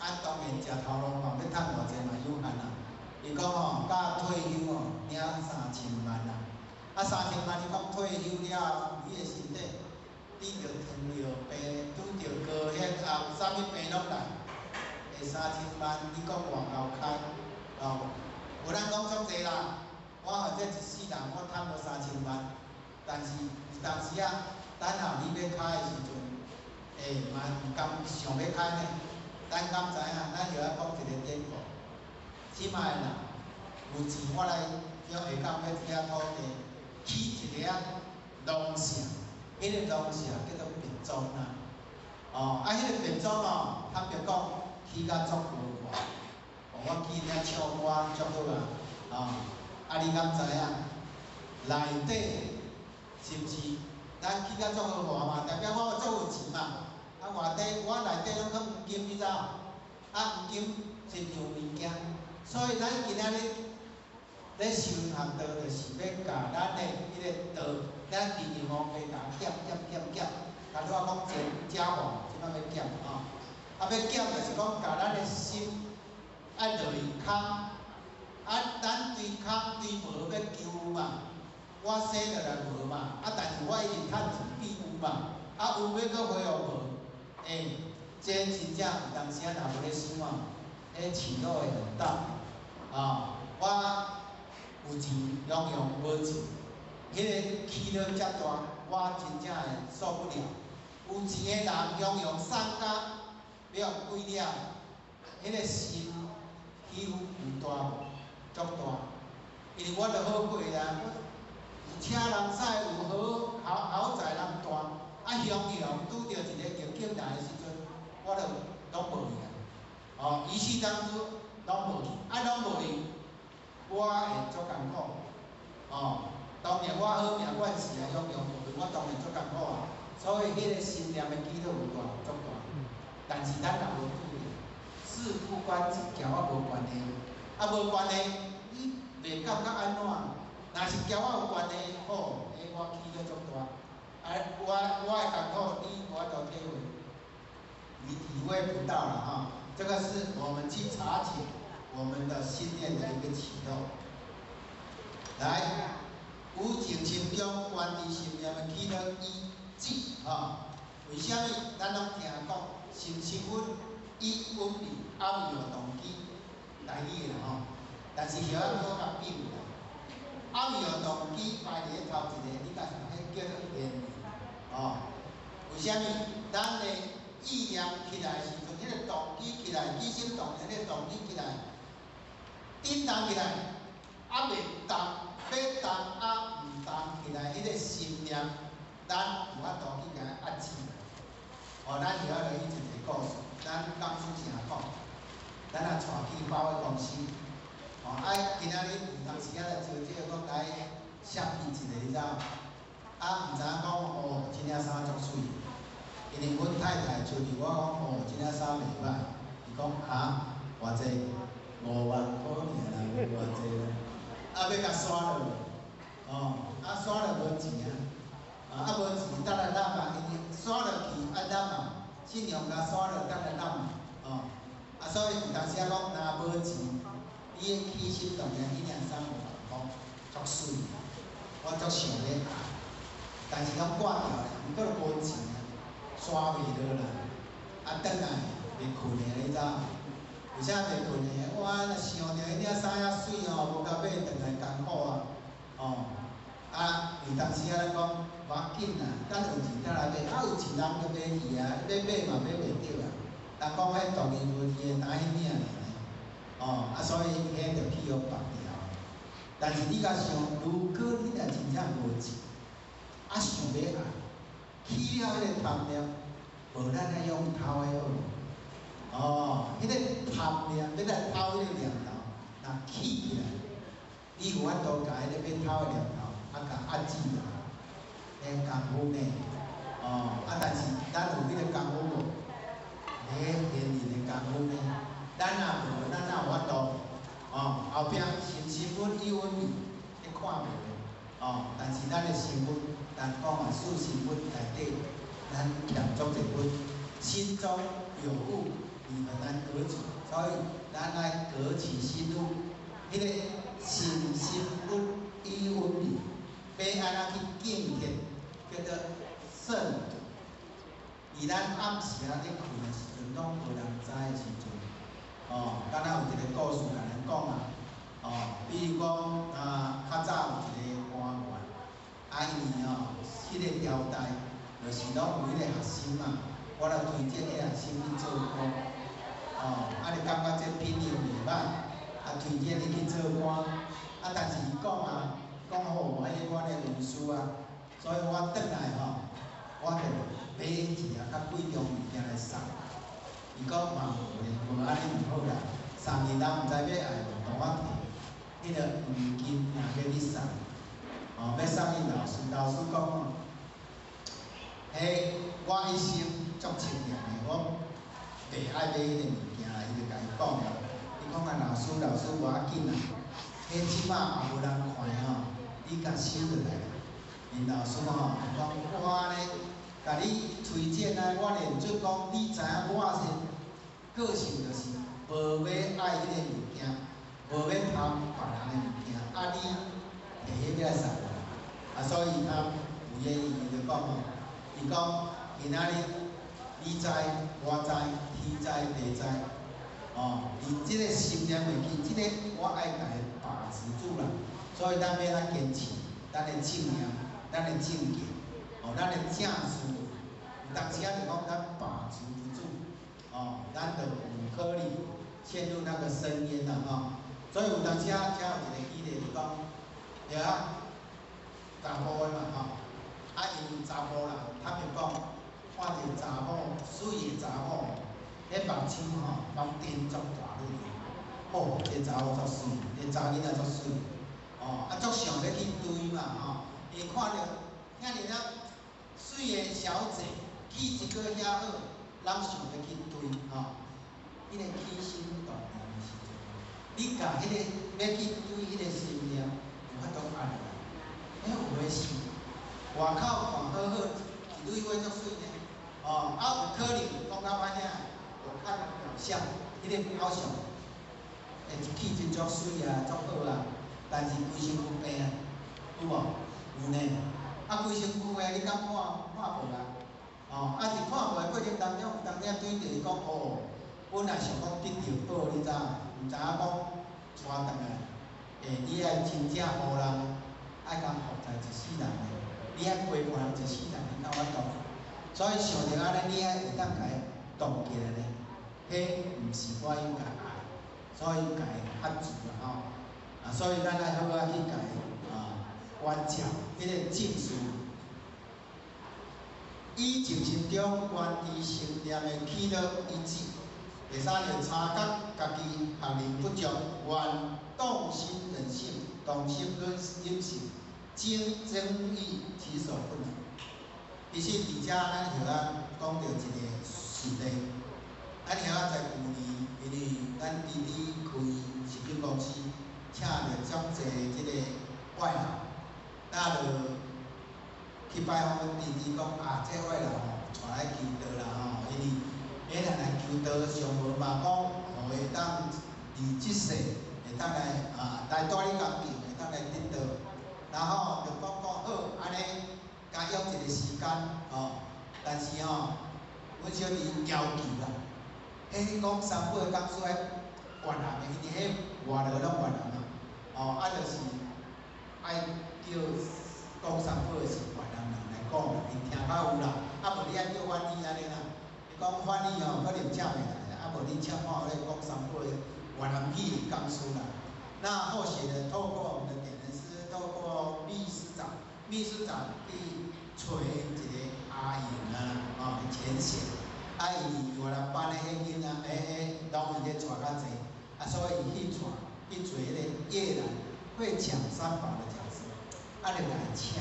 啊，當然食頭路嘛，欲趁偌濟嘛有限啦。伊講吼，到退休吼，領三千萬啦。啊，三千萬，伊講退休了後，你的身體拄著糖尿病，拄著高血壓，啥物病攏來。會三千萬，你講偌𠢕開？哦，有人講足濟啦。我或者一世人，我趁無三千萬，但是有當時啊，等候你欲開的時陣，欸，嘛毋甘想欲開呢。咱敢知影？咱著愛講一个典故。這擺的人有錢，我來叫下港欲遐土地起一个啊農舍，彼个農舍叫做別莊啦。哦，啊，彼个別莊哦，坦白講，起甲足豪華。哦，我記得唱歌足好啊，哦，啊，你敢知影？內底是毋是咱起甲足豪華嘛？代表我足有錢嘛？啊，外底我內底攏囥黃金，你知無？啊，黃金是有物件，所以咱今仔日咧修學道，就是欲共咱的彼个道，咱常常吼欲共減減減減。頭拄仔講食黃，這擺欲減吼，啊，欲減就是講共咱的心愛落去空，啊，咱對空對無欲求嘛，我生落來無嘛，啊，但是我一直趁錢變有嘛，啊，有欲閣恢復無，欸，這真正有當時仔若無咧想啊，彼起落會很大，啊，我有錢雄雄無錢，彼个起落遮大，我真正會受不了。有錢的人雄雄送甲欲予鬼了，彼个心起伏有大無？足大，因為我著好過啊，有車人駛，有好豪豪宅人住，啊，雄雄拄著一个逆境來的時陣，我著攏無去啊。哦，伊世當初攏無去，啊，攏無去，我會足艱苦。哦，當然我好命關係啊，雄雄無去，我當然足艱苦啊。所以彼个心念的起落有大，足大。但是咱若無注意，事不關己，共我無關係。啊，無關係，你袂感覺按怎？若是共我有關係，好，欸，我起落足大。啊，我的艱苦，你無法度體會，你體會不到啦哈。這個是我們去察覺我們的心念的一個起落。來，有靜心中觀佇心念的起落依止吼。為啥物？咱攏聽講心生穩，意穩佇暗有動機，台語的啦吼。但是曉仔閣較比喻啦，暗有動機排佇咧頭一個，你甲彼叫做緣哦。為啥物？咱的意念起來的時陣，彼个動機起來，起心動念彼个動機起來，振動起來，啊袂動，欲動啊毋動起來，彼个心念，咱有法度去共伊壓制。哦，咱曉仔落去一個故事，咱講出誠講，咱若帶去百貨公司，哦，啊，今仔日有當時仔來招這個講來設計一个，你知無？啊，毋知影講哦，這領衫足媠，因為阮太太找佇我講哦，這領衫袂歹，伊講哈，偌濟？5萬箍爾啦，無偌濟啦，啊，欲共刷落，哦，啊，刷落無錢啊。啊，無錢等來納嘛，因為刷落去愛納嘛，信用卡刷落等來納嘛，哦，啊，所以有當時仔講，若無錢，你的起心動念彼領衫5萬箍，足媠，我足想欲愛，但是攏掛掉咧，毋過無錢啊，刷袂落啦，啊，轉來袂睏的，你知無？為啥袂睏的？我若想著彼領衫遐媠吼，無共買轉來艱苦啊，哦。啊，有當時仔咱講無要緊啦，等有錢才來買，啊有錢人就買去啊，欲買嘛買袂著啊。人講彼獨一無二的，單彼領爾呢，哦，啊所以彼就去予縛牢。但是你共想，如果你若真正無錢，啊想欲愛，起了彼个貪念，無咱愛用偷的好無？哦，彼个贪念欲来偷彼个念头，若起起来，你有法度共彼个欲偷的念头，啊，共压制落来，彼功夫呢？哦，啊，但是咱有彼个功夫无？彼贤人的功夫呢？咱若無，咱哪有法度？哦，後壁心身佛意穩味，你看袂的。哦，但是咱的身份，咱講啊，四身分內底，咱欠足濟分，心中有物，你很難得取，所以咱愛革取心物，彼個心身佛意穩味，欲按怎去境界，叫做勝度。佇咱暗時仔咧睏的時陣，攏無人知的時陣，哦，敢若有一个故事共咱講啊，哦，比如講啊，較早有一個官員，啊，伊吼，彼個朝代，就是攏有彼個學生嘛，我來推薦彼個學生去做官，哦，啊，你感覺這品行袂歹，啊，推薦你去做官，啊，但是伊講啊，講好，彼個阮的文書啊，所以我轉來吼，我就買一個較貴重物件來送。伊講嘛無咧，無按呢毋好啦，送伊人毋知欲愛無，同我提彼个黃金若欲去送，哦，欲送𪜶老師，老師講哦，彼我一生足清廉的，我袂愛買彼个物件啦，伊就共伊講啦。伊講啊，老師，老師無要緊啦，彼這擺也無人看吼，你共收落來啦。𪜶老師吼，講我呢，共你推薦啊，我連做講，你知影我是個性就是無欲愛彼個物件，無欲貪別人的物件，啊你提彼個來送我，啊所以他不願意，伊就講吼，伊講今仔日你知我知，天知地知，哦，伊這個心念袂去，這個我愛共伊把持住啦，所以咱欲按怎堅持，咱的正念，咱的正見，哦，咱的正思維，有當時仔就講咱把持不住，哦，咱就有可能陷入那個深淵啦，吼。所以有當時仔才有一個舉例就講，對啊，查埔的嘛吼，啊因為查埔人，坦白講，看著查某媠的查某，彼目睭吼攏瞪足大蕊的，吼，這個查某足媠，這個查囡仔足媠，哦，啊足想欲去追嘛吼，伊看著遐爾仔媠的小姐，氣質閣遐好，人想欲去追吼，彼個起心動念的時陣，你共彼個欲去追彼個心念，有法度壓落來。彼有的是外口看好好，一蕊花足媠呢，哦，啊有可能講較歹聽，我看表象，彼個表象，欸，氣質足媠啊，足好啊，但是規身軀病啊，有無？有呢。啊，規身軀的你敢看看無啊？哦，啊是看無的過程當中，有當時對著伊講哦，本來想講得著寶，你知影？毋知影講帶轉來，欸，你愛真正予人，愛共服侍一世人的，你愛陪伴人一世人，你敢有法度？所以想著按呢，你愛會當共伊動起來呢，彼毋是我應該愛，所以共伊壓住啦吼。啊，所以咱愛好好去共伊啊關照彼個正事，以靜心中觀知心念的起落一致。第三個察覺家己學能不足，願動心忍性，動心忍性，精增益其所不能。其實佇遮咱曉仔講著一個實例，咱曉仔在舊年，因為咱弟弟開食品公司，請著足濟這個外勞，那就去拜訪阮弟弟講啊，這外勞吼，帶來求道啦吼，因為免人來求道，上無嘛講，予會當佇這世會當來啊來蹛你工廠，會當來得道，然後就講講好，按呢，共約一個時間吼，但是吼，阮小弟要求啦，彼講三寶的講師愛越南的，因為彼外勞攏越南嘛，哦，啊就是愛叫講三寶的是越南人來講啦，𪜶聽較有啦，啊無你愛叫翻譯按呢啦，伊講翻譯吼可能請袂來，啊無你請看咧講三寶的越南語的講師啦。那或許呢，透過我們的點燈師，透過秘書長，秘書長去揣一個阿英啊，哦，前線，啊，啊，伊越南班的彼囡仔，彼攏伊咧帶較濟，啊，所以伊去帶去做彼个越南會講三寶的講師，啊，就共伊請，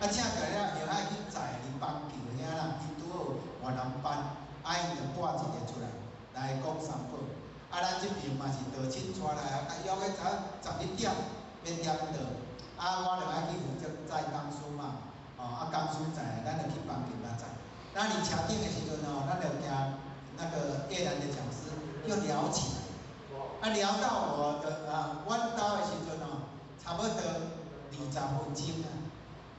啊，請過了後，愛去載佇邦橋遐啦，伊拄好越南班，啊，伊就帶一个出來來講三寶，啊，咱這邊嘛是道親帶來啊，約個早11點欲點到，啊，我就愛去負責載講師嘛，哦，啊，講師載，咱就去邦橋遐載。那佇車頂的時陣吼，咱就聽那個越南的講師又聊起來，啊，聊到我的啊，阮兜的時陣吼，差不多20分鐘啊，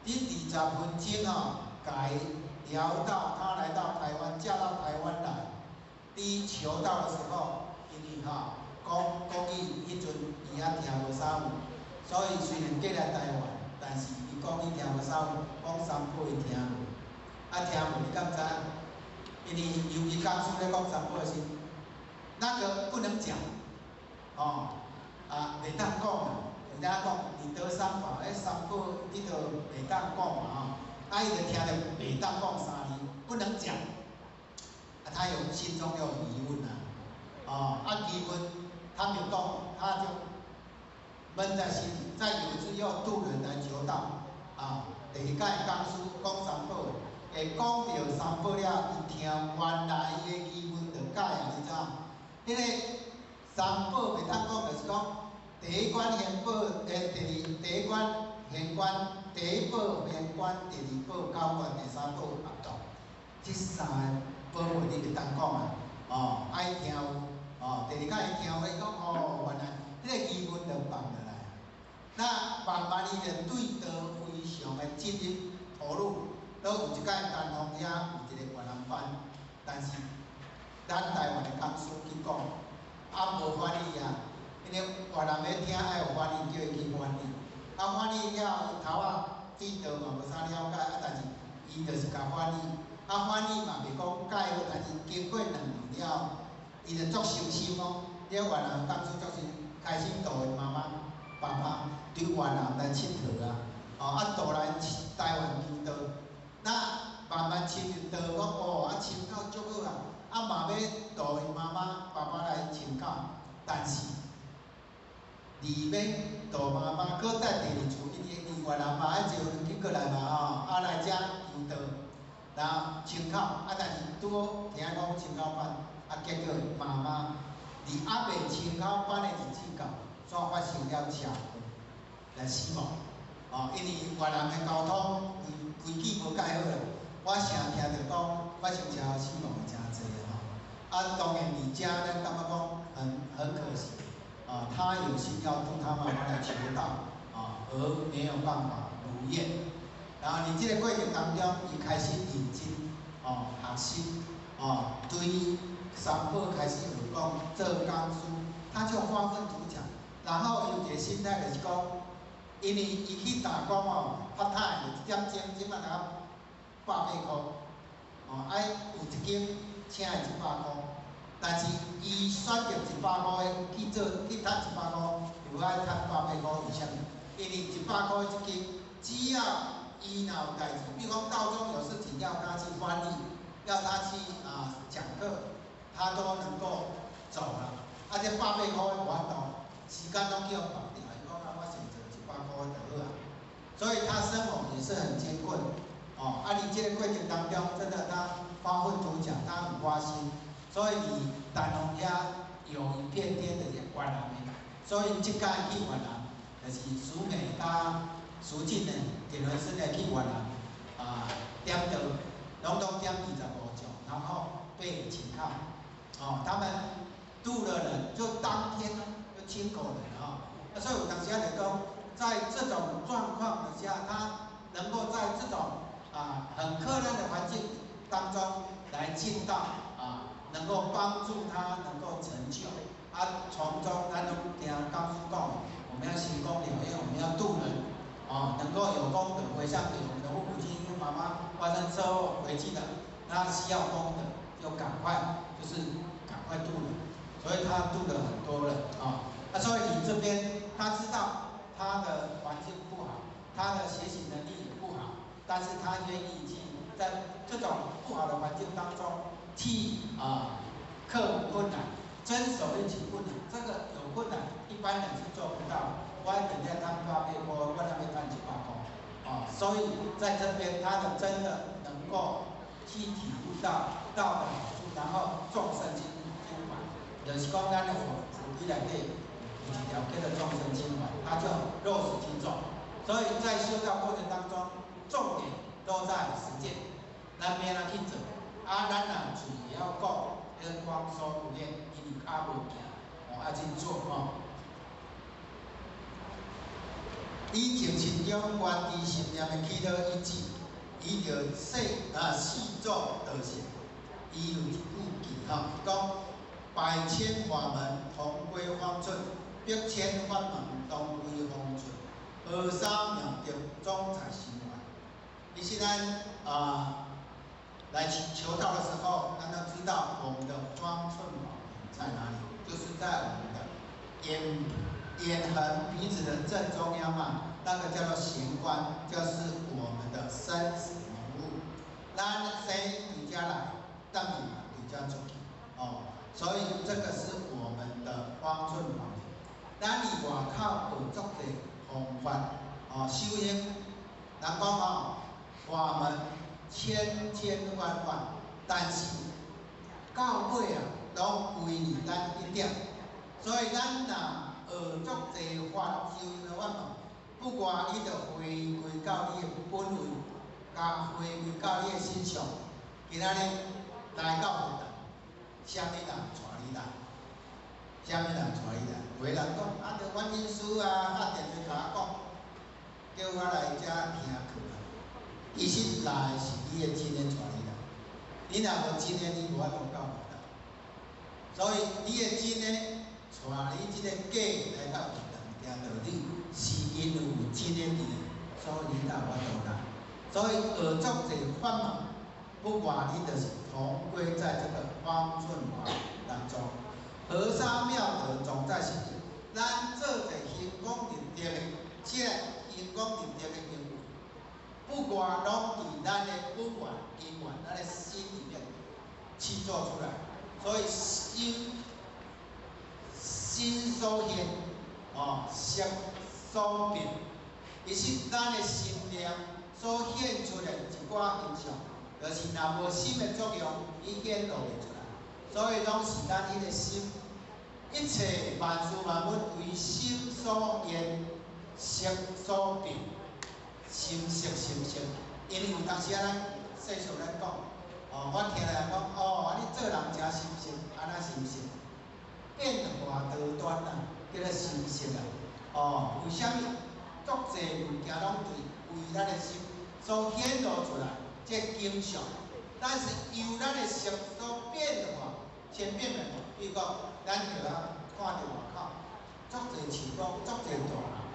佇二十分鐘吼，共伊聊到他來到台灣，嫁到台灣來，佇求道的時候，因為吼講國語，彼陣伊猶聽無啥有，所以雖然過來台灣，但是伊講伊聽無啥有，講三寶伊聽無。啊，聽無你敢知影？因為尤其講師咧講三寶的時，那個不能講，哦，啊，袂當講啊，人家講你得三寶，彼三寶你都袂當講嘛吼，啊，伊就聽著袂當講三字，不能講，啊，他有心中有疑問啊，哦，啊疑問他沒有講，他就悶在心裡。再有一次又渡人來求道，啊，第二擺講師講三寶。會講著三寶了，伊聽原來伊的疑問就解啊，你知影？彼個三寶袂當講，就是講第一關玄寶，第二第一關玄關，第一寶玄關，第二寶交關，第三寶合道，這三个寶貝你袂當講啊！哦，愛聽有，哦，第二擺伊聽有，伊講哦，原來彼個疑問就放落來。那慢慢伊就對道非常的積極投入。都有一擺丹鳳遐有一個越南班，但是咱台灣的講師去講，啊無翻譯啊，因為越南欲聽愛有翻譯，叫伊去翻譯，啊翻譯了後，頭仔對道嘛無啥了解，啊但是伊就是共翻譯，啊翻譯嘛袂講蓋好，但是經過2年了後，伊就足誠心哦，這越南講師足誠開始導𪜶媽媽、爸爸對越南來𨑨迌啊，哦啊導來台灣求道。那慢慢深入道，講哦，啊深到足好啊，啊嘛欲導𪜶媽媽、爸爸來深到，但是離欲導媽媽，閣再第二次，因為離越南嘛愛坐飛機過來嘛吼，啊來遮求道，然後深口，啊但是拄好聽講深口班，啊結果媽媽佇猶未深口班的日子到，煞發生了車禍來死亡。哦，因為越南的交通規矩無蓋好啦，我成聽著講發生車禍死亡的誠濟吼。啊，當然佇遮咱感覺講很可惜，啊，他有心要度他媽媽來求道，啊，而沒有辦法如願。然後佇這個過程當中，伊開始認真哦學習，哦對三寶開始學講做講師，他就發奮圖強，然後有一個心態就是講。因為伊去打工哦，part time 1點鐘，這擺才180塊，哦，啊有一間請伊100塊，但是伊選擇100塊的去做去趁100塊，又愛趁百八箍，為啥物？因為100塊這間，只要伊若有代誌，比如講道中有事情要他去翻譯，要他去啊講課，他都能夠走了。啊，這百八箍無法度，時間攏叫綁定，伊講啊，我先做100塊就好啊。所以他生活也是很艱困，哦，啊，佇這個過程當中，真的他發奮圖強，他很花心，所以佇丹鳳遐有一片天就是越南的，所以這擺去越南，就是蘇美佮蘇進呢，田文生呢去越南啊點道，攏總點25將，然後被擒銬，哦，他們渡了人，就當天就親口人啊，所以有當時仔就講。在這種狀況底下，他能夠在這種啊很困難的環境當中來進到啊，能夠幫助他能夠成就啊，從中咱攏聽講師講，我們要行功了業，我們要度人，哦，能夠有功德回向給我們的父母親，因為媽媽發生車禍回去了，那需要功德，就趕快就是趕快度人，所以他度了很多人啊，啊，所以你這邊他知道。他的環境不好，他的學習能力也不好，但是他願意去在這種不好的環境當中，去啊克服困难，遵守一起困难，这个有困难，一般人是做不到。我等下赚800块，我那边赚100块，啊，所以在这边他的真的能够去体悟到道的好处，然后众生情情怀，就是讲咱的佛佛规内底有一条叫做众生情怀，他就落实去做。所以在修道过程当中，重点都在实践，咱欲按怎去做？啊，咱若嘴会晓讲，眼光所不练，因为跤无行，哦，爱去做吼。以精神中原知心念的起了一志，伊就说啊四做道性。伊有一句偈吼，讲百千法门同归方寸，百千法门同归方寸，河沙妙德总在心源。其实咱啊来求道的时候，咱都知道我们的方寸宝在哪里，就是在我们的眼横鼻子的正中央嘛，那个叫做玄关，就是我们的生死门户。咱生伫遮来，当然嘛伫遮出去，哦，所以这个是我们的方寸宝。咱伫外口学足济方法，哦，修行，人讲吼，法门千千万万，但是到尾啊，拢归于咱一点。所以咱若学足济法修行的法门，不过你就回归到你的本位，佮回归到你的身上。今仔日来到佛堂，啥物人带你来？啥物人带你来？有的人讲啊，著阮恩师啊，敲电话共我讲，叫我来遮听课啊。其实来是你的真的带你来，你若无真的，你无法度到佛堂。所以你的真的带你这个假来到佛堂听道理，是因为有真的伫，所以你才有法度来。所以学足济法门，不外你就是同归在这个方寸法当中。河沙妙德总在心里，咱做者行功立德的，这行功立德的行为，不外拢伫咱的本源、根源、咱的心里面去做出来。所以心心所现，哦，色所变，其实咱的心念所现出来一寡形象，就是若无心的作用，伊显露袂出来。所以拢是咱彼个心，一切万事万物为心所现，色所变，心色心色。因为有当时啊，咱世俗咱讲，哦，我听人讲，哦，啊你做人诚心色，按怎心色？变化多端啊，叫做心色啊。哦，为啥物？足济物件拢对为咱的心所显露出来，这景象，但是由咱的色所变化。千变万化，比如讲，咱就啊看著外口，足济树木，足济大楼。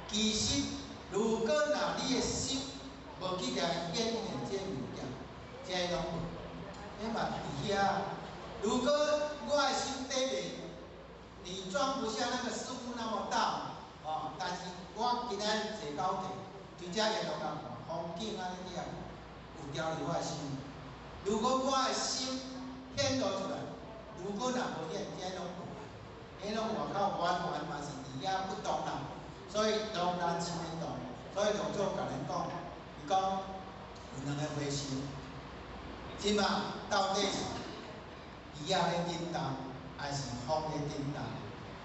其实，如果若你的心无去共显现这物件，这拢无，彼嘛伫遐。如果我的心底面，你装不下那个师父那么大，哦，但是我今仔日坐高铁，伫遮沿路看风景按呢尔，有调入我的心。如果我的心显露出来，如果若无显，这拢无，彼拢外口完全嘛是伫遐不动啦。所以当咱心的动，所以六祖共咱讲，伊讲有两个和尚，这马到底是鱼仔咧振动，还是风咧振动？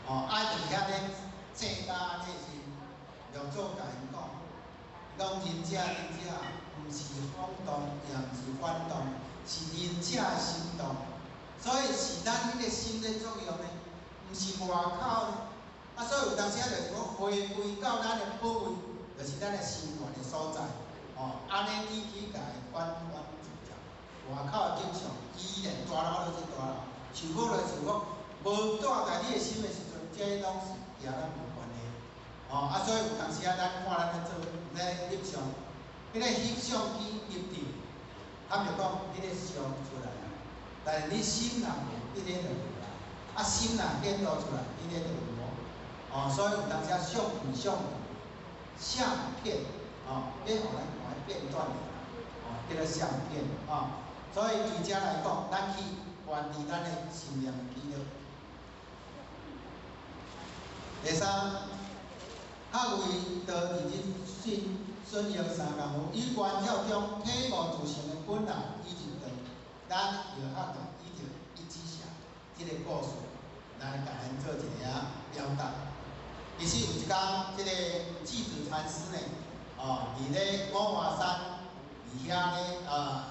哦，啊伫遐咧争甲按呢时，六祖共𪜶讲，伊讲仁者仁者，毋是风动，也毋是幡动，是仁者的心动。所以是咱彼个心咧作用呢，毋是外口呢。啊，所以有当时啊，就是讲回归到咱的本位，就是咱的心源的所在。哦，按呢你去共伊反反自在，外口的景象依然大楼就是大楼，树木就是树木，无住在你的心的时阵，这拢是举咱无关系。哦，啊，所以有当时啊，咱看咱咧做咧翕相，彼个翕相机翕著，坦白讲，彼个相出来啊，但是你心若无，彼个就无啦。啊，心若显露出来，彼个就有无。哦，所以有当时啊，相片相相片，哦，彼予咱看片段的啦，哦，叫做相片，哦。所以对遮来讲，咱去关注咱的心念记录。第三，学位道认真信顺应三功夫，于观照中体悟自性的本来以及道，咱就学到依著一指禅这个故事来共咱做一个表达。其实有一工，这个寂止禅师呢，哦，伫咧五华山，伫遐咧啊，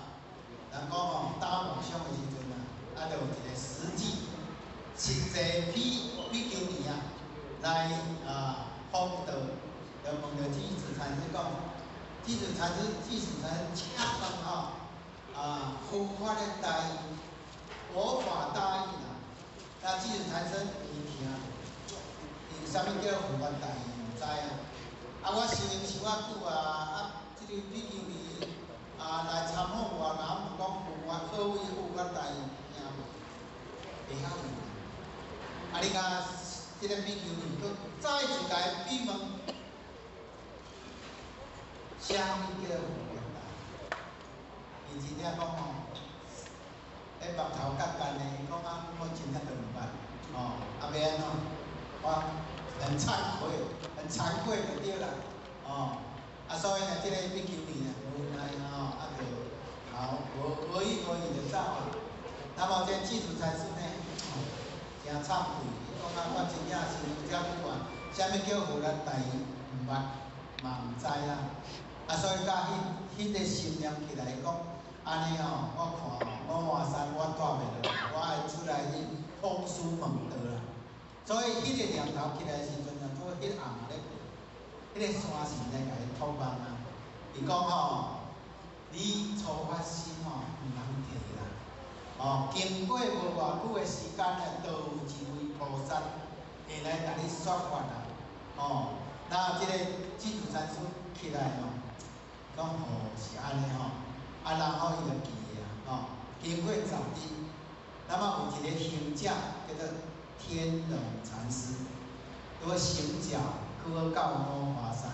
人讲哦，打梦想的时阵啊，啊，就有一个实际实际比丘尼啊，来啊访道，就问著寂止禅师讲，寂止禅师，寂止禅师，请问吼，啊，佛法的大义，佛法大义啦，那寂止禅师伊听。啥物叫佛法大义？毋知啊！啊，我修行修啊久啊，啊，这个比丘尼啊来参访我，人问讲佛法何谓佛法大义？听无？袂晓用。啊，你看这个比丘尼，阁再一共逼问，啥物叫佛法大义？伊真正讲吼，彼目头角干的，伊讲啊，我真正都毋捌，吼，啊，欲按怎？我很惭愧，很惭愧就对啦，哦，啊，所以呢，这个比丘尼呢，无奈吼，啊，就好无无意无意就走啊。那么这寂止禅师呢，真惭愧，伊讲啊，我真正是有遮久啊，啥物叫佛法大义，毋捌，嘛毋知啦。啊，所以甲彼个心念起来讲，按呢吼，我看五华山我蹛袂落，我爱出来去访师问道啦。所以彼个念头起来时阵啊，拄彼暗咧，彼个山神来共伊托梦啊。伊讲吼，你初发心吼，毋通退啦。哦，经过无偌久的时间呢，就有一位菩萨会来共你说法啦。哦，那这个寂止禅师起来吼，讲哦是按呢吼，啊然后伊就记得啊，吼，经过10日，那么有一个行者叫做天龙禅师，拄好行脚去到五华山，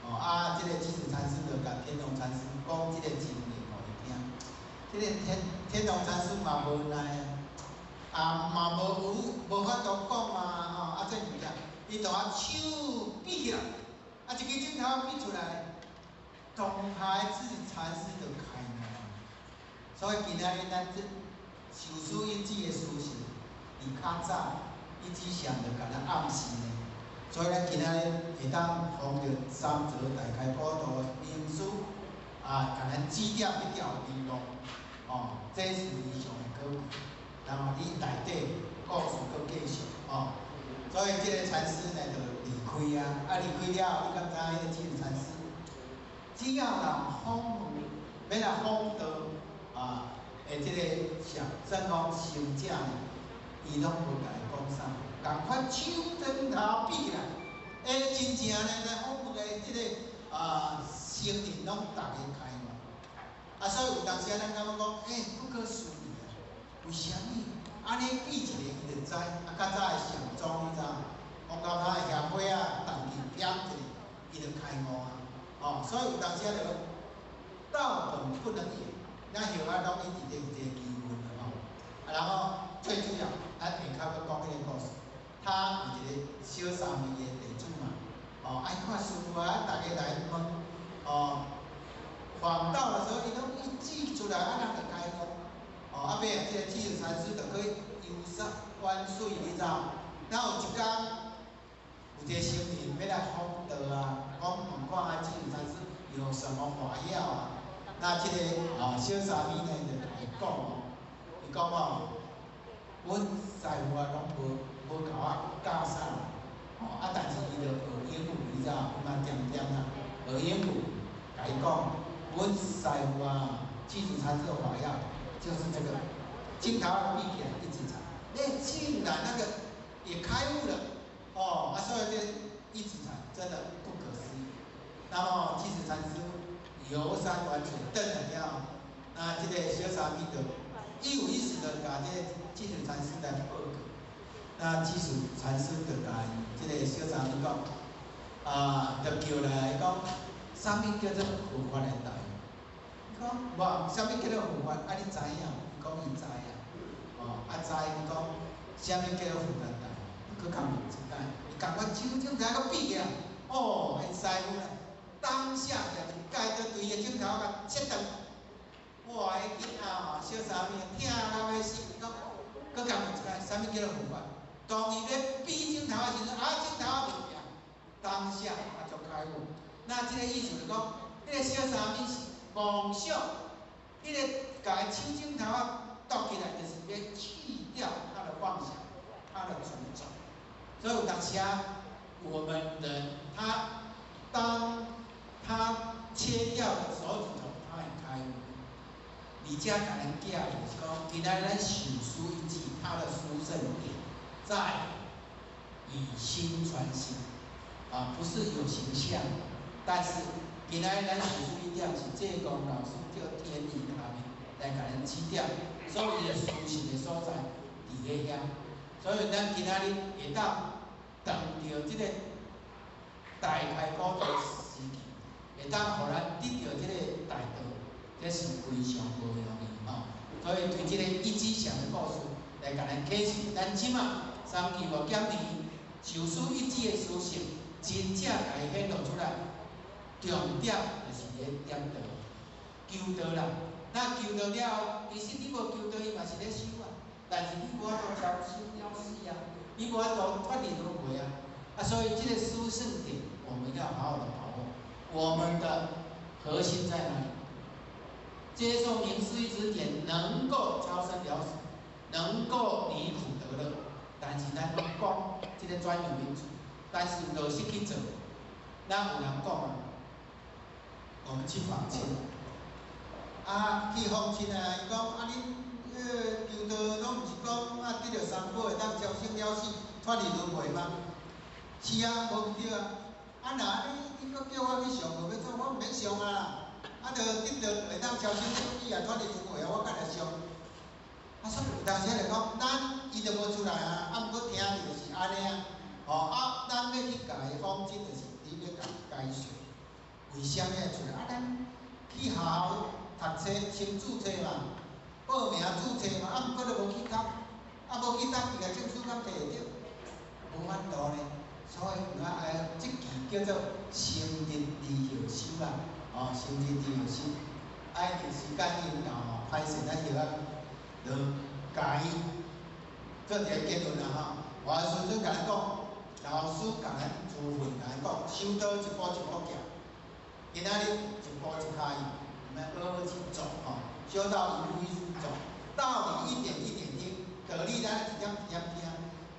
哦啊，这个寂止禅师就共天龙禅师讲这个情形予伊听。这个天龙禅师嘛无奈啊，啊嘛无有无法度讲啊，吼啊这物件，伊就啊手比起来，啊一支指头比出来，当下寂止禅师就开悟。所以今仔日咱这受师一指的事实，伫较早一指禅就共咱暗示呢。所以咱今仔日会当奉著三座大开普度的明师啊，共咱指点彼条明路，哦，这是非常的可贵。然后你内底故事阁继续哦，所以这个禅师呢就离开啊，啊离开了，你敢知影彼个寂止禅师，只要人访问，欲来访道啊，的这个上算讲行者呢，伊拢无共伊讲啥，仝款手指头比起来，欸，真正呢来访问的这个啊僧人拢逐个开悟，啊，所以有当时咱感觉讲，欸，不可思议啊，为啥物？按呢比一个伊就知，啊，较早的禅宗你知影？讲到他的下尾仔，动去点一下，伊就开悟啊，哦，所以有当时就道本不能言，咱后仔拢一直咧有这个疑问吼。啊，然后最主要，咱下跤阁讲彼个故事，他有一个小沙弥的弟子嘛，哦，爱看师父啊，逐家来问，哦，访道的时候，伊拢一指出来，啊，人就开悟。哦，啊，尾啊，这个寂止禅师就去游山玩水，你知无？那有一工，有一个僧人欲来访道啊，讲问看啊，寂止禅师有什么法要啊？那这个啊小沙弥呢就共伊讲哦，伊讲哦，阮师父啊拢无共我教啥，哦啊，但是伊就学英语，你知无？伊嘛恬恬啊，学英语，共伊讲，阮师父啊，寂止禅师的法要就是这个，镜头闭起来一指禅，哎，竟然那个也开悟了，哦，啊，所以这一指禅真的不可思议。那么寂止禅师游山玩水，转来了，那这个小沙弥就一五一十的共这个寂止禅师来报告。那寂止禅师就共这个小沙弥讲，啊，就叫来讲，啥物叫做佛法的大义？伊讲无，啥物叫做佛法？啊，你知影？伊讲伊知影。哦，啊知伊讲，啥物叫做佛难道？伊阁共问一摆，伊共我手指头阁比起来，哦，彼师傅啦，当下就是盖刀对伊的指头共切断。哇，彼囡仔吼，小查某疼到欲死，伊讲，阁共问一摆，啥物叫做佛法？当伊咧比指头的时阵，啊，指头仔无变，当下他就开悟。那这个意思就是讲，彼个小查某是妄想，彼个共伊手指头仔剁起来，就是欲去掉他的妄想，他的执着。所以有当时啊，我们人他当他切掉了手指头，他会开悟。而且共咱寄就是讲，今仔咱受师一指，他的殊胜点在以心传心，啊，不是有形象。但是今仔咱受师一点是济公老师叫天意下面来共咱指点，所以的殊胜的所在伫咧遐。所以咱今仔日会当碰著这个大开古道时期，会当予咱得著这个大道，这是非常无容易吼。所以对这个一指禅的故事来共咱启示，咱这马三期五减年受师一指的殊胜，真正共伊显露出来。重点就是咧点道，求道啦。那求道了后，其实你无求道，伊嘛是咧修啊。但是你无法度超生了死啊，你无法度脱离轮回啊。啊，所以这个殊胜点，我们要好好的把握。我们的核心在哪里？接受名师一指点，能够超生了死，能够离苦得乐。但是咱拢讲这个专有名词，但是落实去做，咱有人讲啊，我们去访亲，啊，去访亲啊，伊讲啊，恁求道拢毋是讲啊，得著三宝会当超生了死，脱离轮回吗？是啊，无毋对啊。啊，若按呢，你阁叫我去上课欲创，我毋免上啊啦。啊，著得著会当超生了死啊，脱离轮回啊，我干焦上。啊，所以有当时就讲，咱伊就无出来啊，啊，毋过听著就是按呢啊。吼啊，咱欲去共伊访亲，就是你欲共解说，为啥物爱出来？啊，咱去学校读册，先注册嘛，报名注册嘛，啊，毋过都无去读，啊，无去读，伊个证书敢摕会著？无法度呢。所以有影爱这期叫做心日离后修啦，哦，心日离后修，爱伫时间已经到吼，歹势咱就啊，就共伊做一个结论啦吼。我时阵共咱讲，老师共咱处分，共咱讲，修道一步一步行，今仔日一步一跤印，我们好好去走吼，修道一步一步走，道理一点一点听，道理咱一点一点听，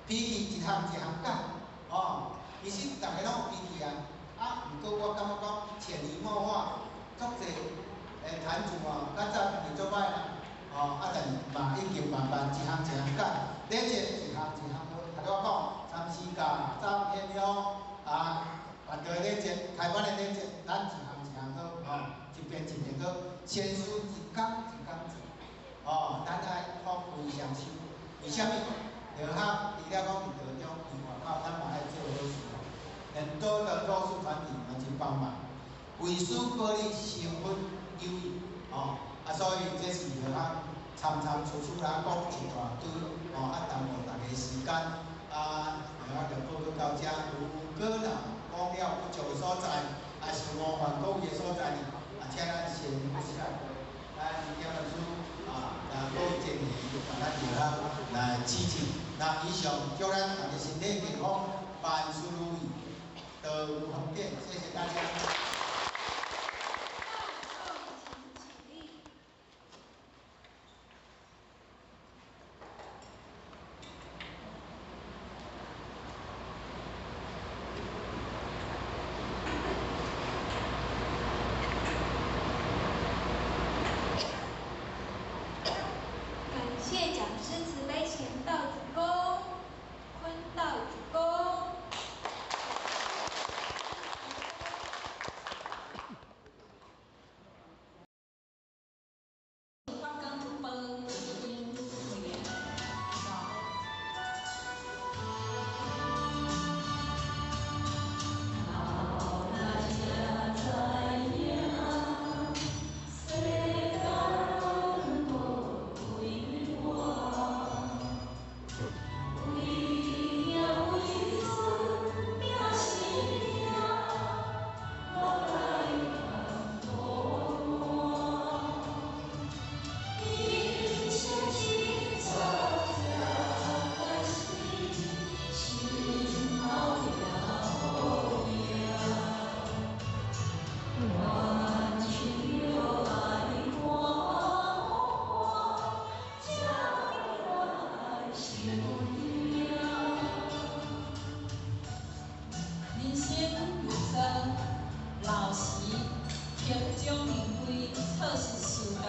脾气一项一项改。哦，其实逐个拢有脾气啊，啊，毋过我感觉讲潜移默化，足济坛主哦，较早脾气足歹啦，哦，啊，但是嘛已经慢慢一项一项改，礼节一项一项好。头拄仔讲，参诗教、早天香啊，办道的礼节、开班的礼节，咱一项一项好，哦，一遍一遍好，先师一工一工做，哦，咱爱放非常修，为啥物？就较除了讲伫道中，伫外口，咱嘛爱做好事，很多的弱势团体嘛去帮忙，为师保你成佛有益，哦，啊，所以这是就较参参出出来讲一大堆，哦，啊，耽误大家时间，啊，然后就报告到遮，如果若讲了不足的所在，啊是冒犯各位的所在呢，啊，请咱先下跪，咱点老师啊，来各位建议，咱就来来支持。那以上祝咱大家身体健康，万事如意，道有方便，谢谢大家。感谢讲师慈悲前道主公，坤道主公。人生如做，老时刻掌名归，错失修道。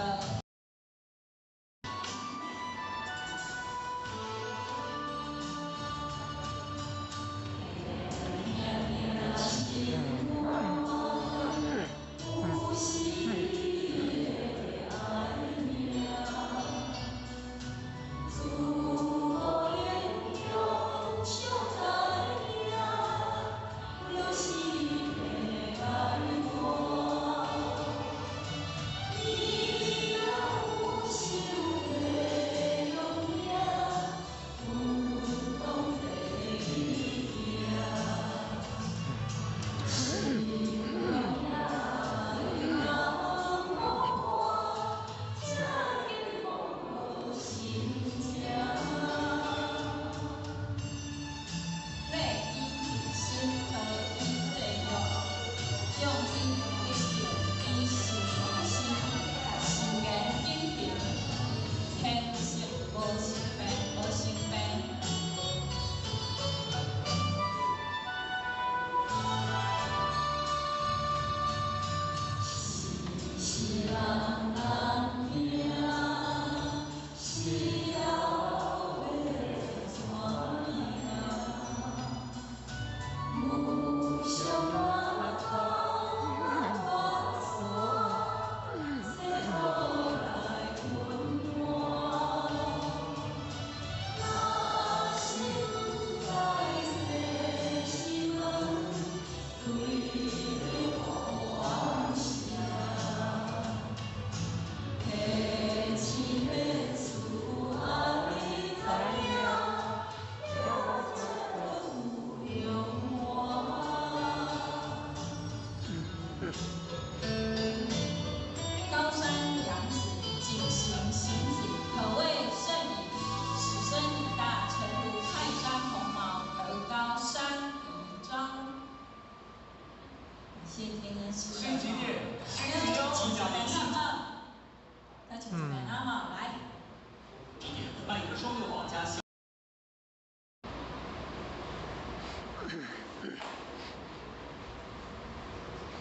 高山仰止，景行行止，可谓圣矣。此身已大，诚如泰山鸿毛，德高山宜庄。谢天恩师。星期六，星期六，请这边啊，再请这边啊哈，来。办一个双六保加。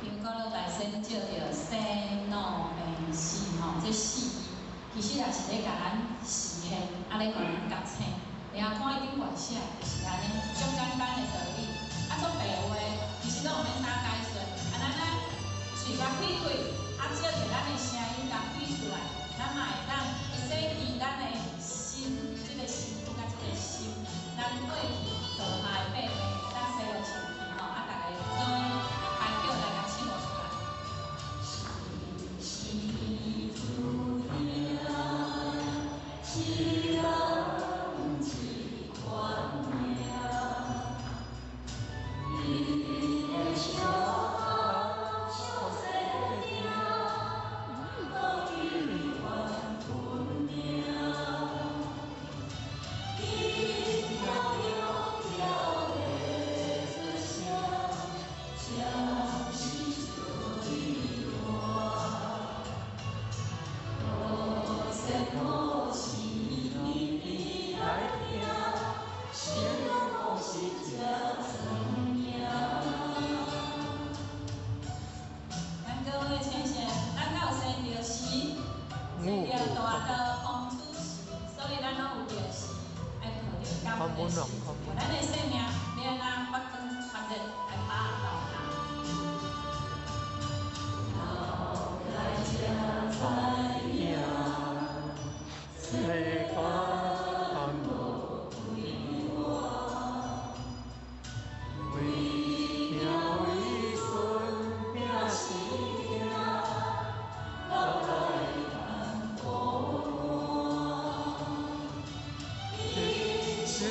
因为老大仙照著生老病死吼，这四字其实也是咧共咱示现，啊咧共咱觉醒。你啊看伊顶悬写，就是按呢，足简单的道理。啊，足白话，其实拢毋免啥解说。啊，咱啊喙共开开，啊照著咱的声音共对出来，咱嘛会当会使记咱的心，这个身躯佮这个心，咱过去落下的八病，会当洗予清气吼。啊，逐家做伙开口来共唱出来。咱各位浅显，咱敢有生著时，生著大道风雨时，所以咱拢有著时，爱抱著感恩的心。咱的生命欲按怎发光发热，来把握到。世间为听为顺拼死拼，老来难孤单。一生一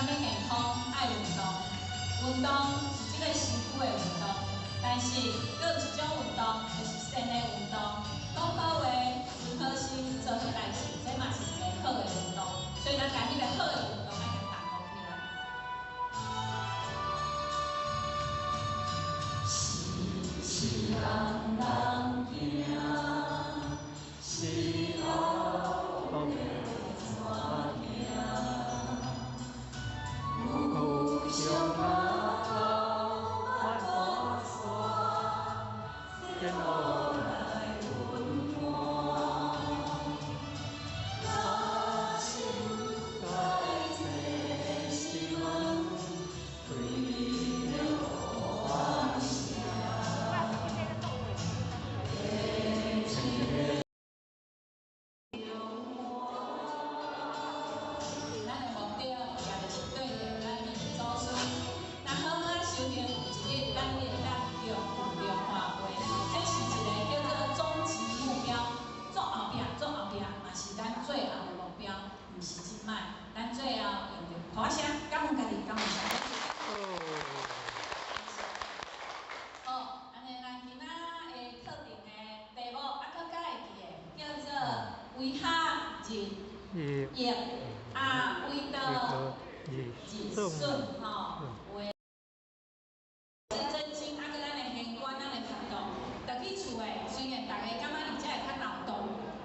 咱欲健康，愛運動，運動是這个身軀的運動，但是閣有一種運動，就是善的運動。講好話、存好心、做好代誌，這嘛是一個好的運動。所以咱共彼个好的運動愛共動起來。是是人人行，是后要怎行？有上头莫看山，天路来温暖。若心在这时阵，对着方向。咱的目標也就是對著咱的祖師。咱好好修行，有一日咱會當得無量化位，這是一個叫做終極目標。做後壁，做後壁嘛是咱最後的目標，毋是這擺。咱最後用著鼓聲，感恩家己，感恩社會。好，按呢咱今仔的課程的題目，啊，閣較會記的，叫做為學日益，啊，為道日損，吼。有的真經，啊，閣咱的玄關，咱的活動，轉去厝的，雖然逐家感覺佇遮會較腦動，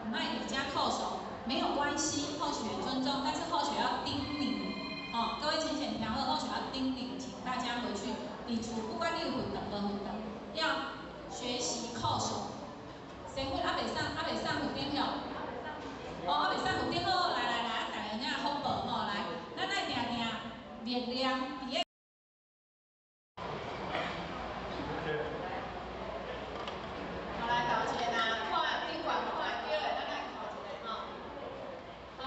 毋愛佇遮課誦，沒有關係，後學尊重，但是後學要叮嚀，吼，各位淺顯聽好，後學要叮嚀，請大家回去佇厝，不管你有佛堂無佛堂，要學習課誦。先佛猶未送，猶未送佛頂吼，哦，猶未送佛頂好，來來來，啊，逐家爾福報吼，來，咱愛定定默念佇个。好，來頭一個若看頂懸看會著的，咱來看一下吼。好，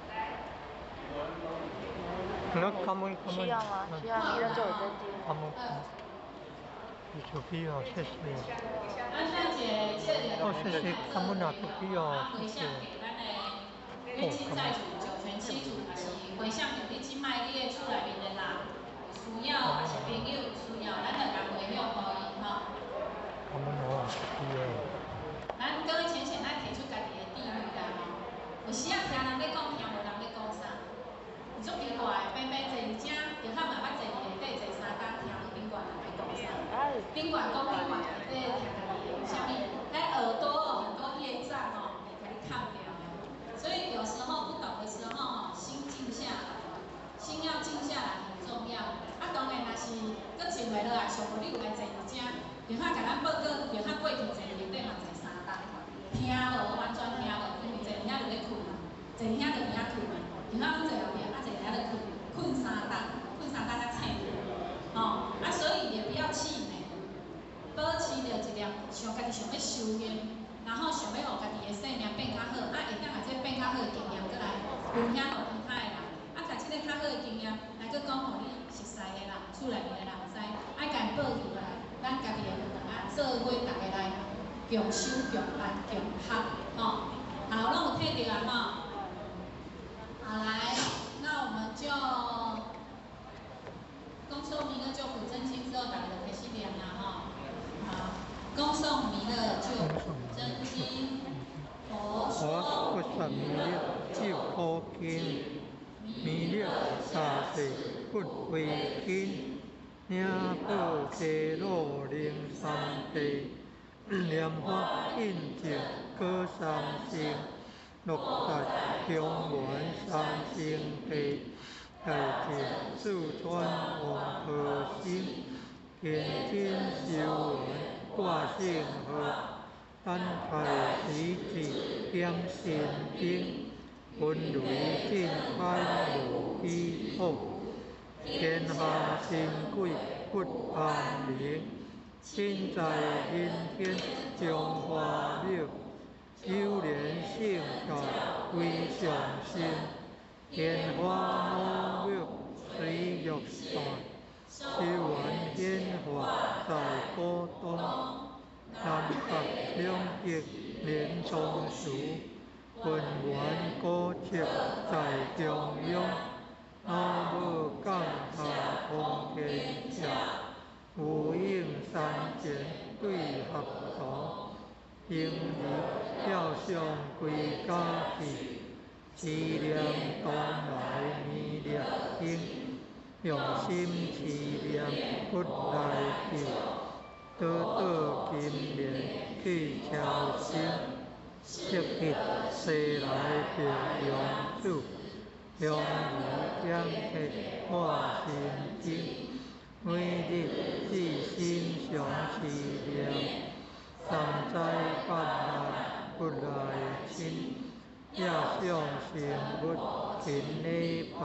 來。那感恩感恩。需要嗎？需要，彌勒就有真經。感恩。有必要，謝謝。哦，謝謝，感恩啊，不必要，謝謝。你凊彩厝九泉七祖，也是回向給你這擺你的厝內面的人，有需要，也是朋友有需要，咱就共回向予伊吼。感恩哦，不必要。咱各位淺顯愛提出家己的智慧啦吼。有時仔聽人咧講，聽無人咧講啥，有足奇怪的，平平坐佇遮，就較嘛捌坐佇下底坐三工，聽無頂懸人咧講啥。頂懸講頂懸，下底聽家己的，為啥物？咱耳朵哦，很多業障哦，會共你崁掉的。所以有時候不懂的時候吼，心靜下來，心要靜下來很重要。啊，當然若是閣靜袂落來，上無你有來坐佇遮，就較共咱報告，就較過去坐佇下底嘛坐三工，聽無完全聽無，因為坐佇遐就咧睏嘛，坐佇遐就佇遐睏嘛，就較阮坐後壁，啊坐佇遐咧睏，睏三工，睏三工才醒，吼，啊所以也不要氣餒，保持著一粒想家己想欲修行。然後想欲予家己的生命變較好，啊，會當共這變較好的經驗，閣來分享予其他的人，啊，共這个較好的經驗來閣講予你熟似的人、厝內面的人知，愛共報起來，咱家己的佛堂啊，做伙逐家來共修、共辦、共學，吼，好，攏有提著啊，吼，好來，那我們就恭誦彌勒救苦真經之後，逐家就開始念啦，吼，好。恭誦彌勒救苦真經，佛說彌勒救苦經，彌勒大誓不為經，領寶溪路靈三地，蓮花印證果三乘，樂在中原三聖地，大智四川王婆心，天津修緣掛聖號，等待時節點神經，分雷震開無依土，天下神鬼不安寧，身在人天中華廟，九莲圣教为上心，天花母庙水玉山。修缘显化在古东，南北兩極連松樹，渾圓古蹟在中央，老母降下通天桥，无应三前对合同，行仪了相归家去，持念东来弥勒经，用心持念佛来救，得到金莲去超生，即彼西来白龙子。香仪讲体化心经，每日至心常持念，三灾八难不来侵，也想成佛勤礼拜，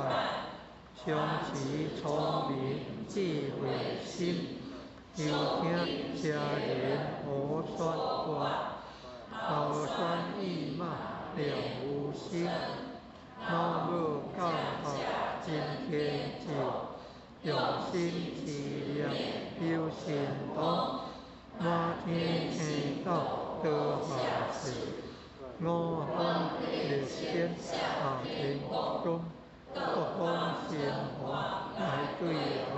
常持聪明智慧心，又听邪人胡说话，老酸意骂了无心。老母降下真天咒，用心持念有神通，满天星斗落下世，五方列天下天宫，各方神王来对合，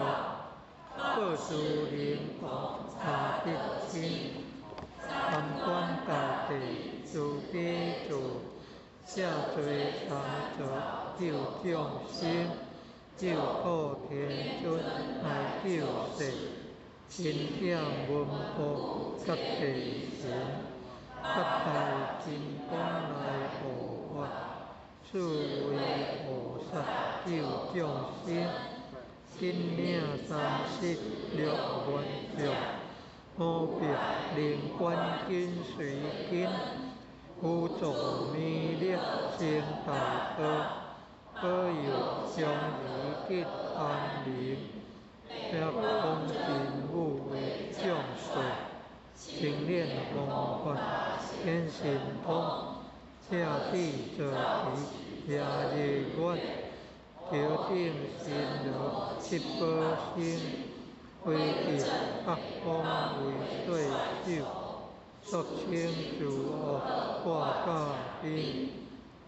各殊灵童下得亲，参观大地慈悲主。下罪三泽救众生，救苦天尊来救世，钦点文部觉地神，觉大金刚来护法，四位菩萨救众生，金领36万众，五百灵官紧随紧。辅助弥勒成大道，保佑将儿得安宁，北方真武为众士，精炼方法显神通，正智坐骑夜日月，桥顶神罗七宝星，飞至北方为岁首。肃清诸恶挂甲兵，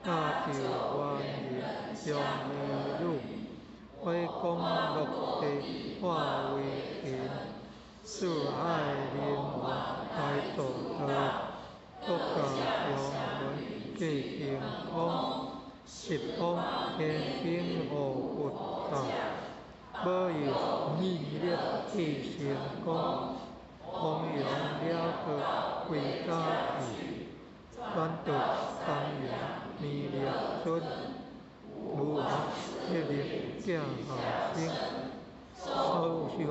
大救万人将儿女，火光落地化为尘，四海灵王来助道，国家雄魂继晴空，十方天兵护佛塔，保佑弥勒去成功。弘扬了道归家去，转到东洋弥勒尊，无王一力寄下生，所修学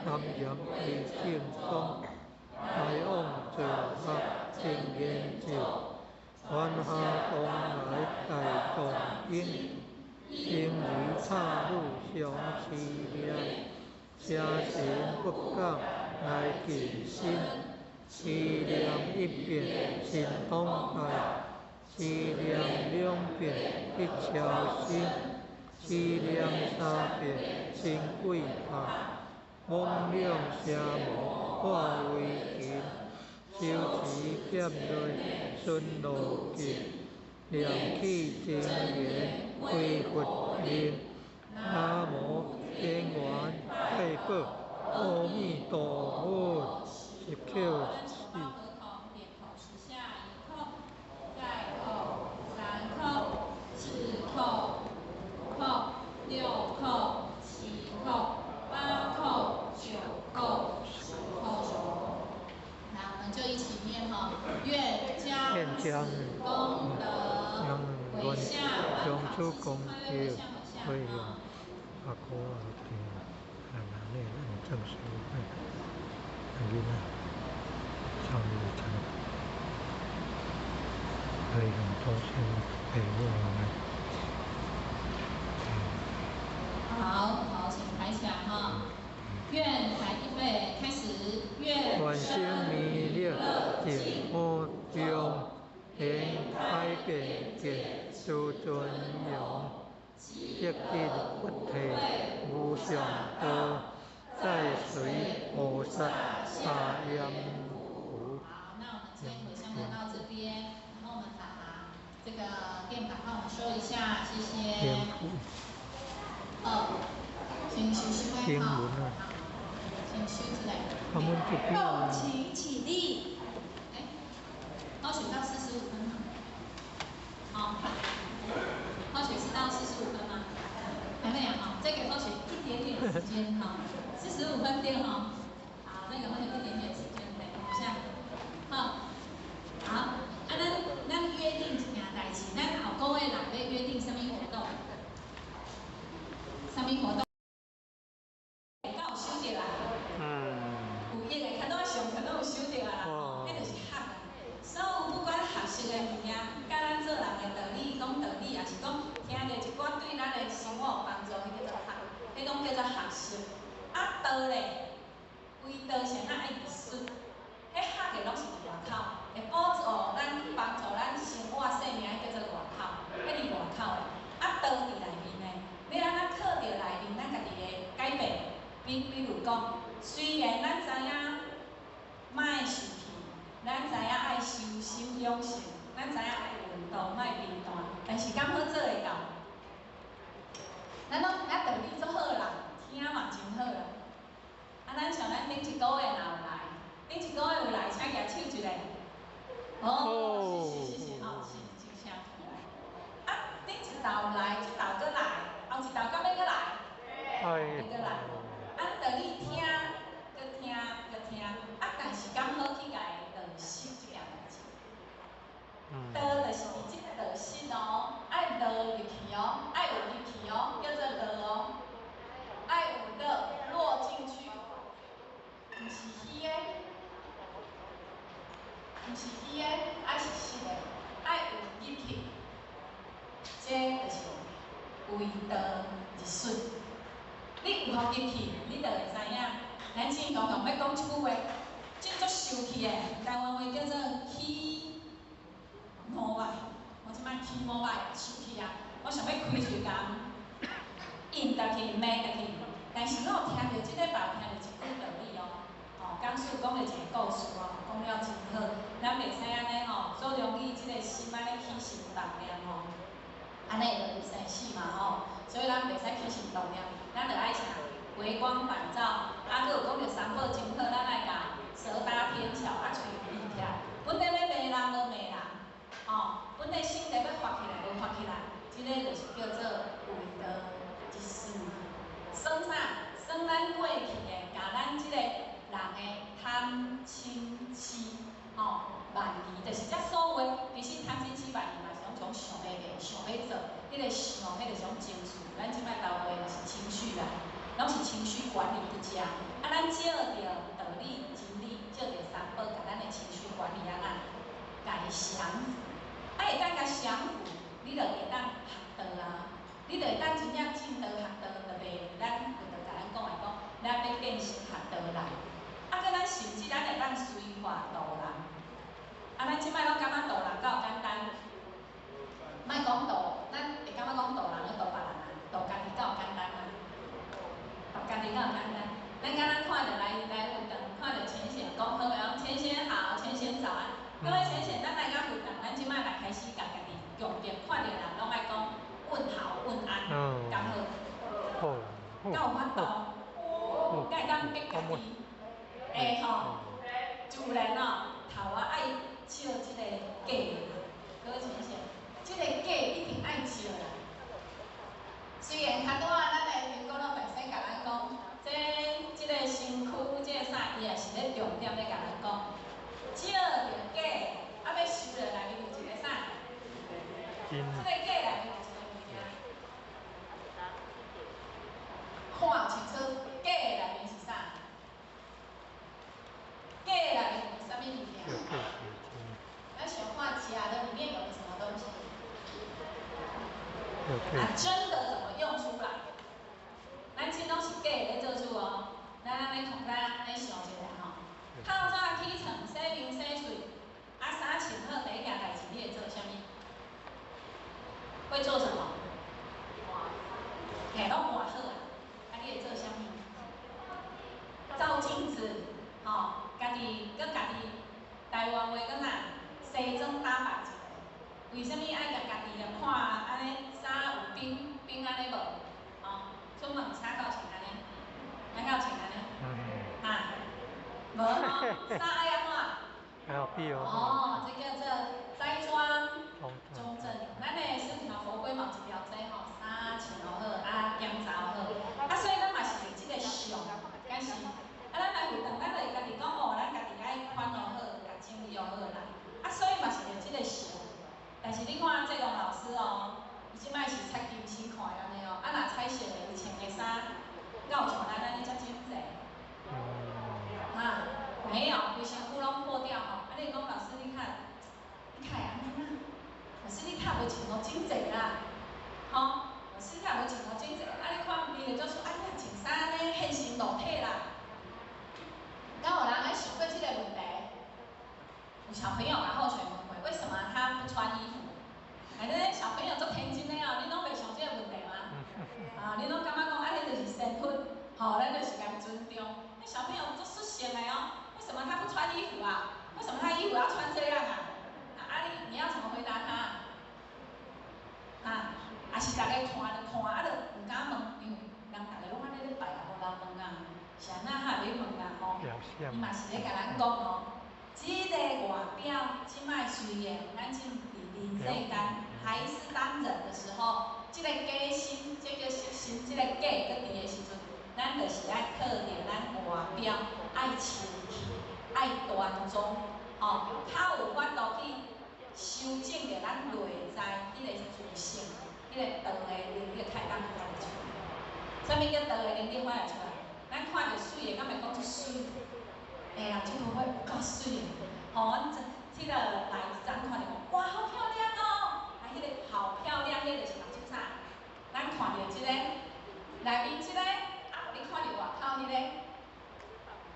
南岩为正宗，来往造学真研究，传下东来大藏经，行仪插入常持念，邪神不敢来近身，持念一遍神通大，持念两遍得超生，持念三遍成鬼塔，猛量邪魔化为尘，修持剑内顺路径，念起真言归佛名，南无天元太保阿弥陀佛，十口四。点头十下，一叩，再叩，三叩，四叩，五叩，六叩，七叩，八叩，九叩，十叩。那我们就一起念哈，愿将此功德回向将此功德回向阿哥阿弟，阿奶奶，咱正师辈，咱囡仔，上一层，回向祖先父母来。好好，请抬起来哈。愿抬预备开始，愿愿生弥勒净土中，现开遍见诸尊容，悉得佛体无上道，再随菩萨下阎浮。好，那我们今天回向就到这边，然后我们把这个垫板帮我们收一下，谢谢。垫铺。好，先收收的经吼文啊，先收一下。他们这边肉请起立。哎，高雪到45分吗？好，高雪是到四十五分吗？还没有哈，再给高雪一点点时间哈，四十五分对哈。好，再给高雪一点点时间，等一下。好，好，啊，咱约定一件代志，咱后个月来欲约定啥物活动？啥物活动？敢有收著啊？有益的，較拄仔上課攏有收著啊啦，吼，彼就是學啊。所有不管學習的物件，佮咱做人的道理，講道理，抑是講聽著一寡對咱的生活有幫助，彼叫做學，彼攏叫做學習。啊，道咧，為道是按怎愛入術？彼學的攏是佇外口，會輔助咱幫助咱生活生命，彼叫做外口，彼佇外口的。啊，道佇內面的，欲按怎靠著內面咱家己的改變？比如講，雖然咱知影莫受氣，咱知影愛修心養性，咱知影愛運動，莫貧惰，但是敢好做會到？咱攏知影道理足好啦，聽嘛真好啦。啊，咱像咱頂一個月若有來，頂一個月有來，請舉手一下。哦，是是是是，哦，是真聲起來。啊，頂一道有來，這道閣來，後一道敢欲閣來？愛欲閣來。啊，道理聽，閣聽，閣聽，啊，但是敢好去共伊落實這件代誌？道就是佇這個落實哦，愛落入去哦，愛有入去哦，叫做落哦，愛有落落進去，毋是虛的，毋是虛的，愛是實的，愛有入去，這就是為道入術。你有予入去，你就會知影。咱正常常欲講一句話，真足受氣的，台灣話叫做起毛歹。我這擺起毛歹，受氣啊！我想欲開喙共應入去，罵入去，但是我有聽著這禮拜有聽著一句道理哦。吼，講師講了一個故事哦，講了真好。咱袂使按呢吼，做容易這個心按呢起心動念吼，按呢就入生死嘛吼。所以咱袂使起心動念，咱著愛啥？回光返照。啊，閣有講著三寶真好，咱愛共舌搭天橋，啊，喙閉起來。本來欲罵人無罵人，吼，本來心咧欲發起來無發起來，這個就是叫做為道一事。算啥？算咱過去的，共咱這個人的貪嗔痴，吼，慢疑，就是這所有其實貪嗔痴慢疑嘛是攏種想欲袂，想欲做，彼個想，彼個是種情緒。咱這擺台灣話就是情緒啦，攏是情緒管理不佳。啊，咱借著道理、真理，借著三寶，共咱的情緒管理按怎，共伊降服。啊，會當共降服，你就會當學道啊。你就會當真正進道學道，就袂咱佛陀共咱講的講，咱欲變成學道人。啊，閣咱甚至咱會當隨化度人。啊，咱這擺攏感覺度人敢有簡單？莫講度，咱會感覺講度人閣度別人啊，度家己敢有簡單啊？度家己敢有簡單？咱敢若看著來佛堂，看著淺顯講好個，淺顯好，淺顯早安。各位淺顯，咱來到佛堂，咱這擺來開始共家己強迫，看著人攏愛講問好問安，敢好？敢有法度？敢會當逼家己？會吼，自然哦，頭仔愛笑這個假的，各位淺顯，這個假一定愛笑啦。雖然較拄仔咱的劉國老本身共咱講，這個身軀，這個啥，伊也是咧重點咧共咱講，笑著假，啊欲收落內面有一個啥？這個假內面有一個物件，看清楚，假內面是啥？假內面有啥物物件？咱想看假的裡面有個什麼東西？啊，真的怎麼用出來？咱這攏是假的咧做主哦。咱按呢看，咱按呢想一下吼。透早起床，洗面洗喙，啊，衫穿好，第一件代誌你會做啥物？會做什麼？嘿，攏換好啊。啊，你會做啥物？照鏡子，吼，家己閣家己台灣話閣啥？西裝打扮一下。為啥物愛共家己來看按呢衫有變變按呢無？吼，出门衫敢有穿按呢？咱敢有穿按呢？哈，無吼，衫愛按怎？哦，這叫做齋裝中正。咱的四條佛規嘛有一條這吼，衫穿好，啊檢查好，啊所以咱嘛是這個相，敢是？啊咱來回轉，咱就會家己講哦，咱家己愛款好，共整理好來。啊所以嘛是著這個相。但是你看這龍老師哦，伊這擺是擦金星看的按呢哦，啊若彩色的，伊穿的衫，敢有像咱按呢遮整齊？哈，沒有，規身軀攏破掉吼。啊，你講老師，你看，你看會按呢啦？老師你較無穿偌整齊啦，吼，老師你較無穿偌整齊。啊，你看伊就說，啊，你穿衫按呢現身露體啦。敢有人愛想過這個問題？有小朋友共好學問過，為什麼他不穿衣服？哎，恁小朋友足天真的哦，恁攏袂想這個問題嗎？啊，恁攏感覺講，啊，彼就是身份，吼，咱就是共尊重。那小朋友足率性的哦，為什麼他不穿衣服啊？為什麼他衣服要穿這樣啊？啊，你要怎麼回答他？啊，啊是逐家看就看，啊就毋敢問，因為人逐家攏按呢咧拜啊，無人問啊，是按怎哈會問啊？吼，伊嘛是咧共咱講哦，這個外表這擺雖然咱這佇人世間還是當人的時候，這個假身，這個色身，這個假閣佇的時陣，咱就是愛靠著咱外表愛清氣、愛端莊，吼，較有法度去修正著咱內在彼個自性，彼個道的能力，較會當發會出來。啥物叫道的能力發會出來？咱看著媠的，敢會講出媠？哎呀，這朵花有夠媠的，吼！阮這這個來一張看著講，哇，好漂亮哦！啊，彼個好漂亮，彼個就是目睭啥？咱看著這個內面這個，啊，予你看著外口彼個。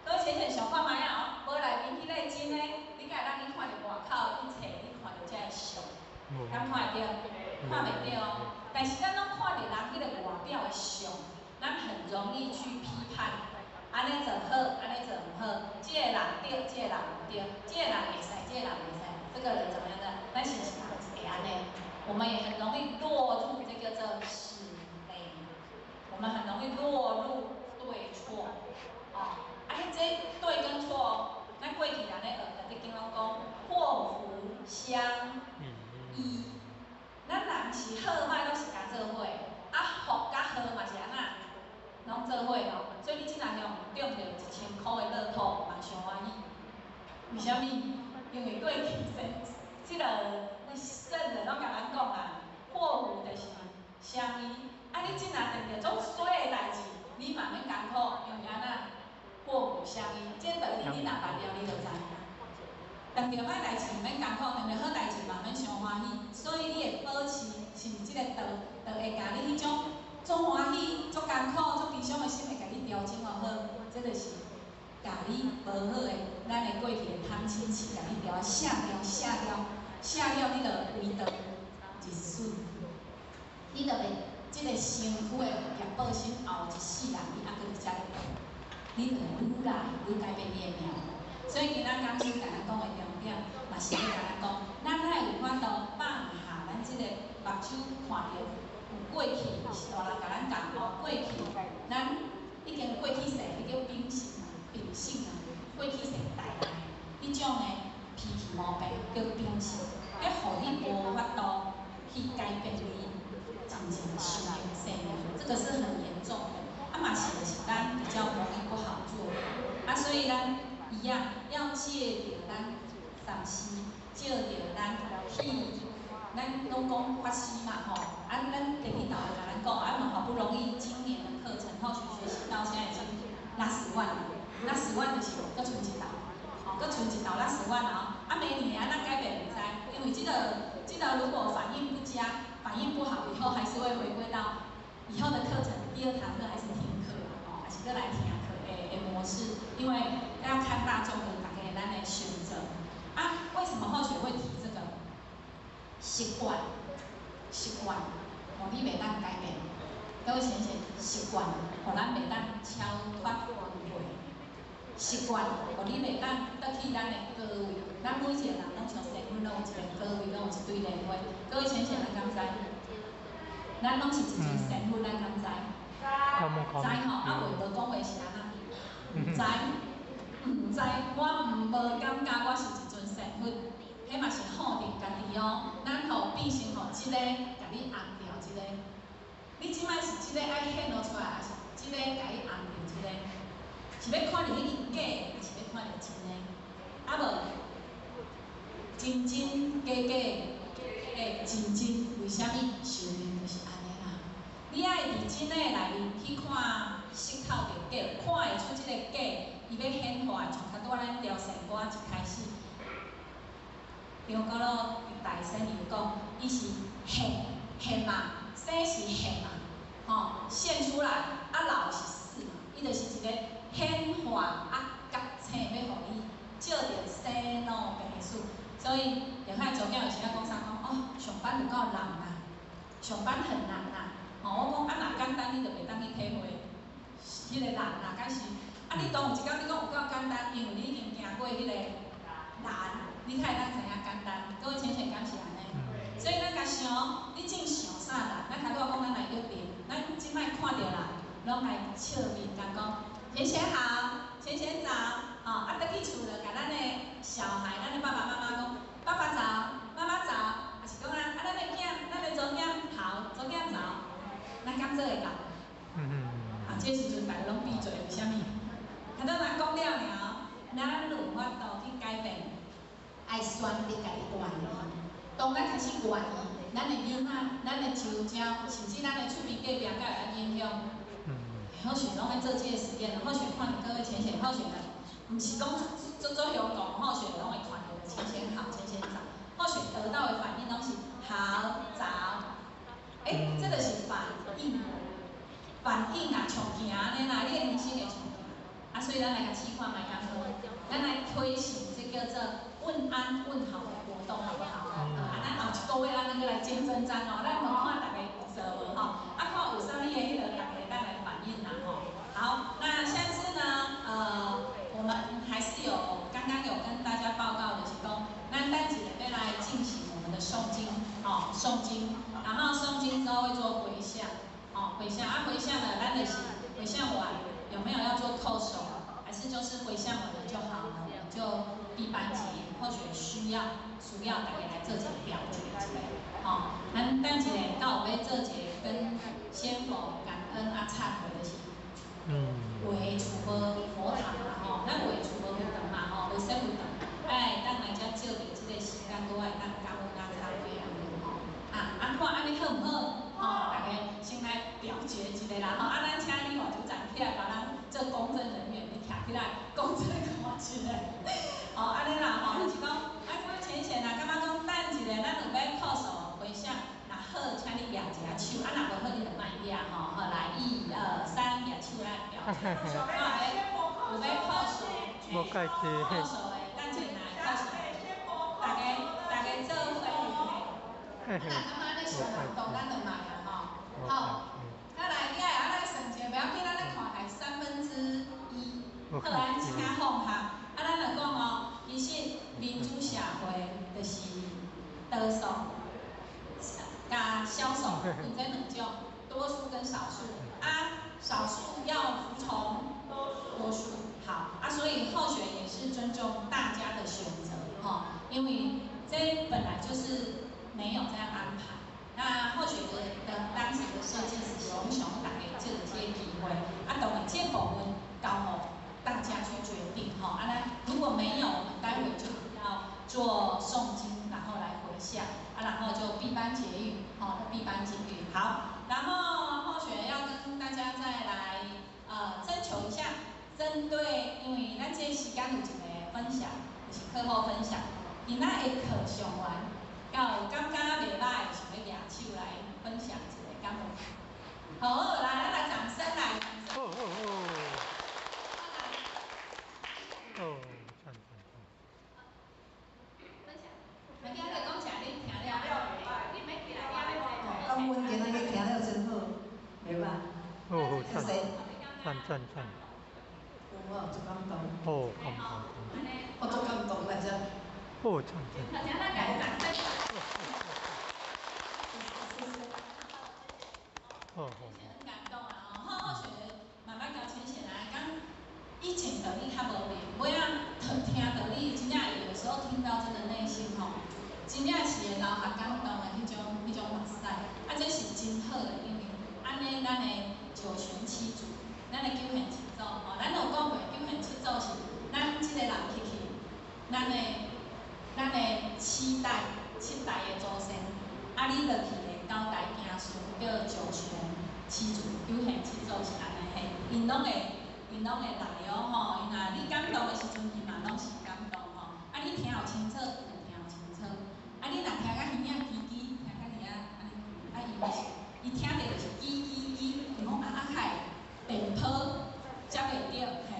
各位淺淺想看覓啊？哦，無內面彼個真的，你敢會當去看著外口一切？你看著這个相，敢看會著？看袂著哦。但是咱攏看著人彼個外表的相，咱很容易去批判，按呢做好，按呢做毋好，這個人對，這個人毋對，這個人會使，這個人袂使，這個人怎麼樣的？咱是毋是會按呢？我們也很容易落入這個叫是非，我們很容易落入對錯，哦，啊，這對跟錯，咱過去人咧學的，這經攏講禍福相依，咱人是好歹攏是共做伙，啊福佮禍嘛是按怎，攏做伙哦。所以你這若用中著1000箍的樂透，嘛傷歡喜。為啥物？因為過去先這個那聖人攏共咱講啊，禍福就是相依。啊，你這若碰著足衰的代誌，你嘛免艱苦，因為按怎？禍福相依，這道理你若捌了，你就知。碰著歹代誌毋免艱苦，碰著好代誌嘛免傷歡喜。所以你會保持是毋是這個道，就會共你彼種足歡喜、足艱苦、足悲傷的心會共你調整好，這就是共你無好的，咱的過去的貪嗔癡，共你調卸掉、卸掉、卸了，你就為道日損，你就袂這個身軀的業報心後一世人，你猶閣佇遮，你就會愈來愈改變你的命。所以今仔講師共咱講的重點，嘛是咧共咱講，咱愛有法度放下咱這個目睭看著有過去，是大人共咱教哦，過去咱已經過去世，彼叫秉性啊，秉性啊，過去世帶來的彼種的脾氣毛病叫秉性，彼予你無法度去改變你真正修行生命，這個是很嚴重的。啊嘛是就是咱比較容易不好做，啊所以咱一樣要借著咱三師，借著咱去，咱攏講法師嘛吼，啊咱第二道共咱講，啊嘛好不容易今年的課程後續學習到現在已經60萬了，60萬就是閣賰一道，吼，閣賰一道60萬哦，啊明年按怎改變毋知，因為這個如果反應不佳，反應不好，以後還是會回歸到以後的課程，第二堂課還是聽課哦，還是閣來聽課的模式，因為要看大眾的大家咱的選擇。啊，為什麼後學會提這個？習慣，習慣，予你袂當改變。各位先生，習慣，予咱袂當超脫輪迴。習慣，予你袂當倒去咱的高位。咱每一個人攏像神佛，攏有一個高位，攏有一對蓮花。各位先生，咱敢知？咱攏是一尊神佛，咱敢知？知吼，啊话无讲话是按怎？毋知，毋知，我毋无感觉我是一尊仙佛，彼嘛是放定家己哦。咱予变成予这个共你尪牢这个，你这摆是这个爱显露出来，抑是这个共你尪著这个？是欲看著彼个假的，抑是欲看著真的？啊无，真真假假，假假真真，为啥物？寿命就是按呢啦。你爱伫真的内面去看，识透著假，看会出这个假，伊欲显化，像较拄仔咱调圣歌一开始，张果老大仙伊有讲，伊是现现嘛，生是现嘛，吼，现出来，啊老是死嘛，伊就是一个显化啊觉醒，欲予你照著生老病死。所以，后海昨仔有时仔讲啥讲，哦，上班有够难啦，上班很难啦。吼，我讲啊，若简单，你就袂当去体会彼个难啦。敢是啊，你当有一工你讲有够简单，因为你已经行过彼个难，你才会当知影简单。各位浅显敢是按呢？所以咱共想，你正想啥难？咱头拄仔讲咱来约定，咱这摆看著人，拢来笑面共讲，浅显好，浅显早，吼，啊，转去厝就共咱的小孩，咱的爸爸妈妈讲，爸爸早，妈妈早，抑是讲啊，啊，咱的囝，咱的查某囝好，查某囝早，咱敢做会到？啊，这时阵大家拢闭嘴，为啥物？头拄若讲了尔，咱有法度去改变，爱选择家己愿意。当咱开始愿意，咱的囡仔、咱的周遭，甚至咱的厝边隔壁，敢会当影响？好选拢爱做这个实验，好选看著各位浅显，好选的，毋是讲足足晓讲，好选拢会看著浅显好，浅显早，好选得到的反应拢是好早。欸，这就是反应，反应啊，像行按呢啦，你的人生会像行。啊，所以咱来共试看觅敢好，咱来推行这叫做问安问好的活动，好不好？啊，咱后一个月咱阁来见真章哦，咱问看大家有做无吼？啊，看有啥物的彼个，大家会当来反映啦吼。好，那下次呢，我们还是有刚刚有跟大家报告的是讲，咱等一下欲来进行我们的诵经，哦，诵经，然后诵经之后会做回向，哦，回向啊，回向呢，咱就是回向完有没有要做叩首，还是就是回向完了就好了，我们就闭班结业，或许需要大家来做一个表决一下，吼，咱等一下到有欲做一个跟仙佛感恩啊忏悔就是。画厝无佛堂啦吼，咱画厝无佛堂嘛吼，无说佛堂，哎，当来遮借著这个时间，阁爱当感恩啊忏悔按呢吼，啊啊看按呢好毋好？吼，大家先来表决一下啦吼，啊，咱请理法组长起来帮咱做公证人员，你徛起来公证看一下，吼，按呢啦吼，就是讲啊，各位浅显啦，感觉讲等一下，咱有欲叩首回向，若好，请你举一下手，啊，若无好，你就莫举吼，好来，一二三，举手来表决，看有欲叩首，无介济。叩首的，等一下来叩首，大家做伙，啊，若感觉按呢伤感动，咱就莫啊吼。好，啊来，你爱啊来算一下，袂要紧，咱来看下1/3，好，咱请放下。啊，咱就讲哦，其实民主社会就是多数佮少数，有这两种，多数跟少数。啊，少数要服从多数。好，啊，所以候选也是尊重大家的选择，吼，因为这本来就是没有这样安排。那候选的当时的设计是想想大家借著这个机会，啊，当然这部分交予大家去决定，吼，啊，咱如果没有，我们待会就要做诵经，然后来回向，啊，然后就闭班结语，吼，闭班结语。好，然后候选人要跟大家再来征求一下，针对，因为咱这时间有一个分享，就是课后分享，今仔的课上完，敢有感觉袂䆀，想欲举手来分享一下，敢无？好，来，咱来掌声来。哦哦哦。哦，赞赞赞。分享，来，今仔讲啥？你听了？感恩今仔日听了真好，袂歹。哦，赞赞赞赞。有哦，足感动。哦，感动。我足感动来遮。哦，赞赞。哦哦。很感动啊！吼，覺淺顯啊，講以前道理較無明，尾仔聽道理，真正有時候聽到真的內心吼，真正是會流下感動的彼種目屎。啊，這是真好的，因為按呢，咱的九玄七祖，咱的九玄七祖吼，咱有講過九玄七祖是咱這個人去，咱的七代的祖先，啊，你落去的九代子孫叫九玄七祖，九玄七祖是按呢嘿，𪜶攏會來哦吼，𪜶若你感動的時陣，𪜶嘛攏是感動吼。啊，你聽有清楚，伊就聽有清楚。啊，你若聽甲耳仔吱吱，聽甲爾按呢，啊，伊嘛是，伊聽著就是吱吱吱，伊講啊啊，較會電波接袂著，嘿，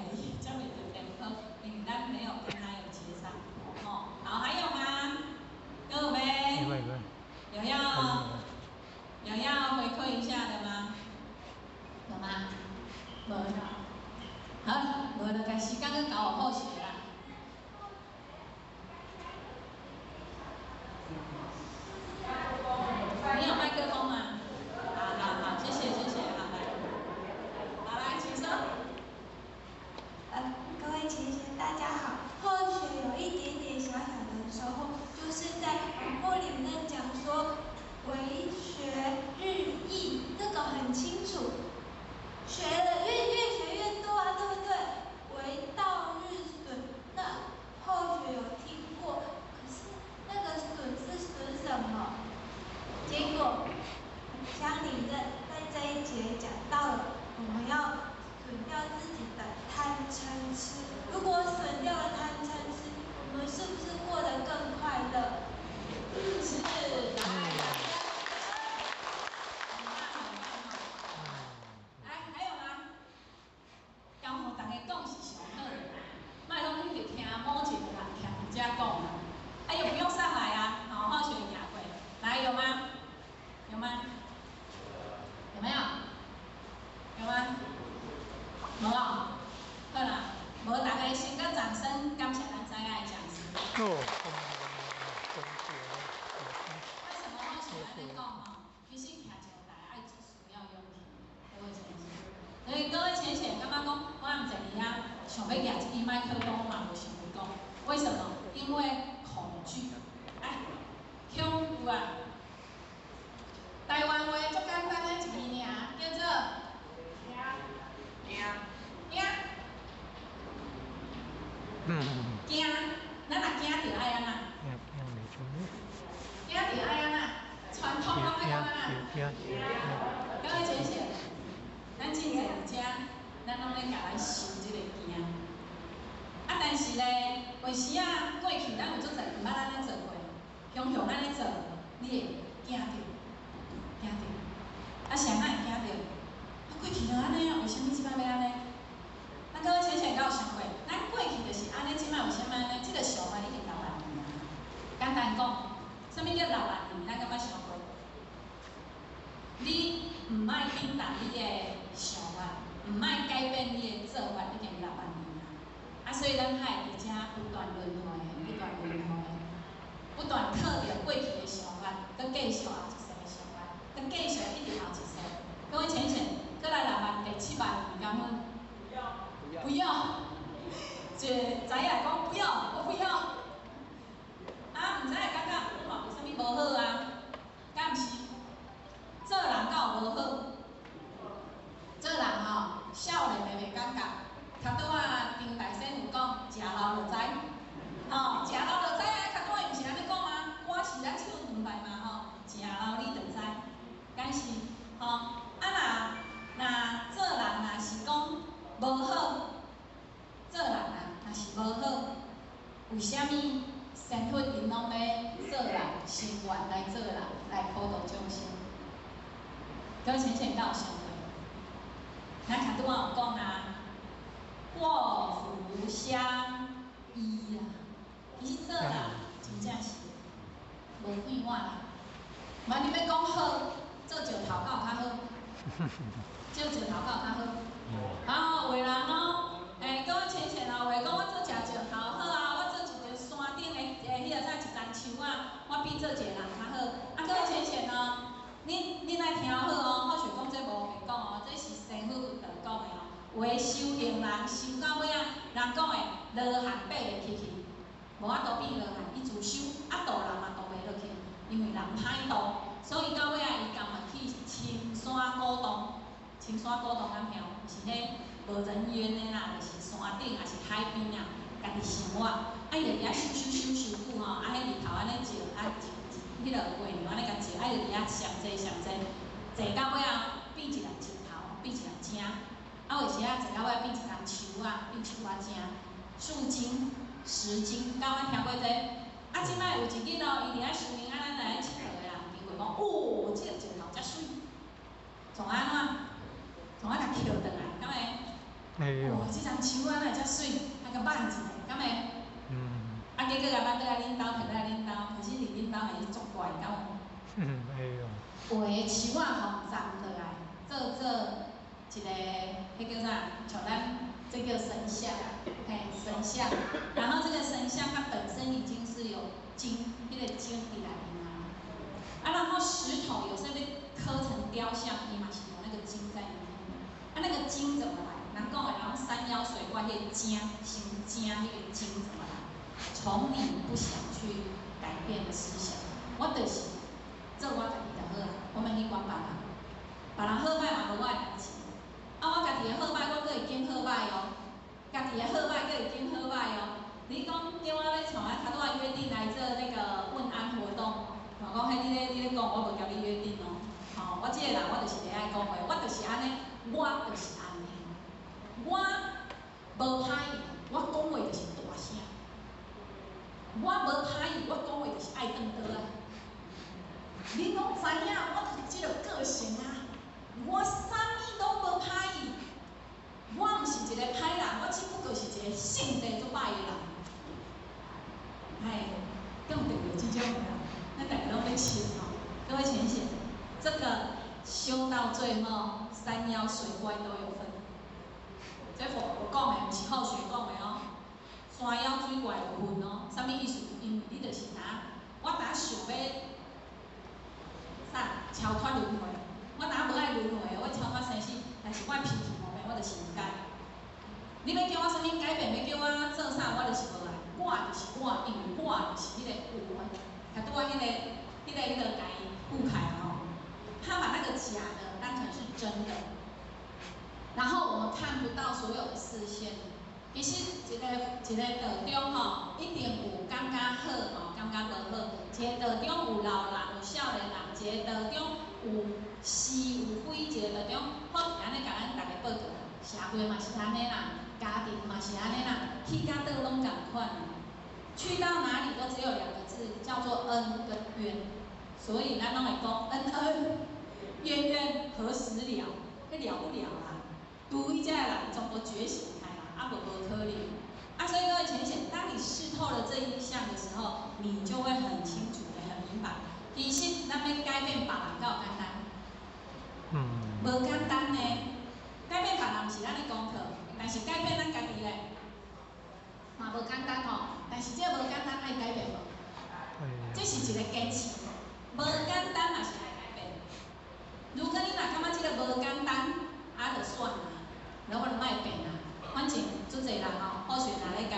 接袂著電波，因為咱沒有跟他有接上，吼。好，還有嗎？有沒？有要回饋一下的嗎？有嗎？無。好，無就共時間閣交予好學啦。你有麥克風嗎？好好好，謝謝謝謝，好來，好來，請說。各位前賢大家好，後學有一點點小小的收穫，就是在網絡裡面講說，為學日益，這個很清楚，學了越學越多啊，對不對？為道日損，那後學有聽過，可是那個損是損什麼？結果鄉里任在這一節講到了，我們要損掉自己的貪嗔痴。如果損掉了貪嗔痴，我們是不是過得更快樂？是。來，還有嗎？交予大家講是上好的，莫攏一直聽某一個人徛佇遮講啊，啊又不用上來啊，好好學行過。來，有嗎？有嗎？有沒有？有嗎？無哦，好啦，無大家先閣掌聲感謝咱知影的講師。為什麼我喜歡按呢講吼？其實徛上台愛需要勇氣，各位淺顯。所以各位淺顯感覺講，我毋坐佇遐，想欲舉這支麥克風，我嘛無想欲講。為什麼？因為恐懼。哎，恐懼啊！台灣話足簡單的一字爾，叫做驚驚驚。咱若驚著愛按怎？驚著愛按怎？傳統攏愛講按怎？各位淺顯，咱真濟佇遮，咱攏咧共咱受這個驚。啊，但是咧，有時啊，過去咱有足濟毋捌按呢做過，雄雄按呢做，你會驚著，驚著。啊，啥人會驚著？啊，過去就按呢啊，為啥物這擺欲按呢？啊，各位淺顯敢有想過，咱過去就是按呢，這擺為啥物按呢？這個想法已經6萬年啊。簡單講，啥物叫6萬年？咱敢捌想過？你毋愛變動你的想法，毋愛改變你的做法，已經6萬年啊。啊，所以咱才會佇遮不斷輪迴，不斷輪迴，不斷靠著過去的想法，閣繼續後一世的想法，閣繼續一直後一世。各位淺顯，閣來6萬第7萬年，敢好？不要，一個知影講不要，我不要。啊，毋知會感覺我嘛無啥物無好啊，敢毋是？做人敢有無好？做人吼，少年的袂感覺。頭拄仔丁大仙有講，食老就知，吼，食老就知啊！頭拄仔伊毋是按呢講嗎？歌是咱唱兩擺嘛吼，食老你就知，敢是吼？啊若做人若是講無好，做人啊若是無好，為啥物仙佛𪜶攏欲做人，心願來做人，來普度眾生？各位淺顯敢有想過？咱頭拄仔有講啊。禍福相依啊，其實做人真正是無變化啦。萬你欲講好，做石頭敢有較好？做石頭敢有較好？啊，有的人哦，欸，各位淺顯哦，有的講我做一石頭好啊，我做一個山頂的彼個啥一丛樹仔，我比做一個人較好。啊，各位淺顯哦，恁愛聽好哦，好像講這無白講哦，這是師父佛講的哦。有的修行人修到尾仔，人讲的罗汉爬袂起去，无法度变罗汉，伊自修啊渡人嘛渡袂落去，因为人歹渡，所以到尾仔伊甘愿去深山古洞，深山古洞敢晓？是彼无人烟的啦，就是山顶，抑是海边啊，家己生活，啊伊就伫遐修修修修久吼，啊彼日头按呢照，啊彼个月亮按呢共照，啊伊就伫遐上济上济，坐到尾仔变一粒石头，变一粒井。啊，有时啊，坐到尾变一丛树仔，变树仔精，树精、石精，敢有听过这？啊，这摆有一日哦，伊伫遐修行，啊，咱来𨑨迌的人经过讲，哦，这个石头遮媠，创按怎？创啊共捡转来，敢会？哦，这丛树仔哪会遮媠？啊，共挽一下，敢会？啊，结果共挽倒来恁兜，提来恁兜，可是伫恁兜还是足怪，敢有？会哦。有的树仔予斩落来，做做一个，彼叫啥？像咱这叫神像，嘿，神像。然后这个神像它本身已经是有金，彼个金伫内面啊。啊，然后石头有时欲刻成雕像，伊嘛是有那个金在里面。啊，那个金怎么来？人讲的，然后山妖水怪彼个精，伤精彼个金怎么来？从你不想去改变的思想，我就是做我家己就好啊，我免去管别人，别人好䆀嘛无我的代志。啊，我家己的好䆀，我阁会拣好䆀哦。家己的好䆀，阁会拣好䆀哦。你讲叫我欲像啊，头拄仔约定来做那个问安活动，我讲彼你咧讲，我无共你约定哦。吼，我这个人我就是会爱讲话，我就是按呢，我就是按呢。我无歹意，我讲话就是大声。我无歹意，我讲话就是爱断刀仔。你拢知影，我就是这个个性啊。我啥物拢无歹意，我毋是一个歹人，我只不过是一个性地足歹的人。哎，敢有得过这种的人？咱逐个拢欲笑吼。各位浅显，这个修到最后，山妖水怪都有份。这佛佛讲的，毋是后学讲的哦。山妖水怪有份哦，啥物意思？因为你就是若，我若想欲啥超脱轮回。我若无爱轮回，我超脱生死，但是我脾气无变，我就是毋改。你欲叫我啥物改变，欲叫我做啥，我就是无爱。我就是我，因为我就是彼个有的。共拄仔彼个共伊覆盖吼，他把那个假的当成是真的，然后我们看不到所有的视线。其实一个一个道中吼，一定有感觉好吼，感觉无好。一个道中有老人，有少年人，一个道中有是有非，一个道中好按呢共咱逐家报告，社会嘛是按呢啦，家庭嘛是按呢啦，去到佗拢仝款。去到哪里都只有两个字，叫做恩跟怨。所以咱拢会讲恩恩怨怨何时了？彼了不了啦？除非这个人全部觉醒开啦，啊无无可能。啊，所以各位浅显，当你识透了这一项的时候，你就会很清楚的、很明白。其实咱欲改变别人，敢有简单？无简单呢。改变别人毋是咱的功课，但是改变咱家己咧，嘛无简单吼。但是这无简单，爱改变无？这是一个坚持，无简单嘛是爱改变。如果你若感觉这个无简单，啊，就算啦，那我就莫变啦。反正足济人吼，好学若咧交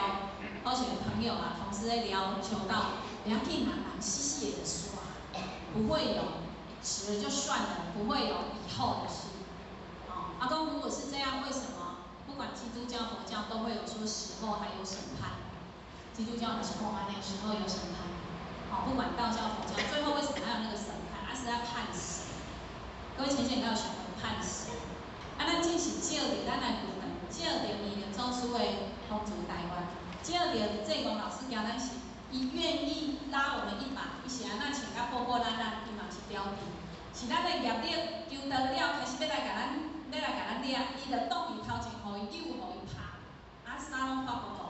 好学朋友啊、同事咧聊求道，不要紧啦，人死死的就煞，不会有死了就算了，不会有以后的事。哦，阿公如果是这样，为什么不管基督教、佛教都会有说死后还有审判？基督教的是讲按呢，死后有审判。好，不管道教、佛教，最后为什么还有那个审判？啊，是在判死。各位浅显要想判死。啊，咱只是照著咱来佛堂，照著弥勒祖师的风烛台湾，照著济公老师教咱是，伊愿意拉我们一把，伊是按怎穿甲破破烂烂，伊嘛是表弟。是咱的业力求道了，开始欲来共咱，欲来共咱掠，伊就挡伊头前，予伊扭，予伊拍，啊，衫拢破糊涂。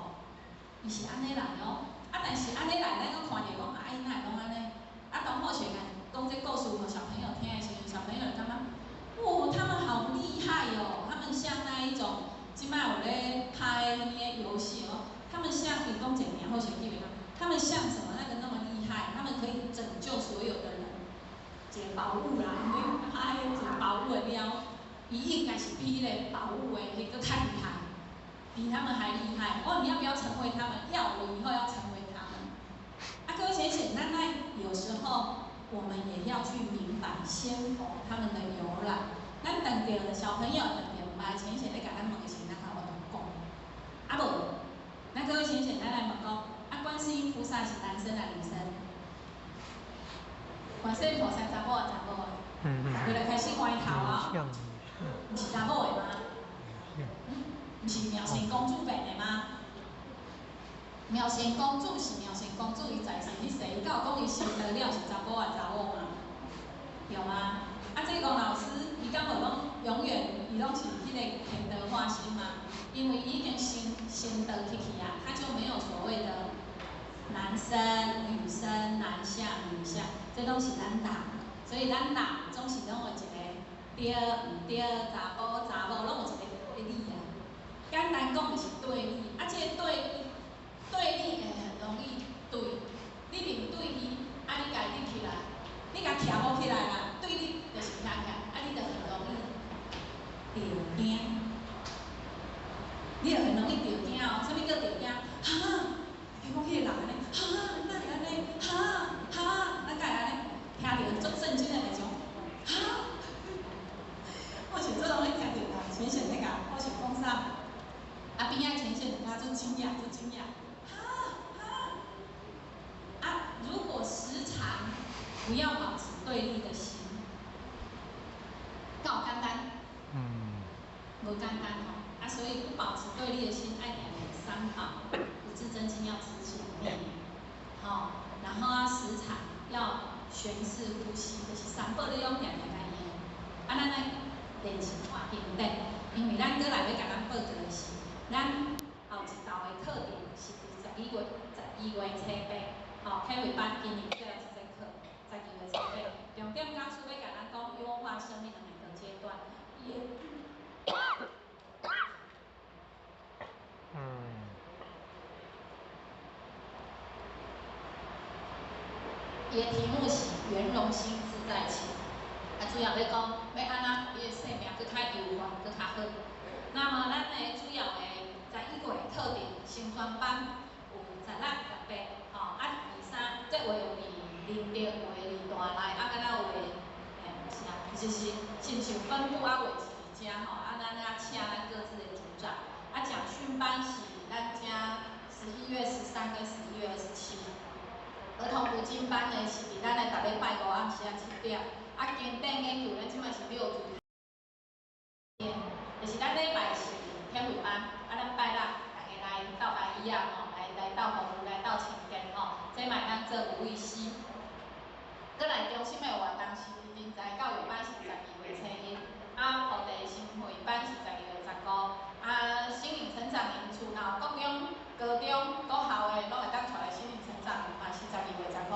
伊是按呢来哦，啊，但是按呢来，咱阁看著讲，啊，伊哪会拢按呢？啊，当好学讲这故事予小朋友听的时阵，小朋友就感觉，哦，他们好厉害哦，他们像那一种，这摆有咧拍啥物游戏哦，他们像伊讲一个名，好像记袂当，他们像什么那个那么厉害，他们可以拯救所有的人，一个宝物啦，因为拍一个宝物的猫，伊应该是比彼个宝物的彼个较厉害，比他们还厉害。哦，你要不要成为他们？要，我以后要成为他们。啊，各位浅显，那有时候我们也要去明白仙佛他们的由来。咱等著小朋友等著毋捌浅显咧共咱问的时，咱较有法度讲。啊无，咱各位浅显，咱来问讲，啊，观世音菩萨是男生还是女生？观世音菩萨查某还是查某的？过来开始歪头啊！毋是查某的吗？毋是妙善公主变的吗？妙善公主是妙善公主，伊在世彼世，伊敢有讲伊生得了是查甫还是查某吗？有吗？啊，济公老师，伊敢无拢永远伊拢是彼个天道化身吗？因为伊已经成道去去啊，他就没有所谓的男生、女生、男相、女相，这拢是咱人，所以咱人总是拢有一个对毋对、查埔查某，拢有一个对立啊。简单讲就是对立，啊，这个对立对立会很容易对，你面对伊，啊，你共伊立起来，你共徛无起来啦，对立就是徛起来，啊，你就很容易著惊，你就很容易著惊哦。啥物叫著惊？哈，听讲彼个人按呢，哈，哪会按呢？哈哈，咱敢会按呢？听著足震惊的那种，哈，我是足容易听著啦，浅显咧共，我是讲啥？啊，边仔浅显就感觉足惊讶，足惊讶，哈哈。啊，如果时常不要保持对立的心，够简单？无简单吼。啊，所以不保持对立的心，爱定定三宝，五字真经要持起来念，吼，然后啊，时常要旋式呼吸，就是三宝你拢定定共用。啊，咱爱练习看经典，因为咱阁来欲共咱报告的是，咱后一道的课程是伫12月初八，吼，启慧班今年最后一节课，十二月初八，重点讲师欲共咱讲优化生命的每个阶段。伊的伊的题目是圆融心自在情，啊，主要欲讲欲按怎，你的生命阁较优化，阁较好。那么咱的主要的11月课程成专班有16、18，吼，啊，23，这有的有伫林德，有的伫大内，啊，敢若有的，毋是啊，其实是亲像分部啊，有的是伫遮吼，啊，咱啊请咱各自的组长，啊，讲训班是咱遮11月13跟11月27。儿童读经班呢是伫咱的逐礼拜五暗时仔7点，啊，经典研究咱这摆是6组，就是咱礼拜是天慧班，啊，咱拜六大家来斗阿姨仔吼，来来斗服务，来斗清洁吼，这嘛会当做有意思。阁来中心的活动是人才教育班是12月初1，啊，菩提心会班是12月15，啊，心灵成长营厝若有国中、高中、国校的，拢会当带来心灵成长营，嘛是12月15。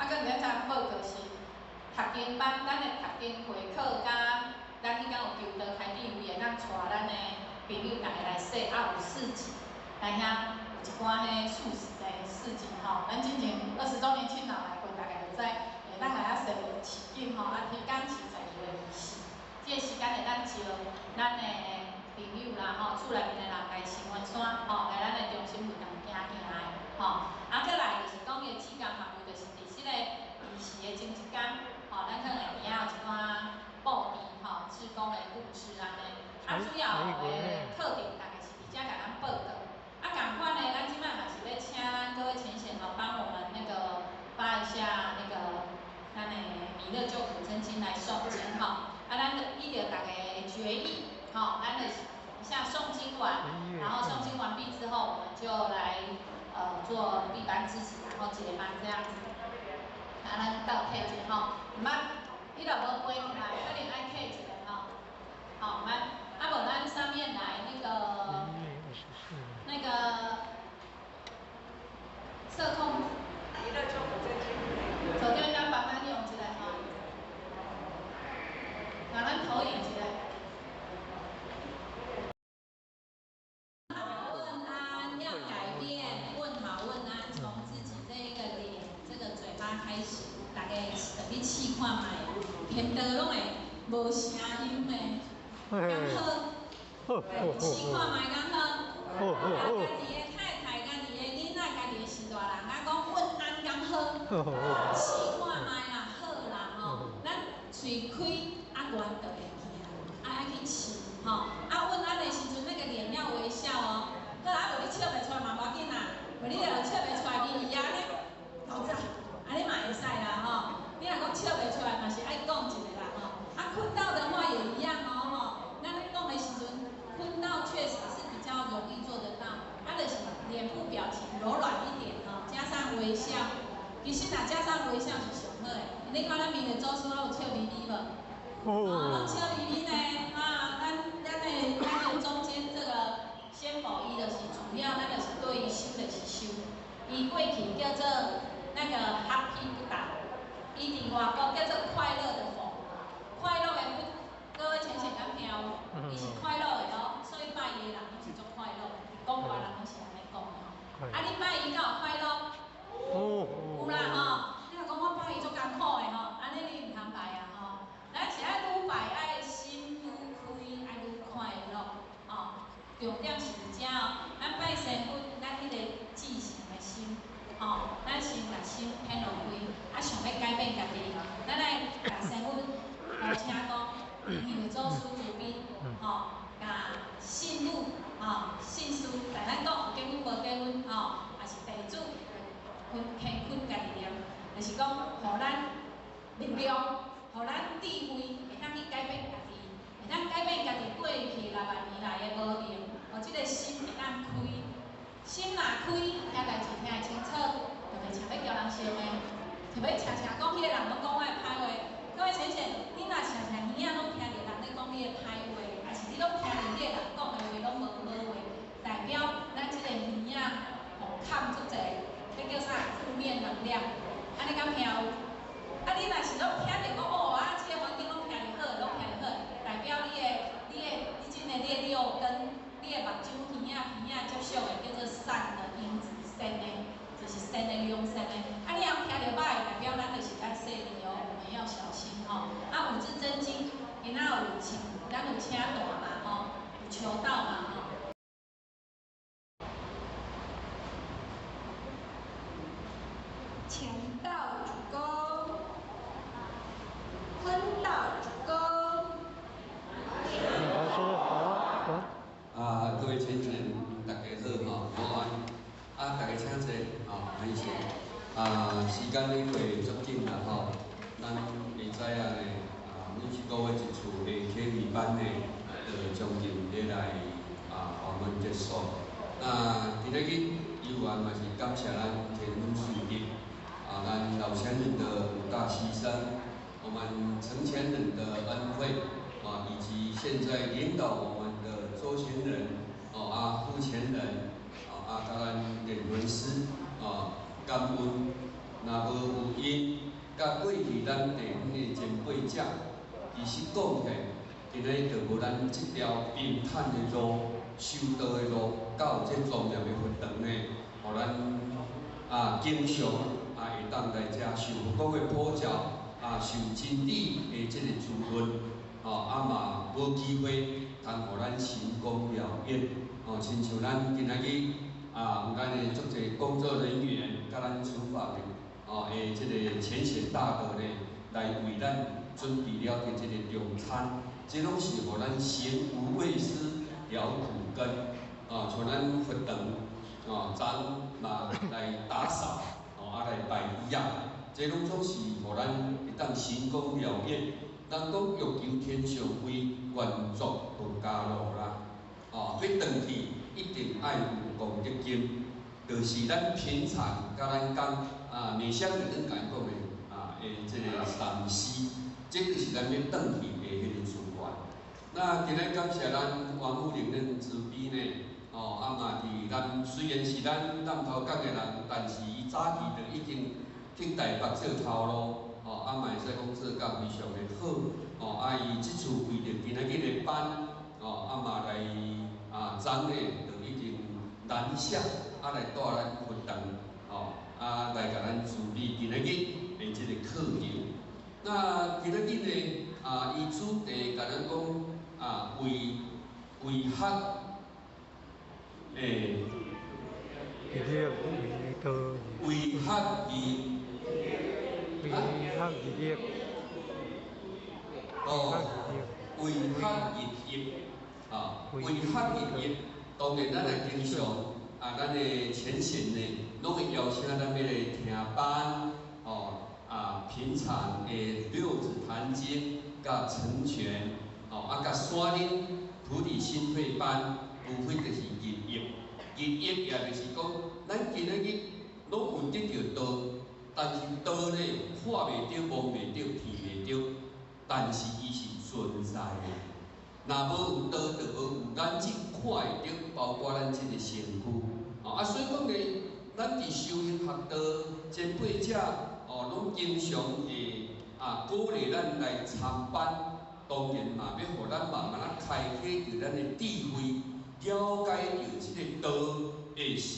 啊，阁伫咱报告是读经班，咱的读经会课佮咱彼工有求道开智慧，会当带咱的朋友逐家来说，啊，有市集，来遐有一寡彼素食的市集吼。咱之前20周年庆若来过，大家就知，会当来遐踅市景吼。啊，天工是12月24，这个时间会当招咱的朋友啦吼，厝内面的人来成员山吼，来咱的中心会堂行行的吼。啊，阁来就是讲伊的志工范围，就是伫这个仪式的前一工，吼，咱可能会伫遐有一寡布置吼，志工的布置按呢。啊，主要的课程大概是伫遮共咱报告。啊，仝款的，咱这摆嘛是欲请咱各位浅显吼，帮我们那个发一下那个咱的弥勒救苦真经来诵经吼。啊，咱就依著大家的决议，吼，咱就是一下诵经完，然后诵经完毕之后，我们就来做闭班致辞，然后结班这样子。啊，咱斗客一下吼，毋捌，你若无背起来，可能爱客一下吼。好，毋捌，啊无咱上面来那个那个社控，手电咱帮咱用一下吼，拿咱投影一下。问安要改变，问好问安，从自己这一个脸、这个嘴巴开始，大家特别试看觅，天道拢会无声音的，敢好？試看覓敢好？啊，家己的太太、家己的囡仔、家己的序大人，啊，講問安敢好？試看覓啦，好啦吼，咱喙開啊，願就會去啊，啊愛去試吼，啊問安的時陣，那個臉要微笑哦。好啊，無你笑袂出來嘛無要緊啦，無你若笑袂出來，你伊安呢，老早，按呢嘛會使啦吼。你若講笑袂出來，嘛是愛講一下啦吼。啊，困到的話也一樣哦吼。咱咧講的時陣，困到確實是比較容易做得到，啊，就是臉部表情柔軟一點吼，加上微笑。其實若加上微笑是上好的。你看咱面的祖師攏有笑眯眯無？哦，攏笑眯眯呢。啊，咱的中間這個仙佛伊就是主要，咱就是對於修就是修。伊過去叫做那個 Happy Buddha，伊佇外國叫做快樂的佛，快樂的佛。各位淺顯敢聽有？伊是快樂的哦，所以拜伊的人攏是足快樂的，講話人攏是按呢講的吼。啊，你拜伊敢有快樂？有啦吼，你若講我拜伊足艱苦的吼，按呢你毋通拜啊吼。咱是愛愈拜愛心愈開，愛愈快樂哦。重點是佇遮哦，咱拜神佛，咱彼個至誠的心，吼，咱先共心顯露開，啊，想欲改變家己，咱愛共神佛呼請講，因為祖師慈悲，吼，共信女，吼，信士，來咱講有結婚無結婚，吼，也是地主，懇懇懇家己念，就是講，予咱力量，予咱智慧，會當去改變家己，會當改變家己過去6萬年來的無明，予這個心會當開，心若開，聽代誌聽會清楚，就袂常欲共人相罵，就欲常常講彼個人攏講我的歹話。各位淺顯，你若常常耳仔攏聽著人咧講你的歹話，抑是你攏聽著彼個人講的話攏無好話，代表咱這個耳仔予崁足濟，彼叫啥？負面能量。按呢敢聽有？啊，你若是攏聽著講哦啊，這個環境攏聽著好，攏聽著好，代表你的、你的、你這個你的六根、你的目睭、耳仔、鼻仔接觸的叫做善的因子，善的，就是善的良善的。啊，你若聽著歹，代表咱就是愛細膩哦，我們要小心吼。啊，五字真經，今仔有請，咱有請大嘛吼，有求道嘛吼。前道鞠躬，坤道鞠躬。老師好，啊，各位淺顯，大家好吼，午安。啊，大家請坐，吼，歹勢。啊，時間咧過足緊啦吼，咱會知影呢，啊，每一個月一次的啟明班呢，就將近欲來啊訪問結束。那今仔日猶原嘛是感謝咱天恩師德，啊，咱老前人的五大犧牲，我們成前人的恩惠，啊，以及現在領導我們的周前人，哦啊，傅前人，啊啊，佮咱練魂師，啊，感恩，若無有𪜶，佮過去咱地方的前輩者，其實講起來，今仔日就無咱這條平坦的路、修道的路，到這莊嚴的佛堂呢，予咱啊經常啊會當來遮受佛光的普照，啊受真理的這個滋潤，吼啊嘛無機會通予咱成功了願，吼親像咱今仔日啊有咱的足濟工作人員，佮咱廚房的吼的這個淺顯大德呢，來為咱準備了的這個中餐，這攏是予咱行無畏施了苦根，啊，像咱佛堂，啊，昨嘛來打掃，哦，啊來擺椅仔，這攏總是予咱會當成功了願。人講欲求天上位，願做佛家路啦，哦，欲轉去一定愛有功德金，就是咱平常佮咱講啊，內向的咱共伊講的啊，的這個三思，這就是咱欲轉去的彼個資源。那今日感謝咱王富玲恁慈悲呢，哦，啊嘛佇咱雖然是咱南投港的人，但是伊早期就已經去台北做頭路，哦，啊嘛會使講做甲非常的好，哦，啊伊這次為著今仔日的班，哦，啊嘛來啊昨呢就已經南下，啊來帶咱佛堂，哦，啊來共咱處理今仔日的這個課程。那今仔日呢，啊伊主題共咱講啊。啊為為學欸，為學義，為學義力，哦，為學日業，啊，為學日業，當然咱來經常啊，咱的淺顯呢，攏會邀請咱欲來聽班，哦，啊，平常的六祖壇經佮成全，哦，啊，佮山林菩提心會班，無非就是日業，日業也就是講，咱今仔日攏有得著道，但是道呢，看袂著、摸袂著、聞袂著，但是伊是存在的。若無有道，就無有咱這看會著，包括咱這個身軀。哦，啊，所以講呢，咱佇修行學道前輩者，哦，攏經常會啊鼓勵咱來參班，當然嘛，欲予咱慢慢仔開啟著咱的智慧，了解著這個道會是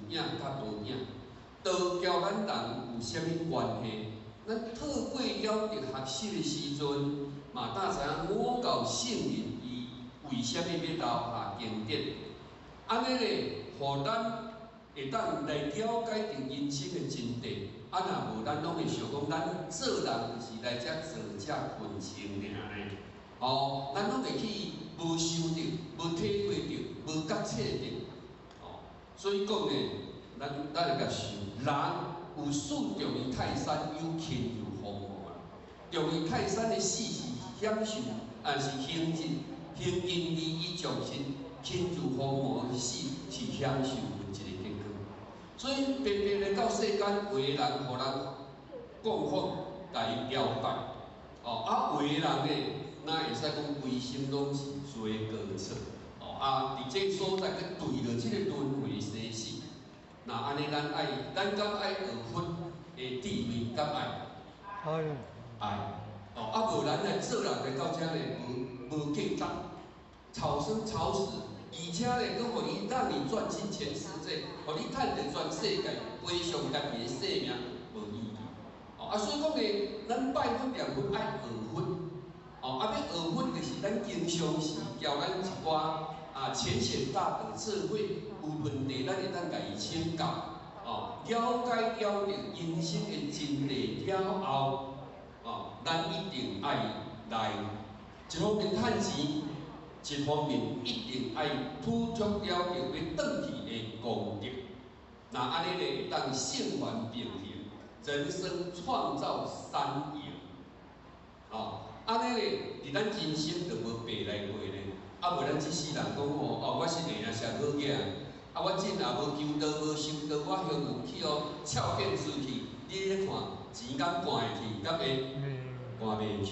有影佮無影，道交咱人有啥物關係？咱透過了佇學習的時陣，嘛當知影五教聖人伊為啥物欲留下經典，按呢咧，予咱會當來了解著人生的真諦。啊，若無咱攏會想講，咱做人就是來遮做遮困穿爾呢。哦，咱攏會去無想著、無體會著、無覺醒著。哦，所以講呢，咱來共想，人有死重於泰山，有輕如鴻毛啦。重於泰山的死是享受，還是行盡行盡利益眾生？輕如鴻毛的死是享受物質的結果。所以白白來到世間，有的人予人供奉，共伊朝拜，哦，啊，有的人呢，哪會使講規心攏是追過錯，哦，啊，佇這個所在閣對著這個輪迴生死，那按呢，咱愛，咱敢愛學佛的智慧，敢愛？愛。愛。哦，啊，無咱來做人來到遮呢，無價值，草生草死，而且呢，閣予你讓你賺盡全世界，予你趁著全世界，賠償家己的性命，無意義。哦，啊，所以講呢，咱拜佛念佛愛學佛，哦，啊，欲學佛就是咱經常時交咱一寡啊淺顯大德智慧，有問題咱會當共伊請教，哦，了解了著人生的真諦了後，哦，咱一定愛來一方面趁錢，一方面一定愛付出了著欲轉去的功德。若按呢咧，會當聖凡並行，人生創造三贏。哦，按呢咧，佇咱人生就無白來過咧。啊，無咱這世人講吼，哦，我是會啊上好囝，啊，我真也無求道無修道，我休閒去予俏變出去，你咧看錢敢趕會去，敢會趕袂去？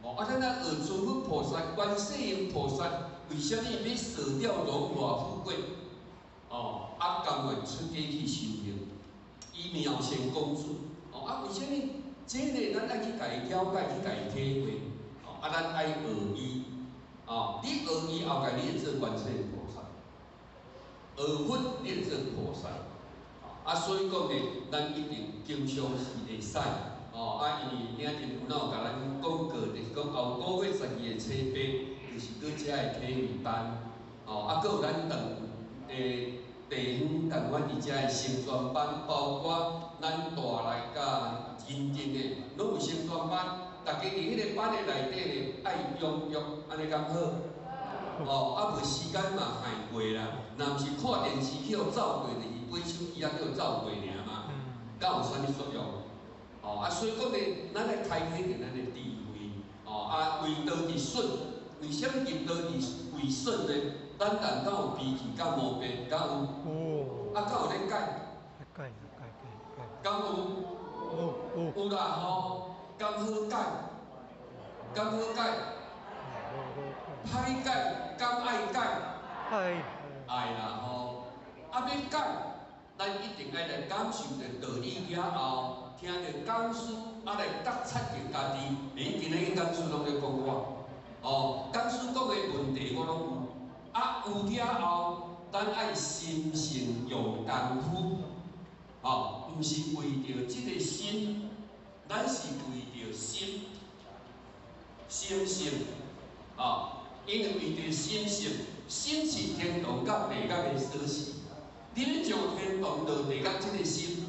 哦，啊，咱若學諸佛菩薩、觀世音菩薩，為啥物欲捨掉榮華富貴？哦，啊，甘願出家去修行，伊妙善公主。哦，啊，為啥物？這个咱愛去共伊了解，去共伊體會。哦，啊，咱愛學伊。哦，你學伊後蓋，你會做觀世音菩薩；學佛，你會做菩薩。啊，所以講呢，咱一定經常是會使。哦，啊，因為領陣有哪有共咱講過，就是講後個月12月初八，就是閣遮的體會班。哦，啊，閣有咱當地方共款佇遮的成全班，包括咱大內佮認定的，攏有成全班。逐家佇彼个班的內底咧，愛踴躍，按呢敢好？哦，啊無時間嘛害過啦。若毋是看電視去予走過，就是買手機仔去予走過爾嘛，敢有啥物作用？哦，啊，所以講咧，咱愛開啟著咱的智慧。哦，啊，為道佇順，為啥物入道佇為順呢？咱人敢有脾氣，敢無病，敢有？啊，敢有咧改？改改改。敢有？有。有啦吼，敢好改？敢好改？歹改，敢愛改？愛。愛啦吼，啊欲改，咱一定愛來感受著道理了後，聽著講師啊來覺察著家己。欸，今仔日講師攏咧講我，哦，講師講的問題我攏有，啊有了後，咱愛心性用功夫，哦，毋是為著這個心，咱是為著心，心性，哦，因為為著心性，心是天堂佮地獄的鎖匙。你欲上天堂落地獄，這個心，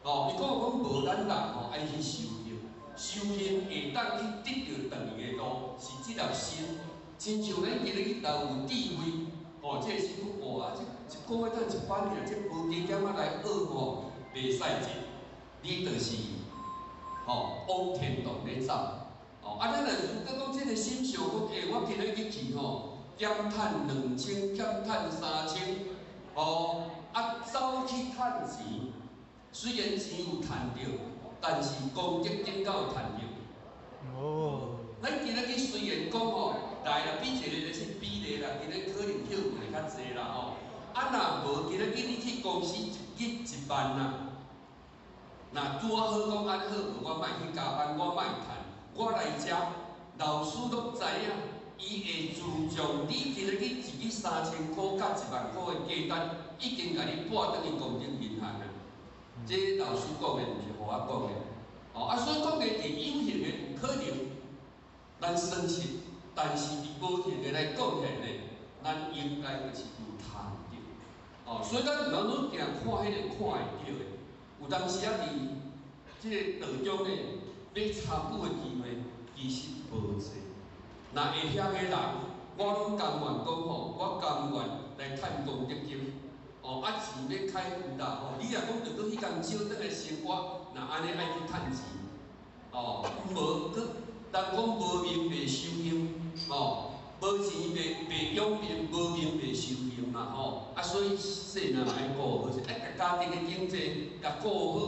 哦，伊講講無咱人吼愛去修行，修行會當去得著轉去的路，是這粒心。親像咱今日去投有智慧，哦，這個心講哇，這一個月賺一百爾，這無加減仔來學吼，袂使這，你就是吼往天堂咧走。哦，啊，咱若如果講這個心想講，欸，我今日去去吼，減趁2000，減趁3000，哦，啊，走去趁錢，雖然錢有趁著，但是功德頂敢有趁著？哦。咱今日去雖然講吼，來啦，比一个就是比例啦，今日可能休睏的較濟啦吼。啊，若無今日你去公司一日1萬啊，若拄仔好講按呢好，無我莫去加班，我莫趁。我來遮，老師攏知影，伊會注重你今日去一日3000箍佮1萬箍的價單，已經共你撥轉去公積銀行啊。這老師講的，毋是予我講的。哦，啊，所以講的佇有形的有可能咱損失，但是佇無形的來講起來呢，咱應該就是有趁著。哦，所以咱毋通攏定看彼個看會著的，有當時仔佇這個道中呢，欲參與的機會其實無濟。若會曉的人，我攏甘願講吼，我甘願來趁功德金。哦，啊錢欲開有啦吼，你若講著閣彼工少轉來生活，若按呢愛去趁錢，哦，無閣人講無命袂修行，吼，無錢袂養命，無命袂修行嘛吼，啊所以細漢嘛愛顧好勢，愛共家庭的經濟共顧好，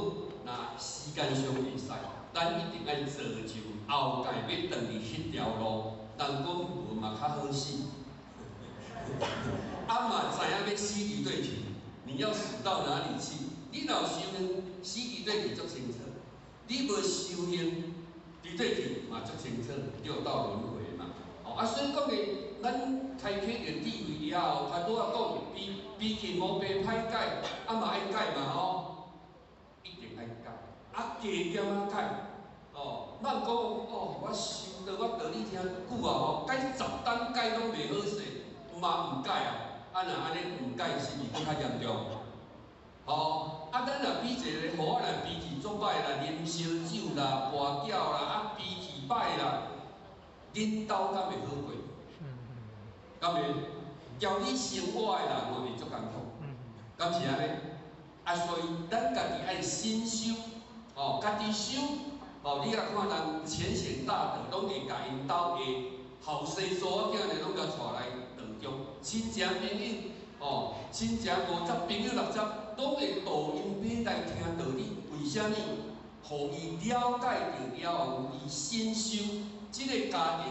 若時間上會使，咱一定愛造就後蓋欲轉去彼條路，人講無嘛較好死。啊嘛知影欲死佇佗去，你要死到哪裡去？你若有修行，死佇佗去足清楚；你無修行，佇佗去嘛足清楚，六道輪迴嘛。哦，啊，所以講的，咱開啟著智慧以後，較拄仔講脾氣毛病歹改，啊嘛愛改嘛吼，一定愛改，啊加減仔改。哦，莫講哦，我修道我道理聽久啊吼，改10冬改攏袂好勢，嘛毋改啊。啊若按呢毋改，是毋是閣較嚴重？吼，啊咱若比一个，予我若脾氣足歹啦，啉燒酒啦，跋筊啦，啊脾氣歹啦，恁兜敢會好過？敢會？交你生活的人嘛會足艱苦，敢是按呢？啊，所以咱家己愛深修，吼，家己修，吼，你若看人淺顯大德，攏會共𪜶兜的後生查某囝呢，攏共帶來道中，親情朋友，吼，親情50，朋友60，攏會導𪜶欲來聽道理。為啥物？予伊了解著了後，伊深修，這个家庭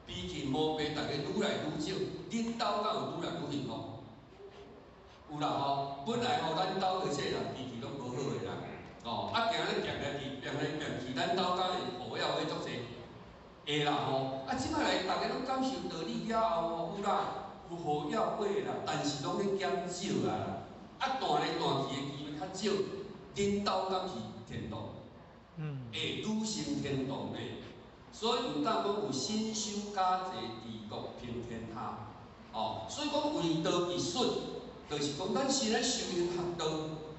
脾氣毛病，逐家愈來愈少。恁兜敢有愈來愈幸福？有啦吼，本來吼，咱兜的這人脾氣攏無好的啦，哦，啊，定咧變來變變來變去，咱兜敢會好了會足濟？會啦吼，啊，這擺來逐家攏感受道理了後吼，有啦，有好了過啦，但是攏咧減少啊啦，啊，斷來斷去的機會較少，恁兜敢是天堂？會愈成天堂呢？所以毋當講有深修加濟，治國平天下，哦，所以講為道一術，就是講咱先咧修行學道，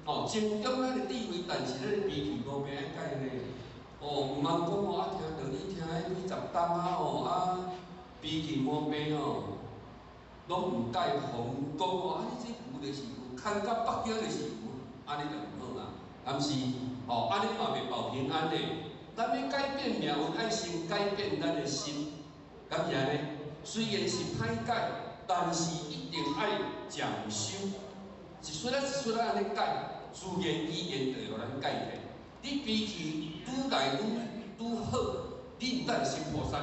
哦，增長咱的智慧，但是咱的脾氣毛病愛改呢。哦，毋通講吼，啊聽道理聽彼幾十冬啊吼，啊脾氣毛病吼，攏毋改，予講吼，啊你這牛就是牛，牽到北京就是牛，按呢就毋好啊，敢是？吼，按呢嘛袂保平安的。咱欲改變命運，愛先改變咱的心，敢是按呢？雖然是歹改，但是一定愛漸修，一絲仔一絲仔按呢改，自然而然就會予咱改變。你脾氣愈來愈好，你毋但成菩薩，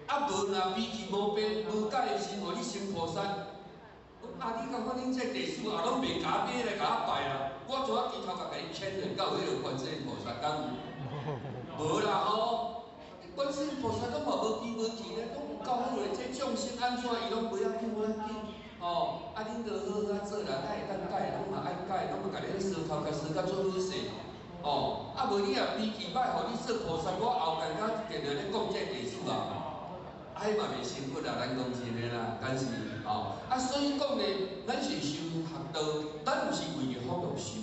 啊無若脾氣毛病無改的時候，你成菩薩，啊你感覺恁這地主也攏袂共我買來共我拜啦，我怎啊低頭共你牽連到彼个觀世音菩薩敢有？無啦吼，觀世音菩薩攏嘛無機無去咧，攏有夠好咧，這眾生按怎伊攏無要緊無要緊，吼，啊恁著好好仔做人，愛會當改，攏嘛愛改，攏嘛共你相頭共相甲做好勢，吼，啊無你若脾氣歹，予你做菩薩，我後蓋敢定定咧講這地主啊，啊，彼嘛袂成佛啦，咱讲真的啦，但是吼，啊，所以讲呢，咱是修学道，咱毋是為著福祿壽，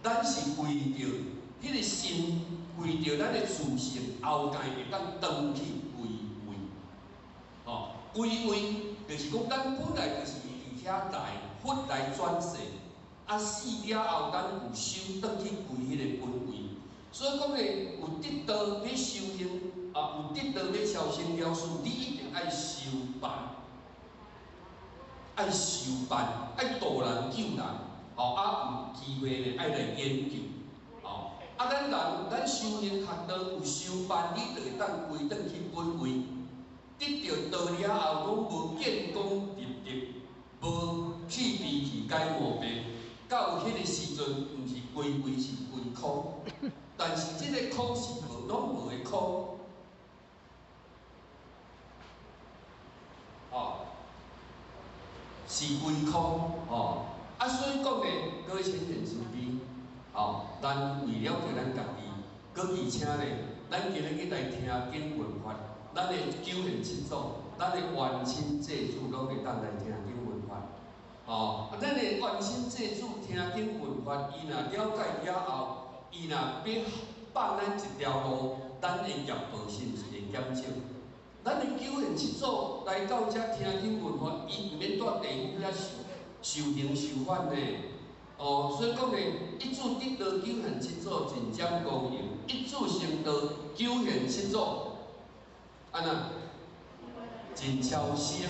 咱是為著彼个心，為著咱的自性後蓋會當轉去歸位，吼，歸位就是講咱本來就是佇遐來，佛來轉世，啊死了後咱有修轉去歸彼个本位，所以講呢，有得道欲修行。啊，有得道欲超生了事，你一定愛修辦，愛修辦，愛度人救人，吼啊有機會呢，愛來研究，吼啊咱人咱修行學道有修辦，你就會當歸轉去本位，得著道了後，攏無見功立德，無去悲去解無白，到彼个時陣，毋是歸位是歸空，但是這个空是無攏無的空。哦，是歸空，哦，啊，所以講呢，各位淺顯慈悲，哦，咱為了著咱家己，閣而且呢，咱今日去來聽經聞法，咱的九賢七祖，咱的冤親債主攏會當來聽經聞法，哦，啊，咱的冤親債主聽經聞法，伊若了解了後，伊若欲放咱一條路，咱的業報是毋是會減少？咱的九賢七祖來到遮聽經聞法，伊毋免蹛地府遐受刑受罰呢。哦，所以講呢，一子得道九賢七祖盡占光榮，一子成道九賢七祖，按怎盡超生。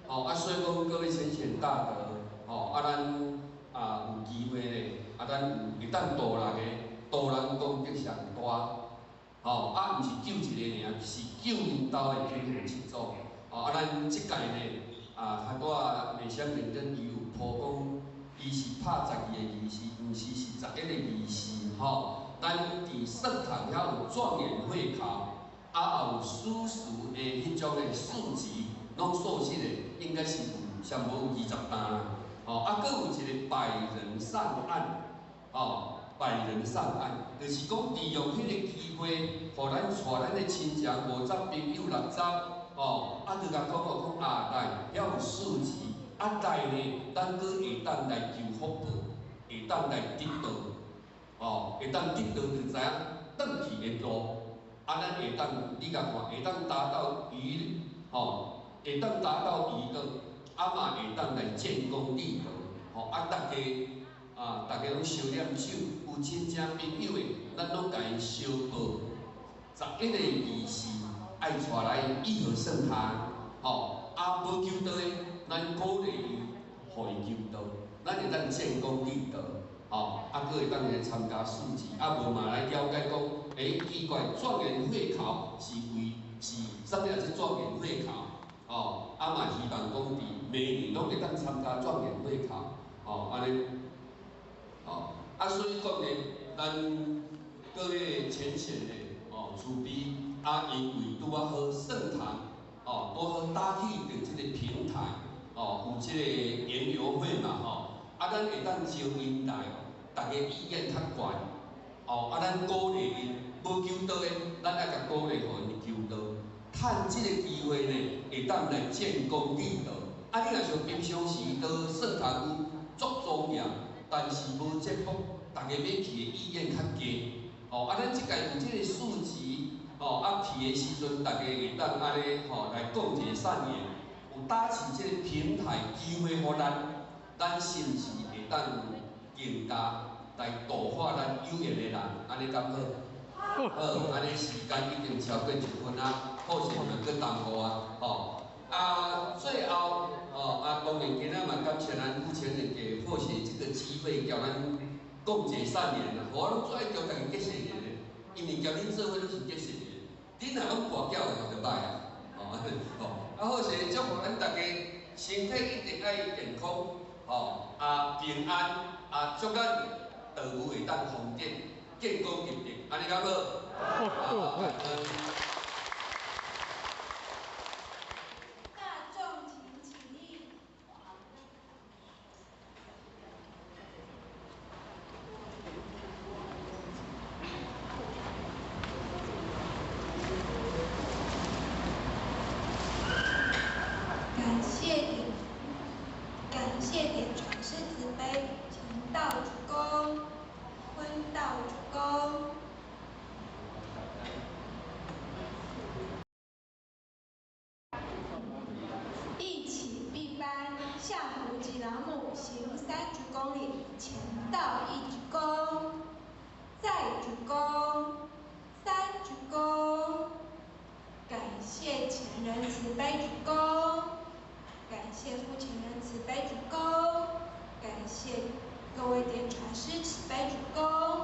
哦，啊，所以講各位先賢大德，哦，啊，咱啊有機會咧，啊，咱有會當度人的，度人功德上大。吼，啊，毋是救一个爾，是救𪜶兜的九賢七祖。哦，啊，咱這屆呢，啊，頭拄仔麥雙認真伊有鋪講，伊是拍12个儀式，毋是是11个儀式，吼。咱佇聖堂遐有狀元會考，啊，也有史書的彼種的書籍，攏素質的，應該是有上無有20單啦。吼，啊，閣有一個百人上岸，吼。百人上岸，就是講利用彼個機會，予咱帶咱的親情50朋友60，吼，啊，就共講哦，講啊來，遐有數字，啊來呢，咱閣會當來求福報，會當來得道，吼，會當得道就知影轉去的路，啊，咱會當你共看，會當達到於，吼，會當達到於道，啊嘛會當來建功立德，吼，啊，大家。啊！大家攏相念手，有親情朋友的，咱攏共𪜶相報。11个儀式愛帶來義和聖堂，吼，啊，無求道的，咱鼓勵伊，予伊求道，咱會當建功立德，吼，啊，閣會當來參加四節，啊，無嘛來了解講，欸，奇怪，狀元會考是為是啥物啊？這狀元會考，吼，啊嘛希望講佇每年攏會當參加狀元會考，吼，按呢。哦，啊，所以講呢，咱各位淺顯的哦，慈悲啊，因為拄仔好聖堂哦，拄好搭起著這個平台哦，有這個園遊會嘛吼，啊，咱會當招𪜶來，大家意願較懸哦，啊，咱鼓勵𪜶無求道的，咱愛共鼓勵予𪜶求道，趁這個機會呢，會當來建功立德。啊，你若像平常時到聖堂有足莊嚴。但是無節目，大家欲去的意願較低，吼，啊，咱這屆有這個數字，吼，啊去的時陣，大家會當按呢，吼，來講一個善言，有搭起這個平台機會予咱，咱是毋是會當更加來度化咱有緣的人，按呢敢好？好，按呢時間已經超過1分啊，好勢嘛閣耽誤啊，吼。啊，最後，哦，啊，當然今仔嘛感謝咱有錢人給或許這個機會，叫咱講一個善言啦。我攏最愛叫家己結善緣的，因為交恁做伙攏是結善緣。恁若攏跋筊的，就歹啊。哦，哦，啊，好勢祝福咱大家身體一定愛健康，吼，啊平安，啊祝咱道有會當豐德，建功立德，按呢敢好？好，感恩。悲鞠躬，感谢傅前人慈悲鞠躬，感谢各位点传师慈悲鞠躬，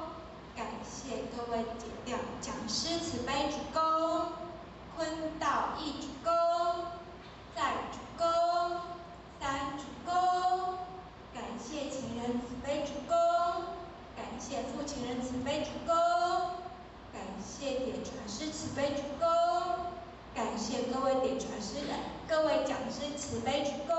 感谢各位讲讲师慈悲鞠躬，坤道一鞠躬，再鞠躬，三鞠躬，感谢前人慈悲鞠躬，感谢傅前人慈悲鞠躬，感谢点传师慈悲鞠躬，感谢各位点传师、各位讲师慈悲鞠躬。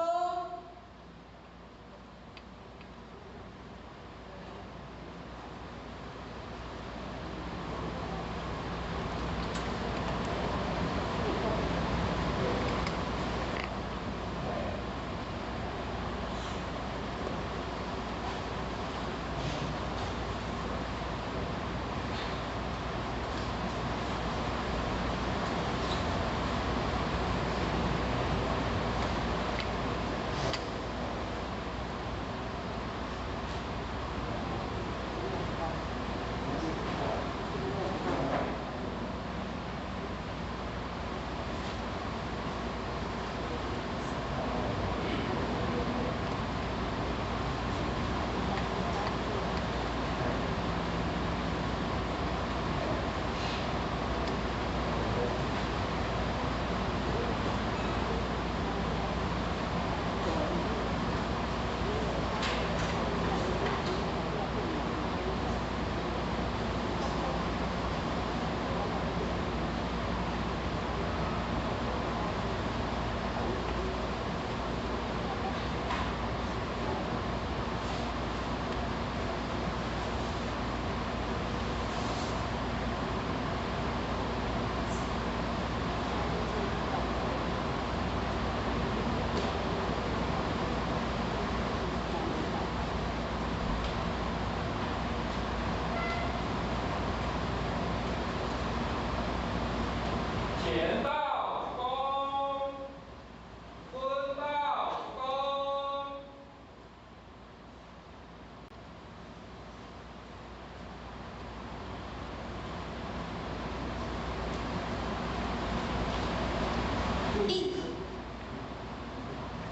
前道躬，坤道躬。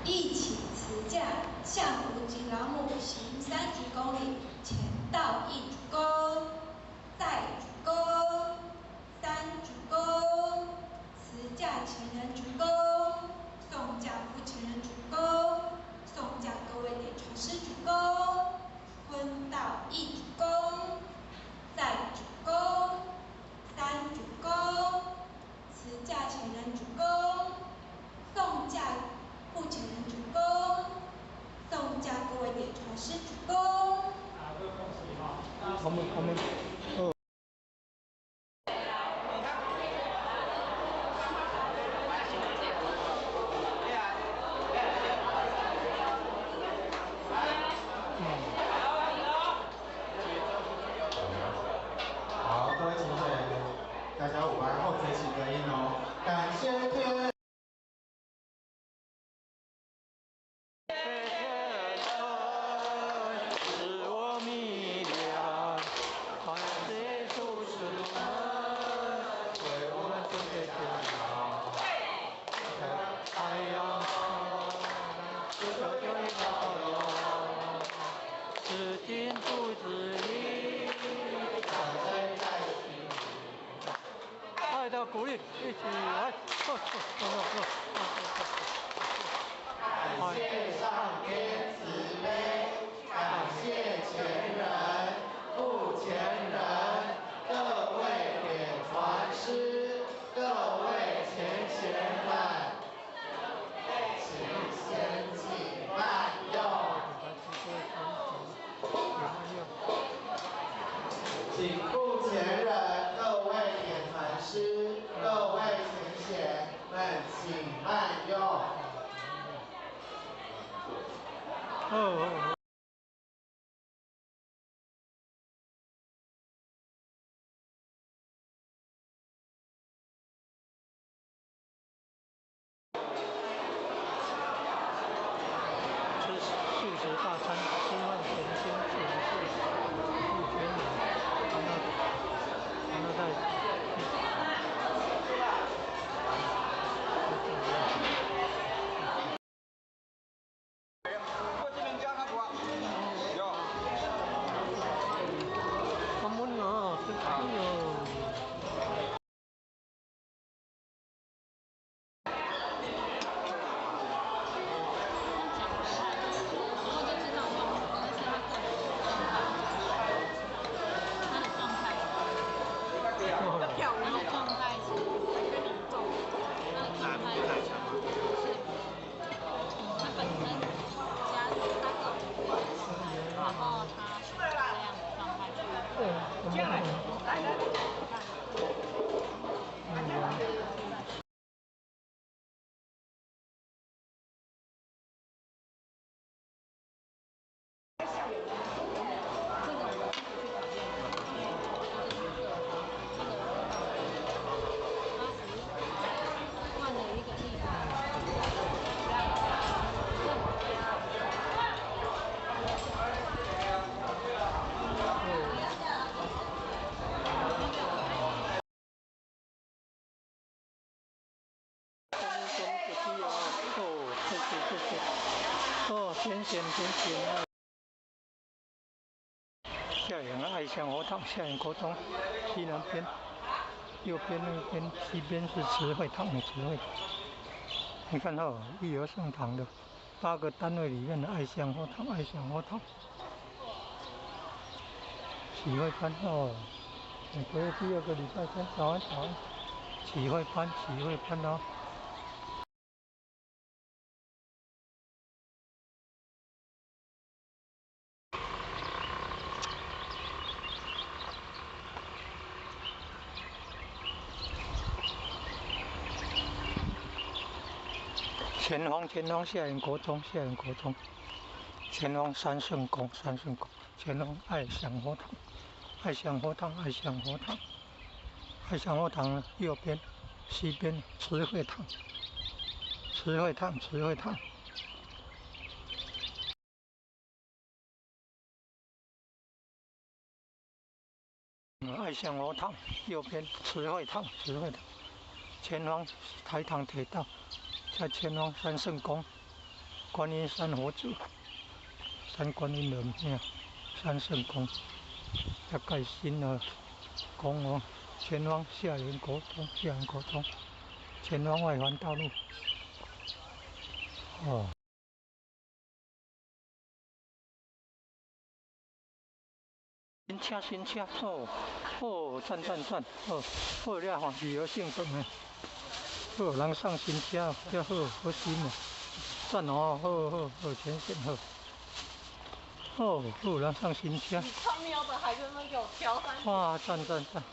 一起辞驾，向无极老母行三鞠躬礼，前道一鞠躬，再鞠躬，三鞠躬，辞驾前人鞠躬，送驾傅前人鞠躬，送驾各位点传师鞠躬，坤道一鞠躬，再鞠躬，三鞠躬，辞驾前人鞠躬，送驾傅前人鞠躬，送驾各位点传师鞠躬。他们，哦。好，各位同学，大家午安。后随起原因哦，感谢天。使我迷恋，感谢主使们为我们准备天堂。太阳这个就一条龙，是金不知里，藏在在心里。爱的鼓励，一起来！感谢上天慈悲，感谢前人、父前人、各位点传师、各位前贤们，请先请慢用。请父前人、各位点传师、各位前贤们，请慢用。哦。哦。哦，天险天险啊！下营爱乡活堂，下营国中西南边，右边那边西边是慈惠堂，慈惠。你看哦，育儿圣堂的8个单位里面的爱乡活堂，爱乡活堂，启慧班哦，每个月第2个礼拜天，早安早安，启慧班，启慧班哦。前方，前方下营国中，下营国中，前方三圣宫，三圣宫，前方爱乡佛堂，爱乡佛堂，爱乡佛堂，爱乡佛堂右边，西边慈惠堂，慈惠堂，慈惠堂。爱乡佛堂右边慈惠堂，慈惠堂，前方台糖铁道。在前方三圣宫、观音山佛祖、三观音的庙、三圣宫，要盖新的宫哦。前方下营国中，下营国中，前方外环道路。哦。新车，新车，哦，哦，赞赞赞，哦，好了吼，旅游兴奋的。好，人送新车，遮好，好新哦，赞哦，好好好，全线好。哦，好，人送新车。你超喵的，还在那给我挑三。哇，赞赞赞！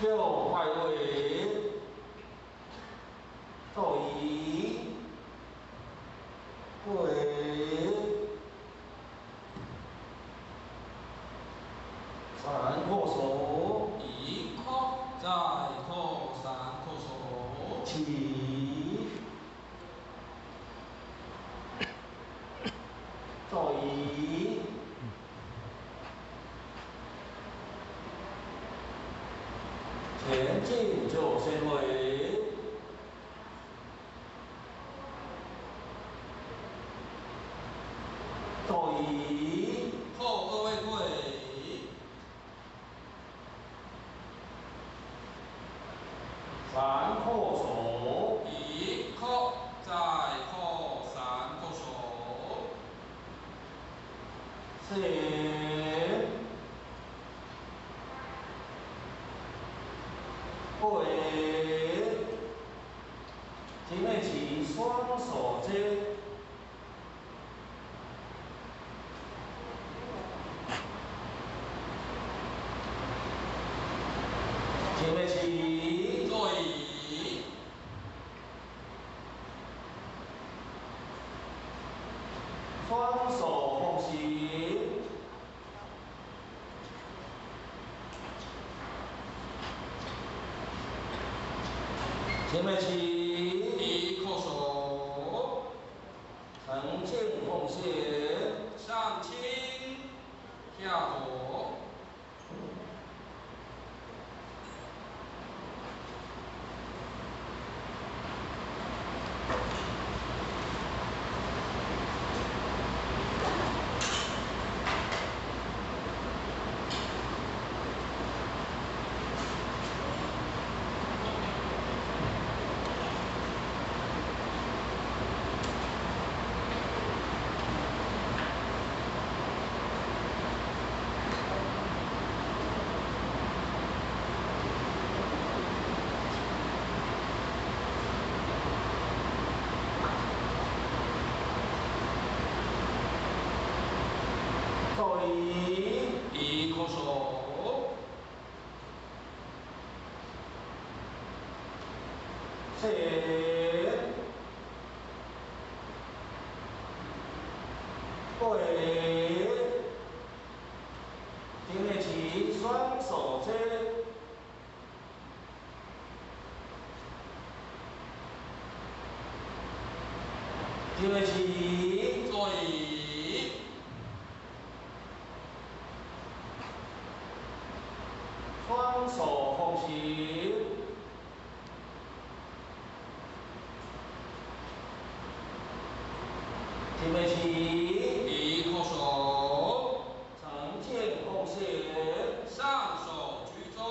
叫拜位，坐椅，跪，三叩首，一叩，再叩，三叩首，起，坐椅。前进九仙位，坐椅，后二位跪，三叩首，一叩，再叩，三叩首，四。跪，前面起双手接，前面起，坐椅，双手奉行。前面起，一叩首，诚敬奉献，上清下浊。坐椅，一叩首，四，跪，前面起双手接，前面起，坐椅，双手奉行。前面起，一叩首，诚敬奉献，上手居中，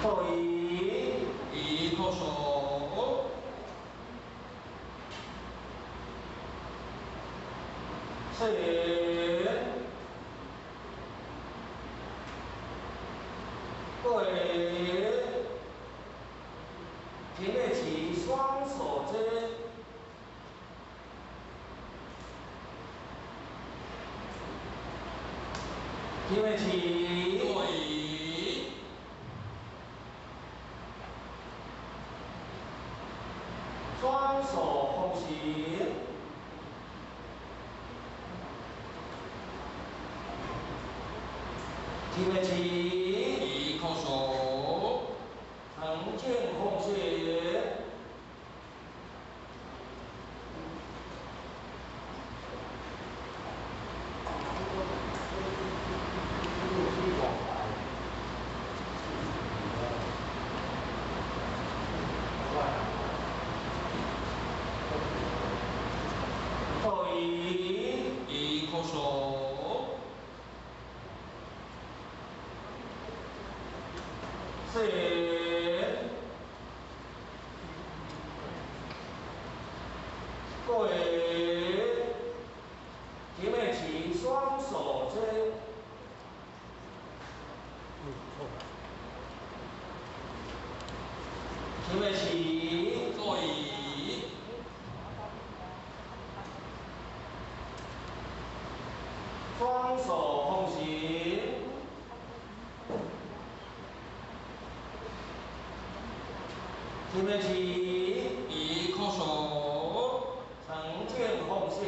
坐椅，一叩首，四，跪，前面起双手接，前面起，坐椅，双手奉行。前面起，一叩首，诚敬奉献。坐椅，一叩首，四，跪，前面起，一叩首，成见奉献。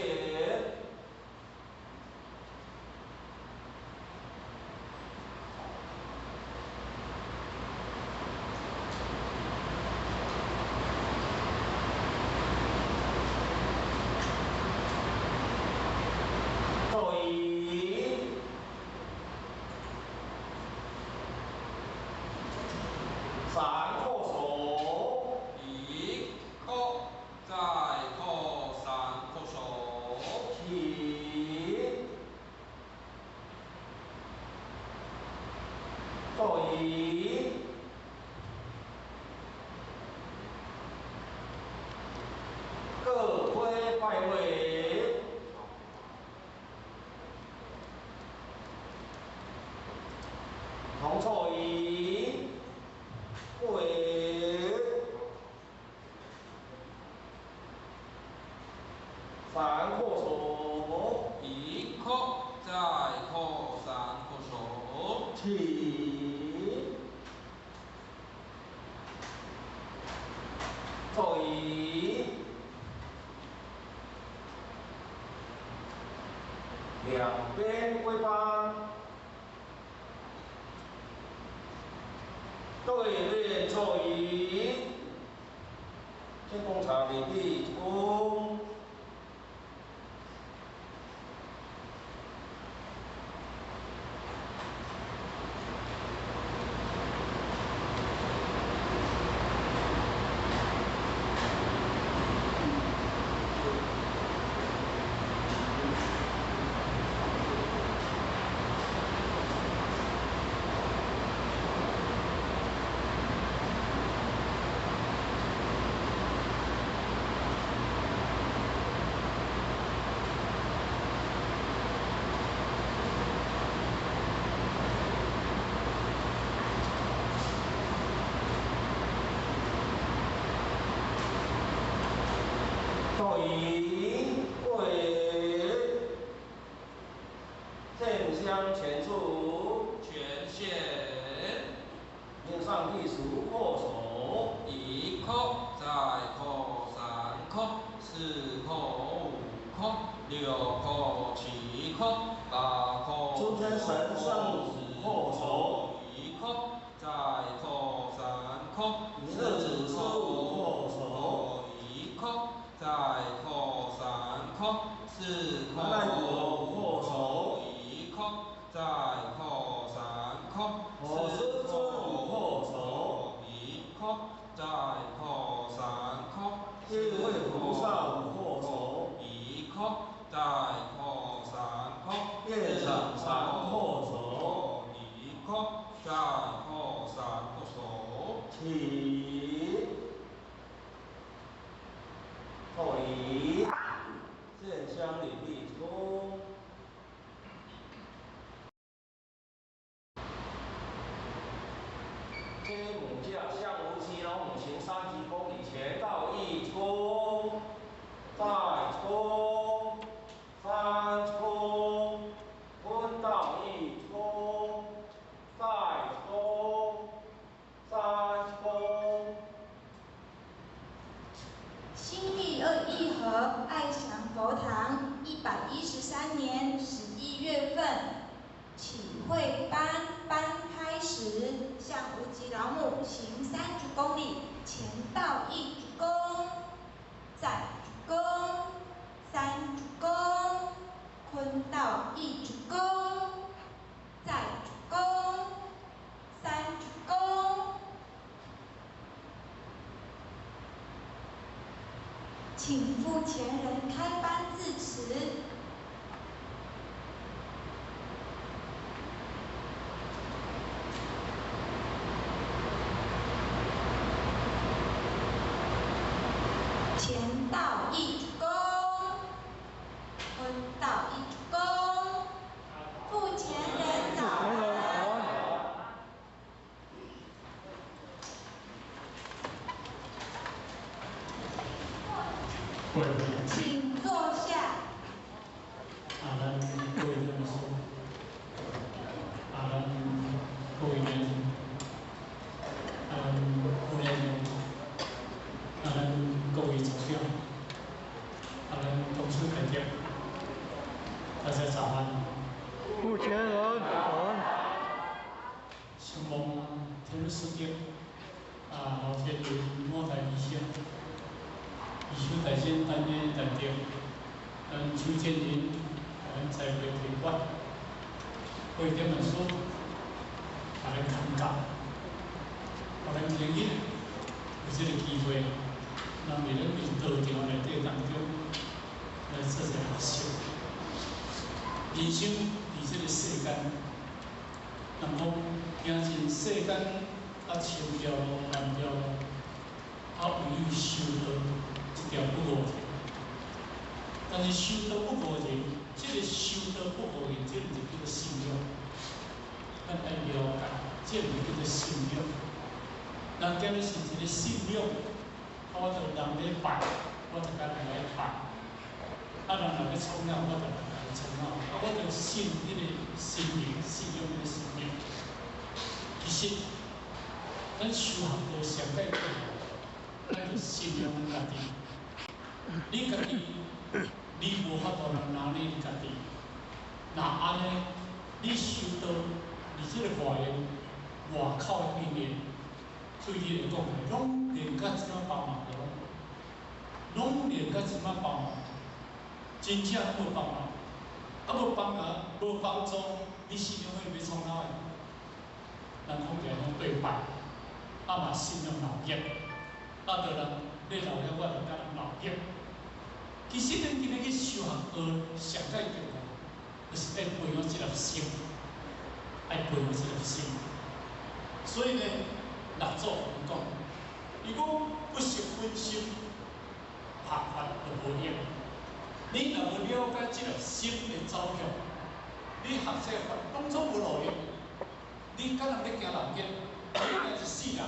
坐椅，三叩首，一叩，再叩，三叩首，起，坐椅，各归拜位。同坐椅，跪，三叩首，一叩，再叩，三叩首，起，坐椅，两边归班。对面坐椅，请公茶礼毕，躬。坐椅，跪，献香前处，全献，面上第十叩首，一叩，再叩，三叩，四叩，五叩，六叩，七叩，八叩，诸天神圣叩首，一叩，再叩，三叩，四子师五叩首，一叩，再叩，三叩，四叩，奈国叩首，一叩，再叩，三叩，佛师尊五叩首，一叩，再叩，三叩，智慧菩萨五叩首，一叩，再叩，三叩，业长三叩首，一叩，再叩，三叩首，起，坐椅，献香礼毕，躬。这母驾向无极老母行三鞠躬礼，前道一躬，再躬，三躬，坤道一躬，再躬，三躬。新义二义和爱祥佛堂113年11月份启慧班班开始，向无极老母行3鞠躬礼，前道一鞠躬，再鞠躬，三鞠躬，坤道一鞠躬，再鞠躬，三鞠躬。请付前人开班致辞。前道一鞠躬，坤道一鞠躬，付前人早安。请坐下。啊，咱各位老师，啊，咱各位年，啊，咱各位师德，啊，老前人五代医生，医修大仙担任大德，咱邱建林，咱在会提拔，会点的书，把咱看教，予咱今日有这个机会，咱伫咧伫道场内底当中来做一个学习。人生伫这个世间，人讲行尽世间啊，深条路、难条路，啊，唯有修道这条不误人。但是修道不误人，这个修道不误人，这个就叫做信仰。咱爱了解，这个叫做信仰。人今日是一个信仰，啊，我就人咧拜，我就共人来拜。啊，人若欲创啥，我就来创啥。啊，我就信彼个神明，信仰彼个神明。其实，咱修学道上盖重要，咱就信仰咱家己。你家己，你无法度人拿你家己。若按呢，你修道，伫这个外缘、外口的因缘，对你来讲，拢连甲这马帮忙的，拢连甲这马帮忙，真正无帮忙。啊，无帮忙，无帮助，你信仰会欲创啥？人讲起来拢对拜，啊嘛信仰老业，啊，就人你老业，我就佮人老业。其实咱今日去修学道，上盖重要，就是爱培养这粒心，爱培养这粒心。所以呢，六祖讲，如果不识本心，学法就无用。你若无了解这粒心的走向，你学这个法拢总无路用。你敢若欲行老业，你惊一世人，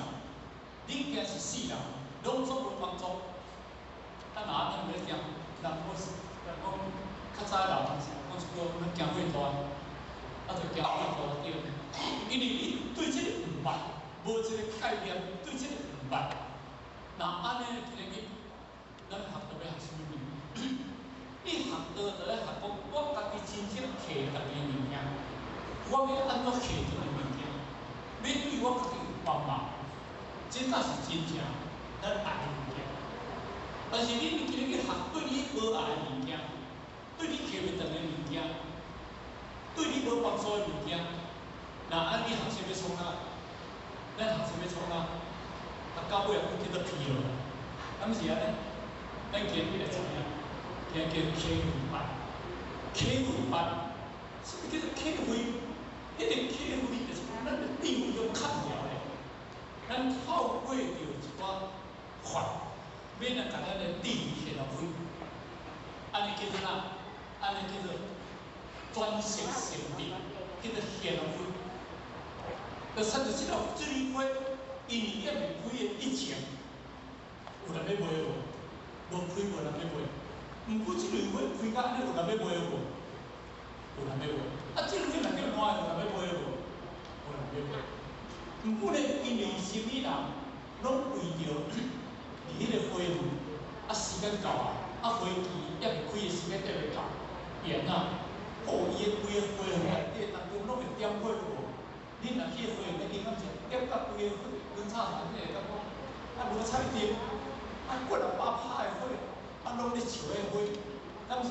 你惊一世人，拢总无帮助。啊，若咱欲行，人讲人讲较早的老人讲一句，咱惊火大，啊，就惊火大对。因为你对这个毋捌，无这个概念，对这个毋捌。若按呢，今日咱学道欲学啥物物？你学道就咧学讲，我家己真正摕家己的物件，我欲按怎摕这个物件，欲对我家己有帮忙，这才是真正咱爱的物件。但是你今日去学对你无爱的物件，对你摕袂转的物件，对你无帮助的物件，若按呢学习欲创啥？咱学习欲创啥？啊，到尾啊，叫做疲劳，敢是按呢？咱今日会知影，今日叫启慧班，启慧班，啥物叫做启慧？彼个启慧就是讲咱的智慧用较了的，咱透过著一寡法，欲来共咱的智慧显开，按呢叫做啥？按呢叫做转识成智，叫做显开。就亲像这个这蕊花，因为犹未开的以前，有人欲卖无？无开无人欲卖。毋过这蕊花开甲按呢，有人欲卖无？有人欲卖。啊，这蕊花若叫烂，有人欲卖无？无人欲卖。毋过呢，因为生理人拢为著伫彼个花园，啊时间到啊，啊花期犹未开的时间犹未到，伊按怎？哦，伊的规个花园内底当中拢会点火无？你若去花园，你感觉点甲规个火，光插残，你会感觉啊无彩灯，啊几若百拍的火，啊拢咧笑彼花，敢是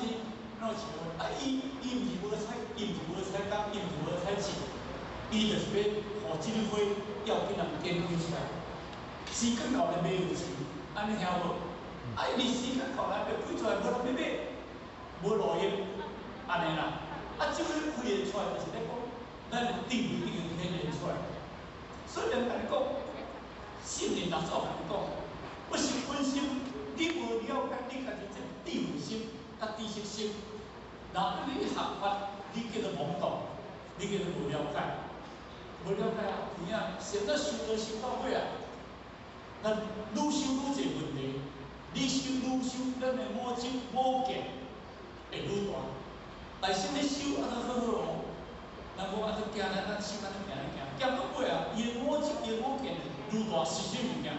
拢笑？啊伊伊毋是无彩，伊毋是无彩工，伊毋是无彩钱，伊就是欲予这个花要紧人点开出来。时间到来买有钱，按呢听无？啊，因为时间到来欲开出来，无人欲买，无路用，按呢啦。啊，这个开会出来，就是咧讲，咱的智慧已经显现出来。所以人共你讲，圣人六祖共你讲，不识本心，你无了解你家己这个智慧心、佮知识心，若你学法，你叫做懵懂，你叫做无了解，无了解啊，有影，现在修道修到尾啊，咱愈修愈济问题，你修愈修，咱的我执我见会愈大。但是你修啊，都好好哦。人讲啊，都行来咱修按呢行行，行到尾啊，伊的我执、伊的我见愈大，是啥物件？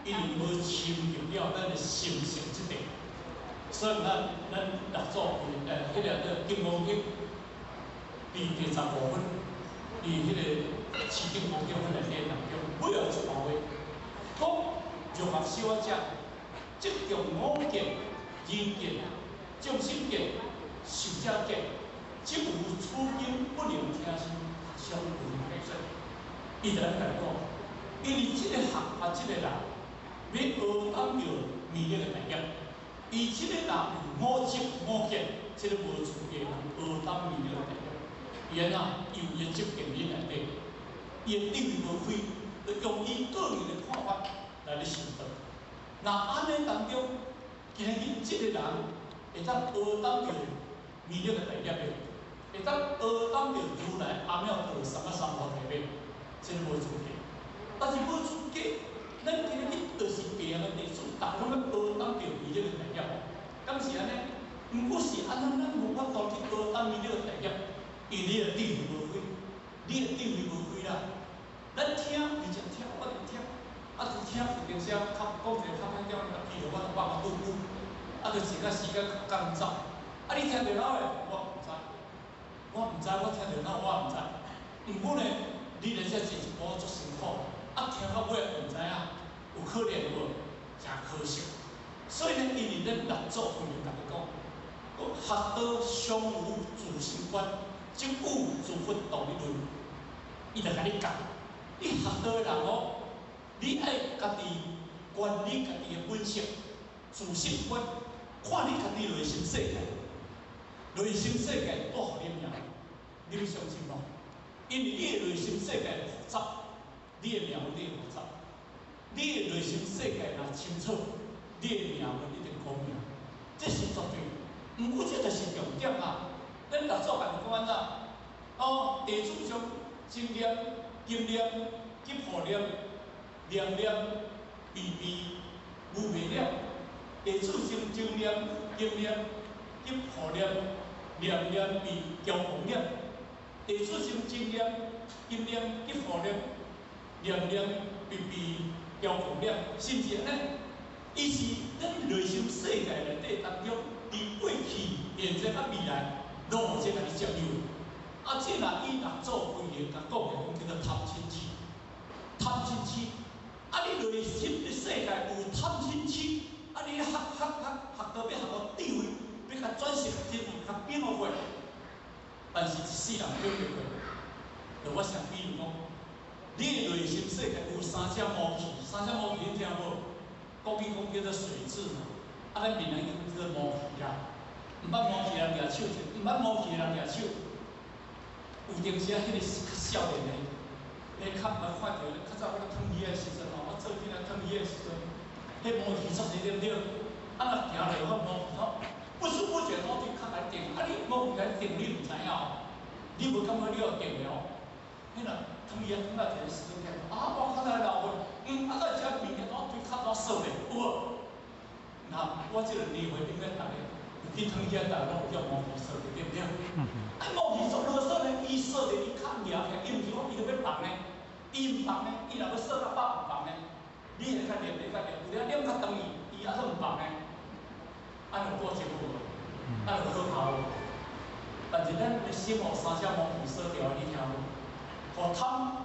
因为无深入了咱的心性这块，所以咱六祖彼个叫《金刚经》伫第15分，伫彼个市长公中内底当中，尾后一段话，讲若学小者，执著我见、人见、众生见、寿者见，即有此经不能听受，相有解说。伊就来讲，因为这个学法，这个人欲学当著弥勒的大业，伊这个人有我执我见，这个无资格通学当弥勒的大业。伊按怎？伊有伊执见伫内底，伊的智慧无开，就用伊个人的看法来咧修道。若按呢当中，今仔日这个人会当学当著弥勒的大业的，会当学当著如来阿耨多罗三藐三菩提的，这个无资格。但是无资格，咱今仔日就是别人的弟子，逐个拢欲学当著弥勒的大业，敢是按呢？毋过是按怎，咱无法度去学当弥勒的大业，因为你的智慧无开，你的智慧无开啦。咱听，而且听，我伫听，啊，就听有阵时啊，较讲一个较歹点，啊，记著我就放个拄久，啊，就一个时间较赶走。啊，你听著哪个？我毋知，我毋知，我听著哪我毋知。毋过呢，你来遮坐一步足辛苦，啊，听到尾毋知影，有可怜无？诚可惜。所以呢，因为咱六祖慧能共你讲，讲学道常无自心观，即有诸佛道理论。伊就共你教，你学道的人哦，你爱家己观你家己的本性，自心观，看你家己内心世界，内心世界带予你命，你欲相信无？因为你的内心世界复杂，你的命运会复杂。你的内心世界若清楚，你的命运一定光明，这是绝对。毋过这就是重点啊！咱六祖共讲按怎？哦，地主将真念、金念、吉破念、念念、悲悲、无明念。地主将真念、金念、吉破念、念念悲、骄狂念。地主将真念、金念、吉破念、念念悲悲、骄狂念，是毋是按呢？伊是咱内心世界内底当中，伫过去、现在佮未来，拢有这共你占有。啊，这若以六祖慧能共讲的，讲叫做贪嗔痴，贪嗔痴。啊，你内心的世界有贪嗔痴，啊，你学学学学到欲学到智慧，欲共转成智慧，共变化。但是一世人变袂过。就我想比如讲，你的内心世界有三只毛气，三只毛气你听无？国语讲叫做水蛭嘛，啊，咱闽南语叫做毛气啦。毋捌毛气的人举手者，毋捌毛气的人举手。有阵时啊，彼个较少年的，彼较毋捌看著，较早我咧囥鱼的时阵吼，我做囡仔囥鱼的时阵，彼毛气足济对毋对？啊，若行落去毛气吼，不知不觉都伫较来定，啊，你毛气来定，你毋知影哦，你无感觉你有定的哦。彼若囥鱼啊，囥到一个时阵，啊，我较早老岁，啊，到遮物件都对较早锁咧，有无？那我这个年岁顶咧，逐个有去囥鱼啊，逐个拢有叫毛气锁著，对毋对？啊，毛气做啰嗦呢，伊锁著伊较牢起来，伊毋是讲伊著欲放呢，伊毋放呢，伊若欲锁到饱毋放呢，你会较念，会较念，有影念较长伊，伊犹阁毋放呢，按呢有过节无？按呢有可怕无？但是咱的心予三只毛气锁著，你听无？予贪、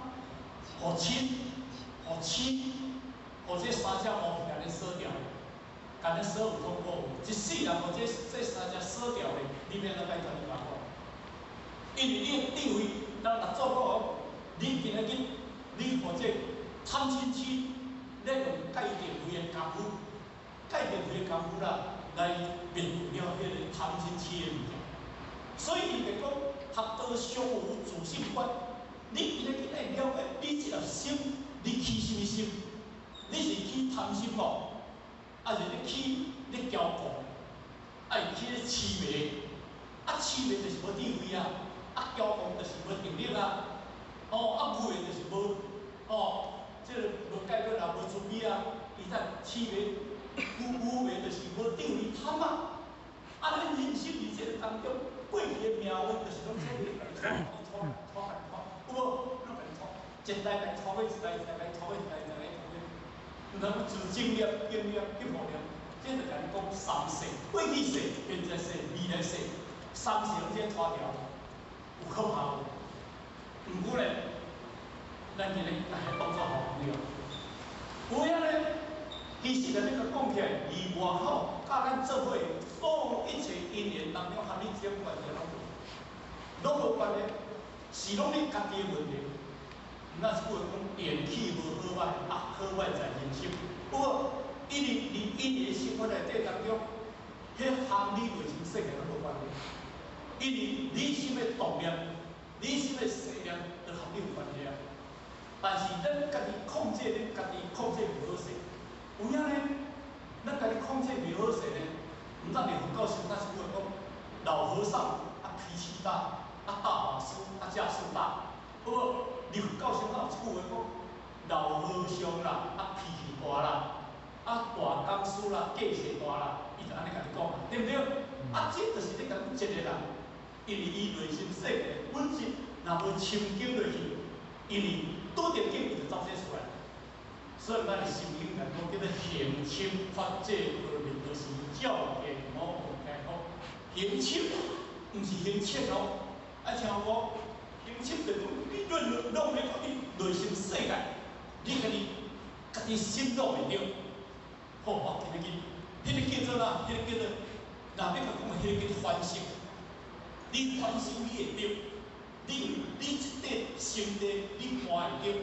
予嗔、予痴、予这三只毛气共你锁著，共你锁有痛苦无？一世人予这三只锁著咧，你欲按怎解脱你甲我讲？因为你的智慧，咱六祖讲，你今仔日你予这贪嗔痴，你用戒定慧的功夫，戒定慧的功夫啦，来灭除了彼个贪嗔痴的物件。所以伊就讲，学道常有自性观。你今仔日爱了解，你这粒心，你起啥物心？你是起贪心无？还是你起咧骄狂？还是起咧痴迷？啊，痴迷就是无智慧啊！啊，骄狂就是无定力啊！哦，啊，无的就是无哦，这个无解脱啊，无慈悲啊！伊在痴迷，有无的就是无智慧贪啊！啊，咱人生伫这个当中，过去的命运就是拢这个，拖拖拖拖，有无？拢共拖，一代共拖过一代，一代共拖过一代，一代共拖过。毋通自正念、经念、吉报念，这就共你讲三世：过去世、现在世、未来世，三世拢这拖牢，有可怕无？毋过咧，咱今日大家當做好朋友。有影呢，其實咧，你講起來，離外口佮咱做伙所有一切因緣當中，和你這關係攏無，攏無關係，是攏你家己的問題。咱是句話講，緣起無好歹，啊好歹在人心。不過，因為你因緣生活內底當中，彼和你內心世界攏無關係。因為你心的動念，你心的思念，都和你有關係啊。但是咱家己控制，咱家己控制袂好勢。有影呢？咱家己控制袂好勢呢？毋但連佛教上，咱是句話講，老和尚啊脾氣大，啊大法師啊架勢大。不過，你佛教上有一句話講，老和尚啦啊脾氣大啦，啊大講師啦架勢大啦，伊就按呢共你講，對毋對？啊，這就是咧講一個人，因為伊內心世界本質若無深究落去，因為拄著境伊就走這出來。所以咱的心經來講叫做行深法界波羅蜜多時，照見五蘊皆空。行深毋是行淺哦，愛聽無？行深就是講你論攏咧講你內心世界，你家己心攏會著。好，我今日去，彼個叫做哪？彼個叫做，若欲共講，彼個叫做反省。你反省你會著，你這塊心地你看會著，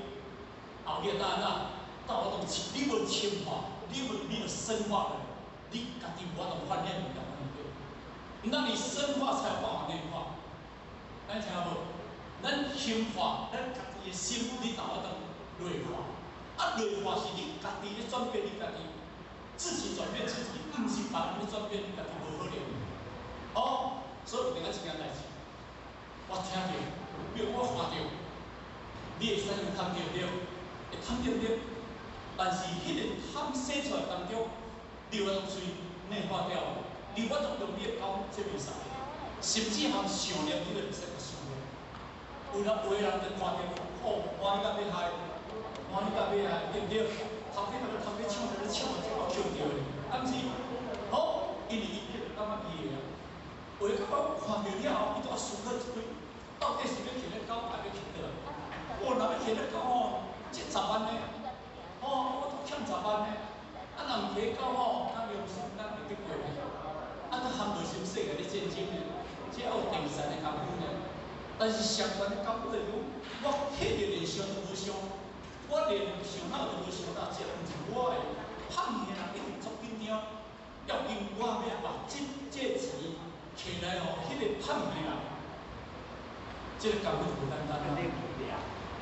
後日哪哪？到我當你無深化，你無沒有深化的，你家己無法度發現物件對。那你深化才有辦法內化，咱聽無？咱深化，咱家己的心，你才有法度內化。啊，內化是你家己咧轉變，你家己自己轉變自己，毋是別人咧轉變，你家己無可能。哦，所以有另一件代誌，我聽著，比如我看著，你會使用貪對毋對？會貪對毋對？但是彼個貪生出來當中，你有法度隨內化掉，你有法度用你的講，這袂使，甚至含想念，你都袂使閣想念。有人有的人就看著，哦，歡喜甲欲害，歡喜甲欲害，對毋對？頭家頭頭家搶著咧搶啊，這我抾著的，敢是？好，因為伊就感覺伊會啊。有的感覺看著了後，伊都思考一堆，到底是欲揢咧狗，抑欲揢倒來？哦，若欲揢咧狗吼，這10萬呢？哦，我都欠10萬呢。啊，若毋揢狗吼，咱良心咱會得過呢？啊，都含內心世界咧戰爭呢，這有定善的功夫呢。但是相反的功夫就是講，我彼個連想都無想，我連想腦都無想到，這毋是我的。胖的人一定足緊張，要緊我欲把這錢摕來予彼個胖的人，這個功夫就無簡單啦。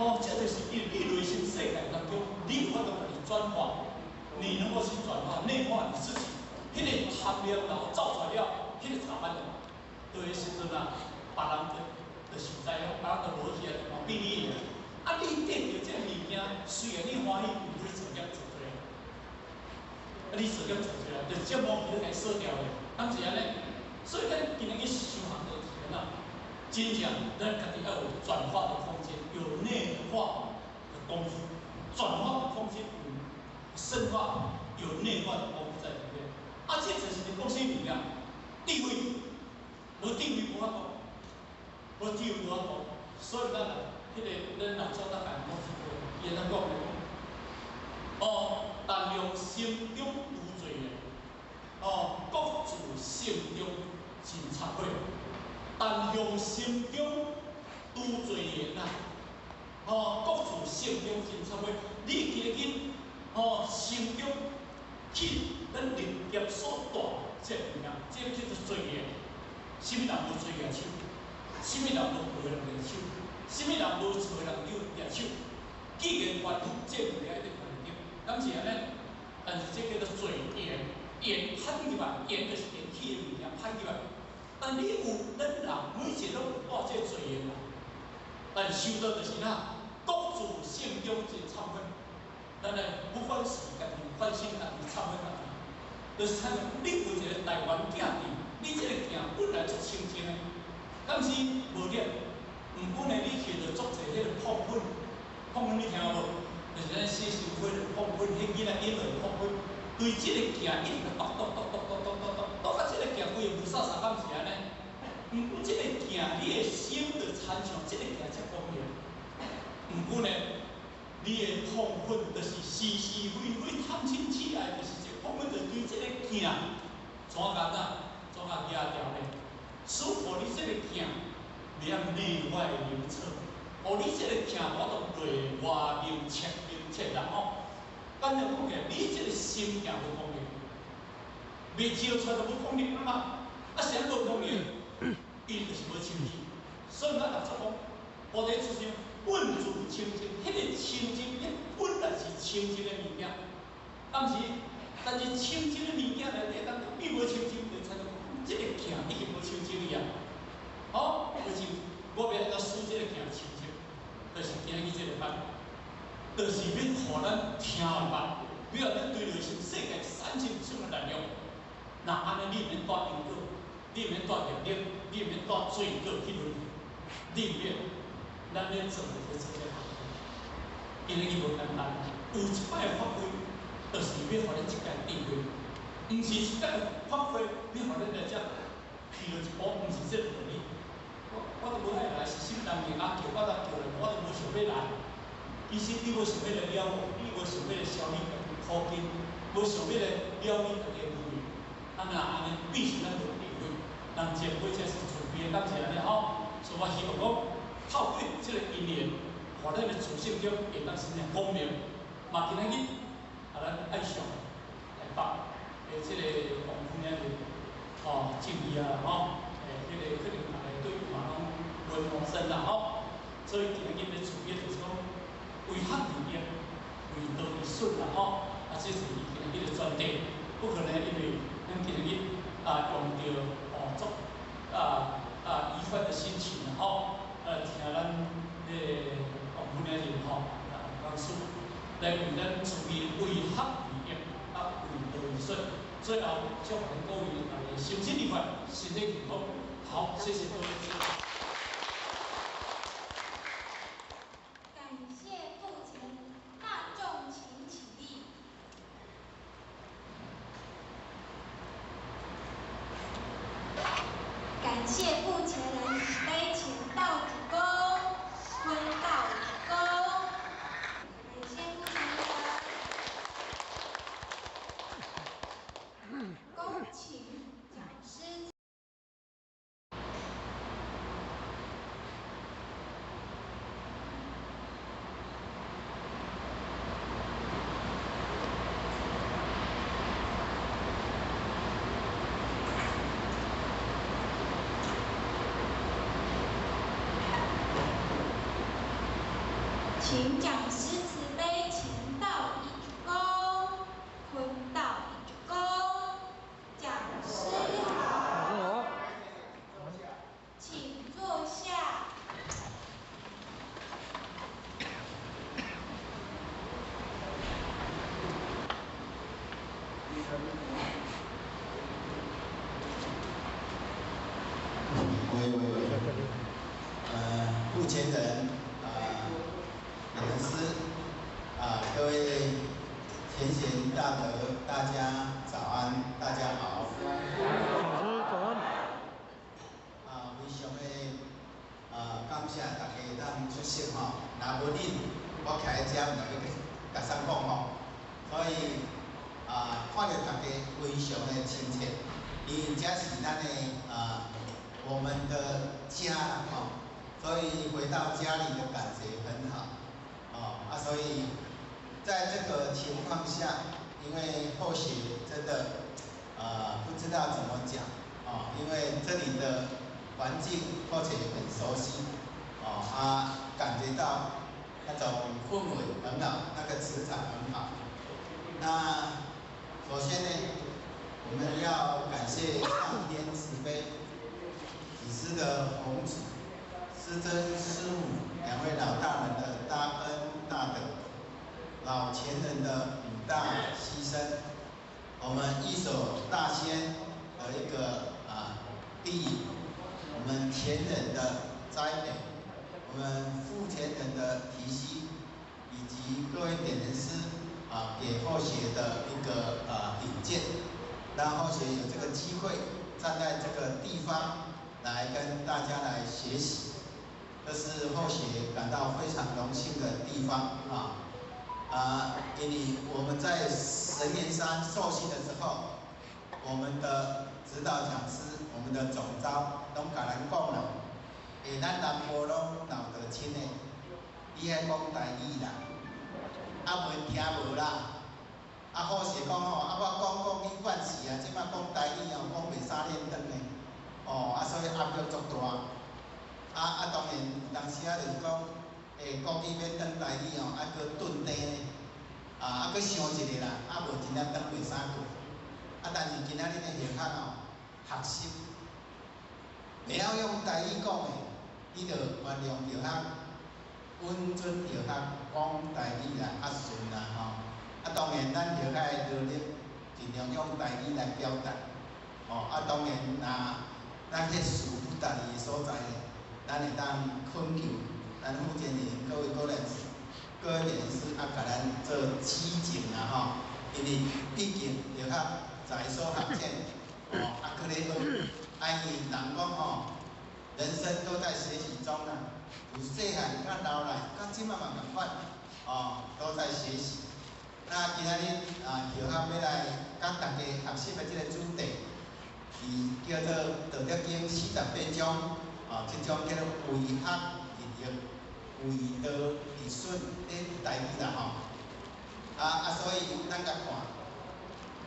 哦，這就是因為你內心世界當中，你有法度家己轉化，你能夠去轉化內化你自己，彼個貪念然後造出來了，彼個10萬的，對彼時陣啊，別人就實在了，別人就無去啊，就嘛變你的。啊，你得著這個物件，雖然你歡喜，毋過你造業做出來，啊，你造業做出來，就這毛去共掃掉的，敢是按呢？所以咱今日去修行就是按怎？真正咱家己要有轉化的空間，有內化的功夫，轉化的空間有深化，有內化的功夫在裡面。啊，這就是你講啥物件？智慧，無智慧無法度，無智慧無法度。所以咱啊，彼個咱老祖大概講一句，伊按怎講咧？哦，但用心中除罪業，哦，各自心中真懺悔。但用心中除罪業啦，哦，各自心中真懺悔。你今日哦，心中去咱歷劫所帶這物件，這個叫做罪業。啥物人無罪舉手？啥物人無過人舉手？啥物人無錯人舉手？既然凡夫這物件一定犯著，敢是按呢？但是這叫做罪緣，緣歹入來，緣就是緣起的物件歹入來。但你有咱人每一個攏有帶這罪緣啦。但修道就是哪，各自心中真懺悔。咱來不管是家己反省家己、懺悔家己，就是親像你有一個台灣鏡佇，你這個鏡本來足清淨的，敢是無染？毋過呢，你摕著足濟彼個疱粉，疱粉你聽無？就是咱洗身軀的疱粉，彼囡仔因會疱粉，對這個鏡一直剁剁剁剁剁剁剁剁，剁到這個鏡規個霧煞煞，敢是按呢？毋過這個鏡，你的心就親像這個鏡遮光明。毋過呢，你的亢奋就是是是非非、贪嗔痴爱，就是这亢奋，就对这个镜怎甲哪，怎甲举牢呢？使予你这个镜袂晓内外明彻，予你这个镜无法度内外明彻明彻啦吼。简单讲起来，你这个心镜无功能，未照出来就无功能啊嘛。啊，啥无功能？伊就是无清净。所以咱六祖讲，菩提出生本自清净，彼个清净，彼本来是清净的物件。但是，但是清净的物件内底，当变无清净，就产生这个镜已经无清净去啊。好，无清，我欲按怎使这个镜清净，就是今日这个班，就是欲予咱听会捌，欲予咱对内心世界产生什么力量。若按呢，你毋免带因果，你毋免带业力，你毋免带罪过去轮回，你毋免。咱咧做就做这项，今日伊无简单，有一摆发挥，就是欲予咱这个智慧，毋是一摆发挥，欲予咱来遮起落一步，毋是这个道理。我都无爱来，是啥物人硬仔叫，我才叫来，我都无想欲来。其实你无想欲来了悟，你无想欲来消你家己苦根，无想欲来了你家己的问题。啊，若按呢，变成咱无智慧，人前辈才是慈悲，感谢按呢吼。所以我希望讲，透过这个因缘，予咱的自性中会当生光明。嘛，今仔日啊，咱爱上台北的这个王副领导，吼，正义啊，吼，彼个可能大家对嘛拢轮陌生啦，吼。所以今仔日欲慈悲就是讲，为学而业，为道而顺啦，吼。啊，这是伊今仔日的专题，不可能因为咱今日啊用著哦足愉快的心情啦，吼，听咱彼个王副领导吼，王讲师来为咱慈悲为学而业，啊为道而顺，最后祝福各位大家心情愉快，身体健康。好，谢谢各位。感谢父亲，大众请起立。感谢父前人慈悲前道主公，坤道主公。感谢父前人。恭请讲师。请讲师慈悲前道一鞠躬，坤道一鞠躬。讲师好，请坐下。喂喂喂，目前人老师啊，各位前贤大德，大家早安，大家好。老师早安。啊，非常的啊，感谢大家会当出席吼。若无恁，我徛佇遮毋知欲共啥讲吼。所以啊，看著大家非常的亲切，因为這是咱的啊，我們的家吼，所以回到家裡的感覺很好。哦啊，所以在這個情況下，因為後學真的不知道怎麼講哦，因為這裡的環境後學很熟悉哦啊，感覺到那種氛圍很好，那個磁場很好。那首先呢，我們要感謝上天慈悲，體師的弘旨，師尊師母兩位老大人的大恩大德，老前人的五大犧牲，我們一手大仙的一個地，我們前人的栽培，我們父前人的提攜，以及各位點人師啊給後學的一個引薦，讓後學有這個機會站在這個地方來跟大家來學習。這是後學感到非常榮幸的地方啊！啊，因為我們在神元山受訓的時候，我們的指導講師、我們的總召攏共咱講啦，欸，咱南部攏鬧著親的，你愛講台語啦，啊袂聽無啦，啊好勢講吼，啊我講講去慣勢啊，這擺講台語哦，講袂三連轉的，哦，啊所以壓力足大，啊當然有當時啊就是講。欸，國語欲轉台語吼，愛閣頓低呢，啊，閣想一下啦，啊無真正轉袂啥過。啊，但是今仔日的學校吼，學習袂曉用台語講的，你著原諒著較穩準著較講台語啦，較順啦吼。啊，當然咱學校的努力，盡量用台語來表達。哦，啊，當然若咱去事不達的所在，咱會當懇求。咱福建人各位過來，各位人士啊，共咱做指正啦吼，因為畢竟著較在所學淺，哦，啊，閣咧學，啊，因為人講吼，人生都在學習中啦，由細漢到老來，到這擺嘛仝款，哦，都在學習。那今仔日啊，學校欲來佮大家學習的這個主題，是叫做《道德經》48章，哦，這章叫做為學日益，為道日損，咧台語啦吼。啊，所以咱共看，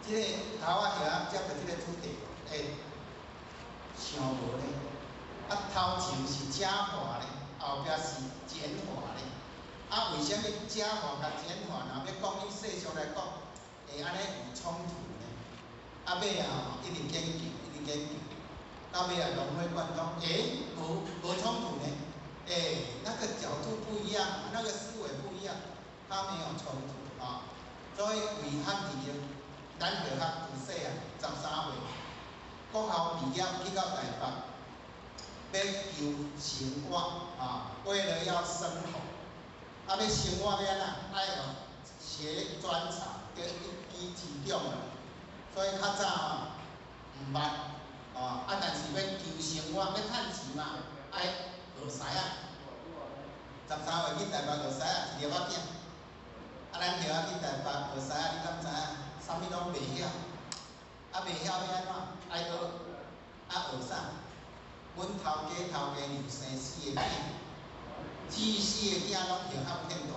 這個頭仔學校接著這個主題，欸，想無呢？啊，頭前是加法咧，後壁是減法咧。啊，為啥物加法佮減法，若欲講以世俗來講，會按呢有衝突呢？啊，尾仔吼，一直研究，一直研究，到尾仔融會貫通，欸，無衝突呢？欸，那個角度不一樣，那個思維不一樣，它沒有衝突啊。所以為學日益，咱學校自細漢13歲，國校畢業去到台北，欲求生活啊，為了要生活，啊，欲生活欲按怎？愛學專長，叫一技之長啦。所以較早吼毋捌，哦，啊，但是欲求生活，欲趁錢嘛，愛學師仔。13歲去台北學師仔，一粒仔囝。啊，咱學校去台北學師仔，你敢知影？啥物攏袂曉，啊，袂曉欲按怎？愛學，啊，學啥？阮頭家頭家娘生四个囝，這四个囝攏學校騙大。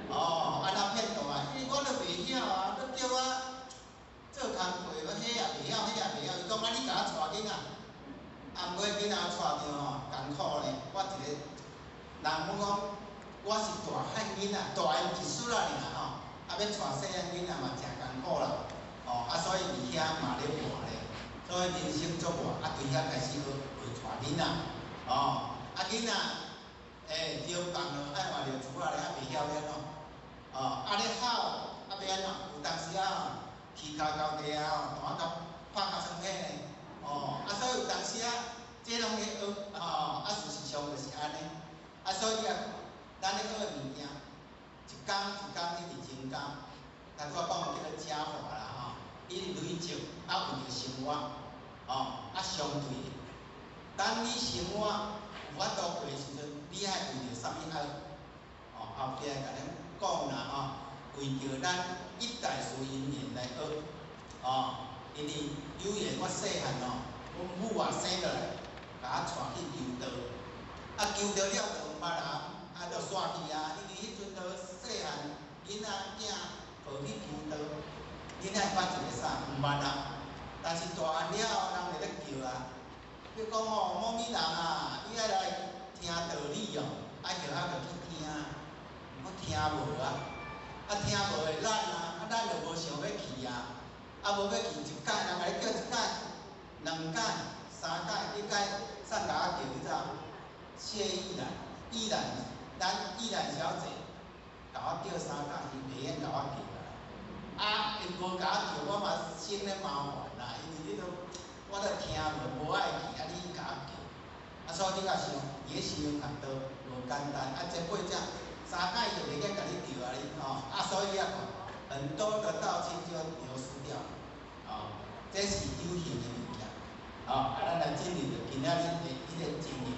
哦，按怎騙大？因為我都袂曉啊，閣叫我做工課，我彼也袂曉，彼也袂曉。伊講啊，你共我帶囡仔，啊，毋過囡仔帶著吼艱苦呢。我一個人，阮講我是大漢囡仔，大𪜶一歲仔爾吼，啊，欲帶細漢囡仔嘛誠艱苦啦。哦，啊，所以佇遐嘛咧活咧，所以人生足活，啊，對遐開始學學帶囡仔，哦，啊，囡仔，欸，著放落愛換尿苴仔咧，啊，袂曉欲按怎，哦，啊咧哭，啊，欲按怎？有當時啊吼，起跤交地啊吼，彈甲拍甲酸體呢，哦，啊，所以有當時啊，這攏咧學，哦，啊，事實上就是按呢，啊，所以啊，咱咧學的物件，一工一工一直增加，頭拄仔講叫做加法啦吼，一直累積，啊，為著生活，哦，啊，相對的，當你生活有法度過的時陣，你愛為著啥物愛？哦，後壁共咱講啦吼，為著咱一代事因緣來學，哦，因為有緣我細漢吼，阮母啊生落來，共我帶去求道，啊求道了就毋捌人，啊就煞去啊，因為彼陣都細漢囡仔囝抱去求道，囡仔捌一个啥？毋捌人，但是大漢了後，人就咧叫啊，你講吼，某物人啊，你愛來聽道理哦，啊學校就去聽，我聽無啊，啊聽無會懶啊，啊咱就無想欲去啊，啊無欲去一擺，人共你叫一擺、兩擺、三擺，你該啥共我叫你知無？謝玉蘭，玉蘭，咱玉蘭小姐，共我叫三擺，伊袂免共我叫啦。啊，伊無共我叫，我嘛生咧麻煩啦，因為你都我都聽無，無愛去，啊你共我叫，啊所以你較想，佇咧修行學道無簡單，啊這八只三擺就袂免共你叫啊你吼，啊所以你啊看，很多的道親就流失掉，哦，這是有形的物件，哦，啊咱來進入著今仔日的彼個情形，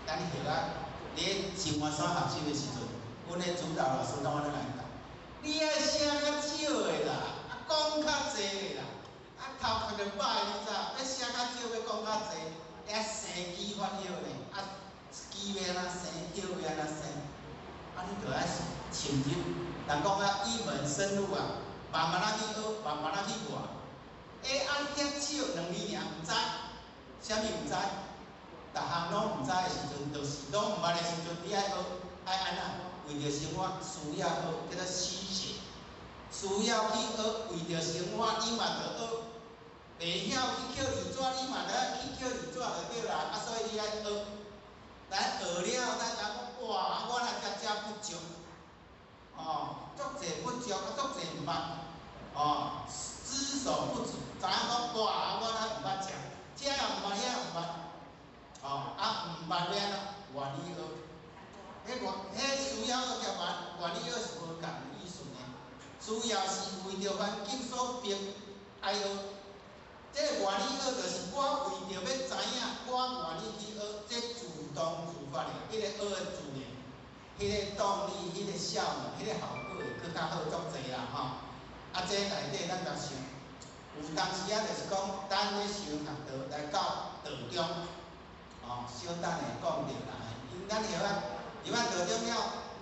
咱學啊，佇咧生活所學習的時陣，阮的指導老師攏按呢來頭殼就歹，你知？欲寫較少，欲講較濟，愛生機發育呢，啊，機欲按怎生，葉欲按怎生，啊，你著愛深入。人講啊，一門深入啊，慢慢仔去學，慢慢仔去活。欸，啊，遐少兩年爾，毋知，啥物毋知？逐項攏毋知的時陣，就是攏毋捌的時陣，你愛學，愛按怎？為著生活需要學，叫做虛學。需要去學，為著生活，你嘛著學。袂曉去抾字紙，你嘛著愛去抾字紙就對啦。啊，所以你愛學。咱學了，咱知講哇，我若遮遮不足，哦，足濟不足，啊，足濟毋捌，哦，知所不足，知影講哇，我若毋捌食，這也毋捌，彼也毋捌，哦，啊，毋捌欲按怎？願意學。彼願，彼需要學佮願意學是無仝意思呢。需要是為著環境所逼愛學，這個願意學就是我為著欲知影，我願意去學，這自動自發的，彼個學的自然，彼個動力、彼個效能、彼個效果會閣較好足濟啦吼。啊，這內底咱著想，有當時仔就是講，咱咧修學道來到道中，哦，小等下講著啦，因為咱曉啊，入來道中了，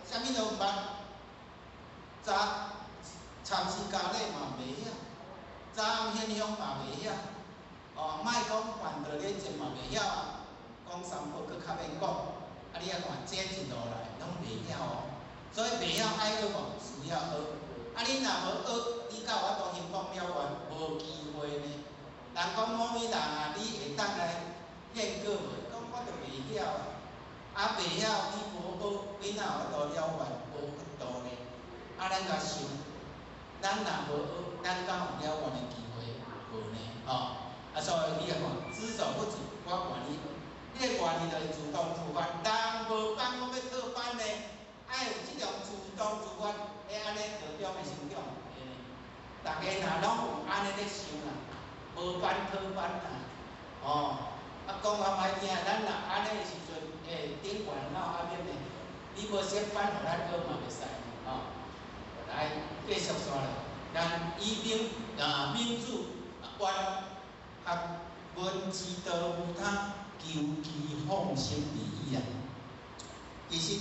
啥物都毋捌，早參禪教理嘛袂曉，雜染現象嘛袂曉，哦，莫講辦道禮節嘛袂曉啊，講三寶閣較免講，啊，你愛看這一路來攏袂曉哦，所以袂曉愛學無？需要學。啊，你若無學，你敢有法度行功了願？無機會呢。人講某物人啊，你會當來獻果無？伊講我就袂曉啊，啊袂曉你無學，你哪有法度了願？無法度呢。啊，咱共想，咱若無學，咱敢有了願的機會？無呢，吼。啊，所以你來看，知所不足，我願意學。你的願意就是自動自發，人無班，講欲討班呢？愛有這種自動自發，會按呢道中的成長，會呢。逐家若攏有按呢咧想啦，無班討班啦，哦，啊講較歹聽，咱若按呢的時陣，欸，頂懸哪有壓力呢？你無設班予咱學嘛袂使，哦。來，繼續煞落，咱以民啊民主願學聞之道無他，求其放心而已啊。其實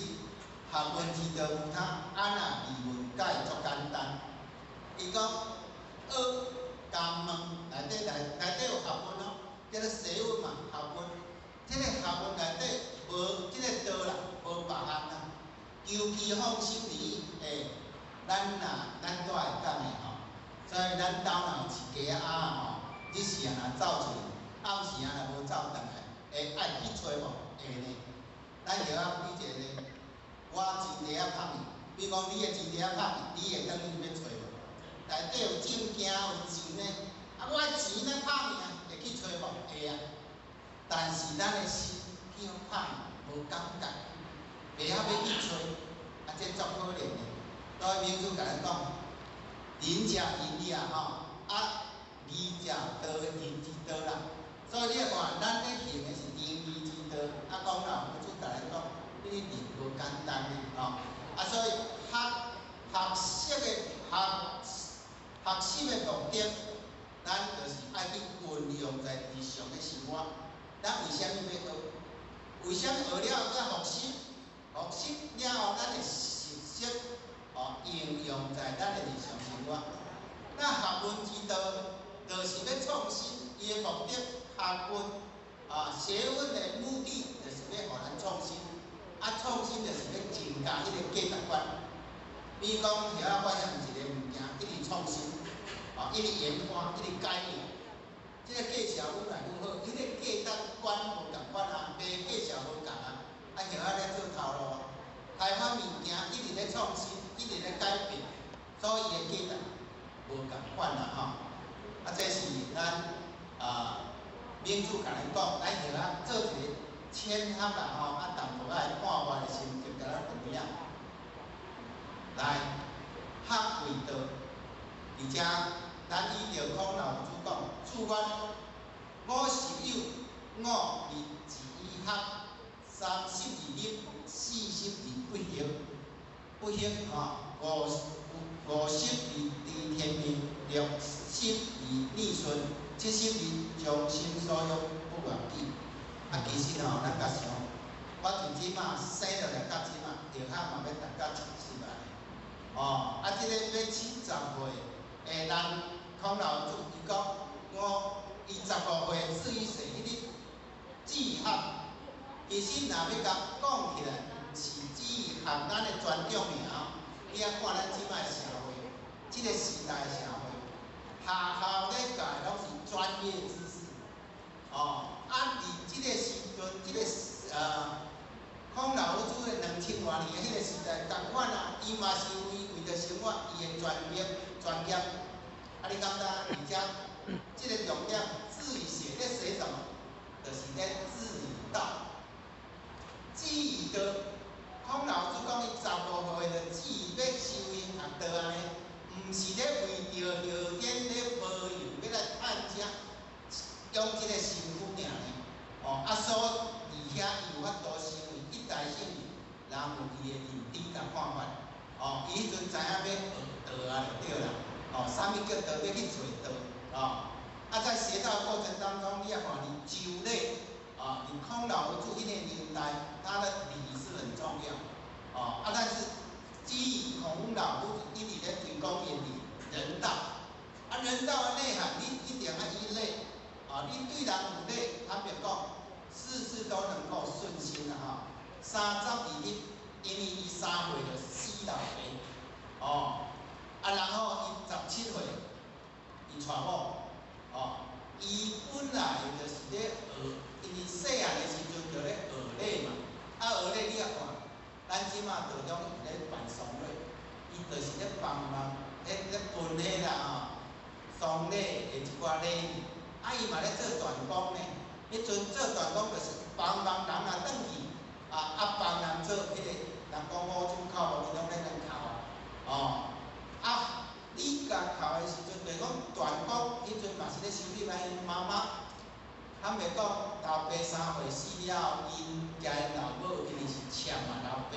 學問之道無他，按怎疑問解足簡單。伊講學共問內底內底有學問哦，叫做學問嘛，學問。這個學問內底無這個道啦，無別項啦。求其放心而已，欸，咱若咱都會講的吼，所以咱兜若有飼雞仔吼，日時啊若走出去，暗時啊若無走轉來，會愛去揣無？會呢。咱曉仔比一個，我錢袋仔拍去，比如講你的錢袋仔拍去，你會轉去欲揣無？內底有證件有錢呢，啊，我的錢咧拍去啊，會去揣無？會啊。但是咱的心去予拍去，無感覺，袂曉欲去揣，啊，這足可憐的。所以明主共咱講，仁者仁矣吼，啊，義者道仁之道啦。所以你來看，咱咧行的是仁義之道，啊，講啦，佛祖共咱講，彼個仁無簡單的吼，啊，所以學學習的學學習的目的，咱就是愛去運用在日常的生活。咱為啥物欲學？為啥物學了閣復習？復習了後，咱會熟悉，哦，應用在咱的日常生活。那學問之道，就是欲創新，伊的目的，學問啊，學問的目的，就是欲予咱創新。啊，創新就是欲增加彼個價值觀。比如講，曉仔發現一個物件，一直創新，啊，一直研發，一直改變。這個價錢愈來愈好，彼個價值觀無仝款啊，賣價錢無仝啊，啊，曉仔咧做頭路，開發物件一直咧創新，一直咧改變，所以伊的價值無仝款啦吼。啊，這是咱啊民主共咱講，咱曉仔做一個淺學啦吼，啊淡薄仔半活的心得，共咱分享。來，學為道，而且咱依著孔老夫子講，注曰：五十有五而志於學，三十而立，四十而不惑，不惑吼，五十而知天命，六十而耳順， 72，將心所欲不逾矩。啊，其實吼，咱共想，我從這馬生落來到這馬，藥學嘛欲達到70啊。哦，啊，這个欲70歲的人，孔老夫子伊講，我伊15歲至於寫彼个志學，其實若欲共講起來，毋是只合咱的傳統爾，你愛看咱這擺社會，這个時代社會，學校咧教的攏是專業知識，哦，啊，佇這个時陣，這个孔老夫子的2000外年的彼个時代，仝款啊，伊嘛是為著生活，伊的專業專業。啊，你感覺？而且這个重點，志與寫咧寫什麼？就是咧志與道。志與道，孔老夫子講伊15歲就志欲修行學道按呢，毋是咧為著後天咧保佑，欲來趁食，用這个身軀爾呢。哦，啊，所以佇遐伊有法度成為一代聖人，人有伊的認知佮看法。哦，伊彼陣知影欲學道啊，就對啦。哦，啥物叫道？欲去揣道。哦，啊，在學道過程當中，你也看佇周禮，啊，佇孔老夫子彼個年代，他的禮是很重要。哦，啊，但是基於孔老夫子一直咧推廣伊的仁道，啊，仁道的內涵，你一定愛以禮，啊，你對人有禮，坦白講，事事都能夠順心啦，吼。32日，因為伊3歲就死老爸，哦，啊，然後伊17歲，伊娶某，哦，伊本來就是咧學，因為細漢的時陣就咧學禮嘛，啊，學禮你也看，咱這馬道中有咧辦喪禮，伊就是咧幫忙，咧分彼啦吼，喪禮的一寡禮儀，啊，伊嘛咧做斷工呢，彼陣做斷工就是幫忙人啊轉去，啊幫人做彼个，人講五指扣，伊攏咧共扣啊，哦，啊，你共扣的時陣，就是講斷工，彼陣嘛是咧修理因媽媽。坦白講，老爸3歲死了後，𪜶共𪜶老母因為是欠啊老爸，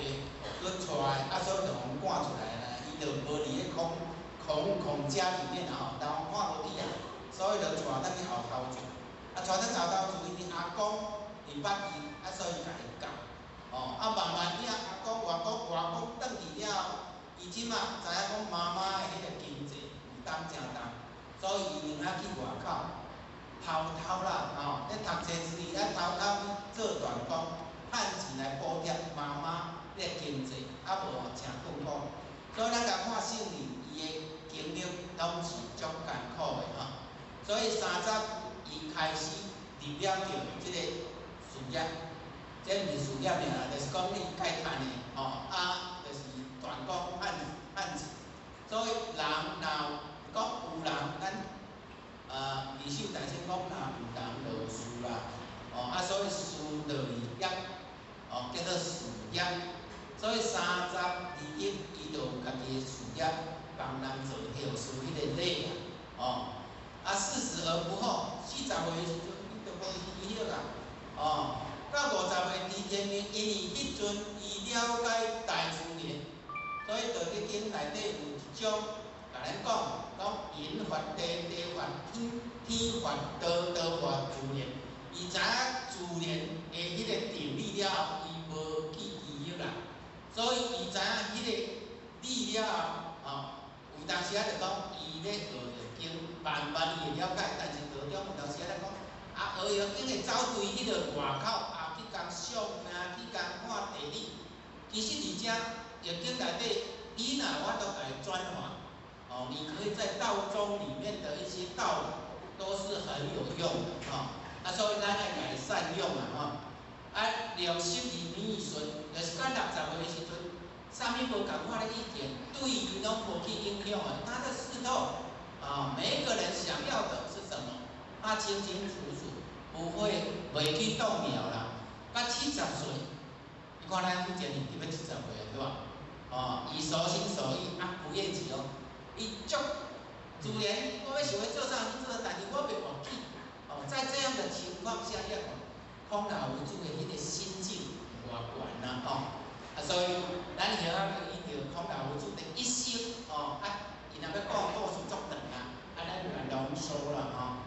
閣娶，啊所以就予𪜶趕出來啦。伊就無佇咧孔家裡面啊吼，人看無起啊，所以就帶轉去後頭厝。啊，帶轉後頭厝，因為阿公會捌伊，啊所以共伊教。哦，啊慢慢仔阿公外公轉去了後，伊這馬知影講媽媽的彼個經濟負擔誠重，所以伊寧願去外口。偷偷啦，吼，咧讀冊之餘，愛偷偷去做斷工，趁錢來補貼媽媽咧經濟，啊無吼誠困苦。所以咱共看聖人，伊的經歷攏是足艱苦的吼。所以30伊開始入了著這個事業，這毋是事業爾啦，就是講你該趁的吼，啊，就是斷工趁錢。所以人若講有人，咱。二手大師講，若有人就有事啦，哦，啊，所以事就業，哦，叫做事業。所以32日，伊就有家己的事業，幫人做後事彼个禮啊，哦，啊，40而不惑，40歲的時陣，伊就無虛惑啊，哦，到50歲知天命，因為彼陣伊了解大自然，所以《道德經》內底有一章。共咱講，講人法地，地法天，天法道，道法自然。伊知影自然的彼個定理了後，伊無去記憶啦。所以伊知影彼個理了後，吼，有當時仔就講，伊咧學易經，慢慢伊會了解，但是道中有當時仔咧講，啊，學易經會走對彼个外口，啊，去共相啊，去共看地理。其實佇遮易經內底，你若有法度共伊轉化。哦，你可以在道中裡面的一些道理都是很有用的吼，啊，所以咱愛共伊善用啊吼。啊，62年順，就是到60歲的時陣，啥物無仝款的意見，對伊攏無去影響啊。他的識透，啊，每一個人想要的是什麼，他清清楚楚，不會袂去動搖啦。到70歲，你看咱以前年欲70歲啊，對吧？哦，伊隨心所欲啊，不厭其哦。伊足自然，我欲想欲做啥去做，但是我袂忘記。哦，在這樣的情況下，你看孔老夫子的彼個心境有偌懸啦，吼。啊，所以咱曉仔依著孔老夫子的一生，哦，啊，伊若欲講故事足長啊，啊，咱就來濃縮啦，吼。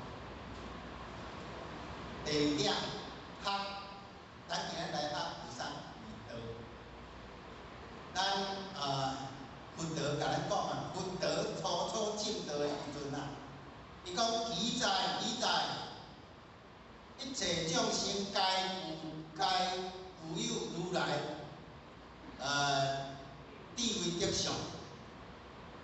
相，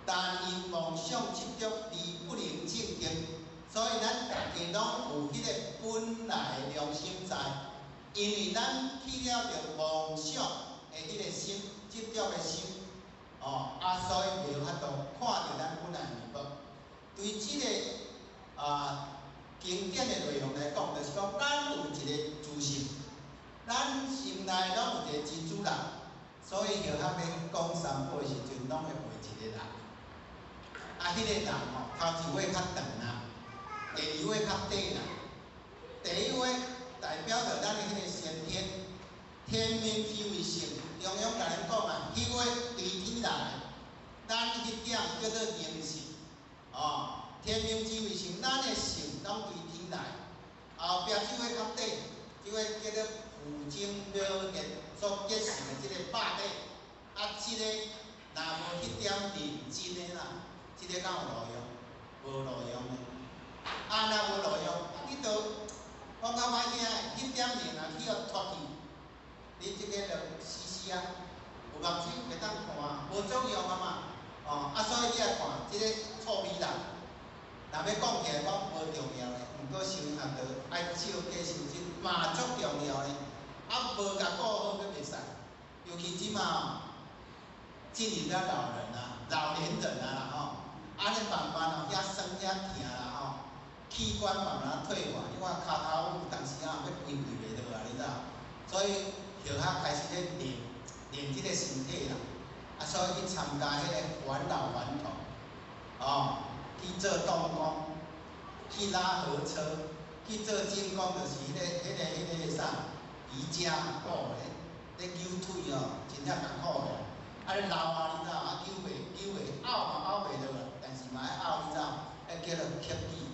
但因妄想執著而不能證得，所以咱大家攏有彼個本來良心在，因為咱起了著妄想的彼個心，執著的心，哦，啊，所以袂法度看著咱本來面目。對這个經典的內容來講，就是講咱有一個自性，咱心內攏有一個真主人，所以學校咧講三寶的時陣，攏會畫一個人。啊，彼個人吼，頭一尾較長啦，第二尾較短啦。第一尾代表著咱的彼個先天，天命之謂性，中庸共咱講啊，彼尾對天來，咱彼點叫做靈性，哦，天命之謂性，咱的性攏對天來。後壁這尾較短，這尾叫做父精母血所結成的這個肉體，啊，這個若無彼點認真的啦，這個敢有路用？無路用的。啊，若無路用，你就講較歹聽的，彼點靈若去予脫去，你這個就死死啊，有目睭袂當看，無作用啊嘛。哦，啊，所以你來看這個臭美人，若欲講起來講無重要的，毋過修學道愛照假修真嘛足重要的。啊，無共顧好，閣袂使。尤其這馬進入了老人啊，老年人啊啦吼，按呢慢慢哦，遐酸遐疼啦吼，器官慢慢退化，你看跤頭有當時啊，欲跪跪袂落啊，你知無？所以學校開始咧練練這個身體啦，啊，所以去參加彼個返老還童，哦，去做動工，去拉河車，去做精工，就是彼個啥瑜伽哦，咧咧扭腿哦，真正艱苦的。啊，咧老啊，你知無？啊，扭袂扭袂，拗嘛拗袂落啦，但是嘛愛拗，你知無？彼叫做克己，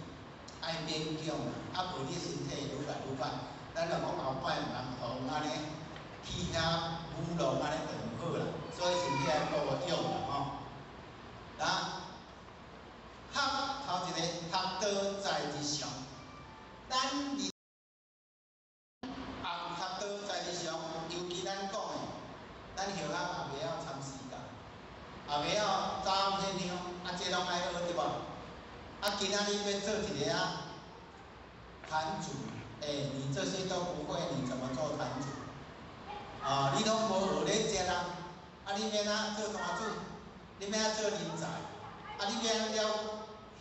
愛勉強啦，啊，無你身體愈來愈歹。咱若講後擺毋通予按呢去遐舞弄按呢就毋好啦，所以身體愛顧養啦吼。啊，學頭一個學道在日常，咱日學道在日常，尤其咱講的，咱學校也袂曉參詩教，也袂曉斬天香，啊，這攏愛學對無？啊，今仔日欲做一个啊壇主，欸，你這些都不會，你怎麼做壇主？啊，你攏無學禮節啊，啊，你欲按怎做壇主？你欲按怎做人才？啊，你欲按怎了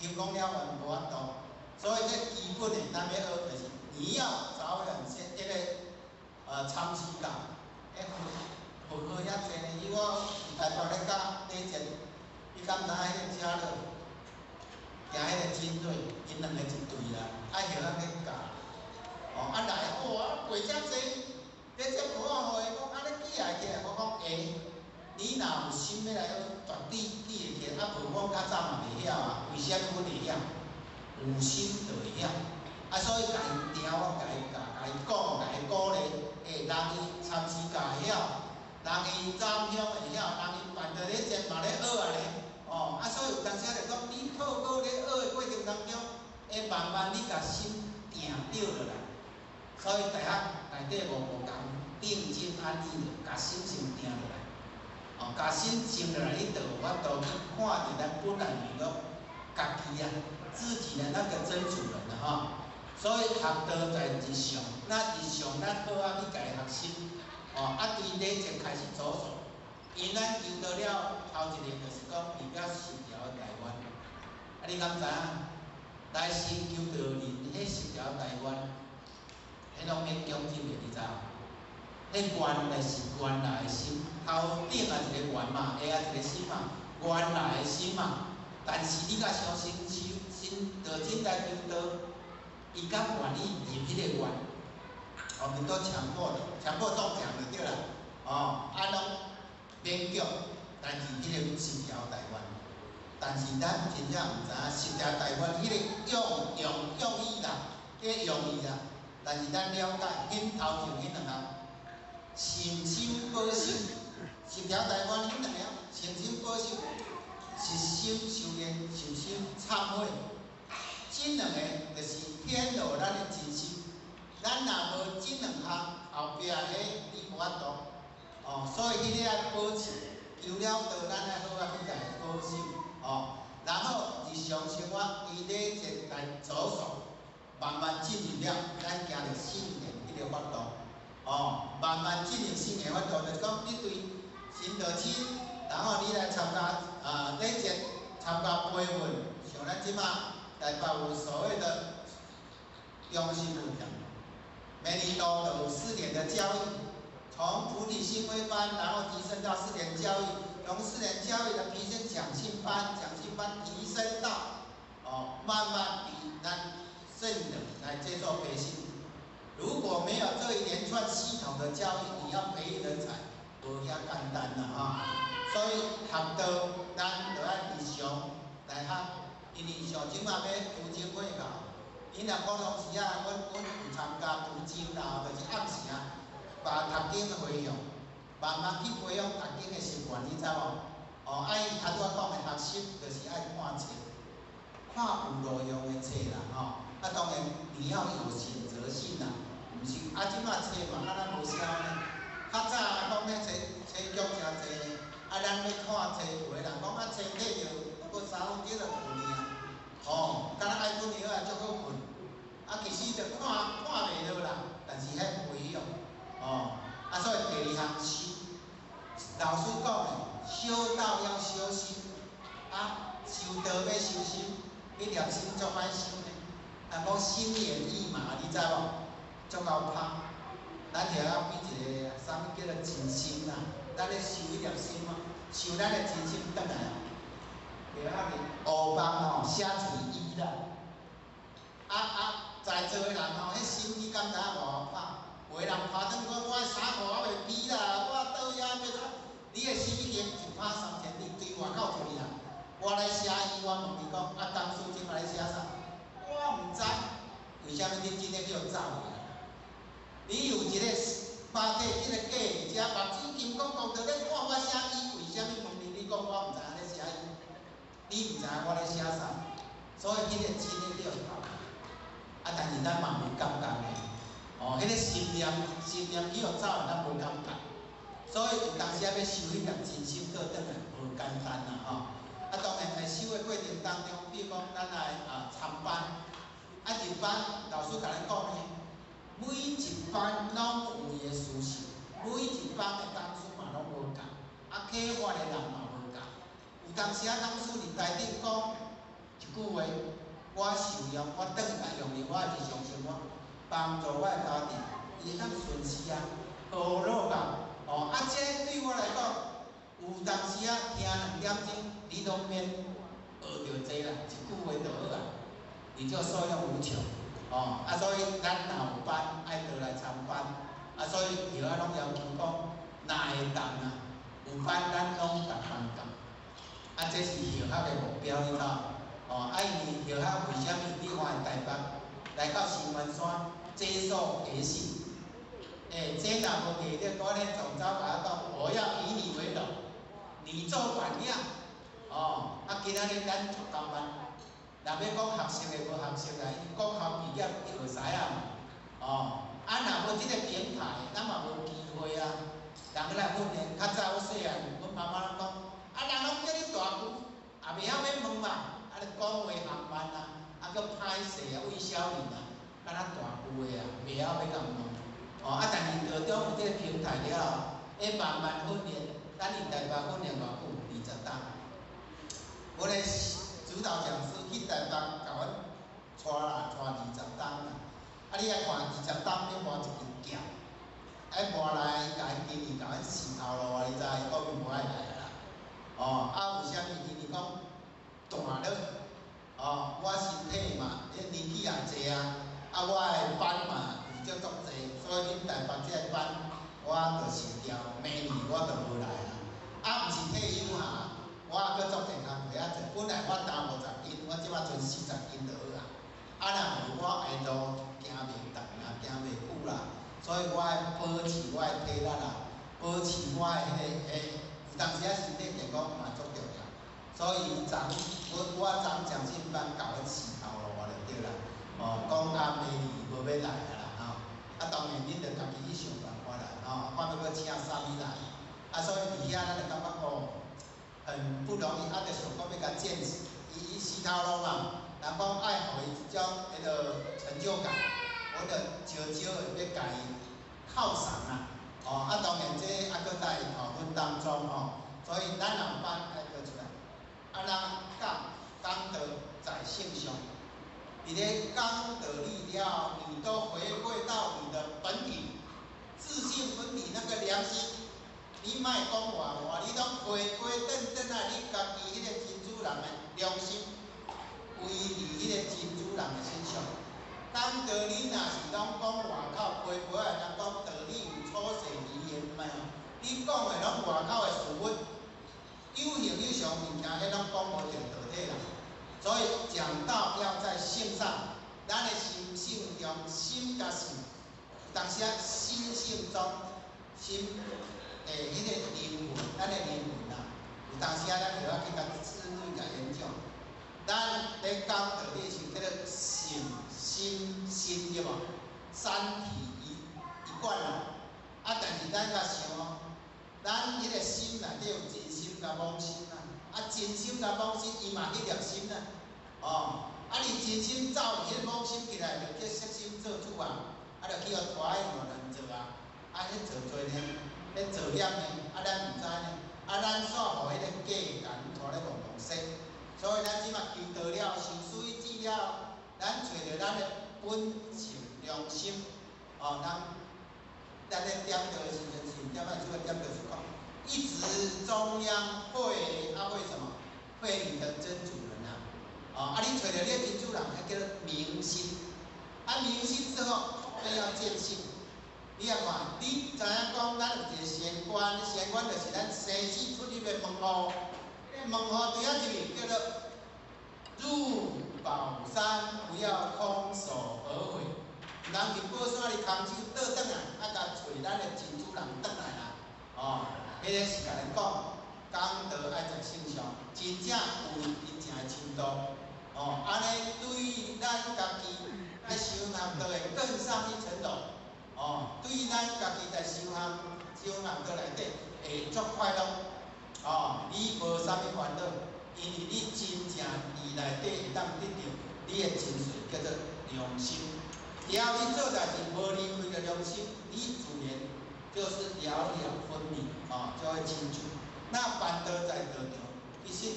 成功了完無法度。所以這基本的，咱欲學就是你要早點先這個參詩教，欸，學學遐濟呢？伊我佇台北咧教禮節，你敢知影彼個家樂？行彼個精銳，𪜶兩个一隊啦，愛學仔去教。哦，啊來，哇，背遮濟，你這無法予伊講，按呢記會起來，我講會。你若有心欲來學，絕對記會起來。啊，無我較早嘛袂曉啊，為啥物阮會曉？有心就會曉。啊，所以共伊定，我共伊教，共伊講，共伊鼓勵。欸，人伊參詩教會曉，人伊斬香會曉，人伊辦著禮節嘛咧學啊咧。哦，啊，所以有當時就講，你透過咧學的過程當中，會慢慢你共心定著落來。所以大學內底無無仝定靜安逸著，共心先定落來。哦，共心靜落來，你就有法度去看著咱本來面目，家己啊，自己的那個真主人啊吼。所以學道在日常，那日常咱好仔去共伊學習，哦，啊，對禮節開始着手。因咱求道了頭一個就是講代表十條大願，啊，你敢知影？來先求道人，彼十條大願，彼攏免強制的，你知無？彼願就是原來的心，頭頂也一個願嘛，下也一個心嘛，原來的心嘛。但是你若相信修心道真來求道，伊較願意入彼個願，我們都強迫的，強迫中獎就對啦，哦，啊攏勉強來入彼個十條大願，但是咱真正毋知影十條大願彼個用用用意啦，彼個用意啦，但是咱了解，恁頭前彼兩項，誠心保守，十條大願彼兩項，誠心保守，實心修煉，實心懺悔，這兩個就是顯露咱的真心。咱若無這兩項，後壁彼你無法度。哦，所以彼個愛保持，求了道，咱愛好仔去來保守，哦。然後日常生活以禮節來着手，慢慢進入了咱行著聖言彼个法度，哦，慢慢進入聖言法度，就是講你對神道親，然後你來參加啊禮節，參加培訓，像咱這馬台北有所謂的中心佛教，每年都有4年的教育，從菩提心微班，然後提升到四年教育，從四年教育的提升講信班，講信班提升到哦，慢慢比咱聖人來接受培訓。如果沒有這一連串系統的教育，你要培育人才，無遐簡單啦哈。所以學道，咱就愛日常來學，因為像這馬欲讀經會考，𪜶若普通時啊，阮有參加讀經啦，就是暗時啊，把讀經的回向，慢慢去培養讀經的習慣，你知無？哦，啊，伊頭拄仔講的學習，就是愛看冊，看有路用的冊啦，吼。啊，當然你要有選擇性啦，毋是啊，這馬冊嘛敢若無痟呢。較早講咧冊冊局誠濟呢，啊，咱欲看冊，有的人講啊，冊摕著不過3分鐘就困去啊，哦，敢若愛睏藥啊，足好睏。啊，其實就看看袂落啦，但是彼培養，哦，啊，所以第二項修，老師講的，修道要修心，啊，修道欲修心，彼粒心足歹修呢。人講心猿意馬，你知無？足𠢕拍，咱就要變一個啥物叫做真心啦。咱咧修彼粒心啊，修咱的真心轉來啊。袂曉哩，烏枋吼寫喙醫啦。啊啊，在座的人吼，彼心你敢知影偌𠢕拍？有的人拍轉講，我的衫褲還袂披啦，我倒遐欲怎？你的心已經一拍3000里，對外口出去啦。我咧寫醫，我問伊講，啊，講師這馬咧寫啥？我毋知，為啥物你真的叫走去？你有一個巴體這個假佇遮，目睭金剛剛佇咧看我寫醫，為啥物問你？你講我毋知影咧寫醫，你毋知影我咧寫啥？所以彼個真的叫走。啊，但是咱嘛無感覺的，哦，彼個心念心念去予走，咱無感覺。所以有當時仔欲修彼粒真心閣轉來，無簡單啦吼。啊，當然佇修的過程當中，比如講咱來啊參班，啊入班，老師共咱講呢，每一班攏有伊的事實，每一班的講師嘛攏無仝，啊啟發的人嘛無仝。有當時仔講師佇台頂講一句話，我受用，我轉來用佇我的日常生活，幫助我的家庭，伊會當順勢啊，和樂啊，哦，啊這對我來講，有當時仔聽2點鐘，你攏免學著濟啦，一句話就好啊，你就受用無窮，哦，啊所以咱若有班愛倒來參班，啊所以學校攏要求講，若會當啊，有班咱攏逐班共，啊這是學校的目標，你知無？哦，啊因為學校為啥物？你看台北來到新元山接受培訓，欸，這若無記得，我咧總召共我講，我要以你為榮，你做榜樣，哦，啊今仔日咱足甘願，若欲講學習的無學習啦，因為國校畢業就會使啊嘛，哦，啊若無這個平台，咱嘛無機會啊。人來訓練，較早我細漢，阮媽媽攏講，啊人攏叫你大舅，也袂曉欲問嘛，啊你講話含慢啊，啊閣歹勢啊，魏小玲啊，敢若大舅的啊，袂曉欲共問。哦，啊，但是道中有這個平台了後，會慢慢訓練，咱佇台北訓練偌久？20冬。阮的指導講師去台北共阮帶啦，帶20冬啦。啊，你愛看20冬欲磨一支劍，愛磨來，伊共𪜶今年共阮死頭路啊！你知？伊講伊無愛來啊啦。哦，啊，為啥物？因為講斷了，哦，我身體嘛，彼年紀也濟啊，啊，我的班嘛有足足濟，所以恁台北這個班我就辭掉，明年我就無來啦。啊，毋是退休哈，我猶閣足濟工課仔做。本來我擔50斤，我這擺剩40斤就好啊。啊，若無我下路行袂動啦，行袂久啦，所以我愛保持我的體力啦，保持我的彼個欸，有當時仔身體健康嘛足重要。所以昨我昨講信班教阮死頭路啊，就對啦。哦，講啊明年無欲來啊啦吼。啊，當然恁著家己去想辦法啦，吼，看欲閣請啥物來。啊，啊，所以佇遐咱就感覺哦，很不容易，啊，就想講欲共見識，伊死頭路嘛，人講愛予伊一種彼個成就感，我就少少的欲共伊犒賞啦，哦，啊，當然這猶閣在討論當中吼，所以咱若有辦愛提出來，啊，咱講講道在性上，佇咧講道理了，你都回歸到你的本體，自性本體那個良心。你莫講外話，你攏回歸轉轉來，你家己彼個真主人的良心，歸佇彼個真主人的身上。講道理若是攏講外口批批的，人講道理有粗細離言嘛，你講的攏外口的事物，有形有相物件，彼攏講無著道體啦。所以講道要在性上，咱的心性中，心佮性，有當時啊心性中，心。彼個靈魂，咱的靈魂啊，有當時啊，咱就愛去共深入共研究。咱咧講道理是叫做性、心、心對無？三體一貫啦。啊，但是咱較想哦，咱彼個心內底有真心佮妄心啊。啊，真心佮妄心，伊嘛彼粒心啊。哦，啊，你真心走去，彼個妄心起來，就叫色心做主啊。啊，就去予拖去予人做啊。啊，彼做濟呢？咧造業呢，啊，咱毋知呢，啊，咱煞予彼個假共拖咧戆戆說，所以咱這馬求道了，受水煮了，咱揣著咱的本性良心，哦，咱咧點道的時陣是毋點仔主要點道是講，一直中央會啊會什麼？會你的真主人啊，哦，啊，你揣著你的真主人，彼叫做明心，啊，明心之後，後面要見性。你也看，你知影講，咱有一個玄關，玄關就是咱生死出入的門戶。彼個門戶佇遐入去，叫做入寶山，不要空手而回。毋通去寶山裡空手倒轉來，啊，共揣咱的真主人轉來啦。哦，彼個是共咱講，講道愛在性上，真正有真正的深度。哦，按呢對咱家己來修行就會更上一層樓。哦，對咱家己在修行、修行道內底會足快樂。哦，你無啥物煩惱，因為你真正佇內底會當得著你的精髓，叫做良心。只要你做代誌無離開著良心，你自然就是了了分明，哦，就會清楚。那辦道在道場，其實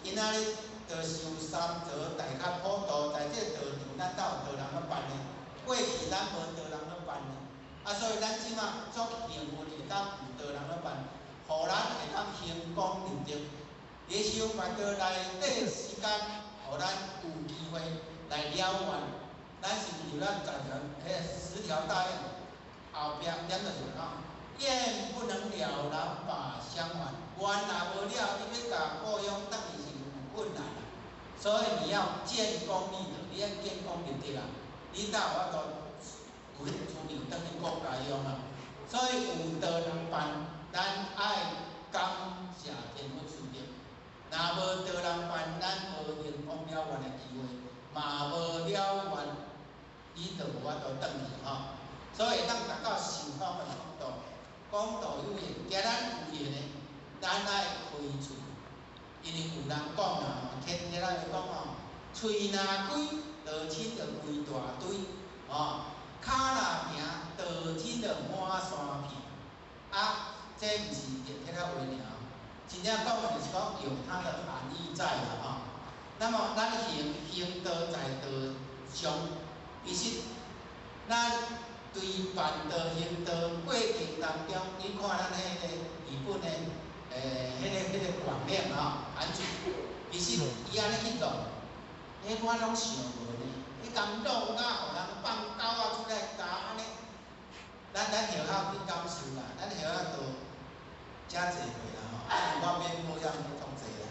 今仔日就修三座大較普度，在這個道場，咱哪有道人咧辦呢？過去咱無道人咧辦呢，啊，所以咱這馬足幸運會當有道人咧辦，予咱會當興功立德。佇修辦道內底時間，予咱有機會來了願。咱是毋是咱在條彼十條大願後壁點就是講，願不能了，難把相還。願若無了，你欲共故鄉轉去是有困難啦。所以你要建功立德，你愛建功立德啊！你才有法度有彼個資糧轉去國家鄉啊。所以有道人辦，咱愛感謝天佛賜德。若無道人辦，咱無成功了願的機會，嘛無了願，你就無法度轉去吼。所以會當達到受方的講道，講道有緣，今咱有緣的，咱愛開喙，因為有人講啊，天天來講吼，喙若開，道親就規大堆，哦，跤若行，道親就滿山片。啊，這毋是熱天仔話爾，真正講的就是講有它的含義在啦吼。那麼咱行行道在道上，其實咱對辦道行道過程當中，你看咱彼個日本的彼個廣面吼，韓劇，其實伊按呢去做，彼我攏想無呢，彼共弄啊，予人放狗仔出來咬按呢，咱後校去感受啦，咱後校都遮濟歲啦吼，啊，我買保險攏足濟啦，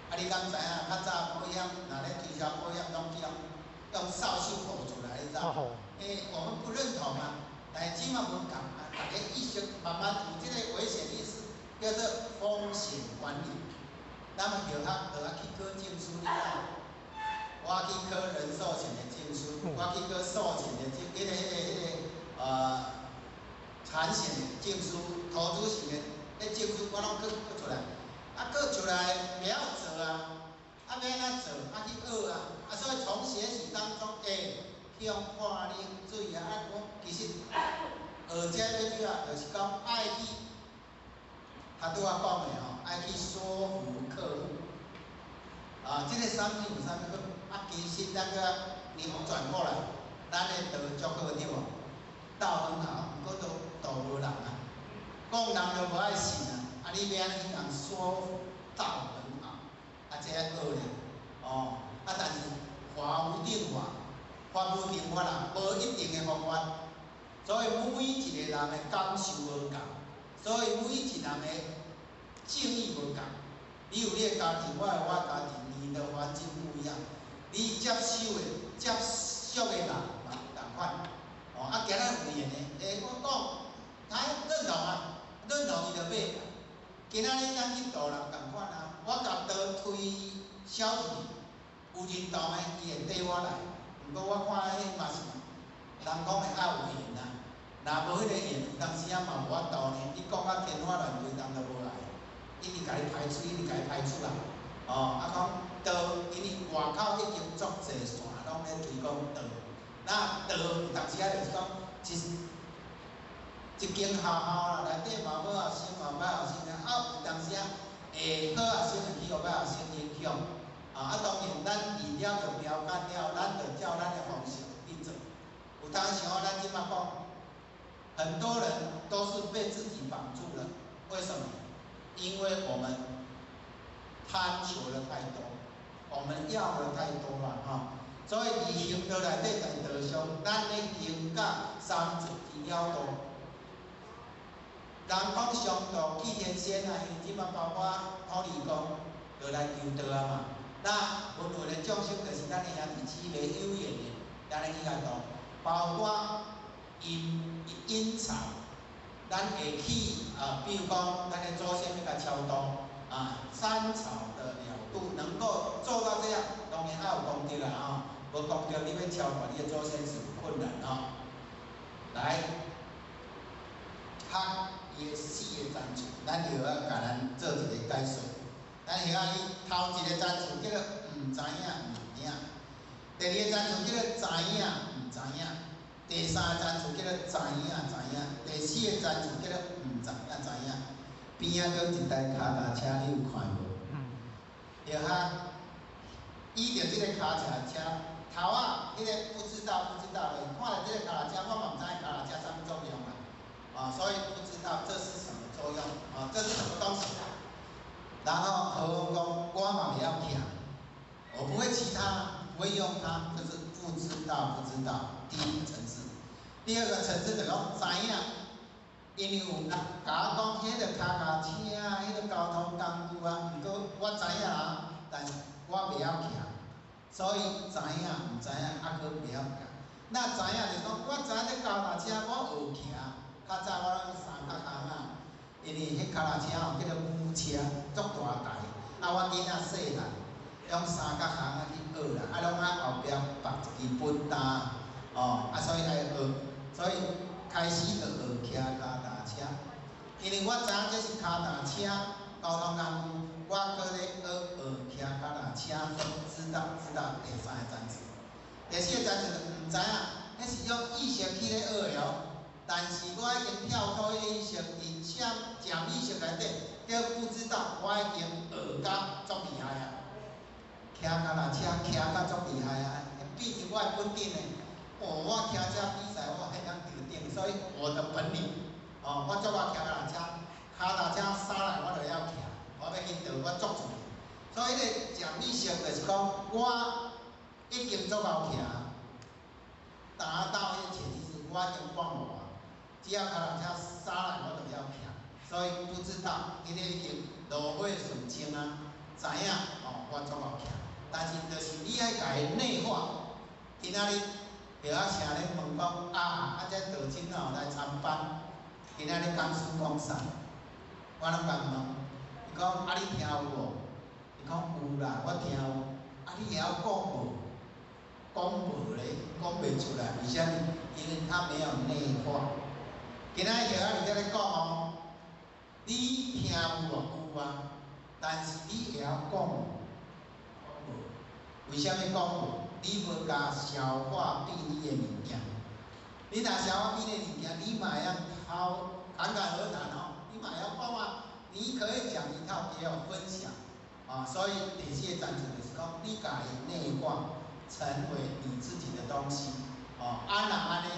啊，你敢知影？較早保險若咧推銷保險，攏去用掃帚糊出來，你知？欸，我們不認同啊，但是這馬無仝啊，大家意識慢慢有這個危險意識，叫做風險管理。咱們後校就愛去考證書，你知？我去考人壽險的證書，我去考壽險的證，彼個產險的證書，投資型的迄证书我攏閣閣出來，啊，閣出來袂曉做啊，啊，欲按怎做？啊，去學啊，啊，所以從學習當中，去予看冷水啊，啊，我其實學這最主要就是講愛去，他拄仔講的吼，愛去說服客戶，啊，這個產品有啥物好？啊，其實咱閣扭轉過來，咱的道足好對無？道很好，毋過都道無人啊，講人就無愛信啊，啊，你欲按怎去共說服道很好？啊，這愛學咧，哦，啊，但是法無定法，法無定法啦，無一定的方法，所以每一個人的感受無仝，所以每一個人的境遇無仝。你有你的家庭，我有我的家庭，你的環境不一樣，你接受的、接觸的人嘛無仝款。哦，啊，今仔有緣的，欸，我講，他認同啊，認同伊就買。今仔日咱去度人仝款啊，我共道推銷出去，有認同的，伊會綴我來。毋過我看彼嘛是，人講的愛有緣啊，若無彼个緣，有當時仔嘛無法度呢。你講甲天花亂墜，人就無來，一直共你排斥，一直共你排斥啦。哦，啊講道，因為外口已經足濟線攏咧推廣道，那道有當時仔就是講，一間學校啦，內底嘛好學生，嘛歹學生啊，有當時仔會好學生會去予歹學生影響。啊，當然咱飼了著標杆了，咱就照咱的方式去做。有當時吼，咱這擺講，很多人都是被自己綁住了。為什麼？因為我們貪求的太多，我們要的太多了哈。所以佇行道內底，在道上，咱咧行到三界之了道。人講上道去天仙啊，因為這擺包括土地公就來求道啊嘛。那輪迴的眾生就是咱的兄弟姊妹有緣的，咱來去共度，包括陰陰曹，咱會去啊，比如講，咱的祖先欲共超度啊，三朝的了度能夠做到這樣，當然愛有功德啦吼，無功德你欲超度你的祖先是有困難吼。來，學伊的四個層次，咱就愛共咱做一個解說。咱曉伊頭一個層次叫做毋知影毋影，第二個層次叫做知影毋知影，第三個層次叫做知影知影，第四個層次叫做毋知影知影。邊仔閣一台跤踏車，你有看無？著哈，倚著這个跤踏車，頭仔彼个不知道不知道的，看著這个跤踏車，我嘛毋知影跤踏車啥物作用啊，啊，所以不知道這是什麼作用，啊，這是什麼東西。然後何鴻講，我嘛袂曉騎，我不會騎它，不會用它，就是不知道不知道。第一個層次，第二個層次就講知影，因為有人共我講，彼個跤踏車，彼個交通工具啊，毋過我知影啊，但是我袂曉騎，所以知影毋知影，猶閣袂曉騎。那知影就是講，我知影這跤踏車我學騎，較早我攏三角巷仔。因為彼跤踏車吼叫做母車，足大台，啊我囡仔細漢，用三角巷仔去學啦，啊攏愛後壁縛一支本擔，哦，啊所以愛學，所以開始就學騎跤踏車。因為我知影這是跤踏車交通工具，我閣咧學學騎跤踏車，知道知道第三個層次，第四個層次就毋知影，彼是用意識去咧學的哦。但是我已經跳脫彼个意識，佇潛意識內底，叫不知道，我已經學甲足厲害啊！騎跤踏車騎甲足厲害啊！變成我的本領的。哦，我騎車比賽我會當得頂，所以我的本領，哦，我足愛騎跤踏車，跤踏車啥來我就曉騎，我欲去倒我足自然。所以彼个潛意識就是講，我已經足𠢕騎，達到彼个潛意識，我已經忘我。只要跤踏車啥來我就曉騎，所以不知道，彼个已經爐火純青啊，知影哦，我足𠢕騎，但是就是你愛共伊內化。今仔日著仔成咧問講啊，啊這道真哦來參班，今仔日講師講啥？我攏共問，伊講啊你聽有無？伊講有啦，我聽有。啊你會曉講無？講無咧，講袂出來，為啥物？因為他沒有內化。今仔日著仔佇遮咧講哦，你你聽有無？有啊，但是你會曉講無？無。為啥物講無？你無共消化變你的物件。你若消化變你的物件，你嘛會曉滔侃侃而談哦，你嘛會曉講啊。你可以講一套給我分享啊，所以第四個層次就是講，你共伊內化，成為你自己的東西哦。啊，若按呢，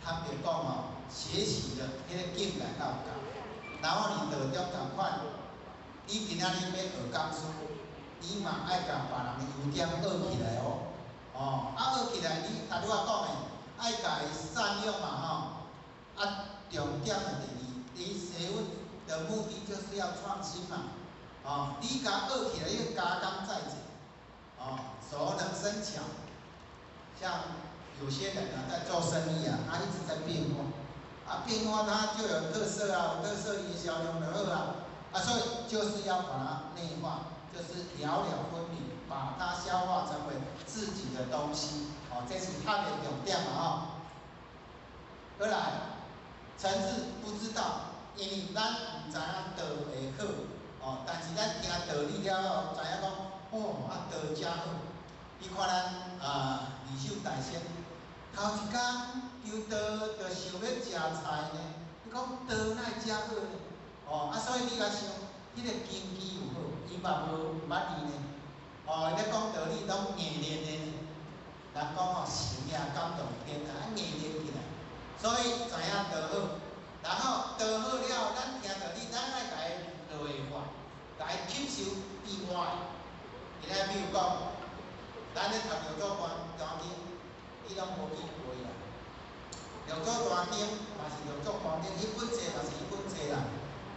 坦白講哦，學習的彼個境界較有夠，然後你道中仝款，你今仔日欲學講師，你嘛愛共別人的優點學起來哦。哦，啊學起來，你頭拄仔講的，愛共伊善用嘛吼。啊，重點的第二，你學問的目的就是要創新嘛。哦，你共學起來，要加工再造，哦，熟能生巧。像有些人啊，在做生意啊，他一直在變化，啊，變化他就有特色啊，有特色伊銷量就好啊，啊，所以就是要把它內化，就是了了分明，把它消化成為自己的東西，哦，這是較的重點嘛吼。過來，層次不知道，因為咱毋知影道會好，哦，但是咱聽道理了後，知影講，哦，啊道誠好。你看咱啊，二手大仙，頭一工求道就想欲食菜呢，你講道哪會遮好呢？哦，啊，所以你共想，彼個根基有好，伊嘛無毋捌字呢。哦，伊咧講道理攏硬練的呢。人講吼，神也感動天啊，硬練起來，所以知影道好。然後道好了，咱聽道理，咱愛共伊內化，共伊吸收以外。今仔比如講，咱咧讀六祖壇經，你攏無去背啦。六祖壇經嘛是六祖壇經，彼本冊嘛是彼本冊啦。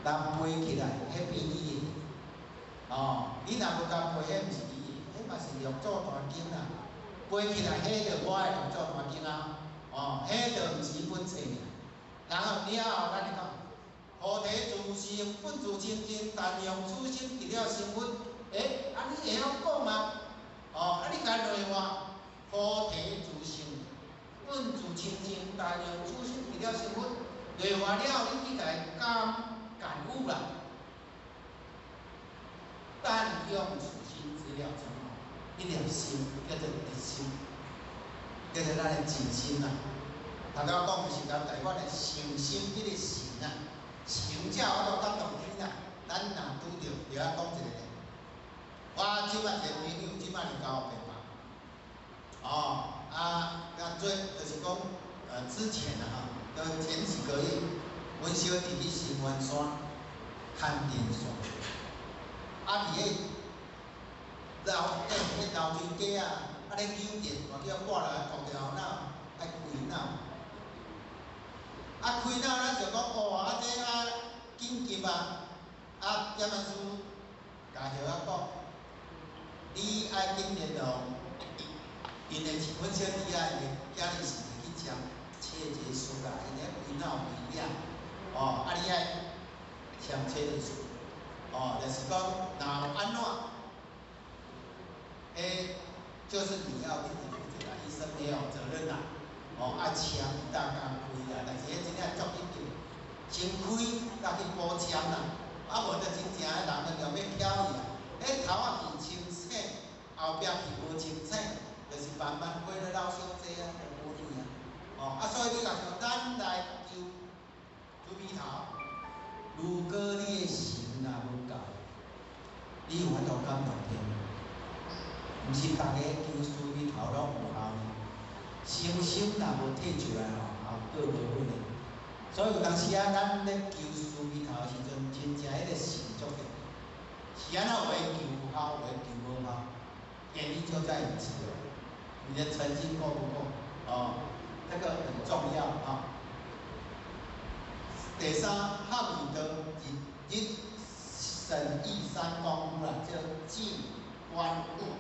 人背起來，彼變你的。哦，你若無共背，彼毋是你的，彼嘛是六祖壇經啦。背起來，彼就我的六祖壇經啊。哦，彼就毋是彼本冊爾。然後了後，咱就講，菩提自性，本自清淨，但用此心，直了成佛。欸，啊你會曉講嗎？哦，啊你共內化，菩提自性，本自清淨，但用此心，直了成佛。內化了後，你去共伊感感悟啦。但用此心，直了成佛，彼粒心叫做一心，叫做咱的淨心啦。頭拄仔講的是咱台灣的誠心，彼個誠啊，誠才有法度感動天啊。咱若拄著，就愛講一個咧。我這擺一個朋友，這擺是交白髮。哦，啊，啊最就是講，之前啊吼，就前幾個月，阮小弟去新灣山牽電線，啊，佇彼樓彼樓梯底啊，啊咧救電，嘛叫掛落來，掛掉腦，愛開腦。啊，開腦咱就講哦，啊這啊緊急啊，啊點仔師共葉仔講，你愛緊聯絡，𪜶的阮小弟啊，伊今日是去簽切結書啦，𪜶咧開腦袂了，哦，啊你愛簽切結書，哦，就是講若有按怎，彼就是你要自己負責啦，醫生沒有責任啦。哦，愛簽當共開啦，但是彼真正足緊急，先開才去補簽啦，啊無就真正的人就欲翹去啊。彼頭仔去清醒，後壁去無清醒，就是慢慢過了老傷濟啊，就無去啊。哦，啊所以你若像咱來求慈悲頭，如果你的心若無夠，你有法度感動天？毋是逐个求慈悲頭攏有效呢。誠心若無提出來吼，效果無好呢。所以有當時啊，咱咧求慈悲頭的時陣，真正彼個心足重要。是按怎有的求有效，有的求無效，原因就在於此。你的誠心夠不夠？哦，這個很重要啊。第三，合為道，日日審議三功夫啦，叫靜觀悟，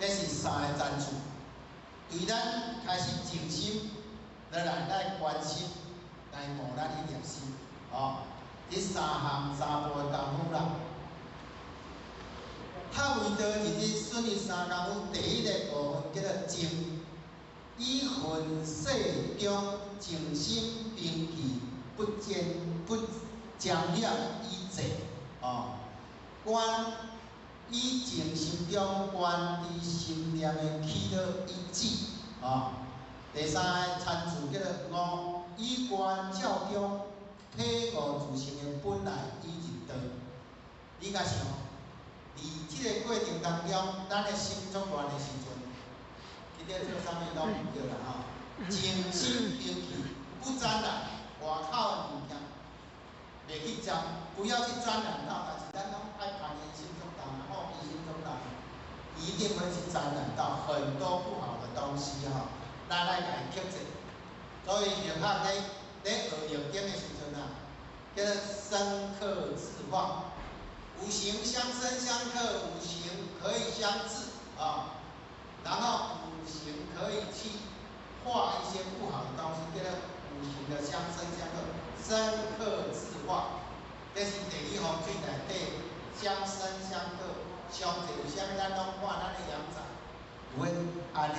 這是三个層次。對咱開始靜心，落來來觀心，來悟咱彼粒心，哦，這三項三步的功夫啦。合為道，日日順意三功夫，第一個部分叫做靜，以塵世中靜心平氣，不堅不沾染以制，哦，观以静心中观知心念的起落以止，哦。第三个参字叫做悟，以观照中体悟自性的本来以入道。你甲想，伫这个过程当中，咱的心作乱的时阵，去咧做啥物拢毋对啦吼。静心平气，不沾染外口的物件，袂去沾，不要去沾染到。但是咱拢爱攀缘心足重，好奇心足重，一定会去沾染到很多不好的东西吼。咱来共伊克制。所以佛学咧学易经的时阵啊，叫做生克制化，五行相生相克，五行可以相制啊，然后五行可以去化一些不好的东西，叫做五行的相生相克，生克制化。这是地理风水内底相生相克。上济为啥物咱拢看咱的阳宅有彼按呢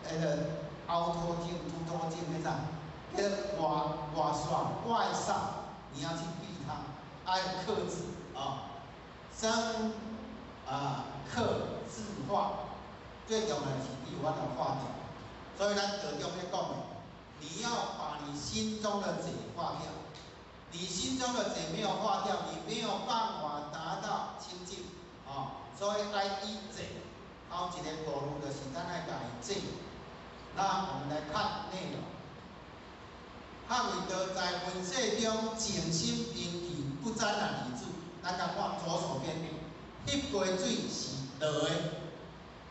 彼个凹凸镜、凸凸镜彼种，叫做外外煞、外煞，你要去避它，爱克制啊，生啊克制化，最重要的是你有法度化掉。所以咱道中咧讲的，你要把你心中的贼化掉，你心中的贼没有化掉，你没有办法达到清净啊。所以爱以制，头一个步骤就是咱爱共伊制。那我们来看内容。学为道在闻世中静心平气，不沾染以止。咱共看左手边，翕过水是落的。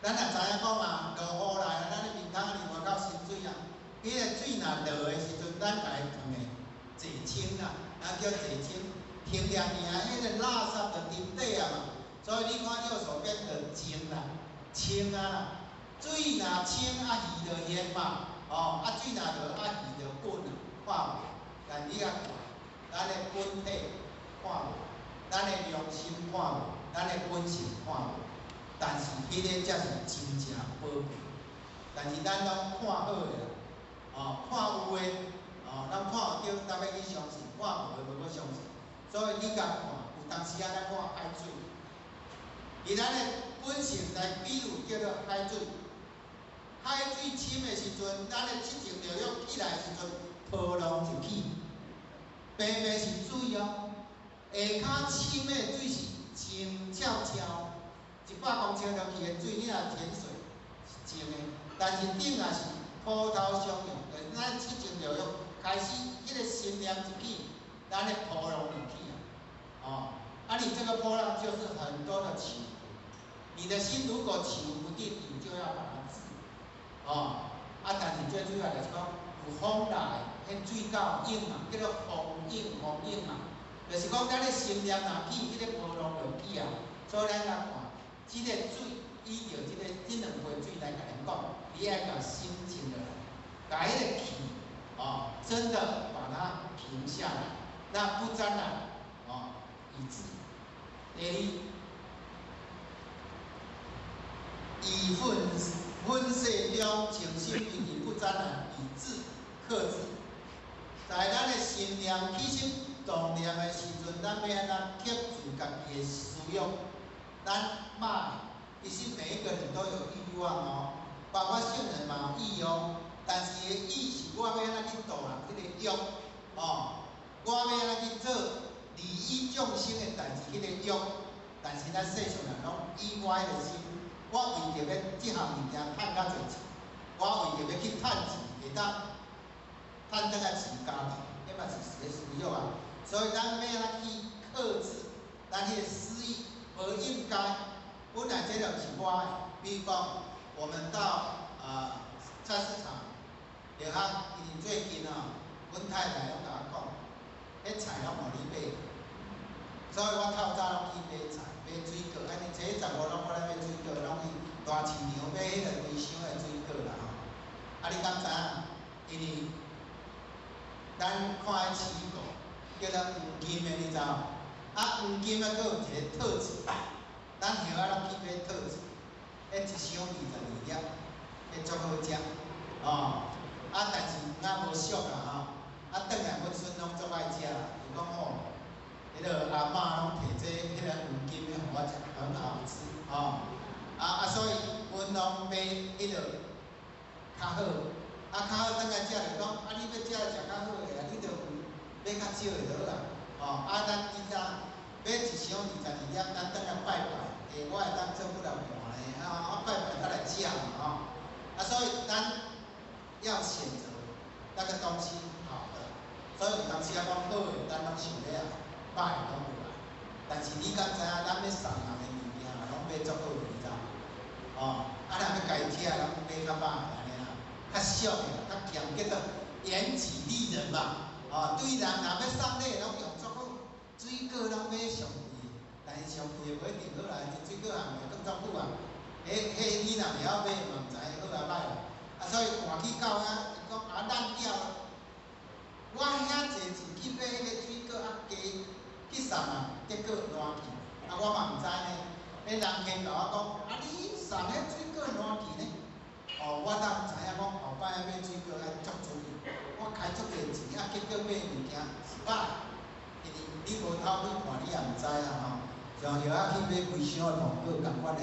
咱也知影讲啊，落雨来啊，咱的面头伫外口渗水啊。彼个水若落的时阵，咱共伊放的济清啦，咱叫济清，停掠尔，彼个垃圾就沉底啊嘛。所以你看右手边就静啦，清啊啦，水若清啊鱼就现嘛，哦，啊水若落啊鱼就稳啊，看无？但你啊看，咱的本体看无，咱的良心看无，咱的本性看无，但是彼个才是真正宝贵。但是咱拢看好的啦，哦，看有的，哦，咱看有对，特别去相信；看无的，无欲相信。所以你共看，有当时啊，咱看海水。以咱的本性来比喻，叫做海水。海水深的时阵，咱的七情六欲起来的时阵，波浪就起。平平是水哦，下跤深的水是静悄悄，100公尺落去的水，你若潜水是静的，但是顶也是波涛汹涌。就是咱七情六欲开始，彼个心念一起，咱的波浪就起啊，哦。啊，你这个波浪就是很多的起伏。你的心如果起伏不定，你就要把它治，哦。啊，但是最主要就是讲，有风来，彼水够涌嘛，叫做风涌风涌嘛。就是讲，咱的心念若起，彼个波浪就起啊。所以咱来看，这个水，依著这两杯水来共咱讲，你爱共心静落来，共彼个气，哦，真的把它平下来，那不沾染，哦，以致。第二，以分世中静心平气不沾染，以智克制。在咱的心念起心动念的时阵，咱欲按怎克制家己的思欲？咱骂，其实每一个人都有欲望哦，包括圣人嘛有欲哦。但是伊的欲是我欲按怎去度人彼个欲，哦，我欲按怎去做利益众生的代志，彼个欲。但是咱世上人拢以我彼个心，我为著欲这项物件趁较济钱，我为著欲去趁钱，会当趁转来饲家己，彼嘛是一个私欲啊。所以咱欲按怎去克制咱彼个私欲，无应该。本来这就是我的，比如讲，我们到菜市场，就较因为最近哦，阮太太拢共我讲，彼菜拢予你买，所以我透早拢去买菜、买水果，按呢初15拢我咧买水果，拢去大市场买彼个规箱的水果啦吼。啊，你敢知影？因为咱看彼市果叫做黄金的，你知无？啊，黄金啊，阁有一个特质，咱后仔拢去买特质，彼一箱22粒，彼足好食，哦。啊，但是黄仔无俗啦吼，啊，转来阮孙拢足爱食啦，伊讲吼，彼个阿嬷攏提這彼个黃金的予我食，很好吃，吼。所以阮攏買彼个較好，較好轉來食就講，你欲食食較好的啊，你就買較少的就好啊，吼。咱以前買一箱22粒，咱轉來拜拜，我會當做幾若盤呢，拜拜才來食嘛，吼。所以咱要選擇那個東西好的，所以有當時仔講好的，咱攏想欲愛，歹的攏無愛。但是你敢知影，咱欲送人的物件，攏買足好的，你知無？哦，若欲家己食，攏買較歹的按呢啦，較俗的，較儉，叫做嚴己利人嘛。哦，對人若欲送禮，攏用足好，水果攏買上貴的，但是上貴的無一定好啦，水果行會閣足久啊。彼你若袂曉買，嘛毋知好抑歹啦。所以換去到遐，伊講爛掉了。我遐濟錢去買彼個水果，加去送啊，結果爛去。我嘛毋知呢。彼人客共我講，你送彼水果爛去呢？哦，我當知影講後擺買水果愛足注意。我開足濟錢，結果買物件是歹，因為你無偷去看，你也毋知啊吼。像葉仔去買規箱的蘋果，仝款的。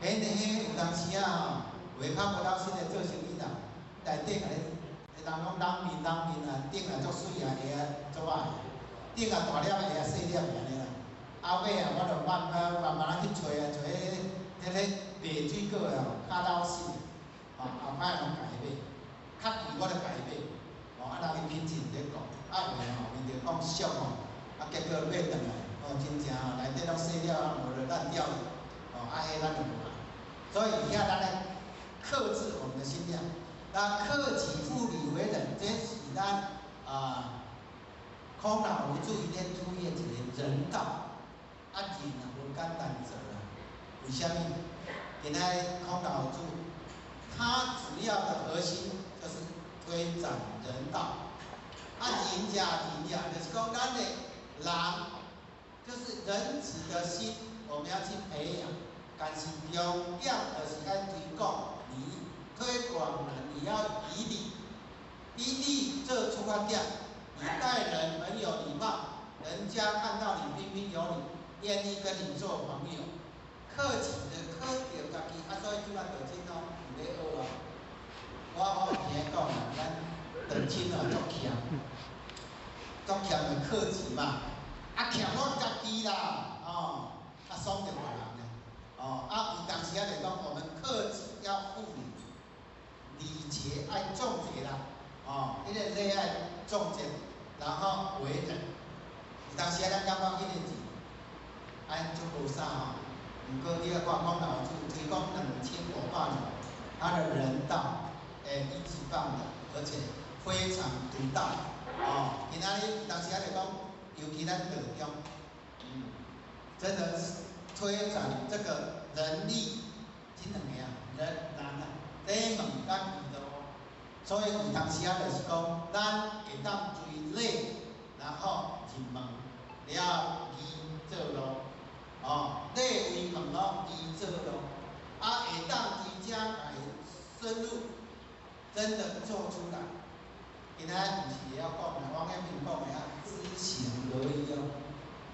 彼有當時啊吼，話較無老實的做生意啦，內底共你，人講人面人面啊，頂啊足媠啊，下啊足歹，頂啊大粒，下啊細粒按呢啦。尾啊，我就慢慢慢慢仔去揣啊，揣彼个賣水果的吼，較老實的，吼，後擺攏共伊買，較貴我就共伊買，吼，人伊品質毋咧顧，有的吼，伊就講俗吼，結果買轉來，哦，真正吼，內底攏細粒啊，無就爛掉了，哦，彼咱就無愛。所以以下咱來克制我們的心量，那克己復禮為仁，這是咱孔老夫子伊咧推的一個人道。人啊無簡單做啦，為啥物？今仔孔老夫子，他主要的核心就是推展人道。仁者仁者，就是講咱的人，就是仁慈的心，我們要去培養。但是重點就是愛推廣禮，推廣人你要以禮，以禮做出發點，你待人很有禮貌，人家看到你彬彬有禮，願意跟你做朋友。客氣的客著家己，所以這擺道親攏毋咧學啊。我有聽講啦，咱道親哦足欠，足欠的客氣嘛，欠我家己啦，哦，爽著別人咧。哦，有當時仔就講，我們克己要復禮，禮節愛重節啦，哦，彼個禮愛重節，然後為人。有當時仔咱感覺彼個字，按足無啥吼，毋過你愛看孔老夫子推廣2500年，他的人道，一級棒的，而且非常獨到，哦，今仔日有當時仔就講，尤其咱道中，真的是。推展這個人力，這兩個啊，人難啊，禮貌佮義路，所以有當時啊，就是講，咱會當追禮，然後入門了義做路，哦，禮為門咯，義做路，會當佇遮來深入，真的做出來。今仔毋是會曉講的，我遐邊講的啊，知行合一哦。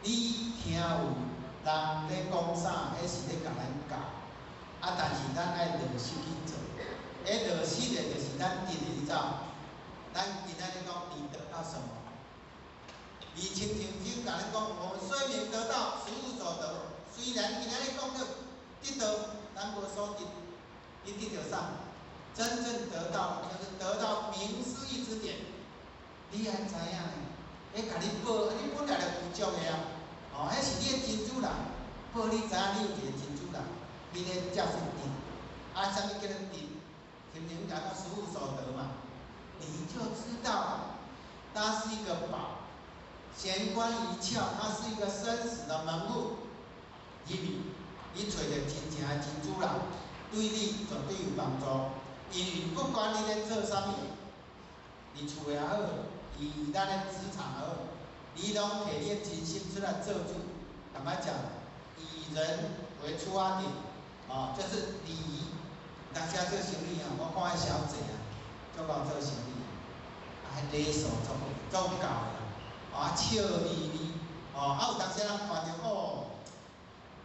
你聽有人咧講啥，彼是咧共咱教，但是咱愛落實去做，彼落實的就是咱得的，你知無？咱今仔日講，你得到什麼？你親像就共咱講，我們雖沒得到，實無所得。雖然今仔日講著得到，咱無所得，你得著啥？真正得到，就是得到明師義指點。你愛知影呢？彼共你報，你本來就具足的啊。哦，彼是你的真主人，報你知影你有一個真主人，彼个才是得。啥物叫做得？親像講到實無所得嘛，你就知道，它是一個寶。玄關一竅，它是一個生死的門戶。入去，你揣著真正的真主人，對你絕對有幫助。因為不管你咧做啥物，佇厝也好，佇咱的職場也好，你攏摕你的真心出來做主。坦白講，以人為出發點，哦，就是禮儀。當時做生意啊，我看彼小姐啊，足夠做生意，彼禮數足好，足夠的，笑眯眯，哦，啊有當時人看著哦，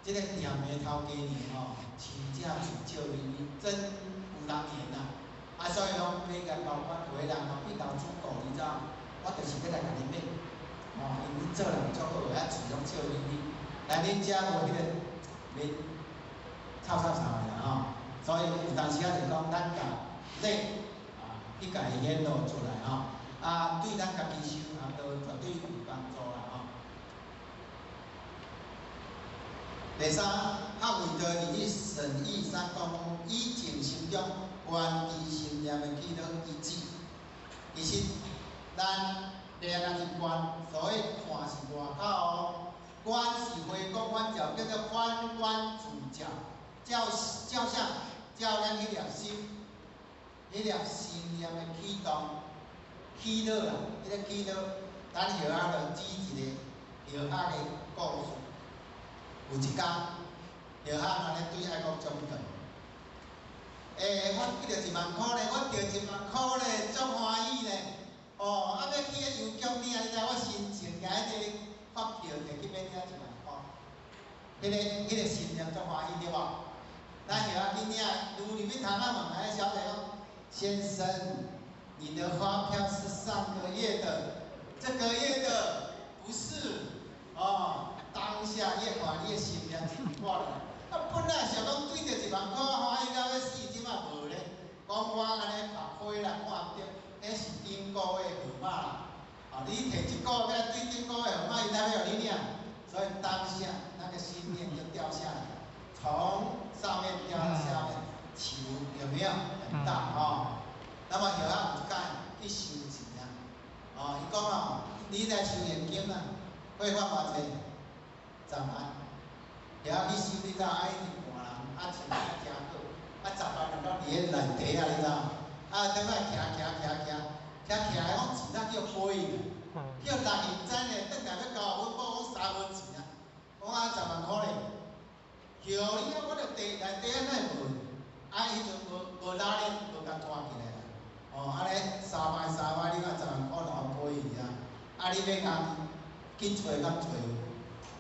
這个店的頭家娘吼，親正喙笑眯眯，真有人緣啊！啊，所以講買甲高官有的人吼變頭主顧，你知影？我就是欲來共你買，哦，因為恁做人足好的，啊喙攏笑眯眯，來恁遮無彼个面臭臭臭的啦吼。所以有當時仔就講，咱共禮啊，去共伊顯露出來吼，啊，對咱家己修行都絕對有幫助啦吼。第三，學為道義審議三功夫，以靜心中觀知心念的起落一致。其實，咱念若是觀，所以看是外口哦，觀是回光返照，叫做反觀自照，照照啥？照咱彼粒心，彼粒心念的起動、起落啦，彼个起落，咱後仔就舉一个後仔的故事。有一工，葉仔按呢對愛國獎轉，欸，我得著一萬箍咧，我得一萬箍咧，足歡喜咧。哦，啊，欲去彼郵局領，你知我心情舉彼个發票摕去欲領一萬箍，彼个心念足歡喜對無？咱葉仔去領，愈入去窗仔問彼小姐講：先生，你的發票是上個月的，這個月的不是，哦。當下越看你的心念就掛了。啊，本來想講對著一萬箍，歡喜到欲死，這馬無咧。講我按呢目花啦，看毋著，彼是頂個月號碼啦。啊，你摕這個月對頂個月號碼，伊才欲予你領。所以當下那個心念就掉下來，從上面掉到下面，起伏有沒有很大哦？那麼後仔有一工去收錢啊，哦，伊講哦，你來收現金啊，匯款偌濟？10萬，後仔去收，你知影？啊，一直換人，啊，穿啊誠好，啊，10萬就攏佇彼內底啊，你知影？啊，倒來徛徛徛徛，徛徛來講錢啊叫飛去，叫人伊毋知呢，轉來欲交阮某講三分錢啊，講啊10萬箍咧，叫你啊，我著地內底啊哪會無？啊，彼陣無拉鏈，無共拖起來啦。哦，按呢三擺三擺，你看10萬箍就予飛去啊！啊，你欲共去揣敢揣有？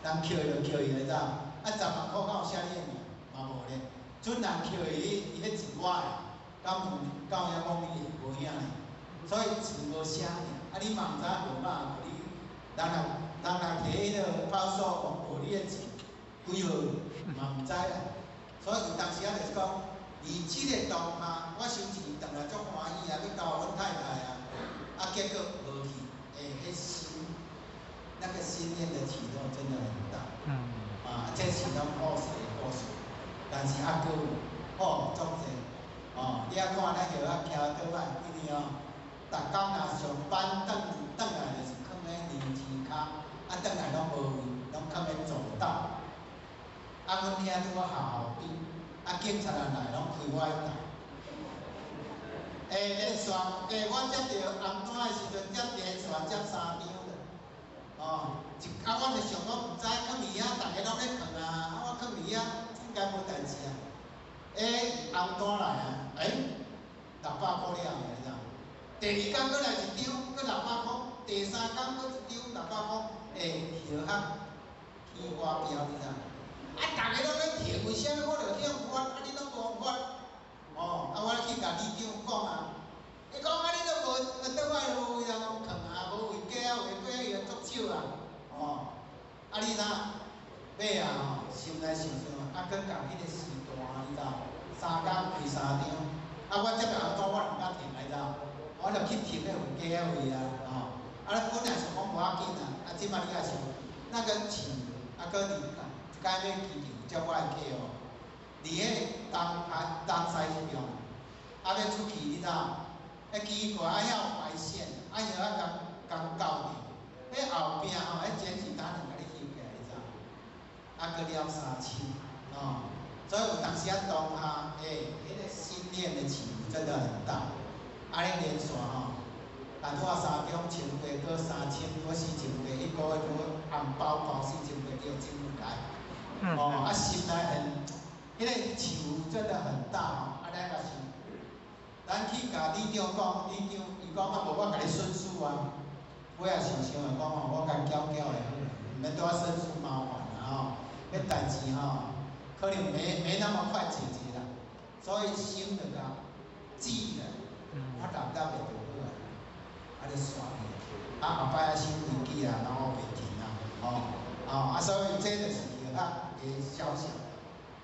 人扣伊就扣伊，你知影？啊，10萬箍敢有寫你的名？嘛無咧。準人扣伊，伊彼錢我的，敢有敢有影講你的？無影咧。所以錢無寫名，啊，你嘛毋知號碼，予你人若人若摕彼个報數講無你的錢幾號，嘛毋知啦。所以有當時仔就是講，佇這个當下，我收錢轉來足歡喜啊，欲交予阮太太啊，啊，結果無去，欸，彼心。那個心念的起落真的很大，啊，這是攏故事的故事，但是猶閣有哦，足濟，哦，你仔看咱葉仔徛倒擺，因為哦，逐工若上班轉轉來就是囥咧樓梯跤，啊，轉來攏無位，攏囥咧走道，啊，阮兄拄好學校邊，啊，警察若來攏開我彼台。欸，連續，欸，我接著紅單的時陣，接連續接三張。哦，一啊，我就想講毋知，囥佇遐，逐家攏咧囥啊，啊，我囥佇遐應該無代誌啊。欸，紅單來啊，欸，600箍了，你知影？第二工閣來一張，閣600箍；第三工閣一張600箍，欸，葉仔起發飆，你知影？啊，逐家攏咧停，為啥物我著去予發？啊，你攏無發？哦，啊，我去共里長講啊。伊講啊，你都無，倒擺無位通囥啊，無位加啊，位過伊就足少啊，哦，啊你若尾啊吼，心內想想，啊，閣共彼个時段，你知無？三工開三張，啊，我這個紅單我毋敢停，你知無？我就去停彼位加位啊，吼，啊，本來想講無要緊啊，啊，這擺你也想，那個錢啊，閣佇一擺買機票接我的客戶，佇彼東東西彼邊，啊，欲出去，你知無？彼奇怪，啊，遐有排線，啊，葉仔共共勾著，彼後壁吼，彼檢舉單就共你翕起來，你知無？啊，閣了3000，哦，所以有當時仔當下，欸，彼个心念的起伏真的很大，按呢連續吼，啊，拄仔三中千八，閣3000，閣4000八，一个月拄紅包包4000八，叫真解，哦，啊，心內很，彼个起伏真的很大吼，啊，咱也是。咱去共里長講，里長伊講啊，無我共你損失啊。尾仔想想就講吼，我共繳繳就好啦。毋免拄仔申诉麻烦啦吼。彼代志吼，可能沒那麼快解決啦，所以心就共止啦，我立立的就好啊，啊就煞去，啊後擺啊收飛機啊，攏袂停啊，吼，哦啊，所以這就是藥學的小小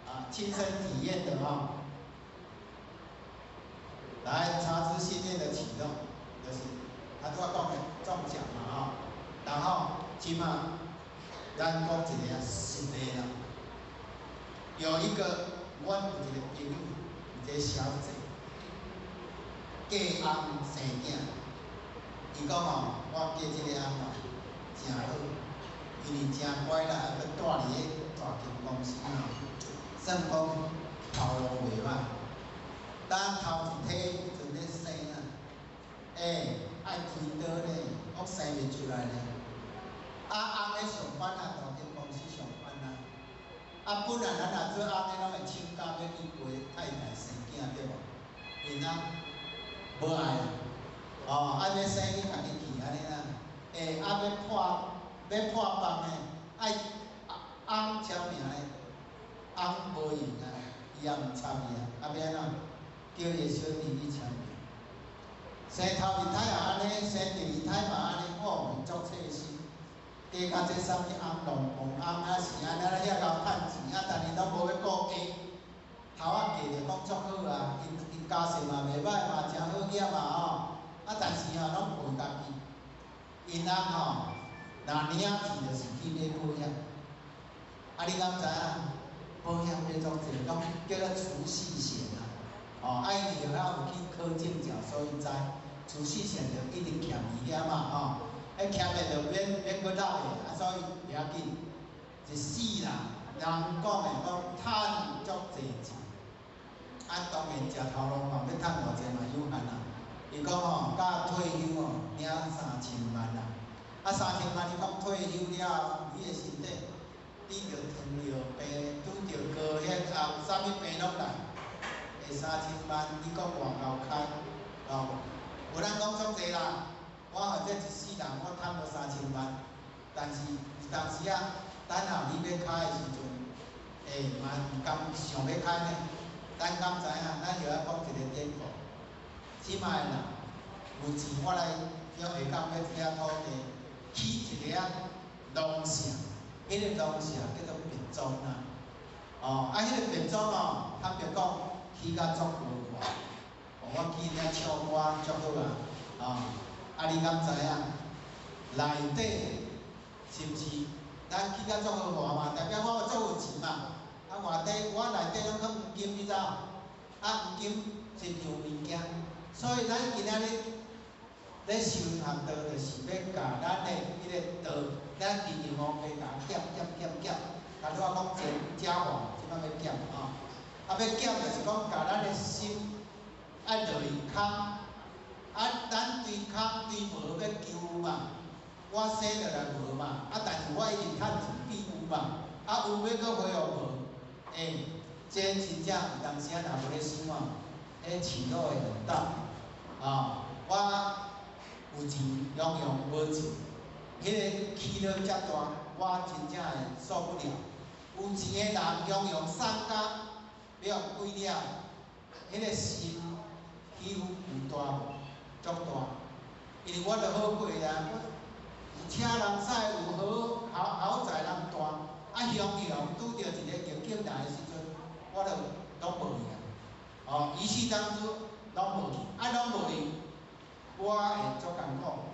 啊親身體驗的吼。來察知心念的啟動，就是他拄仔講的中獎嘛吼，然後這馬咱講一个實例啦，有一個阮有一個朋友，一個小姐，嫁翁生囝，伊講吼，我嫁這个翁哦，誠好，因為誠乖啦，閣蹛佇咧大間公司吼，算講頭路袂歹。當頭一胎彼陣咧生啊，愛開刀咧，閣生袂出來咧。啊，翁咧上班啊，大間公司上班啊。啊，本來咱若做翁的，攏會請假欲去陪太太生囝，對無？𪜶翁無愛啊，哦，啊欲生去家己去按呢啦。啊欲破放的，愛翁簽名的，翁無閒啊，伊也毋插伊啊，啊欲按怎？叫伊的小弟去簽名。生頭一胎也按呢，生第二胎嘛按呢，哦，足細心。加較這啥物翁龍鳳翁啊是按呢遐𠢕趁錢啊，但是攏無欲顧家。頭仔嫁著講足好啊，𪜶家世嘛袂歹嘛，誠好額嘛吼。啊，但是吼攏陪家己。𪜶翁吼，若領錢就是去買保險。啊，你敢知影？保險買足濟，攏叫做儲蓄險啊。哦，啊，因為後有去考證照，所以知儲蓄險就一直欠佇遐嘛吼。彼欠的就免閣納的，啊，所以袂要緊。一世人，人講的講趁足濟錢，啊，當然食頭路嘛，欲趁偌濟嘛有限啊。伊講吼，到退休吼，領3000萬啦。啊，三千萬伊講退休了後，你的身體拄著糖尿病，拄著高血壓，啥物病攏來。會3000萬，你講偌𠢕開？哦，有人講足濟啦。我或者一世人，我趁無三千萬，但是有當時啊，等候你欲開的時陣，嘛毋甘想欲開呢。咱敢知影？咱又愛講一個典故。這擺的人有錢，我來叫下港欲這遐土地，起一个仔農舍，彼個農舍叫做別莊啊。哦，啊，彼個別莊哦，坦白講，起甲足豪華。哦，我記得唱歌足好啊，哦。啊！你敢知影？內底是毋是咱起甲足豪華嘛？代表我足有錢嘛？啊，外底我內底攏囥黃金，你知無？啊，黃金是有物件，所以咱今仔日咧修學道，就是欲共咱的彼个道，咱利用五加共減減減減。頭拄仔講加黃，這擺欲減吼。啊，欲減就是講共咱的心愛落去空。啊，咱對空對無欲求嘛，我生落來無嘛，啊，但是我一直趁錢變有嘛，啊，有欲閣恢復無，這真正有當時仔若無咧想哦，彼起落會很大，啊，我有錢雄雄無錢，彼个起落遮大，我真正會受不了。有錢的人雄雄送甲欲予鬼了，彼个心起伏有大無？足大，因為我著好過啊，我有車人駛，有好豪豪宅人住，啊，雄雄拄著一个逆境來的時陣，我著攏無去啊。哦，伊世當初攏無去，啊，攏無去，我會足艱苦。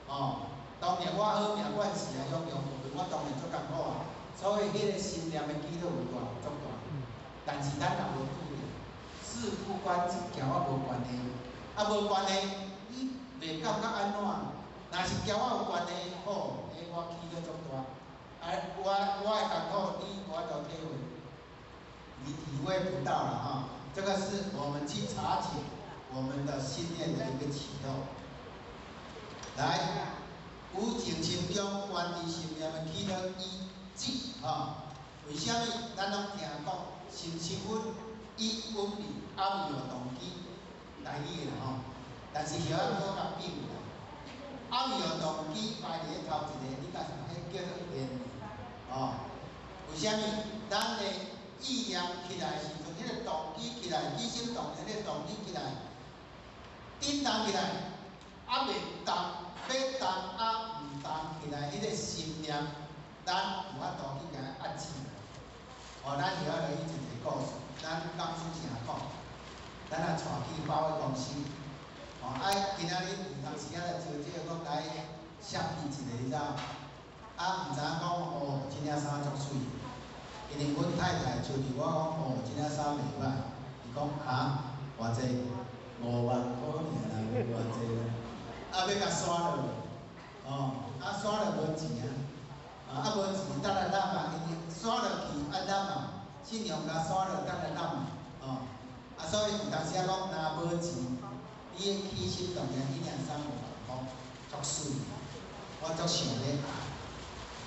哦，當然我好命關係啊，雄雄無去，我當然足艱苦啊。所以彼個心念的起落有大無？足大。但是咱若無注意，事不關己，交我無關係，啊，無關係。你袂感覺按怎？若是交我有關係，好，我起落足大，啊，我的艱苦你無法度體會，你體會不到啦吼。這個是我們去察覺我們的心念的一個啟動。來，有靜心中觀知心念的起落依止吼。為啥物？咱攏聽講心生穩，意穩佇暗有動機，台語的啦吼。但是後仔閣共變來，啊，为著动机排伫咧头一个，你共想，彼叫做现念，哦。为啥物？咱的意念起来的时阵，彼个动机起来，起心动念彼个动机起来，振动起来，犹未动，欲动犹毋动起来，彼个心念，咱有法度去共伊压制。哦，咱会晓来去一个故事，咱讲师成讲，咱若带去百货公司，哦，啊，今仔日有当时仔来招这个，讲来设计一下，你知？啊，毋知影讲哦，这领衫足媠，因为阮太太穿著我讲哦，这领衫袂䆀，伊讲哈，偌济？5万箍尔啦，无偌济啦，啊，欲共刷落，哦，啊，刷落无钱啊，啊，无钱，等来揽啊，因为刷落去爱揽啊，信用卡刷落等来揽啊，哦，啊，所以有当时仔讲若无钱，你的起心动念，彼领衫5万箍，足媠，我足想欲爱，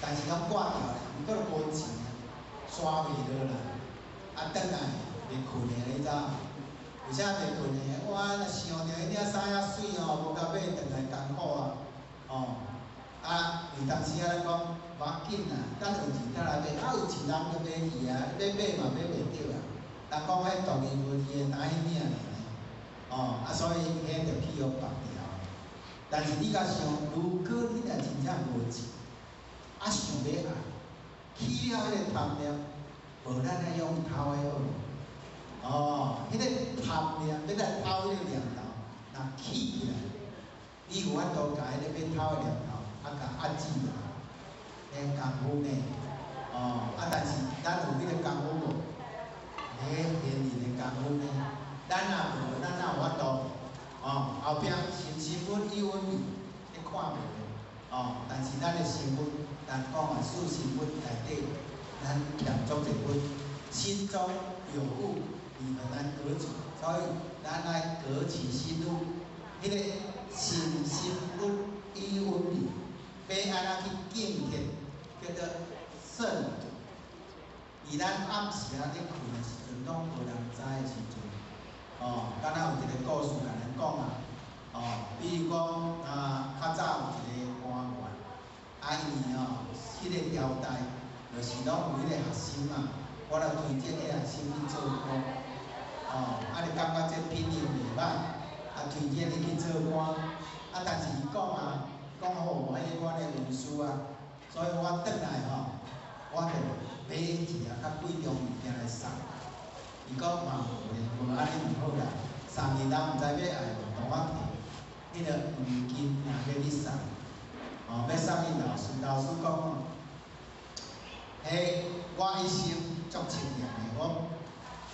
但是拢挂掉咧，毋过无钱啊，刷袂落啦，啊，转来袂睏的，你知？为啥袂睏的？我若想著彼领衫遐媠吼，无共买转来艰苦啊，哦，啊，有当时仔咱讲无要紧啦，等有钱才来买，啊有钱人就买去啊，欲买嘛买袂著啊。人讲彼独一无二的，哪彼领尔呢？哦，啊，所以彼就去予绑掉。但是你共想，如果你若真正无钱，啊想欲爱，起了彼个贪念，无咱爱用偷的好无？哦，彼个贪念欲来偷彼个念头，若起起来，你有法度共彼个欲偷的念头，啊共压制落，彼功夫呢？哦，啊，但是咱有彼个功夫无？彼现人的功夫呢？咱若无，咱哪有法度？哦，后壁心身佛意稳味，你看袂着。哦，但是咱的身份，咱讲啊，四身分内底，咱欠足济分，心中有物，你很难革除，所以咱爱革其心物，彼个心身佛意稳味，欲按怎去敬虔，叫做慎独。伫咱暗时仔咧睏的时阵，拢无人知的时阵，哦，敢若有一个故事共咱讲啊，哦，比如讲啊，较早有一个官员，啊，伊吼，彼个朝代，就是拢有彼个学生嘛，我来推荐彼个学生去做官，哦，啊，你感觉这品行袂歹，啊，推荐你去做官，啊，但是伊讲啊，讲好，彼个阮的文书啊，所以我转来吼，我就买一个较贵重物件来送。伊讲嘛无咧，无按呢毋好啦，送伊人毋知欲爱无，同我提彼个黄金若欲去送，哦，欲送予老师，老师讲哦，彼我一生足清廉的，我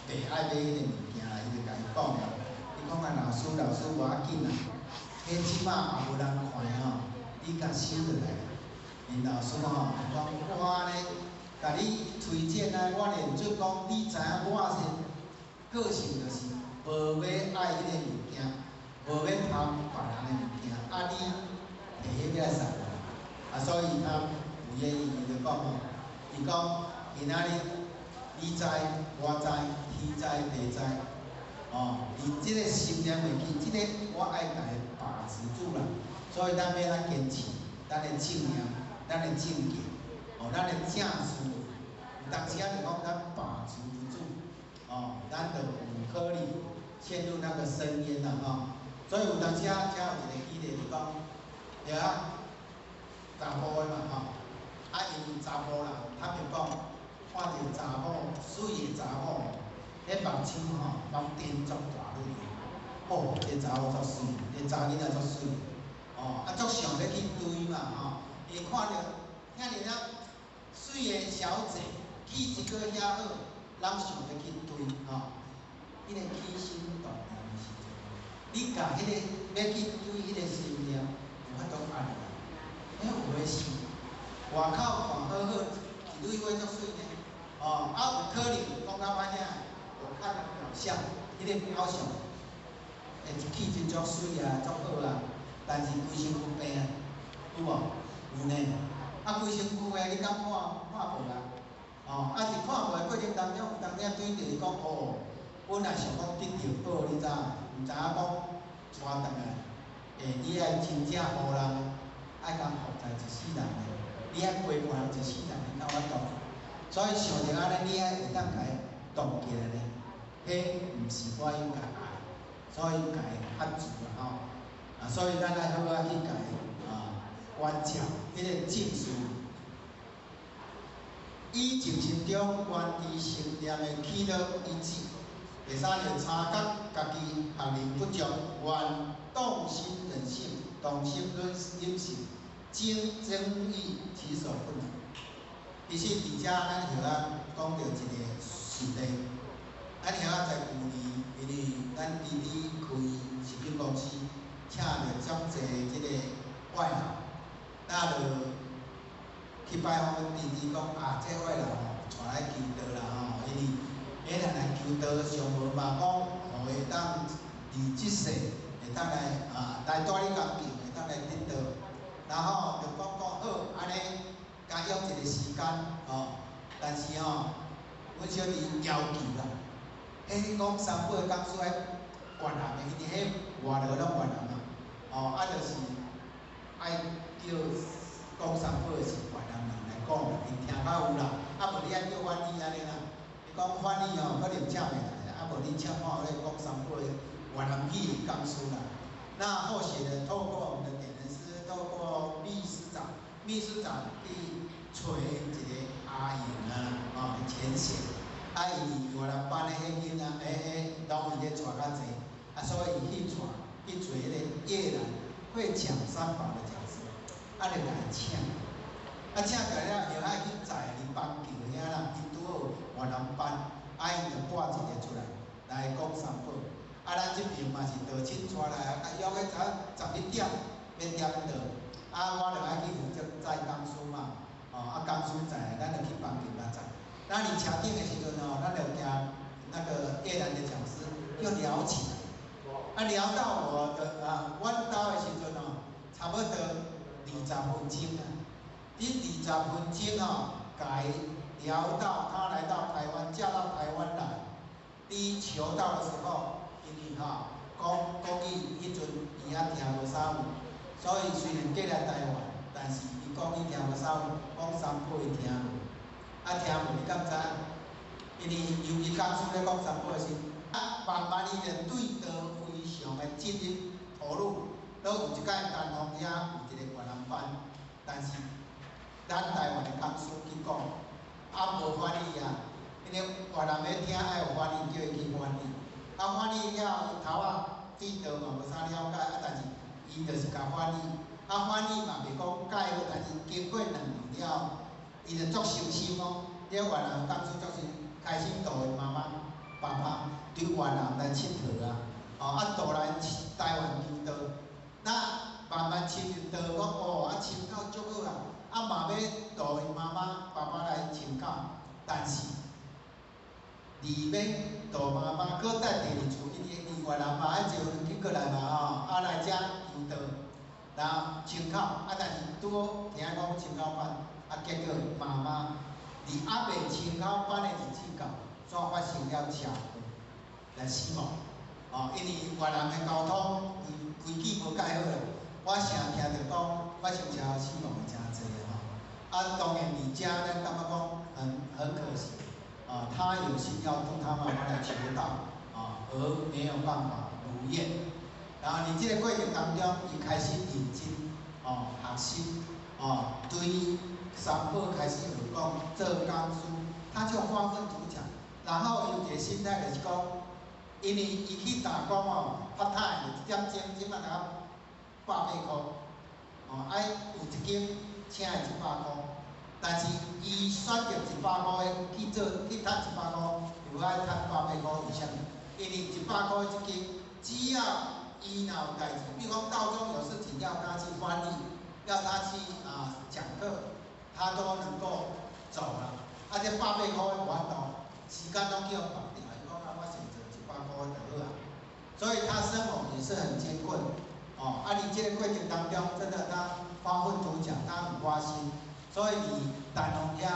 袂爱买彼个物件啦，伊就共伊讲了。伊讲啊，老师，老师无要紧啦，彼这摆也无人看的吼，你共收落来。𪜶老师吼，讲我呢，共你推荐啊，我连做讲，你知影我是个性就是无欲爱彼个物件，无欲贪别人的物件，啊你提彼个来送我，啊所以他不愿意，伊就讲吼，伊讲今仔日你知我知，天知地知，哦，伫这个心念袂去，这个我爱共伊把持住啦，所以咱欲按怎坚持，咱的正念，咱的正见，哦，咱的正思，有当时仔就讲咱把持不住，哦，咱就有可能陷入那个深渊啦，吼。所以有当时仔才有一个举例就讲，对啊，查埔的嘛，吼，啊，因为查埔人，坦白讲，看著查某媠的查某，彼目睭吼，拢瞪足大蕊的，哦，这查某足媠，这查囡仔足媠，哦，啊，足想欲去追嘛，吼，伊看著遐尔啊媠的小姐，气质阁遐好，人想欲去追，吼，彼个起心动念的时阵，你共彼个欲去追彼个心念，有法度压落来。彼有的是外口看好好，一蕊花足媠呢，哦，啊有可能讲较歹听，我看表象，彼个表象，会气质足媠啊，足好啊，但是规身躯病啊，有无？有呢。啊，规身躯的你敢看看无啊？哦，啊是看无的过程当中，有当时对著伊讲哦，本来想讲得著宝，你知影？毋知影讲带转来，欸，伊爱真正予人愛共服在一世人的，你愛陪伴人一世人，你敢有法度？所以想著按呢，你愛會當共伊動起來呢，彼毋是我應該愛，所以共伊喝住啦吼。啊，所以咱愛好好去共伊啊關照，彼個正視。以靜心中觀知心念的起落一致。第三個察覺家己學能不足，願動心忍性，動心忍性，精增益其所不能。其實佇遮咱曉仔講著一個實例，咱曉仔在舊年，因為咱弟弟開食品公司，請著足濟這個外勞，那就去拜訪阮弟弟講啊，這外勞吼，帶來求道啦吼，因為免人來求道，上無嘛講，予會當佇這世會當來啊來帶你工程，會當來得道，然後就講講好，按呢，共約一個時間吼，但是吼，阮小弟要求啦，彼講三寶的講師愛越南的，因為彼外勞攏越南嘛，吼啊就是愛叫講三寶的是越南人來講啦，𪜶聽較有啦，啊無你愛叫翻譯按呢啦。伊講翻譯吼，可能請袂來，啊無你請看咧講三寶的越南語的講師啦。那後續呢，透過我們的點人師，透過秘書長，秘書長去揣一個阿英啊，吼前線，啊伊越南班的彼囡仔，彼攏伊咧帶較濟，啊所以伊去帶去揣彼個越南會講三寶的講師，啊就共伊請。啊，請過來了，又愛去載佇邦橋遐啦，𪜶拄好越南班，啊，𪜶就撥一個出來來講三寶。啊，咱這邊嘛是道親帶來啊，約彼早11點欲點到，啊，我就愛去負責載講師嘛，哦，啊，講師載，咱就去邦橋遐載。那佇車頂的時陣吼，咱就行那個越南的講師就聊起來，啊，聊到我的啊，阮兜的時陣吼，差不多20分鐘啊。這20分鐘吼，共伊聊到他來到台灣，嫁到台灣來，佇求道的時候，因為吼講國語，彼陣伊猶聽無啥有，所以雖然嫁來台灣，但是伊講伊聽無啥有，講三寶伊聽無，啊聽無你敢知影？因為尤其講師咧講三寶的時，啊慢慢伊就對道非常的進入投入，都有一擺丹鳳遐有一個越南班，但是咱台灣的講師去講，啊無翻譯啊，因為越南欲聽愛有翻譯，叫伊去翻譯，啊翻譯了後，伊頭仔對道嘛無啥了解，啊但是伊就是共翻譯，啊翻譯嘛袂講蓋好，但是經過兩年了後，伊就足誠心哦，這越南講師足誠，開始導𪜶媽媽、爸爸佇越南來𨑨迌啊，哦啊導來台灣求道，那慢慢深入道講哦，啊深到足好啊。啊嘛欲導𪜶媽媽、爸爸來穿口，但是佇欲導媽媽，閣帶第二次，因為佇越南嘛愛坐飛機過來嘛吼，啊來遮求道，然後穿口，啊但是拄好聽講穿口班，啊結果媽媽佇猶未穿口班的日子到，煞發生了車禍來死亡，哦，因為越南的交通規規矩無蓋好啦。我成聽著講發生車禍死亡的誠濟吼，啊，當然佇遮咱感覺講很可惜，啊，他有心要度他媽媽來求道，啊，而沒有辦法如願。然後佇這個過程當中，伊開始認真，哦，學習，哦，對三寶開始學講做講師，他就發奮圖強。然後伊有一個心態就是講，因為伊去打工哦，part time 一點鐘，這擺才180塊，哦，啊有一間請伊100塊，但是伊選擇100塊的去做去趁100塊，伊無愛趁百八箍，為啥物？因為100塊這間，只要伊若有代誌，比如講道中有事情要他去翻譯，要他去啊講課，他都能夠走了。啊，這百八箍的無法度，時間攏叫綁掉，伊講啊，我先做100塊就好啊。所以他生活也是很艱困。哦，啊，佇這個過程當中，真的他發奮圖強，他很發心，所以佇丹鳳遐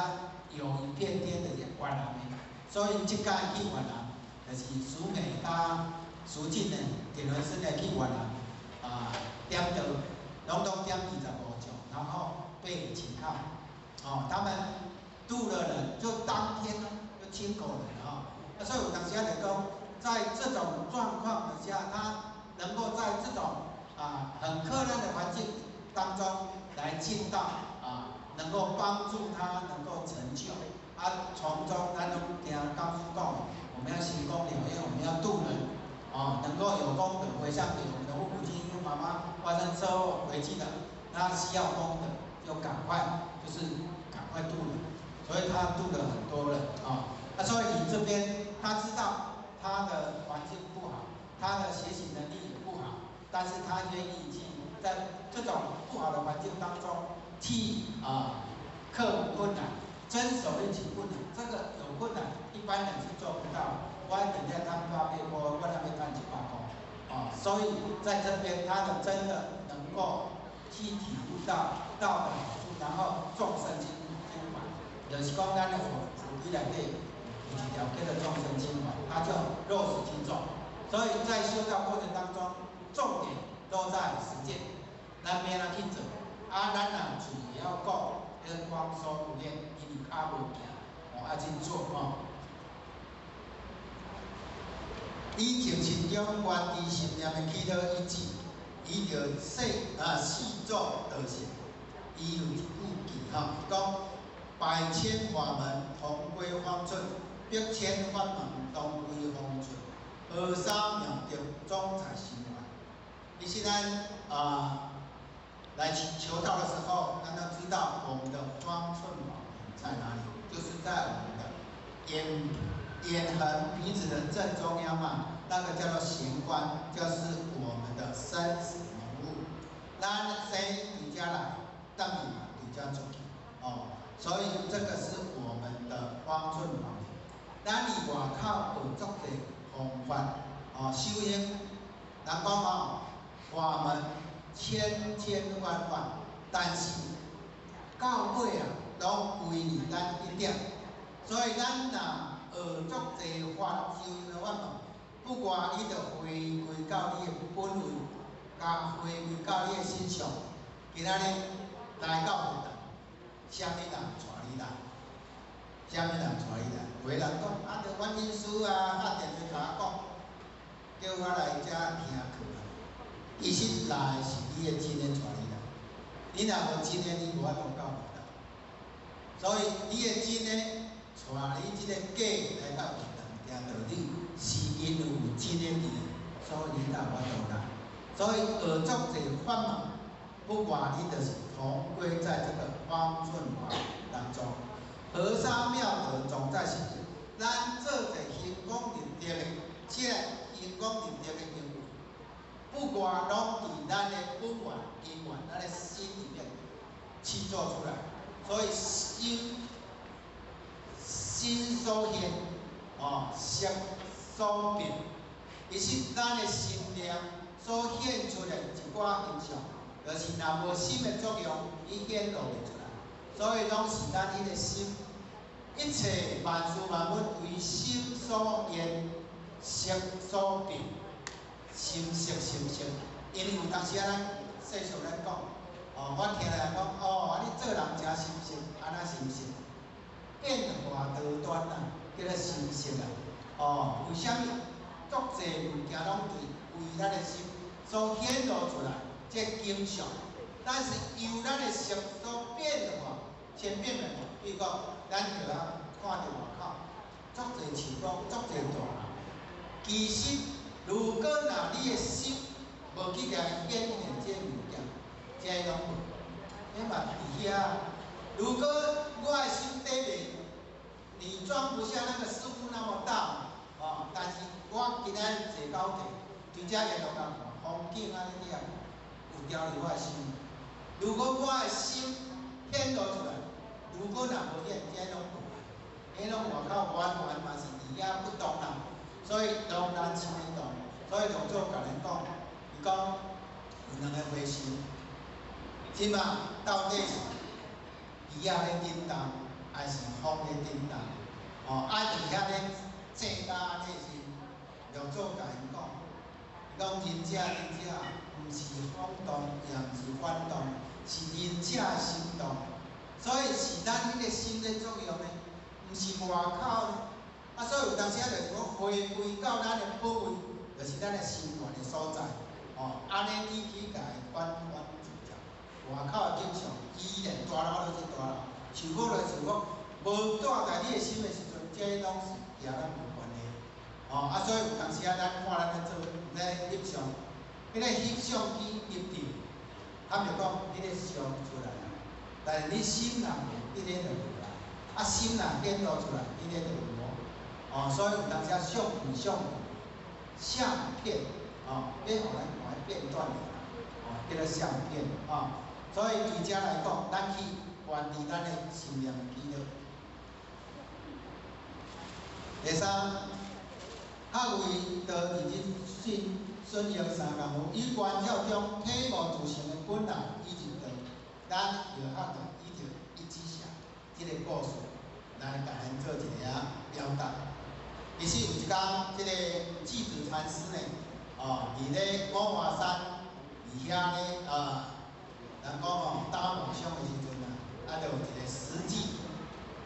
有一片天的越南的，所以這擺去越南，就是蘇美佮蘇進呢，點傳師呢去越南啊點道，攏總點25張。然后被擒銬，哦，他們渡了人，就當天呢就親口人啊。那所以有當時來講，在這種狀況底下，他能夠在這種很困難的環境當中來盡到能夠幫助他能夠成就。啊，從中咱攏聽講師講，我們要行功了願，我們要度人，哦，能夠有功德回向給我們的父母親，因為媽媽發生車禍回去的，那需要功德，就趕快就是趕快度人，所以他度了很多人啊。那所以你這邊他知道他的環境不好，他的學習能力也不好，但是他願意去在這種不好的環境當中去克服困難。伸手一起困難，這個有困難，一般人是做不到。我一天賺800塊，我那邊賺100塊，啊，所以在這邊他的真的能夠去體悟到道的好處，然後眾生情懷，就是講咱的佛佛規內底有一條叫做眾生情懷，他就落實去做。所以在修道過程當中，重點都在實踐，咱欲按怎去做，啊，咱若嘴會曉講。光說不練，因為跤無行，哦，愛去做吼。以及心中願知心念的祈禱意志，伊就四做道行。伊有一句偈吼，伊講百千法門同歸方寸，百千法門同歸方寸，河沙妙德總在心源。其實咱來求道的時候，讓他知道我們的方寸寶在哪裡，就是在我們的眼橫鼻子的正中央嘛，那個叫做玄關，就是我們的生死門戶。咱生佇遮來，轉去嘛佇遮出去，哦，所以這個是我們的方寸寶。咱佇外口學足濟方法，哦，修行，人講吼，法門千千萬萬，但是到尾啊，攏歸於咱一點。所以咱若學足濟法，修行的法門，不過你著回歸到你的本位，佮回歸到你的身上。今仔日來到佛堂，啥物人帶你來？啥物人帶你來？有的人講啊，著阮恩師啊，敲電話共我講，叫我來遮聽課。其實來是你的真的帶你來，你若無真的，你無法度到佛堂。所以你的真的帶你這個假來到佛堂聽道理，是因為有真的佇，所以你才有法度來。所以學足濟法門，不外你就是同歸在這個方寸法當中。河沙妙德總在心中，咱做者行功立德的，這行功立德的行為，不外攏佇咱的本源、因緣、咱的心裡面去做出來。所以心心所現，哦，色所變。其實咱的心念所現出來一寡現象，就是若無心的作用，伊顯露袂出來。所以攏是咱彼個心，一切萬事萬物為心所現，色所變，心色心色。因為有當時啊，咱世俗咧講，哦，我聽人講，哦，啊你做人誠心色，按怎心色？變化多端啊，叫做心色啊。哦，為啥物足濟物件攏對為咱的心所顯露出來？這景象，但是由咱的色所變化，千變萬化。比如講，咱就啊看著外口，足濟樹木，足濟大人。其實，如果若你的心無去共伊顯現這物件，這攏無，彼嘛佇遐。如果我的心底面，你裝不下那個師父那麼大，哦，但是我今仔日坐高鐵，佇遮沿路共看風景按呢爾，有調入我的心。如果我的心顯露出來，如果若無顯，這攏無，彼攏外口完全嘛是佇遐不動啦。所以當然心會動，所以六祖共咱講，伊講有兩個和尚，這馬到底是魚仔咧振動，還是風咧振動？哦，啊佇遐咧爭甲按呢時，六祖共𪜶講，伊講仁者仁者，毋是風動，也毋是反動，是仁者的心动，所以是咱彼个心咧作用呢，毋是外口呢。啊，所以有当时啊，就是讲回归到咱的本位，就是咱的心源的所在。哦，按呢你去共伊反反自在，外口的景象依然大楼就是大楼，受苦就是受苦，无住在你的心的时阵，这拢是举咱无关系。哦，啊，所以有当时啊，咱看咱咧做咧翕相，彼个翕相机翕著，坦白讲，彼个相出来啊，但是你心若无，彼个就无啦。啊，心若显露出来，彼个就有无。哦，所以有当时啊，相片相相片，哦，欲予咱看彼片段尔啦，哦，叫做相片，哦。所以对遮来讲，咱去关注咱的心念记录。第三，学位道二日信顺应三工夫，于观照中体悟自性的本来以入道，咱就学到依著一指禅这个故事来共咱做一个仔表达。其实有一工，这个寂止禅师呢，哦，伫咧五华山，伫遐咧啊，人讲哦，打梦想的时阵啊，啊，就有一个实际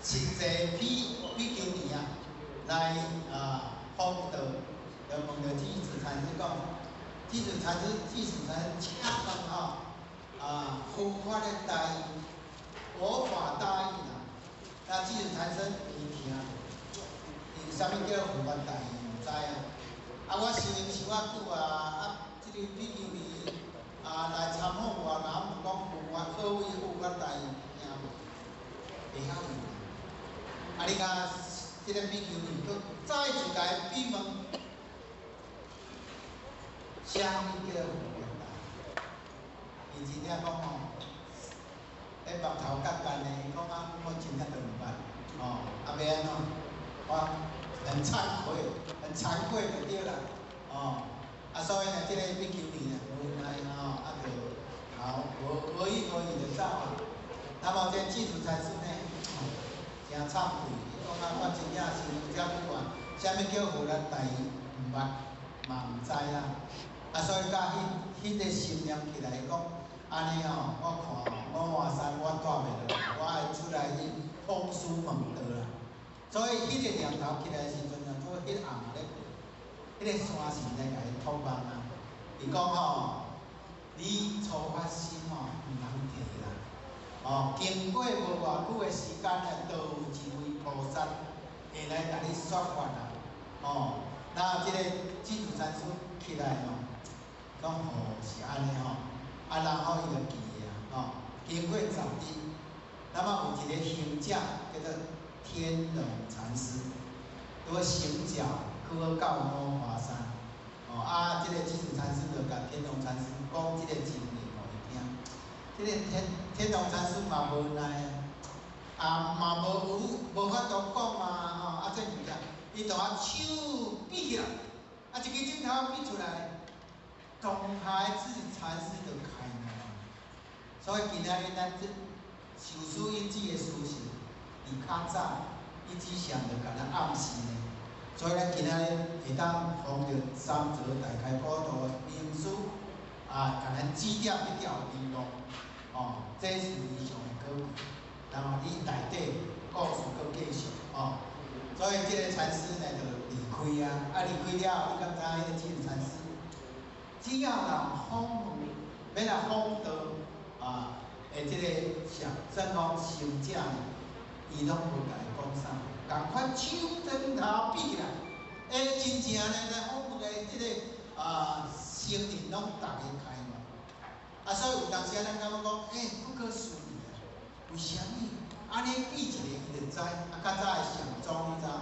实际比比丘尼啊，来啊访道，就问著寂止禅师讲，寂止禅师，寂止禅师，请问吼，啊，佛法的大义，佛法大义啦，那寂止禅师伊听。啥物叫佛法大义？毋知啊！啊，我修行修遮久啊，啊，这个比丘尼啊来参访我，若毋讲佛法，何谓佛法大义？听无？袂晓用。啊，你看这个比丘尼，阁再一共伊比问，啥物叫佛法大义？伊真正讲吼，彼目头角干的，伊讲啊，我真正都毋捌，吼，啊，欲按怎？我很惭愧，很惭愧就对啦，哦，啊，所以呢，这个比丘尼呢，无奈吼，啊，就头无无语无语就走啊。那么这寂止禅师呢，真惭愧，伊讲啊，我真正修遮久啊，啥物叫佛法大义，毋捌，嘛毋知啦。啊，所以佮彼个心念起来讲，按呢吼，我看五华山我住袂落，我爱出来去访师问道啦。所以彼个念头起来的时阵啊，拄彼暗咧过，彼个山神来共伊托梦啊，伊讲吼，你初发心吼，毋通退啦，哦，经过无偌久的时间呢，就有一位菩萨会来共你说法啦，哦，那这个寂止禅师起来吼，讲哦是按呢吼，啊然后伊就记啊，吼，经过10日，那么有一个行者叫做天龙禅师，拄行脚去到五华山，哦啊，这个寂止禅师就共天龙禅师讲这个情形予伊听。这个天龙禅师嘛无奈啊，啊嘛无有无法度讲啊，吼啊这物件，伊就啊手比起来，啊一支指头比出来，当下寂止禅师就开悟啊。所以今仔日咱这受师一指的事实，伫较早一指禅就共咱暗示呢。所以咱今仔日会当奉著三泽大开普度的名师啊，共咱指点彼条明路，哦，这是非常的可贵。然后你内底故事阁继续哦，所以这个禅师呢就离开啊，啊离开了，你敢知影彼个寂止禅师，只要人访问，欲来访道啊，的这个上，算讲行者呢，伊拢无共伊讲啥，仝款手指头比起来，欸，真正呢来访问的这个啊僧人拢逐个开悟，啊，所以有当时啊，咱感觉讲，欸，不可思议啊，为啥物？按呢比一个伊就知，啊，较早的禅宗你知影？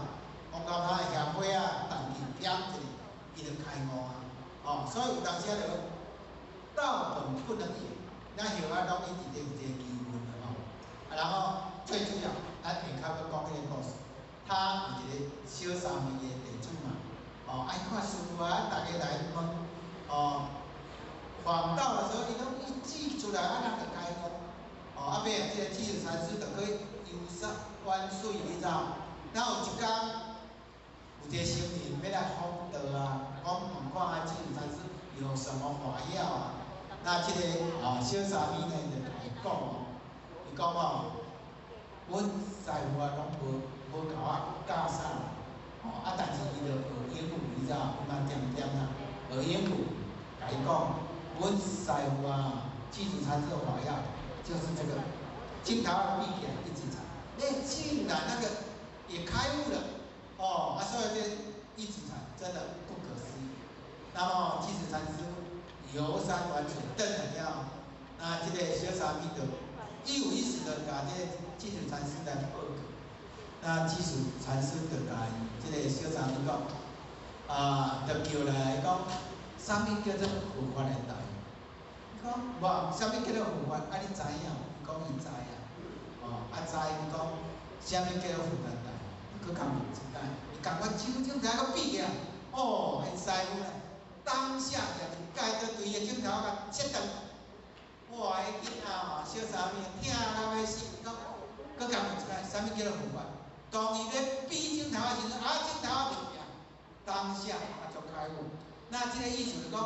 讲到他的下尾啊，重去点一下，伊就开悟啊，哦，所以有当时啊，就道本不能言，咱后仔拢一直有这个疑问吼。啊，然后最主要，咱下跤阁讲彼个故事，他有一个小沙弥的弟子嘛，哦，爱看师父啊，逐家来问，哦，访道的时候，伊拢一指出来，啊，人就开悟。哦，啊，尾啊，这个寂止禅师就去游山玩水，你知无？然后有一工，有一个僧人欲来访道啊，讲问看啊，寂止禅师有什么法要啊？那这个啊小沙弥呢就共伊伊講哦，伊講哦，阮師父啊，攏無共我教啥，吼啊，但是伊就學英語，你知影？伊嘛恬恬啦，學英語，共伊講，阮師父啊，寂止禪師的法要就是這個，鏡頭閉起來一指禪，欸，竟然那個也開悟了，哦，啊，所以這一指禪真的不可思議。那麼寂止禪師遊山玩水，轉來了，那這個小沙彌就一五一十的共這個寂止禪師來報告。那寂止禪師就共這個小沙彌講，啊，就叫來講，啥物叫做佛法的道？伊講無，啥物叫做佛法？啊，你知影？伊講伊知影。哦，啊知，伊講啥物叫做佛法道？伊閣共問一擺，伊共我手指頭閣比起來，哦，𪜶師父咧，當下就蓋著對伊的指頭共切斷。哇！彼囡仔吼，小沙彌疼到欲死，伊講閣共問一擺，啥物叫做佛法？當伊咧比指頭的時陣，啊，指頭袂行，當下他就開悟。那這個意思就講，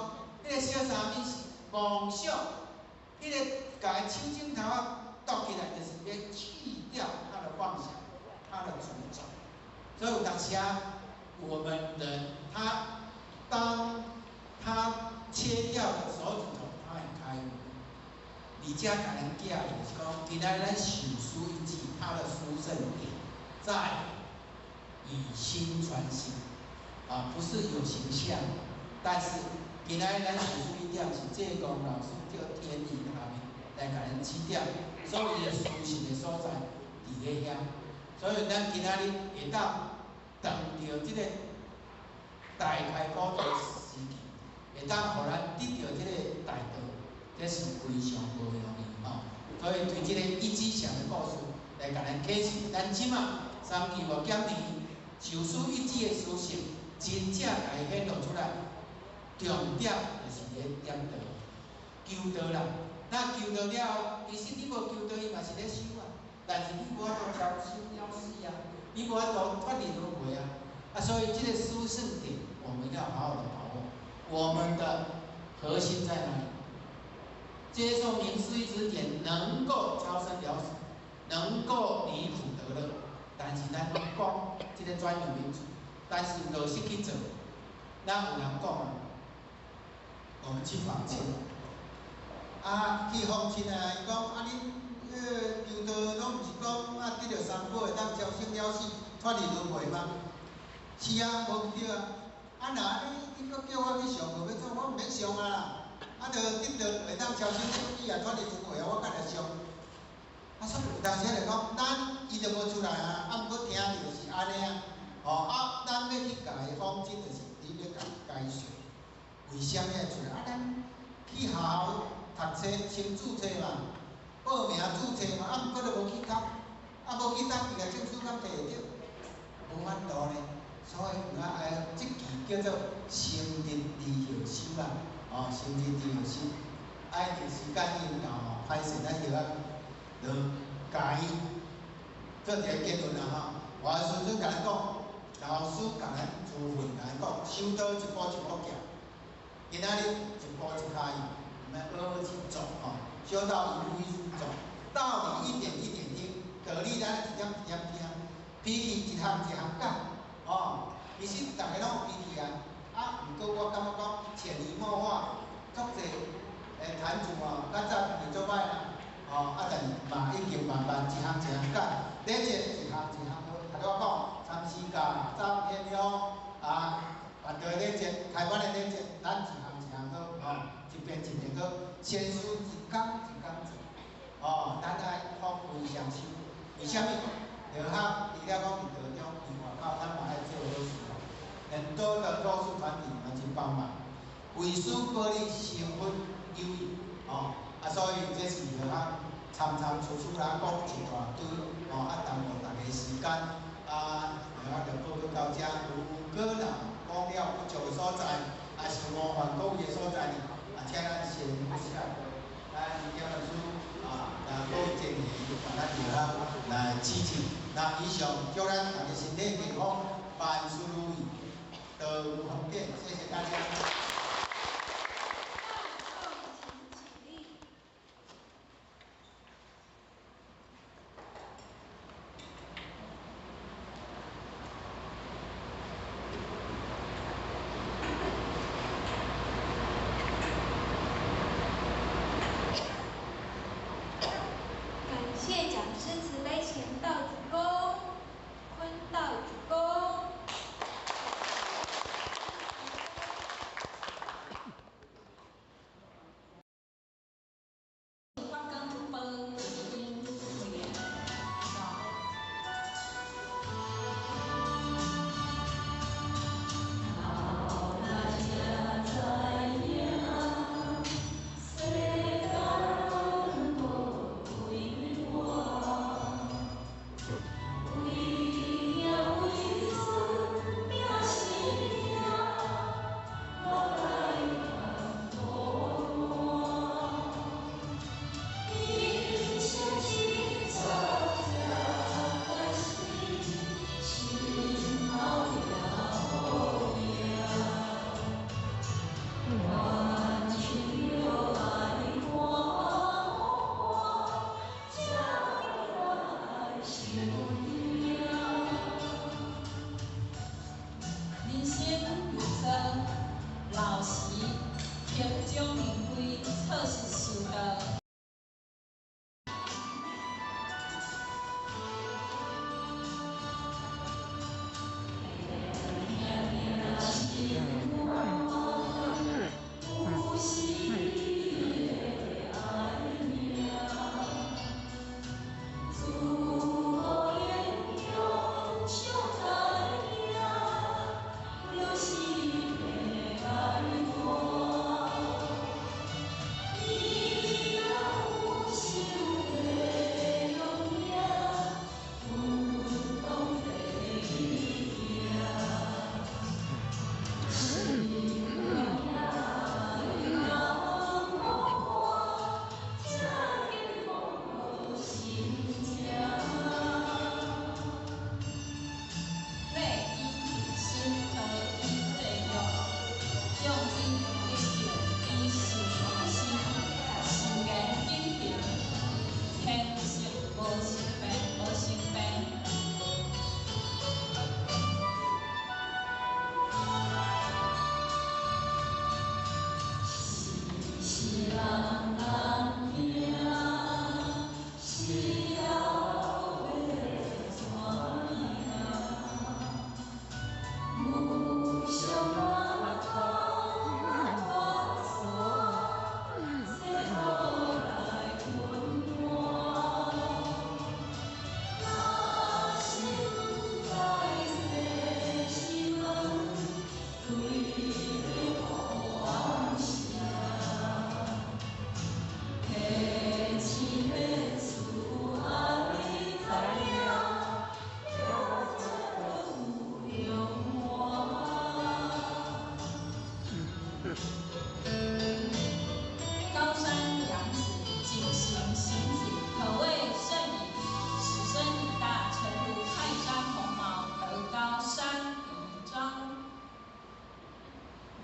彼個小沙彌是妄想，彼個共伊手指頭仔剁起來，就是欲去掉他的妄想，他的執著。所以有當時啊，我們人他當他切掉了手指頭，他也開悟。而且共咱寄就是講，今仔日咱受師一指，他的殊勝點在以心傳心，啊，不是有形象。但是今仔日咱受師一點是濟公老師叫天意下面來共咱指點，所有的殊勝的所在佇咧遐。所以咱今仔日會當當著這個大開古道時期，會當予咱得著這個大道，這是非常無容易吼。所以對這個一指禪的故事來共咱啟示，咱這馬三期五減年受師一指的殊勝，真正共伊顯露出來。重點就是咧點道，求道啦。那求道了後，其實你無求道，伊嘛是咧修啊。但是你無法度超生了死啊，你無法度脫離輪迴啊。啊，所以這個殊勝點，我們要好好的把握。我們的核心在哪裡？接受明師一指點，能夠超生了死，能夠離苦得樂。但是咱攏講這個專有名詞，但是落實去做，咱有人講啊。我們去訪親，啊，去訪親啊，伊講啊，恁求道攏毋是講啊，得著三寶會當超生了死，脫離輪迴嗎？是啊，無毋對啊。啊，若按呢，你閣叫我去上課欲創，我毋免上啊啦。啊，著得著會當超生了死啊，脫離輪迴啊，我干來上？啊，所以有當時就講，咱伊就無出來啊，啊，毋過聽著就是按呢啊。哦，啊，咱欲去共伊訪親，就是你欲共伊解說。為啥物愛出來？啊，咱去學校讀冊，先註冊嘛，報名註冊嘛，啊，毋過都無去讀，啊，無去讀，伊個證書敢摕會著？無法度呢。所以有影愛這期叫做心日離後修啦，哦，心日離後修，愛定時間已經到吼，歹勢咱就仔就共伊做一個結論啦吼。我師尊共咱講，老師共咱處分，共咱講，修道一步一步行。今仔日一步一跤印，我們好好去走吼，修道一步一步走，道理一點一點聽，道理咱一點一點聽，脾氣一項一項改，哦，其實逐個攏有脾氣啊，啊，毋過我感覺講潛移默化，足濟壇主哦，較早脾氣足歹啦，哦，啊，但是嘛已經慢慢一項一項改，禮節一項一項好，頭拄我講參事教、早天了啊。辦道禮節、開班的禮節，咱一項一項閣吼，一遍一遍閣，先師一工一工做，哦，咱愛放非常修。為啥物？就較除了講佇道中，佇外口，咱嘛愛做好事。很多的弱勢團體嘛去幫忙，為師保你成佛有餘，哦，啊，所以這是就較參參出出來講一大堆，哦，啊，耽誤大家時間，啊，就較就報告到遮，如果若講了不足的所在，也是冒犯各位的所在呢，啊，請咱先下課，咱葉老師啊，那各位建議，咱就來來支持。那以上祝咱大家身體健康，萬事如意，道無方便，謝謝大家。請起立。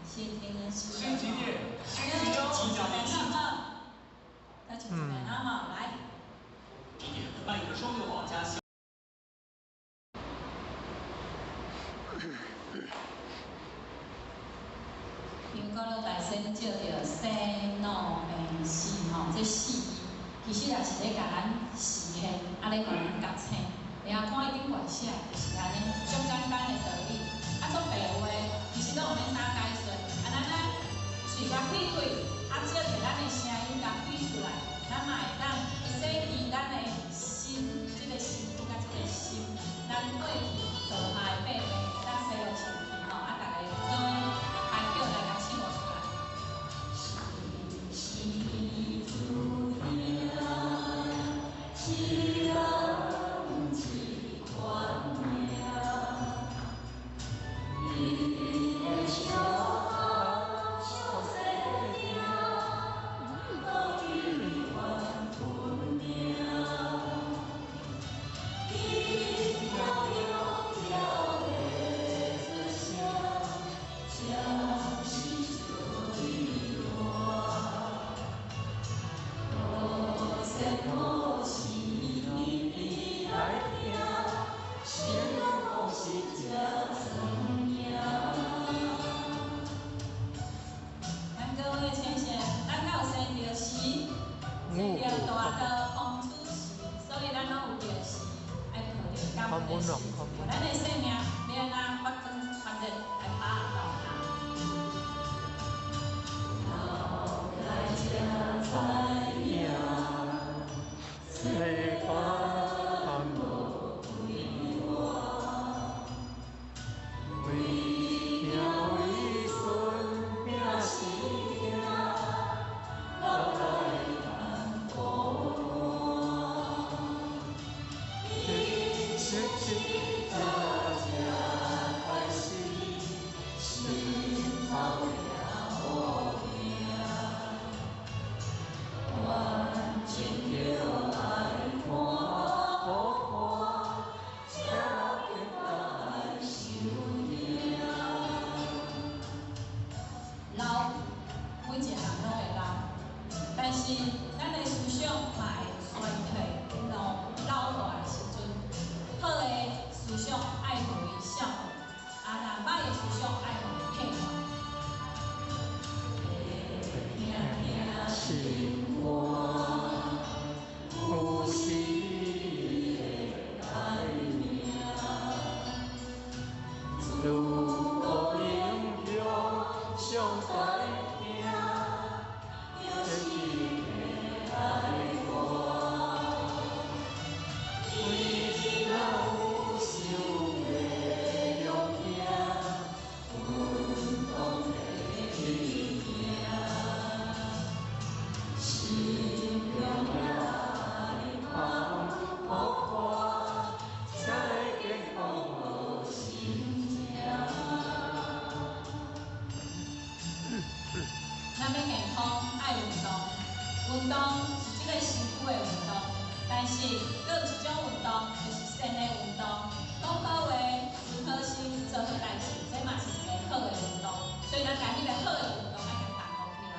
谢天恩师。星期六，星期六，唱歌，再唱一遍啊哈，来。办一个双六保加。因为高乐大仙借著生老病死吼，这四字其实也是咧共咱示现，啊咧共咱觉醒。你啊看伊顶悬写，就是按呢，足简单的道理。啊，足白话，其实拢毋免啥解说。啊，咱来喙共开开，啊，借著咱的声音共开出来，咱嘛会当洗涤咱的心，这个身躯佮这个心，咱过去做下的八病，会当洗落清气吼。啊，逐家做伙开口来共唱出来。咱各位先生，咱敢有生著时，生著大道风主时，所以咱拢有著时，爱抱著感恩的心。咱的生命欲按怎发光发热来拍闹它。老，每一个人拢会老，但是咱的思想嘛会衰退、老老化的时阵，好的思想爱予伊效，啊，若歹的思想爱予伊退化。咱欲健康，爱运动，运动是这个身躯的运动，但是阁有一种运动，就是善的运动。讲好话、思好心、做好代志，这嘛是一个好的运动。所以咱共彼个好的运动爱共动起来。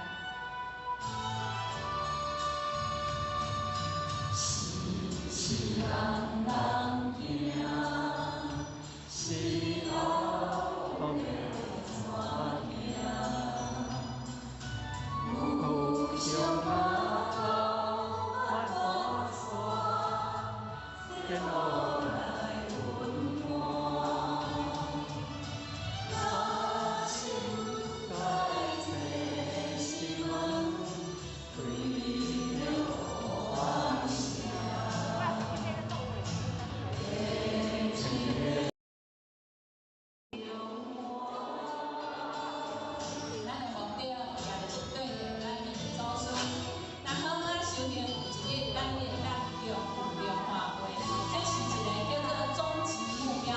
咱的目标也就是对著咱的祖孙。咱好好修行，有一日咱会当中中华会，这是一个叫做终极目标。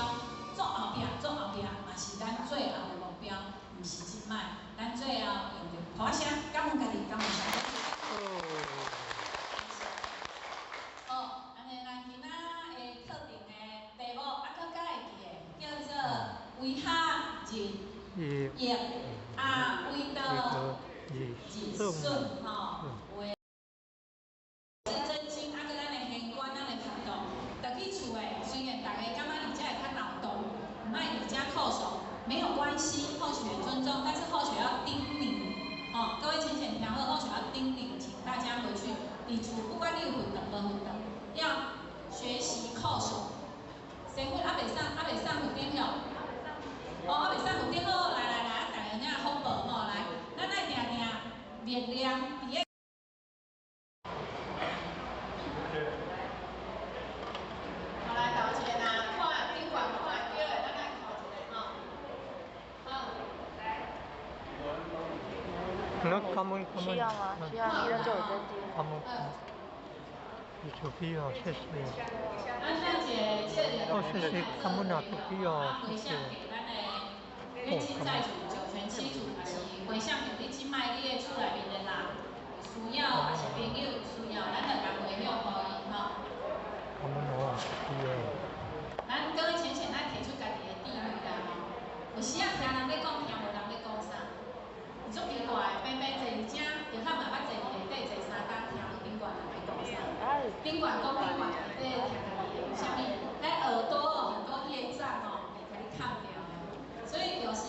做后壁，做后壁嘛是咱最后的目标，毋是这摆。咱最后用著鼓声，感恩家己，感恩社会。好，按呢，咱今仔的课程的题目，啊，阁较会记的，叫做维哈日业啊。日顺吼，有的。是真心，啊，阁咱的玄关，咱的佛道，转去厝的，虽然大家感觉伫遮会较闹动，毋爱伫遮叩诵，没有关系，后学尊重，但是后学要叮咛，哦，各位浅浅听好，后学要叮咛，请大家回去，伫厝不管你有佛堂无佛堂，要学习叩诵。先佛犹未送，犹未送佛顶吼，哦，犹未送佛顶好，来来来，啊，大家有影福报吼，来，咱爱定定默念伫个。好来，头一个若看顶悬看会著的，咱来叩一个吼。好，来。那感恩感恩。需要吗？需要，你都做有真经。感恩。你手机哦，谢谢。哦，谢谢，感恩啊，手机哦，谢谢。你凊彩就九泉七祖，也是回向给你这摆你的厝内面的人，需要，也是朋友需要，咱就共回向予伊吼。感恩哦，手机哦。咱各位浅浅爱提出家己的智慧啦吼。有时仔听人咧讲，听无人咧讲啥，足奇怪的，平平坐伫遮，就较嘛捌坐伫下底坐3工，听无顶悬人咧讲啥。顶悬讲